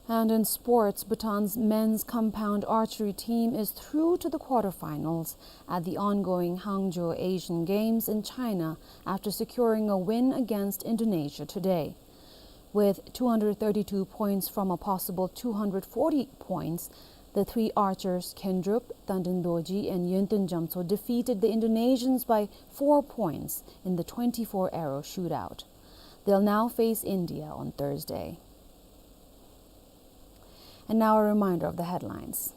And in sports, Bhutan's men's compound archery team is through to the quarterfinals at the ongoing Hangzhou Asian Games in China after securing a win against Indonesia today. With two hundred thirty-two points from a possible two hundred forty points, the three archers, Kendrup, Tandin Dorji, and Yönten Jamtso, defeated the Indonesians by four points in the twenty-four arrow shootout. They'll now face India on Thursday. And now a reminder of the headlines.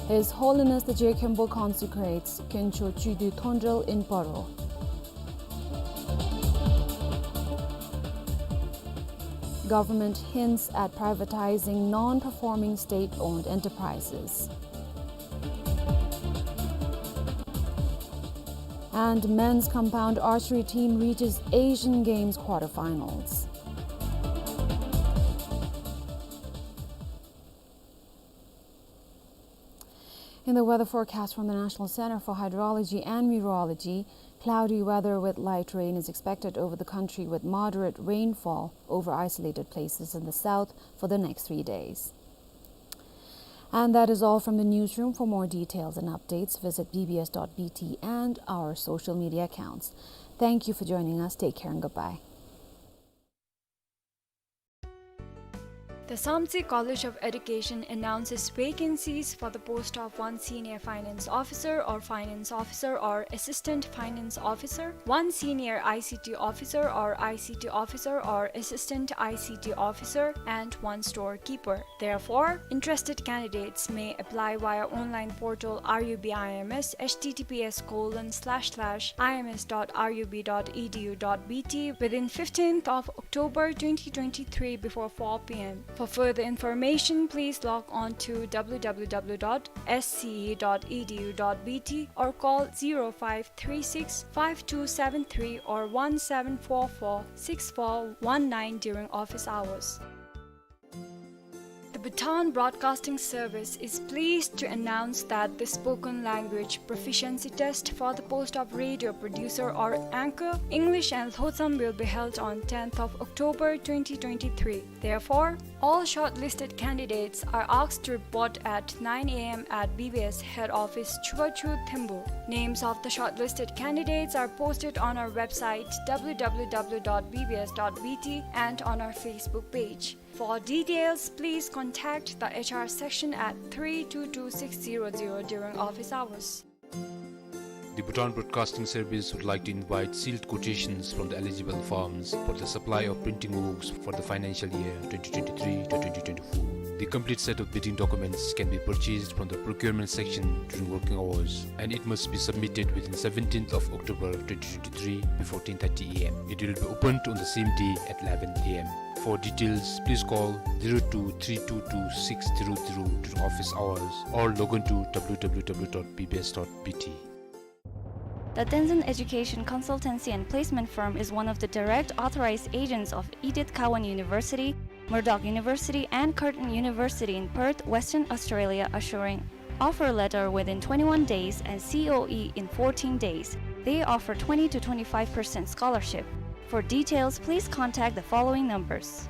His Holiness the Je Khenpo consecrates Khencho Chudu Thondrel in Paro. Government hints at privatizing non-performing state-owned enterprises. And men's compound archery team reaches Asian Games quarterfinals. In the weather forecast from the National Center for Hydrology and Meteorology, cloudy weather with light rain is expected over the country, with moderate rainfall over isolated places in the south for the next three days. And that is all from the newsroom. For more details and updates, visit B B S dot B T and our social media accounts. Thank you for joining us. Take care and goodbye. The Samtse College of Education announces vacancies for the post of one senior finance officer or finance officer or assistant finance officer, one senior I C T officer or I C T officer or assistant I C T officer, and one storekeeper. Therefore, interested candidates may apply via online portal R U B I M S, H T T P S colon slash slash I M S dot R U B dot E D U dot B T, within fifteenth of October twenty twenty-three before four P M. For further information, please log on to W W W dot S C E dot E D U dot B T or call zero five three six five two seven three or one seven four four six four one nine during office hours. The Bhutan Broadcasting Service is pleased to announce that the spoken language proficiency test for the post of radio producer or anchor, English and Lhotsam, will be held on tenth of October twenty twenty-three. Therefore, all shortlisted candidates are asked to report at nine A M at B B S head office, Chubachu, Thembu. Names of the shortlisted candidates are posted on our website W W W dot B B S dot B T and on our Facebook page. For details, please contact the H R section at three two two six zero zero during office hours. The Bhutan Broadcasting Service would like to invite sealed quotations from the eligible firms for the supply of printing works for the financial year twenty twenty-three to twenty twenty-four. The complete set of bidding documents can be purchased from the procurement section during working hours, and it must be submitted within seventeenth of October twenty twenty-three before ten thirty A M. It will be opened on the same day at eleven A M. For details, please call zero two three two two six zero zero during office hours or log on to W W W dot B B S dot B T. The Tenzin Education Consultancy and Placement Firm is one of the direct authorized agents of Edith Cowan University, Murdoch University, and Curtin University in Perth, Western Australia, assuring offer letter within twenty-one days and C O E in fourteen days. They offer twenty to twenty-five percent scholarship. For details, please contact the following numbers.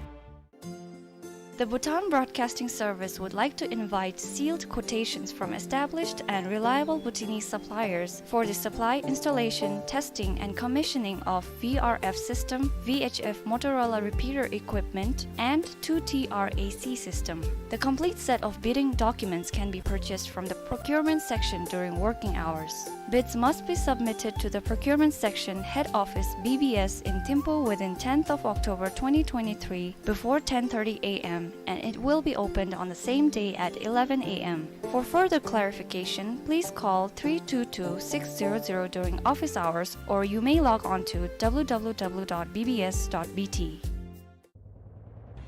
The Bhutan Broadcasting Service would like to invite sealed quotations from established and reliable Bhutanese suppliers for the supply, installation, testing, and commissioning of V R F system, V H F Motorola repeater equipment, and two T R A C system. The complete set of bidding documents can be purchased from the procurement section during working hours. Bids must be submitted to the procurement section, head office, B B S in Thimphu within tenth of October twenty twenty-three before ten thirty A M. and it will be opened on the same day at eleven A M. For further clarification, please call three two two six zero zero during office hours, or you may log on to W W W dot B B S dot B T.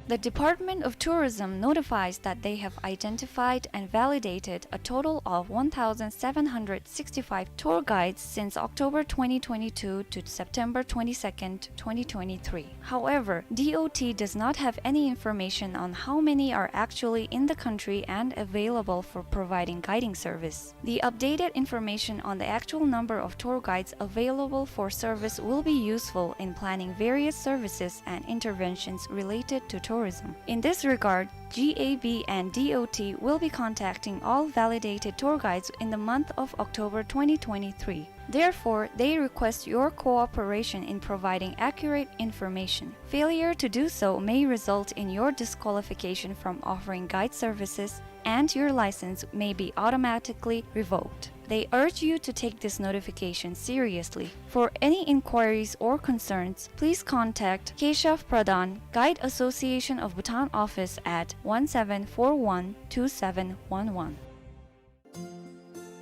The Department of Tourism notifies that they have identified and validated a total of one thousand seven hundred sixty-five tour guides since October twenty twenty-two to September twenty-second, twenty twenty-three. However, D O T does not have any information on how many are actually in the country and available for providing guiding service. The updated information on the actual number of tour guides available for service will be useful in planning various services and interventions related to tourism. In this regard, G A B and D O T will be contacting all validated tour guides in the month of October twenty twenty-three. Therefore, they request your cooperation in providing accurate information. Failure to do so may result in your disqualification from offering guide services, and your license may be automatically revoked. They urge you to take this notification seriously. For any inquiries or concerns, please contact Keshav Pradhan, Guide Association of Bhutan office at one seven four one two seven one one.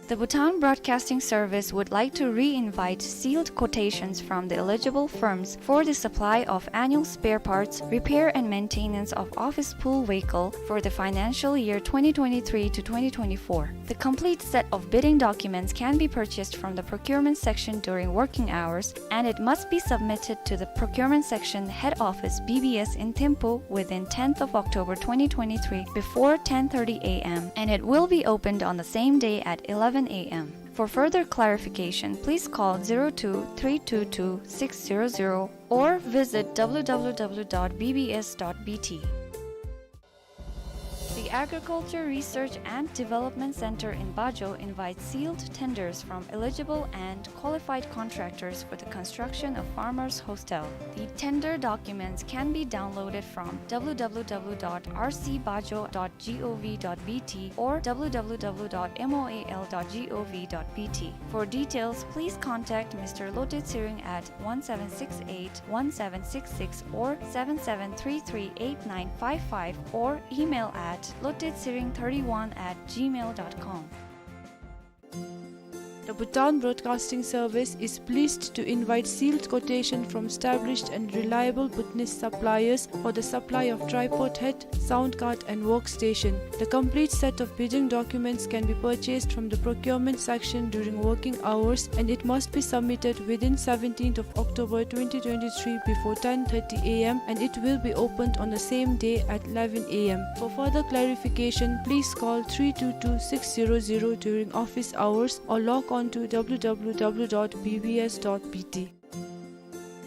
The Bhutan Broadcasting Service would like to re-invite sealed quotations from the eligible firms for the supply of annual spare parts, repair and maintenance of office pool vehicle for the financial year twenty twenty-three to twenty twenty-four. The complete set of bidding documents can be purchased from the procurement section during working hours, and it must be submitted to the procurement section head office, B B S, in Thimphu within tenth of October twenty twenty-three before ten thirty A M, and it will be opened on the same day at eleven A M. For further clarification, please call zero two three two two six zero zero or visit W W W dot B B S dot B T. The Agriculture Research and Development Center in Bajo invites sealed tenders from eligible and qualified contractors for the construction of Farmers Hostel. The tender documents can be downloaded from W W W dot R C bajo dot gov dot B T or W W W dot moal dot gov dot B T. For details, please contact Mister Lote Tshering at one seven six eight one seven six six or seven seven three three eight nine five five or email at lotetshering thirty-one at gmail dot com. The Bhutan Broadcasting Service is pleased to invite sealed quotation from established and reliable Bhutanese suppliers for the supply of tripod head, sound card and workstation. The complete set of bidding documents can be purchased from the procurement section during working hours, and it must be submitted within seventeenth of October twenty twenty-three before ten thirty A M, and it will be opened on the same day at eleven A M. For further clarification, please call three two two six zero zero during office hours or log on to W W W dot B B S dot B T.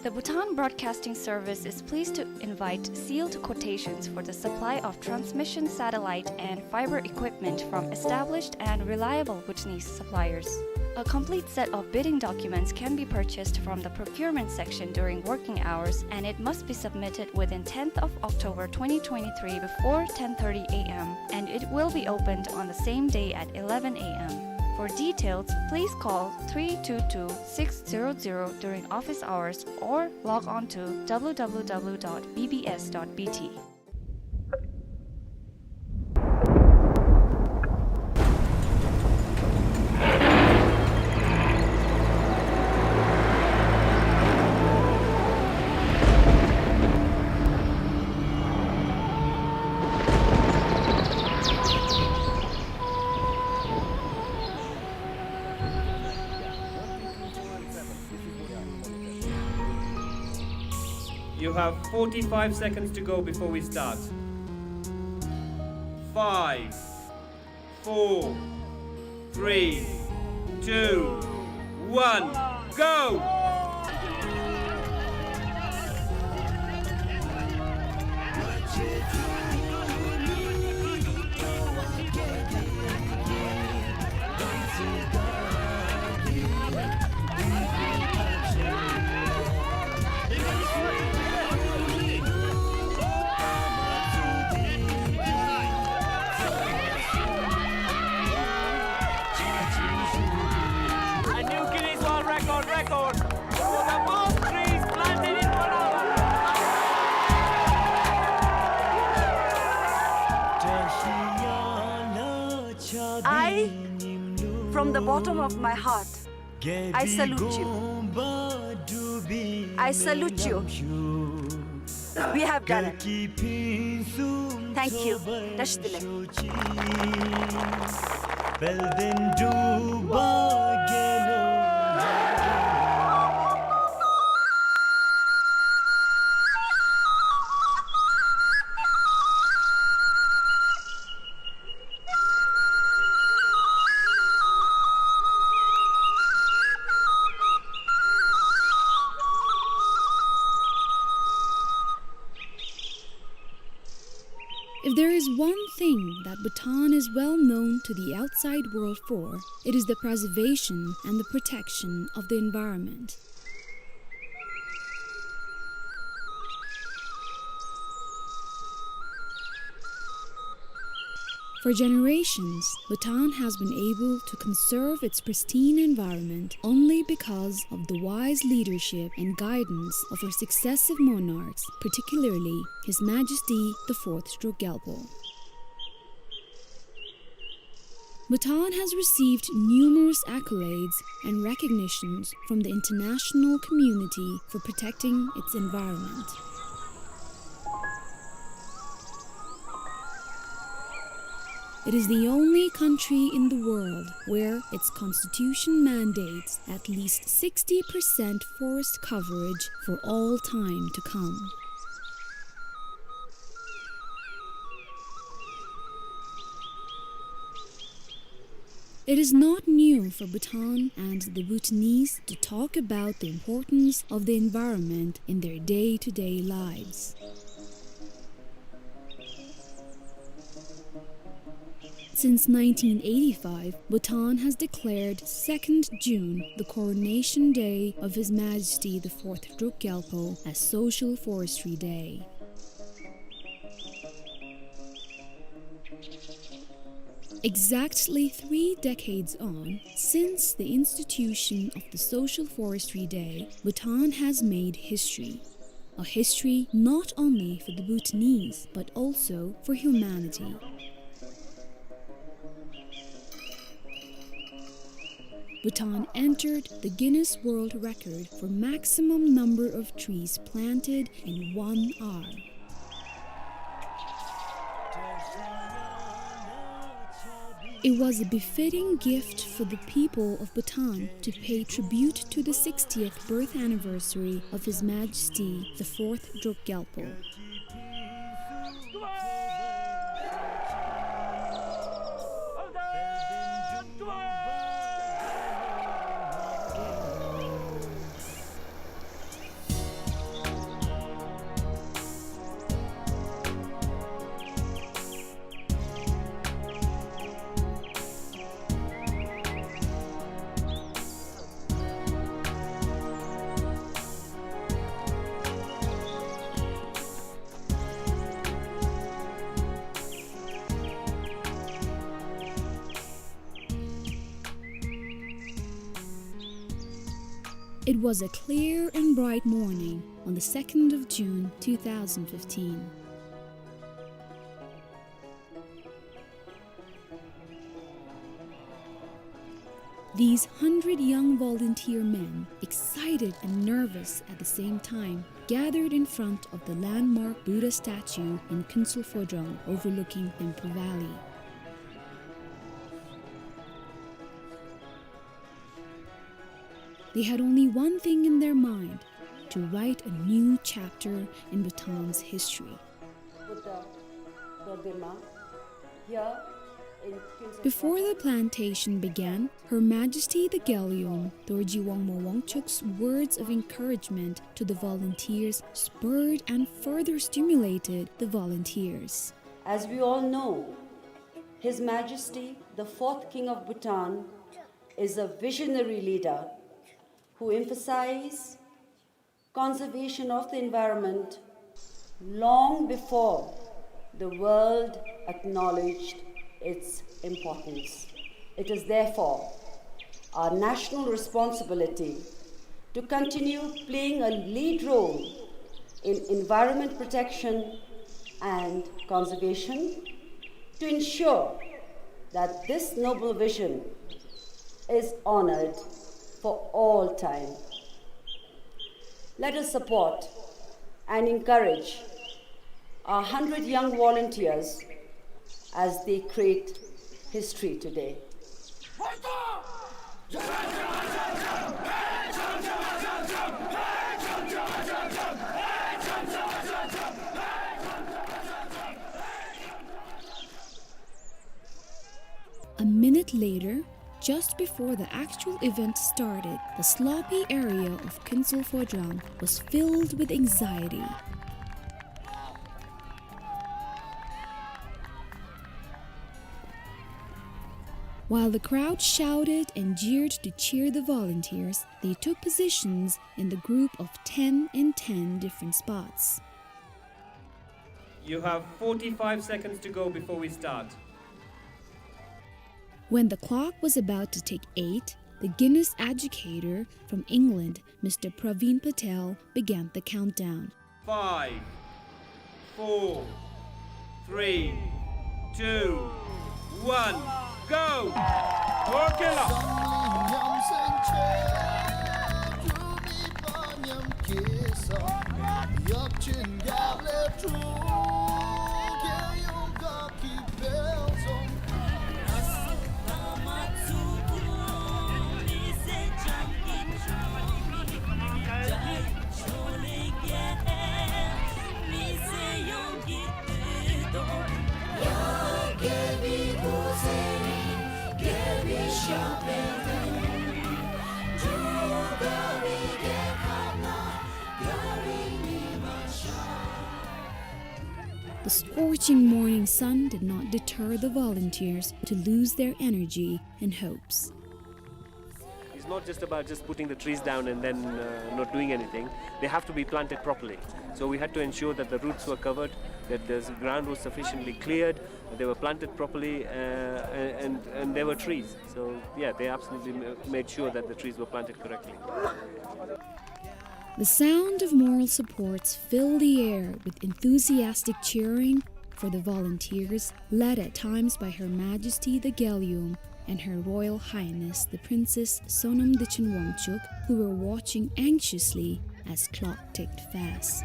The Bhutan Broadcasting Service is pleased to invite sealed quotations for the supply of transmission satellite and fiber equipment from established and reliable Bhutanese suppliers. A complete set of bidding documents can be purchased from the procurement section during working hours, and it must be submitted within tenth of October twenty twenty-three before ten thirty A M, and it will be opened on the same day at eleven A M. For details, please call three two two six zero zero during office hours or log on to W W W dot B B S dot B T. You have forty-five seconds to go before we start. Five, four, three, two, one, go! A new Guinness World Record, record. The most trees planted in one hour. From the bottom of my heart, I salute you. I salute you. We have done it. Thank you. བཀྲ་ཤིས་བདེ་ལེགས། If there is one thing that Bhutan is well known to the outside world for, it is the preservation and the protection of the environment. For generations, Bhutan has been able to conserve its pristine environment only because of the wise leadership and guidance of her successive monarchs, particularly His Majesty the Fourth Druk Gyalpo. Bhutan has received numerous accolades and recognitions from the international community for protecting its environment. It is the only country in the world where its constitution mandates at least sixty percent forest coverage for all time to come. It is not new for Bhutan and the Bhutanese to talk about the importance of the environment in their day-to-day lives. Since nineteen eighty-five, Bhutan has declared second June the coronation day of His Majesty the Fourth Druk Gyalpo as Social Forestry Day. Exactly three decades on, since the institution of the Social Forestry Day, Bhutan has made history. A history not only for the Bhutanese, but also for humanity. Bhutan entered the Guinness World Record for maximum number of trees planted in one hour. It was a befitting gift for the people of Bhutan to pay tribute to the sixtieth birth anniversary of His Majesty the Fourth Druk Gyalpo. It was a clear and bright morning on the second of June two thousand fifteen. These hundred young volunteer men, excited and nervous at the same time, gathered in front of the landmark Buddha statue in Khuensel Phodrang overlooking Thimphu Valley. They had only one thing in their mind, to write a new chapter in Bhutan's history. Before the plantation began, Her Majesty the Gyalyom Dorji Wangmo Wangchuk's words of encouragement to the volunteers spurred and further stimulated the volunteers. As we all know, His Majesty the Fourth King of Bhutan is a visionary leader who emphasized conservation of the environment long before the world acknowledged its importance. It is therefore our national responsibility to continue playing a lead role in environment protection and conservation to ensure that this noble vision is honored for all time. Let us support and encourage our hundred young volunteers as they create history today. A minute later, just before the actual event started, the sloppy area of Kinsulfodrang was filled with anxiety. While the crowd shouted and jeered to cheer the volunteers, they took positions in the group of ten in ten different spots. You have forty-five seconds to go before we start. When the clock was about to tick eight, the Guinness educator from England, Mister Praveen Patel, began the countdown. Five, four, three, two, one, go! Okay, la. The scorching morning sun did not deter the volunteers to lose their energy and hopes. It's not just about just putting the trees down and then, uh, not doing anything. They have to be planted properly. So we had to ensure that the roots were covered, that the ground was sufficiently cleared, that they were planted properly, uh, and, and, and there were trees. So, yeah, they absolutely ma-, made sure that the trees were planted correctly. The sound of moral supports filled the air with enthusiastic cheering for the volunteers, led at times by Her Majesty the Gyalyum and Her Royal Highness the Princess Sonam Dechen Wangchuck, who were watching anxiously as clock ticked fast.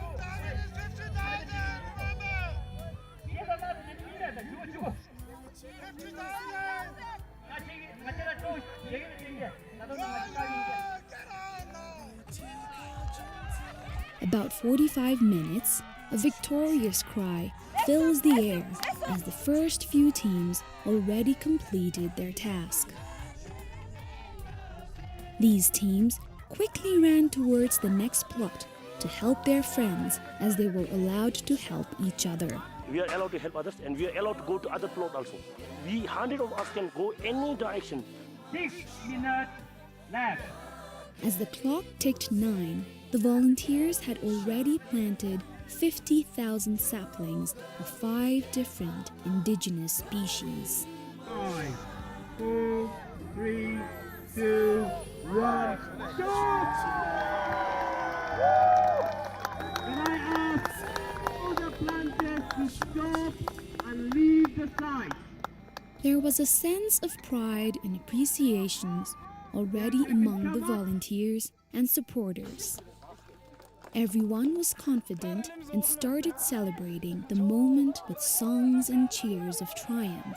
About forty-five minutes, a victorious cry fills the air as the first few teams already completed their task. These teams quickly ran towards the next plot to help their friends as they were allowed to help each other. We are allowed to help others and we are allowed to go to other plot also. We, hundred of us can go any direction. Six minutes left. As the clock ticked nine, the volunteers had already planted fifty thousand saplings of five different indigenous species. Five, four, three, two, one, stop! Can I ask all the planters to stop and leave the site? There was a sense of pride and appreciation already among the volunteers and supporters. Everyone was confident and started celebrating the moment with songs and cheers of triumph.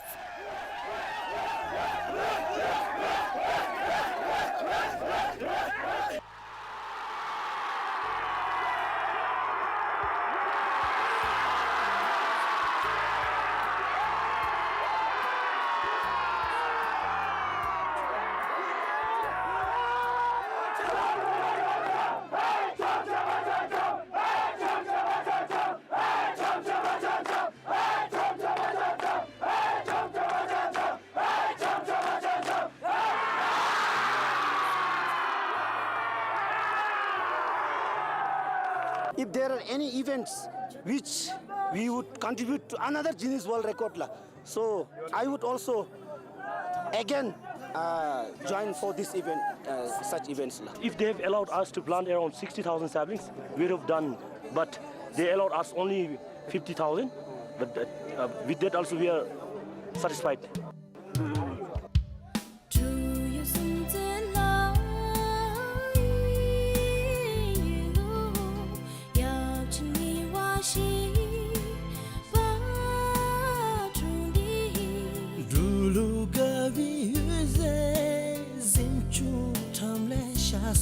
If there are any events which we would contribute to another Guinness World Record la, so I would also again, uh, join for this event, uh, such events la. If they have allowed us to plant around sixty thousand saplings, we would have done, but they allowed us only fifty thousand, but, uh, uh, with that also we are satisfied. And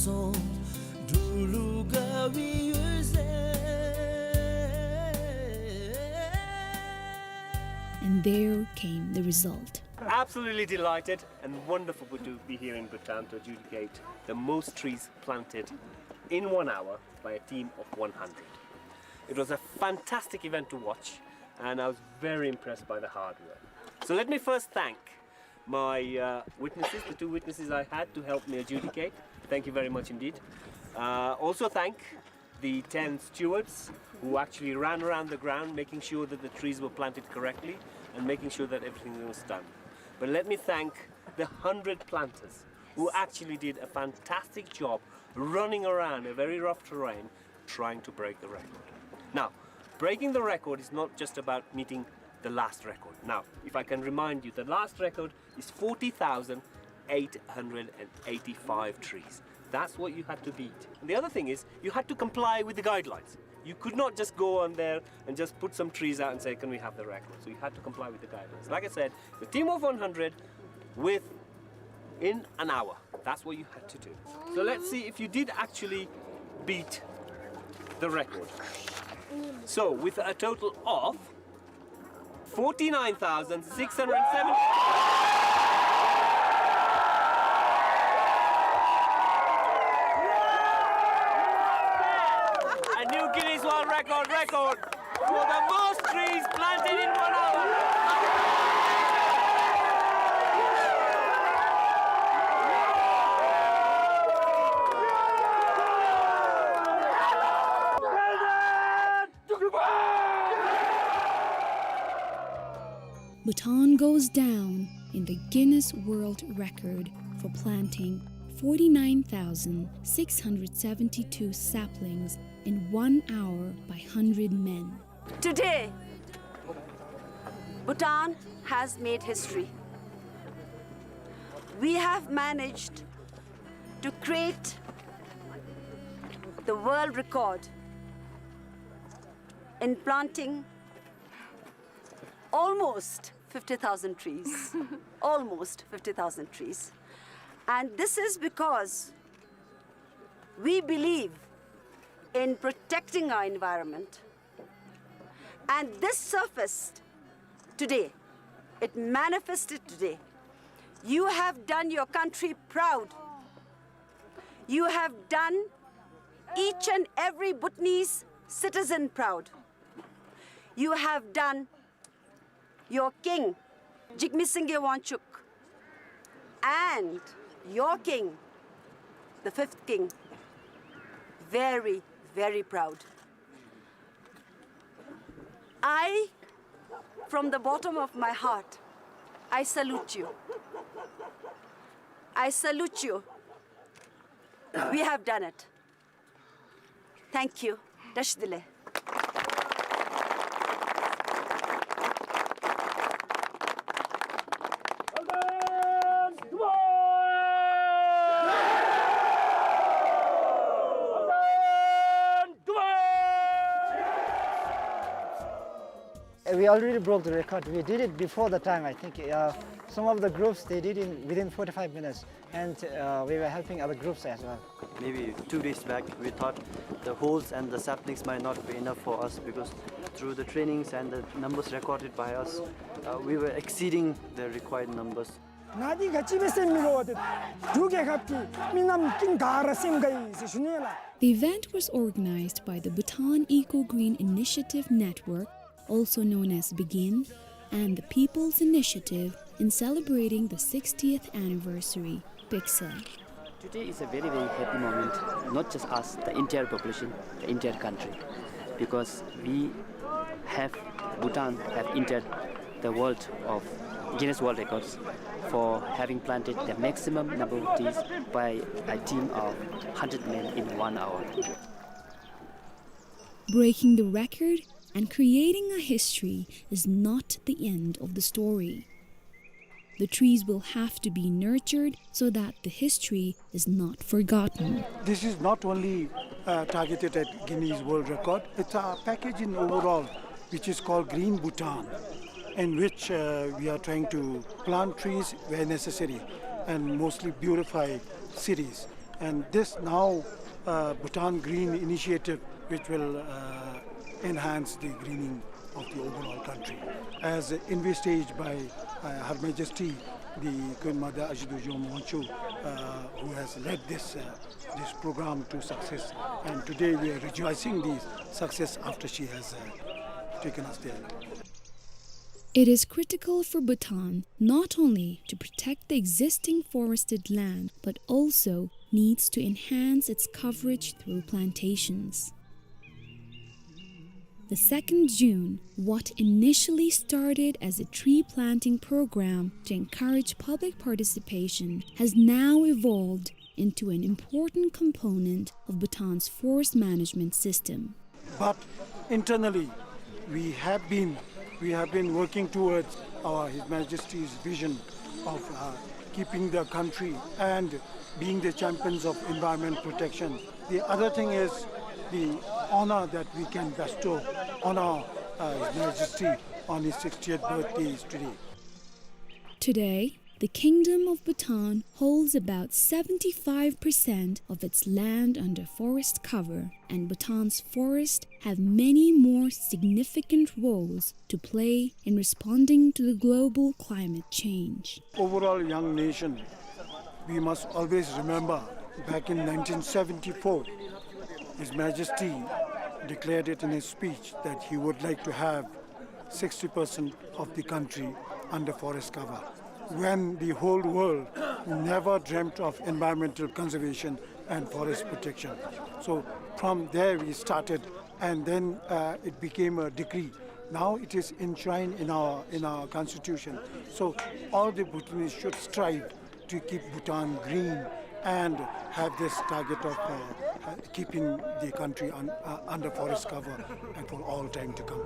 there came the result. Absolutely delighted and wonderful to be here in Bhutan to adjudicate the most trees planted in one hour by a team of one hundred. It was a fantastic event to watch, and I was very impressed by the hard work. So let me first thank my, uh, witnesses, the two witnesses I had to help me adjudicate. Thank you very much indeed. Uh, also thank the ten stewards who actually ran around the ground, making sure that the trees were planted correctly and making sure that everything was done. But let me thank the hundred planters who actually did a fantastic job running around a very rough terrain trying to break the record. Now, breaking the record is not just about meeting the last record. Now, if I can remind you, the last record is forty thousand eight hundred and eighty-five trees. That's what you had to beat. And the other thing is, you had to comply with the guidelines. You could not just go on there and just put some trees out and say, "Can we have the record?" So you had to comply with the guidelines. Like I said, the team of one hundred within an hour. That's what you had to do. So let's see if you did actually beat the record. So with a total of forty-nine thousand six hundred seven. A new Guinness World Record, record for the most trees planted in one hour. Bhutan goes down in the Guinness World Record for planting forty-nine thousand six hundred seventy-two saplings in one hour by hundred men. Today, Bhutan has made history. We have managed to create the world record in planting almost fifty thousand trees. Almost fifty thousand trees. And this is because we believe in protecting our environment. And this surfaced today. It manifested today. You have done your country proud. You have done each and every Bhutanese citizen proud. You have done your king, Jigme Singye Wangchuck, and your king, the fifth king, very, very proud. I, from the bottom of my heart, I salute you. I salute you. We have done it. Thank you. Dashi dile. Uh, we already broke the record. We did it before the time, I think. Uh, some of the groups, they did in within forty-five minutes. And, uh, we were helping other groups as well. Maybe two days back, we thought the holes and the saplings might not be enough for us, because through the trainings and the numbers recorded by us, uh, we were exceeding the required numbers. ང་འདི་ག་ཅི་སྦེ་ཟེར་མི་དགོ་པ་ཏེ་འབྲུག་རྒྱལ་ཁབ་ཀྱི་མི་རྣམས་ཀུན་དགའ་ར་སེམས་དགའ་ཡི་ཟེར་ཞུ་ནི་ལགས། The event was organized by the Bhutan Eco Green Initiative Network, also known as BEGIN, and the People's Initiative in celebrating the sixtieth anniversary, PICSA. Today is a very, very happy moment, not just us, the entire population, the entire country, because we have, Bhutan have entered the world of Guinness World Records for having planted the maximum number of trees by a team of hundred men in one hour. Breaking the record and creating a history is not the end of the story. The trees will have to be nurtured so that the history is not forgotten. This is not only, uh, targeted at Guinness World Record, it's a package in overall, which is called Green Bhutan, in which, uh, we are trying to plant trees where necessary and mostly beautify cities. And this now, uh, Bhutan Green Initiative, which will, uh, enhance the greening of the overall country, as envisaged by, uh, Her Majesty the Queen Mother Ashi Dorji Wangchuck, uh, who has led this, uh, this program to success. And today we are rejoicing the success after she has, uh, taken us there. It is critical for Bhutan not only to protect the existing forested land, but also needs to enhance its coverage through plantations. The second June, what initially started as a tree planting program to encourage public participation, has now evolved into an important component of Bhutan's forest management system. But internally, we have been, we have been working towards our, His Majesty's vision of, uh, keeping the country and being the champions of environment protection. The other thing is the honor that we can bestow on our, uh, His Majesty on his sixtieth birthday is today. Today, the Kingdom of Bhutan holds about seventy-five percent of its land under forest cover, and Bhutan's forests have many more significant roles to play in responding to the global climate change. Overall young nation, we must always remember back in nineteen seventy-four, His Majesty declared it in his speech that he would like to have sixty percent of the country under forest cover, when the whole world never dreamt of environmental conservation and forest protection. So from there we started, and then, uh, it became a decree. Now it is enshrined in our, in our constitution. So all the Bhutanese should strive to keep Bhutan green and have this target of, uh, uh, keeping the country un-, uh, under forest cover and for all time to come.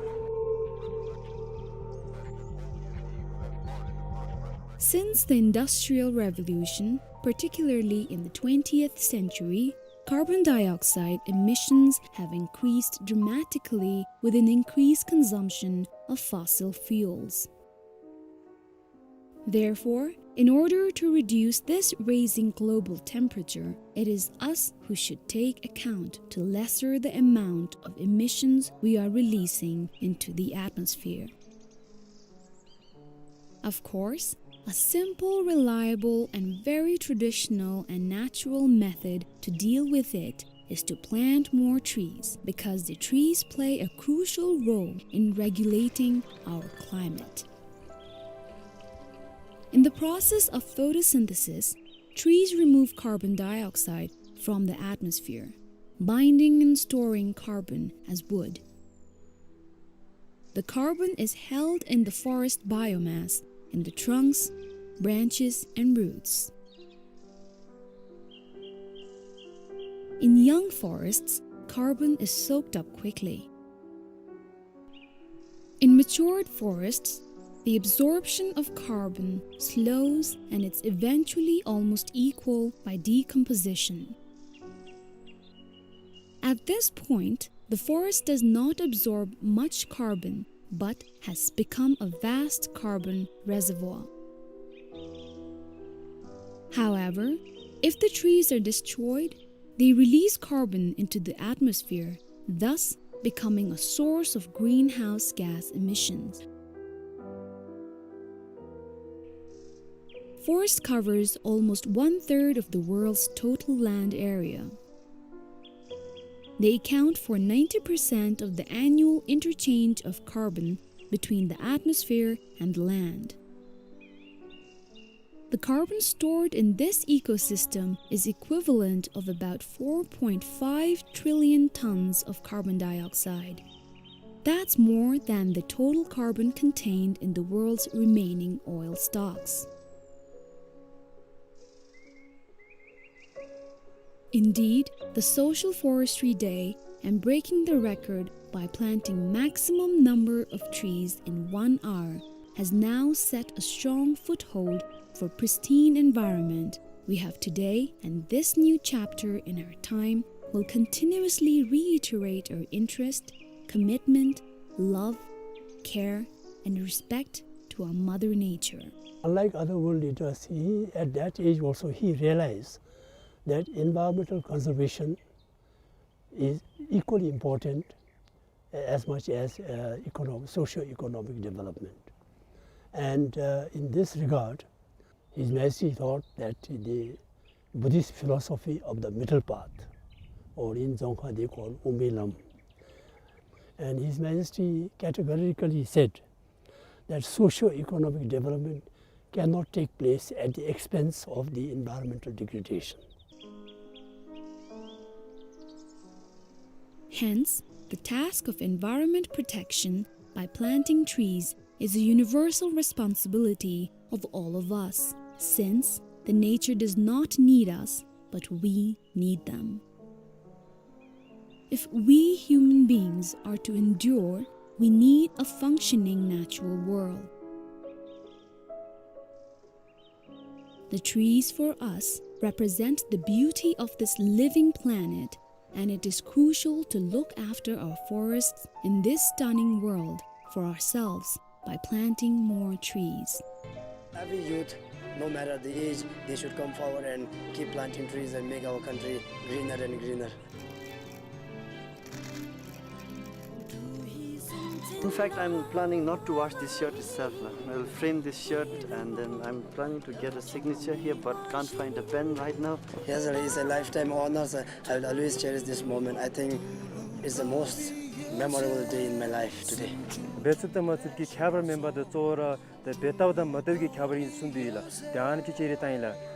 Since the Industrial Revolution, particularly in the twentieth century, carbon dioxide emissions have increased dramatically with an increased consumption of fossil fuels. Therefore, in order to reduce this raising global temperature, it is us who should take account to lesser the amount of emissions we are releasing into the atmosphere. Of course, a simple, reliable, and very traditional and natural method to deal with it is to plant more trees, because the trees play a crucial role in regulating our climate. In the process of photosynthesis, trees remove carbon dioxide from the atmosphere, binding and storing carbon as wood. The carbon is held in the forest biomass, in the trunks, branches, and roots. In young forests, carbon is soaked up quickly. In matured forests, the absorption of carbon slows and it's eventually almost equal by decomposition. At this point, the forest does not absorb much carbon, but has become a vast carbon reservoir. However, if the trees are destroyed, they release carbon into the atmosphere, thus becoming a source of greenhouse gas emissions. Forest covers almost one-third of the world's total land area. They account for ninety percent of the annual interchange of carbon between the atmosphere and the land. The carbon stored in this ecosystem is equivalent of about four point five trillion tons of carbon dioxide. That's more than the total carbon contained in the world's remaining oil stocks. Indeed, the Social Forestry Day and breaking the record by planting maximum number of trees in one hour has now set a strong foothold for pristine environment we have today, and this new chapter in our time will continuously reiterate our interest, commitment, love, care, and respect to our Mother Nature. Unlike other world leaders, he, at that age also, he realized that environmental conservation is equally important as much as, uh, economic, socio-economic development. And, uh, in this regard, His Majesty thought that the Buddhist philosophy of the middle path, or in Dzongkha they call Ume Lam, and His Majesty categorically said that socio-economic development cannot take place at the expense of the environmental degradation. Hence, the task of environment protection by planting trees is a universal responsibility of all of us, since the nature does not need us, but we need them. If we human beings are to endure, we need a functioning natural world. The trees for us represent the beauty of this living planet, and it is crucial to look after our forests in this stunning world for ourselves by planting more trees. Every youth, no matter the age, they should come forward and keep planting trees and make our country greener and greener. In fact, I'm planning not to wash this shirt itself now. I'll frame this shirt and then I'm planning to get a signature here, but can't find a pen right now. Yes, sir, it's a lifetime honor, sir. I will always cherish this moment. I think it's the most memorable day in my life today. འབད་ཚུགས་དང་མ་ཚུགས་ཀྱི་ཁྱད་པར་མེད་པར་དུ་གཙོ་བོ་ར་ཏེ་འབད་ཐབས་དང་མ་འབད་ཐབས་ཀྱི་ཁྱད་པར་ཨིན་གསུངས་ཏེ་ཡོད་ལགས། ཏེ་ཨ་ནི་ཅིག་ཅིག་རེ་བཏང་ཡི་ལགས།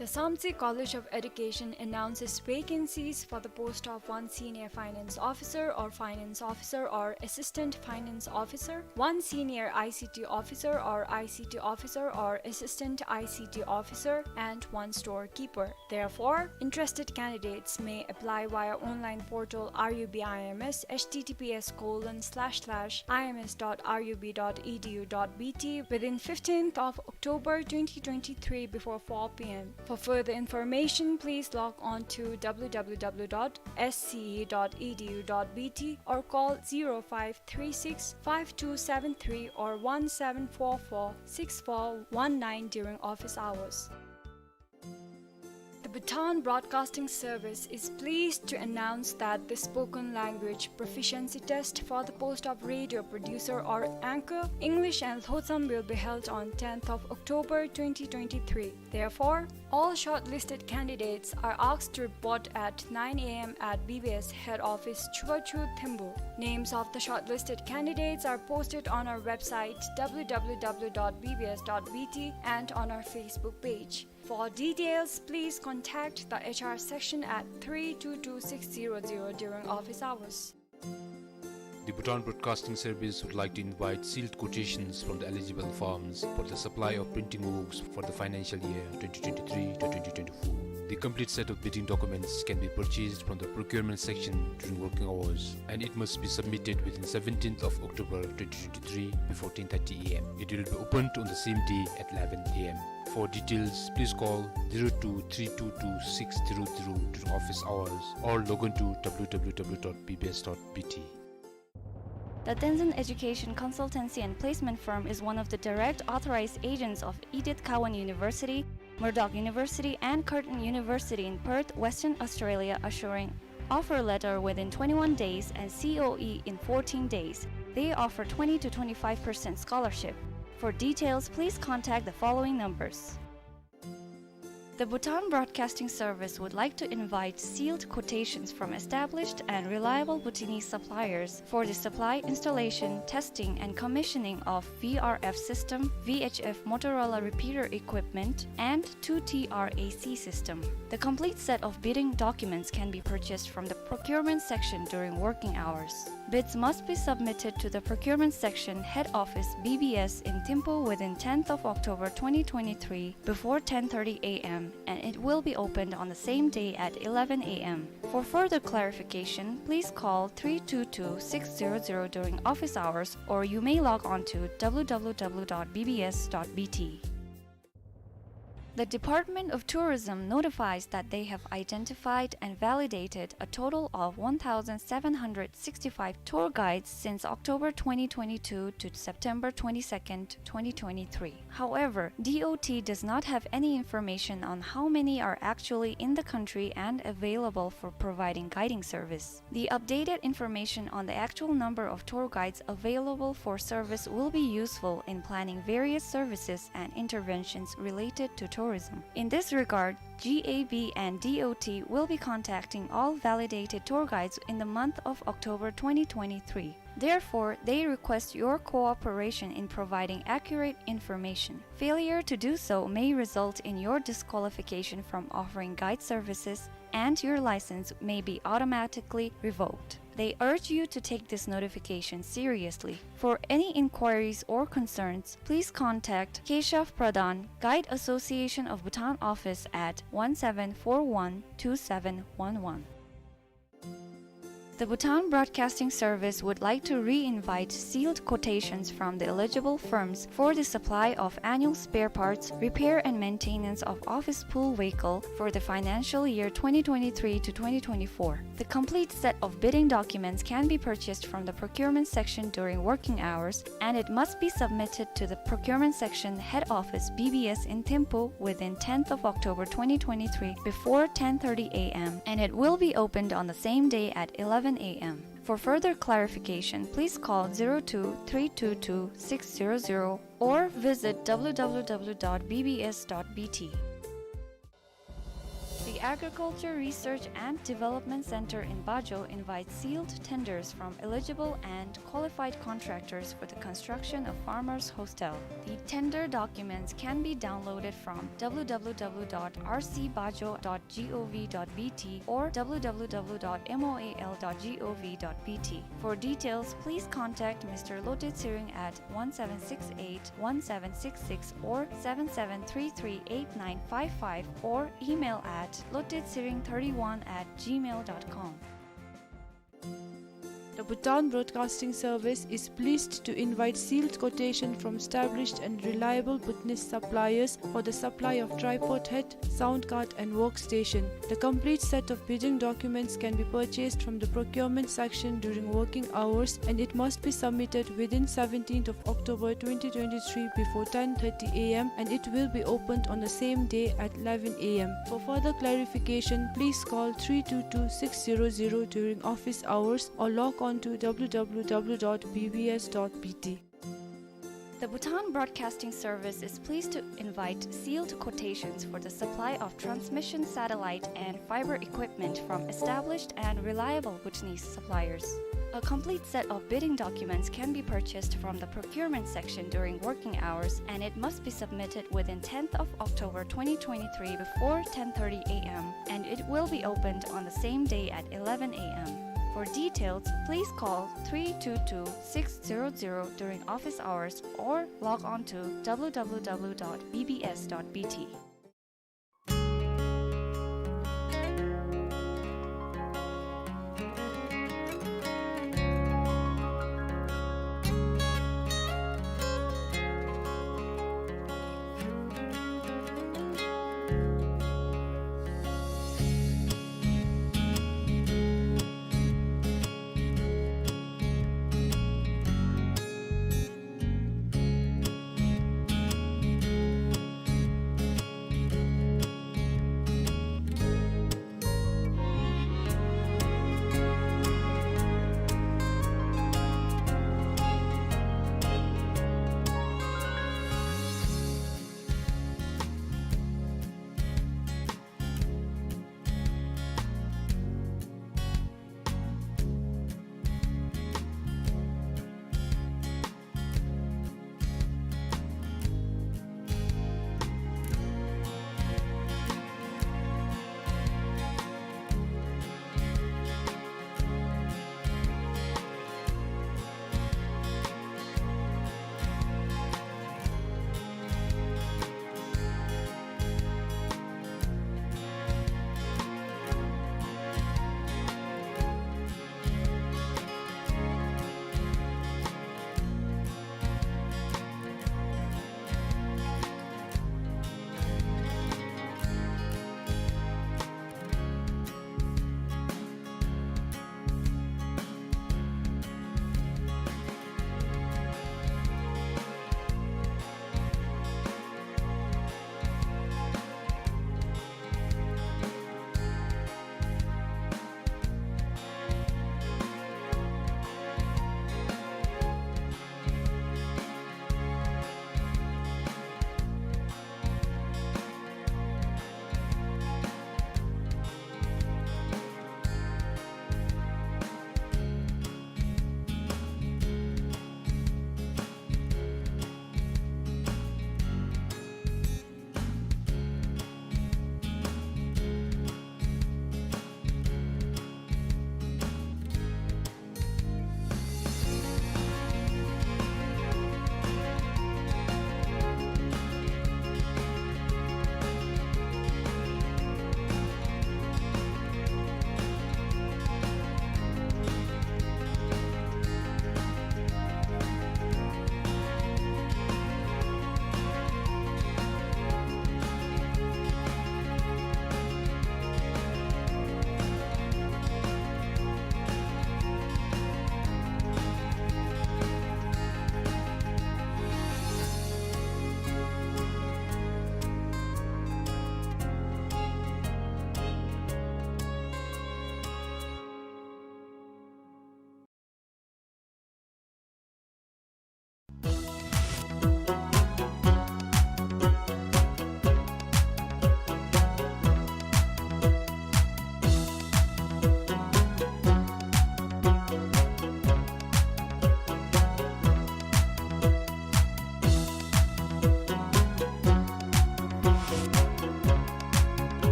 The Samtse College of Education announces vacancies for the post of one Senior Finance Officer or Finance Officer or Assistant Finance Officer, one Senior I C T Officer or I C T Officer or Assistant I C T Officer, and one Storekeeper. Therefore, interested candidates may apply via online portal R U B I M S, H T T P S colon slash slash I M S dot R U B dot E D U dot B T, within fifteenth of October twenty twenty-three before four P M. For further information, please log on to W W W dot S C E dot E D U dot B T or call zero five three six, five two seven three or one seven four four, six four one nine during office hours. The Bhutan Broadcasting Service is pleased to announce that the spoken language proficiency test for the post of radio producer or anchor, English and Lhotsam, will be held on tenth of October twenty twenty-three. Therefore, all shortlisted candidates are asked to report at nine A M at B B S head office, Chubachu, Thembu. Names of the shortlisted candidates are posted on our website, W W W dot B B S dot B T, and on our Facebook page. For details, please contact the H R section at three two two six zero zero during office hours. The Bhutan Broadcasting Service would like to invite sealed quotations from the eligible firms for the supply of printing works for the financial year twenty twenty-three to twenty twenty-four. The complete set of bidding documents can be purchased from the procurement section during working hours, and it must be submitted within seventeenth of October twenty twenty-three before ten thirty A M. It will be opened on the same day at eleven A M. For details, please call zero two three two two six zero zero during office hours or log on to W W W dot B B S dot B T. The Tenzin Education Consultancy and Placement Firm is one of the direct authorized agents of Edith Cowan University, Murdoch University, and Curtin University in Perth, Western Australia, assuring offer letter within twenty-one days and C O E in fourteen days. They offer twenty to twenty-five percent scholarship. For details, please contact the following numbers. The Bhutan Broadcasting Service would like to invite sealed quotations from established and reliable Bhutanese suppliers for the supply, installation, testing, and commissioning of V R F system, V H F Motorola repeater equipment, and two T R A C system. The complete set of bidding documents can be purchased from the procurement section during working hours. Bids must be submitted to the procurement section, head office, B B S in Thimphu within tenth of October twenty twenty-three before ten thirty A M, and it will be opened on the same day at eleven A M. For further clarification, please call three two two six zero zero during office hours, or you may log on to W W W dot B B S dot B T. The Department of Tourism notifies that they have identified and validated a total of one thousand seven hundred sixty-five tour guides since October twenty twenty-two to September twenty-second, twenty twenty-three. However, D O T does not have any information on how many are actually in the country and available for providing guiding service. The updated information on the actual number of tour guides available for service will be useful in planning various services and interventions related to tourism. In this regard, G A B and D O T will be contacting all validated tour guides in the month of October twenty twenty-three. Therefore, they request your cooperation in providing accurate information. Failure to do so may result in your disqualification from offering guide services, and your license may be automatically revoked. They urge you to take this notification seriously. For any inquiries or concerns, please contact Keshav Pradhan, Guide Association of Bhutan office at one seven four one two seven one one. The Bhutan Broadcasting Service would like to re-invite sealed quotations from the eligible firms for the supply of annual spare parts, repair and maintenance of office pool vehicle for the financial year twenty twenty-three to twenty twenty-four. The complete set of bidding documents can be purchased from the procurement section during working hours, and it must be submitted to the procurement section, head office, B B S in Thimphu within tenth of October twenty twenty-three before ten thirty A M, and it will be opened on the same day at eleven A M. For further clarification, please call zero two three two two six zero zero or visit W W W dot B B S dot B T. The Agriculture Research and Development Center in Bajo invites sealed tenders from eligible and qualified contractors for the construction of Farmers Hostel. The tender documents can be downloaded from W W W dot R C bajo dot gov dot B T or W W W dot moal dot gov dot B T. For details, please contact Mister Lote Tshering at one seven six eight one seven six six or seven seven three three eight nine five five or email at lotetshering thirty-one at gmail dot com. The Bhutan Broadcasting Service is pleased to invite sealed quotation from established and reliable Bhutanese suppliers for the supply of tripod head, sound card and workstation. The complete set of bidding documents can be purchased from the procurement section during working hours, and it must be submitted within seventeenth of October twenty twenty-three before ten thirty A M, and it will be opened on the same day at eleven A M. For further clarification, please call three two two six zero zero during office hours or log on to W W W dot B B S dot B T. The Bhutan Broadcasting Service is pleased to invite sealed quotations for the supply of transmission satellite and fiber equipment from established and reliable Bhutanese suppliers. A complete set of bidding documents can be purchased from the procurement section during working hours, and it must be submitted within tenth of October twenty twenty-three before ten thirty A M, and it will be opened on the same day at eleven A M. For details, please call three two two six zero zero during office hours or log on to W W W dot B B S dot B T.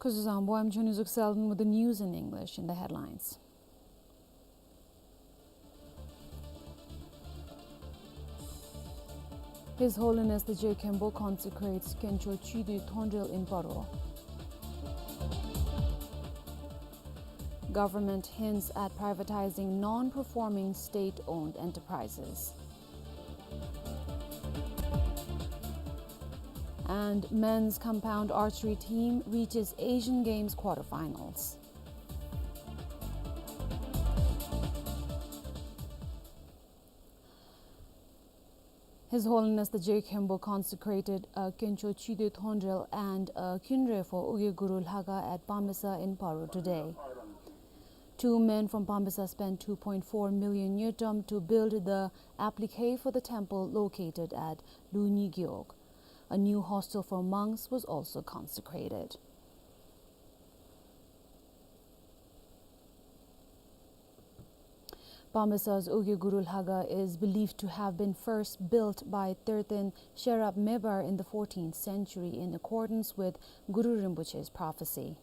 Kuzuzang Boyam Choni Zuk Selden with the news in English. In the headlines, His Holiness the Je Khenpo consecrates Khencho Chidi Thondrel in Paro. Government hints at privatizing non-performing state-owned enterprises. And men's compound archery team reaches Asian Games quarterfinals. His Holiness the Je Khenpo consecrated a Khencho Chidi Thondrel and a Khyundre for Ugye Guru Lhakha at Pamesa in Paro today. Two men from Pamesa spent two point four million ngultrum to build the applique for the temple located at Lunyi Gyog. A new hostel for monks was also consecrated. Pamesa's Ugye Guru Lhakha is believed to have been first built by Terten Sherab Mebar in the fourteenth century in accordance with Guru Rinpoche's prophecy.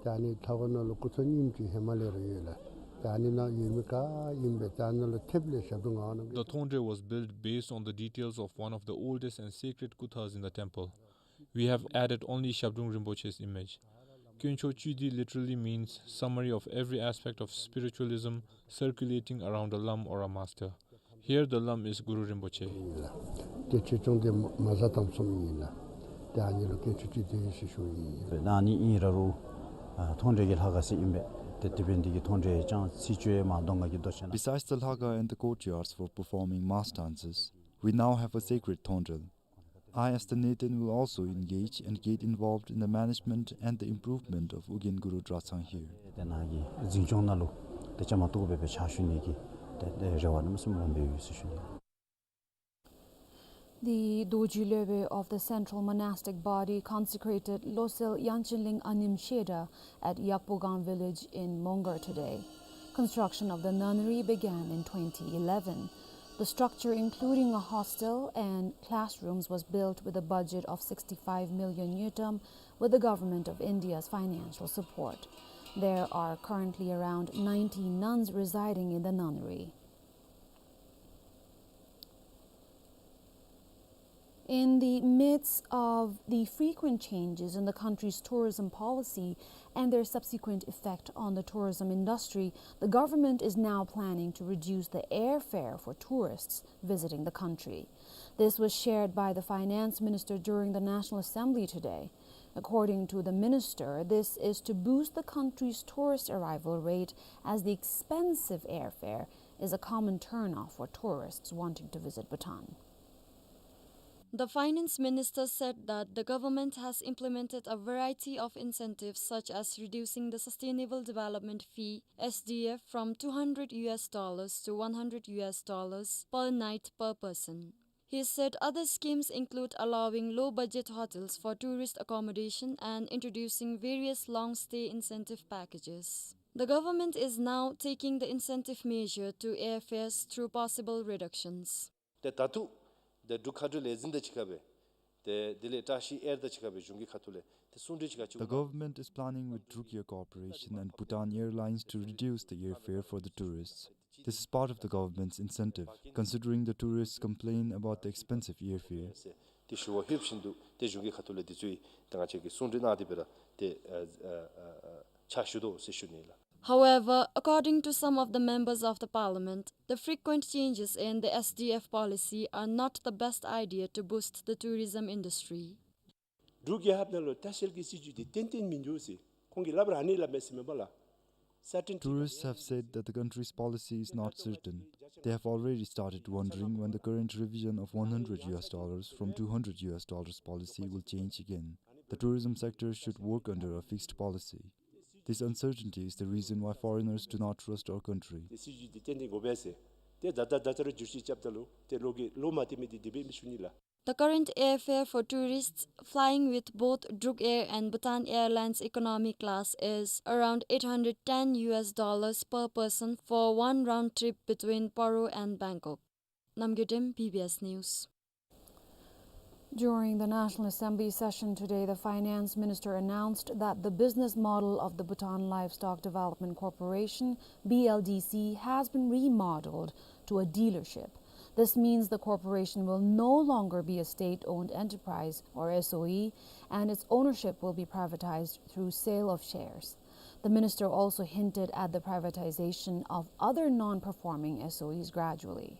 ད་ཨ་ནི་ལྷ་ཁང་ནང་ལུ་སྐུ་ཚ་སྙིང་རྗེ་ཧེ་མ་ལས་ར་ཡོད་ལགས། ད་ཨ་ནི་ནང་ཡོད་མི་ག་ཨིན་པས། ད་ཨ་ནི་ལུ་ཐེབས་ལས་ཞབས་དྲུང་ངག་དབང་རྣམ་རྒྱལ། The Thondre was built based on the details of one of the oldest and sacred kuthas in the temple. We have added only Shabdrung Rinpoche's image. Khencho Chidi literally means summary of every aspect of spiritualism circulating around a lam or a master. Here the lam is Guru Rinpoche. ཨིན་ལགས། ཏེ་ཆོས་སྐྱོང་དེ་མ་བཟའ་དམ་གསུམ་ཨིན་ལགས། ཏེ་ཨ་ནི་ལུ་དཀོན་མཆོག་སྤྱི་དེ་ཟེར་ཞུཝ་ཨིན། ཨ་ནི་ཨིན་ར་རུང་ཨ་ཐོང་འབྲས་ཀྱི་ལྷ་ཁང་ཟེར་ཨིན་པས། ཏེ་དེ་འབདན་འདི་གི་ཐོང་འབྲས་ཡང་ཚིག་བརྗོད་མ་གཏོང་ག་གི་མདོ་ཆེ་ན། Besides the Lhakha and the courtyards for performing mass dances, we now have a sacred Thondrel. I, as the Naten, will also engage and get involved in the management and the improvement of Ugyen Guru Dratshang here. ཏེ་ནཱ་གི་འཛིན་སྐྱོང་ནང་ལུ་ཏེ་བཅའ་མར་གཏོགས་སྦེ་སྦེ་ཕྱག་ཞུ་ནི་གི་ཏེ་ཏེ་རེ་བ་གནམ་མེད་ས་མེད་སྦོམ་སྦེ་ཡོད་ཟེར་ཞུ་ནི། The Dorji Lhobe of the Central Monastic Body consecrated Losel Yangchenling Anim Shedra at Yakpogang village in Mongar today. Construction of the nunnery began in twenty eleven. The structure, including a hostel and classrooms, was built with a budget of sixty-five million ngultrum with the Government of India's financial support. There are currently around ninety nuns residing in the nunnery. In the midst of the frequent changes in the country's tourism policy and their subsequent effect on the tourism industry, the government is now planning to reduce the airfare for tourists visiting the country. This was shared by the finance minister during the National Assembly today. According to the minister, this is to boost the country's tourist arrival rate, as the expensive airfare is a common turnoff for tourists wanting to visit Bhutan. The finance minister said that the government has implemented a variety of incentives, such as reducing the Sustainable Development Fee, S D F, from two hundred U S dollars to one hundred U S dollars per night per person. He said other schemes include allowing low-budget hotels for tourist accommodation and introducing various long-stay incentive packages. The government is now taking the incentive measure to airfares through possible reductions. ཏེ་ད་ལྟོ་ཏེ་འབྲུག་མཁའ་འགྲུལ་ལས་འཛིན་དང་གཅིག་ཁར་སྦེ་ཏེ་དེ་ལས་བཀྲ་ཤིས་ཨེར་དང་གཅིག་ཁར་སྦེ་གཞུང་གི་ཁ་ཐུག་ལས་ཏེ་གསུང་གྲོས་ཅིག་ཁར་བཅུག། The government is planning with Druk Air Corporation and Bhutan Airlines to reduce the airfare for the tourists. This is part of the government's incentive, considering the tourists complain about the expensive airfare. ཏེ་ཞུ་བ་ལྷོད་བཞིན་དུ་ཏེ་གཞུང་གི་ཁ་ཐུག་ལས་འདི་ཚུ་ཡང་ཏེ་ང་བཅས་ཀྱིས་གསུང་གྲོས་གནང་སྟེ་སྦེ་ར་ཏེ་ཨ་ཨ་ཨ་ཨ་ཕྱག་ཞུ་དོ་ཟེར་ཞུ་ནི་ལགས། However, according to some of the members of the parliament, the frequent changes in the S D F policy are not the best idea to boost the tourism industry. འབྲུག་རྒྱལ་ཁབ་ནང་ལུ་ལྟ་བཤལ་གྱི་སྲིད་བྱུས་འདི་ཏན་ཏན་མིན་འདུག་ཟེར་ཁོང་གིས་སླབ་ར་ཨ་ནི་སླབ་མས་ཟེར་མེན་པ་ལགས། Certain Tourists have said that the country's policy is not certain. They have already started wondering when the current revision of one hundred U S dollars from two hundred U S dollars policy will change again. The tourism sector should work under a fixed policy. This uncertainty is the reason why foreigners do not trust our country. ཏེ་སྲིད་བྱུས་འདི་ཏན་ཏན་དགོ་པས་ཟེར་ཏེ་ད་ལྟོ་ད་ལྟོ་ར་བསྒྱུར་བཅོས་རྐྱབ་ད་ལུ་ཏེ་ལོ་གི་ལོ་མ་བདེ་མི་འདི་དེ་སྦེ་མི་ཞུ་ནི་ལགས། The current airfare for tourists flying with both Druk Air and Bhutan Airlines economy class is around eight hundred ten U S dollars per person for one round trip between Paro and Bangkok. Namgay Dem, B B S News. During the National Assembly session today, the finance minister announced that the business model of the Bhutan Livestock Development Corporation, B L D C, has been remodeled to a dealership. This means the corporation will no longer be a state-owned enterprise, or S O E, and its ownership will be privatized through sale of shares. The minister also hinted at the privatization of other non-performing S O Es gradually.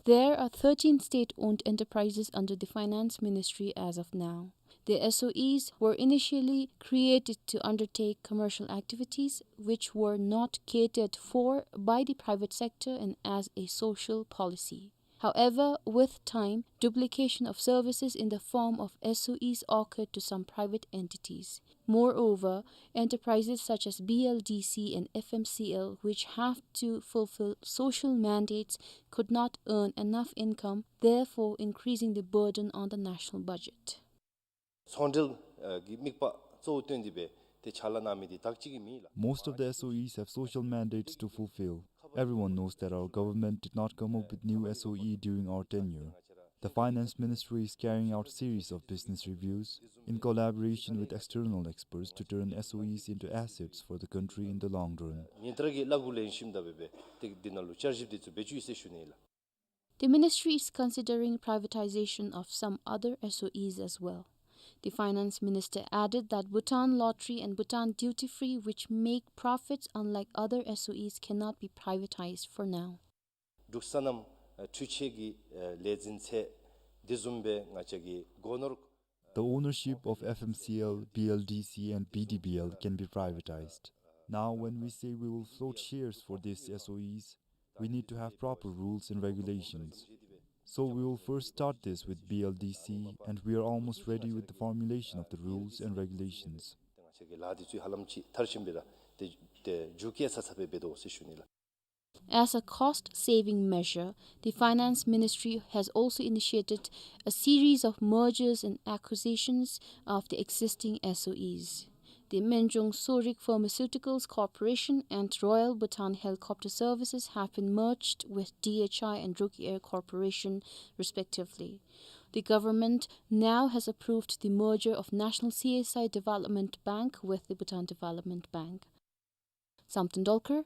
There are thirteen state-owned enterprises under the Finance Ministry as of now. The S O Es were initially created to undertake commercial activities which were not catered for by the private sector and as a social policy. However, with time, duplication of services in the form of S O Es occurred to some private entities. Moreover, enterprises such as B L D C and F M C L, which have to fulfill social mandates, could not earn enough income, therefore increasing the burden on the national budget. ཚོང་འབྲེལ་གྱི་དམིགས་པ་གཙོ་བོ་བཏོན་ཏེ་སྦེ་ཏེ་ཕྱག་ལཱ་གནང་མི་འདི་དག་ཅིག་གི་མི་ལགས། Most of the S O Es have social mandates to fulfill. Everyone knows that our government did not come up with new S O E during our tenure. The Finance Ministry is carrying out series of business reviews in collaboration with external experts to turn S O Es into assets for the country in the long run. ཉིན་ལྟར་གྱི་གླ་འགུག་ལེན་ཞིནམ་ད་སྦེ་སྦེ་ཏེ་འདི་ནང་ལུ་བསྐྱར་ཞིབ་འདི་ཚུ་འབད་བཅུག་ཡི་ཟེར་ཞུ་ནི་ལགས། The ministry is considering privatization of some other S O Es as well. The finance minister added that Bhutan Lottery and Bhutan Duty Free, which make profits unlike other S O Es, cannot be privatized for now. འབྲུག་སོ་ནམ་འཕྲུལ་ཆས་ཀྱི་ལས་འཛིན་ཚད་དེ་བཟུམ་སྦེ་ང་བཅས་ཀྱི་སྒོ་ནོར། The ownership of F M C L, B L D C and B D B L can be privatized. Now, when we say we will float shares for these S O Es, we need to have proper rules and regulations. So we will first start this with B L D C, and we are almost ready with the formulation of the rules and regulations. ང་བཅས་ཀྱི་ལཱ་འདི་ཚུ་ཧ་ལམ་ཅིག་མཐར་ཕྱིནམ་སྦེ་ར་ཏེ་ཏེ་མཇུག་བསྐྱལ་ཚར་ཚར་སྦེ་འབད་དོ་ཟེར་ཞུ་ནི་ལགས། As a cost-saving measure, the Finance Ministry has also initiated a series of mergers and acquisitions of the existing S O Es. The Minjung Surik Pharmaceuticals Corporation and Royal Bhutan Helicopter Services have been merged with D H I and Druk Air Corporation, respectively. The government now has approved the merger of National C S I Development Bank with the Bhutan Development Bank. Samten Dolkar,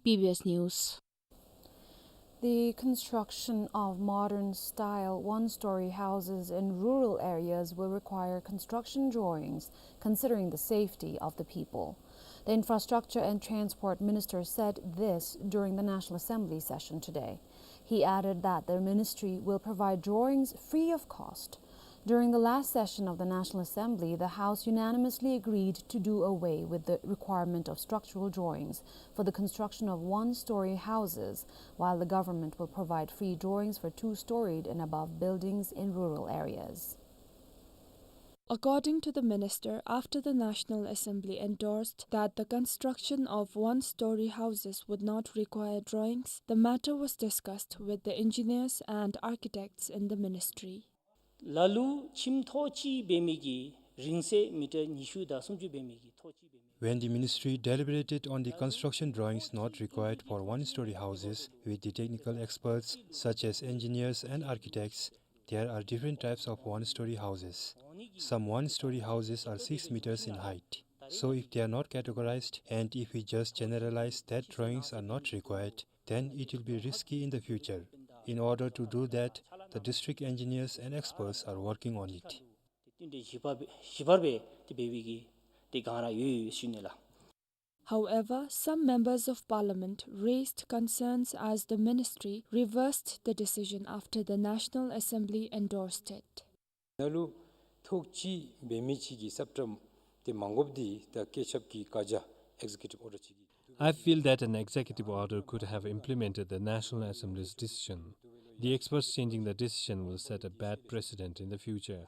B B S News. The construction of modern-style one-story houses in rural areas will require construction drawings considering the safety of the people. The Infrastructure and Transport Minister said this during the National Assembly session today. He added that the ministry will provide drawings free of cost. During the last session of the National Assembly, the House unanimously agreed to do away with the requirement of structural drawings for the construction of one-story houses, while the government will provide free drawings for two-storied and above buildings in rural areas. According to the minister, after the National Assembly endorsed that the construction of one-story houses would not require drawings, the matter was discussed with the engineers and architects in the ministry. ལ་ལུ་ཁྱིམ་ཐོག་གཅིག་འབད་མི་གི་རིང་ཚད་མི་ཊར་ཉི་ཤུ་དང་སུམ་ཅུ་འབད་མི་གི་ཐོག་གཅིག་འབད་མི། When the ministry deliberated on the construction drawings not required for one-story houses with the technical experts such as engineers and architects, there are different types of one-story houses. Some one-story houses are six meters in height. So if they are not categorized and if we just generalize that drawings are not required, then it will be risky in the future. In order to do that, the district engineers and experts are working on it. ཏེ་བསྟུན་ཏེ་ཞིབ་པ་སྦེ་ཞིབ་པ་སྦེ་ཏེ་འབད་བའི་གི་ཏེ་གང་ར་ཡོད་ཡོད་ཟེར་ཞུ་ནི་ལགས། However, some members of parliament raised concerns as the ministry reversed the decision after the National Assembly endorsed it. ནང་ལུ་ཐོག་གཅིག་འབད་མི་ཅིག་གི་སབ་ཊརམ་ཏེ་མ་དགོཔ་འདི་ད་བཀོད་ཁྱབ་ཀྱི་བཀའ་རྒྱ་executive order ཅིག་གི། I feel that an executive order could have implemented the National Assembly's decision. The experts changing the decision will set a bad precedent in the future.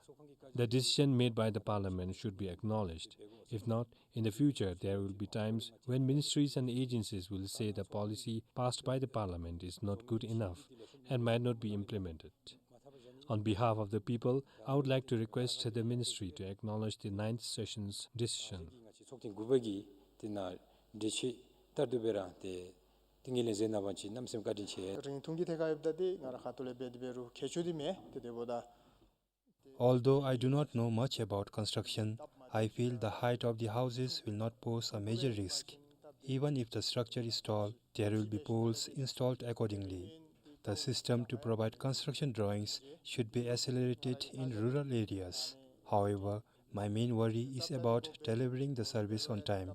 The decision made by the parliament should be acknowledged. If not, in the future, there will be times when ministries and agencies will say the policy passed by the parliament is not good enough and might not be implemented. On behalf of the people, I would like to request the ministry to acknowledge the ninth session's decision. ང་བཅས་ཚོགས་ཐེངས་དགུ་པ་གི་དེ་ནང་གྲོས་ཆོད་ལྟར་དུ་སྦེ་ར་ཏེ་ཏིང་ངེ་ལེགས་མཛད་གནང་བ་ཅིན་གནམ་མེད་ས་མེད་བཀའ་དྲིན་ཆེ། རིང་ཐུང་གི་ཐད་ཁར་ཡོདཔ་ད་ཏེ་ང་ར་ཁ་ཐུག་ལས་འབད་དེ་འབད་རུང་གལ་ཆེ་འདི་མེན། ཏེ་དེ་འབདཝ་ད་ Although I do not know much about construction, I feel the height of the houses will not pose a major risk. Even if the structure is tall, there will be poles installed accordingly. The system to provide construction drawings should be accelerated in rural areas. However, my main worry is about delivering the service on time.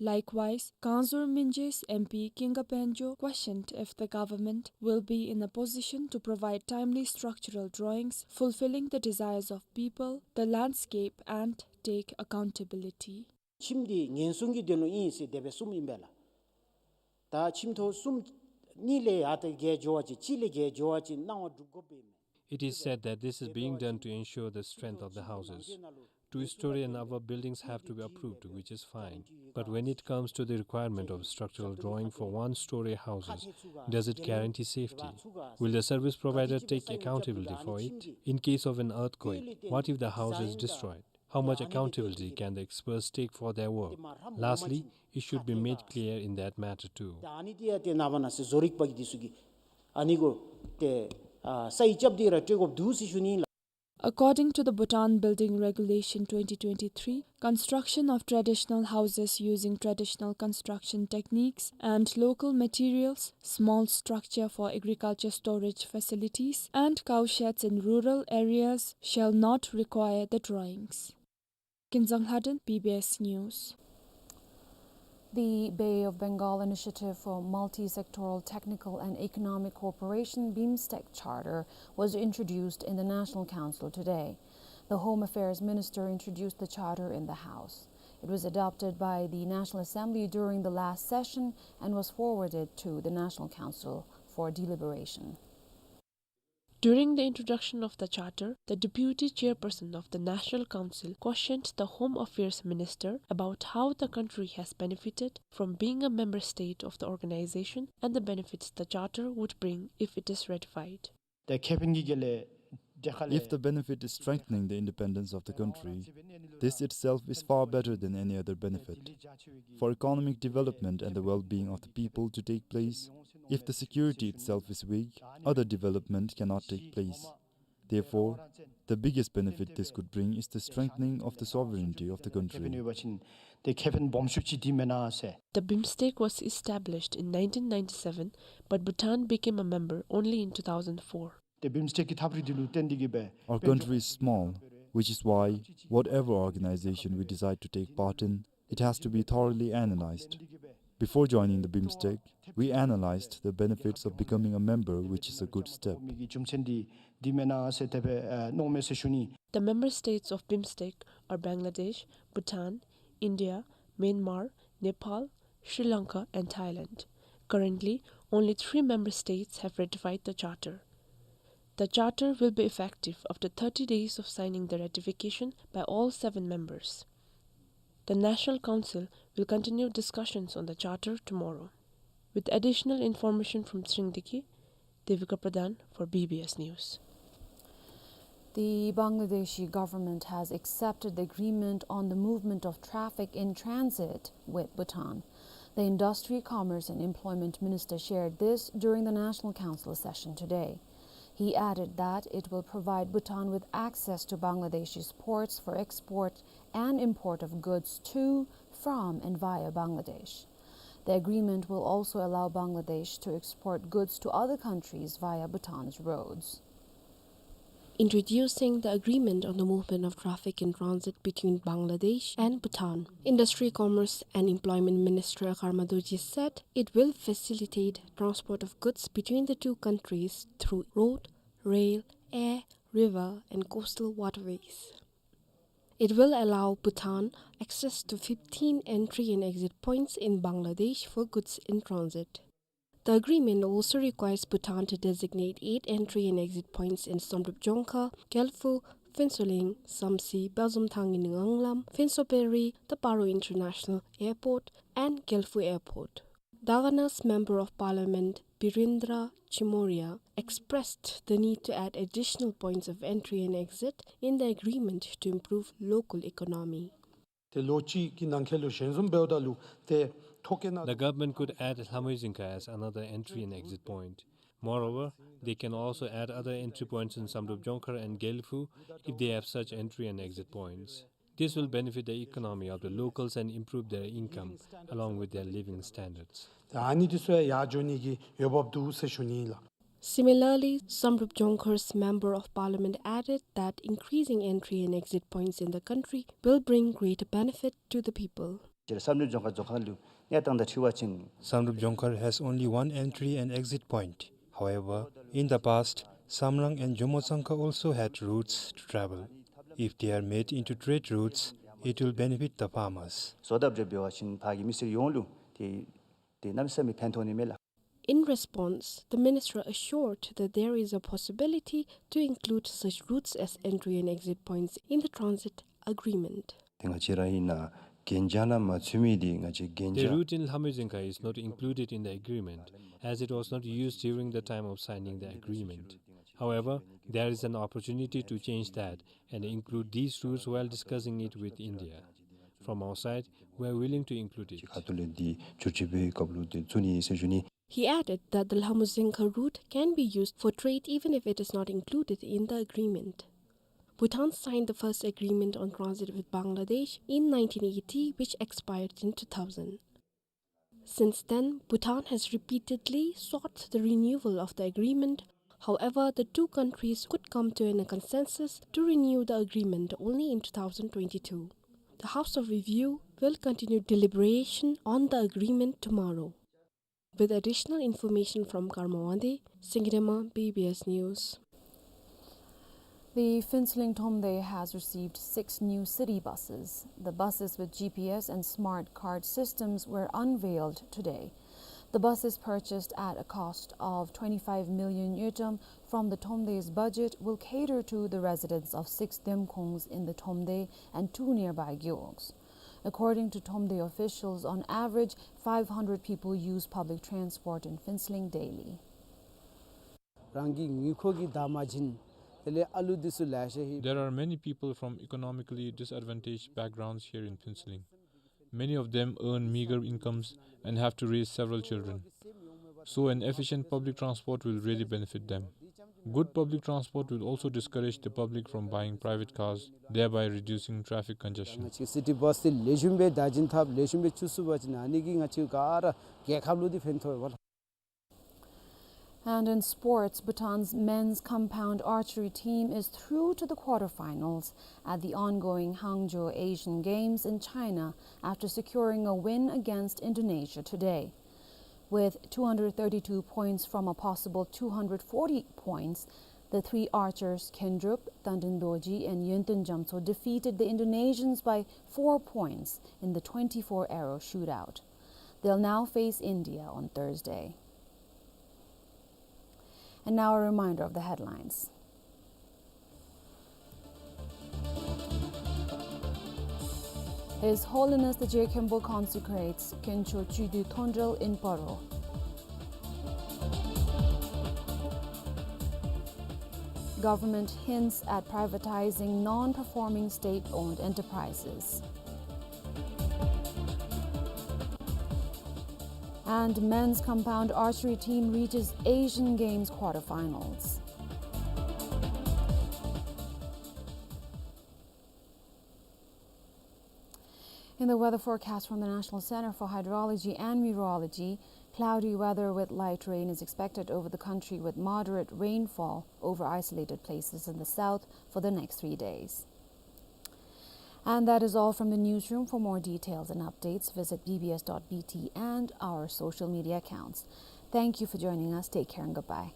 Likewise, Kangzur Minje's M P Kinga Penjo questioned if the government will be in a position to provide timely structural drawings fulfilling the desires of people, the landscape, and take accountability. ཁྱིམ་འདི་ཉེན་སྲུང་གི་དོན་ལུ་ཨིན་ཟེར་དེ་སྦེ་གསུངམ་ཨིན་པས་ལགས། ད་ཁྱིམ་ཐོག་གསུམ་གཉིས་ལས་ཡར་ད་བརྒལ་འགྱོ་བ་ཅིན་གཅིག་ལས་བརྒལ་འགྱོ་བ་ཅིན་གནང་བ་སྒྲུབ་དགོཔ་ཨིན་མས། It is said that this is being done to ensure the strength of the houses. Two-story and above buildings have to be approved, which is fine. But when it comes to the requirement of structural drawing for one-story houses, does it guarantee safety? Will the service provider take accountability for it? In case of an earthquake, what if the house is destroyed? How much accountability can the experts take for their work? Lastly, it should be made clear in that matter too. ད་ཨ་ནི་འདི་ཡང་ཏེ་ནངས་པ་གནངས་ཚེ་བཟོ་རིག་པ་གིས་འདི་ཚུ་གི་ཨ་ནི་གུ་ཏེ་ཨ་སའི་རྐྱབ་སྟེ་ར་སྤྲོད་དགོཔ་འདུག་ཟེར་ཞུ་ནི་ལགས། According to the Bhutan Building Regulation twenty twenty-three, construction of traditional houses using traditional construction techniques and local materials, small structure for agriculture storage facilities, and cow sheds in rural areas shall not require the drawings. Kinzang Lhaden, B B S News. The Bay of Bengal Initiative for Multi-Sectoral Technical and Economic Cooperation, BIMSTEC Charter, was introduced in the National Council today. The Home Affairs Minister introduced the charter in the House. It was adopted by the National Assembly during the last session and was forwarded to the National Council for deliberation. During the introduction of the charter, the deputy chairperson of the National Council questioned the Home Affairs Minister about how the country has benefited from being a member state of the organization and the benefits the charter would bring if it is ratified. ཏེ་ཁེ་ཕན་གྱི་དགེ་ལས་དེ་ཁ་ལས། If the benefit is strengthening the independence of the country, this itself is far better than any other benefit. For economic development and the well-being of the people to take place, if the security itself is weak, other development cannot take place. Therefore, the biggest benefit this could bring is the strengthening of the sovereignty of the country. ཏེ་ཁེ་ཕན་སྦོམ་ཤོས་ཅིག་འདི་མེན་ན་ཟེར། The BIMSTEC was established in nineteen ninety-seven, but Bhutan became a member only in two thousand four. ཏེ་བིམ་སི་ཊེཀ་གི་ཐབས་རིག་འདི་ལུ་བརྟེན་ཏེ་གིས་སྦེ། Our country is small, which is why whatever organization we decide to take part in, it has to be thoroughly analyzed. Before joining the BIMSTEC, we analyzed the benefits of becoming a member, which is a good step. མི་གི་རྒྱུ་མཚན་འདི་འདི་མེན་ན་ཟེར་དེ་སྦེ་ཨ་མནོཝ་མས་ཟེར་ཞུ་ནི། The member states of BIMSTEC are Bangladesh, Bhutan, India, Myanmar, Nepal, Sri Lanka, and Thailand. Currently, only three member states have ratified the Charter. The Charter will be effective after thirty days of signing the ratification by all seven members. The National Council will continue discussions on the Charter tomorrow. With additional information from Tshilingdiki, Devika Pradhan for B B S News. The Bangladeshi government has accepted the agreement on the movement of traffic in transit with Bhutan. The Industry, Commerce and Employment Minister shared this during the National Council session today. He added that it will provide Bhutan with access to Bangladesh's ports for export and import of goods to, from, and via Bangladesh. The agreement will also allow Bangladesh to export goods to other countries via Bhutan's roads. Introducing the agreement on the movement of traffic in transit between Bangladesh and Bhutan, Industry, Commerce and Employment Minister Karma Dorji said it will facilitate transport of goods between the two countries through road, rail, air, river and coastal waterways. It will allow Bhutan access to fifteen entry and exit points in Bangladesh for goods in transit. The agreement also requires Bhutan to designate eight entry and exit points in Samdrup Jongkha, Gelphu, Phuentsholing, Samtse, Bazumthang in Nganglam, Phuentshopery, the Paro International Airport, and Gelphu Airport. Dagana's Member of Parliament Birendra Chimoria expressed the need to add additional points of entry and exit in the agreement to improve local economy. ཏེ་ལོ་གཅིག་གི་ནང་འཁོད་ལུ་ཞལ་འཛོམས་འབདཝ་ད་ལུ་ཏེ་ The government could add Lhamoy Zingkha as another entry and exit point. Moreover, they can also add other entry points in Samdrup Jongkhar and Gelephu if they have such entry and exit points. This will benefit the economy of the locals and improve their income along with their living standards. ད་ཨ་ནི་འདི་ཚུ་ཡར་འགྱོ་ནི་གི་འོས་འབབ་འདུག་ཟེར་ཞུ་ནི་ལགས། Similarly, Samdrup Jongkhar's Member of Parliament added that increasing entry and exit points in the country will bring greater benefit to the people. ཅེར་བསམ་གྲུབ་ལྗོངས་མཁར་རྫོང་ཁག་ལུ་གནས་སྟངས་དང་འཁྲིལ་བ་ཅིན། Samdrup Jongkhar has only one entry and exit point. However, in the past, Samrang and Jomo Tsangkha also had routes to travel. If they are made into trade routes, it will benefit the farmers. བཟོ་ལྟ་བརྗེ་འབད་བ་ཅིན་ཕར་གྱི་མི་སེར་ཡོངས་ལུ་དེ་དེ་གནམ་མེད་ས་མེད་ཕན་ཐོགས་ནི་མས་ལགས། In response, the minister assured that there is a possibility to include such routes as entry and exit points in the transit agreement. དེ་ང་བཅས་ར་ཨིན་ན་གན་རྒྱ་ནང་མ་ཚུད་མི་དེ་ང་བཅས་གན་རྒྱ། The route in Lhamoy Zingkha is not included in the agreement, as it was not used during the time of signing the agreement. However, there is an opportunity to change that and include these routes while discussing it with India. From our side, we are willing to include it. ཁ་ཐུག་ལས་འདི་བསྒྱུར་བཅོས་འབད་བའི་སྐབས་ལུ་དེ་བཙུགས་ནི་ཟེར་ཞུ་ནི། He added that the Lhamoy Zingkha route can be used for trade even if it is not included in the agreement. Bhutan signed the first agreement on transit with Bangladesh in nineteen eighty, which expired in two thousand. Since then, Bhutan has repeatedly sought the renewal of the agreement. However, the two countries could come to an, a consensus to renew the agreement only in two thousand twenty-two. The House of Review will continue deliberation on the agreement tomorrow. With additional information from Karma Wangdi, Singirema, B B S News. The Phuentsholing Thromde has received six new city buses. The buses with G P S and smart card systems were unveiled today. The buses, purchased at a cost of twenty-five million ngultrum from the Thromde's budget, will cater to the residents of six Demkhongs in the Thromde and two nearby gewogs. According to Thromde officials, on average, five hundred people use public transport in Phuentsholing daily. རང་གི་ངོ་ཁོག་གི་བདག་མ་བྱིན། དེ་ལས་ཨ་ལུ་འདི་ཚུ་ལེ་ཤ་ཡོད། There are many people from economically disadvantaged backgrounds here in Phuentsholing. Many of them earn meager incomes and have to raise several children. So an efficient public transport will really benefit them. Good public transport will also discourage the public from buying private cars, thereby reducing traffic congestion. ང་བཅས་སི་ཊི་བཱས་འདི་ལེགས་ཤོམ་སྦེ་བདག་འཛིན་འཐབ་ལེགས་ཤོམ་སྦེ་བཙུགས་ཚུགས་པ་ཅིན་ཨ་ནི་གིས་ང་བཅས་ག་ར་རྒྱལ་ཁབ་ལུ་འདི་ཕན་ཐོགས་པས་ལགས། And in sports, Bhutan's men's compound archery team is through to the quarterfinals at the ongoing Hangzhou Asian Games in China after securing a win against Indonesia today. With two hundred thirty-two points from a possible two hundred forty points, the three archers Kendrup, Tandin Dorji and Yönten Jamtso defeated the Indonesians by four points in the twenty-four arrow shootout. They'll now face India on Thursday. And now a reminder of the headlines. His Holiness the Je Khenpo consecrates Khencho Chuidu Thondrel in Paro. Government hints at privatizing non-performing state-owned enterprises. And men's compound archery team reaches Asian Games quarterfinals. In the weather forecast from the National Center for Hydrology and Meteorology, cloudy weather with light rain is expected over the country, with moderate rainfall over isolated places in the south for the next three days. And that is all from the newsroom. For more details and updates, visit B B S dot B T and our social media accounts. Thank you for joining us. Take care and goodbye.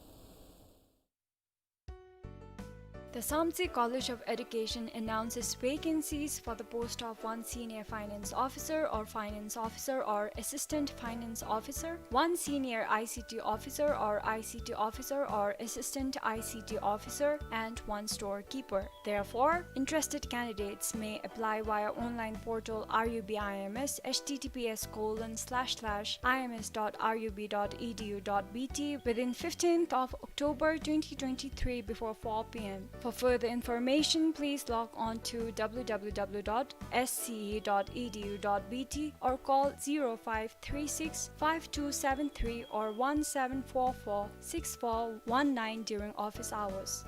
The Samtse College of Education announces vacancies for the post of one Senior Finance Officer or Finance Officer or Assistant Finance Officer, one Senior I C T Officer or I C T Officer or Assistant I C T Officer, and one Storekeeper. Therefore, interested candidates may apply via online portal R U B I M S, H T T P S colon slash slash I M S dot R U B dot E D U dot B T, within fifteenth of October twenty twenty-three before four P M. For further information, please log on to w w w dot s c e dot e d u dot b t or call zero five three six, five two seven three or one seven four four, six four one nine during office hours.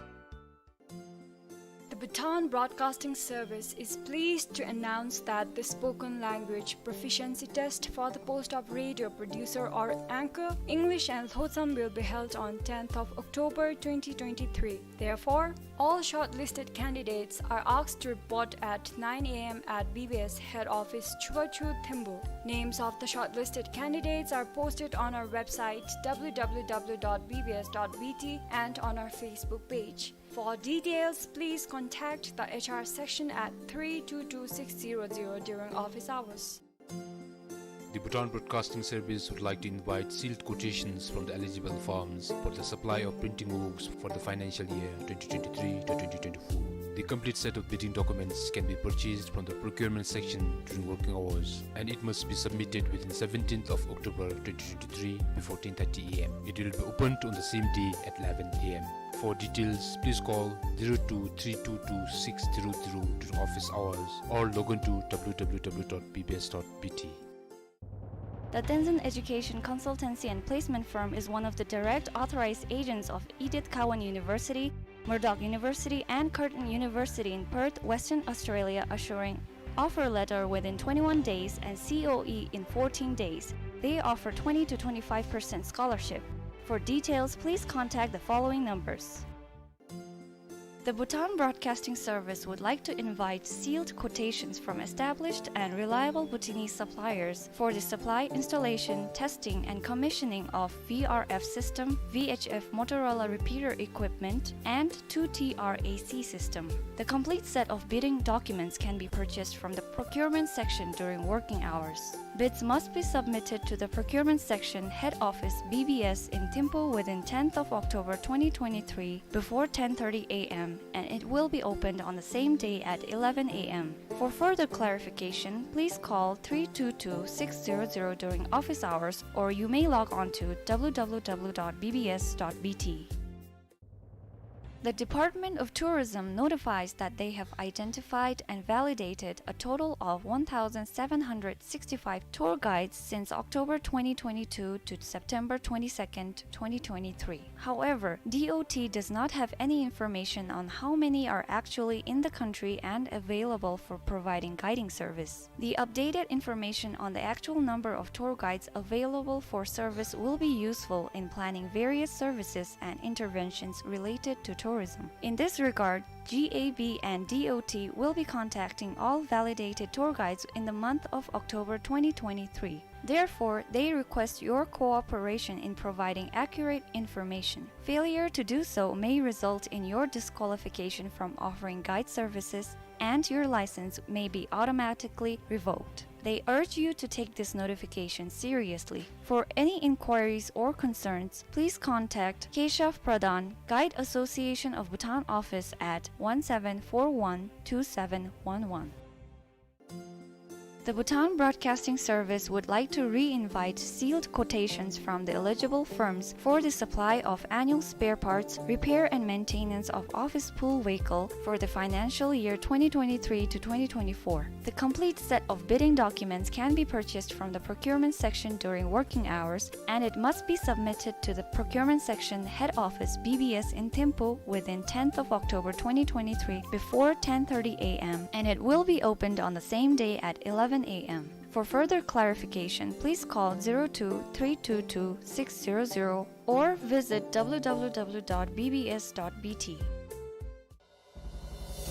The Bhutan Broadcasting Service is pleased to announce that the spoken language proficiency test for the post of radio producer or anchor, English and Lhotsam, will be held on tenth of October twenty twenty-three. Therefore, all shortlisted candidates are asked to report at nine a m at B B S head office, Chubachu, Thimphu. Names of the shortlisted candidates are posted on our website, w w w dot b b s dot b t, and on our Facebook page. For details, please contact the H R section at three two two six zero zero during office hours. The Bhutan Broadcasting Service would like to invite sealed quotations from the eligible firms for the supply of printing works for the financial year twenty twenty-three to twenty twenty-four. The complete set of bidding documents can be purchased from the procurement section during working hours, and it must be submitted within seventeenth of October twenty twenty-three before ten thirty a m. It will be opened on the same day at eleven a m. For details, please call zero two three two two six zero zero during office hours or log on to w w w dot b b s dot b t. The Tenzin Education Consultancy and Placement Firm is one of the direct authorized agents of Edith Cowan University, Murdoch University, and Curtin University in Perth, Western Australia, assuring offer letter within twenty-one days and C O E in fourteen days. They offer twenty to twenty-five percent scholarship. For details, please contact the following numbers. The Bhutan Broadcasting Service would like to invite sealed quotations from established and reliable Bhutanese suppliers for the supply, installation, testing, and commissioning of V R F system, V H F Motorola repeater equipment, and two T R A C system. The complete set of bidding documents can be purchased from the procurement section during working hours. Bids must be submitted to the procurement section, head office, B B S in Thimphu within tenth of October twenty twenty-three before ten thirty a m, and it will be opened on the same day at eleven a m. For further clarification, please call three two two six zero zero during office hours, or you may log on to w w w dot b b s dot b t. The Department of Tourism notifies that they have identified and validated a total of one thousand seven hundred sixty-five tour guides since October twenty twenty-two to September twenty-second, twenty twenty-three. However, D O T does not have any information on how many are actually in the country and available for providing guiding service. The updated information on the actual number of tour guides available for service will be useful in planning various services and interventions related to tourism. In this regard, G A B and D O T will be contacting all validated tour guides in the month of October twenty twenty-three. Therefore, they request your cooperation in providing accurate information. Failure to do so may result in your disqualification from offering guide services, and your license may be automatically revoked. They urge you to take this notification seriously. For any inquiries or concerns, please contact Keshav Pradhan, Guide Association of Bhutan office at one seven four one two seven one one. The Bhutan Broadcasting Service would like to re-invite sealed quotations from the eligible firms for the supply of annual spare parts, repair and maintenance of office pool vehicle for the financial year twenty twenty-three to twenty twenty-four. The complete set of bidding documents can be purchased from the procurement section during working hours, and it must be submitted to the procurement section, head office, B B S in Thimphu within tenth of October twenty twenty-three before ten thirty a m, and it will be opened on the same day at eleven a m. For further clarification, please call zero two three two two six zero zero or visit w w w dot b b s dot b t.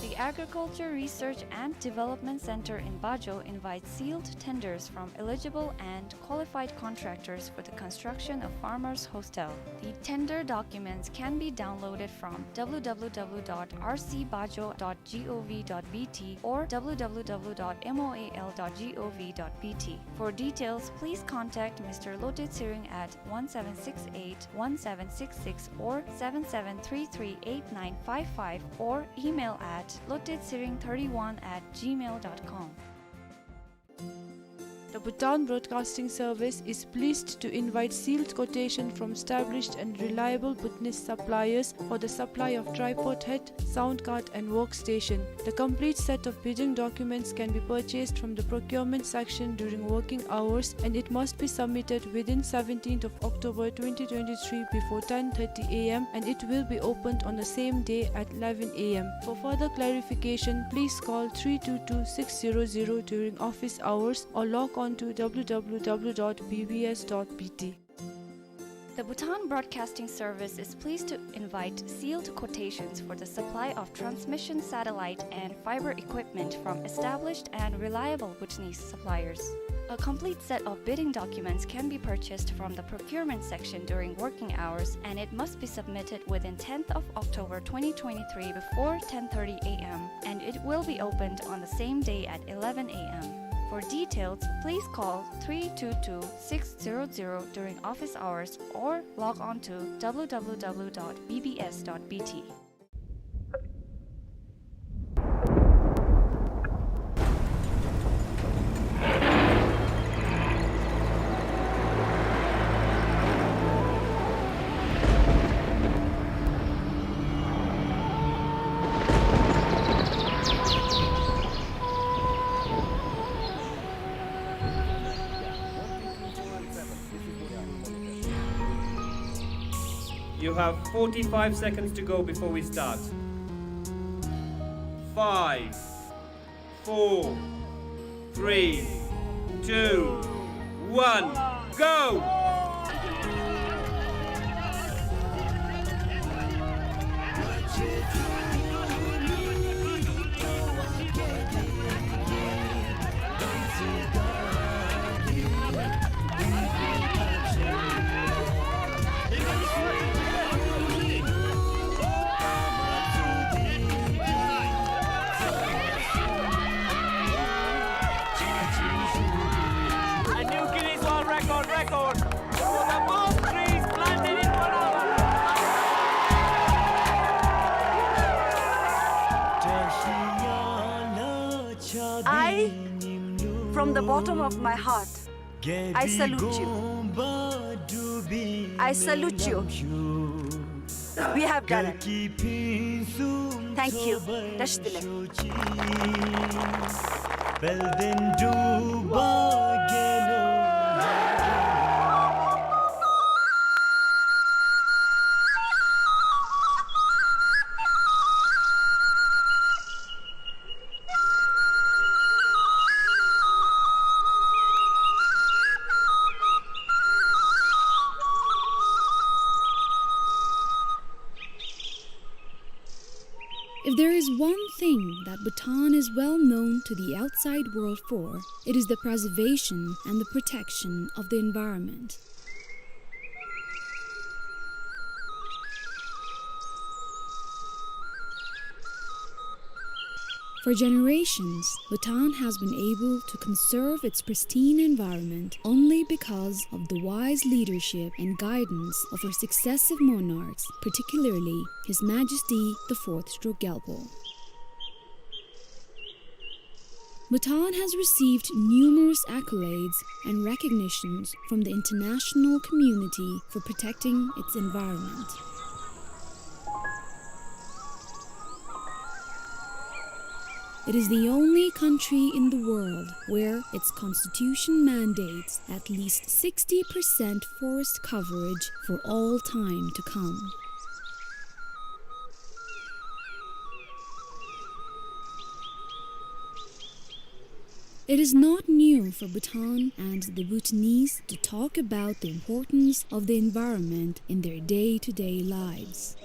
The Agriculture Research and Development Center in Bajo invites sealed tenders from eligible and qualified contractors for the construction of farmers' hostel. The tender documents can be downloaded from w w w dot r c bajo dot gov dot b t or w w w dot moal dot gov dot b t. For details, please contact Mister Lote Tshering at one seven six eight one seven six six or seven seven three three eight nine five five or email at lotetshering thirty-one at gmail dot com. The Bhutan Broadcasting Service is pleased to invite sealed quotation from established and reliable Bhutanese suppliers for the supply of tripod head, sound card and workstation. The complete set of bidding documents can be purchased from the procurement section during working hours, and it must be submitted within seventeenth of October twenty twenty-three before ten thirty A M, and it will be opened on the same day at eleven A M. For further clarification, please call three two two six zero zero during office hours or log on to W W W dot B B S dot B T. The Bhutan Broadcasting Service is pleased to invite sealed quotations for the supply of transmission satellite and fiber equipment from established and reliable Bhutanese suppliers. A complete set of bidding documents can be purchased from the procurement section during working hours, and it must be submitted within tenth of October twenty twenty-three before ten thirty A M, and it will be opened on the same day at eleven A M. For details, please call three two two six zero zero during office hours or log on to W W W dot B B S dot B T. You have forty-five seconds to go before we start. Five, four, three, two, one, go! A new Guinness World Record, record for the most trees planted in one hour. I, from the bottom of my heart, I salute you. I salute you. We have done it. Thank you. Tashi delek. If there is one thing that Bhutan is well known to the outside world for, it is the preservation and the protection of the environment. For generations, Bhutan has been able to conserve its pristine environment only because of the wise leadership and guidance of her successive monarchs, particularly His Majesty the Fourth Druk Gyalpo. Bhutan has received numerous accolades and recognitions from the international community for protecting its environment. It is the only country in the world where its constitution mandates at least sixty percent forest coverage for all time to come. It is not new for Bhutan and the Bhutanese to talk about the importance of the environment in their day-to-day lives.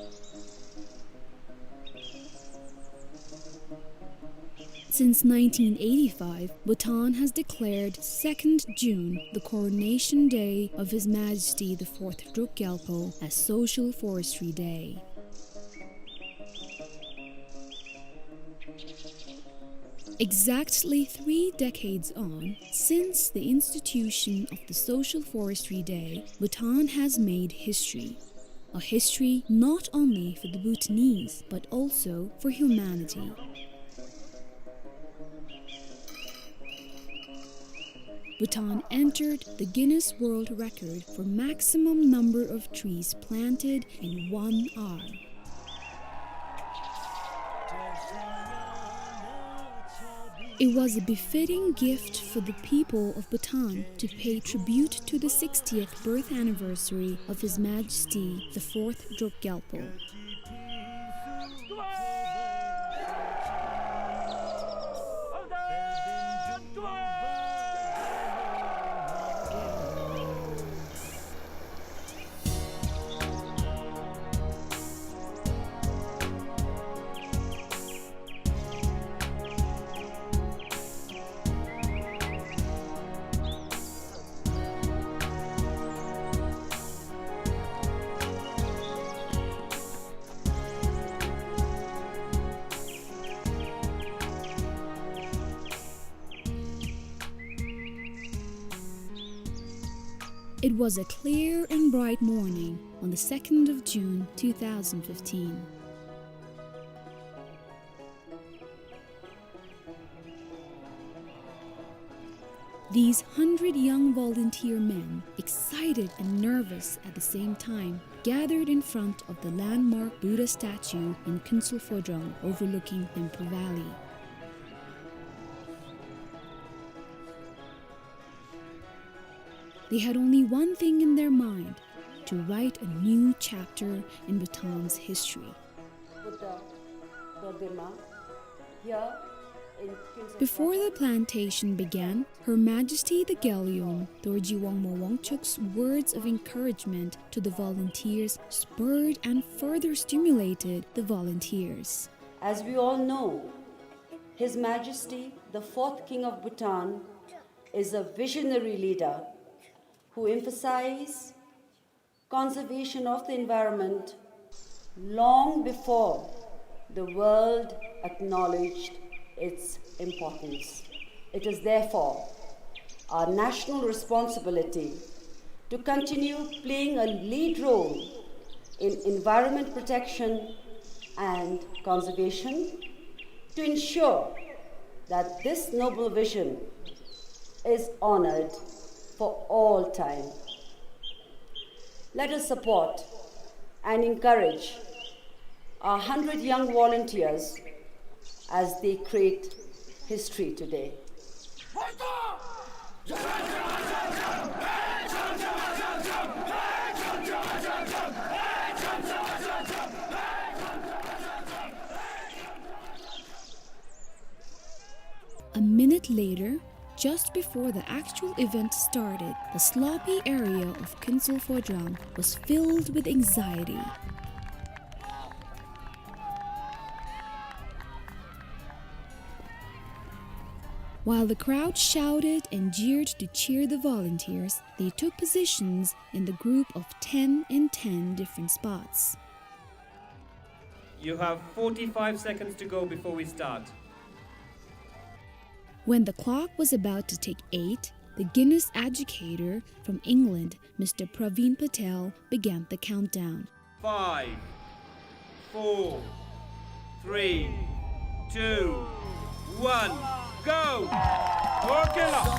Since nineteen eighty-five, Bhutan has declared second June the coronation day of His Majesty the Fourth Druk Gyalpo as Social Forestry Day. Exactly three decades on, since the institution of the Social Forestry Day, Bhutan has made history. A history not only for the Bhutanese, but also for humanity. Bhutan entered the Guinness World Record for maximum number of trees planted in one hour. It was a befitting gift for the people of Bhutan to pay tribute to the sixtieth birth anniversary of His Majesty the Fourth Druk Gyalpo. It was a clear and bright morning on the second of June two thousand fifteen. These hundred young volunteer men, excited and nervous at the same time, gathered in front of the landmark Buddha statue in Kuensel Phodrang overlooking Thimphu Valley. They had only one thing in their mind, to write a new chapter in Bhutan's history. Buddha Dorjima here in Kuensel Phodrang. Before the plantation began, Her Majesty the Gyalyom, Dorji Wangmo Wangchuk's words of encouragement to the volunteers spurred and further stimulated the volunteers. As we all know, His Majesty the Fourth King of Bhutan is a visionary leader who emphasized conservation of the environment long before the world acknowledged its importance. It is therefore our national responsibility to continue playing a lead role in environment protection and conservation to ensure that this noble vision is honored for all time. Let us support and encourage our hundred young volunteers as they create history today. A minute later, just before the actual event started, the sloppy area of Kuensel Phodrang was filled with anxiety. While the crowd shouted and jeered to cheer the volunteers, they took positions in the group of ten in ten different spots. You have forty-five seconds to go before we start. When the clock was about to tick eight, the Guinness educator from England, Mister Praveen Patel, began the countdown. Five, four, three, two, one, go! Okay, la.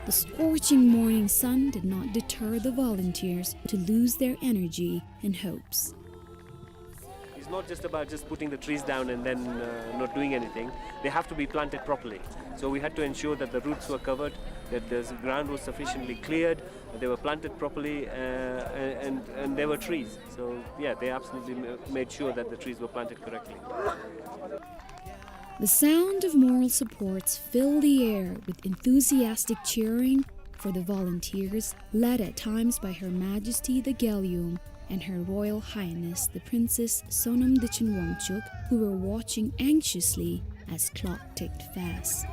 The scorching morning sun did not deter the volunteers to lose their energy and hopes. It's not just about just putting the trees down and then, uh, not doing anything. They have to be planted properly. So we had to ensure that the roots were covered, that the ground was sufficiently cleared, that they were planted properly, uh, and, and, and there were trees. So, yeah, they absolutely ma-, made sure that the trees were planted correctly. The sound of moral supports filled the air with enthusiastic cheering for the volunteers, led at times by Her Majesty the Gyalyom, and Her Royal Highness the Princess Sonam Dechen Wangchuck, who were watching anxiously as clock ticked fast.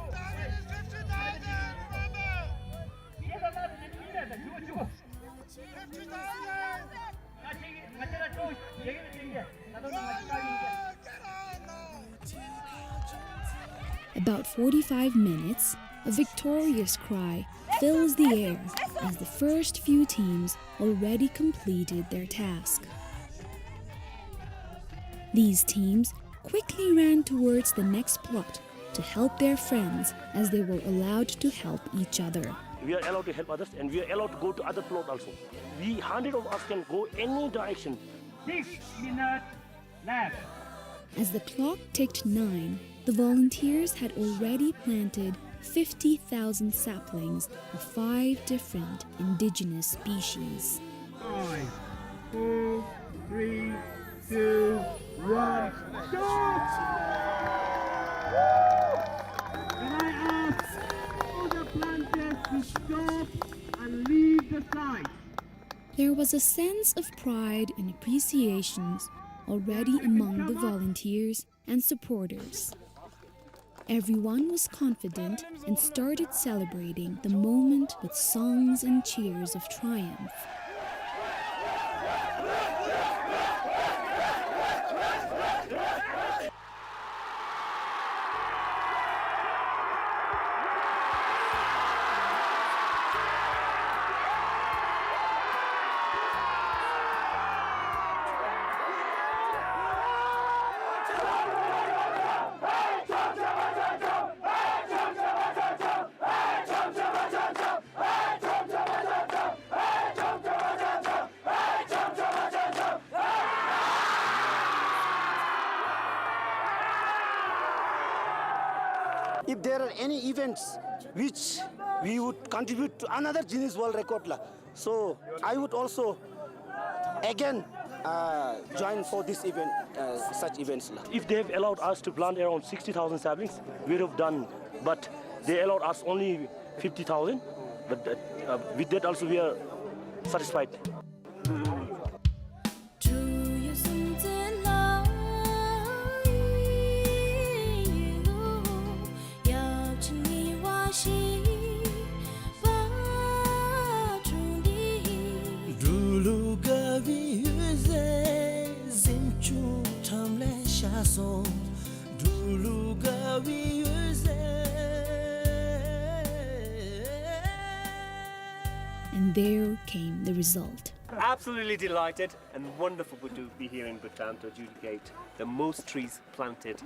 About forty-five minutes, a victorious cry fills the air as the first few teams already completed their task. These teams quickly ran towards the next plot to help their friends as they were allowed to help each other. We are allowed to help others and we are allowed to go to other plot also. We, hundred of us can go any direction. Six minutes left. As the clock ticked nine, the volunteers had already planted fifty thousand saplings of five different indigenous species. Five, four, three, two, one, stop! Can I ask all the planters to stop and leave the site? There was a sense of pride and appreciation already among the volunteers and supporters. Everyone was confident and started celebrating the moment with songs and cheers of triumph. If there are any events which we would contribute to another Guinness World Record la, so I would also again, uh, join for this event, uh, such events la. If they have allowed us to plant around sixty thousand saplings, we would have done, but they allowed us only fifty thousand, but, uh, uh, with that also we are satisfied. And there came the result. Absolutely delighted and wonderful to be here in Bhutan to adjudicate the most trees planted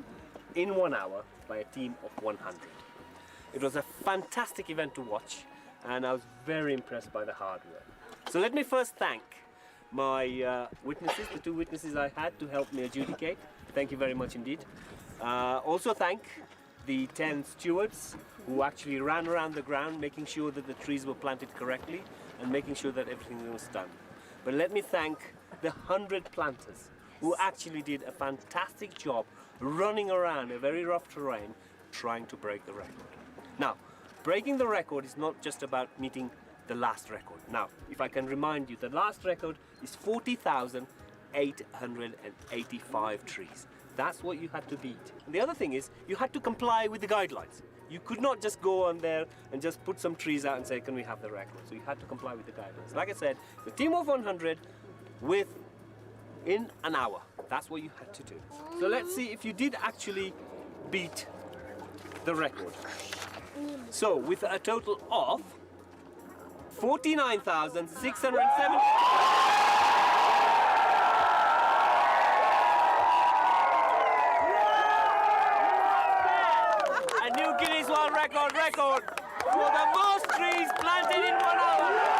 in one hour by a team of one hundred. It was a fantastic event to watch, and I was very impressed by the hard work. So let me first thank my, uh, witnesses, the two witnesses I had to help me adjudicate. Thank you very much indeed. Uh, also thank the ten stewards who actually ran around the ground, making sure that the trees were planted correctly and making sure that everything was done. But let me thank the hundred planters who actually did a fantastic job running around a very rough terrain trying to break the record. Now, breaking the record is not just about meeting the last record. Now, if I can remind you, the last record is forty thousand eight hundred and eighty-five trees. That's what you had to beat. And the other thing is, you had to comply with the guidelines. You could not just go on there and just put some trees out and say, "Can we have the record?" So you had to comply with the guidelines. Like I said, the team of one hundred with, in an hour. That's what you had to do. So let's see if you did actually beat the record. So with a total of forty-nine thousand six hundred seven. A new Guinness World Record, record for the most trees planted in one hour.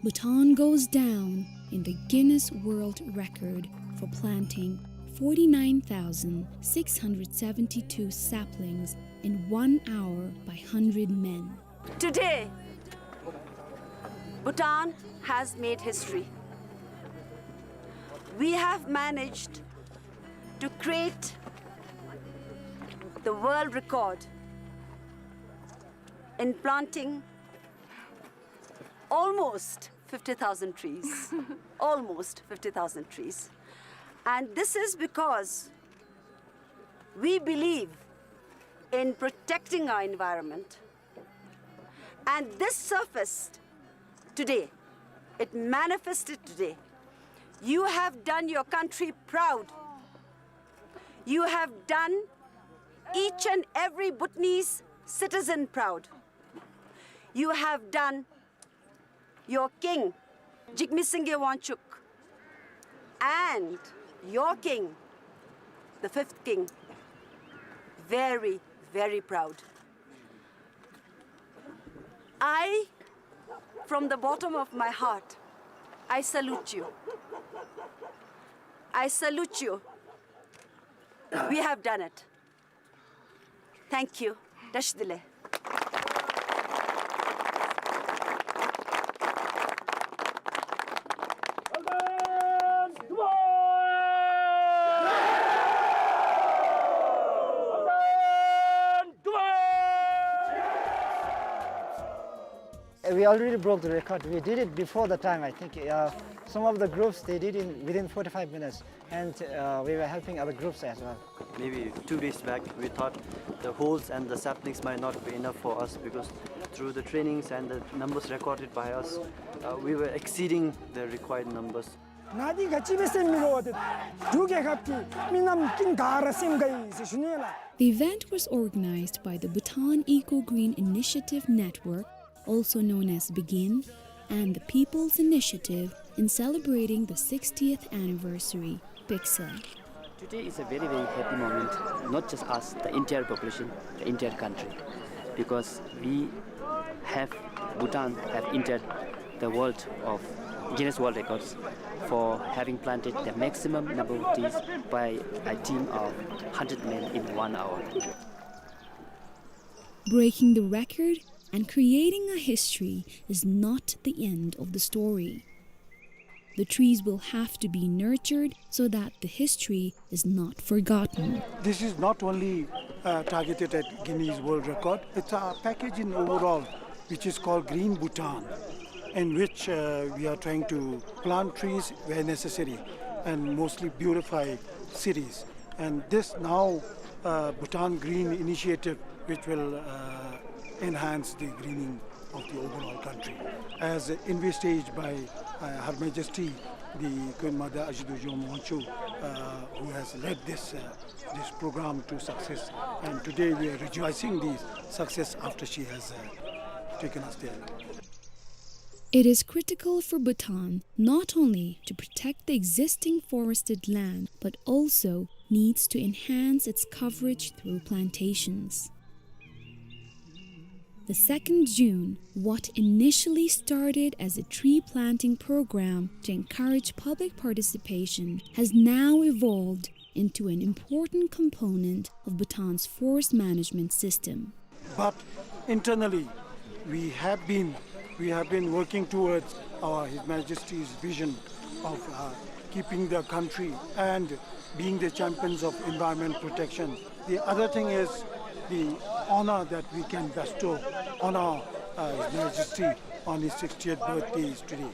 Bhutan goes down in the Guinness World Record for planting forty-nine thousand six hundred seventy-two saplings in one hour by hundred men. Today, Bhutan has made history. We have managed to create the world record in planting almost fifty thousand trees. Almost fifty thousand trees. And this is because we believe in protecting our environment. And this surfaced today. It manifested today. You have done your country proud. You have done each and every Bhutanese citizen proud. You have done your king, Jigme Singye Wangchuck, and your king, the fifth king, very, very proud. I, from the bottom of my heart, I salute you. I salute you. We have done it. Thank you. Tashi delek. Uh, we already broke the record. We did it before the time, I think. Uh, some of the groups, they did it within forty-five minutes, and, uh, we were helping other groups as well. Maybe two days back, we thought the holes and the saplings might not be enough for us, because through the trainings and the numbers recorded by us, uh, we were exceeding the required numbers. ནཱ་འདི་ག་ཅི་སྦེ་ཟེར་མི་རོ་ཏེ་འབྲུག་རྒྱལ་ཁབ་ཀྱི་མི་རྣམས་ཀུན་ག་ར་སེམས་དགའ་ཡི་ཟེར་ཞུ་ནི་ལགས། The event was organized by the Bhutan Eco Green Initiative Network, also known as BEGIN, and the People's Initiative in celebrating the sixtieth anniversary, PICSA. Today is a very, very happy moment, not just us, the entire population, the entire country, because we have, Bhutan have entered the world of Guinness World Records for having planted the maximum number of trees by a team of hundred men in one hour. Breaking the record and creating a history is not the end of the story. The trees will have to be nurtured so that the history is not forgotten. This is not only, uh, targeted at Guinness World Record, it's a package in overall, which is called Green Bhutan, in which, uh, we are trying to plant trees where necessary and mostly beautify cities. And this now, uh, Bhutan Green Initiative, which will, uh, enhance the greening of the overall country. As envisaged by, uh, Her Majesty, the Queen Mother Aji Dorji Wangchuck, uh, who has led this, uh, this program to success. And today we are rejoicing the success after she has, uh, taken us there. It is critical for Bhutan not only to protect the existing forested land, but also needs to enhance its coverage through plantations. The second June, what initially started as a tree planting program to encourage public participation, has now evolved into an important component of Bhutan's forest management system. But internally, we have been, we have been working towards our, His Majesty's vision of, uh, keeping the country and being the champions of environment protection. The other thing is the honor that we can bestow on our, uh, His Majesty on his sixtieth birthday is today.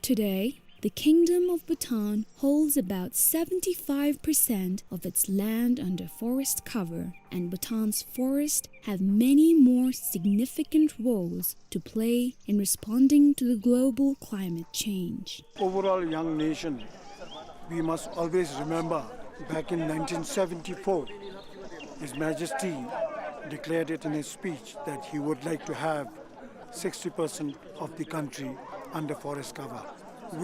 Today, the Kingdom of Bhutan holds about seventy-five percent of its land under forest cover, and Bhutan's forests have many more significant roles to play in responding to the global climate change. Overall young nation, we must always remember back in nineteen seventy-four, His Majesty declared it in his speech that he would like to have sixty percent of the country under forest cover,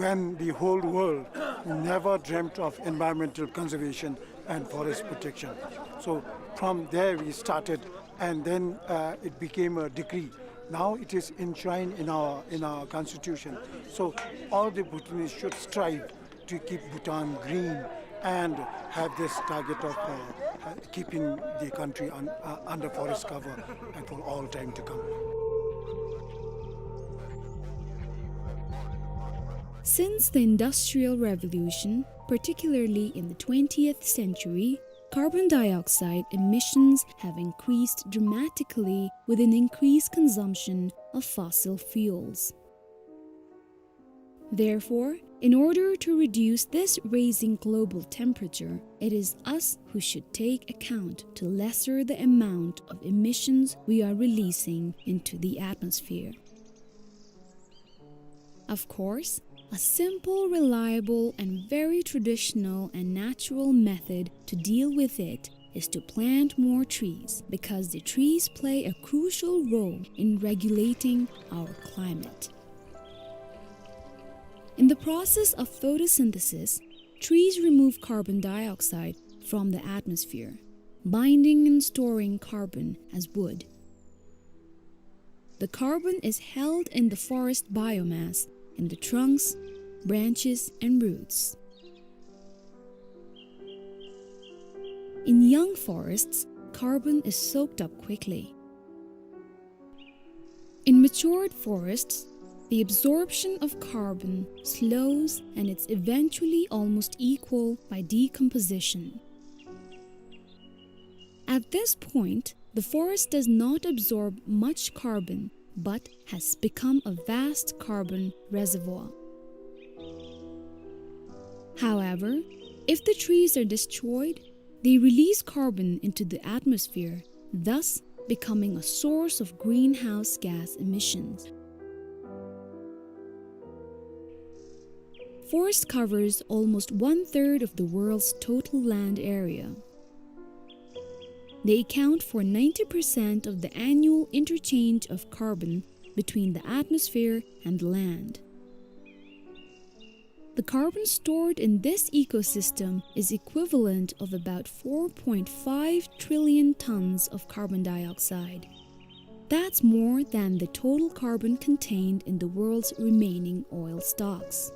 when the whole world never dreamt of environmental conservation and forest protection. So from there we started, and then, uh, it became a decree. Now it is enshrined in our, in our constitution. So all the Bhutanese should strive to keep Bhutan green and have this target of, uh, uh, keeping the country un-, uh, under forest cover and for all time to come. Since the Industrial Revolution, particularly in the twentieth century, carbon dioxide emissions have increased dramatically with an increased consumption of fossil fuels. Therefore, in order to reduce this raising global temperature, it is us who should take account to lessen the amount of emissions we are releasing into the atmosphere. Of course, a simple, reliable, and very traditional and natural method to deal with it is to plant more trees, because the trees play a crucial role in regulating our climate. In the process of photosynthesis, trees remove carbon dioxide from the atmosphere, binding and storing carbon as wood. The carbon is held in the forest biomass, in the trunks, branches, and roots. In young forests, carbon is soaked up quickly. In matured forests, the absorption of carbon slows and it's eventually almost equal by decomposition. At this point, the forest does not absorb much carbon, but has become a vast carbon reservoir. However, if the trees are destroyed, they release carbon into the atmosphere, thus becoming a source of greenhouse gas emissions. Forest covers almost one-third of the world's total land area. They account for ninety percent of the annual interchange of carbon between the atmosphere and the land. The carbon stored in this ecosystem is equivalent of about four point five trillion tons of carbon dioxide. That's more than the total carbon contained in the world's remaining oil stocks.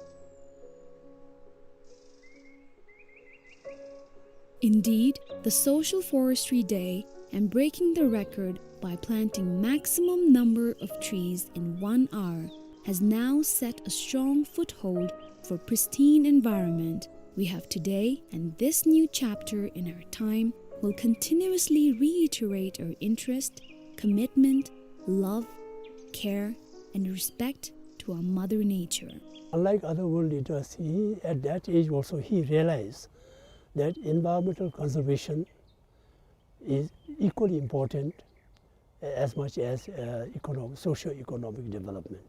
Indeed, the Social Forestry Day and breaking the record by planting maximum number of trees in one hour has now set a strong foothold for pristine environment we have today, and this new chapter in our time will continuously reiterate our interest, commitment, love, care, and respect to our Mother Nature. Unlike other world leaders, he, at that age also, he realized that environmental conservation is equally important as much as, uh, econo-, socio-economic development.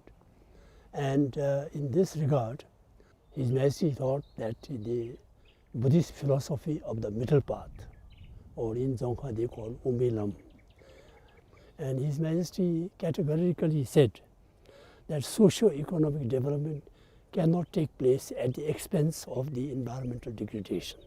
And, uh, in this regard, His Majesty thought that the Buddhist philosophy of the middle path, or in Dzongkha they call Umilam, and His Majesty categorically said that socio-economic development cannot take place at the expense of the environmental degradation.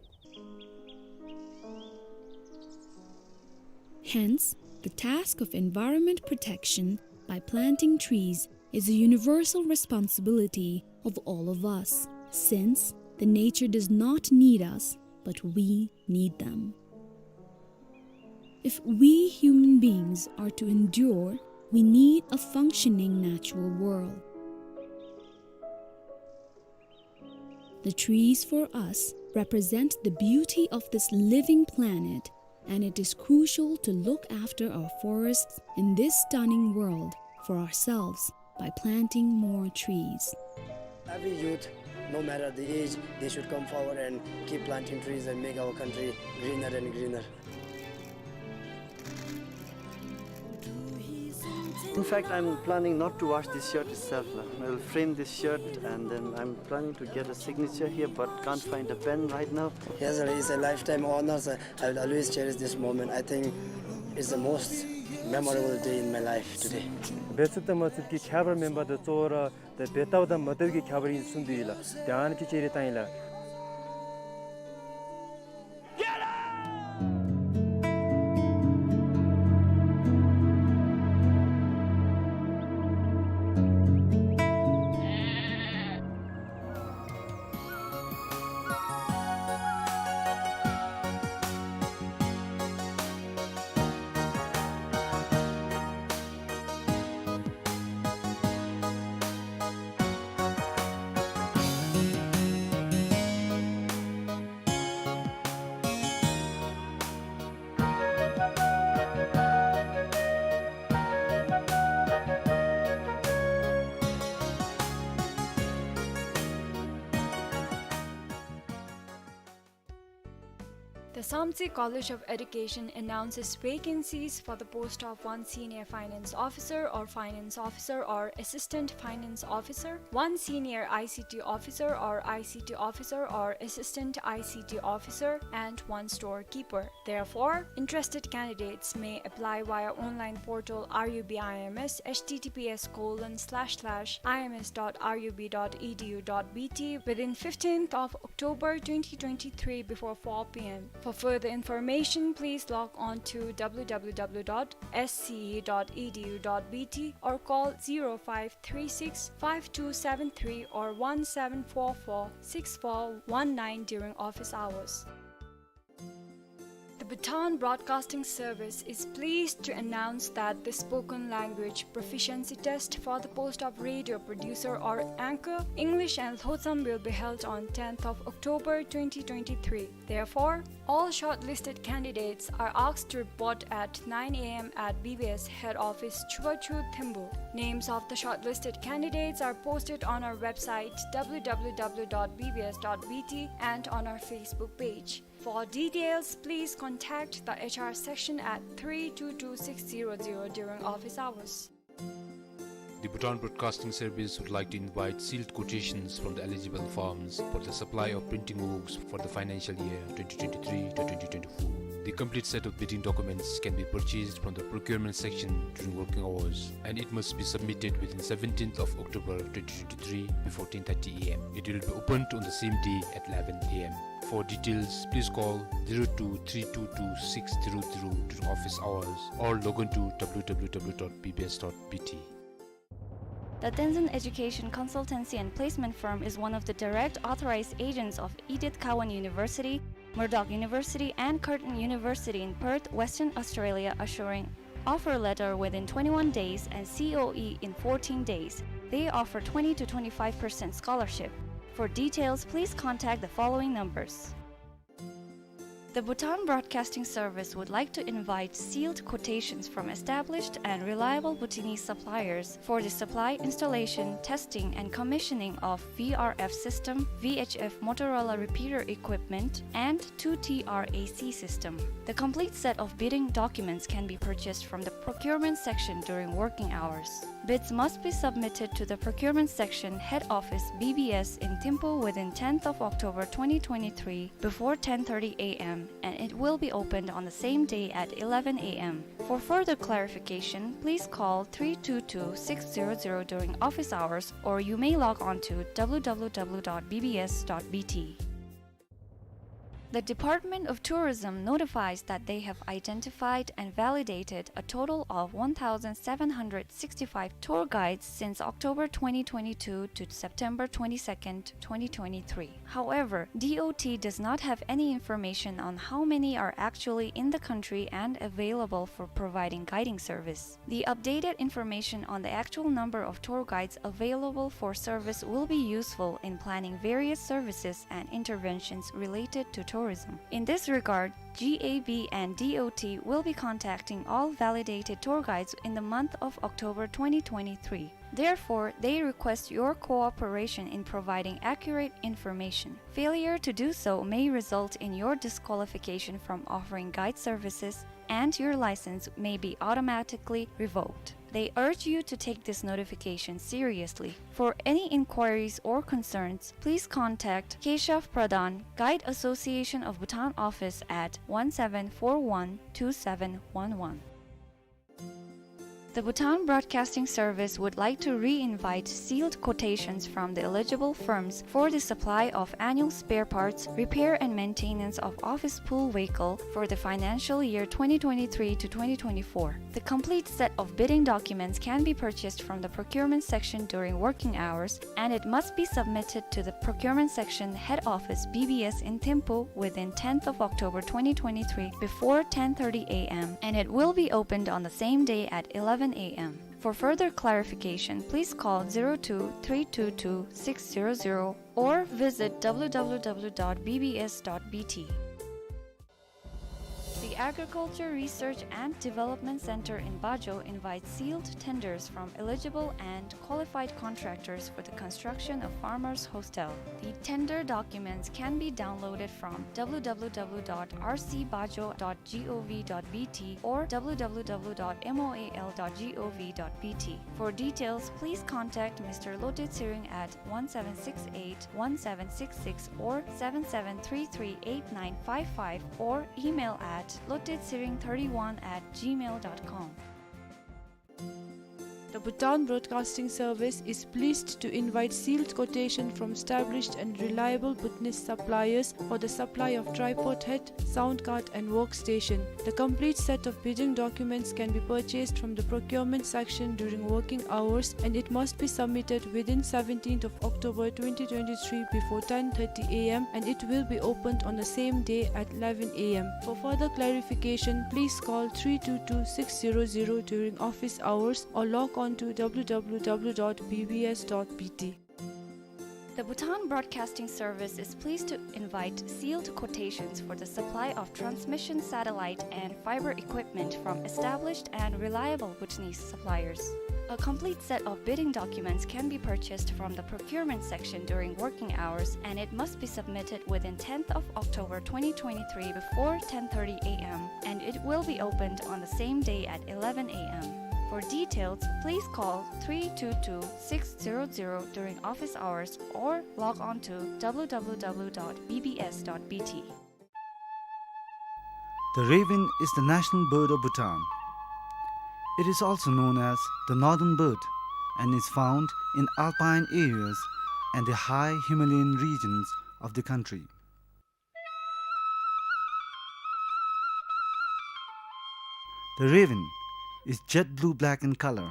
Hence, the task of environment protection by planting trees is a universal responsibility of all of us, since the nature does not need us, but we need them. If we human beings are to endure, we need a functioning natural world. The trees for us represent the beauty of this living planet, and it is crucial to look after our forests in this stunning world for ourselves by planting more trees. Every youth, no matter the age, they should come forward and keep planting trees and make our country greener and greener. In fact, I'm planning not to wash this shirt itself, la. I'll frame this shirt and then I'm planning to get a signature here, but can't find a pen right now. Yes, sir, it's a lifetime honor, sir. I will always cherish this moment. I think it's the most memorable day in my life today. འབད་ཚུགས་དང་མ་ཚུགས་ཀྱི་ཁྱད་པར་མེན་པར་དུ་གཙོ་བོ་ར་ཏེ་འབད་བཏུབ་དང་མ་བཏུབ་ཀྱི་ཁྱད་པར་ཨིན་གསུངས་ཏེ་ཡོད་ལགས། ཏེ་ཨ་ནི་ཅིག་ཅིག་རེ་བཏང་ཡི་ལགས། The Samtse College of Education announces vacancies for the post of one senior finance officer or finance officer or assistant finance officer, one senior I C T officer or I C T officer or assistant I C T officer, and one storekeeper. Therefore, interested candidates may apply via online portal R U B I M S, H T T P S colon slash slash I M S dot R U B dot E D U dot B T, within fifteenth of October twenty twenty-three before four P M. For further information, please log on to W W W dot S C E dot E D U dot B T or call zero five three six, five two seven three or one seven four four, six four one nine during office hours. The Bhutan Broadcasting Service is pleased to announce that the spoken language proficiency test for the post of radio producer or anchor, English and Lhotsam, will be held on tenth of October twenty twenty-three. Therefore, all shortlisted candidates are asked to report at nine A M at B B S head office, Chubachu, Thimphu. Names of the shortlisted candidates are posted on our website, W W W dot B B S dot B T, and on our Facebook page. For details, please contact the H R section at three two two six zero zero during office hours. The Bhutan Broadcasting Service would like to invite sealed quotations from the eligible firms for the supply of printing works for the financial year twenty twenty-three to twenty twenty-four. The complete set of bidding documents can be purchased from the procurement section during working hours, and it must be submitted within seventeenth of October twenty twenty-three before ten thirty A M. It will be opened on the same day at eleven A M. For details, please call zero two three two two six zero zero during office hours or log on to W W W dot B B S dot B T. The Tenzin Education Consultancy and Placement Firm is one of the direct authorized agents of Edith Cowan University, Murdoch University, and Curtin University in Perth, Western Australia, assuring offer letter within twenty-one days and C O E in fourteen days. They offer twenty to twenty-five percent scholarship. For details, please contact the following numbers. The Bhutan Broadcasting Service would like to invite sealed quotations from established and reliable Bhutanese suppliers for the supply, installation, testing, and commissioning of V R F system, V H F Motorola repeater equipment, and two T R A C system. The complete set of bidding documents can be purchased from the procurement section during working hours. Bids must be submitted to the procurement section, head office, B B S in Thimphu, within tenth of October twenty twenty-three before ten thirty A M, and it will be opened on the same day at eleven A M. For further clarification, please call three two two six zero zero during office hours, or you may log on to W W W dot B B S dot B T. The Department of Tourism notifies that they have identified and validated a total of one thousand seven hundred sixty-five tour guides since October twenty twenty-two to September twenty-second, twenty twenty-three. However, D O T does not have any information on how many are actually in the country and available for providing guiding service. The updated information on the actual number of tour guides available for service will be useful in planning various services and interventions related to tourism. In this regard, G A B and D O T will be contacting all validated tour guides in the month of October twenty twenty-three. Therefore, they request your cooperation in providing accurate information. Failure to do so may result in your disqualification from offering guide services, and your license may be automatically revoked. They urge you to take this notification seriously. For any inquiries or concerns, please contact Keshav Pradhan, Guide Association of Bhutan office at one seven four one two seven one one. The Bhutan Broadcasting Service would like to re-invite sealed quotations from the eligible firms for the supply of annual spare parts, repair and maintenance of office pool vehicle for the financial year twenty twenty-three to twenty twenty-four. The complete set of bidding documents can be purchased from the procurement section during working hours, and it must be submitted to the procurement section, head office, B B S in Thimphu within tenth of October twenty twenty-three before ten thirty A M, and it will be opened on the same day at eleven A M. For further clarification, please call zero two three two two six zero zero or visit W W W dot B B S dot B T. The Agriculture Research and Development Center in Bajo invites sealed tenders from eligible and qualified contractors for the construction of Farmers Hostel. The tender documents can be downloaded from w w w dot r c bajo dot g o v dot b t or w w w dot m o a l dot g o v dot b t. For details, please contact Mister Lote Tshering at one seven six eight, one seven six six or seven seven three three eight nine five five or email at lotetshering thirty-one at gmail dot com. The Bhutan Broadcasting Service is pleased to invite sealed quotation from established and reliable Bhutanese suppliers for the supply of tripod head, sound card and workstation. The complete set of bidding documents can be purchased from the procurement section during working hours, and it must be submitted within seventeenth of October twenty twenty-three before ten thirty a m, and it will be opened on the same day at eleven a m. For further clarification, please call three two two six zero zero during office hours or log on to w w w dot b b s dot b t. The Bhutan Broadcasting Service is pleased to invite sealed quotations for the supply of transmission satellite and fiber equipment from established and reliable Bhutanese suppliers. A complete set of bidding documents can be purchased from the procurement section during working hours, and it must be submitted within tenth of October twenty twenty-three before ten thirty a m, and it will be opened on the same day at eleven a m. For details, please call three two two six zero zero during office hours or log on to w w w dot b b s dot b t. The raven is the national bird of Bhutan. It is also known as the northern bird and is found in alpine areas and the high Himalayan regions of the country. The raven is jet blue-black in color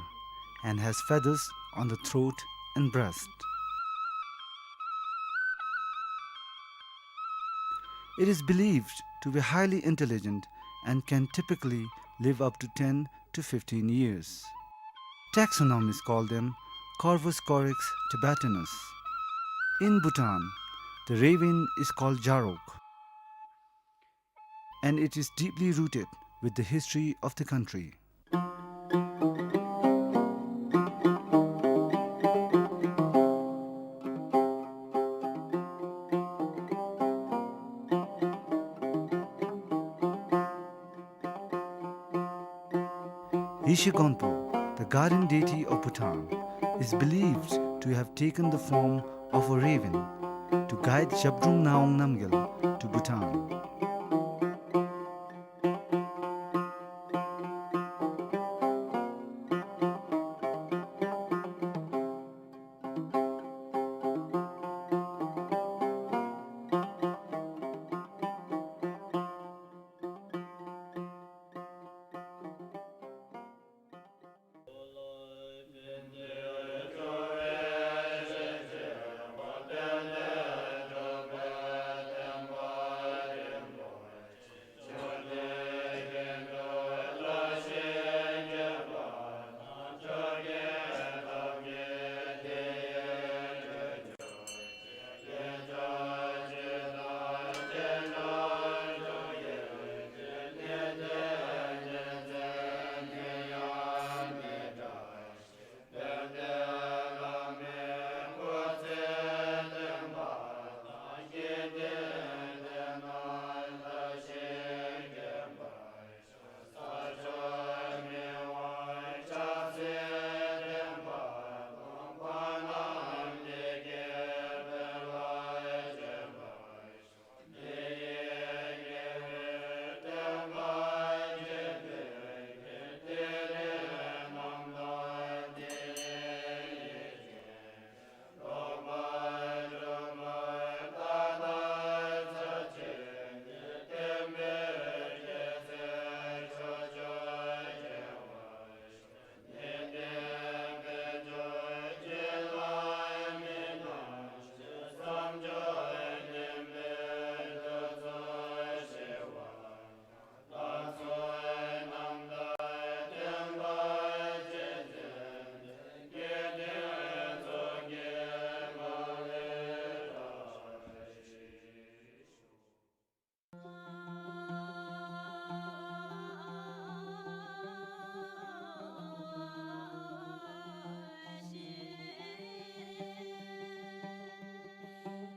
and has feathers on the throat and breast. It is believed to be highly intelligent and can typically live up to ten to fifteen years. Taxonomists call them Corvus corax tibetanus. In Bhutan, the raven is called jarok, and it is deeply rooted with the history of the country. Rishi Gonpo, the guardian deity of Bhutan, is believed to have taken the form of a raven to guide Zhabdrung Ngawang Namgyal to Bhutan.